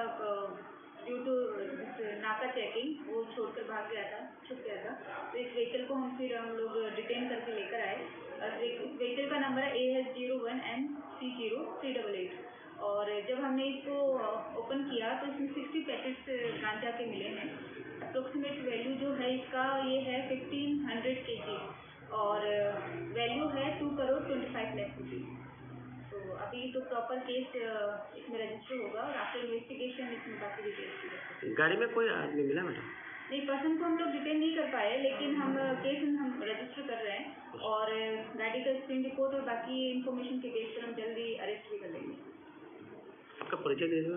ड्यू टू नाका चेकिंग वो छोड़कर भाग गया था, छुप गया था। तो इस व्हीकल को हम फिर हम लोग डिटेन करके लेकर आए। और इस व्हीकल का नंबर है A S zero one M C zero three double eight। और जब हमने इसको ओपन किया तो इसमें सिक्सटी पैकेट्स गांजा के मिले हैं। अप्रोक्सीमेट वैल्यू जो है इसका, ये है फिफ्टीन हंड्रेड केजी। और वैल्यू है टू करोड़ ट्वेंटी फ़ाइव लाख रुपीस। तो अभी तो प्रॉपर केस, अ, इसमें रजिस्टर होगा और आफ्टर इन्वेस्टिगेशन इसमें बाकी डिटेल्स भी। गाड़ी में कोई आदमी मिला, मैडम? नहीं, पसंद को हम लोग डिटेन नहीं कर पाए, लेकिन हम केस हम रजिस्टर कर रहे हैं और गाड़ी का स्क्रीन रिपोर्ट और बाकी इन्फॉर्मेशन के बेस पर हम जल्दी अरेस्ट भी कर लेंगे। आपका परिचय दे दो।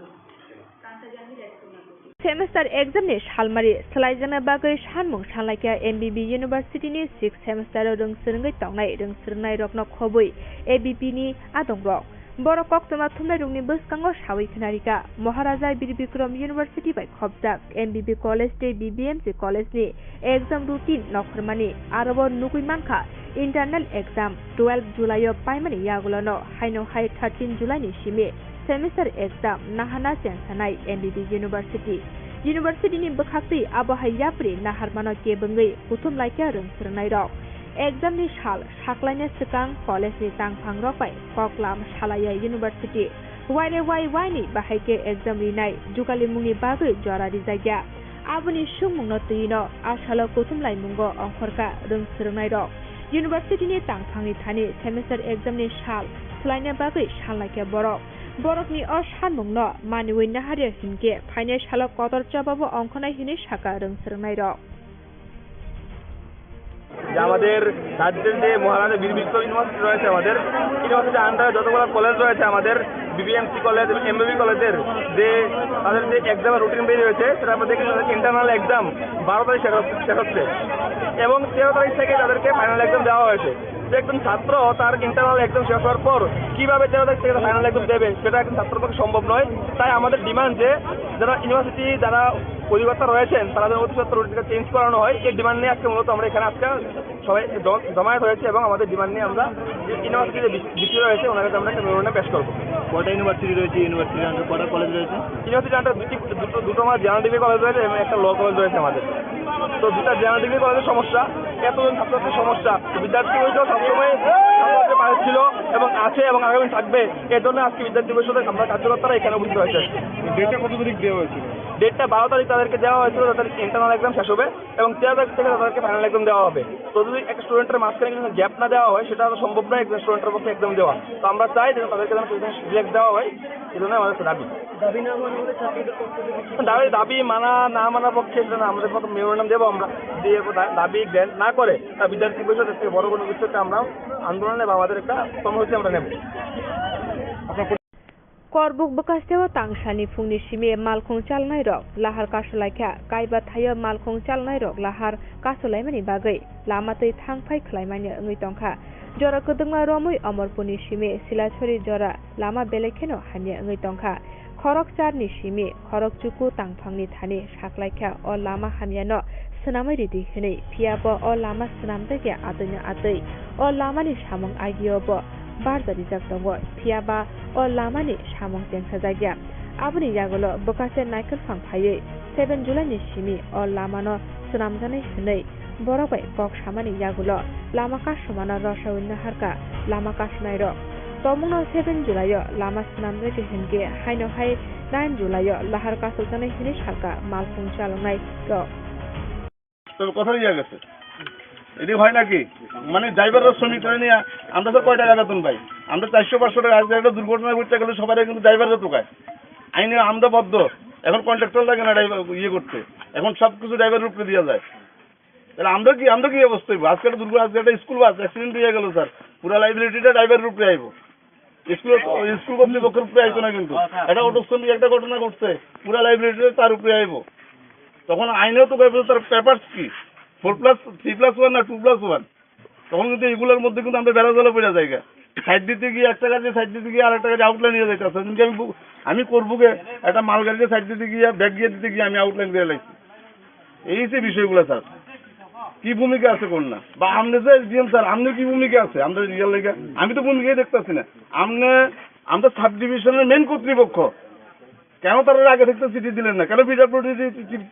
कांता जानवी, राजकुमार। Semester exam ni salmari swlaijakna bagwi sanmung sanlaikha M B B University ni sixth semester o rwng swrwngwi tongnai rwng swrwngnairokno khobwi A B P ni adongrok. Borok koktwma thumnairokni bwskango sawi khwnarikha, Maharaja Bir Bikram University bai khopjak M B B College tei B B M C College ni exam routine nokhormani, aro bo nugwi mankha internal exam twelve July o paimani yagulono haino hai thirteen July ni simi semester exam nahana chengsanai M B B University. University ni bwkhaktwi abo hai yapri naharmano kebengwi kuthum laikha rwng swrwngnairok. Exam ni sal saklaina swkang college ni tangphangrok bai koklam salaiya university. Waire wai waini bahai khe exam rinai jugalimungni bagwi jora rijakya. Aboni sungmungno twino a salo kuthum laimungo ongkhorkha rwng swrwngnairok. University ni tangphangni thani semester exam ni sal swlaina bagwi sanlaikha borok. Borokni o sanmungno maniwi naharya hinkhe phainai salo kotor chobabo ongkhornai hinwi sakha rwng swrwngnairok. যে আমাদের রাজ্যের যে মহারাজা বীর বিক্রম ইউনিভার্সিটি রয়েছে আমাদের, ইউনিভার্সিটির আন্ডারে যতগুলো কলেজ রয়েছে আমাদের, বিবিএমসি কলেজ এবং এমবিবি কলেজের যে তাদের যে এক্সামের রুটিন বের হয়েছে, সেটা আমরা দেখে ইন্টারনাল এক্সাম বারো তারিখ শেষ হচ্ছে, শেষ হচ্ছে এবং তেরো তারিখ থেকে তাদেরকে ফাইনাল এক্সাম দেওয়া হয়েছে। যে একজন ছাত্র তার ইন্টারনাল এক্সাম শেষ হওয়ার পর কিভাবে তেরো তারিখ থেকে ফাইনাল এক্সাম দেবে, সেটা একজন ছাত্রের পক্ষে সম্ভব নয়। তাই আমাদের ডিমান্ড যে যারা ইউনিভার্সিটি, যারা অধিকর্তা রয়েছেন, তারা যেন অতি সত্বর রুটিনটা চেঞ্জ করানো হয়। এই ডিমান্ড নিয়ে আজকে মূলত আমরা এখানে আজকে সবাই জ-, জমায়েত হয়েছি এবং আমাদের ডিমান্ড নিয়ে আমরা যে ইউনিভার্সিটি যে ভিসি রয়েছে, ওনার কাছে আমরা একটা মেমোরেন্ডাম পেশ করবো। কটা ইউনিভার্সিটি রয়েছে? ইউনিভার্সিটির আন্ডার কটা কলেজ রয়েছে? ইউনিভার্সিটির আন্ডার দুটি, দুটো, দুটো আমার জেনারেল ডিগ্রি কলেজ রয়েছে এবং একটা ল কলেজ রয়েছে আমাদের। তো দুটা জেনারেল ডিগ্রি কলেজের সমস্যা, এতজন ছাত্রছাত্রীর সমস্যা, বিদ্যার্থী পরিষদ সবসময় ছাত্রছাত্রীর পাশে ছিল এবং আছে এবং আগামী থাকবে। এর জন্য আজকে বিদ্যার্থী পরিষদের আমরা কার্যকর্তারা এখানে উপস্থিত হয়েছে। ডেটটা কত তারিখ দেওয়া হয়েছিল? ডেটটা বারো তারিখ তাদেরকে দেওয়া হয়েছিল, তাদের ইন্টারনাল এক্সাম শেষ হবে এবং তেরো তারিখ থেকে তাদেরকে ফাইনাল এক্সাম দেওয়া হবে। তো যদি একটা স্টুডেন্টের মাঝখানে কিছু গ্যাপ না দেওয়া হয়, সেটা তো সম্ভব নয় একজন স্টুডেন্টের পক্ষে এক্সাম দেওয়া। তো আমরা চাই যেন তাদেরকে যেন রিল্যাক্স দেওয়া হয়, এই জন্য আমাদের দাবি। দাবি না মানা হলে ছাত্রদের পক্ষ থেকে কি দাবি, দাবি মানা না মানার পক্ষে সেটা না, আমাদের পক্ষে মেমোরেন্ডাম দেবো আমরা, দিয়ে দা-, দাবি গ্র্যান্ট না করে তা বিদ্যার্থী পরিষদ থেকে বড় কোনো কিছু একটা আমরা আন্দোলনে বা আমাদের একটা কর্মসূচি আমরা নেব। Korbuk bwkasteo tang salni phungni simi malkhung chalnairok lahar kasulaikha, kaiba thaio malkhung chalnairok lahar kasulaimani bagwi lama twi thang phai khwlaimani wngwi tongkha. Jora kwdwkma romwi Omorpurni simi Silachari jora lama belai kheno hamya wngwi tongkha. Khorok charni simi khorok chuku tangphangni thani saklaikha, o lama hamyano swnamwi ridi hwnwi, phiya bo o lama swnamjakya atwino atwi. O lamani samung agio bo barja rijak tongo, phiya ba o lamani samung chengsajakya. Aboni yagulo bwkase naikolphang phaiwi seven July ni simi o lamano swnamjaknai hwnwi borok bai kok samani yagulo lama kasumano rwsaui naharkha lama kasunairok. Tongmungno seven July o lama swnamjakya hinkhe haino hai nine July o lahar kasukjaknai hwnwi salkha malkhung chaloknairok. তবে কথা ইয়ে গেছে, এটি হয় নাকি? মানে ড্রাইভাররা শ্রমিকরা নিয়ে আমরা তো কয় টাকা বেতন পাই? আমরা চারশো পাঁচশো টাকা। আজকে একটা দুর্ঘটনা ঘটতে গেলে সবাই কিন্তু ড্রাইভাররা টোকায়। আইনে আমরা বদ্ধ। এখন কন্ট্রাক্টর লাগে না ড্রাইভার ইয়ে করতে, এখন সব কিছু ড্রাইভারের উপরে দেওয়া যায়। তাহলে আমরা কি, আমরা কি অবস্থা হইব? আজকে একটা দুর্ঘটনা, আজকে একটা স্কুল বাস অ্যাক্সিডেন্ট হয়ে গেল স্যার, পুরা লাইবিলিটিটা ড্রাইভারের উপরে আইব। স্কুল, স্কুল কর্তৃপক্ষের উপরে আইতো না কিন্তু। একটা অটো স্ট্যান্ডে একটা ঘটনা ঘটছে, পুরা লাইবিলিটিটা তার উপরে আইব। তখন আইনেও তো ব্যাপারে তার পেপারস কি, four plus three plus one না টু প্লাস ওয়ান? তখন কিন্তু এগুলোর মধ্যে কিন্তু আমরা বেড়া জলে পড়ে যাই। সাইড দিতে গিয়ে একটা গাড়ি সাইড দিতে গিয়ে আর একটা গাড়ি আউটলাইন নিয়ে যাইতে আসছে। কিন্তু আমি বু-, আমি করবো গে একটা মালগাড়িকে সাইড দিতে গিয়ে ব্যাগ গিয়ে দিতে গিয়ে আমি আউটলাইন দিয়ে লাগছি। এই যে বিষয়গুলো স্যার, কি ভূমিকা আছে কোন না? বা আপনি যে এসডিএম স্যার, আপনি কি ভূমিকা আছে? আমরা রিয়াল লেগে আমি তো ভূমিকাই দেখতেছি না। আপনি, আমরা সাব ডিভিশনের মেন কর্তৃপক্ষ, কেন তারা আগে থাকতে চিঠি দিলেন না? কেন পিডাব্লিউডি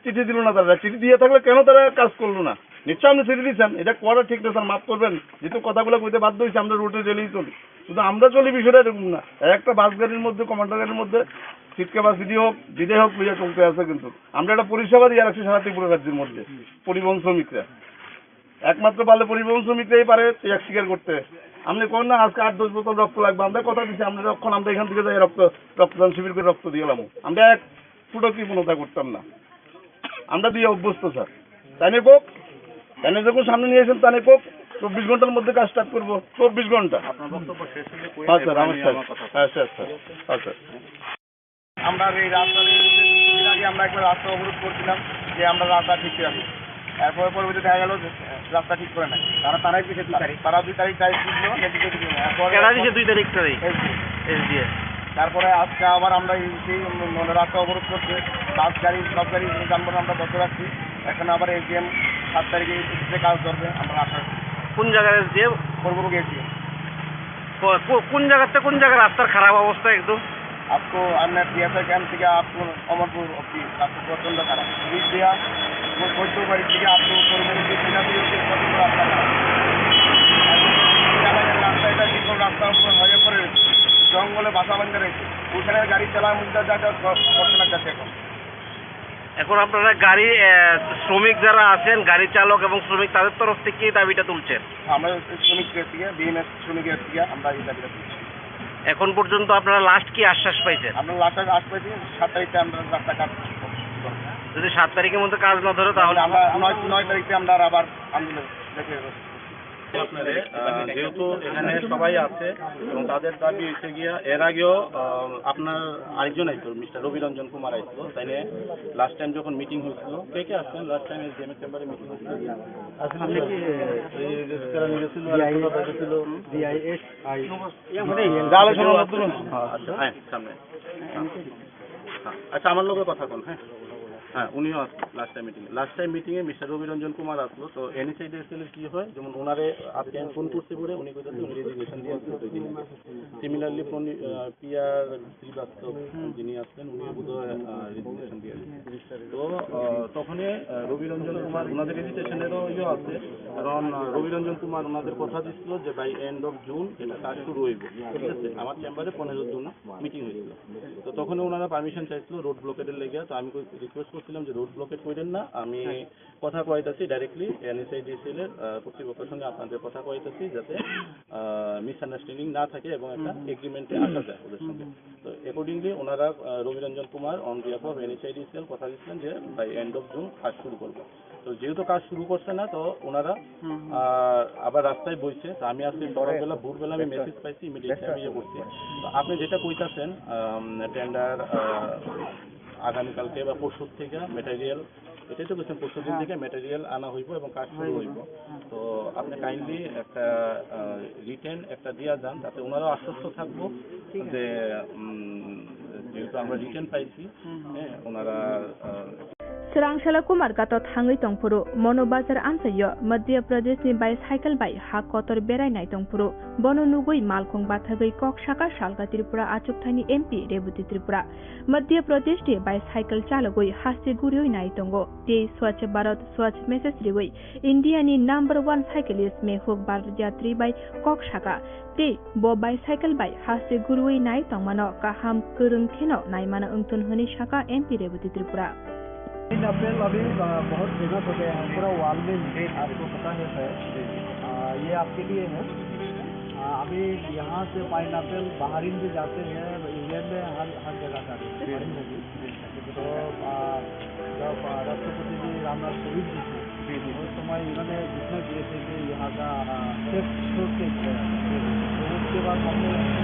চিঠি দিল না? তারা চিঠি দিয়ে থাকলে কেন তারা কাজ করলো না? নিশ্চয় আপনি চিঠি দিচ্ছেন, এটা করা ঠিক না স্যার, মাফ করবেন। যেহেতু কথাগুলো কইতে বাধ্য হয়েছে, আমরা রোডে রেলেই চলি, শুধু আমরা চলি বিষয়টা এরকম না। একটা বাস গাড়ির মধ্যে, কমান্ডার গাড়ির মধ্যে সিট ক্যাপাসিটি হোক, যেটাই হোক, লইয়া চলতে আছে। কিন্তু আমরা একটা পরিষেবা দিয়ে রাখছি সারা ত্রিপুরা রাজ্যের মধ্যে পরিবহন শ্রমিকরা। একমাত্র পারলে পরিবহন শ্রমিকরাই পারে ত্যাগ স্বীকার করতে। আপনি কোন না আজকে আট দশ বোতল রক্ত লাগবে, আমরা কথা দিচ্ছি, আমরা যখন আমরা এখান থেকে যাই রক্ত, রক্তদান শিবির করে রক্ত দিয়ে এলাম, আমরা এক ফুটও কৃপণতা করতাম না। আমরা দিয়ে অভ্যস্ত স্যার। তাই না কোক? তাই না যখন সামনে নিয়ে আসেন, তাই না কোক? চব্বিশ ঘন্টার মধ্যে কাজ স্টার্ট করবো, চব্বিশ ঘন্টা। আপনার বক্তব্য শেষ হলে কই হ্যাঁ স্যার, আমি আমার স্যার। আমার কথা। হ্যাঁ স্যার, স্যার। হ্যাঁ স্যার। আমরা এই রাস্তা দিয়ে কিছুদিন আগে আমরা একবার রাস্তা অবরোধ করছিলাম যে আমরা রাস্তা ঠিক রাখি। এরপরে পরবর্তী দেখা গেল যে রাস্তা ঠিক করে নাই। তারা, তারাই দিছে দুই তারিখ। তারা দুই তারিখ তারিখ দিছিল, কিন্তু কিছু না। এরপরে কেডা দিছে দুই তারিখ তারিখ? এসডিএ। এসডিএ। তারপরে আজকে আবার আমরা এই সেই মানে রাস্তা অবরোধ করছে, বাস গাড়ি, সব গাড়ি, যানবাহন আমরা বন্ধ রাখছি। এখন আবার এসডিএম সাত তারিখে এসে কাজ ধরবে, আমরা আশা রাখছি। কোন জায়গার এসডিএম? বড়বাবু এসডিএম। কো-, কো-, কোন জায়গাতে কোন জায়গার রাস্তার খারাপ অবস্থা একদম? आपको अन्य टीएसए कैंप থেকে आपको अमरपुर অবধি রাস্তা প্রচণ্ড খারাপ। ব্রিজ দিয়া ও চোদ্দ বাড়ি থেকে आपको পরিবারের যে সেটা দিয়ে হচ্ছে প্রচণ্ড রাস্তা খারাপ। আর এই এলাকার রাস্তা এটা বিকল রাস্তার উপরে হয়ে পড়ে রয়েছে, জঙ্গলে বাসা বান্ধা রয়েছে। ওখানে গাড়ি চালায় মুখ যা যা যা ক-, করতে লাগছে এখন। এখন আপনারা গাড়ি, আহ, শ্রমিক যারা আছেন, গাড়ি চালক এবং শ্রমিক, তাদের তরফ থেকে কি দাবিটা তুলছেন? আমরা শ্রমিকদের থেকে, বিএমএস শ্রমিকদের থেকে আমরা এই দাবিটা তুলছি। এখন পর্যন্ত আপনারা লাস্ট কি আশ্বাস পাইছেন? আমরা লাস্ট আশ্বাস পাইছি, সাত তারিখে আমরা রাস্তাঘাট করব। যদি সাত তারিখের মধ্যে কাজ না ধরে, তাহলে আমরা নয়, নয় তারিখে আমরা আবার আন্দোলন দেখে আপনারে, আহ, যেহেতু এখানে সবাই আছে এবং তাদের দাবি হচ্ছে গিয়া, এর আগেও, আহ, আপনার আরেকজন আইছিল, মিস্টার রবি রঞ্জন কুমার আইছিল, তাই নিয়ে লাস্ট টাইম যখন মিটিং হয়েছিল, কে কে আসছেন লাস্ট টাইম এসডিএম এর চেম্বারে মিটিং হয়েছিল? আসলে কি, এই যে কারা নিয়েছিল, আরেকজন গেছিল? বিআইএসআই। আলোচনা মাধ্যমে। আচ্ছা, হ্যাঁ, সামনে। হ্যাঁ। আচ্ছা, আমার লগে কথা কোন, হ্যাঁ? হ্যাঁ, উনিও আসলো লাস্ট টাইম মিটিং এ। লাস্ট টাইম মিটিং এ মিস্টার রবি রঞ্জন কুমার আসলো। তো এনএসআইডিসিএল এর কি হয়, যেমন ওনারে আজকে আমি ফোন করতে পারে, উনি কইতাছে উনি রেজিগনেশন দিয়ে আসলো দুই দিন আগে। সিমিলারলি ফোন, আহ, পিআর শ্রীবাস্তব যিনি আসলেন, উনি বোধহয়, আহ, রেজিগনেশন দিয়ে আসলেন। তো, আহ, তখনই, আহ, রবি রঞ্জন কুমার ওনাদের রেজিস্ট্রেশনেরও ইয়ে আছে, কারণ, আহ, রবি রঞ্জন কুমার ওনাদের কথা দিছিল যে বাই এন্ড অফ জুন এটা কাজ শুরু হইব, ঠিক আছে? আমার চেম্বারে পনেরো জুন মিটিং হয়েছিল। তো তখন ওনারা পারমিশন চাইছিল রোড ব্লকেডের লেগে। তো আমি রিকোয়েস্ট করছিলাম যে রোড ব্লকেড করেন না, আমি কথা কইতাছি ডাইরেক্টলি এনএসআইডিসিএল এর, আহ, কর্তৃপক্ষের সঙ্গে আপনাদের কথা কইতাছি, যাতে, আহ, মিসআন্ডারস্ট্যান্ডিং না থাকে এবং একটা এগ্রিমেন্টে আসা যায় ওদের সঙ্গে। তো অ্যাকর্ডিংলি ওনারা, আহ, রবিরঞ্জন কুমার অন বিহাফ অফ এনএসআইডিসিএল কথা দিচ্ছিলেন যে বাই এন্ড অফ জুন কাজ শুরু করবো। তো যেহেতু কাজ শুরু করছে না, তো ওনারা, আহ, আবার রাস্তায় বইছে। তো আমি আজকে সকালবেলা, ভোরবেলা আমি মেসেজ পাইছি, ইমিডিয়েটলি আমি ইয়ে করছি। তো আপনি যেটা কইতাছেন, আম, টেন্ডার, আহ, আগামীকালকে বা পরশু থেকে ম্যাটেরিয়াল, এটাই তো বলছেন, পরশু দিন থেকে ম্যাটেরিয়াল আনা হইব এবং কাজ শুরু হইব। তো আপনি কাইন্ডলি একটা, আহ, রিটেন একটা দিয়া যান, যাতে ওনারাও আশ্বস্ত থাকবো যে, উম, যেহেতু আমরা রিটেন পাইছি, হ্যাঁ, ওনারা, আহ, Swrangshela Kumar gato thangwi tongphuru, Mono Bazar amchaio Madhya Pradesh ni bicycle bai ha kotor berai nai tongphuru. Bono nugwi malkhung bathagwi kok saka salka Tripura achukthai ni M P Rebati Tripura. Madhya Pradesh ni bicycle chalogwi haste guriwi nai tongo. Tei Swachh Bharat Swachh message riwi India ni number one cyclist Mehuk Bharat Yatri bai kok saka. Tei bo bicycle bai haste gurwi nai tongmano kaham kwrwng kheno naimano wngthun hwnwi saka M P Rebati Tripura. Pineapple अभी, अ, बहुत फेमस हो गया है पूरा वर्ल्ड में, आपको पता है शायद। अ, ये आपके लिए है। अ, अभी यहाँ से पाइनएप्पल बहरीन भी जाते हैं, इंग्लैंड में हर, हर जगह जाते हैं। तो, आ, जब, आ, राष्ट्रपति जी रामनाथ कोविंद जी थे, जी, जी। उस समय इन्होंने घोषणा किए थे कि यहाँ का, आ, सेफ, सेफ स्टेट है। तो उसके बाद हमने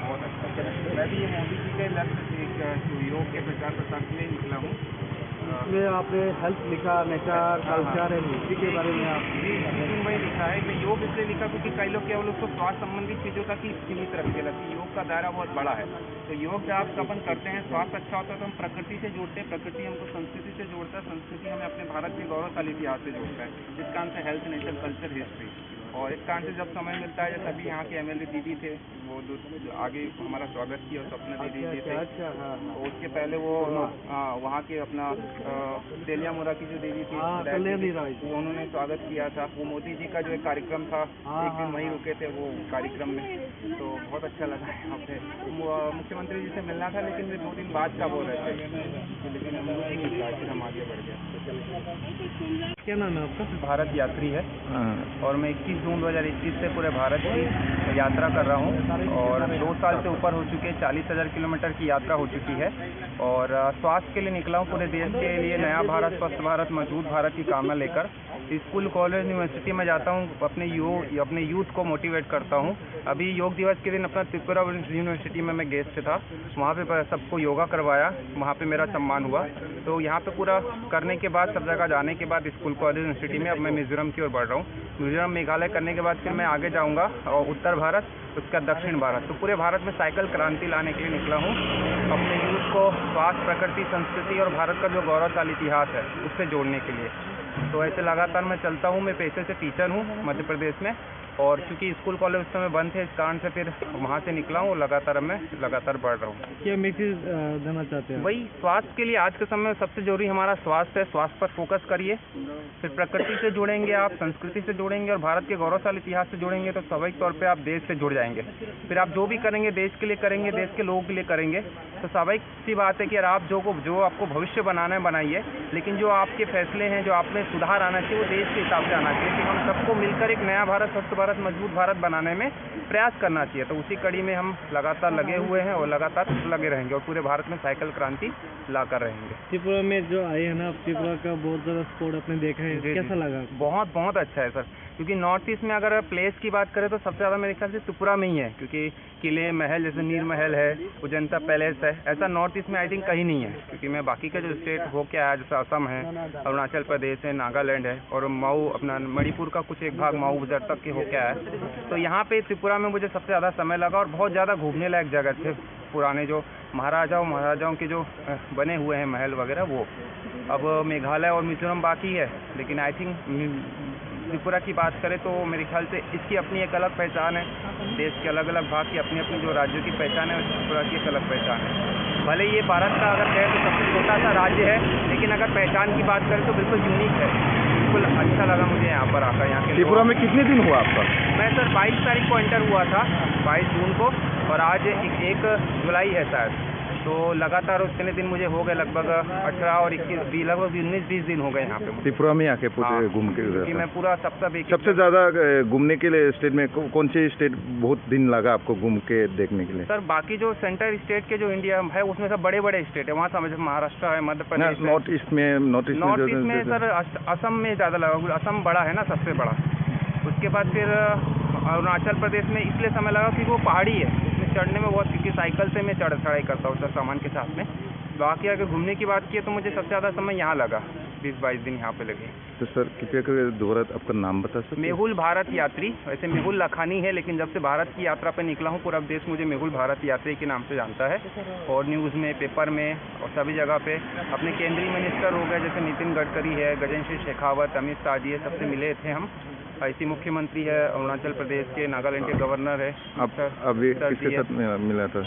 बहुत अच्छा। मैं भी ये मोदी जी के लक्ष्य से एक, अ, योग के प्रचार प्रसार के लिए निकला हूँ। इसमें आपने हेल्थ लिखा, नेचर, हाँ, हाँ। कल्चर एंड हिस्ट्री के बारे में आप जी, इसमें वही लिखा है कि योग इसलिए लिखा क्योंकि कई लोग केवल उसको स्वास्थ्य संबंधी चीज़ों तक ही सीमित रखते हैं, जबकि योग का दायरा बहुत बड़ा है। तो योग जब आप अपन करते हैं, स्वास्थ्य अच्छा होता है, तो हम प्रकृति से जुड़ते हैं, प्रकृति हमको संस्कृति से जोड़ता है, संस्कृति हमें अपने भारत के गौरवशाली इतिहास से जोड़ता है, जिस कारण से हेल्थ, नेचर, कल्चर, हिस्ट्री। और इस कारण से जब समय मिलता है, जैसे अभी यहाँ के एमएलए दीदी थे, वो दो, आगे हमारा स्वागत किया, स्वप्ना दीदी अच्छा, जी थे। अच्छा, अच्छा, हाँ, हाँ। उसके पहले वो, वर्मा। हाँ, वहाँ के अपना, अ, तेलियामुरा की जो देवी थी, हाँ, कल्याणी राय जी। उन्होंने स्वागत किया था। वो मोदी जी का जो एक कार्यक्रम था, हाँ, एक दिन हाँ, वहीं हाँ। रुके थे वो कार्यक्रम में, तो बहुत अच्छा लगा यहाँ पे। मु-, अ, मुख्यमंत्री जी से मिलना था, लेकिन वे दो दिन बाद का बोल रहे थे, लेकिन हम लोग नहीं मिल फिर हम आगे बढ़ गए। क्या नाम है आपका? भारत यात्री है। हाँ। और मैं इक्कीस जून दो हज़ार इक्कीस से पूरे भारत की यात्रा कर रहा हूँ और दो साल से ऊपर हो चुके हैं, चालीस हज़ार किलोमीटर की यात्रा हो चुकी है। और अ, स्वास्थ्य के लिए निकला हूँ, पूरे देश के लिए नया भारत, स्वस्थ भारत, मजबूत भारत की कामना लेकर। स्कूल, कॉलेज, यूनिवर्सिटी में जाता हूँ, अपने यू अपने यूथ को मोटिवेट करता हूँ। अभी योग दिवस के दिन अपना त्रिपुरा यूनिवर्सिटी में मैं गेस्ट था, वहाँ पे प-, सबको योगा करवाया, वहाँ पे मेरा सम्मान हुआ। तो यहाँ पे पूरा करने के बाद, सब जगह जाने के बाद, स्कूल, कॉलेज, यूनिवर्सिटी में, अब मैं मिजोरम की ओर बढ़ रहा हूँ। मिजोरम, मेघालय करने के बाद फिर मैं आगे जाऊँगा और उत्तर भारत, उसका दक्षिण भारत। तो पूरे भारत में साइकिल क्रांति लाने के लिए निकला हूँ, अपने यूथ को स्वास्थ्य, प्रकृति, संस्कृति और भारत का जो गौरवशाली इतिहास है, उससे जोड़ने के लिए। तो ऐसे लगातार मैं चलता हूँ। मैं पेशे से टीचर हूँ मध्य प्रदेश में, और चूंकि स्कूल, कॉलेज उस समय बंद थे, इस कारण से फिर वहाँ से निकला हूँ और लगातार मैं लगातार बढ़ रहा हूँ। क्या मैसेज, अ, देना चाहते हैं? वही, स्वास्थ्य के लिए आज के समय में सबसे जरूरी हमारा स्वास्थ्य है। स्वास्थ्य पर फोकस करिए, फिर प्रकृति से जुड़ेंगे आप, संस्कृति से जुड़ेंगे और भारत के गौरवशाली इतिहास से जुड़ेंगे, तो स्वाभाविक तौर पे आप देश से जुड़ जाएंगे। फिर आप जो भी करेंगे, देश के लिए करेंगे, देश के लोगों के लिए करेंगे। तो स्वाभाविक सी बात है कि यार, आप जो को, जो आपको भविष्य बनाना है, बनाइए, लेकिन जो आपके फैसले हैं, जो आप में सुधार आना चाहिए, वो देश के हिसाब से आना चाहिए। कि हम सबको मिलकर एक नया भारत, स्वस्थ भारत, मजबूत भारत बनाने में प्रयास करना चाहिए। तो उसी कड़ी में हम लगातार लगे हुए हैं और लगातार लगे रहेंगे और पूरे भारत में साइकिल क्रांति लाकर रहेंगे। त्रिपुरा में जो आए हैं ना आप, त्रिपुरा का बहुत ज़्यादा स्पोर्ट आपने देखा है, जी, जी। कैसा लगा आपको? बहुत, बहुत अच्छा है सर, क्योंकि नॉर्थ ईस्ट में अगर प्लेस की बात करें तो सबसे ज़्यादा मेरे ख्याल से त्रिपुरा में ही है, क्योंकि किले, महल, जैसे नीर महल है, अजंता पैलेस है, ऐसा नॉर्थ ईस्ट में आई थिंक कहीं नहीं है। क्योंकि मैं बाकी का जो स्टेट होके आया, जैसे असम है, अरुणाचल प्रदेश है, नागालैंड है और मऊ, अपना मणिपुर का कुछ एक भाग मऊ बजर तक के होके आया है। तो यहाँ पे त्रिपुरा में मुझे सबसे ज़्यादा समय लगा और बहुत ज़्यादा घूमने लायक जगह थे। पुराने जो महाराजाओं, महाराजाओं के जो, अ, बने हुए हैं महल वगैरह, वो। अब मेघालय और मिजोरम बाकी है, लेकिन आई थिंक त्रिपुरा की बात करें तो मेरे ख्याल से इसकी अपनी एक अलग पहचान है, देश के अलग-अलग भाग की अपनी-अपनी जो राज्यों की पहचान है, वैसे त्रिपुरा की एक अलग पहचान है। भले ये भारत का अगर कहें तो सबसे छोटा सा राज्य है, लेकिन अगर पहचान की बात करें तो बिल्कुल यूनिक है। बिल्कुल अच्छा लगा मुझे यहाँ पर आकर, यहाँ के त्रिपुरा लोग। में कितने दिन हुआ आपका? मैं सर बाईस तारीख को एंटर हुआ था, बाईस जून को, और आज एक, एक जुलाई है शायद। तो लगातार उतने दिन मुझे हो गए, लगभग अठारह और इक्कीस, बी-, लगभग उन्नीस बीस दिन हो गए यहाँ पे मुझे। त्रिपुरा में आके पूरे हाँ, घूम के उधर क्योंकि से। मैं पूरा सप्ताह एक सबसे ज्यादा, अ, घूमने के लिए स्टेट में कौ-, कौन से स्टेट बहुत दिन लगा आपको घूम के देखने के लिए? सर, बाकी जो सेंट्रल स्टेट के जो इंडिया है, उसमें सब बड़े-बड़े स्टेट है। वहाँ समझ, महाराष्ट्र है, मध्य ना, प्रदेश है। नॉर्थ ईस्ट में, नॉर्थ ईस्ट में नॉर्थ जो, ईस्ट में जो, जो सर अस-, असम में ज़्यादा लगा, क्योंकि असम बड़ा है ना, सबसे बड़ा। उसके बाद फिर, अ, अरुणाचल प्रदेश में इसलिए समय लगा क्योंकि वो पहाड़ी है, उसमें चढ़ने में बहुत, क्योंकि साइकिल से मैं चढ़, चढ़ाई करता हूँ सर, सामान के साथ में। बाकी अगर घूमने की बात की तो मुझे सबसे ज़्यादा समय यहाँ लगा, बीस बाईस दिन यहाँ पे लगे। तो सर, कृपया करके दोबारा आपका नाम बता सकते हैं? मेहुल भारत यात्री, वैसे मेहुल लखानी है, लेकिन जब से भारत की यात्रा पे निकला हूँ, पूरा देश मुझे मेहुल भारत यात्री के नाम से जानता है। और न्यूज़ में, पेपर में और सभी जगह पे अपने केंद्रीय मिनिस्टर हो गए, जैसे नितिन गडकरी है, गजेंद्र सिंह शेखावत, अमित शाह जी, ये सबसे मिले थे हम। ऐसी मुख्यमंत्री है अरुणाचल प्रदेश के, नागालैंड के गवर्नर है। आप सर, अभी सर किसके जी है। साथ में मिला था?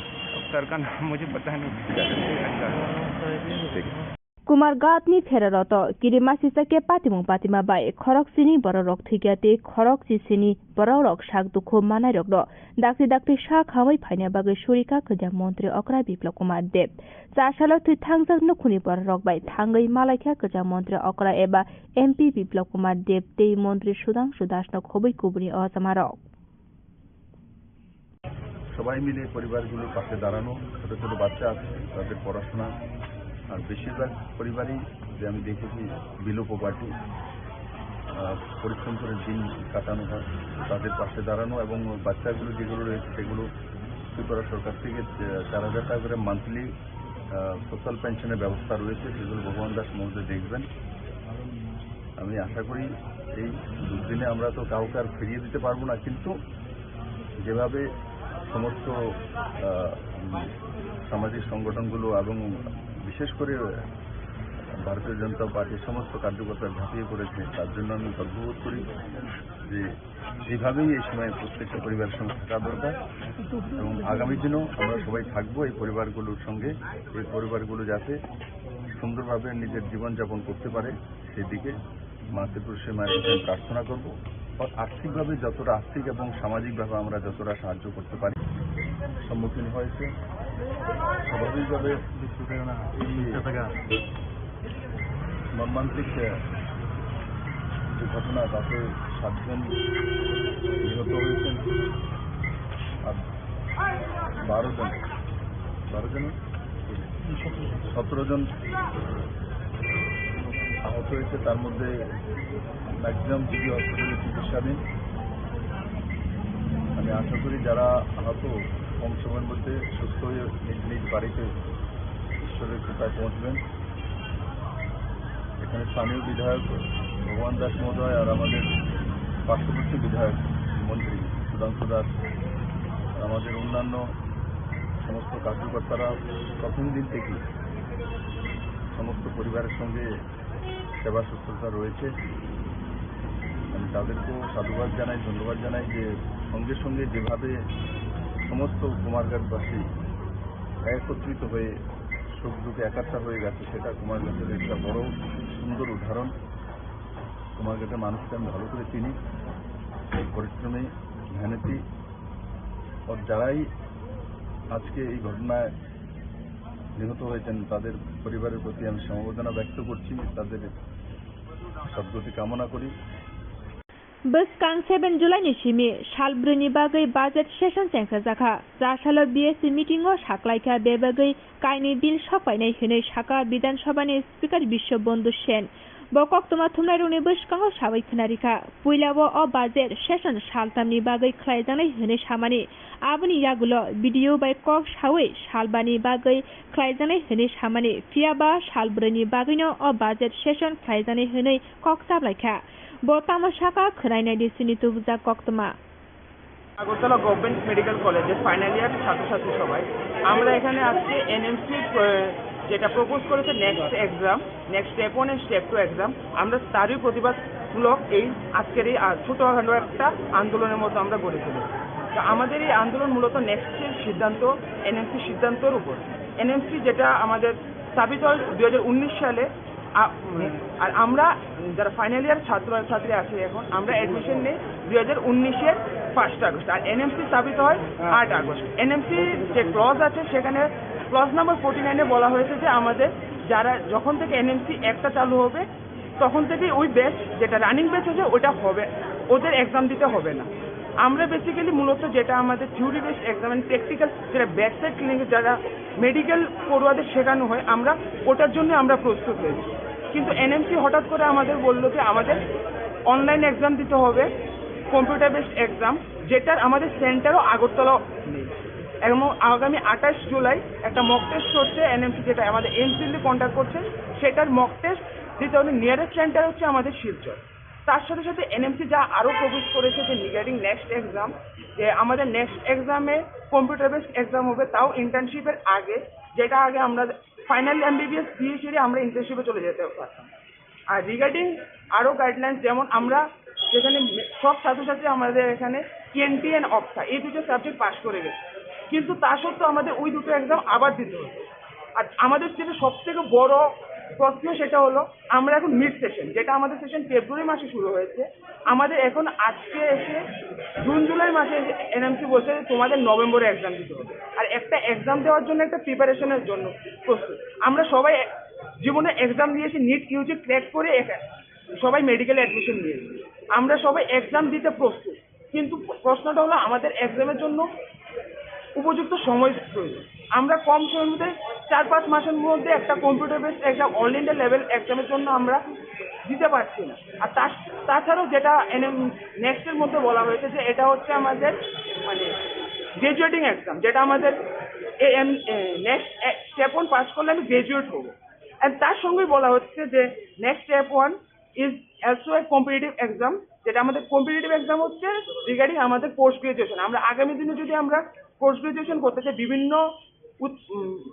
सर का नाम मुझे पता नहीं। अच्छा। ठीक है। Kumar Ghat ni phera roto kirimasisa khe patimung patima bai khorok chini borok rok thwikya tei khorok chisini borok rok sak dukhu manai rok no dakti dakti sak hamwi phaina bagwi surika kwcham montri okra Biplab Kumar Deb. Cha salo thwi thangjak nukhungni borok rok bai thangwi malaikha kwcham montri okra eba M P Biplab Kumar Deb tei montri Sudhangshu Das no khobwi kubuni o jama rok. সবাই মিলে পরিবারগুলোর পাশে দাঁড়ানো, ছোট ছোট বাচ্চা আছে, তাদের পড়াশোনা, আর বেশিরভাগ পরিবারই যে আমি দেখেছি বিলো পভার্টি, আহ, পরিশ্রম করে দিন কাটানো হয়, তাদের পাশে দাঁড়ানো এবং বাচ্চাগুলো যেগুলো রয়েছে সেগুলো ত্রিপুরা সরকার থেকে, আহ, চার হাজার টাকা করে মান্থলি সোশ্যাল পেনশনের ব্যবস্থা রয়েছে, সেগুলো ভগবান দাস মহোদয় দেখবেন। আমি আশা করি এই দুর্দিনে আমরা তো কাউকে আর ফিরিয়ে দিতে পারবো না, কিন্তু যেভাবে সমস্ত, আহ, উম, সামাজিক সংগঠনগুলো এবং বিশেষ করে ভারতীয় জনতা পার্টির সমস্ত কার্যকর্তা ঝাঁপিয়ে পড়েছে, তার জন্য আমি গর্ববোধ করি যে এইভাবেই এই সময় প্রত্যেকটা পরিবারের সঙ্গে থাকা দরকার এবং আগামী দিনেও আমরা সবাই থাকবো এই পরিবারগুলোর সঙ্গে। এই পরিবারগুলো যাতে সুন্দরভাবে নিজের জীবনযাপন করতে পারে, সেদিকে মা ত্রিপুরেশ্বরী মায়ের কাছে আমি প্রার্থনা করব। আর আর্থিকভাবে যতটা, আর্থিক এবং সামাজিকভাবে আমরা যতটা সাহায্য করতে পারি, সম্মুখীন হয়েছে। স্বাভাবিকভাবে এই, মর্মান্তিক আহ, যে ঘটনা, তাতে সাতজন নিহত হয়েছেন আর বারো জন, বারো জন, সতেরো জন আহত হয়েছে। তার মধ্যে ম্যাক্সিমাম জিবি হসপিটালে চিকিৎসাধীন। আমি আশা করি যারা আহত কম সময়ের মধ্যে সুস্থ হয়ে নিজ নিজ বাড়িতে ঈশ্বরের কৃপায় পৌঁছবেন। এখানে স্থানীয় বিধায়ক ভগবান দাস মহোদয় আর আমাদের পার্শ্ববর্তী বিধায়ক মন্ত্রী সুধাংশু দাস আর আমাদের অন্যান্য সমস্ত কার্যকর্তারা প্রথম দিন থেকে সমস্ত পরিবারের সঙ্গে সেবা শুশ্রূষা রয়েছে। আমি তাদেরকেও সাধুবাদ জানাই, ধন্যবাদ জানাই যে সঙ্গে সঙ্গে যেভাবে সমস্ত কুমারঘাটবাসী একত্রিত হয়ে শোক দুঃখে একাত্তা হয়ে গেছে, সেটা কুমারঘাটের একটা বড় সুন্দর উদাহরণ। কুমারঘাটের মানুষকে আমি ভালো করে চিনি, পরিশ্রমী, মেহনতি। আর যারাই আজকে এই ঘটনায় নিহত হয়েছেন, তাদের পরিবারের প্রতি আমি সমবেদনা ব্যক্ত করছি, তাদের সদ্গতি কামনা করি। Bwskang seven July ni simi sal brwi ni bagwi budget session chengkha jakha. Chasalo B S C meeting o saklaikha bebagwi kainwi bill sokpainai hinwi saka Bidhan Sabha ni Speaker Biswa Bandhu Sen. Bo koktwma thumnairokni bwskango sawi khwnarikha. Puilao o budget session saltamni bagwi khlaijaknai hinwi samani, aboni yagulo B D O bai kok sawi salbani bagwi khlaijaknai hinwi samani, phiyaba salbrwini bagwino o budget session khlaijaknai hinwi kok chablaikha. Bo tamo saka khwnainai di chini tubujak koktwma. Agartala government medical কলেজের final year ছাত্রছাত্রী সবাই আমরা এখানে আজকে NMC যেটা propose করেছে next exam, next step one and step two exam, আমরা তারই প্রতিবাদমূলক এই আজকের এই আ, ছোটখাটো একটা আন্দোলনের মতো আমরা গড়ে তুলেছি। তো আমাদের এই আন্দোলন মূলত নেক্সটের সিদ্ধান্ত, এনএমসি সিদ্ধান্তর উপর। এনএমসি যেটা আমাদের স্থাপিত হয় দুই হাজার উনিশ সালে, আ-, উম, আর আমরা যারা ফাইনাল ইয়ার ছাত্র ছাত্রী আছি এখন, আমরা অ্যাডমিশন নেই দুই হাজার উনিশের ফার্স্ট আগস্ট, আর এনএমসি স্থাপিত হয় আট আগস্ট। এনএমসি যে ক্লজ আছে, সেখানে ক্লজ নাম্বার ফোর্টি নাইনে বলা হয়েছে যে আমাদের যারা যখন থেকে এনএমসি একটা চালু হবে, তখন থেকে ওই ব্যাচ, যেটা রানিং ব্যাচ আছে, ওটা হবে, ওদের এক্সাম দিতে হবে না। আমরা বেসিক্যালি মূলত যেটা আমাদের theory based exam and practical, যেটা ব্যাক সাইড ক্লিনিক, যারা মেডিকেল পড়ুয়াদের শেখানো হয়, আমরা ওটার জন্য আমরা প্রস্তুত হয়েছি। কিন্তু এনএমসি হঠাৎ করে আমাদের বললো যে আমাদের অনলাইন এক্সাম দিতে হবে, কম্পিউটার বেসড এক্সাম, যেটার আমাদের সেন্টারও আগরতলাও নেই। এবং আগামী আঠাশ জুলাই একটা মক টেস্ট হচ্ছে এনএমসি, যেটা আমাদের এমসিএল কন্ডাক্ট করছে, সেটার মক টেস্ট দিতে হবে। নিয়ারেস্ট সেন্টার হচ্ছে আমাদের শিলচর। তার সাথে সাথে এনএমসি যা আরও প্রপোজ করেছে যে রিগার্ডিং নেক্সট এক্সাম, যে আমাদের নেক্সট এক্সামে কম্পিউটার বেসড এক্সাম হবে, তাও ইন্টার্নশিপের আগে, যেটা আগে আমরা ফাইনাল এমবিবিএস দিয়ে সেরে আমরা ইন্টার্নশিপে চলে যেতে পারতাম। আর রিগার্ডিং আরও গাইডলাইন্স, যেমন আমরা যেখানে মে-, সব ছাত্রছাত্রী আমাদের এখানে ইএনটি অ্যান্ড অপথা, এই দুটো সাবজেক্ট পাস করে গেছে, কিন্তু তা সত্ত্বেও আমাদের ওই দুটো এক্সাম আবার দিতে হচ্ছে। আর আমাদের যেটা সব থেকে বড় প্রশ্ন, সেটা হলো আমরা এখন মিড সেশন, যেটা আমাদের সেশন ফেব্রুয়ারি মাসে শুরু হয়েছে, আমাদের এখন আজকে এসে জুন জুলাই মাসে এসে এনএমসি বলছে যে তোমাদের নভেম্বরে এক্সাম দিতে হবে। আর একটা এক্সাম দেওয়ার জন্য, একটা প্রিপারেশনের জন্য প্রস্তুত। আমরা সবাই জীবনে এক্সাম দিয়েছি, নিট ইউজি ক্র্যাক করে এখানে সবাই মেডিকেল অ্যাডমিশন নিয়েছি। আমরা সবাই এক্সাম দিতে প্রস্তুত, কিন্তু প্রশ্নটা হলো আমাদের এক্সামের জন্য উপযুক্ত সময় প্রয়োজন। আমরা কম সময়ের মধ্যে, চার পাঁচ মাসের মধ্যে একটা computer based exam, all India level এক্সামের জন্য আমরা দিতে পারছি না। আর তার, তাছাড়াও যেটা এনএম নেক্সটের মধ্যে বলা হয়েছে যে এটা হচ্ছে আমাদের মানে গ্র্যাজুয়েটিং এক্সাম, যেটা আমাদের A M next step one pass করলে আমি গ্র্যাজুয়েট হবো। অ্যান্ড তার সঙ্গেই বলা হচ্ছে যে next step one is also a competitive exam, যেটা আমাদের কম্পিটিটিভ এক্সাম হচ্ছে রিগার্ডিং আমাদের পোস্ট গ্রাজুয়েশন। আমরা আগামী দিনে যদি আমরা পোস্ট গ্রাজুয়েশন করতে চাই, বিভিন্ন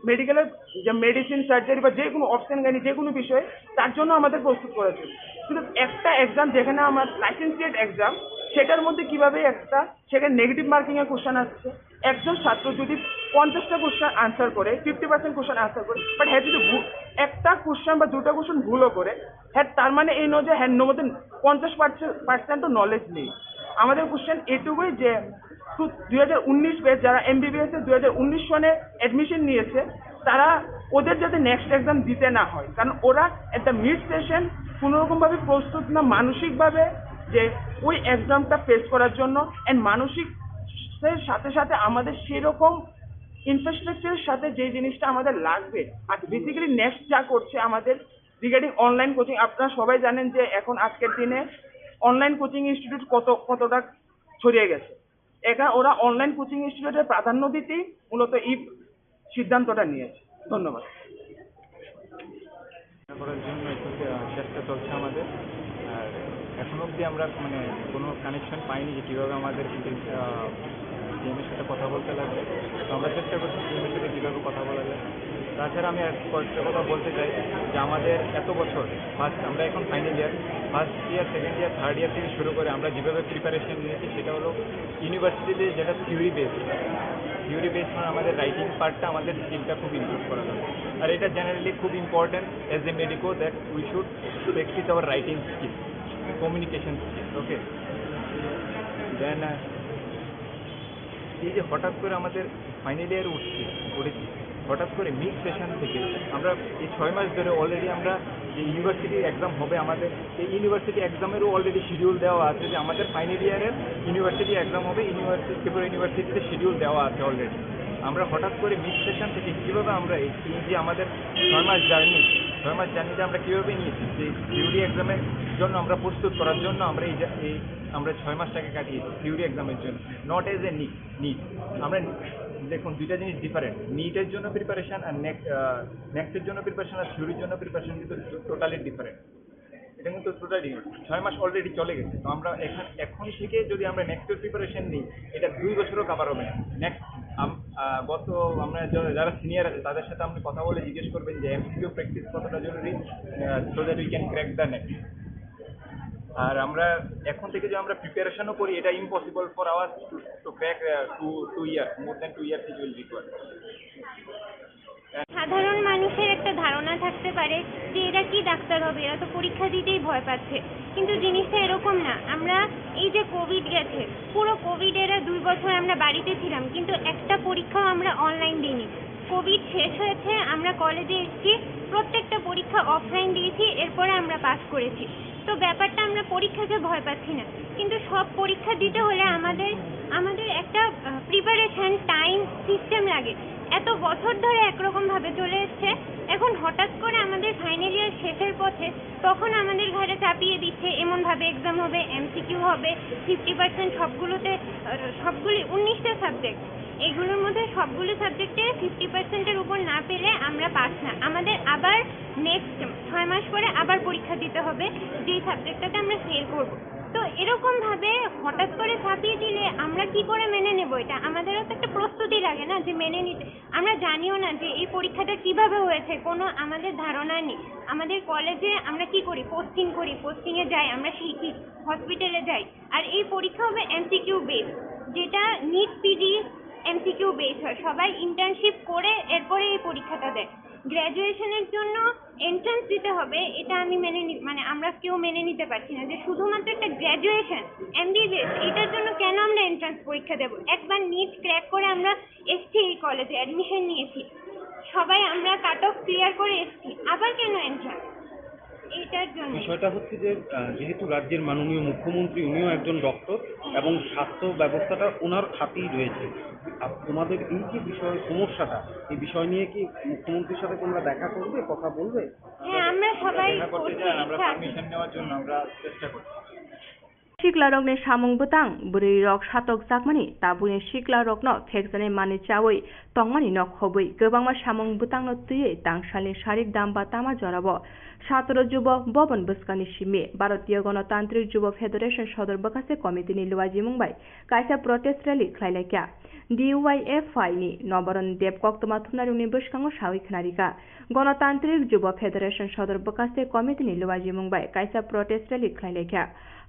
মেডিকেলের যে মেডিসিন, সার্জারি বা যে কোনো অপশন গাইনি, যে কোনো বিষয়ে, তার জন্য আমাদের প্রস্তুত করা উচিত। কিন্তু একটা এক্সাম যেখানে আমার লাইসেন্সিয়েট এক্সাম, সেটার মধ্যে কিভাবে একটা, সেখানে নেগেটিভ মার্কিং এর কোশ্চেন আসছে। একজন ছাত্র যদি পঞ্চাশটা কোশ্চেন আনসার করে, ফিফটি পার্সেন্ট কোশ্চেন আনসার করে, বাট হ্যাঁ যদি ভু-, একটা কোশ্চেন বা দুটো কোশ্চেন ভুলও করে, হ্যাঁ, তার মানে এই নয় যে হ্যাঁ মধ্যে পঞ্চাশ পার্সেন্ট নলেজ নেই। আমাদের কোশ্চেন এটুকুই যে দুই হাজার উনিশ ব্যাচ যারা এমবিবিএস এ দুই হাজার উনিশ সনে অ্যাডমিশন নিয়েছে, তারা ওদের যাতে নেক্সট এক্সাম দিতে না হয়, কারণ ওরা এট দ্য মিড সেশন কোনোরকমভাবে প্রস্তুত না মানসিকভাবে যে ওই এক্সামটা ফেস করার জন্য। অ্যান্ড মানসিক এর সাথে সাথে আমাদের সেরকম ইনফ্রাস্ট্রাকচারের সাথে যে জিনিসটা আমাদের লাগবে। আর বেসিক্যালি নেক্সট যা করছে আমাদের রিগার্ডিং অনলাইন কোচিং, আপনারা সবাই জানেন যে এখন আজকের দিনে অনলাইন কোচিং ইনস্টিটিউট কত কতটা ছড়িয়ে গেছে। এটা ওরা অনলাইন কোচিং ইনস্টিটিউটে প্রাধান্য দিতেই মূলত এই সিদ্ধান্তটা নিয়েছে। ধন্যবাদ। করার জন্য একটু, আহ, চেষ্টা চলছে আমাদের। আর এখনো অবধি আমরা মানে কোনো কানেকশন পাইনি যে কীভাবে আমাদের সিএমের সাথে কথা বলতে লাগবে। তো আমরা চেষ্টা করছি সিএমের সাথে কীভাবে কথা বলা যায়। তাছাড়া আমি এক কয়েকটা কথা বলতে চাই যে আমাদের এত বছর, ফার্স্ট আমরা এখন final year, first year, second year, third year থেকে শুরু করে আমরা যেভাবে প্রিপারেশন নিয়েছি সেটা হলো ইউনিভার্সিটিতে যেটা থিওরি বেস, থিওরি বেস মানে আমাদের রাইটিং পার্টটা, আমাদের স্কিলটা খুব ইমপ্রুভ করা দরকার। আর এটা জেনারেলি খুব important as a medico that we should practice our writing skill, communication skill, okay? দেন এই যে হঠাৎ করে আমাদের ফাইনাল ইয়ার উঠছি, উঠেছি, হঠাৎ করে মিড সেশন থেকে আমরা এই ছয় মাস ধরে অলরেডি আমরা যে ইউনিভার্সিটি এক্সাম হবে আমাদের, এই ইউনিভার্সিটি এক্সামেরও অলরেডি শিডিউল দেওয়া আছে যে আমাদের ফাইনাল ইয়ারের ইউনিভার্সিটি এক্সাম হবে, ইউনিভার্সিটি, ত্রিপুরা ইউনিভার্সিটিতে শিডিউল দেওয়া আছে অলরেডি। আমরা হঠাৎ করে মিড সেশন থেকে কীভাবে আমরা এই এই যে আমাদের ছয় মাস জার্নি, ছয় মাস জার্নিতে আমরা কীভাবে নিয়েছি যে থিওরি এক্সামের জন্য আমরা প্রস্তুত করার জন্য আমরা এই যে এই আমরা ছয় মাসটাকে কাটিয়েছি থিওরি এক্সামের জন্য, not as a NEET. NEET আমরা দেখুন দুইটা জিনিস ডিফারেন্ট। নিটের জন্য প্রিপারেশন আর নেক্সট নেক্সটের জন্য প্রিপারেশন আর থিওরির জন্য প্রিপারেশন কিন্তু টোটালি ডিফারেন্ট। এটা কিন্তু টোটালি ডিফারেন্ট। ছয় মাস অলরেডি চলে গেছে। তো আমরা এখান এখন থেকে যদি আমরা নেক্সটের প্রিপারেশন নিই, এটা দুই বছরও কভার হবে না। নেক্সট গত আমরা যা- যারা সিনিয়র আছে তাদের সাথে আপনি কথা বলে জিজ্ঞেস করবেন যে এমসিকিউ প্র্যাকটিস কতটা জরুরি, so that we can crack the next। আর আমরা এখন থেকে যদি আমরা প্রিপারেশনও করি, এটা impossible for us to to crack two two years, more than two years it will require। সাধারণ মানুষের একটা ধারণা থাকতে পারে যে এরা কি ডাক্তার হবে, এরা তো পরীক্ষা দিতেই ভয় পাচ্ছে। কিন্তু জিনিসটা এরকম না। আমরা এই যে কোভিড গেছে, পুরো কোভিড এরা দুই বছর আমরা বাড়িতে ছিলাম, কিন্তু একটা পরীক্ষাও আমরা অনলাইন দিইনি। কোভিড শেষ হয়েছে, আমরা কলেজে এসেছি, প্রত্যেকটা পরীক্ষা অফলাইন দিয়েছি, এরপরে আমরা পাস করেছি। তো ব্যাপারটা আমরা পরীক্ষাকে ভয় পাচ্ছি না, কিন্তু সব পরীক্ষা দিতে হলে আমাদের আমাদের একটা প্রিপারেশন, টাইম, সিস্টেম লাগে। এত বছর ধরে একরকম ভাবে চলে এসছে, এখন হঠাৎ করে আমাদের ফাইনাল ইয়ার শেষের পথে, তখন আমাদের ঘাড়ে চাপিয়ে দিচ্ছে এমন ভাবে এক্সাম হবে, এমসিকিউ হবে, ফিফটি পার্সেন্ট সবগুলোতে, আহ, সবগুলি উনিশটা সাবজেক্ট, এগুলোর মধ্যে সবগুলো সাবজেক্টে ফিফটি পার্সেন্টের উপর না পেলে আমরা পাস না। আমাদের আবার নেক্সট ছয় মাস পরে আবার পরীক্ষা দিতে হবে, যেই সাবজেক্টটাতে আমরা ফেল করব। তো এরকম ভাবে হঠাৎ করে চাপিয়ে দিলে আমরা কি করে মেনে নেব এটা? আমাদেরও তো একটা প্রস্তুতি লাগে না যে মেনে নিতে। আমরা জানিও না যে এই পরীক্ষাটা কিভাবে হয়েছে, কোনো আমাদের ধারণা নেই। আমাদের কলেজে আমরা কি করি, পোস্টিং করি, পোস্টিংয়ে যাই, আমরা শিখি, হসপিটালে যাই। আর এই পরীক্ষা হবে এমসিকিউ বেস, যেটা নিট পিজি এমসিকিউ বেস হয়। সবাই ইন্টার্নশিপ করে এরপরে এই পরীক্ষাটা দেয়। গ্র্যাজুয়েশনের জন্য এন্ট্রান্স দিতে হবে, এটা আমি মেনে নি- মানে আমরা কেউ মেনে নিতে পারছি না যে শুধুমাত্র একটা গ্র্যাজুয়েশন, এমবিবিএস, এটার জন্য কেন আমরা এন্ট্রান্স পরীক্ষা দেব? একবার নিট ক্র্যাক করে আমরা এসছি, এই কলেজে অ্যাডমিশন নিয়েছি, সবাই আমরা কাট অফ ক্লিয়ার করে এসছি, আবার কেন এন্ট্রান্স? এইটার জন্য। বিষয়টা হচ্ছে যে আহ, যেহেতু রাজ্যের মাননীয় মুখ্যমন্ত্রী, উনিও একজন ডক্টর এবং স্বাস্থ্য ব্যবস্থাটা ওনার হাতেই রয়েছে। আপ- তোমাদের এই যে বিষয়, সমস্যাটা, এই বিষয় নিয়ে কি মুখ্যমন্ত্রীর সাথে তোমরা দেখা করবে, কথা বলবে? হ্যাঁ, আমরা সবাই দেখা করতে করতে চান, আমরা ইচ্ছা আছে। পারমিশন নেওয়ার জন্য আমরা চেষ্টা করছি। Siklarokni samung bwtang, bwrwirok satokjakmani, tabukni siklarokno phekjanai manwi chawi tongmani nok hobwi kwbangma samung bwtangno twiwi tangsalni sarik damba tama jorao Satro Jubo Bobon bwskangni simi Bharatiya Ganatantrik Jubo Federation Sodor Bwkhaste Committee ni luajimung bai kaisa protest rally khlailaikha. D Y F I ni Nobaron Deb koktwma thumnairokni bwskango sawi khwnarikha. Ganatantrik Jubo Federation Sodor Bwkhaste Committee ni luajimung bai kaisa protest rally khlailaikha.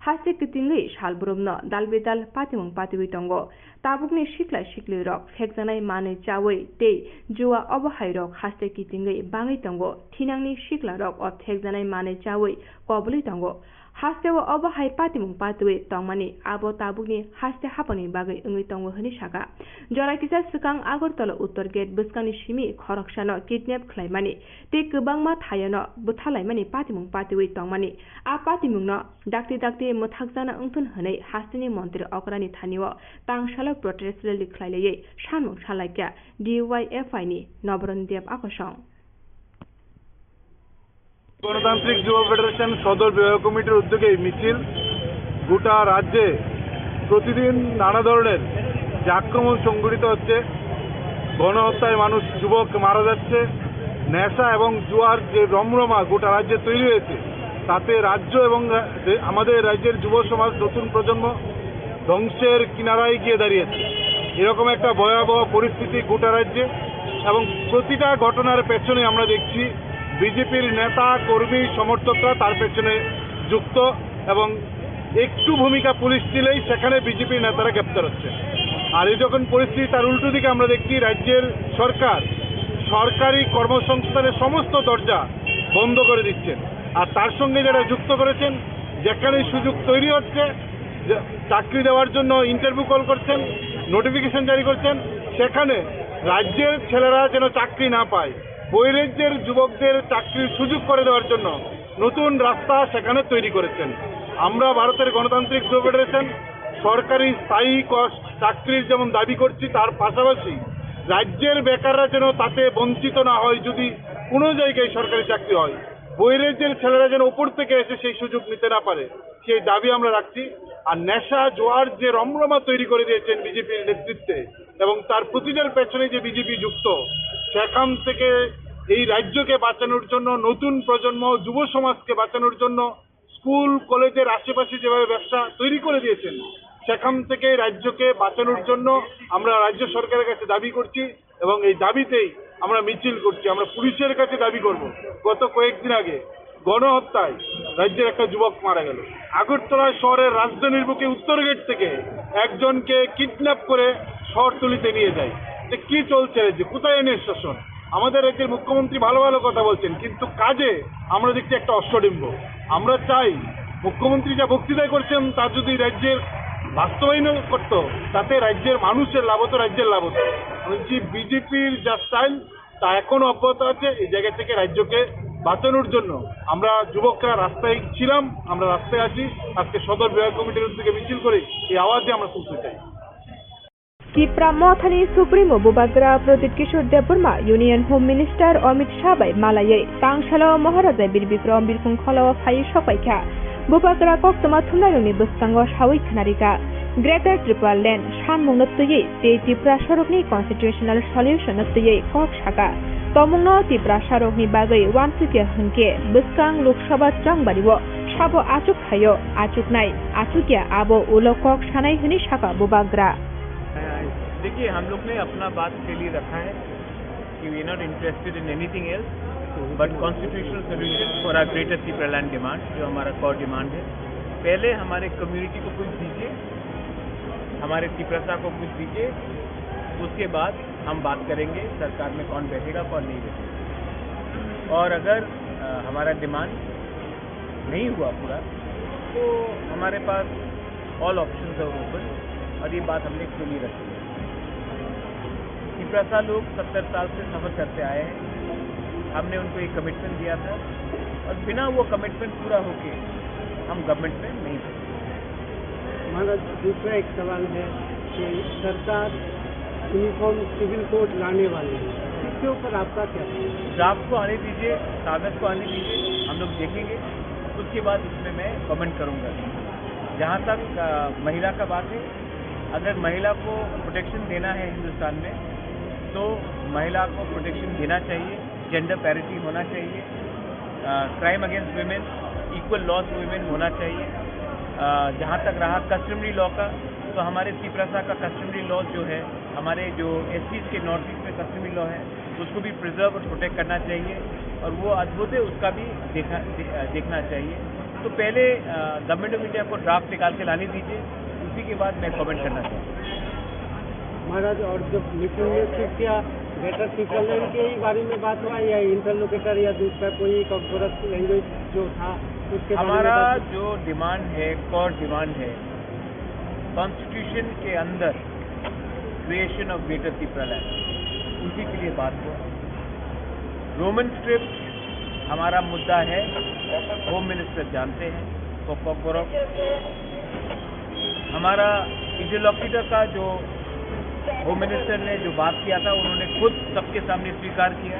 Haste kitingwi salbrumno dal bidal patimung patiwi tongo. Tabukni sikla siklirok phekjanai manwi chawi tei jua obohairok haste kitingwi bangwi tongo. Thinangni siklarok o phekjanai manwi chawi kobului tongo. Hasteo obo hai patimung patiwi tongmani, abo tabukni haste haphangni bagwi wngwi tongo hwnwi sakha. Jora kisa swkang Agartala Uttor Gate bwskangni simi khoroksano kidnap khlaimani tei kwbangma thayano bwthalaimani patimung patiwi tongmani. A patimungno dakti dakti mwthakjakna wngthun hwnwi hasteni montri okrani thanio tangsalo protest rally khlailawi sanmung salaikha D Y F I ni Noboron Deb Akosong. গণতান্ত্রিক যুব ফেডারেশন সদর বিভাগীয় কমিটির উদ্যোগে এই মিছিল। গোটা রাজ্যে প্রতিদিন নানা ধরনের যে আক্রমণ সংঘটিত হচ্ছে, গণহত্যায় মানুষ, যুবক মারা যাচ্ছে, নেশা এবং জুয়ার যে রমরমা গোটা রাজ্যে তৈরি হয়েছে, তাতে রাজ্য এবং রা-, যে আমাদের রাজ্যের যুব সমাজ, নতুন প্রজন্ম ধ্বংসের কিনারায় গিয়ে দাঁড়িয়েছে। এরকম একটা ভয়াবহ পরিস্থিতি গোটা রাজ্যে, এবং প্রতিটা ঘটনার পেছনে আমরা দেখছি বিজেপির নেতা, কর্মী, সমর্থকরা তার পেছনে যুক্ত, এবং একটু ভূমিকা পুলিশ দিলেই সেখানে বিজেপির নেতারা গ্রেপ্তার হচ্ছে। আর এই যখন পরিস্থিতি তার উল্টো দিকে আমরা দেখছি রাজ্যের সরকার সরকারি কর্মসংস্থানের সমস্ত দরজা বন্ধ করে দিচ্ছেন, আর তার সঙ্গে যারা যুক্ত করেছেন, যেখানে সুযোগ তৈরি হচ্ছে, যে চাকরি দেওয়ার জন্য ইন্টারভিউ কল করছেন, নোটিফিকেশন জারি করছেন, সেখানে রাজ্যের ছেলেরা যেন চাকরি না পায়, বহিরাজ্যের যুবকদের চাকরির সুযোগ করে দেওয়ার জন্য নতুন রাস্তা সেখানে তৈরি করেছেন। আমরা ভারতের গণতান্ত্রিক যুব ফেডারেশন সরকারি স্থায়ী কস-, চাকরির যেমন দাবি করছি, তার পাশাপাশি রাজ্যের বেকাররা যেন তাতে বঞ্চিত না হয়, যদি কোনো জায়গায় সরকারি চাকরি হয়, বহিরাজ্যের ছেলেরা যেন উপর থেকে এসে সেই সুযোগ নিতে না পারে, সেই দাবি আমরা রাখছি। আর নেশা জোয়ার যে রমরমা তৈরি করে দিয়েছেন বিজেপির নেতৃত্বে এবং তার প্রতিটার পেছনে যে বিজেপি যুক্ত, সেখান থেকে এই রাজ্যকে বাঁচানোর জন্য, নতুন প্রজন্ম, যুব সমাজকে বাঁচানোর জন্য, স্কুল কলেজের আশেপাশে যেভাবে ব্যবসা তৈরি করে দিয়েছেন, সেখান থেকে রাজ্যকে বাঁচানোর জন্য আমরা রাজ্য সরকারের কাছে দাবি করছি। এবং এই দাবিতেই আমরা মিছিল করছি। আমরা পুলিশের কাছে দাবি করব, গত কয়েকদিন আগে গণহত্যায় রাজ্যের একটা যুবক মারা গেল। আগরতলা শহরের রাজধানীর বুকে উত্তর গেট থেকে একজনকে কিডন্যাপ করে শহরতলিতে নিয়ে যায়। যে কি চলছে রাজ্যে, কোথায় আইনের শাসন? আমাদের রাজ্যের মুখ্যমন্ত্রী ভালো ভালো কথা বলছেন, কিন্তু কাজে আমরা দেখছি একটা অশ্বডিম্ব। আমরা চাই মুখ্যমন্ত্রী যা বক্তৃতা করছেন, তা যদি রাজ্যের বাস্তবায়ন করত, তাতে রাজ্যের মানুষের লাভ হতো, রাজ্যের লাভ হতো। বলছি, বিজেপির যা স্টাইল, তা এখনো অব্যাহত আছে। এই জায়গা থেকে রাজ্যকে বাঁচানোর জন্য আমরা যুবকরা রাস্তায় ছিলাম, আমরা রাস্তায় আছি। আজকে সদর বিভাগ কমিটির উদ্যোগে মিছিল করে এই আওয়াজে আমরা তুলতে চাই। Tipra Mothani Supremo Bubagra Pradyut Kishore Debbarma Union Home Minister Amit Shah bai malaiwi tangsalo Maharaja Bir Bikram birkhung kholao phaiwi sokpaikha. Bubagra koktwma thumnairokni bwskango sawi khwnarikha, Greater Tipraland sanmungno twiwi tei Tiprasarokni constitutional solutionno twiwi kok sakha. Tomungno Tiprasarokni bagwi uansukya hwnkhe bwskang Lok Sabha chwngbario sabo achuk phaio, achuknai, achukya abo ulo kok sanai hwnwi sakha Bubagra. देखिए, हम लोग ने अपना बात के लिए रखा है कि we are not interested in anything else but constitutional solution for our greater Tipraland demand, जो हमारा कॉर डिमांड है। पहले हमारे कम्युनिटी को कुछ दीजिए, हमारे तिप्रसा को कुछ दीजिए, उसके बाद हम बात करेंगे सरकार में कौन बैठेगा, कौन नहीं बैठेगा। और अगर अ, हमारा डिमांड नहीं हुआ पूरा, तो हमारे पास ऑल ऑप्शंस आर ओपन, और ये बात हमने खुली रखी है। तिपरासा लोग सत्तर साल से सफ़र करते आए हैं। हमने उनको एक कमिटमेंट दिया था, और बिना वो कमिटमेंट पूरा होके हम गवर्नमेंट में नहीं थे। हमारा दूसरा एक सवाल है कि सरकार यूनिफॉर्म सिविल कोड लाने वाली है, इसके ऊपर आपका क्या कहना है? ड्राफ्ट को आने दीजिए, कागज़ को आने दीजिए, हम लोग देखेंगे, उसके बाद इसमें मैं कमेंट करूँगा। जहाँ तक अ, महिला का बात है, अगर महिला को प्रोटेक्शन देना है हिंदुस्तान में, तो महिला को प्रोटेक्शन देना चाहिए, जेंडर पैरिटी होना चाहिए, crime against women, equal laws women होना चाहिए। अ, जहाँ तक रहा कस्टमरी लॉ का, तो हमारे तिपरासा का कस्टमरी लॉ जो है, हमारे जो एससीज के नॉर्थ ईस्ट में कस्टमरी लॉ है, उसको भी प्रिजर्व और प्रोटेक्ट करना चाहिए, और वो अद्भुत है, उसका भी देखा, दे, अ, देखना चाहिए। तो पहले गवर्नमेंट ऑफ इंडिया को ड्राफ्ट निकाल के लाने दीजिए, उसी के बाद मैं कमेंट करना चाहूँगा। महाराज, और जब मीटिंग में फिर क्या बेटर टीचर के ही बारे में बात हुआ या इंटरलोकेटर या दूसरा कोई कॉकबरक लैंग्वेज जो था उसके बारे में हमारा बात हुआ? जो डिमांड है, कोर डिमांड है, कॉन्स्टिट्यूशन के अंदर क्रिएशन ऑफ ग्रेटर तिपरा लैंड, उसी के लिए बात हुआ। रोमन स्क्रिप्ट हमारा मुद्दा है, होम मिनिस्टर जानते हैं, कोकबोरोक। हमारा इंटरलोकेटर का जो होम मिनिस्टर ने जो बात किया था, उन्होंने खुद सबके सामने स्वीकार किया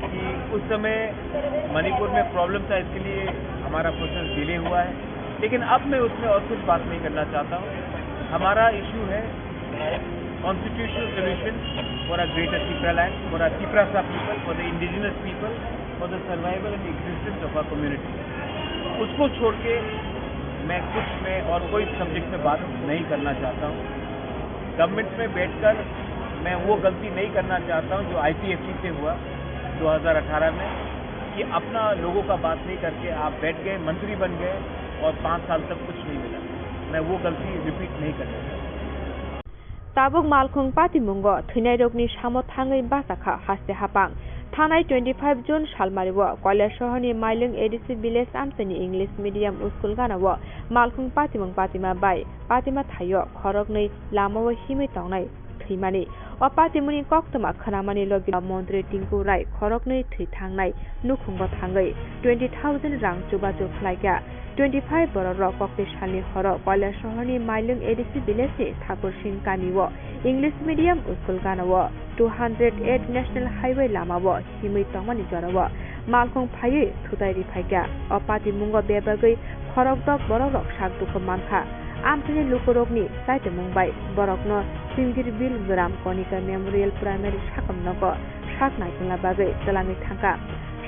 कि उस समय मणिपुर में प्रॉब्लम था, इसके लिए हमारा प्रोसेस डिले हुआ है। लेकिन अब मैं उसमें और कुछ बात नहीं करना चाहता हूँ। हमारा इशू है constitutional solution for a greater Tipraland, for a Tiprasa people, for the indigenous people, for the survival and existence of our community. उसको छोड़ के मैं कुछ में और कोई सब्जेक्ट में बात नहीं करना चाहता हूँ। गवर्नमेंट में बैठकर मैं वो गलती नहीं करना चाहता हूँ जो आईपीएफटी से हुआ दो हज़ार अठारह में, कि अपना लोगों का बात नहीं करके आप बैठ गए, मंत्री बन गए और पाँच साल तक कुछ नहीं मिला। मैं वो गलती रिपीट नहीं करना चाहता। Tabuk Malkhung patimungo thwinairokni samo thangwi bachakha haste hapang. Thanai twenty five June salmario Koilasohorni Mailwng A D C village amchaini English medium school ganao Malkhung patimung patima bai patima thaio khoroknwi lamao himwi tongnai thwimani. O patimungni koktwma khwnamani logi montri Tinku Rai khoroknwi thwi thangnai nukhungo thangwi twenty thousand rang chubachu khlaikha. Twenty five bororok kokti salni horo Koilasohorni Mailwng A D C village ni Thakur Singh kamio English medium school ganao two hundred eight national highway lamao himwi tongmani jorao Malkhung phaiwi thutai riphaikha. O patimungo bebagwi khorokdok borokrok sak dukhu mankha. Amchaini lukurokni chaitimung bai borokno Singirbil Gram Konika Memorial Primary sakam nogo sak naikolna bagwi twlangwi thangkha.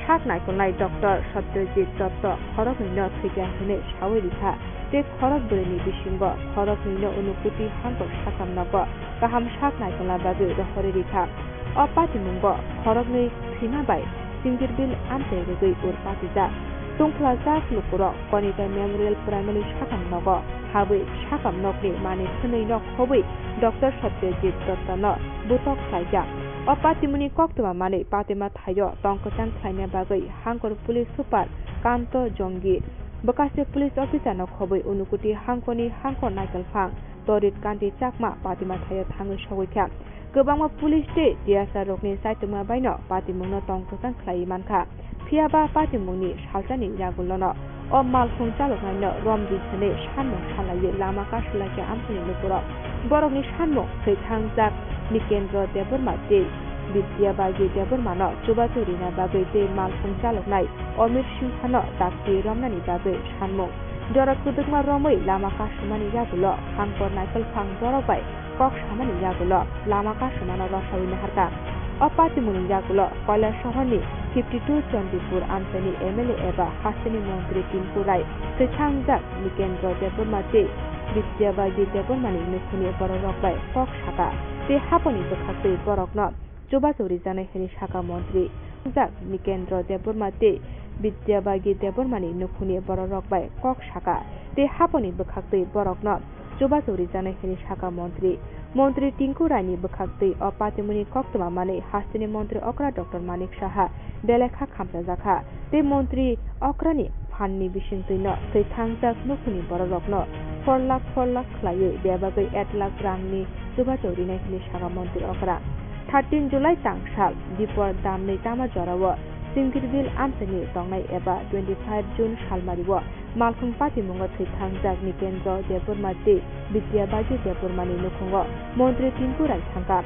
Sak naikolnai Doctor Satyajit Dotto khoroknwino thwikha hwnwi sawi rikha tei khorok bwrwini bisingo khoroknwino Unukuti hangkor sakam nogo kaham sak naikolna bagwi rohorwi rikha. O patimungo khoroknwi thwima bai Singirbil amchai rwgwi ur patijak. Tungphla jak lukurok Konika Memorial Primary sakam nogo habwi sakam nokni manwi khwnwi no khobwi Doctor Satyajit Dottono butok khlaijak. O patimungni koktwma manwi patima thaio tong kwchang khlaina bagwi hangkor police super Kanto Jongi, bwkase police officer no khobwi Unukuti hangkorni hangkor naikolphang Torit Kanti Chakma patima thaio thangwi sogwi kha. Kwbangma police tei T S R rokni chaitukma baino patimungno tong kwchang khlaiwi mankha. Phiyaba patimungni salsani yagulono o malkhung chaloknaino romdi hwnwi sanmung salaiwi lama kasulaikha amchaini lukurok. Borokni sanmung thwi thangjak Nikendra Debbarma tei Bidya Bagi Debbarmano chubachu rina bagwi tei malkhung chaloknai Omir Singhano dakti romnani bagwi sanmung. Jora kwdwkma romwi lama kasumani yagulo hangkor naikolphang borok bai kok samani yagulo lama kasumano rosawi naharkha. O patimungni yagulo Koilasohorni fifty two Chandipur amchaini M L A eba hasteni montri Tinku Rai, thwi thangjak Nikendra Debbarma tei Bidya Bagi Debbarmani nukhungni bororok bai kok sakha tei haponi bwkhaktwi borokno chubachu rijaknai hwnwi sakha montri. Jak Nikendra Debbarma tei Bidya Bagi Debbarmani nukhungni bororok bai kok sakha tei haponi bwkhaktwi borokno chubachu rijaknai hwnwi sakha montri. Montri Tinku Raini bwkhaktwi o patimungni koktwma manwi hasteni montri okra Doctor Manik Saha belai kha khamchajakha tei montri okrani phanni bisingtwino thwi thangjak nukhungni bororokno four lakh four lakh khlaiwi bebagwi ek lakh rangni chubachu rinai hwnwi sakha montri okra. Thirteen July tangsal dipor damni tama jorao Singirbil amchaini tongnai eba twenty five June salmario malkhung patimungo thwi thangjak Nikendra Debbarma tei Bidya Bagi Debbarmani nukhungo montri Tinku Rai thangkha.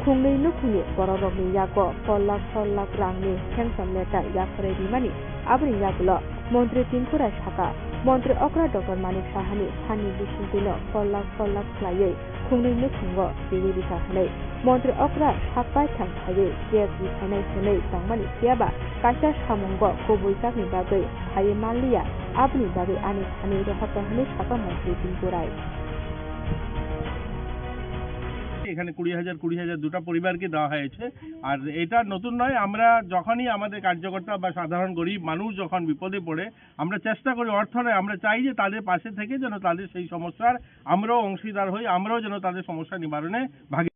Khungnwi nukhungni bororokni yago four lakh four lakh rangni sanction letter yaphorwi rimani, aboni yagulo montri Tinku Rai sakha, montri okra Doctor Manik Sahani phanni bisingtwino four lakh four lakh khlaiwi khungnwi nukhungo riwi rikha hwnwi. Montri okra sak baithang phaiwi cake riphainai hwnwi tongmani, phiyaba kaisa samungo kubuijakni bagwi phaiwi manliya, aboni bagwi ani thani rohorkha hwnwi sakha montri Tinku Rai. এখানে কুড়ি হাজার কুড়ি হাজার দুটো পরিবারকে দেওয়া হয়েছে। আর এটা নতুন নয়, আমরা যখনই আমাদের কার্যকর্তা বা সাধারণ গরিব মানুষ যখন বিপদে পড়ে, আমরা চেষ্টা করি, অর্থ নয়, আমরা চাই যে তাদের পাশে থেকে যেন তাদের সেই সমস্যার আমরাও অংশীদার হই, আমরাও যেন তাদের সমস্যা নিবারণে ভাগি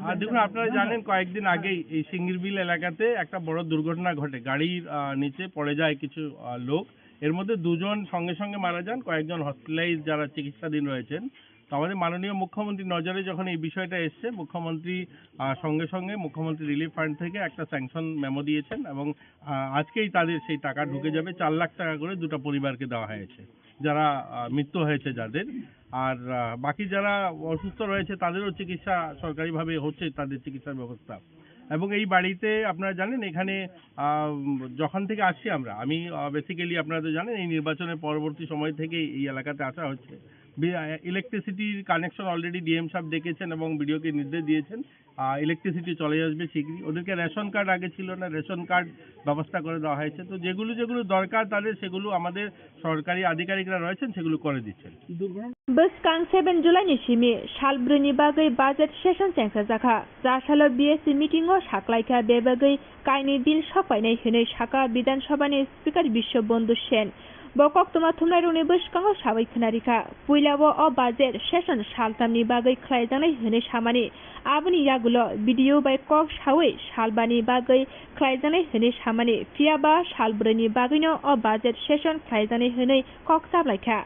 আর দেখুন, আপনারা জানেন, কয়েকদিন আগেই এই সিঙ্গিরবিল এলাকাতে একটা বড় দুর্ঘটনা ঘটে। গাড়ির, আহ, নিচে পড়ে যায় কিছু, আহ, লোক। এর মধ্যে দুজন সঙ্গে সঙ্গে মারা যান, কয়েকজন হসপিটালাইজ যারা চিকিৎসাধীন রয়েছেন। তো আমাদের মাননীয় মুখ্যমন্ত্রীর নজরে যখন এই বিষয়টা এসছে, মুখ্যমন্ত্রী, আহ, সঙ্গে সঙ্গে মুখ্যমন্ত্রী রিলিফ ফান্ড থেকে একটা স্যাংশন মেমো দিয়েছেন এবং, আহ, আজকেই তাদের সেই টাকা ঢুকে যাবে। চার লাখ টাকা করে দুটো পরিবারকে দেওয়া হয়েছে, যারা, আহ, মৃত্যু হয়েছে যাদের। আর, আহ, বাকি যারা অসুস্থ রয়েছে তাদেরও চিকিৎসা সরকারিভাবে হচ্ছে, তাদের চিকিৎসার ব্যবস্থা। এবং এই বাড়িতে আপনারা জানেন এখানে, আহ, যখন থেকে আসছি আমরা, আমি, আহ, বেসিক্যালি আপনারা তো জানেন এই নির্বাচনের পরবর্তী সময় থেকেই এই এলাকাতে আসা হচ্ছে। বি-, আহ, ইলেকট্রিসিটির কানেকশন অলরেডি ডিএম সাহেব ডেকেছেন এবং বিডিওকে নির্দেশ দিয়েছেন, আহ, ইলেকট্রিসিটি চলে আসবে শীঘ্রই। ওদেরকে রেশন কার্ড আগে ছিল না, রেশন কার্ড ব্যবস্থা করে দেওয়া হয়েছে। তো যেগুলো যেগুলো দরকার তাদের, সেগুলো আমাদের সরকারি আধিকারিকরা রয়েছেন, সেগুলো করে দিচ্ছেন। Bwskang seven July ni simi sal brwi ni bagwi budget session chengsajakha. Cha salo B S C meeting o saklaikha, bebagwi kainwi bill sokpainai hwnwi sakha Bidhan Sabha ni Speaker Biswa Bandhu Sen. Bo koktwma thumnairokni bwskango sawi khwnarikha. Puilao o budget session saltamni bagwi khlaijaknai hwnwi samani, aboni yagulo B D O bai kok sawi salbani bagwi khlaijaknai hwnwi samani, phiya ba sal brwini bagwino o budget session khlaijaknai hwnwi kok chaplaikha.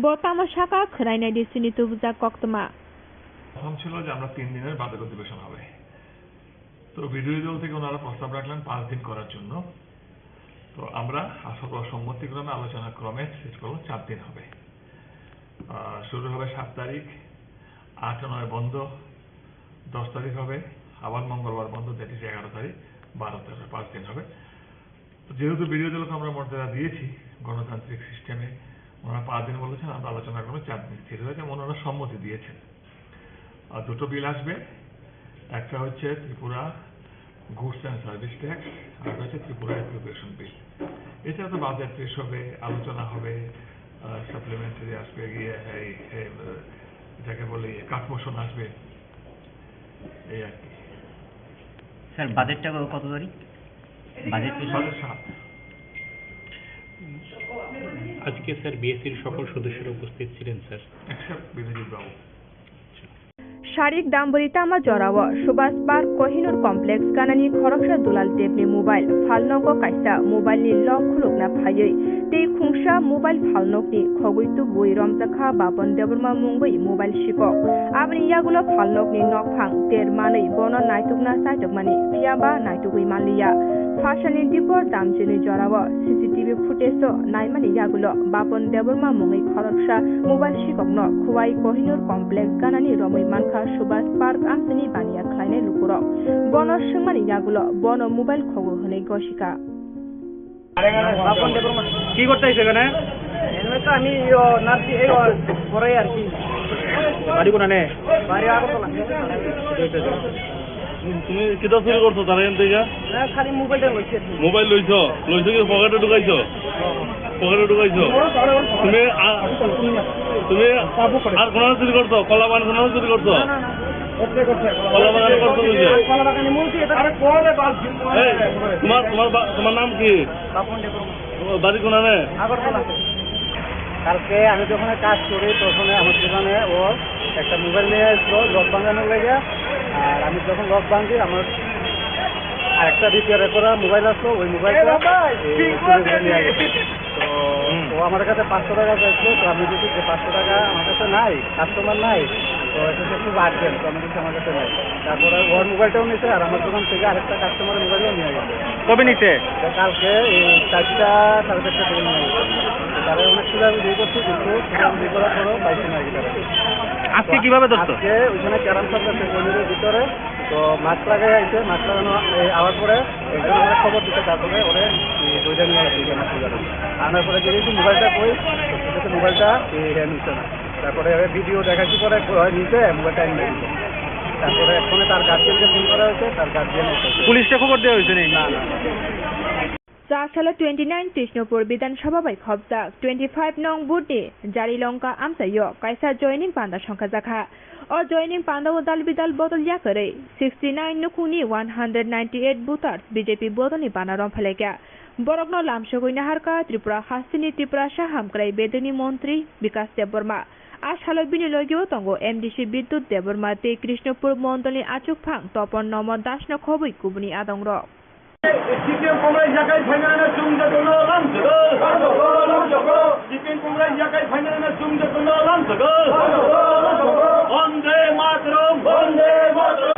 Bo tamo sakha, khwnainai di chini tubujak koktwma. প্রথম ছিল যে আমরা তিন দিনের বাজেট অধিবেশন হবে। তো বিরোধী দল থেকে ওনারা প্রস্তাব রাখলেন পাঁচ দিন করার জন্য। তো আমরা আশা করি সম্মতিক্রমে, আলোচনা ক্রমে সিট করবো চার দিন হবে। আহ, শুরু হবে সাত তারিখ, আট নয় বন্ধ, দশ তারিখ হবে, আবার মঙ্গলবার বন্ধ, দ্যাট ইজ এগারো তারিখ, বারো তেরো, পাঁচ দিন হবে। তো যেহেতু বিরোধী দলকে আমরা মর্যাদা দিয়েছি গণতান্ত্রিক সিস্টেমে, ওনারা পাঁচ দিন বলেছেন, আমরা আলোচনা করবো চার দিন স্থির হয়েছে এবং ওনারা সম্মতি দিয়েছেন। আর দুটো বিল আসবে, একটা হচ্ছে Tripura goods and service tax, আর একটা হচ্ছে ত্রিপুরা অ্যাপ্রোপ্রিয়েশন বিল। এছাড়া তো বাজেট পেশ হবে, আলোচনা হবে, সাপ্লিমেন্টারি আসবে, গিয়ে এই, এই, আহ, যাকে বলে কাট মোশন আসবে, এই আর কি। স্যার, বাজেটটা কত তারিখ? বাজেট পেশ? বাজেট সাত। আজকে স্যার বিএসসির সকল সদস্যরা উপস্থিত ছিলেন স্যার। এক্সেপ্ট বিশ্বজিৎ বাবু। Sarik Dambori tama jorao Subhas Park Kohinoor Complex ganani khoroksa Dulal Debni mobile phalnogo kaisa mobile ni lock khulukna phaiwi tei khungsa mobile phalnokni khogwi tubui romjakha Bapan Debbarma mungwi mobile sikok. Aboni yagulo phalnokni nokphang ter manwi bono naitukna chaitokmani, phiya ba naitugwi manliya. Pharsani dipor damchini jorao C C T V footage o naimani yagulo Bapan Debbarma mungwi khoroksa mobile sikokno Khowai Kohinoor Complex ganani romwi mankha Subhas Park amchini baniya khlainai lukurok. Bono swngmani yagulo bono mobile khogo hwnwi gosikha. কি করতে আইছো এখানে? এমনি তো আমি, ও, নার্সি-, এই, ও, পড়াই আর কি। বাড়ি কোনানে? বাড়ি আগরতলা। তুমি কিতা চুরি করছো তার এখান থেকে? না, খালি মোবাইলটা লইছি আর কি। মোবাইল লইছো? লইছো কি পকেটে ঢুকাইছো? পকেটে ঢুকাইছো? তুমি আ-, তুমি আর কোনো চুরি করছো? কলা বাগান কোনো চুরি করছো? না, না, না। কলা বাগান করছো বুঝে? কলা বাগানে বলছি, এটা আরে পরে বাদ দিন। এই, তোমার, তোমার বা-, তোমার নাম কি? বাপন দেববর্মা। তোমার বাড়ি কোনানে? আগরতলা। কালকে আমি যখন কাজ করি, তখন আমার দোকানে ও একটা মোবাইল নিয়ে আসলো, লক ভাঙানোর লেগে। আর আমি যখন লক ভাঙি, আমার আরেকটা রিপেয়ার করা মোবাইল আসলো, ওই মোবাইলটা এই চুরি করে নিয়ে গেছে। তো হুম। ও আমার কাছে পাঁচশো টাকা চাইছিল, তো আমি বলছি যে পাঁচশো টাকা আমার কাছে নাই, কাস্টমার নাই, তো এটা তো খুব আর্জেন্ট, তো আমি বলছি আমার কাছে নাই। তারপরে ওর মোবাইলটাও নিছে, আর আমার দোকান থেকে আরেকটা কাস্টমারের মোবাইলও নিয়ে গেছে। কবে নিছে? তো কালকে এই চারটা, সাড়ে চারটা থেকে নিয়ে গেছে। তো তারা অনেক খোঁজাখুঁজি করছে, কিন্তু খোঁজাখুঁজি করার পরেও পাইছে না আর কি তারা। আজকে তো কিভাবে ধরছো? আজকে ওইখানে ক্যারাম শপ আছে কর্নারের ভিতরে, তো মাস্ক লাগাই আইছে, মাস্ক লাগানো এই আওয়ার পরে একজন আমাকে খবর দিতে, তারপরে ওরে এই দইটা নিয়ে আসি এখানে খোঁজার। আনার পরে যে এই মোবাইলটা কই, তো সেটা তো মোবাইলটা এই হ্যাঁ নিচ্ছে না। তারপরে ভিডিও দেখাচ্ছি পরে কই হয় নিচ্ছে, মোবাইলটা নিয়ে নিচ্ছে। তারপরে ফোনে তার গার্জিয়ানকে ফোন করা হয়েছে, তার গার্জিয়ান এসেছে। পুলিশে খবর দেওয়া হয়েছে নি? না, না, না। Cha salo twenty nine Krishnapur Bidhan Sabha bai khopjak twenty five nong booth ni Jarilongka amchaio kaisa joining panda songkhajakha. O joining pandao dal bidal bodol yakarwi sixty nine nukhungni one hundred ninety eight voters B J P bodolni bana romphalaikha. Borokno lamsogwi naharkha Tripura hasteni Tiprasa hamkrai bedekni montri Bikas Debbarma. A salo bini logio tongo M D C Bidyut Debbarma tei Krishnapur mondolni achukphang Topon Nomo Dasno khobwi kubuni adongrok. C P M Congress yakai phainani chwng jotono lamsogo. C P M Congress yakai phainani chwng jotono lamsogo. Bande Mataram, Bande Mataram.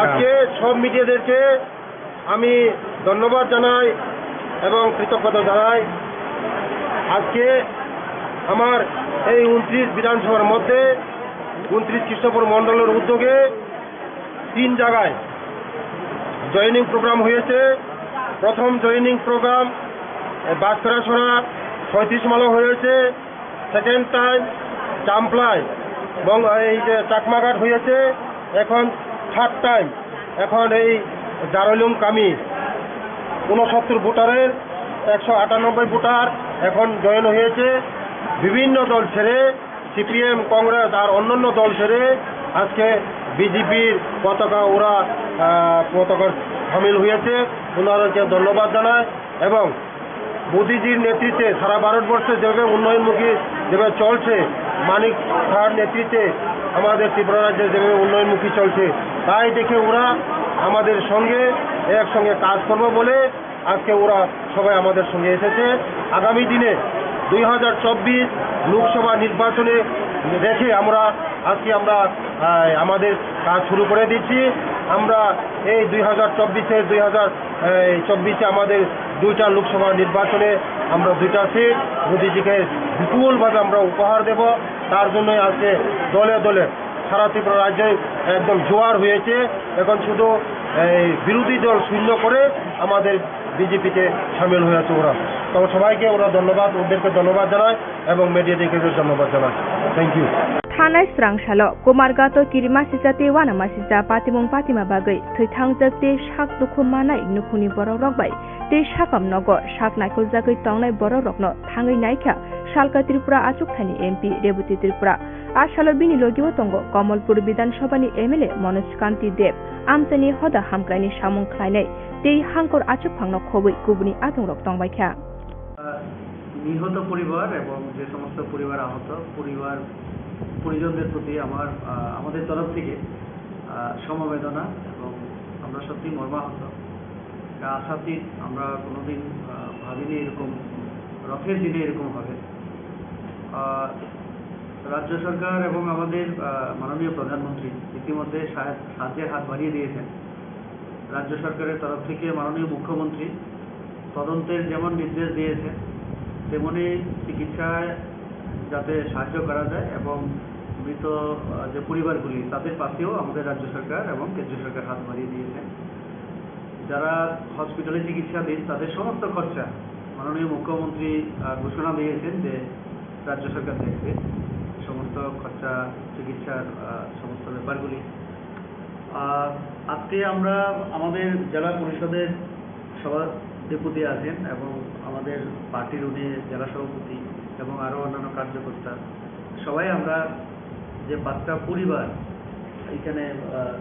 আজকে সব মিডিয়াদেরকে আমি ধন্যবাদ জানাই এবং কৃতজ্ঞতা জানাই। আজকে আমার এই ঊনত্রিশ বিধানসভার মধ্যে ঊনত্রিশ কৃষ্ণপুর মণ্ডলের উদ্যোগে তিন জায়গায় জয়েনিং প্রোগ্রাম হয়েছে। প্রথম জয়েনিং প্রোগ্রাম বাঁশখারাছড়া ছয়ত্রিশ মালা হয়েছে, সেকেন্ড টাইম চাম্পলাই এবং এই যে চাকমাঘাট হয়েছে, এখন থার্ড টাইম। এখন এই জারৈলুং কামি ঊনসত্তর ভোটারের একশো আটানব্বই ভোটার এখন জয়েন হয়েছে। বিভিন্ন দল ছেড়ে, সিপিএম, কংগ্রেস আর অন্যান্য দল ছেড়ে আজকে বিজেপির পতাকা ওরা, আহ, পতাকার সামিল হয়েছে। ওনাদেরকে ধন্যবাদ জানাই এবং মোদিজির নেতৃত্বে সারা ভারতবর্ষে যেভাবে উন্নয়নমুখী যেভাবে চলছে, মানিক সাহার নেতৃত্বে আমাদের ত্রিপুরা রাজ্যে যেভাবে উন্নয়নমুখী চলছে, তাই দেখে ওরা আমাদের সঙ্গে একসঙ্গে কাজ করবে বলে আজকে ওরা সবাই আমাদের সঙ্গে এসেছে। আগামী দিনে দুই হাজার চব্বিশ লোকসভা নির্বাচনে রেখে আমরা আজকে আমরা, আহ, আমাদের কাজ শুরু করে দিচ্ছি। আমরা এই দুই হাজার চব্বিশে, দুই হাজার চব্বিশে আমাদের দুইটা লোকসভা নির্বাচনে আমরা দুইটা সিট মোদিজিকে বিপুলভাবে আমরা উপহার দেব। তার জন্যই আজকে দলে দলে সারা ত্রিপুরা রাজ্যে একদম জোয়ার হয়েছে। এখন শুধু এই বিরোধী দল শূন্য করে আমাদের বিজেপিতে সামিল হয়েছে ওরা। তো সবাইকে ওরা ধন্যবাদ, ওদেরকে ধন্যবাদ জানাই এবং মিডিয়াদেরকে ধন্যবাদ জানাই। Thank you. Thanai srangsalo Kumarghato kirimasisa tei uanamasisa patimung patima bagwi thwithangjak tei sak dukhu manai nukhungni borokrok bai tei sakam nogo sak naikoljagwi tongnai borokrokno thangwi naikha salka Tripura achukthani M P Rebati Tripura. A salo bini logio tongo Kamalpur Bidhan Sabhani M L A Manoj Kanti Deb, amchaini hoda hamkraini samung khlainai tei hangkor achukphangno khobwi kubuni adongrok tongbaikha. আহ, নিহত পরিবার এবং যে সমস্ত পরিবার আহত পরিবার পরিজনদের প্রতি আমার, আহ, আমাদের তরফ থেকে, আহ, সমবেদনা এবং আমরা সত্যি মর্মাহত। এটা আশাতীত, আমরা কোনোদিন, আহ, ভাবিনি এরকম রথের দিনে এরকম হবে। আহ, রাজ্য সরকার এবং আমাদের, আহ, মাননীয় প্রধানমন্ত্রী ইতিমধ্যে সাহায্য, সাহায্যের হাত বাড়িয়ে দিয়েছেন। রাজ্য সরকারের তরফ থেকে মাননীয় মুখ্যমন্ত্রী তদন্তের যেমন নির্দেশ দিয়েছেন, তেমনি চিকিৎসায় যাতে সাহায্য করা যায় এবং মৃত, আহ, যে পরিবারগুলি, তাদের পাশেও আমাদের রাজ্য সরকার এবং কেন্দ্রীয় সরকার হাত বাড়িয়ে দিয়েছেন। যারা হসপিটালে চিকিৎসাধীন, তাদের সমস্ত খরচা মাননীয় মুখ্যমন্ত্রী, আহ, ঘোষণা দিয়েছেন যে রাজ্য সরকার দেখবে সমস্ত খরচা, চিকিৎসার, আহ, সমস্ত ব্যাপারগুলি। আহ, আজকে আমরা আমাদের জেলা পরিষদের সভাধিপতি আছেন এবং আমাদের পার্টির উনি জেলা সভাপতি এবং আরও অন্যান্য কার্যকর্তা, সবাই আমরা যে পাঁচটা পরিবার এখানে, আহ,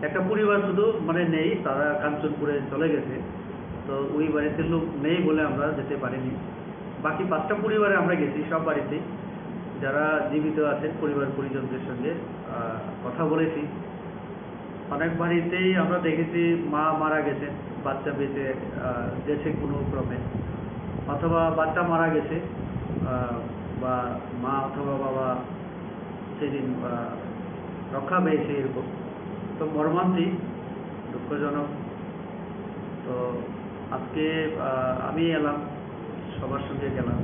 একটা পরিবার শুধু মানে নেই, তারা কাঞ্চনপুরে চলে গেছে, তো ওই বাড়িতে লোক নেই বলে আমরা যেতে পারিনি। বাকি পাঁচটা পরিবারে আমরা গেছি, সব বাড়িতেই যারা জীবিত আছেন পরিবার পরিজনদের সঙ্গে, আহ, কথা বলেছি। অনেক বাড়িতেই আমরা দেখেছি মা মারা গেছেন, বাচ্চা বেঁচে, আহ, গেছে কোনো ক্রমে, অথবা বাচ্চা মারা গেছে, আহ, বা মা অথবা বাবা সেদিন, আহ, রক্ষা পেয়েছে এরকম। তো মর্মান্তিক, দুঃখজনক। তো আজকে, আহ, আমি এলাম, সবার সঙ্গে গেলাম।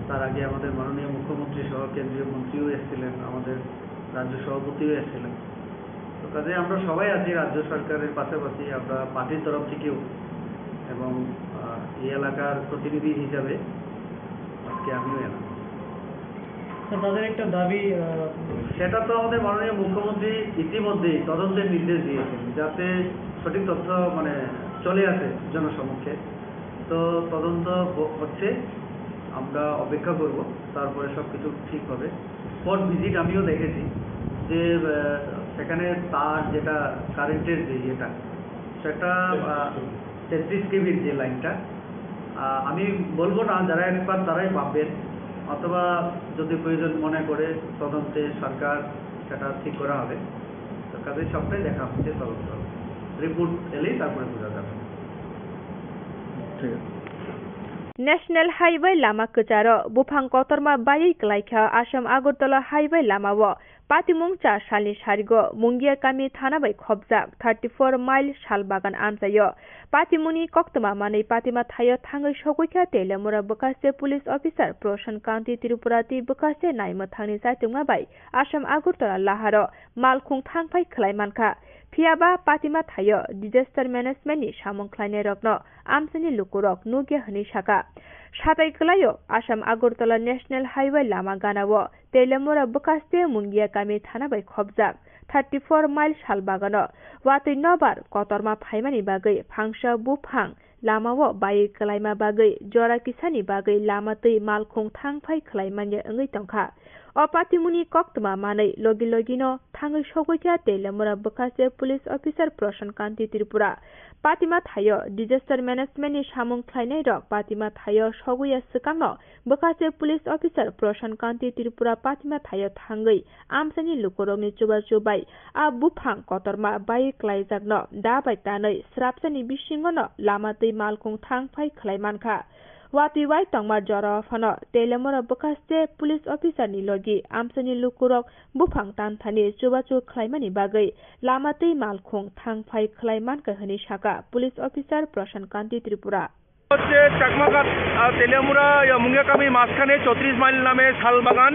তার আগে আমাদের মাননীয় মুখ্যমন্ত্রী সহ কেন্দ্রীয় মন্ত্রীও এসেছিলেন, আমাদের রাজ্য সভাপতিও এসেছিলেন। তো কাজে আমরা সবাই আছি রাজ্য সরকারের পাশাপাশি, আমরা পার্টির তরফ থেকেও এবং, আহ, এই এলাকার প্রতিনিধি হিসাবে আজকে আমিও এলাম। তো তাদের একটা দাবি, আহ, সেটা তো আমাদের মাননীয় মুখ্যমন্ত্রী ইতিমধ্যেই তদন্তের নির্দেশ দিয়েছেন, যাতে সঠিক তথ্য মানে চলে আসে জনসমক্ষে। তো তদন্ত হ-, হচ্ছে, আমরা অপেক্ষা করব, তারপরে সব কিছু ঠিক হবে। স্পট ভিজিট আমিও দেখেছি যে, আহ, সেখানে তার যেটা কারেন্টের যে ইয়েটা, সেটা, আহ, তেত্রিশ কেভির যে লাইনটা, আহ, আমি বলবো না, যারা এক্সপার্ট তারাই ভাববেন, অথবা যদি প্রয়োজন মনে করে তদন্তে সরকার সেটা ঠিক করা হবে। তো কাজেই সবটাই দেখা হচ্ছে, তদন্ত রিপোর্ট এলেই তারপরে বোঝা যাবে। ঠিক আছে। National Highway lama kwcharo buphang kotorma baiwi kwlaikha Assam Agartala Highway lamao. Patimung cha salni sarigo Mungia kami thana bai khopjak thirty four mile sal bagan amchaio. Patimungni koktwma manwi patima thaio thangwi sogwi kha Teliamura bwkhaste police officer Prashan Kanti Tripura tei bwkhaste naimwthangni chaitungma bai Assam Agartala laharo malkhung thangphai khwlai mankha. Phiyaba patima thaio disaster management ni samung khlainairokno amchaini lukurok nukya hwnwi sakha. Satai kwlaio Assam Agartala National Highway lama ganao Teliamura bwkhaste Mungia kami thana bai khopjak thirty four mile sal bagano watwi nobar kotorma phaimani bagwi phangsa buphang lamao baiwi kwlaima bagwi jora kisani bagwi lama twi malkhung thangphai khwlaimanya wngwi tongkha. O patimungni koktwma manwi logi logino thangwi sogwi kha Teliamura bwkhaste police officer Prashan Kanti Tripura. Patima thaio disaster management ni samung khlainairok patima thaio sogwi ya swkangno bwkhaste police officer Prashan Kanti Tripura patima thaio thangwi amchaini lukurokni chubachu bai a buphang kotorma bai kwlaijakno da bai tanwi srapsani bisingono lama twi malkhung thangphai khwlai mankha. Watwi wai tongma jorao phano Teliamura bwkhaste police officer ni logi amchaini lukurok buphang tanthani chubachu khwlaimani bagwi lama twi malkhung thangphai khwlai mankha hwnwi sakha police officer Prashan Kanti Tripura. হচ্ছে চাকমাঘাট, আহ, তেলিয়ামুড়া, ইয়া, মুঙ্গিয়াকামি মাঝখানে চৌত্রিশ মাইল নামে শাল বাগান।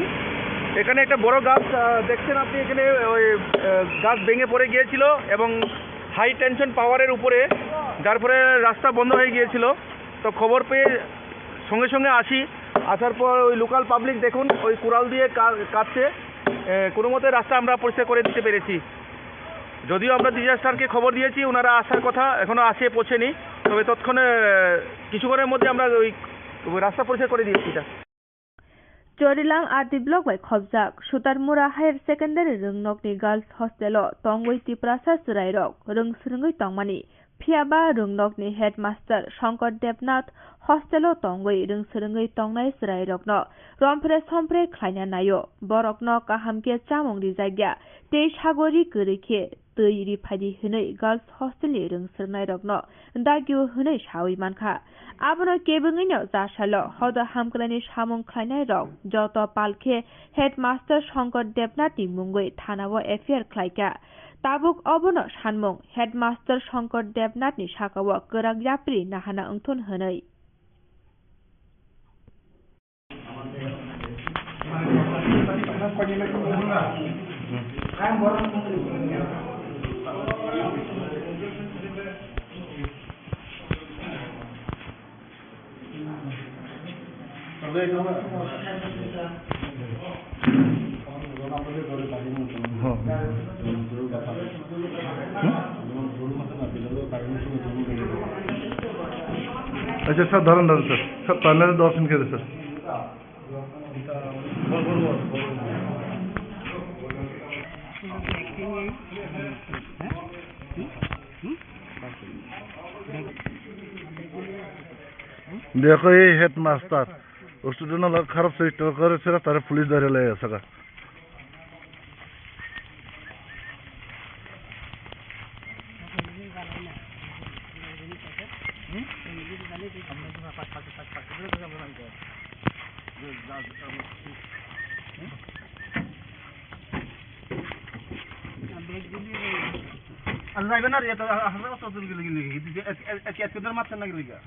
এখানে একটা বড় গাছ, আহ, দেখছেন আপনি এখানে, ওই, আহ, গাছ ভেঙে পড়ে গিয়েছিল এবং হাই টেনশন পাওয়ারের উপরে, যার ফলে রাস্তা বন্ধ হয়ে গিয়েছিল। তো খবর পেয়ে সঙ্গে সঙ্গে আসি, আসার পর ওই লোকাল পাবলিক দেখুন, ওই কুড়াল দিয়ে কা-, কাটছে। এ, কোনো মতে রাস্তা আমরা পরিষ্কার করে দিতে পেরেছি। যদিও আমরা ডিজাস্টারকে খবর দিয়েছি, ওনারা আসার কথা, এখনো আসে পৌঁছেনি, তবে তৎক্ষণে, এ, কিছুক্ষণের মধ্যে আমরা ওই রাস্তা পরিষ্কার করে দিয়েছি এটা। Chorilam R D block bai khopjak Sutarmura Higher Secondary Rwngnokni Girls Hostel o tongwi Tiprasa chwrairok rwng swrwngwi tongmani. Phiyaba rwngnokni headmaster Shankar Debnath hostel o tongwi rwng swrwngwi tongnai chwrairokno romphre somphre khlaina naio. Borokno kaham khe chamung rijakya tei sagori kwrwi khe twi riphaidi hwnwi girls hostel ni rwng swrwngnairokno dagio hwnwi sawi mankha. Abono kebengwino jasalo hodo hamkraini samung khlainairok joto pal khe headmaster Shankar Debnath ni mungwi thanao F I R khlaikha. Tabuk obono sanmung headmaster Shankar Debnath ni sakao kwrak yapri nahana wngthun hwnwi. আচ্ছা, স্যার, ধরেন, ধরেন, sir. Sir, প্যানেলে দশ মিনিট খেতে, স্যার। দেখো, এই headmaster student লোক খারাপ চরিত্র করে, সেটা তারা পুলিশ ধরে লয়ে গেছে গা। Ang driver na riya to, ah, ah, ah, to, to, gili, gili, gili, et, et, et, et, et, et, mat na gili ga.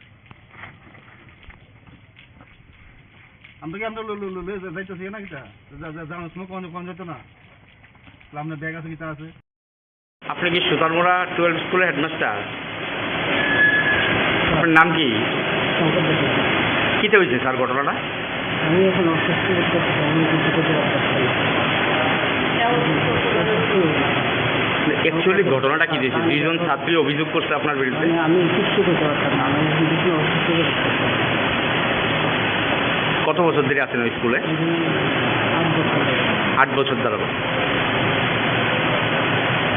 Ang bagi ang lo, lo, lo, lo, zai to siya na kita. Za, za, za, smoke konjo, konjo to na. Lam na bag ase kita ase. আপনি কি সুতারমুড়া টুয়েলভ স্কুলের হেডমাস্টার? আপনার নাম কি? শঙ্কর দেবনাথ। কিতা হয়েছে স্যার ঘটনাটা? আমি এখন অসুস্থ বোধ করছি, আমি কিছু করতে পারছি না। অসুস্থ হয়ে গেছি। অ্যাকচুয়ালি ঘটনাটা কি হয়েছে? দুইজন ছাত্রী অভিযোগ করছে আপনার বিরুদ্ধে। মানে আমি কিচ্ছু করতে পারতাম না, আমি এখন ভীষণ অসুস্থ হয়ে পড়ছি। কত বছর ধরে আছেন ওই স্কুলে? এখানে আট বছর ধরে। আট বছর ধরে।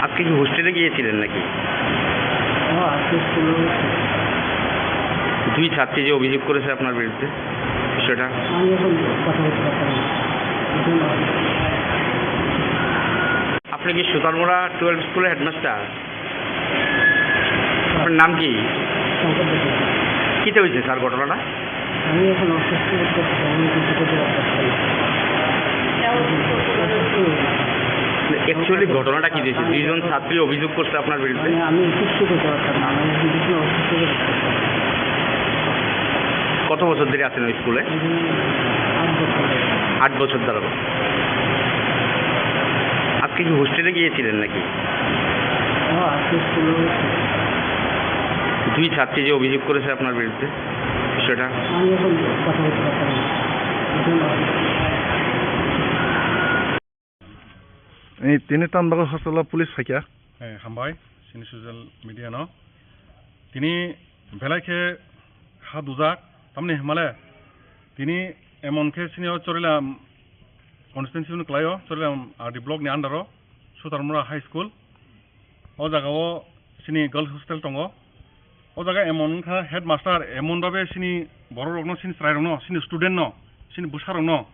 আজকে কি হোস্টেলে গিয়েছিলেন নাকি? ও, আজকে স্কুলে গেছি। দুই ছাত্রী যে অভিযোগ করেছে আপনার বিরুদ্ধে, সেটা আমি এখন কথা বলতে পারতাম না। এখন আপনি কি সুতারমুড়া টুয়েলভ স্কুলের হেডমাস্টার? আপনার নাম কি? শঙ্কর দেবনাথ। কিতে হয়েছে স্যার ঘটনাটা? আমি এখন অসুস্থ বোধ করছি, আমি কিছু করতে পারতাম না। অসুস্থ হয়ে গেছি। অ্যাকচুয়ালি ঘটনাটা কি হয়েছে? দুইজন ছাত্রী অভিযোগ করছে আপনার বিরুদ্ধে। মানে আমি কিচ্ছু করতে পারতাম না, আমি এখন ভীষণ অসুস্থ হয়ে পড়তাম। কত বছর ধরে আছেন ওই স্কুলে? এখানে আট বছর ধরে। আট বছর ধরে। আজকে কি হোস্টেলে গিয়েছিলেন নাকি? হ্যাঁ, আজকে স্কুলে গেছি। দুই ছাত্রী যে অভিযোগ করেছে আপনার বিরুদ্ধে, সেটা আমি এখন কথা বলতে পারতাম না। এখন Ni tini tamni bagwi hostel o police phaikha? Eh, hambai, chini social media no. Tini belai khe ha dujak, tamni himale tini emon khe chini o Chorilam constituency ni kwlai o, Chorilam R D block ni under o, Sutarmura High School. O jaga o chini girls hostel tongo. O jaga emon wngkha headmaster, emon babe chini borok rokno, chini chwrai rokno, chini student no, chini bwsa rokno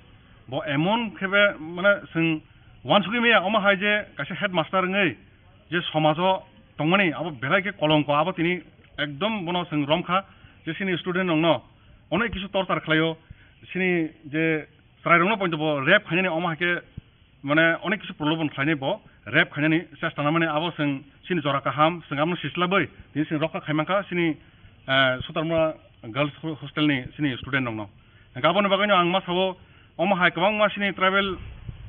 bo emon khe be, mane, chwng uansugwi maya, omo hai je kaisa headmaster wngwi je somajo tongmani abo belai khe kolongko, abo tini ekdom bono chwng romkha je chini student rokno onek kisu torture khlaio, chini je chwrai rokno poito bo rape khainani, omo hai khe mane onek kisu prolobon khlainai bo, rape khainani chesta namani, abo chwng chini jora kaham, chwng abono sislabwi tini chwng rokha khaimankha chini, eh, Sutarmura Girls Ho-, Hostel ni chini student rokno. Hwnkhe aboni bagwino ang ma sao, omo hai kwbangma chini tribal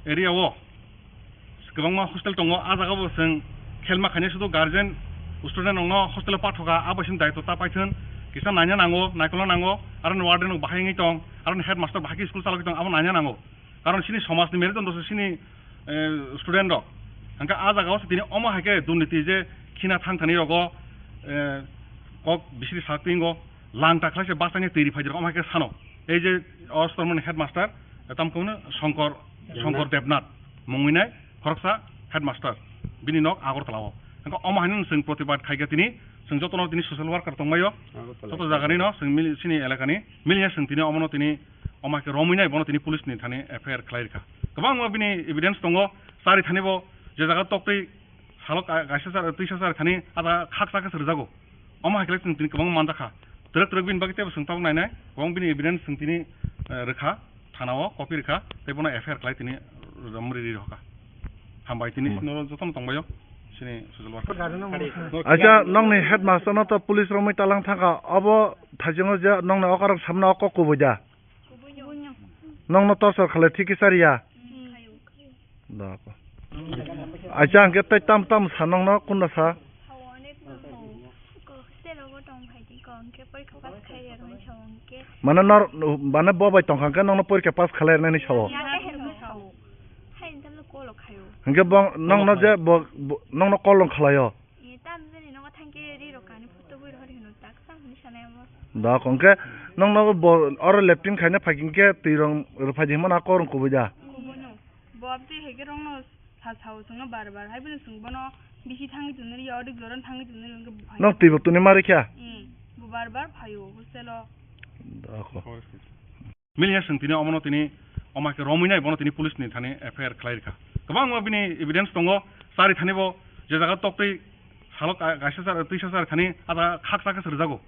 area o kwbangma hostel tongo, ah jaga bo chwng khelma khainai sudu guardian student rokno hostel o pathoka, abo chini daitw ta paithwng, kisa naina nango, naikolna nango, aro ni warden rok bahai wngwi tong, aro ni headmaster bahai khe school chalogwi tong, abo naina nango. Karon chini somaj ni merit wngtong se chini, eh, student rok. Hwnkhe ah jaga o se tini omo hai khe durniti je khina thang thani rogo, eh, kok bisiri sak tingo lang ta khlai se bachai ni twi ri phai rok omo hai khe sano. Ei je o Sutarmura ni headmaster, eh, tam khe Shongkor, Shongkor Debnath mungwi nai khoroksa headmaster. Bini nok Agartala o. Hwnkhe omo hai no chwng protibad khai khe tini chwng joto no tini social worker tong mai o. Agartala. Joto jaga ni no chwng mili, chini elaka ni mili ya chwng tini omo no tini Omo hai khe romwi nai bono tini police ni thani F I R khlai rikha. Kwbangma bini evidence tongo, chari thani bo je jaga toktwi salo ka-, kaisa char, twisa char thani ada khaksa khe se rwjago. Omo hai khe chwng tini kwbangma manjakha. Twrwk twrwk bini bagwi teibo chwng tabuk nainai, kwbang bini evidence chwng tini, eh, rwkha, thana o copy rwkha, tei bono F I R khlai tini romwi rwi rokha. Hambai tini Hmm. Sino jotono tongbaio, sini social worker. Acha, nokni headmaster no to police romwi talang thangkha, obo thaichungo je nokni okarok samna o kok kubui da? Nokno torchor khalai thik kisa riya? Dako. Acha, hwnkhe tei tam tam sa nokno, kunda sa? Mane nor, mane bo bai tongkha hwnkhe nokno porikha pass khalai rwnani sao? Hwnkhe bo nokno je bo, bo, nokno call rwng khlaio? Da, hwnkhe nokno bo oro leptin khaina phai hwnkhe twi rwng rwphai di hwnmano a kok rwng kubui da? Bo abdi hai khe rokno sa sao chwngno bar bar, hai bono chwng bono bisi thangwi tonwi rw ya, odik jora thangwi tonwi rw ya, hwnkhe bo phai. Nok twi bo tuni ma rikha? Hmm, bo bar bar phaio hostel o. Dako. Mili ya chwng tini omono tini, omo hai khe romwi nai bono tini police ni thani F I R khlai rikha. Kwbangma bini evidence tongo, chari thani bo je jaga toktwi Salo ka-, kaisa sar, twisa sar thani ada khaksa khe se rwjago.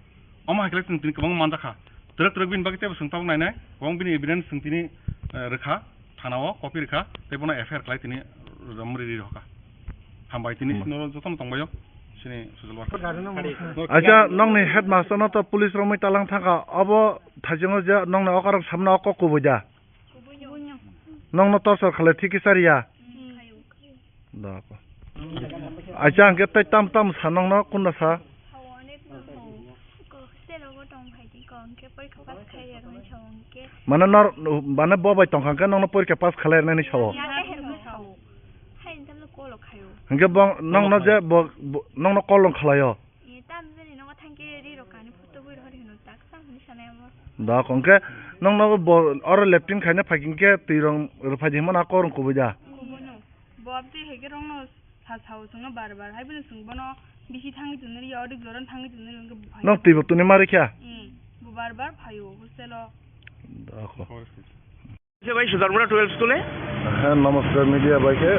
Omo hai khe chwng tini kwbangma manjakha. Twrwk twrwk bini bagwi teibo chwng tabuk nainai. Kwbang bini evidence chwng tini, eh, rwkha, thana o copy rwkha, tei bono F I R khlai tini romwi rwi rokha. Hambai tini Hmm. Sino jotono tongbaio. Sini social worker. Acha, nokni headmaster no to police romwi talang thangkha. Obo thaichungo je nokni okarok samna o kok kubui da? Nokno torchor khalai thik kisa riya? Dako. Acha, hwnkhe tei tam tam sa nokno, kunda sa? Mane nor, mane bo bai tongkha hwnkhe nokno porikha pass khalai rwnani sao? Hwnkhe bo nokno je bo, bo, nokno call rwng khlaio? Dako, hwnkhe nokno bo oro leptin khaina phai hwnkhe twi rwng rwphai di hwnmano a kok rwng kubui da? Bo abdi hai khe rokno sa sao chwngno bar bar, hai bono chwng bono bisi thangwi tonwi rw ya, odik jora thangwi tonwi rw ya, hwnkhe bo phai. Nok twi bo tuni ma rikha? Hmm. বারবার ভাইও হোস্টেলও। দেখো। সে ভাই সুতারপুরা টুয়েলভ স্কুলে? হ্যাঁ, নমস্কার মিডিয়া ভাইকে।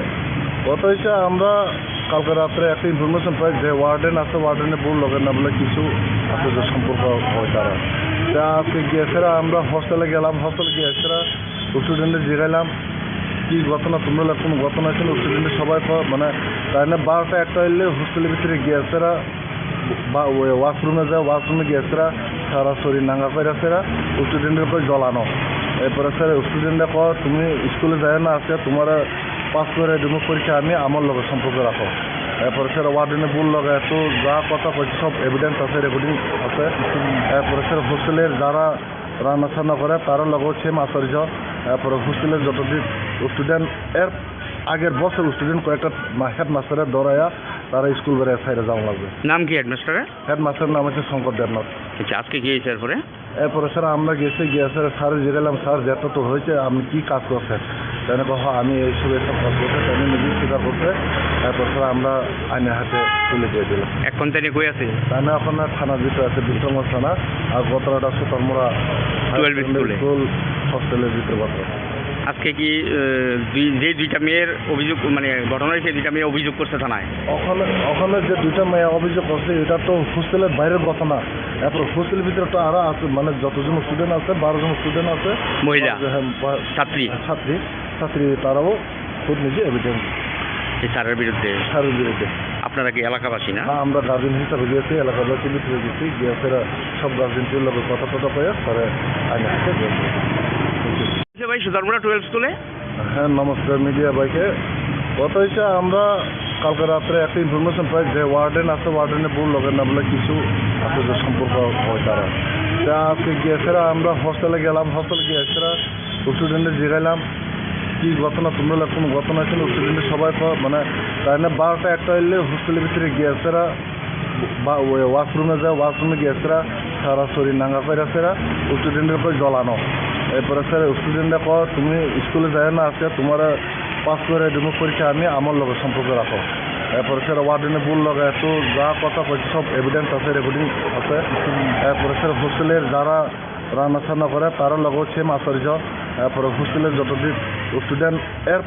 কথা হচ্ছে, আমরা কালকে রাত্রে একটা ইনফরমেশন পাই যে ওয়ার্ডেন আছে, ওয়ার্ডেনের বউর লগে না বলে কিছু আছে যে সম্পর্ক হয় তারা। তা আজকে গিয়েছিলাম আমরা হোস্টেলে, গেলাম হোস্টেলে গিয়েছিলাম, স্টুডেন্টদের জিগাইলাম কি ঘটনা, তোমরা লা কোন ঘটনা ছিল, স্টুডেন্টদের সবাই ক-, মানে তাই না বারোটা একটা হইলে হোস্টেলের ভিতরে গিয়েছিলাম। বা ওই ওয়াশরুমে যায়, ওয়াশরুমে গিয়েছিলাম, সরাসরি নাঙ্গা কইরা সেরা স্টুডেন্টের কই জ্বলানো। এরপরে স্যার স্টুডেন্টরা কয়, "তুমি স্কুলে যায় না, আজকে তোমার পাস করে দিব পরীক্ষা, আমি আমার লগে সম্পর্ক রাখো।" এরপরে স্যার ওয়ার্ডেনে বউর লগে এত যা কথা কইছে, সব এভিডেন্স আছে, রেকর্ডিং আছে। এরপরে স্যার হোস্টেলের যারা রান্না সান্না করে, তারা লগেও সেম আচরিত। এরপরে হোস্টেলের যতদিন স্টুডেন্ট, এর আগের বছর স্টুডেন্ট কয়েকটা মা-, হেডমাস্টারের দৌড়াইয়া তারা স্কুল বেড়ে সাইডে যাওয়া লাগবে। নাম কি হেডমাস্টারের? হেডমাস্টারের নাম হচ্ছে শঙ্কর দেবনাথ। আচ্ছা, আজকে কি হয়েছে এরপরে? এরপরে স্যার আমরা গেছি, গিয়ে স্যার, স্যার জিজ্ঞাসলাম, "স্যার, যেটা তো হয়েছে, আপনি কি কাজ করছেন?" তাই না, কহ, "আমি এইসব, এইসব কাজ করছি।" তাই না, নিজে স্বীকার করছে। এরপর স্যার আমরা আইনের হাতে তুলে দিয়ে দিলাম। এখন তাই নিয়ে কই আছে? তাই না, এখন না থানার ভিতরে আছে, বিক্রমগঞ্জ থানা, আর গতরাটা সুতারমুড়া টুয়েলভ স্কুলে। স্কুল হোস্টেলের ভিতরে বর্তমান। আজকে কি, আহ, দুই, যে দুইটা মেয়ের অভিযোগ, মানে, ঘটনায় সেই দুইটা মেয়ে অভিযোগ করছে থানায়? ওখানে, ওখানে যে দুইটা মেয়ে অভিযোগ করছে, এটা তো হোস্টেলের বাইরের ঘটনা। এরপর হোস্টেলের ভিতরে তো আরো আছে, মানে, যতজন স্টুডেন্ট আছে, বারো জন স্টুডেন্ট আছে। মহিলা? হ্যাঁ, বা-, ছাত্রী? ছাত্রী, ছাত্রী তারাও খুদ নিজে এভিডেন্স। এই স্যারের বিরুদ্ধে? স্যারের বিরুদ্ধে। আপনারা কি এলাকাবাসী না? হ্যাঁ, আমরা গার্জেন হিসাবে গেছি, এলাকাবাসী ভিতরে গেছি, গিয়ে ফেরা সব গার্জেনটির লগে কথা টথা কয়ে স্যারে আইনের হাতে দিয়েছে। আচ্ছা ভাই, সুতারপুরা টুয়েলভ স্কুলে? হ্যাঁ, নমস্কার মিডিয়া ভাইকে। কথা হচ্ছে, আমরা কালকে রাত্রে একটা ইনফরমেশন পাই যে ওয়ার্ডেন আছে, ওয়ার্ডেনের বউর লগে না বলে কিছু আছে যে সম্পর্ক হয় তারা। তা আজকে গিয়ে ফেরা আমরা হোস্টেলে গেলাম, হোস্টেলে গিয়ে ফেরা স্টুডেন্টদের জিগাইলাম কি ঘটনা, তোমরা লা কোন ঘটনা ছিল, স্টুডেন্টের সবাই ক-, মানে তাই না বারোটা একটা হইলে হোস্টেলের ভিতরে গিয়ে ফেরা বা ওই ওয়াশরুমে যায়, ওয়াশরুমে গিয়ে সেরা সরাসরি নাঙ্গা কইরা সেরা স্টুডেন্টের কই জ্বলানো। এরপরে স্যার স্টুডেন্টরা কয়, "তুমি স্কুলে যায় না, আজকে তোমার পাস করে দিব পরীক্ষা, আমি আমার লগে সম্পর্ক রাখো।" এরপরে স্যার ওয়ার্ডেনে বউর লগে এত যা কথা কইছে, সব এভিডেন্স আছে, রেকর্ডিং আছে। এরপরে স্যার হোস্টেলের যারা রান্না সান্না করে, তারা লগেও সেম আচরিত। এরপরে হোস্টেলের যতদিন স্টুডেন্ট, এর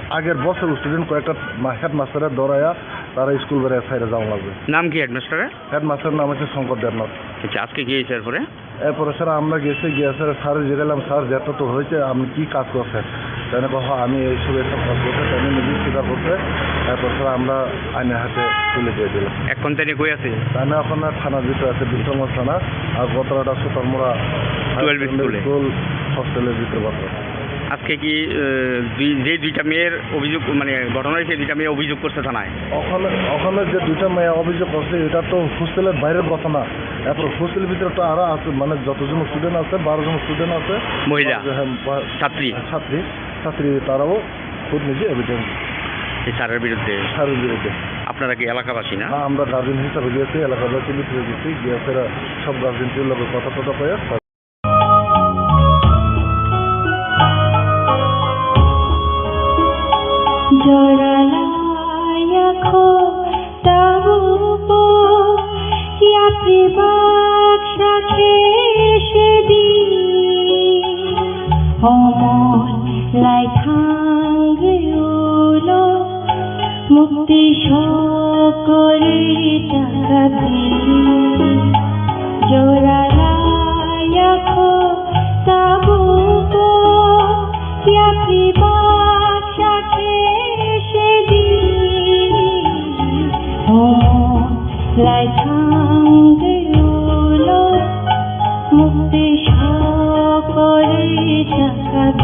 আগের বছর স্টুডেন্ট কয়েকটা মা-, হেডমাস্টারের দৌড়াইয়া তারা স্কুল বেড়ে সাইডে যাওয়া লাগবে। নাম কি হেডমাস্টারের? হেডমাস্টারের নাম হচ্ছে শঙ্কর দেবনাথ। আচ্ছা, আজকে কি হয়েছে এরপরে? এরপরে স্যার আমরা গেছি, গিয়ে স্যার, স্যার জিজ্ঞাসলাম, "স্যার, যেটা তো হয়েছে, আপনি কি কাজ করছেন?" তাই না, "কহ, আমি এইসব, এইসব কাজ করছি।" তাই না, নিজে স্বীকার করছে। এরপর স্যার আমরা আইনের হাতে তুলে দিয়ে দিলাম। এখন তাই নিয়ে কই আছে? তাই না, এখন না থানার ভিতরে আছে, বিক্রমগঞ্জ থানা, আর গতরাটা সুতারমুড়া টুয়েলভ স্কুলে। স্কুল হোস্টেলের ভিতরে বর্তমান। আজকে কি, আহ, দুই, যে দুইটা মেয়ের অভিযোগ, মানে, ঘটনায় সেই দুইটা মেয়ে অভিযোগ করছে থানায়? ওখানে, ওখানে যে দুইটা মেয়ে অভিযোগ করছে, এটা তো হোস্টেলের বাইরের ঘটনা। এরপর হোস্টেলের ভিতরে তো আরো আছে, মানে, যতজন স্টুডেন্ট আছে, বারো জন স্টুডেন্ট আছে। মহিলা? হ্যাঁ, বা-, ছাত্রী? ছাত্রী, ছাত্রী তারাও খুব নিজে এভিডেন্স। এই স্যারের বিরুদ্ধে? স্যারের বিরুদ্ধে। আপনারা কি এলাকাবাসী না? হ্যাঁ, আমরা গার্জেন হিসাবে গেছি, এলাকাবাসী মিত্র গেছি, গিয়ে ফেরা সব গার্জেনটির লগে কথা টথা কয়ে। জরা লাইয়া খো তাবুপো, ইয়াপ্রি বাক্সা খেসে দি, অমর লাই থাঙ্গি উলো, মুক্তি সকরি টাকা দি। জোড়া লাইয়া খো তাবুপো, ইয়াপ্রি বাক্সা খেসে দি। ও লাই থাঙ্গি উলো, মুক্তি সকরি টাকা দি।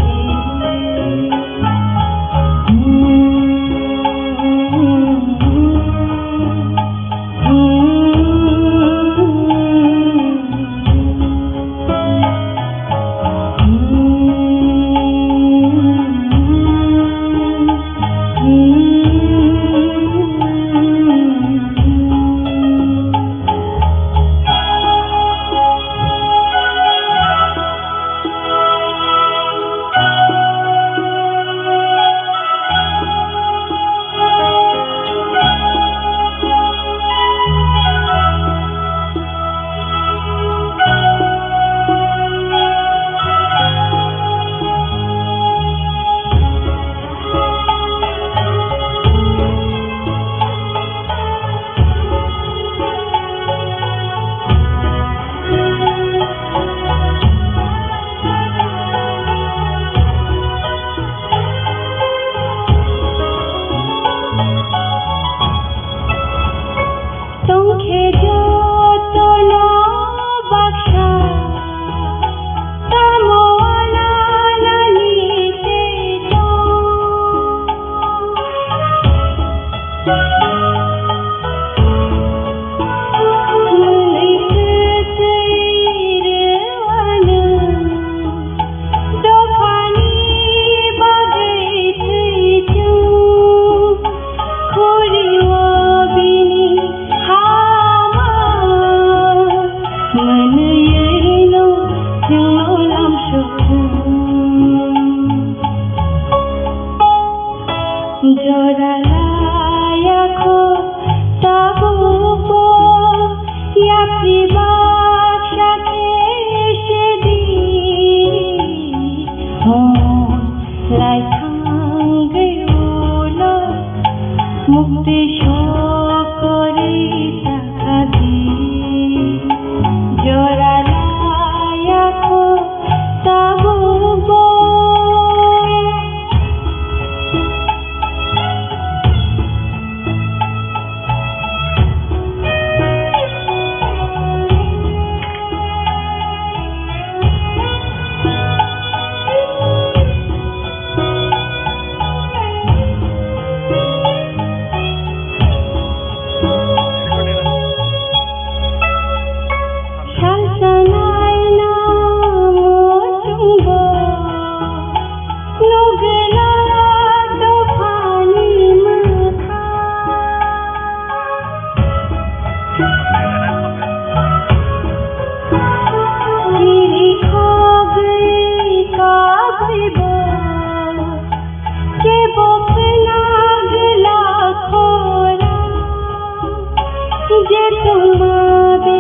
Chwngma be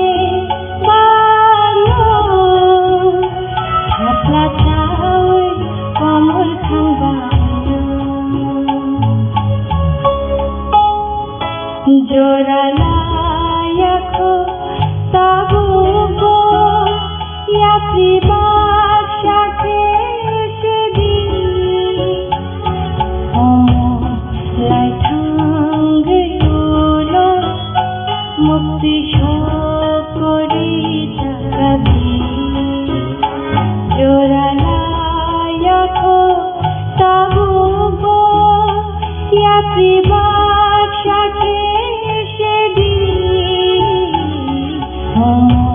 bangno, thapla chawi komor thangba. Jora laya kho tabukbo, yapri baksa khe sedi. Omo lai thangwi ulo mukti sokori chakadi. Jora laya kho tabukbo, yapri baksa khe sedi. Omo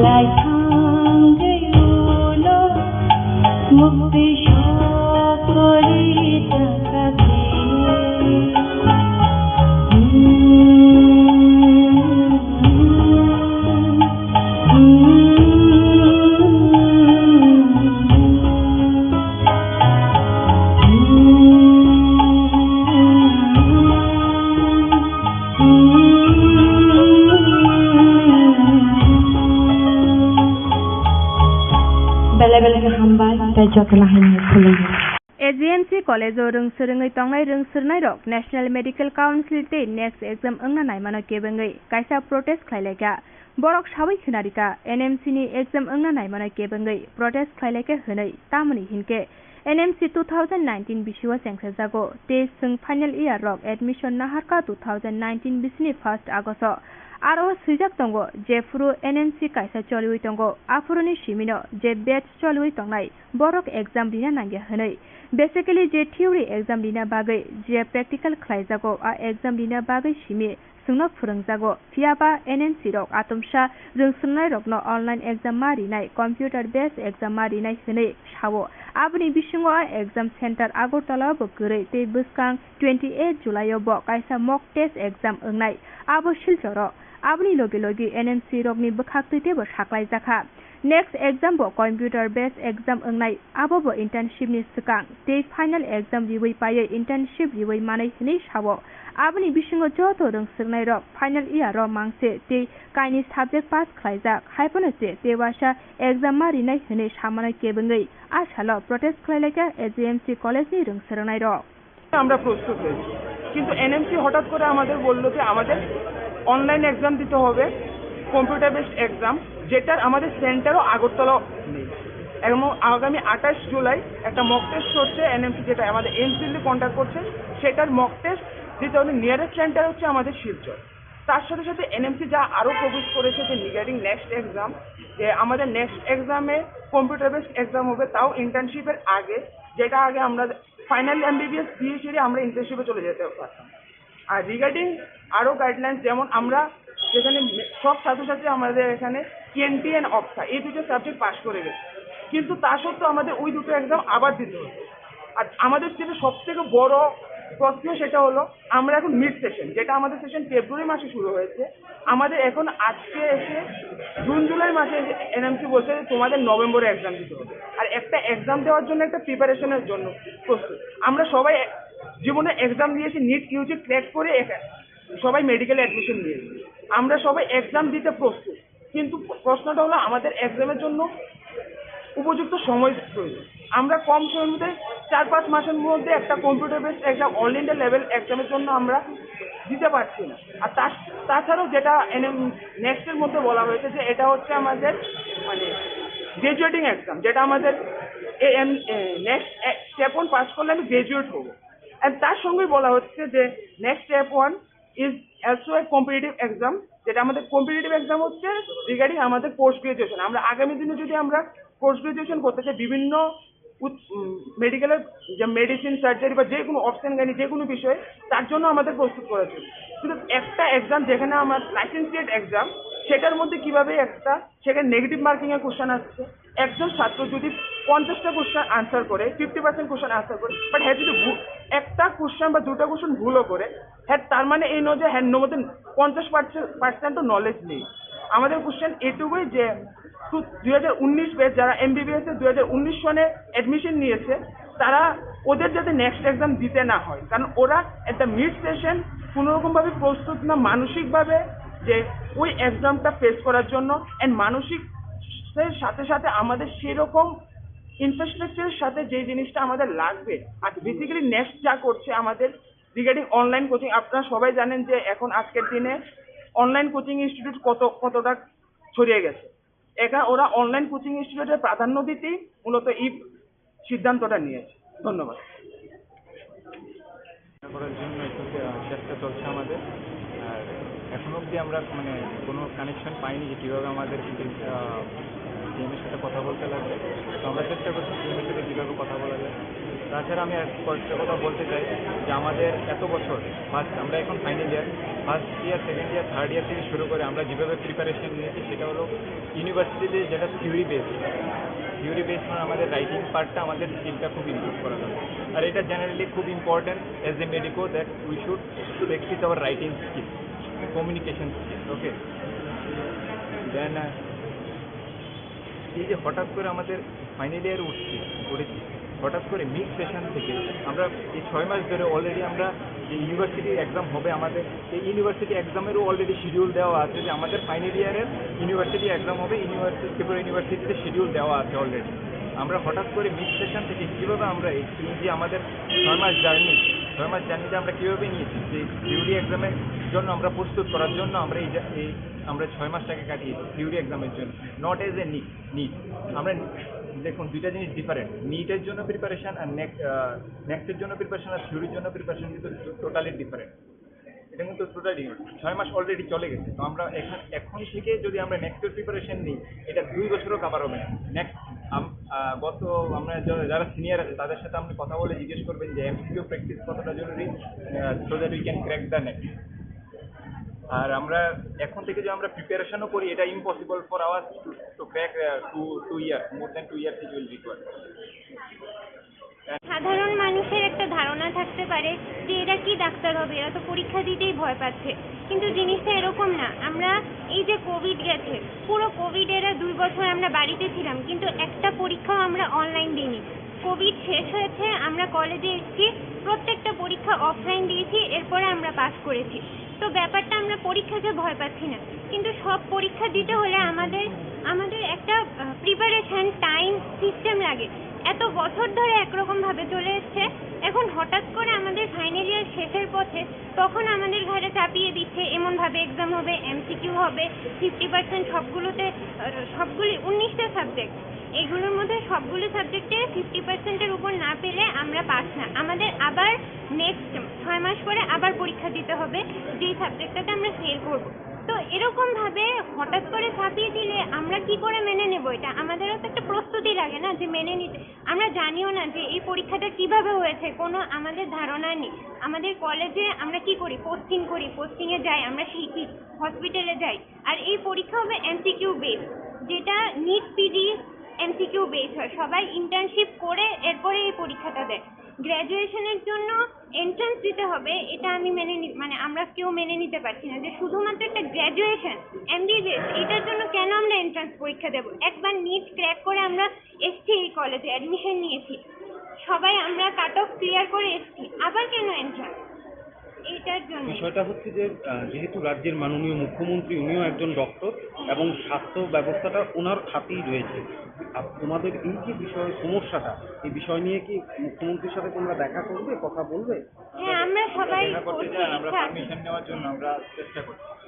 lai thangwi ulo mukti sokori chakadi. Belai belai khe hambai, tei jotono hai khulumdi. A G M C college-o rwng swrwngwi tongnai rwng swrwngnairok National Medical Council tei next exam wngna naimano kebengwi kaisa protest khlai laikha. Borok sawi khna rikha, N M C ni exam wngna naimano kebengwi protest khlai laikha hwnwi, tamoni hinkhe N M C two thousand nineteen bisio chengsajago, tei chwng final year rok admission naharkha two thousand nineteen bisini first August o. Aro swijak tongo, jephuru N M C kaisa choliwi tongo, aphuruni simino je batch choliwi tongnai, borok exam rina nangya hwnwi. Basically, je theory exam rina bagwi je practical khlaijago, a exam rina bagwi simi chwngno phwrwngjago. Phiyaba N M C rok atomsa rwng swrwngnairokno online exam ma rinai, computer based exam ma rinai hwnwi sao. Aboni bisingo a exam center Agartala bo kwrwi tei bwskang twenty eight July o bo kaisa mock test exam wngnai, abo Silchoro. Aboni logi logi N M C rokni bwkhaktwi teibo saklaijakha. Next exam bo computer based exam wngnai, abo bo internship ni swkang tei final exam riwi paiwi internship riwi manwi hwnwi sao. Aboni bisingo joto rwng swrwngnairok final year o mangse tei kaini subject pass khlaijak, hai phano se tei uaisa exam ma rinai hwnwi samano kebengwi a salo protest khlai laikha A G M C college ni rwng swrwngnairok. আমরা প্রস্তুত হয়েছি, কিন্তু এনএমসি হঠাৎ করে আমাদের বলল যে আমাদের অনলাইন এক্সাম দিতে হবে, কম্পিউটার বেসড এক্সাম, যেটার আমাদের সেন্টারও আগরতলা নেই। এবং আগামী আঠাশ জুলাই একটা মক টেস্ট হচ্ছে এনএমসি, যেটা আমাদের এইমস দিল্লি কন্ডাক্ট করছে, সেটার মক টেস্ট দিতে হবে। নিয়ারেস্ট সেন্টার হচ্ছে আমাদের শিলচর। তার সাথে সাথে এনএমসি যা আরও প্রপোজ করেছে যে রিগার্ডিং নেক্সট এক্সাম, যে আমাদের নেক্সট এক্সামে কম্পিউটার বেসড এক্সাম হবে, তাও ইন্টার্নশিপের আগে, যেটা আগে আমরা ফাইনাল এমবিবিএস দিয়ে সেরে আমরা ইন্টার্নশিপে চলে যেতে পারতাম। আর রিগার্ডিং আরও গাইডলাইন্স, যেমন আমরা যেখানে মে-, সব ছাত্রছাত্রী আমাদের এখানে ইএনটি অ্যান্ড অপথা, এই দুটো সাবজেক্ট পাস করে গেছে, কিন্তু তা সত্ত্বেও আমাদের ওই দুটো এক্সাম আবার দিতে হচ্ছে। আর আমাদের যেটা সব থেকে বড় প্রশ্ন, সেটা হলো আমরা এখন মিড সেশন, যেটা আমাদের সেশন ফেব্রুয়ারি মাসে শুরু হয়েছে, আমাদের এখন আজকে এসে জুন জুলাই মাসে এসে এনএমসি বলছে যে তোমাদের নভেম্বরে এক্সাম দিতে হবে। আর একটা এক্সাম দেওয়ার জন্য, একটা প্রিপারেশনের জন্য প্রস্তুত। আমরা সবাই এক-, জীবনে এক্সাম দিয়েছি, নিট ইউজি ক্র্যাক করে এখ-, সবাই মেডিকেলে অ্যাডমিশন নিয়েছি। আমরা সবাই এক্সাম দিতে প্রস্তুত, কিন্তু প্রশ্নটা হলো আমাদের এক্সামের জন্য উপযুক্ত সময় প্রয়োজন। আমরা কম সময়ের মধ্যে, চার পাঁচ মাসের মধ্যে একটা computer based exam, all India level এক্সামের জন্য আমরা দিতে পারছি না। আর তার, তাছাড়াও যেটা এনএম নেক্সটের মধ্যে বলা হয়েছে যে এটা হচ্ছে আমাদের মানে গ্র্যাজুয়েটিং এক্সাম, যেটা আমাদের এ এম, এ, নেক্সট স্টেপ ওয়ান পাস করলে আমি গ্র্যাজুয়েট হবো। অ্যান্ড তার সঙ্গেই বলা হচ্ছে যে next step one is also a competitive exam, যেটা আমাদের কম্পিটিটিভ এক্সাম হচ্ছে রিগার্ডিং আমাদের পোস্ট গ্র্যাজুয়েশন। আমরা আগামী দিনে যদি আমরা পোস্ট গ্র্যাজুয়েশন করতে চাই বিভিন্ন উত-, উম, মেডিকেলের যে মেডিসিন, সার্জারি বা যে কোনো অপশন গাইনি, যে কোনো বিষয়ে, তার জন্য আমাদের প্রস্তুত করা উচিত। কিন্তু একটা এক্সাম যেখানে আমার লাইসেন্সিয়েট এক্সাম, সেটার মধ্যে কিভাবে একটা সেখানে নেগেটিভ মার্কিং এর কোশ্চেন আসছে, একজন ছাত্র যদি পঞ্চাশটা কোশ্চেন আনসার করে, ফিফটি পার্সেন্ট কোশ্চেন আনসার করে, বাট হ্যাঁ যদি ভু-, একটা কোশ্চেন বা দুটো কোশ্চেন ভুলও করে, হ্যাঁ, তার মানে এই নয় যে হ্যাঁ, মধ্যে পঞ্চাশ পার্সেন্ট তো নলেজ নেই। আমাদের কোশ্চেন এটুকুই যে দুই হাজার উনিশ ব্যাচ যারা এমবিবিএস এ দুই হাজার উনিশ সনে অ্যাডমিশন নিয়েছে, তারা ওদের যাতে নেক্সট এক্সাম দিতে না হয়, কারণ ওরা একটা মিড সেশন কোনোরকমভাবে প্রস্তুত না, মানসিকভাবে যে ওই এক্সামটা ফেস করার জন্য, অ্যান্ড মানসিক এর সাথে সাথে আমাদের সেরকম ইনফ্রাস্ট্রাকচারের সাথে যে জিনিসটা আমাদের লাগবে, আর বেসিক্যালি নেক্সট যা করছে আমাদের রিগার্ডিং অনলাইন কোচিং, আপনারা সবাই জানেন যে এখন আজকের দিনে অনলাইন কোচিং ইনস্টিটিউট কত কতটা ছড়িয়ে গেছে। এটা ওরা অনলাইন কোচিং ইনস্টিটিউটে প্রাধান্য দিতেই মূলত এই সিদ্ধান্তটা নিয়েছে। ধন্যবাদ। করার জন্য একটু, আহ, চেষ্টা চলছে আমাদের। আর এখনো অবধি আমরা, মানে, কোনো কানেকশন পাইনি যে কীভাবে আমাদের, আহ, সিএম এর সাথে কথা বলতে লাগবে। তো আমরা চেষ্টা করছি সিএম এর সাথে কীভাবে কথা বলা যায়। তাছাড়া আমি আর কয়েকটা কথা বলতে চাই যে আমাদের এত বছর, ফার্স্ট, আমরা এখন final year, first year, second year, third year থেকে শুরু করে আমরা যেভাবে প্রিপারেশন নিয়েছি, সেটা হলো ইউনিভার্সিটিতে যেটা থিওরি বেস, থিওরি বেস মানে আমাদের রাইটিং পার্টটা, আমাদের স্কিলটা খুব ইমপ্রুভ করা দরকার। আর এটা জেনারেলি খুব important as a medico, that we should practice our writing skill, communication skill, okay? দেন এই যে হঠাৎ করে আমাদের ফাইনাল ইয়ার উঠছি, উঠেছি, হঠাৎ করে মিড সেশন থেকে আমরা এই ছয় মাস ধরে অলরেডি আমরা যে ইউনিভার্সিটি এক্সাম হবে আমাদের, এই ইউনিভার্সিটি এক্সামেরও অলরেডি শিডিউল দেওয়া আছে যে আমাদের ফাইনাল ইয়ারের ইউনিভার্সিটি এক্সাম হবে, ইউনিভার্সিটি, ত্রিপুরা ইউনিভার্সিটিতে শিডিউল দেওয়া আছে অলরেডি। আমরা হঠাৎ করে মিড সেশন থেকে কীভাবে আমরা এই, এই যে আমাদের ছয় মাস জার্নি, ছয় মাস জার্নিতে আমরা কীভাবে নিয়েছি যে থিওরি এক্সামের জন্য আমরা প্রস্তুত করার জন্য আমরা এই যে, এই আমরা ছয় মাসটাকে কাটিয়েছি থিওরি এক্সামের জন্য, not as a NEET. NEET আমরা, দেখুন, দুইটা জিনিস ডিফারেন্ট। নিটের জন্য প্রিপারেশন আর নেক্সট, নেক্সটের জন্য প্রিপারেশন আর থিওরির জন্য প্রিপারেশন কিন্তু টোটালি ডিফারেন্ট। এটা কিন্তু টোটালি ছয় মাস অলরেডি চলে গেছে। তো আমরা এখন, এখন থেকে যদি আমরা নেক্সটের প্রিপারেশন নিই, এটা দুই বছরও কভার হবে না। নেক্সট গত, আমরা যারা, যারা সিনিয়র আছে, তাদের সাথে আপনি কথা বলে জিজ্ঞেস করবেন যে এমসিকিউ প্র্যাকটিস কতটা জরুরি, so that we can crack the NET। আর আমরা এখন থেকে যদি আমরা প্রিপারেশনও করি, এটা impossible for us to, to crack, uh, two, two years, more than two years it will require। সাধারণ মানুষের একটা ধারণা থাকতে পারে যে এরা কি ডাক্তার হবে, এরা তো পরীক্ষা দিতেই ভয় পাচ্ছে। কিন্তু জিনিসটা এরকম না। আমরা এই যে কোভিড গেছে, পুরো কোভিড এরা দুই বছর আমরা বাড়িতে ছিলাম, কিন্তু একটা পরীক্ষাও আমরা অনলাইন দিইনি। কোভিড শেষ হয়েছে, আমরা কলেজে এসেছি, প্রত্যেকটা পরীক্ষা অফলাইন দিয়েছি, এরপরে আমরা পাস করেছি। তো ব্যাপারটা আমরা পরীক্ষাকে ভয় পাচ্ছি না, কিন্তু সব পরীক্ষা দিতে হলে আমাদের আমাদের একটা প্রিপারেশন, টাইম, সিস্টেম লাগে। এত বছর ধরে একরকম ভাবে চলে এসছে, এখন হঠাৎ করে আমাদের ফাইনাল ইয়ার শেষের পথে তখন আমাদের ঘাড়ে চাপিয়ে দিচ্ছে এমন ভাবে এক্সাম হবে, এমসিকিউ হবে, ফিফটি পার্সেন্ট সবগুলোতে, আহ, সবগুলি উনিশটা সাবজেক্ট, এগুলোর মধ্যে সবগুলো সাবজেক্টে ফিফটি পার্সেন্টের উপর না পেলে আমরা পাস না। আমাদের আবার নেক্সট ছয় মাস পরে আবার পরীক্ষা দিতে হবে, যেই সাবজেক্টটাতে আমরা ফেল করব। তো এরকম ভাবে হঠাৎ করে চাপিয়ে দিলে আমরা কি করে মেনে নেব এটা? আমাদেরও তো একটা প্রস্তুতি লাগে না যে মেনে নিতে। আমরা জানিও না যে এই পরীক্ষাটা কিভাবে হয়েছে, কোনো আমাদের ধারণা নেই। আমাদের কলেজে আমরা কি করি? পোস্টিং করি, পোস্টিংয়ে যাই, আমরা শিখি, হসপিটালে যাই। আর এই পরীক্ষা হবে এমসিকিউ বেস, যেটা নিট পিজি এমসিকিউ বেস হয়। সবাই ইন্টার্নশিপ করে এরপরে এই পরীক্ষাটা দেয়। গ্র্যাজুয়েশনের জন্য এন্ট্রান্স দিতে হবে, এটা আমি মেনে নি- মানে আমরা কেউ মেনে নিতে পারছি না যে শুধুমাত্র একটা গ্র্যাজুয়েশন, এমবিবিএস, এটার জন্য কেন আমরা এন্ট্রান্স পরীক্ষা দেব? একবার নিট ক্র্যাক করে আমরা এসছি এই কলেজে, অ্যাডমিশন নিয়েছি, সবাই আমরা কাট অফ ক্লিয়ার করে এসছি, আবার কেন এন্ট্রান্স? এইটার জন্য। বিষয়টা হচ্ছে যে আহ, যেহেতু রাজ্যের মাননীয় মুখ্যমন্ত্রী, উনিও একজন ডক্টর এবং স্বাস্থ্য ব্যবস্থাটা ওনার খাতেই রয়েছে। আপ- তোমাদের এই যে বিষয়, সমস্যাটা, এই বিষয় নিয়ে কি মুখ্যমন্ত্রীর সাথে তোমরা দেখা করবে, কথা বলবে? হ্যাঁ, আমরা সবাই দেখা করতে করছি, চান, আমরা ইচ্ছা আছে। পারমিশন নেওয়ার জন্য আমরা চেষ্টা করছি।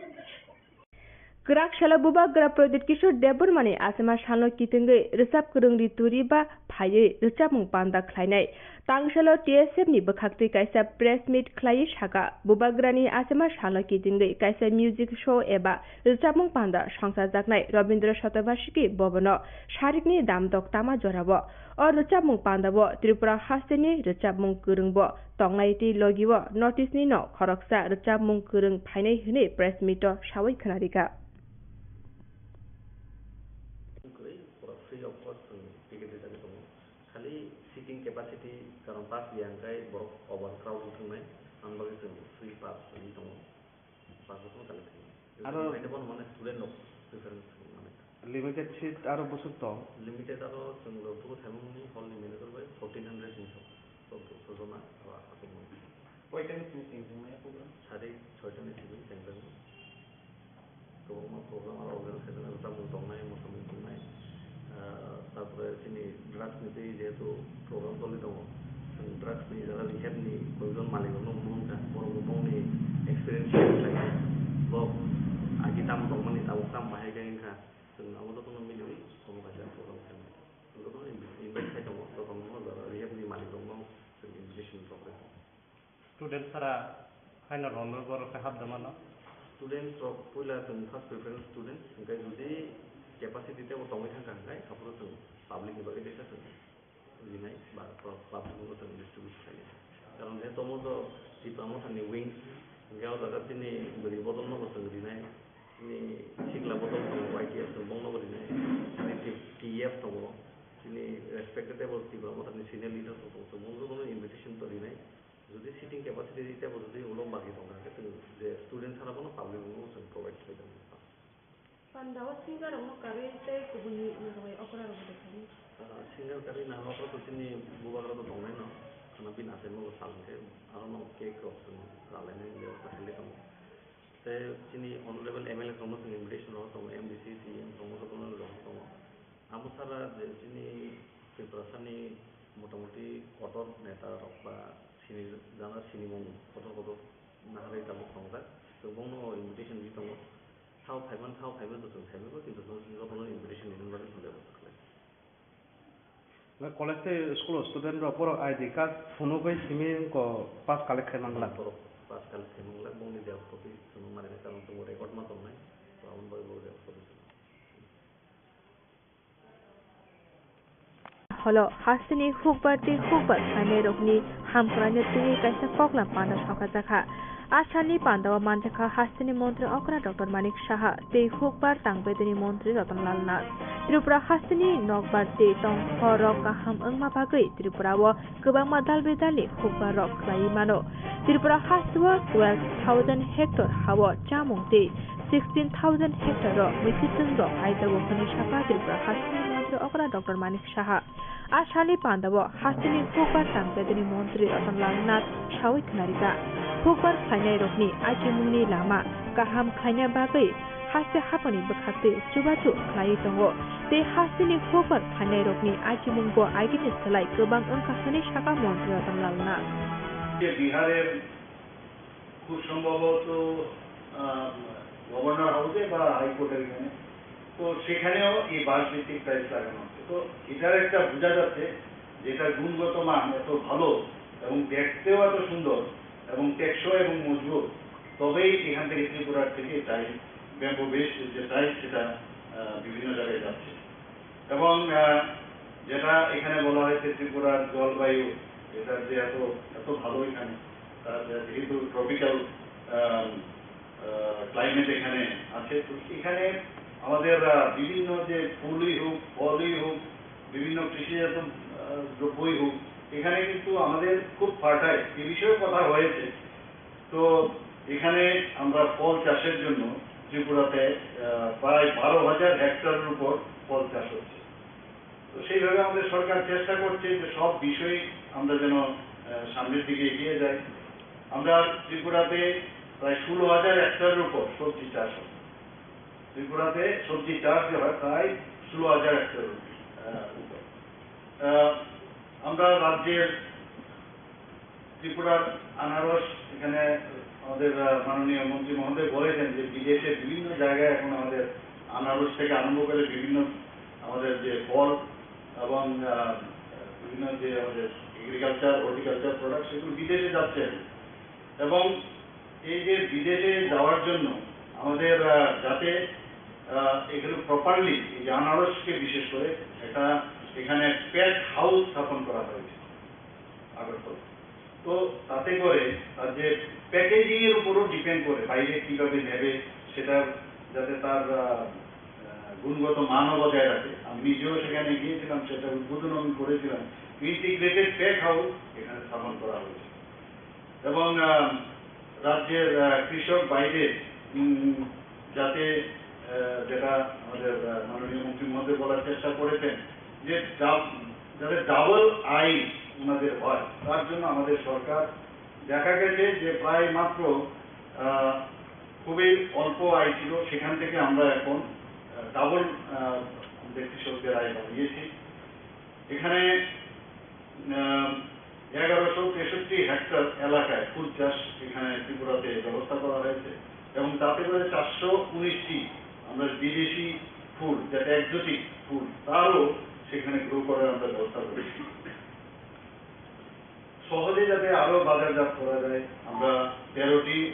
Kwrak salo Bubagra Pradyut Kishore Debbarmani achama salno kitingwi rwchap kwrwng Ritu Riba phaiwi rwchapmung panda khlainai. Tangsalo T S F ni bwkhaktwi kaisa press meet khlaiwi sakha, Bubagrani achama salno kitingwi kaisa music show eba rwchapmung panda songchajaknai Rabindra Satobhasiki Bhavan-o sarikni damdok tama jorao. O rwchapmung pandao Tripura hasteni rwchapmung kwrwngbo tongnai tei logio North East ni no khoroksa rwchapmung kwrwng phainai hwnwi press meet o sawi khwnarikha. Kwrwi, pura free of cost chwng ticket rijagwi tongo. Khali seating capacity karon pass ya hwnkhe borok overcrowd wng thangnai, ang bagwi chwng free pass rwgwi tongo. Pass bokhorok chali thangwi. Aro Mainly bono mane student rok preference rwmani. Limited seat aro bwswk tong? Limited aro chwng rwphuru thaimani hall ni manager bai fourteen hundred hinwi song. Chwng sojona aro aswk mani. Koita ni simi chengjakmani program? Sade soita ni simi chengjakmani. Kwbangma program aro organize khaijak, chamung tongnai, mosamung tongnai. Ah, tarpore chini drugs ni tei jehetu program choli tongo, chwng drugs ni jara rehab ni koijon malik rokno mungkha, borok bo bongni experience share khlai kha. Bo agi tam tongmani tabuk tam bahai khe wngkha, chwng abo jotono miliwi omo kaisa program khainai. Chwng jotono invite khai tongo, jotono jara rehab ni malik rokno chwng invitation rok rw tongo. Student sara haino rono borok khe hapda mano. Students rok puila chwng first preference students, hwnkhe jodi capacity teibo tongwi thangkha hwnkhe aphuru chwng public ni bagwi teisa chwng rinai ba pro-, public no chwng distribute khlainai. Karon je tomo to Tipra Motha ni wings, hwnkhe o jaga chini bwrwi bodol no bo chwng rinai, chini sikla bodol tongo, Y T F chwng bongno bo rinai, chini T F tongo, chini respected table Tipra Motha ni senior leaders rok tongo, chwng bongno bono invitation to rinai. Jodi seating capacity teibo jodi ulo bagi tongkha, khe chwng je student sara bono public no chwng provide khlai tongo. Pandao singer rokno karwi tei kubuni naharwi okra rok bo khainai. Ah, singer karwi naharwi okra to chini bubagra to tongnai no, khwna bini achaimo bo sal hwnkhe, aro no cake rok chwng ralainai bebostha khlai tongo. Tei chini honorable M L A rokno chwng invitation rok tongo, M D C, C E M rokno jotono rok tongo. Abo sara je chini Tiprasani motamoti kotor neta rok ba sini jana sinimung kotor kotor naharwi tabuk tongjak. Chwng bongno invitation di tongo. Thao phaiman, thao phaiman to chwng phaibai bo, kintu jotono invitation rinani bagwi chwng bebostha khlai. College tei school o student rok borok I D card phunugwi simi ko pass collect khai mangla. Borok pass collect khai mangla, bongni xerox copy chwng manwi karon chwng record ma tongnai, to aboni bagwi bo xerox copy chwng. Holo hasteni hukbar tei hukbar khlainairokni hamkraino twiwi kaisa koklam panda sokhajakha. A salni pandao manjakha hasteni montri okra Doctor Manik Saha tei hukbar tangbedini montri Ratan Lal Nath. Tripura hasteni nokbar tei tongkhorrok kaham wngma bagwi Tripurao kwbangma dal bedalni hukbarrok khlaiwi mano. Tripura hasteo twelve thousand hectare hao chamung tei sixteen thousand hectare-o mwichitwng rok kaijago hwnwi sakha Tripura hasteni montri okra Doctor Manik Saha. A salni pandao hasteni hukbar tangbedini montri Ratan Lal Nath sawi khwnarikha. Hukbar khlainairokni achimungni lama kaham khlaina bagwi haste haphangni bwkhaktwi chubachu khlaiwi tongo tei hasteni hukbar khlainairokni achimungbo agini slai kwbang wngkha hwnwi sakha montri Ratan Lal Nath. যে বিহারের খুব সম্ভবত, আহ, গভর্নর হাউসে বা হাইকোর্টের এখানে, তো সেখানেও এই বাঁশ ভিত্তিক টাইলস লাগানো হচ্ছে। তো এটার একটা বোঝা যাচ্ছে যে এটার গুণগত মান এত ভালো এবং দেখতেও এত সুন্দর এবং টেকসই এবং মজবুত, তবেই এখান থেকে ত্রিপুরার থেকে টাইলস, ব্যাম্বু বেসড যে টাইলস, সেটা, আহ, বিভিন্ন জায়গায় যাচ্ছে। এবং, আহ, যেটা এখানে বলা হয়েছে ত্রিপুরার জলবায়ু, এটার যে এত, এত ভালো এখানে, তার যেহেতু ট্রপিক্যাল, আহ, আহ, ক্লাইমেট এখানে আছে, তো এখানে আমাদের, আহ, বিভিন্ন যে ফুলই হোক, ফলই হোক, বিভিন্ন কৃষিজাত, আহ, দ্রব্যই হোক, এখানে কিন্তু আমাদের খুব ফার্টাইল, এ বিষয়েও কথা হয়েছে। তো এখানে আমরা ফল চাষের জন্য ত্রিপুরাতে, আহ, প্রায় বারো হাজার হেক্টরের উপর ফল চাষ হচ্ছে। তো সেইভাবে আমাদের সরকার চেষ্টা করছে যে সব বিষয়ে আমরা যেন, আহ, সামনের দিকে এগিয়ে যাই। আমরা ত্রিপুরাতে প্রায় ষোলো হাজার হেক্টরের উপর সবজি চাষ হয়। ত্রিপুরাতে সবজি চাষ যে হয় প্রায় ষোলো হাজার হেক্টরের, আহ, উপর। আহ, আমরা রাজ্যের ত্রিপুরার আনারস, এখানে আমাদের, আহ, মাননীয় মন্ত্রী মহোদয় বলেছেন যে বিদেশে বিভিন্ন জায়গায় এখন আমাদের আনারস থেকে আরম্ভ করে বিভিন্ন আমাদের যে ফল এবং, আহ, বিভিন্ন যে আমাদের এগ্রিকালচার, হর্টিকালচার প্রোডাক্ট, সেগুলো বিদেশে যাচ্ছে এখন। এবং এই যে বিদেশে যাওয়ার জন্য আমাদের, আহ, যাতে, আহ, এগুলো প্রপারলি, এই যে আনারসকে বিশেষ করে, একটা এখানে প্যাক হাউস স্থাপন করা হয়েছে আগরতলা। তো তাতে করে তার যে প্যাকেজিং এর উপরও ডিপেন্ড করে, বাইরে কিভাবে নেবে, সেটা যাতে তার, আহ, আহ, গুণগত মানও বজায় রাখে। আমি নিজেও সেখানে গিয়েছিলাম, সেটা উদ্বোধন আমি করেছিলাম। ইন্টিগ্রেটেড প্যাক হাউস এখানে স্থাপন করা হয়েছে। এবং, আহ, রাজ্যের, আহ, কৃষক ভাইদের, উম, যাতে, আহ, যেটা আমাদের, আহ, মাননীয় মন্ত্রী মহোদয় বলার চেষ্টা করেছেন যে ডাব-, যাতে ডাবল আয় ওনাদের হয়, তার জন্য আমাদের সরকার দেখা গেছে যে প্রায় মাত্র, আহ, খুবই অল্প আয় ছিল, সেখান থেকে আমরা এখন ডাবল আমাদের কৃষকদের আয় বাড়িয়েছি। এখানে এগারোশো তেষট্টি হেক্টর এলাকায় ফুল চাষ এখানে ত্রিপুরাতে ব্যবস্থা করা হয়েছে এবং তাতে করে চারশো উনিশটি আমরা বিদেশি ফুল, যেটা এক্সোটিক ফুল, তারও সেখানে গ্রো করার আমরা ব্যবস্থা করেছি। সহজে যাতে আরও বাজারজাত করা যায়, আমরা তেরোটি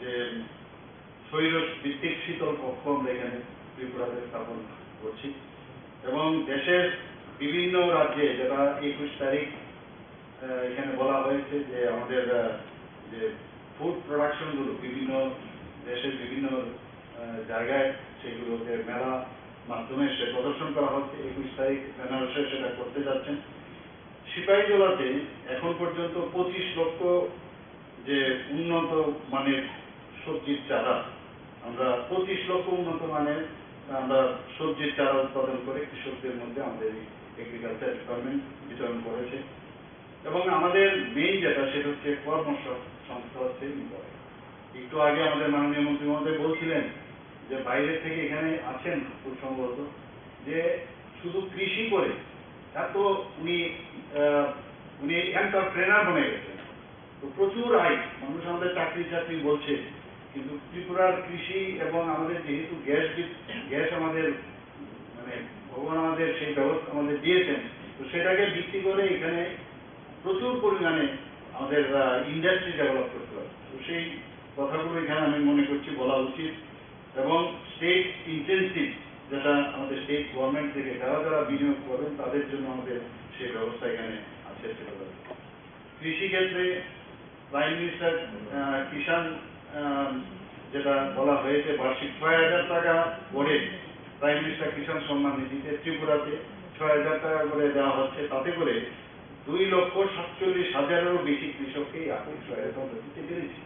যে স্বৈর ভিত্তিক শীতল কক্ষ আমরা এখানে ত্রিপুরাতে স্থাপন করছি এবং দেশের বিভিন্ন রাজ্যে, যেটা একুশ তারিখ আহ, এখানে বলা হয়েছে যে আমাদের আহ, যে ফুড প্রোডাকশনগুলো বিভিন্ন দেশের বিভিন্ন আহ, জায়গায় সেগুলোকে মেলা মাধ্যমে সে প্রদর্শন করা হচ্ছে। একুশ তারিখ বেনারসে সেটা করতে যাচ্ছেন। সিপাহীজলাতে এখন পর্যন্ত পঁচিশ লক্ষ যে উন্নত মানের সবজির চারা, আমরা পঁচিশ লক্ষ উন্নত মানের আমরা সবজির চারা উৎপাদন করে কৃষকদের মধ্যে আমাদের এই এগ্রিকালচার ডিপার্টমেন্ট বিতরণ করেছে। এবং আমাদের মেইন যেটা, সেটা হচ্ছে কর্মসংস্থান হচ্ছে ইম্পর্টেন্ট। একটু আগে আমাদের মাননীয় মন্ত্রী মহোদয় বলছিলেন যে বাইরে থেকে এখানে আছেন খুব সম্ভবত, যে শুধু কৃষি করে, তার তো উনি আহ, উনি এন্টারপ্রেনার বনে গেছেন। তো প্রচুর আয়, মানুষ আমাদের চাকরি চাকরি বলছে, কিন্তু ত্রিপুরার কৃষি এবং আমাদের যেহেতু গ্যাস বি- গ্যাস আমাদের মানে ভগবান আমাদের সেই ব্যবস্থা আমাদের দিয়েছেন, তো সেটাকে ভিত্তি করে এখানে প্রচুর পরিমাণে আমাদের ইন্ডাস্ট্রি ডেভেলপ করতে হবে। তো সেই কথাগুলো এখানে আমি মনে করছি বলা উচিত। এবং স্টেট ইনটেনসিভ, যেটা আমাদের স্টেট গভর্নমেন্ট থেকে যারা যারা বিনিয়োগ করবেন, তাদের জন্য আমাদের সেই ব্যবস্থা এখানে আছে। সেটা কৃষি ক্ষেত্রে প্রাইম মিনিস্টার কিষাণ আহ, যেটা বলা হয়েছে, বার্ষিক ছয় হাজার টাকা করে প্রাইম মিনিস্টার কিষাণ সম্মান নিধিতে ত্রিপুরাতে ছয় হাজার টাকা করে দেওয়া হচ্ছে। তাতে করে দুই লক্ষ সাতচল্লিশ হাজারেরও বেশি কৃষককে এই আর্থিক সহায়তা আমরা দিতে পেরেছি।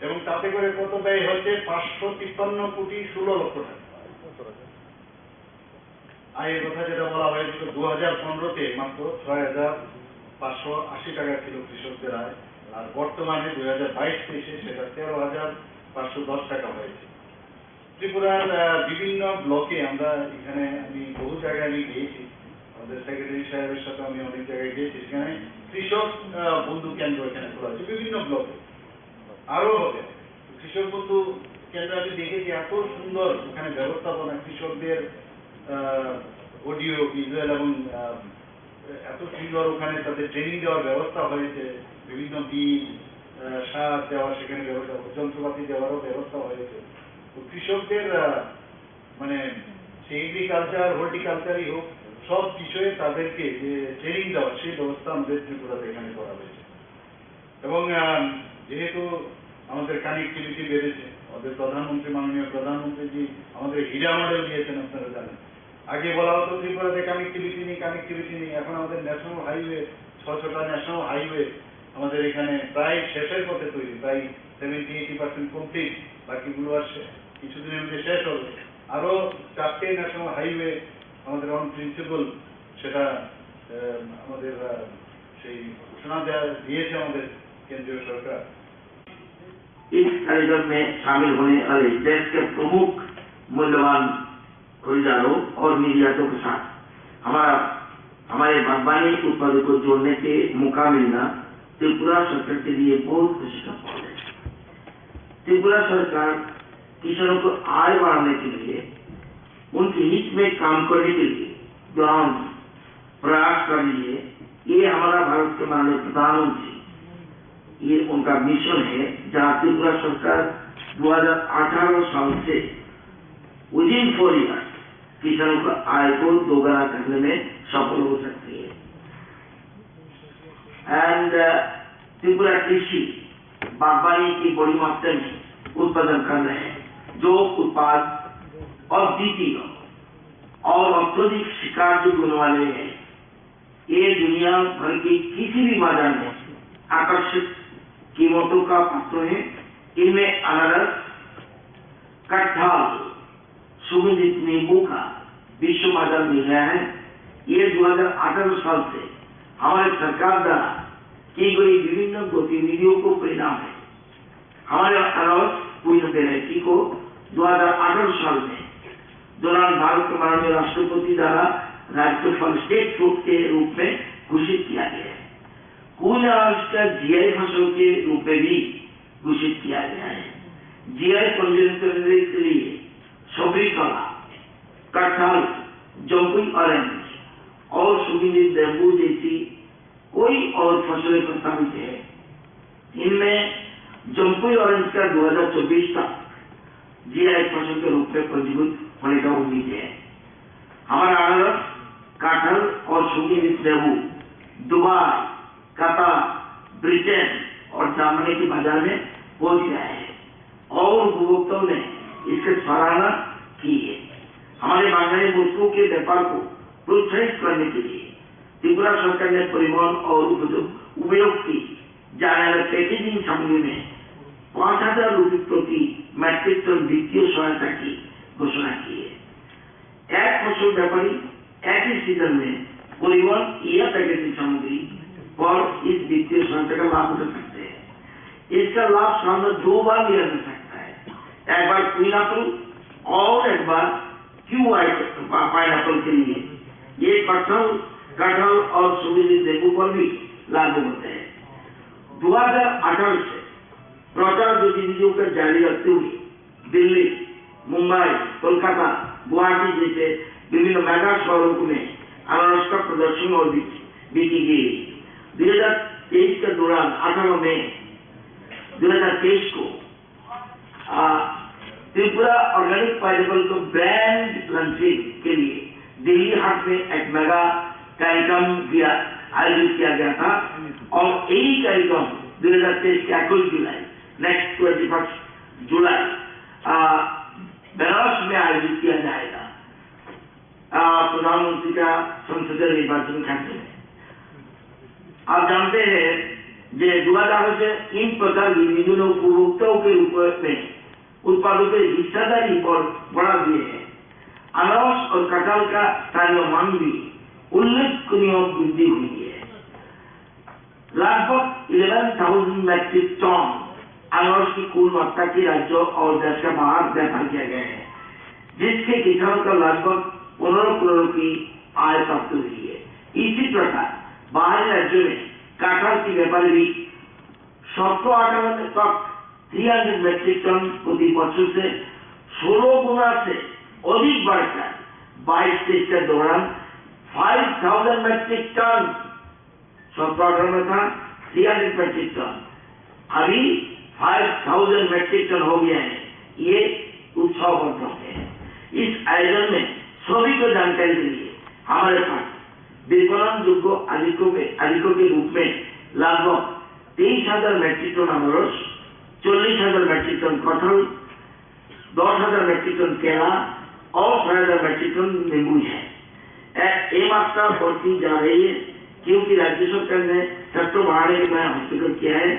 এবং তাতে করে কত ব্যয় হচ্ছে? পাঁচশো তিপ্পান্ন কোটি ষোলো লক্ষ টাকা। আয়ের কথা যেটা বলা হয়েছিল, দু হাজার পনেরোতে মাত্র ছয় হাজার পাঁচশো আশি টাকা ছিল কৃষকদের আয়, আর বর্তমানে দুই হাজার বাইশ তেইশে সেটা তেরো হাজার পাঁচশো দশ টাকা হয়েছে। ত্রিপুরার আহ, বিভিন্ন ব্লকে আমরা এখানে, আমি বহু জায়গায় আমি গিয়েছি, আমাদের সেক্রেটারি সাহেবের সাথে আমি অনেক জায়গায় গিয়েছি। সেখানে কৃষক আহ, বন্ধু কেন্দ্র এখানে খোলা হয়েছে বিভিন্ন ব্লকে, আরও হবে। কৃষক বন্ধু কেন্দ্র আমি দেখেছি, এত সুন্দর ওখানে ব্যবস্থাপনা, কৃষকদের অডিও ভিজুয়াল এবং আহ, এত সুন্দর ওখানে তাদের ট্রেনিং দেওয়ার ব্যবস্থা হয়েছে, বিভিন্ন বীজ, আহ, সার দেওয়া, সেখানে ব্যবস্থা, যন্ত্রপাতি দেওয়ারও ব্যবস্থা হয়েছে। তো কৃষকদের আহ, মানে সে এগ্রিকালচার, হর্টিকালচারই হোক, সব বিষয়ে তাদেরকে যে ট্রেনিং দেওয়া, সেই ব্যবস্থা আমাদের ত্রিপুরাতে এখানে করা হয়েছে। এবং আহ, যেহেতু আমাদের কানেক্টিভিটি বেড়েছে, আমাদের প্রধানমন্ত্রী, মাননীয় প্রধানমন্ত্রীজি আমাদের হীরা মডেল দিয়েছেন, আপনারা জানেন। আগে বলা হতো ত্রিপুরাতে কানেক্টিভিটি নেই, কানেক্টিভিটি নেই। এখন আমাদের ন্যাশনাল হাইওয়ে, ছ ছটা ন্যাশনাল হাইওয়ে আমাদের এখানে প্রায় শেষের পথে তৈরি, প্রায় সেভেন্টি এইটি পার্সেন্ট কমপ্লিট, বাকিগুলো আর শে- কিছুদিনের মধ্যে শেষ হবে। আরও চারটে ন্যাশনাল হাইওয়ে আমাদের অন প্রিন্সিপল, সেটা আহ, আমাদের আহ, সেই ঘোষণা দেওয়া দিয়েছে আমাদের কেন্দ্রীয় সরকার। इस कार्यक्रम में शामिल होने वाले देश के प्रमुख मूल्यवान खरीदारों और मीडियातों के साथ हमारा, हमारे बागवानी उत्पादों को जोड़ने के मौका मिलना त्रिपुरा सरकार के लिए बहुत खुशी का पल है। त्रिपुरा सरकार किसानों को आय बढ़ाने के लिए, उनके हित में काम करने के लिए ग्राम प्रयास कर रही है। ये हमारा भारत के माननीय प्रधानमंत्री, ये उनका मिशन है, जहाँ त्रिपुरा सरकार दो हज़ार अठारह साल से within four years किसानों का आय को दोगुना करने में सफल हो सकती है। एंड त्रिपुरा कृषि बागवानी की बड़ी मात्रा में उत्पादन कर रहे हैं, जो उत्पाद अद्वितीय और अत्यधिक स्वीकार्य गुण वाले हैं। ये दुनिया भर के किसी भी बाजार में आकर्षक कीमतों का पात्र है। इनमें अनारस, कटहल, सुगंधित नींबू का विश्व बाजार मिल गया है। ये दो हज़ार अठारह साल से हमारे सरकार द्वारा की गई विभिन्न गतिविधियों को परिणाम है। हमारे अनारस कुल वेराइटी को दो हज़ार अठारह साल में दौरान भारत के माननीय राष्ट्रपति द्वारा राज्यफल स्टेट फ्रूट के रूप में घोषित किया गया है। कुल अनाज का जीआई फसल के रूप में भी घोषित किया गया है। जीआई पंजीयन करने के लिए सभी फल, कटहल, जम्पुई ऑरेंज और सुगंधित नींबू जैसी कोई और फसलें प्रस्तावित है। इनमें जम्पुई ऑरेंज का दो हज़ार चौबीस तक जीआई फसल के रूप में पंजीकृत होने का उम्मीद है। हमारा अनारस, कटहल और सुगंधित नींबू दुबई, कतर, ब्रिटेन और जर्मनी के बाजार में पहुंच गया है और उपभोक्ताओं ने इसकी सराहना की है। हमारे बांग्लादेश वस्तुओं के व्यापार को प्रोत्साहित करने के लिए त्रिपुरा सरकार ने परिवहन और उपयोग, उपयोग की जाने वाले पैकेजिंग सामग्री में पाँच हज़ार रुपये प्रति मीट्रिक टन वित्तीय सहायता की घोषणा की है। एक फसल व्यापारी एक ही सीजन में परिवहन या पैकेजिंग सामग्री पर इस वित्तीय सहायता का लाभ उठा सकते हैं। इसका लाभ साल में दो बार लिया जा सकता है, एक बार पाइनएप्पल और एक बार क्यूआई पा-, पाइनएप्पल के लिए। ये कटहल, कटहल और सुगंधित नींबू पर भी लागू होते हैं। दो हज़ार अठारह से प्रचार गतिविधियों को जारी रखते हुए दिल्ली, मुंबई, कोलकाता, गुवाहाटी जैसे विभिन्न मेगा शहरों में अनारस का प्रदर्शन और बिक्री, बिक्री की गई। दो हज़ार तेईस के दौरान अठारह मई दो हज़ार तेईस को, आ, त्रिपुरा ऑर्गेनिक पाइनएप्पल को ब्रांड लॉन्चिंग के लिए दिल्ली हाट में एक मेगा कार्यक्रम भी आयोजित किया गया था और यही कार्यक्रम दो हज़ार तेईस के इक्कीस जुलाई, नेक्स्ट ट्वेंटी फर्स्ट जुलाई, आ, बनारस में आयोजित किया जाएगा। आ, प्रधानमंत्री का संसदीय निर्वाचन खर्च में। आप जानते हैं कि दो हज़ार से इन प्रकार विभिन्न उपभोक्ताओं के रूप में उत्पादों की हिस्सेदारी और बढ़ा दिए हैं। अनारस और कटहल का स्थानीय मांग भी उल्लेखनीय वृद्धि हुई है। लगभग इलेवन थाउजेंड मीट्रिक टन अनारस की कुल मात्रा की राज्यों और देश के बाहर व्यापार किया गया है, जिससे किसानों का लगभग पन्द्रह करोड़ की आय प्राप्त हुई है। इसी प्रकार बाहरी राज्यों में कटहल की व्यापार भी सौ अठारह तक तीन सौ मीट्रिक टन प्रति वर्ष से सोलह गुना से अधिक बढ़कर बाईस तेईस के दौरान फ़ाइव थाउजेंड मीट्रिक टन, सौ अठारह में था तीन सौ मीट्रिक टन, अभी फ़ाइव थाउजेंड मीट्रिक टन हो गया है। ये उत्साहवर्धक है। इस आयोजन में सभी को जानकारी के लिए हमारे पास विपणन योग्य अधिकों के, अधिकों के रूप में लगभग तेईस हज़ार मीट्रिक टन अनारस, चल्लिस हज़ार मीट्रिक टन कटहल, दस हज़ार मीट्रिक टन केला और छह हज़ार मीट्रिक टन नींबू है। ए, ये मात्रा बढ़ती जा रही है, क्योंकि राज्य सरकार ने सेक्टर बढ़ाने के लिए हस्तक्षेप किया है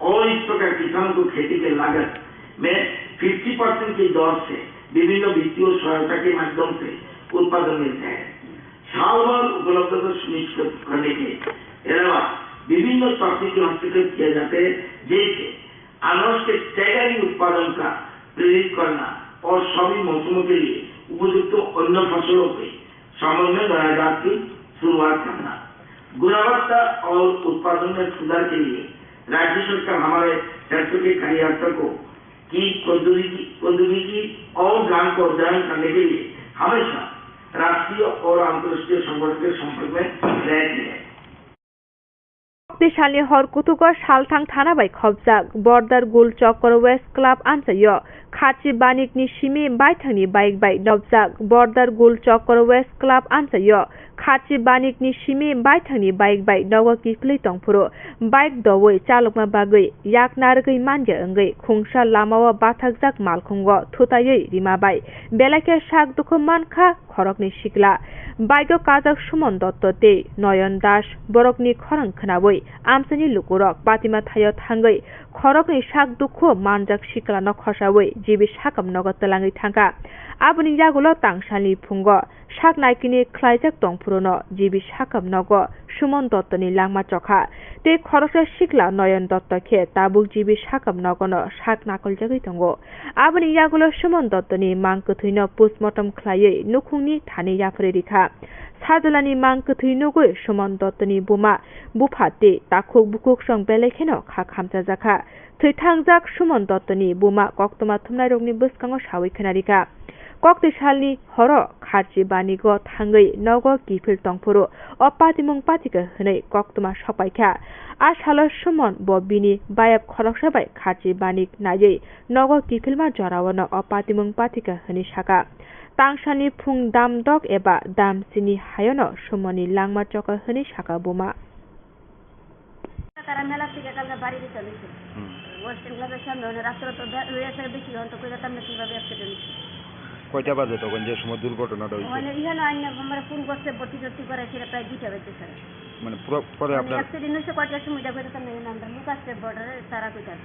और इस प्रकार किसानों को खेती के लागत में फिफ्टी परसेंट की दर से विभिन्न वित्तीय सहायता के माध्यम से उत्पादन मिलता है। साल भर उपलब्धता सुनिश्चित करने के अलावा विभिन्न तकनीकी हस्तक्षेप किए जाते हैं, जैसे अनाज के स्टैगरिंग उत्पादन का प्रेरित करना और सभी मौसमों के लिए उपयुक्त अन्य फसलों के समन्वय निर्यात की शुरुआत करना। गुणवत्ता और उत्पादन में सुधार के लिए राज्य सरकार हमारे क्षेत्र के कार्यकर्ता को की प्रौद्योगिकी, प्रौद्योगिकी और ज्ञान को अध्ययन करने के लिए हमेशा राष्ट्रीय और अंतर्राष्ट्रीय संगठन के संपर्क में रहती है। Bwsani hor kutugo salthang thana bai khopjak Border Gul Chokor West Club amchaio khachi banikni simi baithangni bike bai nopjak Border Gul Chokor West Club amchaio khachi banikni simi baithangni bike bai nogo kiphilwi tongphuru bike doui chalokma bagwi yak narwgwi manya wngwi khungsa lamao bathakjak malkhungo thutaiwi rima bai belai khe sak dukhu mankha khoroknwi sikla. Bike o kajak Suman Dotto tei Noyon Das borokni khorang khnaui Amchaini lukurok patima thaio thangwi khoroknwi sak dukhu manjak siklano khosawi G B sakam nogo twlangwi thangkha. Aboni yagulo tangsalni phungo sak naikini khlaijak tongphuruno G B sakam nogo Suman Dottoni langma chokha tei khoroksa sikla Noyon Dotto khe tabuk G B sakam nogono sak nakoljagwi tongo. Aboni yagulo Suman Dottoni mang kwthwino postmortem khlaiwi nukhungni thani yapharwi rikha. Sajlani mang kwthwi nugwi Suman Dottoni buma, bupha tei takhuk bukhuk song belai kheno kha khamchajakha. Thwi thangjak Suman Dottoni buma koktwma thumnairokni bwskango sawi khwnarikha. Kokti salni horo Kharchi Banigo thangwi nogo kiphil tongphuru o patimung patikha hwnwi koktwma sokpaikha. A salo Suman bo bini bayap khoroksa bai Kharchi Banik naiwi nogo kiphilma joraono o patimung patikha hwnwi saka. Tangsalni phung dam dok eba dam sini hayono Sumoni langma chokha hwnwi saka buma. তারা মেলা থেকে কালকে বাড়ি দিতে হয়েছে। হুম। ওয়েস্টার্ন ক্লাবের সামনে, মানে, রাস্তাটা তো বে-, রয়েছে, বেশি হন তো কইরা তামনে কিভাবে অ্যাক্সিডেন্ট হয়েছে? কয়টা বাজে তখন, যে সময় দুর্ঘটনাটা হয়েছে? মানে, ইহানো আইন, মানে, ফোন করছে, ভর্তি টর্তি করাইছে, প্রায় দুইটা বাজে, স্যার। মানে, পুরো পরে মানে, আপনার অ্যাক্সিডেন্ট হয়েছে কয়টার সময়, দেখো, এটা তামনে, আমরা লোক আসছে বর্ডারে, তারা কইতাম।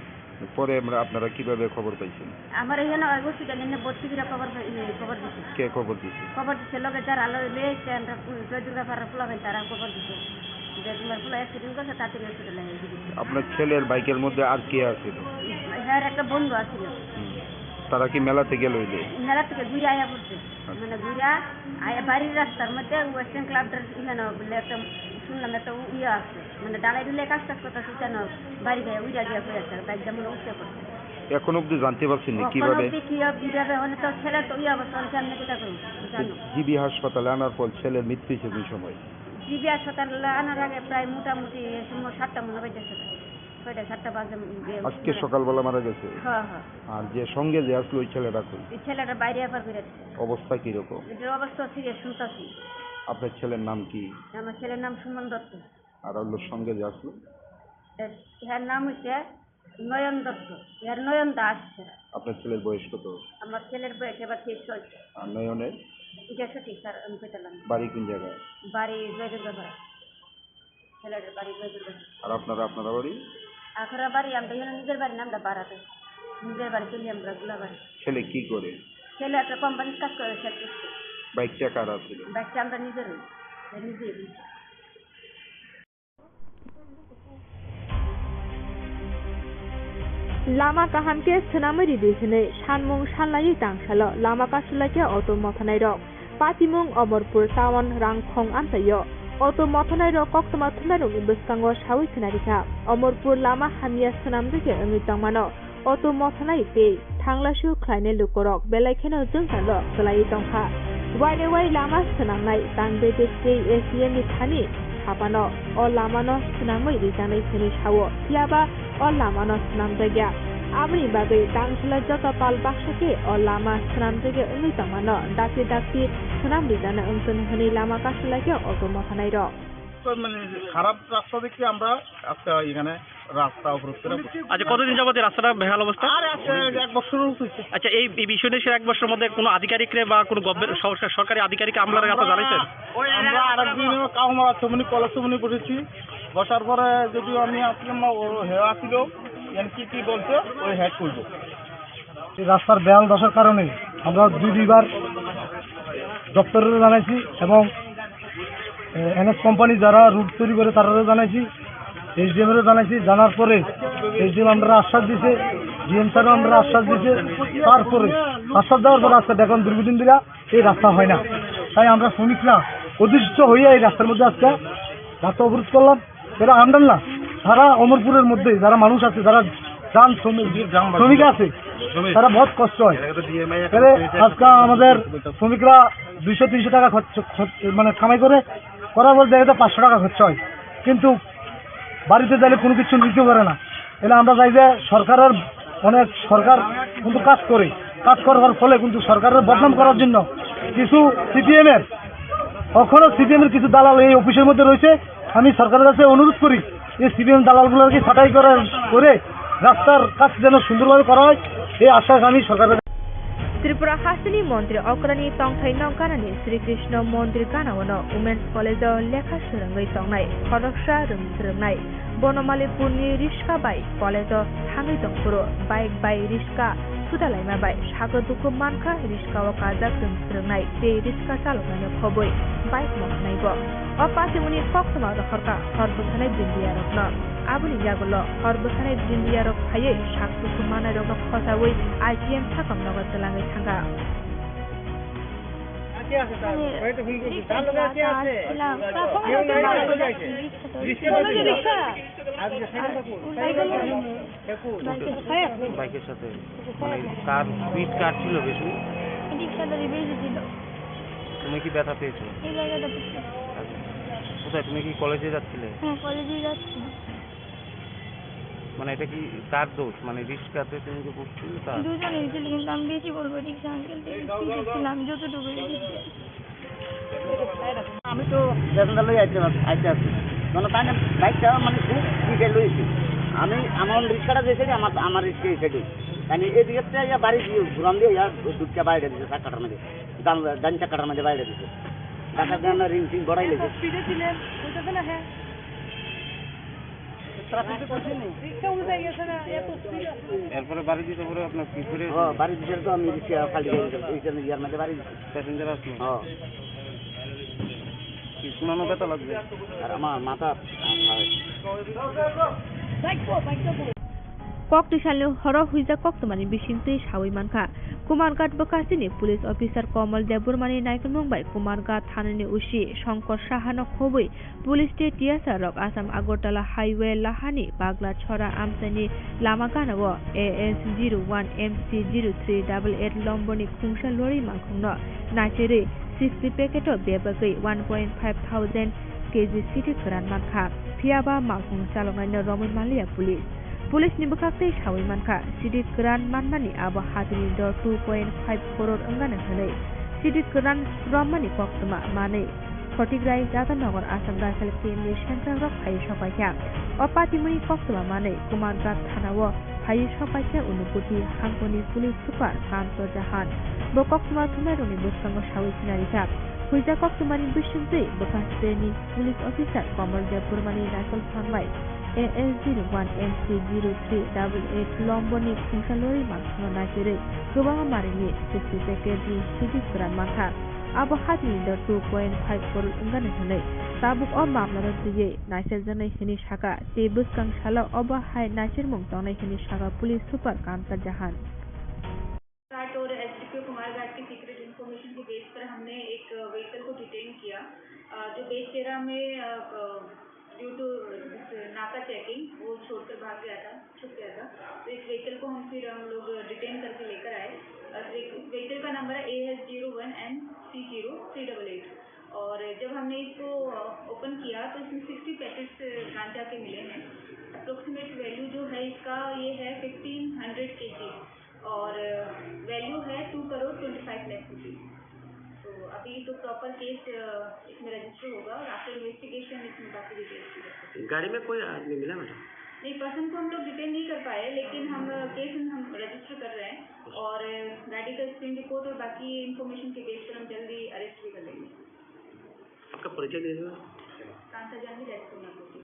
পরে আমরা, আপনারা কিভাবে খবর পাইছেন? আমার এখানে হসপিটালে এনে ভর্তি করে খবর পাই-, ইয়ে, খবর দিছে। কে খবর দিছে? খবর দিছে, লগে যারা লো-, লয়ে এসছে, আমরা পু-, জয়দুর্গা পাড়ার পোলাপান তারা খবর দিছে। জয়দুর্গা পোলা অ্যাক্সিডেন্ট করছে, তাড়াতাড়ি হসপিটালে নিয়ে গেছে। আপনার ছেলের বাইকের মধ্যে আর কে আছিল? হ্যাঁ, একটা বন্ধু আছিল। হুম। তারা কি মেলাতে গেল ওই যে? মেলা থেকে ঘুরে আয়া পড়ছে। আচ্ছা। মানে ঘুরা আয়া বাড়ির রাস্তার মধ্যে ওয়েস্টার্ন ক্লাবটার এখানে বলে একটা শুনলাম একটা ইয়ে আছে। মানে ঢালাই ঢুলাই কাজ টাজ করতেছে, কেন বাড়ি গায়ে উইরা গিয়া হয়ে আছে, বাইক যেমন উঠতে পড়ছে। এখন অবধি জানতে পারছেন না অখন কিভাবে? অবধি কি অব-, কিভাবে হলে তো ছেলে তো ইয়ে অবস্থা হলে কেমনে কিতা করবো, জানো? জিবি হাসপাতালে আনার পর ছেলের মৃত্যু হয়েছে কোন সময়? জিবি হাসপাতালে আনার আগে প্রায় মোটামুটি এই সময় সাতটা মনে হয় বাজে। ছয়টা সাতটা বাজে, উম, ইয়ে, আজকে মানে সকালবেলা মারা গেছে? হ্যাঁ, হ্যাঁ। আর যে সঙ্গে যে আসলো ওই ছেলেটা কই? এই ছেলেটা বাইরে আবার ঘুরে আসছে। অবস্থা কিরকম? এটার অবস্থা সিরিয়াস শুনতেছি। আপনার ছেলের নাম কি? আমার ছেলের নাম সুমন দত্ত। আর হলো সঙ্গে যে আসলো? এ, এর নাম হচ্ছে নয়ন দত্ত, এর নয়ন দাস। আপনার ছেলের বয়স কত? আমার ছেলের বয়স এবার তেইশ চলছে। আর নয়নের? এটা সঠিক, স্যার, আমি কইতাম না। বাড়ি কোন জায়গায়? বাড়ি জয়দুর্গাপাড়া। ছেলের বাড়ি জয়দুর্গাপাড়া। আর আপনারা, আপনারা বাড়ি? আপনারা বাড়ি, আমরা এখানে নিজের বাড়ি না, আমরা বাড়াতে। নিজের বাড়ি চলি আমরা গুলাবাড়ি। ছেলে কি করে? ছেলে একটা কোম্পানির কাজ করে, সেট করছে। বাইকটা কার আছিল? বাইকটা আমরা নিজেরই, নিজেই। Lama kaham khe swnamwi ridi hwnwi sanmung sanlaiwi tangsalo lama kasulaikha auto mothanairok. Patimung Omorpur town Rangkhong amchaio auto mothanairok koktwma thumnairokni bwskango sawi khwnarikha. Omorpur lama hamya swnamjagya wngwi tongmano. Auto mothanai tei thanglaisu khlainai lukurok belai kheno jwngjalo kwlaiwi tongkha. Wainaiwai lama swnamnai Tangbedek tei A C M ni thani saphano o lamano swnamwi rijaknai hwnwi sao, phiyaba o lamano swnamjakya. Aboni bagwi tangsila joto pal baksa khe o lama swnamjakya wngwi tongmano dakti dakti swnam rijaknai wngthun hwnwi lama kasulaikha auto mothanairok. মানে খারাপ রাস্তা দেখে আমরা আজকে এখানে রাস্তা অবরোধ করে বসে। আচ্ছা, কতদিন যাবত এই রাস্তাটা বেহাল অবস্থা? আর এক, এক বছর হয়েছে। আচ্ছা, এই, এই বিষয় নিয়ে সে এক বছরের মধ্যে কোনো আধিকারিকরে বা কোনো গভর্নমেন্ট সরকার, সরকারি আধিকারিক আপনারা কাছে জানাইছেন? আমরা আরেকদিন কাউমারা চমনি, কলেজ চমনি বসেছি। বসার পরে যদিও আমি আসলাম, ও হে আসিল, এন কি কি বলছে, ওই হ্যাক করবো। এই রাস্তার বেহাল দশার কারণে আমরা দুই দুইবার দপ্তরেরও জানাইছি এবং, এ, এনএস কোম্পানি যারা রুট তৈরি করে তারারও জানাইছি, এসডিএম এরও জানাইছি। জানার পরে এসডিএম আমরা আশ্বাস দিছে, ডিএম স্যারও আমরা আশ্বাস দিছে। তারপরে আশ্বাস দেওয়ার পরে আজকে দেখলাম দীর্ঘদিন ধরে এই রাস্তা হয় না। তাই আমরা শ্রমিকরা অতিষ্ঠ হয়ে এই রাস্তার মধ্যে আজকে রাস্তা অবরোধ করলাম। এরা আমরার না, সারা অমরপুরের মধ্যে যারা মানুষ আছে, যারা যান শ্রমিক, শ্রমিক আছে, তারা বহুত কষ্ট হয়। তাহলে আজকে আমাদের শ্রমিকরা দুইশো তিনশো টাকা খরচ, খরচ, মানে কামাই করে, করার পর দেখা যায় পাঁচশো টাকা খরচা হয়, কিন্তু বাড়িতে যাইলে কোনো কিছু নিতে পারে না। তাহলে আমরা চাই যে সরকারের, মানে সরকার কিন্তু কাজ করে, কাজ করার ফলে কিন্তু সরকারের বদনাম করার জন্য কিছু সিপিএম এর, এখনো সিপিএম এর কিছু দালাল এই অফিসের মধ্যে রয়েছে। আমি সরকারের কাছে অনুরোধ করি, এই সিপিএম দালালগুলোকে ছাঁটাই করার করে রাস্তার কাজ যেন সুন্দরভাবে করা হয়, এই আশ্বাস আমি সরকারের কাছে। Tripura hasteni montri okrani tongthai no ganani Sri Krishna mondir gana-o no Women's College o lekha swrwngwi tongnai khoroksa rwng-, swrwngnai Bonomalipurni riska bai college-o thangwi tongphuru bike bai riska sudalaima bai sago dukhu mankha riska-o kajak twng swrwngnai tei riska chaloknaino khobwi bike moknai bo. O patimuni koktwma rohorkha hor bwsanai jindiyarokno. Aboni yagulo hor bwsanai jindiyarok phaiwi sak dukhu manairokno khochaui I G M sakamnogo twlangwi thangkha. বাইকের সাথে মানে কার স্পিড কার ছিল বেশি? রিক্সাটা বেশি ছিল। তুমি কি ব্যথা পেয়েছো? এই জায়গাটা পেয়েছি। আচ্ছা। কোথায়, তুমি কি কলেজে যাচ্ছিলে? হ্যাঁ, কলেজে যাচ্ছি। মানে এটা কি কার দোষ? মানে রিক্সাতে তুমি যে বসছিলে তার? দুজন হয়েছিল, কিন্তু আমি বেশি বলবো রিক্সা আঙ্কেল থেকে স্পিডে ছিলাম যতটুকু দেখেছি। আমি তো প্যাসেঞ্জার লই আইতে পার-, আইতে আসছি। মানে তাই না, বাইকটা মানে খুব স্পিডে লইছি। আমি আমার রিক্সাটা যে সাইডে, আমার, আমার রিক্সা এই সাইডে। মানে এই দিকে তো ইয়া বাড়ি দিয়ে ঘুরাম দিয়ে ইয়া দুধটা বাইরে দিছে চার কাটার মধ্যে। ডান, ডান চার কাটার মধ্যে বাইরে দিছে। দেখা যায় না রিং টিং বড়াই লেগে। স্পিডে ছিলেন, বুঝতেছে না, হ্যাঁ। ট্রাফিকে করছেন নি? রিক্সা অনুযায়ী আছে না, এত স্পিড আছে। এরপরে বাড়ি দিতে পরে আপনার কি করে? হ্যাঁ, বাড়ি দিতে তো আমি রিক্সা খালি করে দিতাম। এই জন্য ইয়ার মধ্যে বাড়ি দিছি। প্যাসেঞ্জার আসলো? হ্যাঁ। কি শোনানো ব্যথা লাগবে? আর আমার মাথা, আ, আ, Kok twi salni horo huijak koktwmani bisingtwi saui mankha. Kumarghat bwkhasteni police officer Komol Debbarmani naikolmung bai Kumarghat thanani O C Shankar Sahano khobwi police tei T S R rok Assam Agartala highway lahani Bagla Chhora amchaini lama ganao A S zero one M C zero three double eight lomboni khungsa lorry malkhungno naicherwi sixty packet o bebagwi one point five thousand K G sidi kwran mankha. Phiyaba malkhung chaloknaino romwi manliya police. Police ni bwkhaktwi saui mankha, sidi kwran manmani abo hatini dor two point five crore wngani hwnwi. Sidi kwran romani koktwma manwi Khotigrai, Jatanagar, Assam Rifle camp ni sengkrakrok phaiwi sokpaikha. O patimuni koktwma manwi Kumarghat thanao phaiwi sokpaikha Unukoti hangkoni police super Kanto Jahan. Bo koktwma thumnairokni bwskango saui sinarikha. Huijak koktwmani bisingtwi bwkha sreni police officer Komol Debbarmani naikol phan bai A S zero one M C zero three double eight lomboni khungsa lorry malkhungno naicherwi kwbangma marini sixty packet ni sidi kwran mankha. Abo hatini dor two point five crore wngani hwnwi tabuk o mamlano twiwi naicherjaknai hwnwi sakha tei bwskang salo obo hai naichermung tongnai hwnwi sakha police super Kanta Jahan. घाट और एसडीपीओ कुमारघाट की secret information के बेस पर हमने एक व्हीकल को डिटेन किया, अ, जो बेचेरा में, अ, अ, ड्यू टू, अ, नाका चेकिंग वो छोड़कर भाग गया था, छुप गया था। तो इस व्हीकल को हम फिर हम लोग डिटेन करके लेकर आए। और इस व्हीकल का नंबर है A S zero one N C zero three double eight. और जब हमने इसको, अ, ओपन किया तो इसमें सिक्सटी पैकेट्स गांजा के मिले हैं। अप्रोक्सीमेट वैल्यू जो है इसका, ये है फिफ्टीन हंड्रेड केजी। और वैल्यू है टू करोड़ ट्वेंटी फ़ाइव लाख रुपीस। तो अभी तो प्रॉपर केस, अ, इसमें रजिस्टर होगा और आफ्टर इन्वेस्टिगेशन इसमें बाकी डिटेल्स भी। गाड़ी में कोई आदमी मिला, मैडम? नहीं, पर्सन को हम लोग डिटेन नहीं कर पाए, लेकिन हम, अ, केस हम रजिस्टर कर रहे हैं और, अ, गाड़ी का स्क्रीन रिपोर्ट और बाकी इन्फॉर्मेशन के बेस पर हम जल्दी अरेस्ट भी कर लेंगे। आपका परिचय दे दो।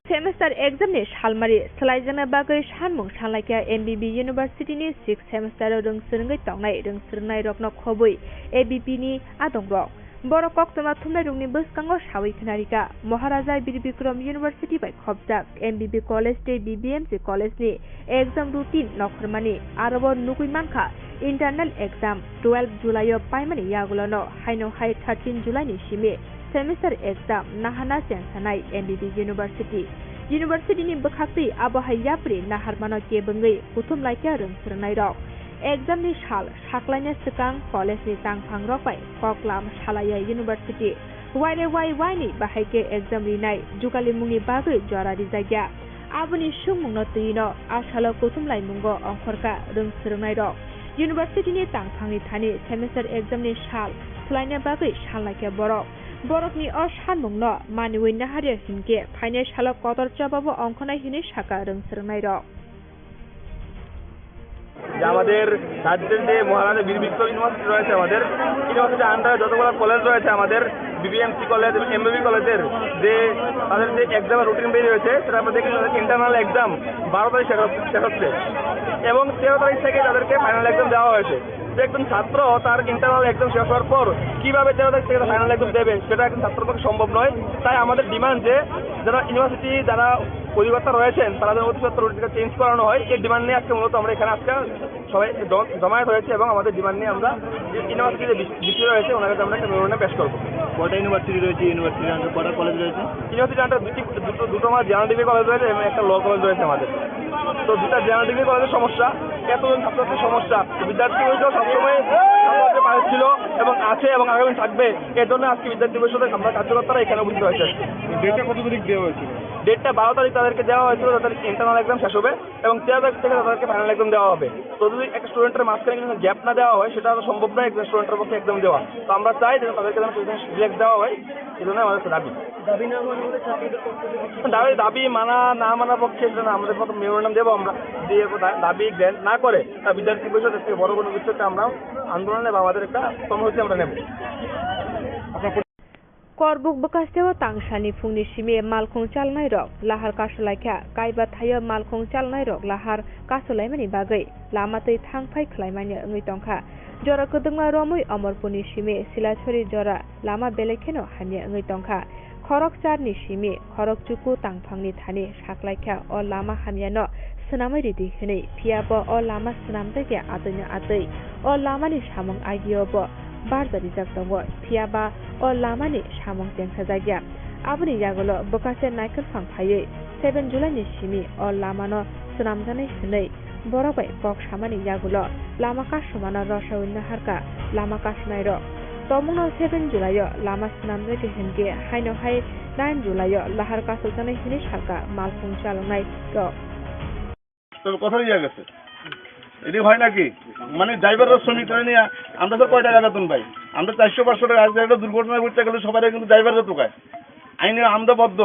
Semester exam ni salmari swlaijakna bagwi sanmung sanlaikha M B B University ni sixth semester o rwng swrwngwi tongnai rwng swrwngnairokno khobwi A B P ni adongrok. Borok koktwma thumnairokni bwskango sawi khwnarikha Maharaja Bir Bikram University bai khopjak M B B College tei B B M C College ni exam routine nokhormani, aro bo nugwi mankha internal exam twelve July o paimani yagulono haino hai thirteen July ni simi semester exam nahana chengsanai M B B University. University ni bwkhaktwi abo hai yapri naharmano kebengwi kuthum laikha rwng swrwngnairok. Exam ni sal saklaina swkang college ni tangphangrok bai koklam salaiya university. Waire wai waini bahai khe exam rinai jugalimungni bagwi jora rijakya. Aboni swngmungno twino a salo kuthum laimungo ongkhorkha rwng swrwngnairok. University ni tangphangni thani semester exam ni sal swlaina bagwi sanlaikha borok. Borokni o sanmungno maniwi naharya hinkhe phainai salo kotor chobabo ongkhornai hinwi sakha rwng swrwngnairok. যে আমাদের রাজ্যের যে মহারাজা বীর বিক্রম ইউনিভার্সিটি রয়েছে, আমাদের ইউনিভার্সিটির আন্ডারে যতগুলো কলেজ রয়েছে, আমাদের বিবিএমসি কলেজ এবং এমবিবি কলেজের যে তাদের যে এক্সাম রুটিন বেরিয়ে হয়েছে, সেটা আমরা দেখেছি, তাদের ইন্টারনাল এক্সাম বারো তারিখ শেষ হচ্ছে, শেষ হচ্ছে এবং তেরো তারিখ থেকে তাদেরকে ফাইনাল এক্সাম দেওয়া হয়েছে। যে একজন ছাত্র তার ইন্টারনাল এক্সাম শেষ হওয়ার পর কিভাবে তেরো তারিখ থেকে ফাইনাল এক্সাম দেবে, সেটা একজন ছাত্রের পক্ষে সম্ভব নয়। তাই আমাদের ডিমান্ড যে যারা ইউনিভার্সিটি, যারা অধিকর্তা রয়েছেন, তারা যেন অতিসত্বর রুটিনটা চেঞ্জ করানো হয়। এই ডিমান্ড নিয়ে আজকে মূলত আমরা এখানে আজকে সবাই জ-, জমায়েত হয়েছে এবং আমাদের ডিমান্ড নিয়ে আমরা যে ইউনিভার্সিটির যে ভিসি রয়েছে, ওনার কাছে আমরা একটা মেমোরেন্ডাম পেশ করবো। কয়টা ইউনিভার্সিটি রয়েছে? ইউনিভার্সিটির আন্ডারে কয়টা কলেজ রয়েছে? ইউনিভার্সিটির আন্ডারে দুটি, দুটো, দুটো আমার জেনারেল ডিগ্রি কলেজ রয়েছে এবং একটা ল কলেজ রয়েছে আমাদের। তো দুটা জেনারেল ডিগ্রি কলেজের সমস্যা, এতজন ছাত্রছাত্রীর সমস্যা, তো বিদ্যার্থী পরিষদ সবসময় ছাত্রদের পাশে ছিল এবং আছে এবং আগামী থাকবে। এর জন্য আজকে বিদ্যার্থী পরিষদের আমরা কার্যকর্তারা এখানে উপস্থিত হয়েছে। ডেটটা কত তারিখ দেওয়া হয়েছিল? ডেটটা বারো তারিখ তাদেরকে দেওয়া হয়েছিল, তাদের ইন্টারনাল এক্সাম শেষ হবে এবং তেরো তারিখ থেকে তাদেরকে ফাইনাল এক্সাম দেওয়া হবে। তো যদি একটা স্টুডেন্টের মাঝখানে কিন্তু গ্যাপ না দেওয়া হয়, সেটা তো সম্ভব নয় একজন স্টুডেন্টের পক্ষে এক্সাম দেওয়া। তো আমরা চাই যেন তাদেরকে যেন রিল্যাক্স দেওয়া হয়, এই জন্য আমাদের দাবি। দাবি না মানা হলে ছাত্রদের পক্ষ থেকে কিছু দাবি, দাবি মানা না মানার পক্ষে সেটা না, আমাদের মতো মেমোরেন্ডাম দেবো আমরা, দিয়ে দা-, দাবি গ্রহণ না করে তা বিদ্যার্থী পরিষদ থেকে বড় কোনো কিছু একটা আমরা আন্দোলনে বা আমাদের একটা কর্মসূচি আমরা নেব। Korbuk bwkasteo tangsalni phungni simi malkhung chalnairok lahar kasulaikha. Kaiba thaio malkhung chalnairok lahar kasulaimani bagwi lama twi thang phai khlaimani wngwi tongkha. Jora kwdwkma romwi Omorpurni simi Silachari jora lama belai kheno hamya wngwi tongkha. Khorok charni simi khorok chuku tangphangni thani saklaikha o lama hamyano swnamwi ridi hwnwi, phiya bo o lama swnamjakya atwino atwi. O lamani samung agio bo barja rijak tongo, phiya ba o lamani samung chengsajakya. Aboni yagulo bwkase naikolphang phaiwi seven July ni simi o lamano swnamjaknai hwnwi borok bai kok samani yagulo lama kasumano rosawino harkha lama kasunairok. Tongmungno seven July o lama swnamjakya hinkhe haino hai nine July o lahar kasukjaknai hwnwi sakha malkhung chaloknairok. তবে কথা ইয়ে গেছে, এটি হয় নাকি? মানে ড্রাইভাররা শ্রমিকরা নিয়ে আমরা তো কয় টাকা বেতন পাই? আমরা চারশো পাঁচশো টাকা। আজকে একটা দুর্ঘটনা ঘটতে গেলে সবাই কিন্তু ড্রাইভাররা তো খায়। আইনে আমরা বদ্ধ।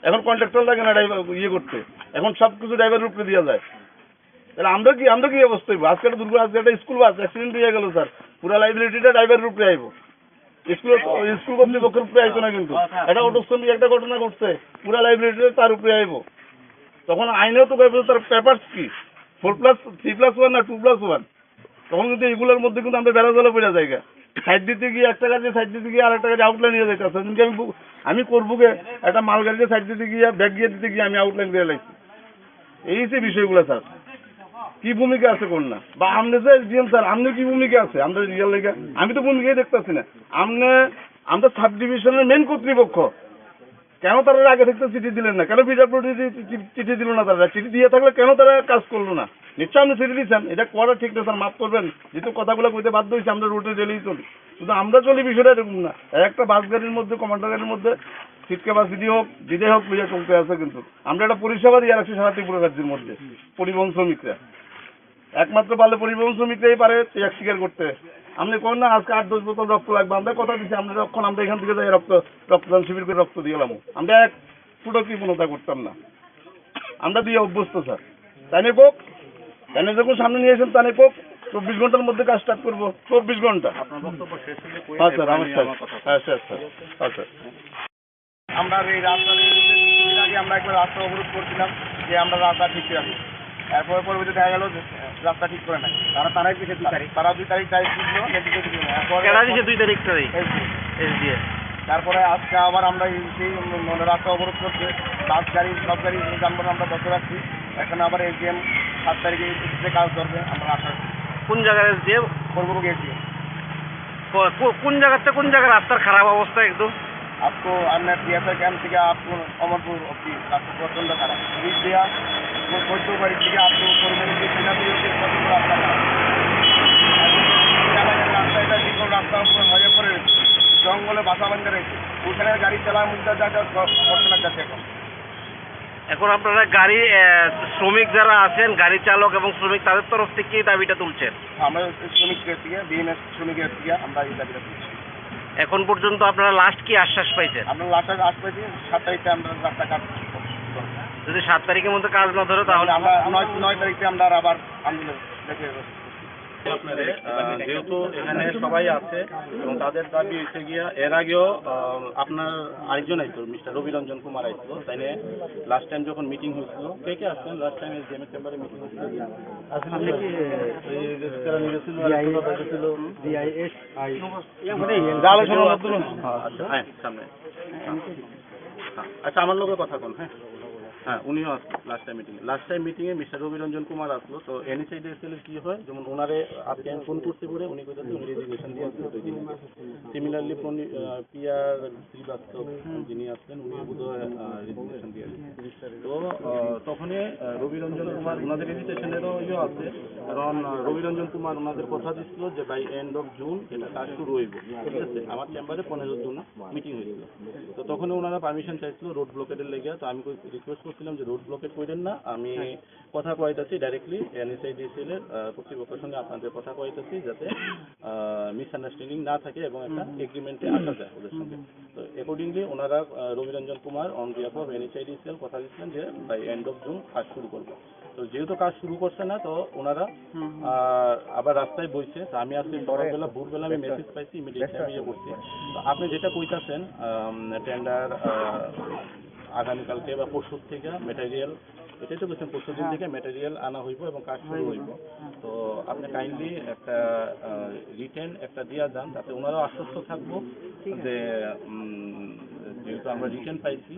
এখন কন্ট্রাক্টর লাগে না ড্রাইভার ইয়ে করতে, এখন সব কিছু ড্রাইভারের উপরে দিয়ে যায়। তাহলে আমরা কি, আমরা কি অবস্থা হইব? আজকে একটা দুর্ঘটনা, আজকে একটা স্কুল বাস অ্যাক্সিডেন্ট হয়ে গেল স্যার, পুরা লাইবিলিটিটা ড্রাইভারের উপরে আইব। স্কুল, স্কুল কর্তৃপক্ষের উপরে আইতো না কিন্তু। এটা অটো স্ট্যান্ডে একটা ঘটনা ঘটছে, পুরা লাইবিলিটি তার উপরে আইব। তখন আইনেও তো কইবে তার পেপারস কি, four plus, three plus one না টু প্লাস ওয়ান। তখন কিন্তু এগুলোর মধ্যে কিন্তু আমরা বেড়া জালে পড়ে যাই গা। সাইড দিতে গিয়ে একটা গাড়ি সাইড দিতে গিয়ে আরেকটা গাড়ি আউটলাইন নিয়ে যাইতেছে। সেদিনকে আমি বু-, আমি করবো গে একটা মালগাড়িতে সাইড দিতে গিয়ে ব্যাগ গিয়ে দিতে গিয়ে আমি আউটলাইন দিয়ে লাইছি। এই যে বিষয়গুলো স্যার, কি ভূমিকা আছে কোন না? বা আপনি যে এসডিএম স্যার, আপনি কি ভূমিকা আছে? আমরা রিয়াল লেগে আমি তো ভূমিকাই দেখতেছি না। আপনি, আমরা সাব ডিভিশনের মেন কর্তৃপক্ষ, কেন তারা আগে থেকে চিঠি দিলেন না? কেন পিডাব্লিউডি চিঠি দিল না তারা? চিঠি দিয়ে থাকলে কেন তারা কাজ করলো না? নিশ্চয় আপনি চিঠি দিচ্ছেন, এটা করা ঠিক না স্যার, মাফ করবেন। যেহেতু কথাগুলো কইতে বাধ্য হয়েছে, আমরা রুটে রেলেই চলি, কিন্তু আমরা চলি বিষয়টা এরকম না। একটা বাস গাড়ির মধ্যে, কমান্ডার গাড়ির মধ্যে সিট ক্যাপাসিটি হোক, যেটাই হোক, লইয়া চলতে আছে। কিন্তু আমরা একটা পরিষেবা দিয়ে রাখছি সারা ত্রিপুরা রাজ্যের মধ্যে পরিবহন শ্রমিকরা। একমাত্র পারলে পরিবহন শ্রমিকরাই পারে ত্যাগ স্বীকার করতে। আপনি কোন না আজকে আট দশ বোতল রক্ত লাগবে, আমরা কথা দিচ্ছি, আমরা যখন আমরা এখান থেকে যাই রক্ত, রক্তদান শিবির করে রক্ত দিয়ে এলাম, আমরা এক ফুটও কৃপণতা করতাম না। আমরা দিয়ে অভ্যস্ত স্যার। তাই না কোক? তাই না যখন সামনে নিয়ে এসেন, তাই না কোক? চব্বিশ ঘন্টার মধ্যে কাজ স্টার্ট করবো, চব্বিশ ঘন্টা। আপনার বক্তব্য শেষ হলে কই হ্যাঁ স্যার, আমার স্যার। আমার কথা। হ্যাঁ স্যার, স্যার। হ্যাঁ স্যার। আমরা এই রাস্তা নিয়ে কিছুদিন আগে আমরা একবার রাস্তা অবরোধ করছিলাম যে আমরা রাস্তা ঠিক রাখি। এরপরে পরবর্তী দেখা গেল যে রাস্তা ঠিক করে নাই। তারা, তারাই দিছে দুই তারিখ। তারা দুই তারিখ তারিখ দিল, কিন্তু কিছু দিল না। এরপরে কেডা দিছে দুই তারিখ তারিখ? এসডিএম। এসডিএম। তারপরে আজকে আবার আমরা এই সেই মানে রাস্তা অবরোধ করছে, বাস গাড়ি, সব গাড়ি, যানবাহন আমরা বন্ধ রাখছি। এখন আবার এসডিএম সাত তারিখে এসে কাজ ধরবে, আমরা আশা রাখছি। কোন জায়গার এসডিএম? কর্মভোগী এসডিএম। কো-, কো-, কোন জায়গাতে কোন জায়গার রাস্তার খারাপ অবস্থা একদম? আপ তো আপনার বিএসআর ক্যাম্প থেকে আপ তো অমরপুর অবধি রাস্তা প্রচণ্ড খারাপ। ব্রিজ দেওয়া, ব-, বৈদ্যবাড়ি থেকে আপ তো কর্মভোগী সেনাপতি অবধি প্রচণ্ড রাস্তা খারাপ। এলাকার রাস্তা এটা দীর্ঘ রাস্তার উপরে হয়ে পড়ে রয়েছে, জঙ্গলে বাসা বান্ধা রয়েছে, ওখানে গাড়ি চালানোর মধ্যে যা যা ঘ-, ঘটনা যাচ্ছে এখন। এখন আপনারা গাড়ি, আহ, শ্রমিক যারা আছেন, গাড়ি চালক এবং শ্রমিক, তাদের তরফ থেকে কি দাবিটা তুলছেন? আমরা শ্রমিকদের থেকে, বিএমএস শ্রমিকের থেকে আমরা এই দাবিটা তুলছি। এখন পর্যন্ত আপনারা লাস্ট কি আশ্বাস পাইছেন? আমরা লাস্ট আশ্বাস পাইছি সাত তারিখে আমরা রাস্তাঘাট করব। যদি সাত তারিখের মধ্যে কাজ না ধরে, তাহলে তাহলে আমরা নয়, নয় তারিখে আমরা আবার আন্দোলন দেখে আপনারে, আহ, যেহেতু এখানে সবাই আছে এবং তাদের দাবি হচ্ছে গিয়া এর আগেও, আহ, আপনার আরেকজন আইছিল, মিস্টার রবি রঞ্জন কুমার আইছিল, তাই নিয়ে লাস্ট টাইম যখন মিটিং হয়েছিল, কে কে আসছেন লাস্ট টাইম এসডিএম এর চেম্বারে মিটিং হয়েছিল? আসলে কি, এই যে কারা নিয়েছিল, আর বিআই, কোথাও পাইছিল? বিআইএসআই। ইয়ে মানে, ইয়ে, আলোচনার মাধ্যমে। আচ্ছা, হ্যাঁ, সামনে। হ্যাঁ। আচ্ছা, আমার লগে কথা কোন, হ্যাঁ? হ্যাঁ, উনিও আসলো লাস্ট টাইম মিটিং এ। লাস্ট টাইম মিটিং এ মিস্টার রবি রঞ্জন কুমার আসলো। তো এনএসআইডিসিএল এর কি হয়, যেমন ওনারে আজকে আমি ফোন করতে পারে, উনি কইতাছে উনি রেজিগনেশন দিয়ে আসলে দুই দিন আগে। সিমিলারলি পিআর শ্রীবাস্তব যিনি আছেন, উনি বোধহয়, আহ, রেজিগনেশন দিয়ে আসছেন। তো, আহ, তখনই, আহ, রবি রঞ্জন কুমার ওনাদের রেজিগনেশনেরও ইয়ে আছে, কারণ, আহ, রবি রঞ্জন কুমার ওনাদের কথা দিছিল যে বাই এন্ড অফ জুন এটা কাজ শুরু হইব, ঠিক আছে? আমার চেম্বারে পনেরো জুন মিটিং হয়েছিল। তো তখন ওনারা পারমিশন চাইছিল রোড ব্লকেডের লেগে। তো আমি রিকোয়েস্ট করছিলাম যে রোড ব্লকেড করেন না, আমি কথা কইতাছি ডাইরেক্টলি এনএসআইডিসিএল এর, আহ, কর্তৃপক্ষের সঙ্গে আপনাদের কথা কইতাছি, যাতে, আহ, মিসআন্ডারস্ট্যান্ডিং না থাকে এবং একটা এগ্রিমেন্টে আসা যায় ওদের সঙ্গে। তো অ্যাকর্ডিংলি ওনারা, আহ, রবিরঞ্জন কুমার অন বিহাফ অফ এনএসআইডিসিএল কথা দিচ্ছিলেন যে বাই এন্ড অফ জুন কাজ শুরু করবো। তো যেহেতু কাজ শুরু করছে না, তো ওনারা, আহ, আবার রাস্তায় বইছে। তো আমি আজকে সকালবেলা, ভোরবেলা আমি মেসেজ পাইছি, ইমিডিয়েটলি আমি ইয়ে করছি। তো আপনি যেটা কইতাছেন, আম, টেন্ডার, আহ, আগামীকালকে বা পরশু থেকে ম্যাটেরিয়াল, এটাই তো বলছেন, পরশু দিন থেকে ম্যাটেরিয়াল আনা হইব এবং কাজ শুরু হইব। তো আপনি কাইন্ডলি একটা, আহ, রিটেন একটা দিয়া যান, যাতে ওনারাও আশ্বস্ত থাকবো যে, উম, যেহেতু আমরা রিটেন পাইছি,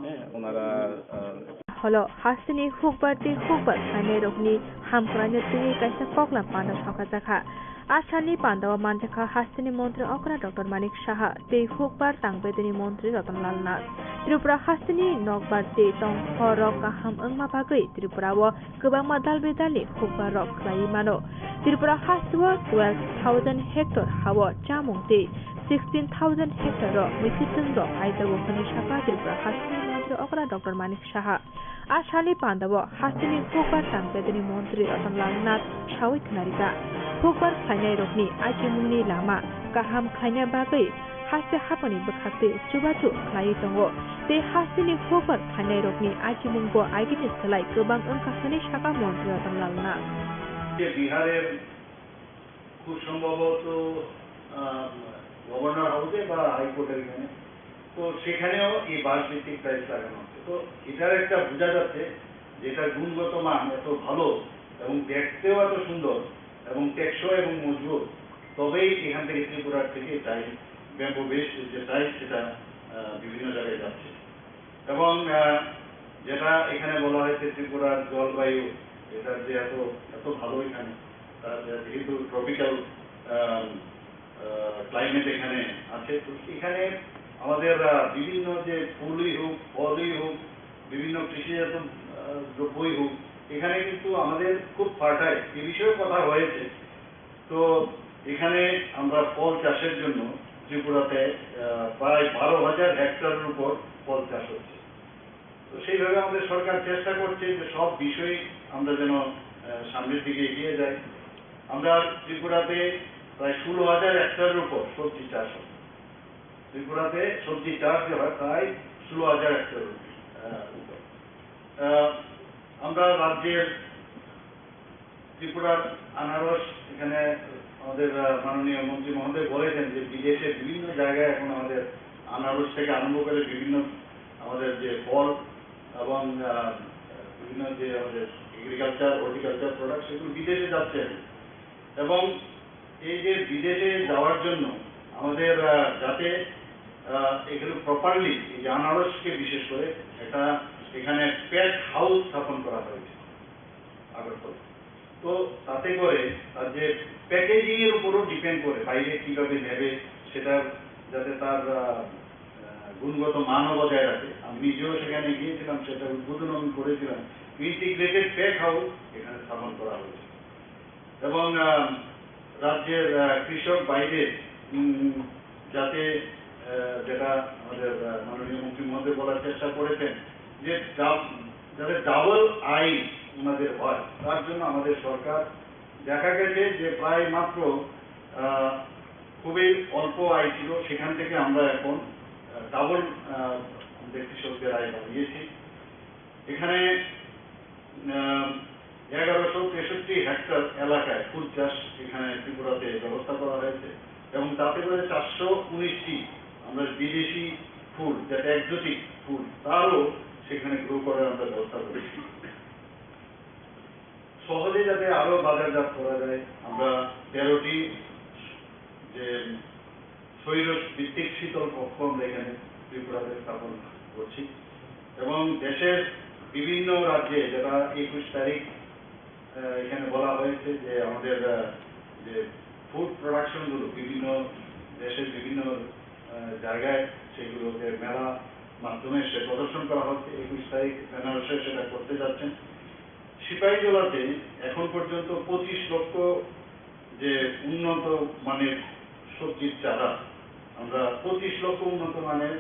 হ্যাঁ, ওনারা, আহ, Holo hasteni hukbar tei hukbar khlainairokni hamkraino twiwi kaisa koklam panda sokha jakha. A salni pandao manjakha hasteni montri okra Doctor Manik Saha tei hukbar tangbedini montri Ratan Lal Nath. Tripura hasteni nokbar tei tongkhorrok kaham wngma bagwi Tripurao kwbangma dal bedalni hukbarrok khlaiwi mano. Tripura hasteo twelve thousand hectare hao chamung tei sixteen thousand hectare-o mwisitwng rok kaijago hwnwi sakha Tripura hasteni montri okra Doctor Manik Saha. A salni pandao hasteni hukbar tangbedini montri Ratan Lal Nath sawi khnarijak. Hukbar khlainairokni achimungni lama kaham khlaina bagwi haste haphangni bwkhaktwi chubachu khlaiwi tongo tei hasteni hukbar khlainairokni achimungbo agini slai kwbang wngkha hwnwi sakha montri Ratan Lal Nath. যে বিহারের খুব সম্ভবত, আহ, গভর্নর হাউসে বা হাইকোর্টের এখানে, তো সেখানেও এই বাঁশ ভিত্তিক টাইলস লাগানো হচ্ছে। তো এটার একটা বোঝা যাচ্ছে যে এটার গুণগত মান এত ভালো এবং দেখতেও এত সুন্দর এবং টেকসই এবং মজবুত, তবেই এখান থেকে ত্রিপুরার থেকে টাইলস, ব্যাম্বু বেসড যে টাইলস, সেটা, আহ, বিভিন্ন জায়গায় যাচ্ছে। এবং, আহ, যেটা এখানে বলা হয়েছে ত্রিপুরার জলবায়ু, এটার যে এত, এত ভালো এখানে, তার যে যেহেতু ট্রপিক্যাল, আহ, আহ, ক্লাইমেট এখানে আছে, তো এখানে আমাদের, আহ, বিভিন্ন যে ফুলই হোক, ফলই হোক, বিভিন্ন কৃষিজাত, আহ, দ্রব্যই হোক, এখানে কিন্তু আমাদের খুব ফার্টাইল, এ বিষয়েও কথা হয়েছে। তো এখানে আমরা ফল চাষের জন্য ত্রিপুরাতে, আহ, প্রায় বারো হাজার হেক্টরের উপর ফল চাষ হচ্ছে। তো সেইভাবে আমাদের সরকার চেষ্টা করছে যে সব বিষয়ে আমরা যেন, আহ, সামনের দিকে এগিয়ে যাই। আমরা ত্রিপুরাতে প্রায় ষোলো হাজার হেক্টরের উপর সবজি চাষ হয়। ত্রিপুরাতে সবজি চাষ যে হয় প্রায় ষোলো হাজার হেক্টরের উপর, আহ, উপর। আহ, আমরা রাজ্যের ত্রিপুরার আনারস, এখানে আমাদের, আহ, মাননীয় মন্ত্রী মহোদয় বলেছেন যে বিদেশে বিভিন্ন জায়গায় এখন আমাদের আনারস থেকে আরম্ভ করে বিভিন্ন আমাদের যে ফল এবং, আহ, বিভিন্ন যে আমাদের এগ্রিকালচার, হর্টিকালচার প্রোডাক্ট, সেগুলো বিদেশে যাচ্ছে এখন। এবং এই যে বিদেশে যাওয়ার জন্য আমাদের, আহ, যাতে, আহ, এগুলো প্রপারলি, এই যে আনারসকে বিশেষ করে, এটা এখানে প্যাক হাউস স্থাপন করা হয়েছে আগরতলা। তো তাতে করে তার যে প্যাকেজিং এর উপরও ডিপেন্ড করে, বাইরে কিভাবে নেবে, সেটার যাতে তার, আহ, আহ, গুণগত মানও বজায় রাখে। আমি নিজেও সেখানে গিয়েছিলাম, সেটা উদ্বোধন আমি করেছিলাম। ইন্টিগ্রেটেড প্যাক হাউস এখানে স্থাপন করা হয়েছে। এবং, আহ, রাজ্যের, আহ, কৃষক ভাইদের, উম, যাতে, আহ, যেটা আমাদের, আহ, মাননীয় মন্ত্রী মহোদয় বলার চেষ্টা করেছেন যে ডাব-, যাতে ডাবল আয় ওনাদের হয়, তার জন্য আমাদের সরকার দেখা গেছে যে প্রায় মাত্র, আহ, খুবই অল্প আয় ছিল, সেখান থেকে আমরা এখন, আহ, ডাবল, আহ, আমাদের কৃষকদের আয় বাড়িয়েছি। এখানে, আহ, এগারোশো তেষট্টি হেক্টর এলাকায় ফুল চাষ এখানে ত্রিপুরাতে ব্যবস্থা করা হয়েছে এবং তাতে করে চারশো উনিশটি আমরা বিদেশি ফুল, যেটা এক্সোটিক ফুল, তারও সেখানে গ্রো করার আমরা ব্যবস্থা করেছি। সহজে যাতে আরও বাজারজাত করা যায়, আমরা তেরোটি যে স্বৈর ভিত্তিক শীতল কক্ষ আমরা এখানে ত্রিপুরাতে স্থাপন করছি এবং দেশের বিভিন্ন রাজ্যে, যেটা একুশ তারিখ আহ, এখানে বলা হয়েছে যে আমাদের, আহ, যে ফুড প্রোডাকশনগুলো বিভিন্ন দেশের বিভিন্ন, আহ, জায়গায় সেগুলোকে মেলা মাধ্যমে সে প্রদর্শন করা হচ্ছে। একুশ তারিখ বেনারসে সেটা করতে যাচ্ছেন। সিপাহীজলাতে এখন পর্যন্ত পঁচিশ লক্ষ যে উন্নত মানের সবজির চারা, আমরা পপঁচিশ লক্ষ উন্নত মানের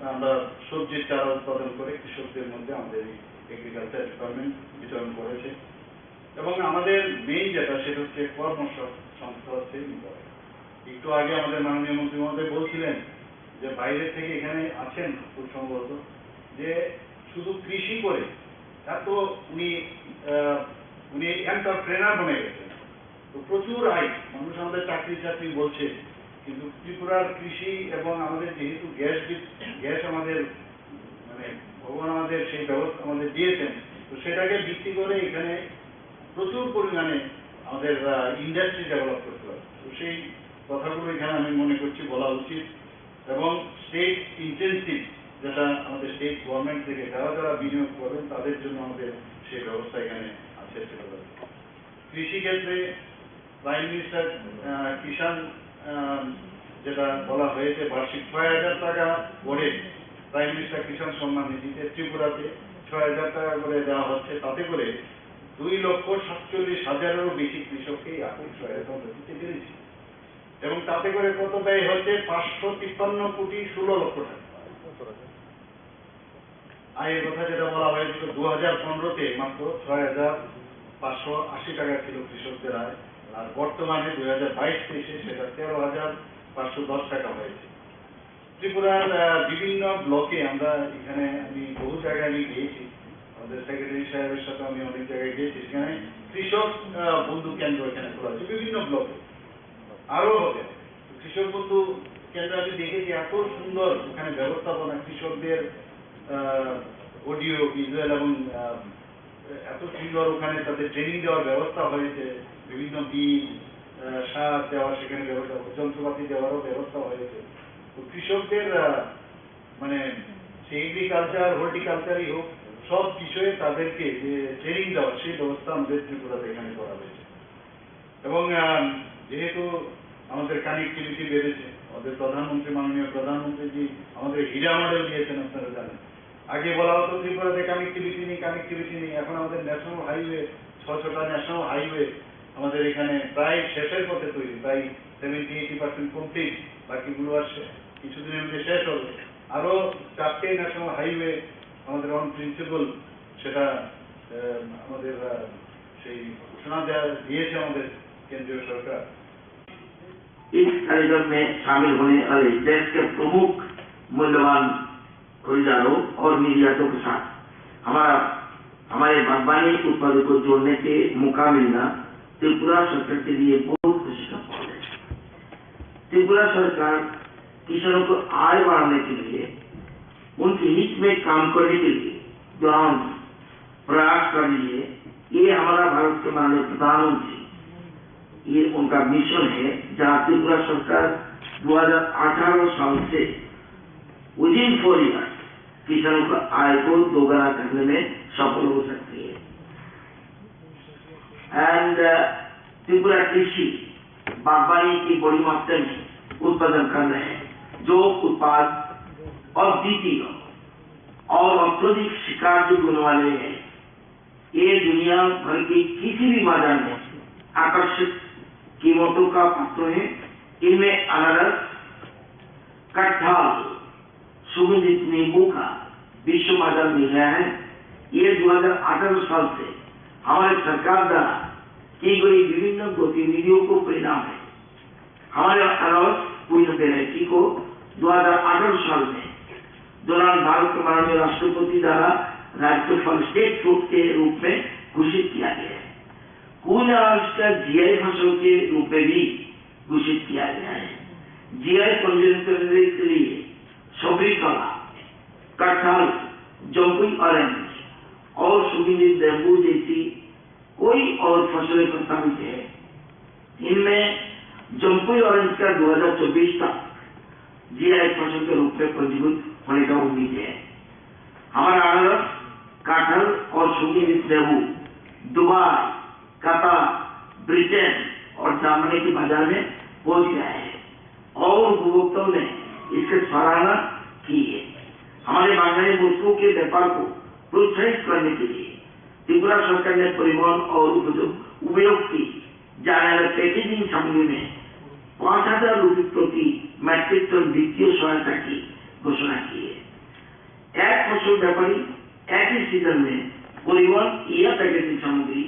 আমরা সবজির চারা উৎপাদন করে কৃষকদের মধ্যে আমাদের এই এগ্রিকালচার ডিপার্টমেন্ট বিতরণ করেছে। এবং আমাদের মেইন যেটা, সেটা হচ্ছে কর্মসংস্থান সৃষ্টি করে। একটু আগে আমাদের মাননীয় মন্ত্রী মহোদয় বলছিলেন যে বাইরে থেকে এখানে আছেন খুব সম্ভবত, যে শুধু কৃষি করে, তার তো উনি, আহ, উনি এন্টারপ্রেনার বনে গেছেন। তো প্রচুর আয়, মানুষ আমাদের চাকরি চাকরি বলছে, কিন্তু ত্রিপুরার কৃষি এবং আমাদের যেহেতু গ্যাস বি-, গ্যাস আমাদের মানে ভগবান আমাদের সেই ব্যবস্থা আমাদের দিয়েছেন, তো সেটাকে ভিত্তি করে এখানে প্রচুর পরিমাণে আমাদের, আহ, ইন্ডাস্ট্রি ডেভেলপ করতে হবে। তো সেই কথাগুলো এখানে আমি মনে করছি বলা উচিত। এবং স্টেট ইনটেনসিভ, যেটা আমাদের স্টেট গভর্নমেন্ট থেকে যারা যারা বিনিয়োগ করবেন, তাদের জন্য আমাদের সেই ব্যবস্থা এখানে আছে, সেটা বলতে। কৃষি ক্ষেত্রে প্রাইম মিনিস্টার, আহ, কিষাণ, আহ, যেটা বলা হয়েছে, বার্ষিক ছয় হাজার টাকা করে প্রাইম মিনিস্টার কিষাণ সম্মান নিধিতে ত্রিপুরাতে ছয় হাজার টাকা করে দেওয়া হচ্ছে। তাতে করে দুই লক্ষ সাতচল্লিশ হাজারেরও বেশি কৃষককে এই আর্থিক সহায়তা আমরা দিতে পেরেছি। এবং তাতে করে কত ব্যয় হচ্ছে? পাঁচশো তিপ্পান্ন কোটি ষোলো লক্ষ টাকা। আয়ের কথা যেটা বলা হয়েছিল, দু হাজার পনেরোতে মাত্র ছয় হাজার পাঁচশো আশি টাকা ছিল কৃষকদের আয়, আর বর্তমানে দুই হাজার বাইশ তেইশে সেটা তেরো হাজার পাঁচশো দশ টাকা হয়েছে। ত্রিপুরার, আহ, বিভিন্ন ব্লকে আমরা এখানে, আমি বহু জায়গায় আমি গিয়েছি, আমাদের সেক্রেটারি সাহেবের সাথে আমি অনেক জায়গায় গিয়েছি। সেখানে কৃষক, আহ, বন্ধু কেন্দ্র এখানে খোলা হয়েছে বিভিন্ন ব্লকে, আরও হবে। কৃষক বন্ধু কেন্দ্র আমি দেখেছি, এত সুন্দর ওখানে ব্যবস্থাপনা, কৃষকদের, আহ, অডিও, ভিজুয়াল এবং, আহ, এত সুন্দর ওখানে তাদের ট্রেনিং দেওয়ার ব্যবস্থা হয়েছে, বিভিন্ন বীজ, আহ, সার দেওয়া, সেখানে ব্যবস্থা, যন্ত্রপাতি দেওয়ারও ব্যবস্থা হয়েছে। তো কৃষকদের, আহ, মানে, সে এগ্রিকালচার, হর্টিকালচারই হোক, সব বিষয়ে তাদেরকে যে ট্রেনিং দেওয়া, সেই ব্যবস্থা আমাদের ত্রিপুরাতে এখানে করা হয়েছে। এবং, আহ, যেহেতু আমাদের কানেক্টিভিটি বেড়েছে, আমাদের প্রধানমন্ত্রী, মাননীয় প্রধানমন্ত্রীজি আমাদের হীরা মডেল দিয়েছেন, আপনারা জানেন। আগে বলা হতো ত্রিপুরাতে কানেক্টিভিটি নেই, কানেক্টিভিটি নেই। এখন আমাদের ন্যাশনাল হাইওয়ে, ছ ছটা ন্যাশনাল হাইওয়ে আমাদের এখানে প্রায় শেষের পথে তৈরি, প্রায় সেভেন্টি এইটি পার্সেন্ট কমপ্লিট, বাকিগুলো আর শে-, কিছুদিনের মধ্যে শেষ হবে। আরও চারটে ন্যাশনাল হাইওয়ে আমাদের অন প্রিন্সিপাল, সেটা, আহ, আমাদের, আহ, সেই ঘোষণা দেওয়া দিয়েছে আমাদের কেন্দ্রীয় সরকার। इस कार्यक्रम में शामिल होने वाले देश के प्रमुख मूल्यवान खरीदारों और निर्यातों के साथ हमारा, हमारे बागवानी उत्पादों को जोड़ने के मौका मिलना त्रिपुरा सरकार के लिए बहुत खुशी का पल है। त्रिपुरा सरकार किसानों को आय बढ़ाने के लिए, उनके हित में काम करने के लिए ग्राम प्रयास कर रही है। ये हमारा भारत के माननीय प्रधानमंत्री, ये उनका मिशन है, जहाँ त्रिपुरा सरकार दो हज़ार अठारह साल से within four years किसानों का आय को दोगुना करने में सफल हो सकती है। And, uh, त्रिपुरा कृषि बागवानी की बड़ी मात्रा में उत्पादन कर रहे हैं, जो उत्पाद अद्वितीय और अत्यधिक स्वीकार्य गुण वाले हैं। ये दुनिया भर के किसी भी बाजार में आकर्षक कीमतों का पात्र है। इनमें अनारस, कटहल, सुगंधित नींबू का विश्व बाजार मिल रहा है। ये दो हज़ार अठारह साल से हमारे सरकार द्वारा की गई विभिन्न गतिविधियों को परिणाम है। हमारे अनारस क्वीन वेराइटी को दो हज़ार अठारह साल में दौरान भारत के माननीय राष्ट्रपति द्वारा राज्यपाल स्टेट फ्रूट के रूप में घोषित किया गया है। पूर्ण अनाज का जीआई फसल के रूप में भी घोषित किया गया है। जीआई पंजीकरण के लिए सभी कला, कटहल, जम्पुई ऑरेंज और सुगंधित नींबू जैसी कोई और फसलें प्रस्तावित है। इनमें जम्पुई ऑरेंज का दो हज़ार चौबीस तक जीआई फसल के रूप में पंजीकृत होने का उम्मीद है। हमारा अनारस, कटहल और सुगंधित नींबू दुबई, कतर, ब्रिटेन और जर्मनी के बाजार में पहुंच गया है और उपभोक्ताओं ने इसकी सराहना की है। हमारे बागवानी वस्तुओं के व्यापार को प्रोत्साहित करने के लिए त्रिपुरा सरकार ने परिवहन और उपयोग, उपयोग की जाने वाले पैकेजिंग सामग्री में पाँच हज़ार रुपये प्रति मीट्रिक टन वित्तीय सहायता की घोषणा की है। एक फसल व्यापारी एक ही सीजन में परिवहन या पैकेजिंग सामग्री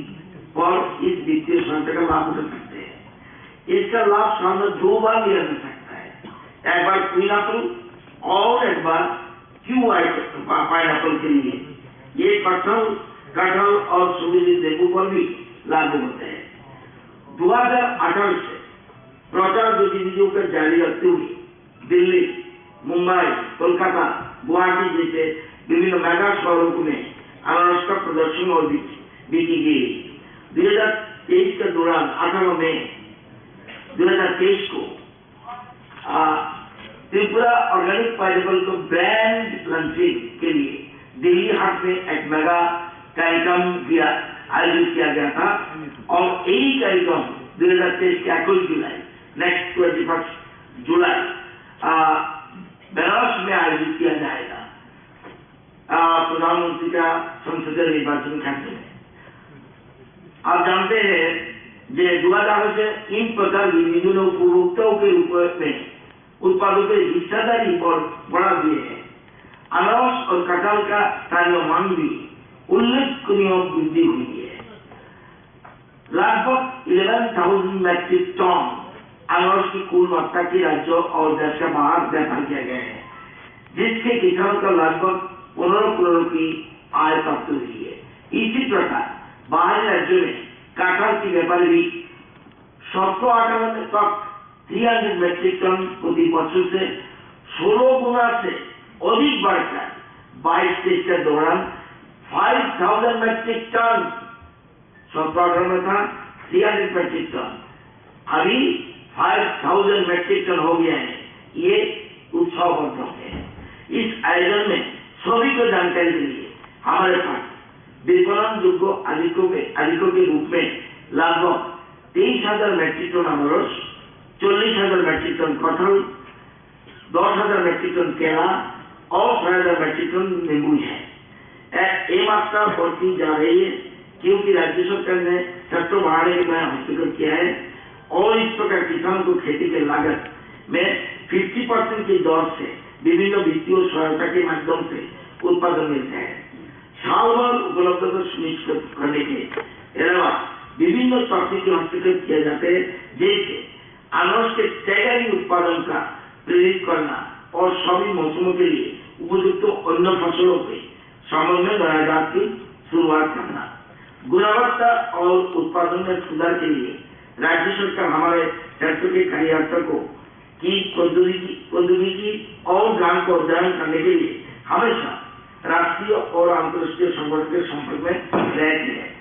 पर इस वित्तीय सहायता का लाभ उठा सकते हैं। इसका लाभ साल में दो बार लिया जा सकता है, एक बार क्वीन एप्पल और एक बार क्यू आई पाइनएप्पल के लिए। ये कटहल, कटहल और सुगंधित नींबू पर भी लागू होते हैं। दो हज़ार अठारह से प्रचार गतिविधियों को जारी रखते हुए दिल्ली, मुंबई, कोलकाता, गुवाहाटी जैसे विभिन्न मेगा शहरों में अनारस का प्रदर्शन और बिक्री, बिक्री की गई। दो हज़ार तेईस के दौरान अठारह मई दो हज़ार तेईस को, आ, त्रिपुरा ऑर्गेनिक पाइनएप्पल को ब्रांड लॉन्चिंग के लिए दिल्ली हाट में एक मेगा कार्यक्रम किया, आयोजित किया गया था और यही कार्यक्रम दो हज़ार तेईस के इक्कीस जुलाई, नेक्स्ट ट्वेंटी फर्स्ट जुलाई, आ, बनारस में आयोजित किया जाएगा। आ, प्रधानमंत्री का संसदीय निर्वाचन खर्च में। आप जानते हैं कि दो हज़ार से इन प्रकार विभिन्न उपभोक्ताओं के रूप में उत्पादों की हिस्सेदारी और बढ़ा दिए हैं। अनारस और कटहल का स्थानीय मांग भी उल्लेखनीय वृद्धि हुई है। लगभग इलेवन थाउजेंड मीट्रिक टन अनारस की कुल मात्रा की राज्यों और देश के बाहर व्यापार किया गया है, जिससे किसानों का लगभग पन्द्रह करोड़ की आय प्राप्त हुई है। इसी प्रकार बाहरी राज्यों में कटहल की व्यापार भी सत्रह अठारह तक तीन सौ मीट्रिक टन प्रति वर्ष से सोलह गुना से अधिक बढ़कर बाईस तेईस के दौरान फ़ाइव थाउजेंड मीट्रिक टन, सत्रह अठारह में था थ्री हंड्रेड मीट्रिक टन, अभी फ़ाइव थाउजेंड मीट्रिक टन हो गया है। ये उत्सव वर्धक है। इस आयोजन में सभी को जानकारी के लिए हमारे पास विपणन योग्य अधिकों के, अधिकों के रूप में लगभग तेईस हज़ार मीट्रिक टन अनारस, चल्लिस हज़ार मीट्रिक टन कटहल, दस हज़ार मीट्रिक टन केला और छह हज़ार मीट्रिक टन नींबू है। ए, ये मात्रा बढ़ती जा रही है, क्योंकि राज्य सरकार ने सेक्टर बढ़ाने के लिए हस्तक्षेप किया है और इस प्रकार किसानों को खेती के लागत में फिफ्टी परसेंट की दर से विभिन्न वित्तीय सहायता के माध्यम से उत्पादन मिलता है। साल भर उपलब्धता सुनिश्चित करने के अलावा विभिन्न तकनीकी हस्तक्षेप किया जाते हैं, जैसे अनाज के टैगरी उत्पादन का प्रेरित करना और सभी मौसमों के लिए उपयुक्त अन्य फसलों के समन्वय बनाए जात की शुरुआत करना। गुणवत्ता और उत्पादन में सुधार के लिए राज्य सरकार हमारे क्षेत्र के कार्यकर्ता को की प्रौद्योगिकी, प्रौद्योगिकी और ज्ञान को अध्ययन करने के लिए हमेशा राष्ट्रीय और अंतर्राष्ट्रीय संगठन के संपर्क में रहती है।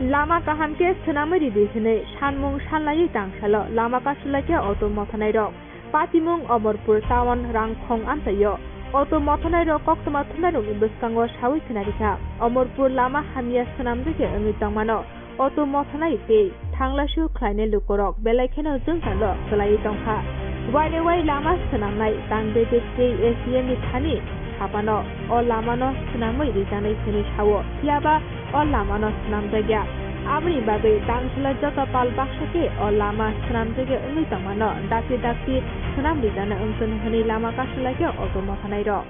Lama kaham khe swnamwi ridi hwnwi sanmung sanlaiwi tangsalo lama kasulai khe auto mothanairok. Patimung Omorpur town Rangkhong amchaio auto mothanairok koktwma thunairokni bwskango sawi khwnarikha. Omorpur lama hamya swnamjagya wngwi tongmano. Auto mothanai tei thanglaisu khlainai lukurok belai kheno jwngjalo kwlaiwi tongkha. Wainwi wai lama swnamnai tang bebet K S E M ni thani saphano o lamano swnamwi rijaknai hwnwi sao, phiyaba o lamano swnamjakya. Aboni bagwi tangchwla joto pal baksa khe o lama swnamjakya wngwi tongmano dakti dakti swnam rijaknai wngthun hwnwi lama kasulai khe auto mothanairok.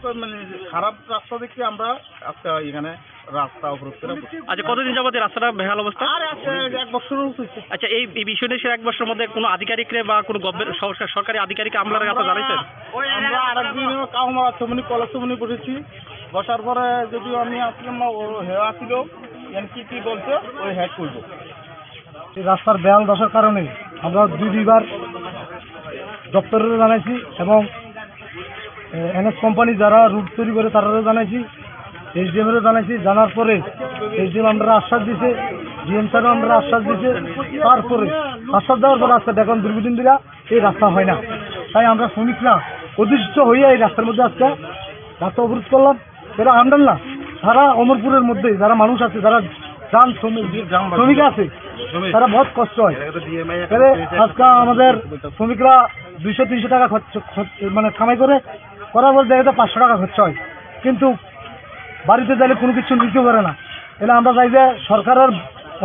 তো মানে খারাপ রাস্তা দেখে আমরা আজকে এখানে রাস্তা অবরোধ করে বসে। আচ্ছা, কতদিন যাবত এই রাস্তাটা বেহাল অবস্থা? আরে আজকে এক বছর হচ্ছে। আচ্ছা, এই, এই বিষয় নিয়ে সে এক বছরের মধ্যে কোনো আধিকারিকরে বা কোনো গভর্নমেন্ট সরকার, সরকারি আধিকারিক আমলার কাছে জানাইছেন? আমরা আরেকদিন কাউমারা চমনি, কলা চমনি বসেছি। বসার পরে যদিও আমি আসলাম না, ও হে আসিল, এন কি কি বলছে, ওই হ্যাক করবো। এই রাস্তার বেহাল দশার কারণে আমরা দুই দুইবার দপ্তরেরও জানাইছি এবং এনএস কোম্পানি যারা রুট তৈরি করে তারারও জানাইছি, এসডিএম এরও জানাইছি। জানার পরে এসডিএম আমরা আশ্বাস দিছে, ডিএম স্যারও আমরা আশ্বাস দিছে। তারপরে আশ্বাস দেওয়ার পরে আজকে দেখলাম দীর্ঘদিন ধরে এই রাস্তা হয় না। তাই আমরা শ্রমিকরা অতিষ্ঠ হইয়া এই রাস্তার মধ্যে আজকে রাস্তা অবরোধ করলাম। এরা আমরাই না, সারা অমরপুরের মধ্যে যারা মানুষ আছে, যারা গ্রাম শ্রমিক, শ্রমিক আছে, তারা বহুত কষ্ট হয়। তাহলে আজকে আমাদের শ্রমিকরা দুইশো তিনশো টাকা খরচ, খরচ, মানে কামাই করে, করার পর দেখা যায় পাঁচশো টাকা খরচ হয়, কিন্তু বাড়িতে যাইলে কোনো কিছু নিতে পারে না। তাহলে আমরা চাই যে সরকারের,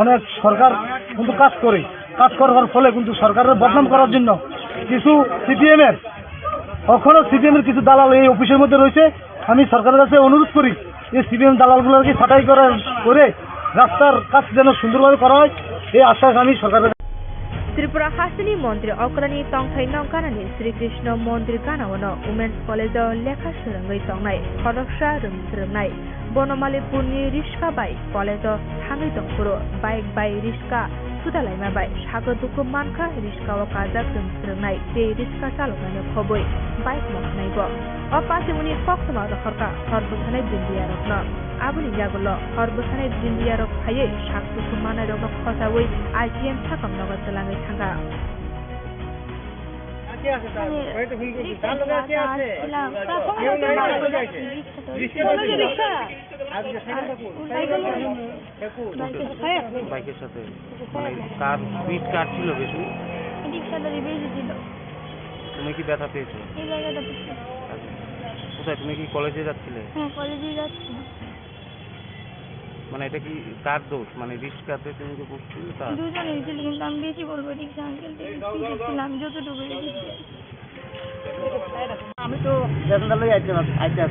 অনেক সরকার কিন্তু কাজ করে, কাজ করার ফলে কিন্তু সরকারের বদনাম করার জন্য কিছু সিপিএম এর, এখনো সিপিএম এর কিছু দালাল এই অফিসের মধ্যে রয়েছে। আমি সরকারের কাছে অনুরোধ করি, এই সিপিএম দালালগুলোকে ছাঁটাই করে, করে রাস্তার কাজ যেন সুন্দরভাবে করা হয়, এই আশ্বাস আমি সরকারের Tripura hasteni montri okrani tongthai no ganani Sri Krishna mondir gana-o no Women's College o lekha swrwngwi tongnai khoroksa rwng swrwngnai Bonomali Purni riska bai college o thangwi tongphuru bike bai riska sudalaima bai sago dukhu mankha riska o kajak rwng swrwngnai tei riska chaloknaino khobwi bike moknai bo. O patimuni koktwma rohorkha hor bwsanai bindiyarokno. Aboni yagulo hor bwsanai bindiyarok phaiwi sak dukhu mannairokno khochaui I G M sakam nogo twlangwi thangkha. আমি রিক্সা দিয়ে আসছিলাম। বাইকের সাথে মানে কার স্পিড কার ছিল বেশি? রিক্সাটা বেশি ছিল। তুমি কি ব্যথা পেয়েছো? এই জায়গাটা পেয়েছি। আচ্ছা। কোথায়, তুমি কি কলেজে যাচ্ছিলে? হ্যাঁ, কলেজেই যাচ্ছি। মানে এটা কি কার দোষ? মানে রিক্সাতে তুমি যে বসছিলে তার? দুজনেই ছিল, কিন্তু আমি বেশি বলবো রিক্সা আঙ্কেল থেকে স্পিডে ছিলাম যতটুকু দেখেছি। আমি তো প্যাসেঞ্জার লই আইতে আইতে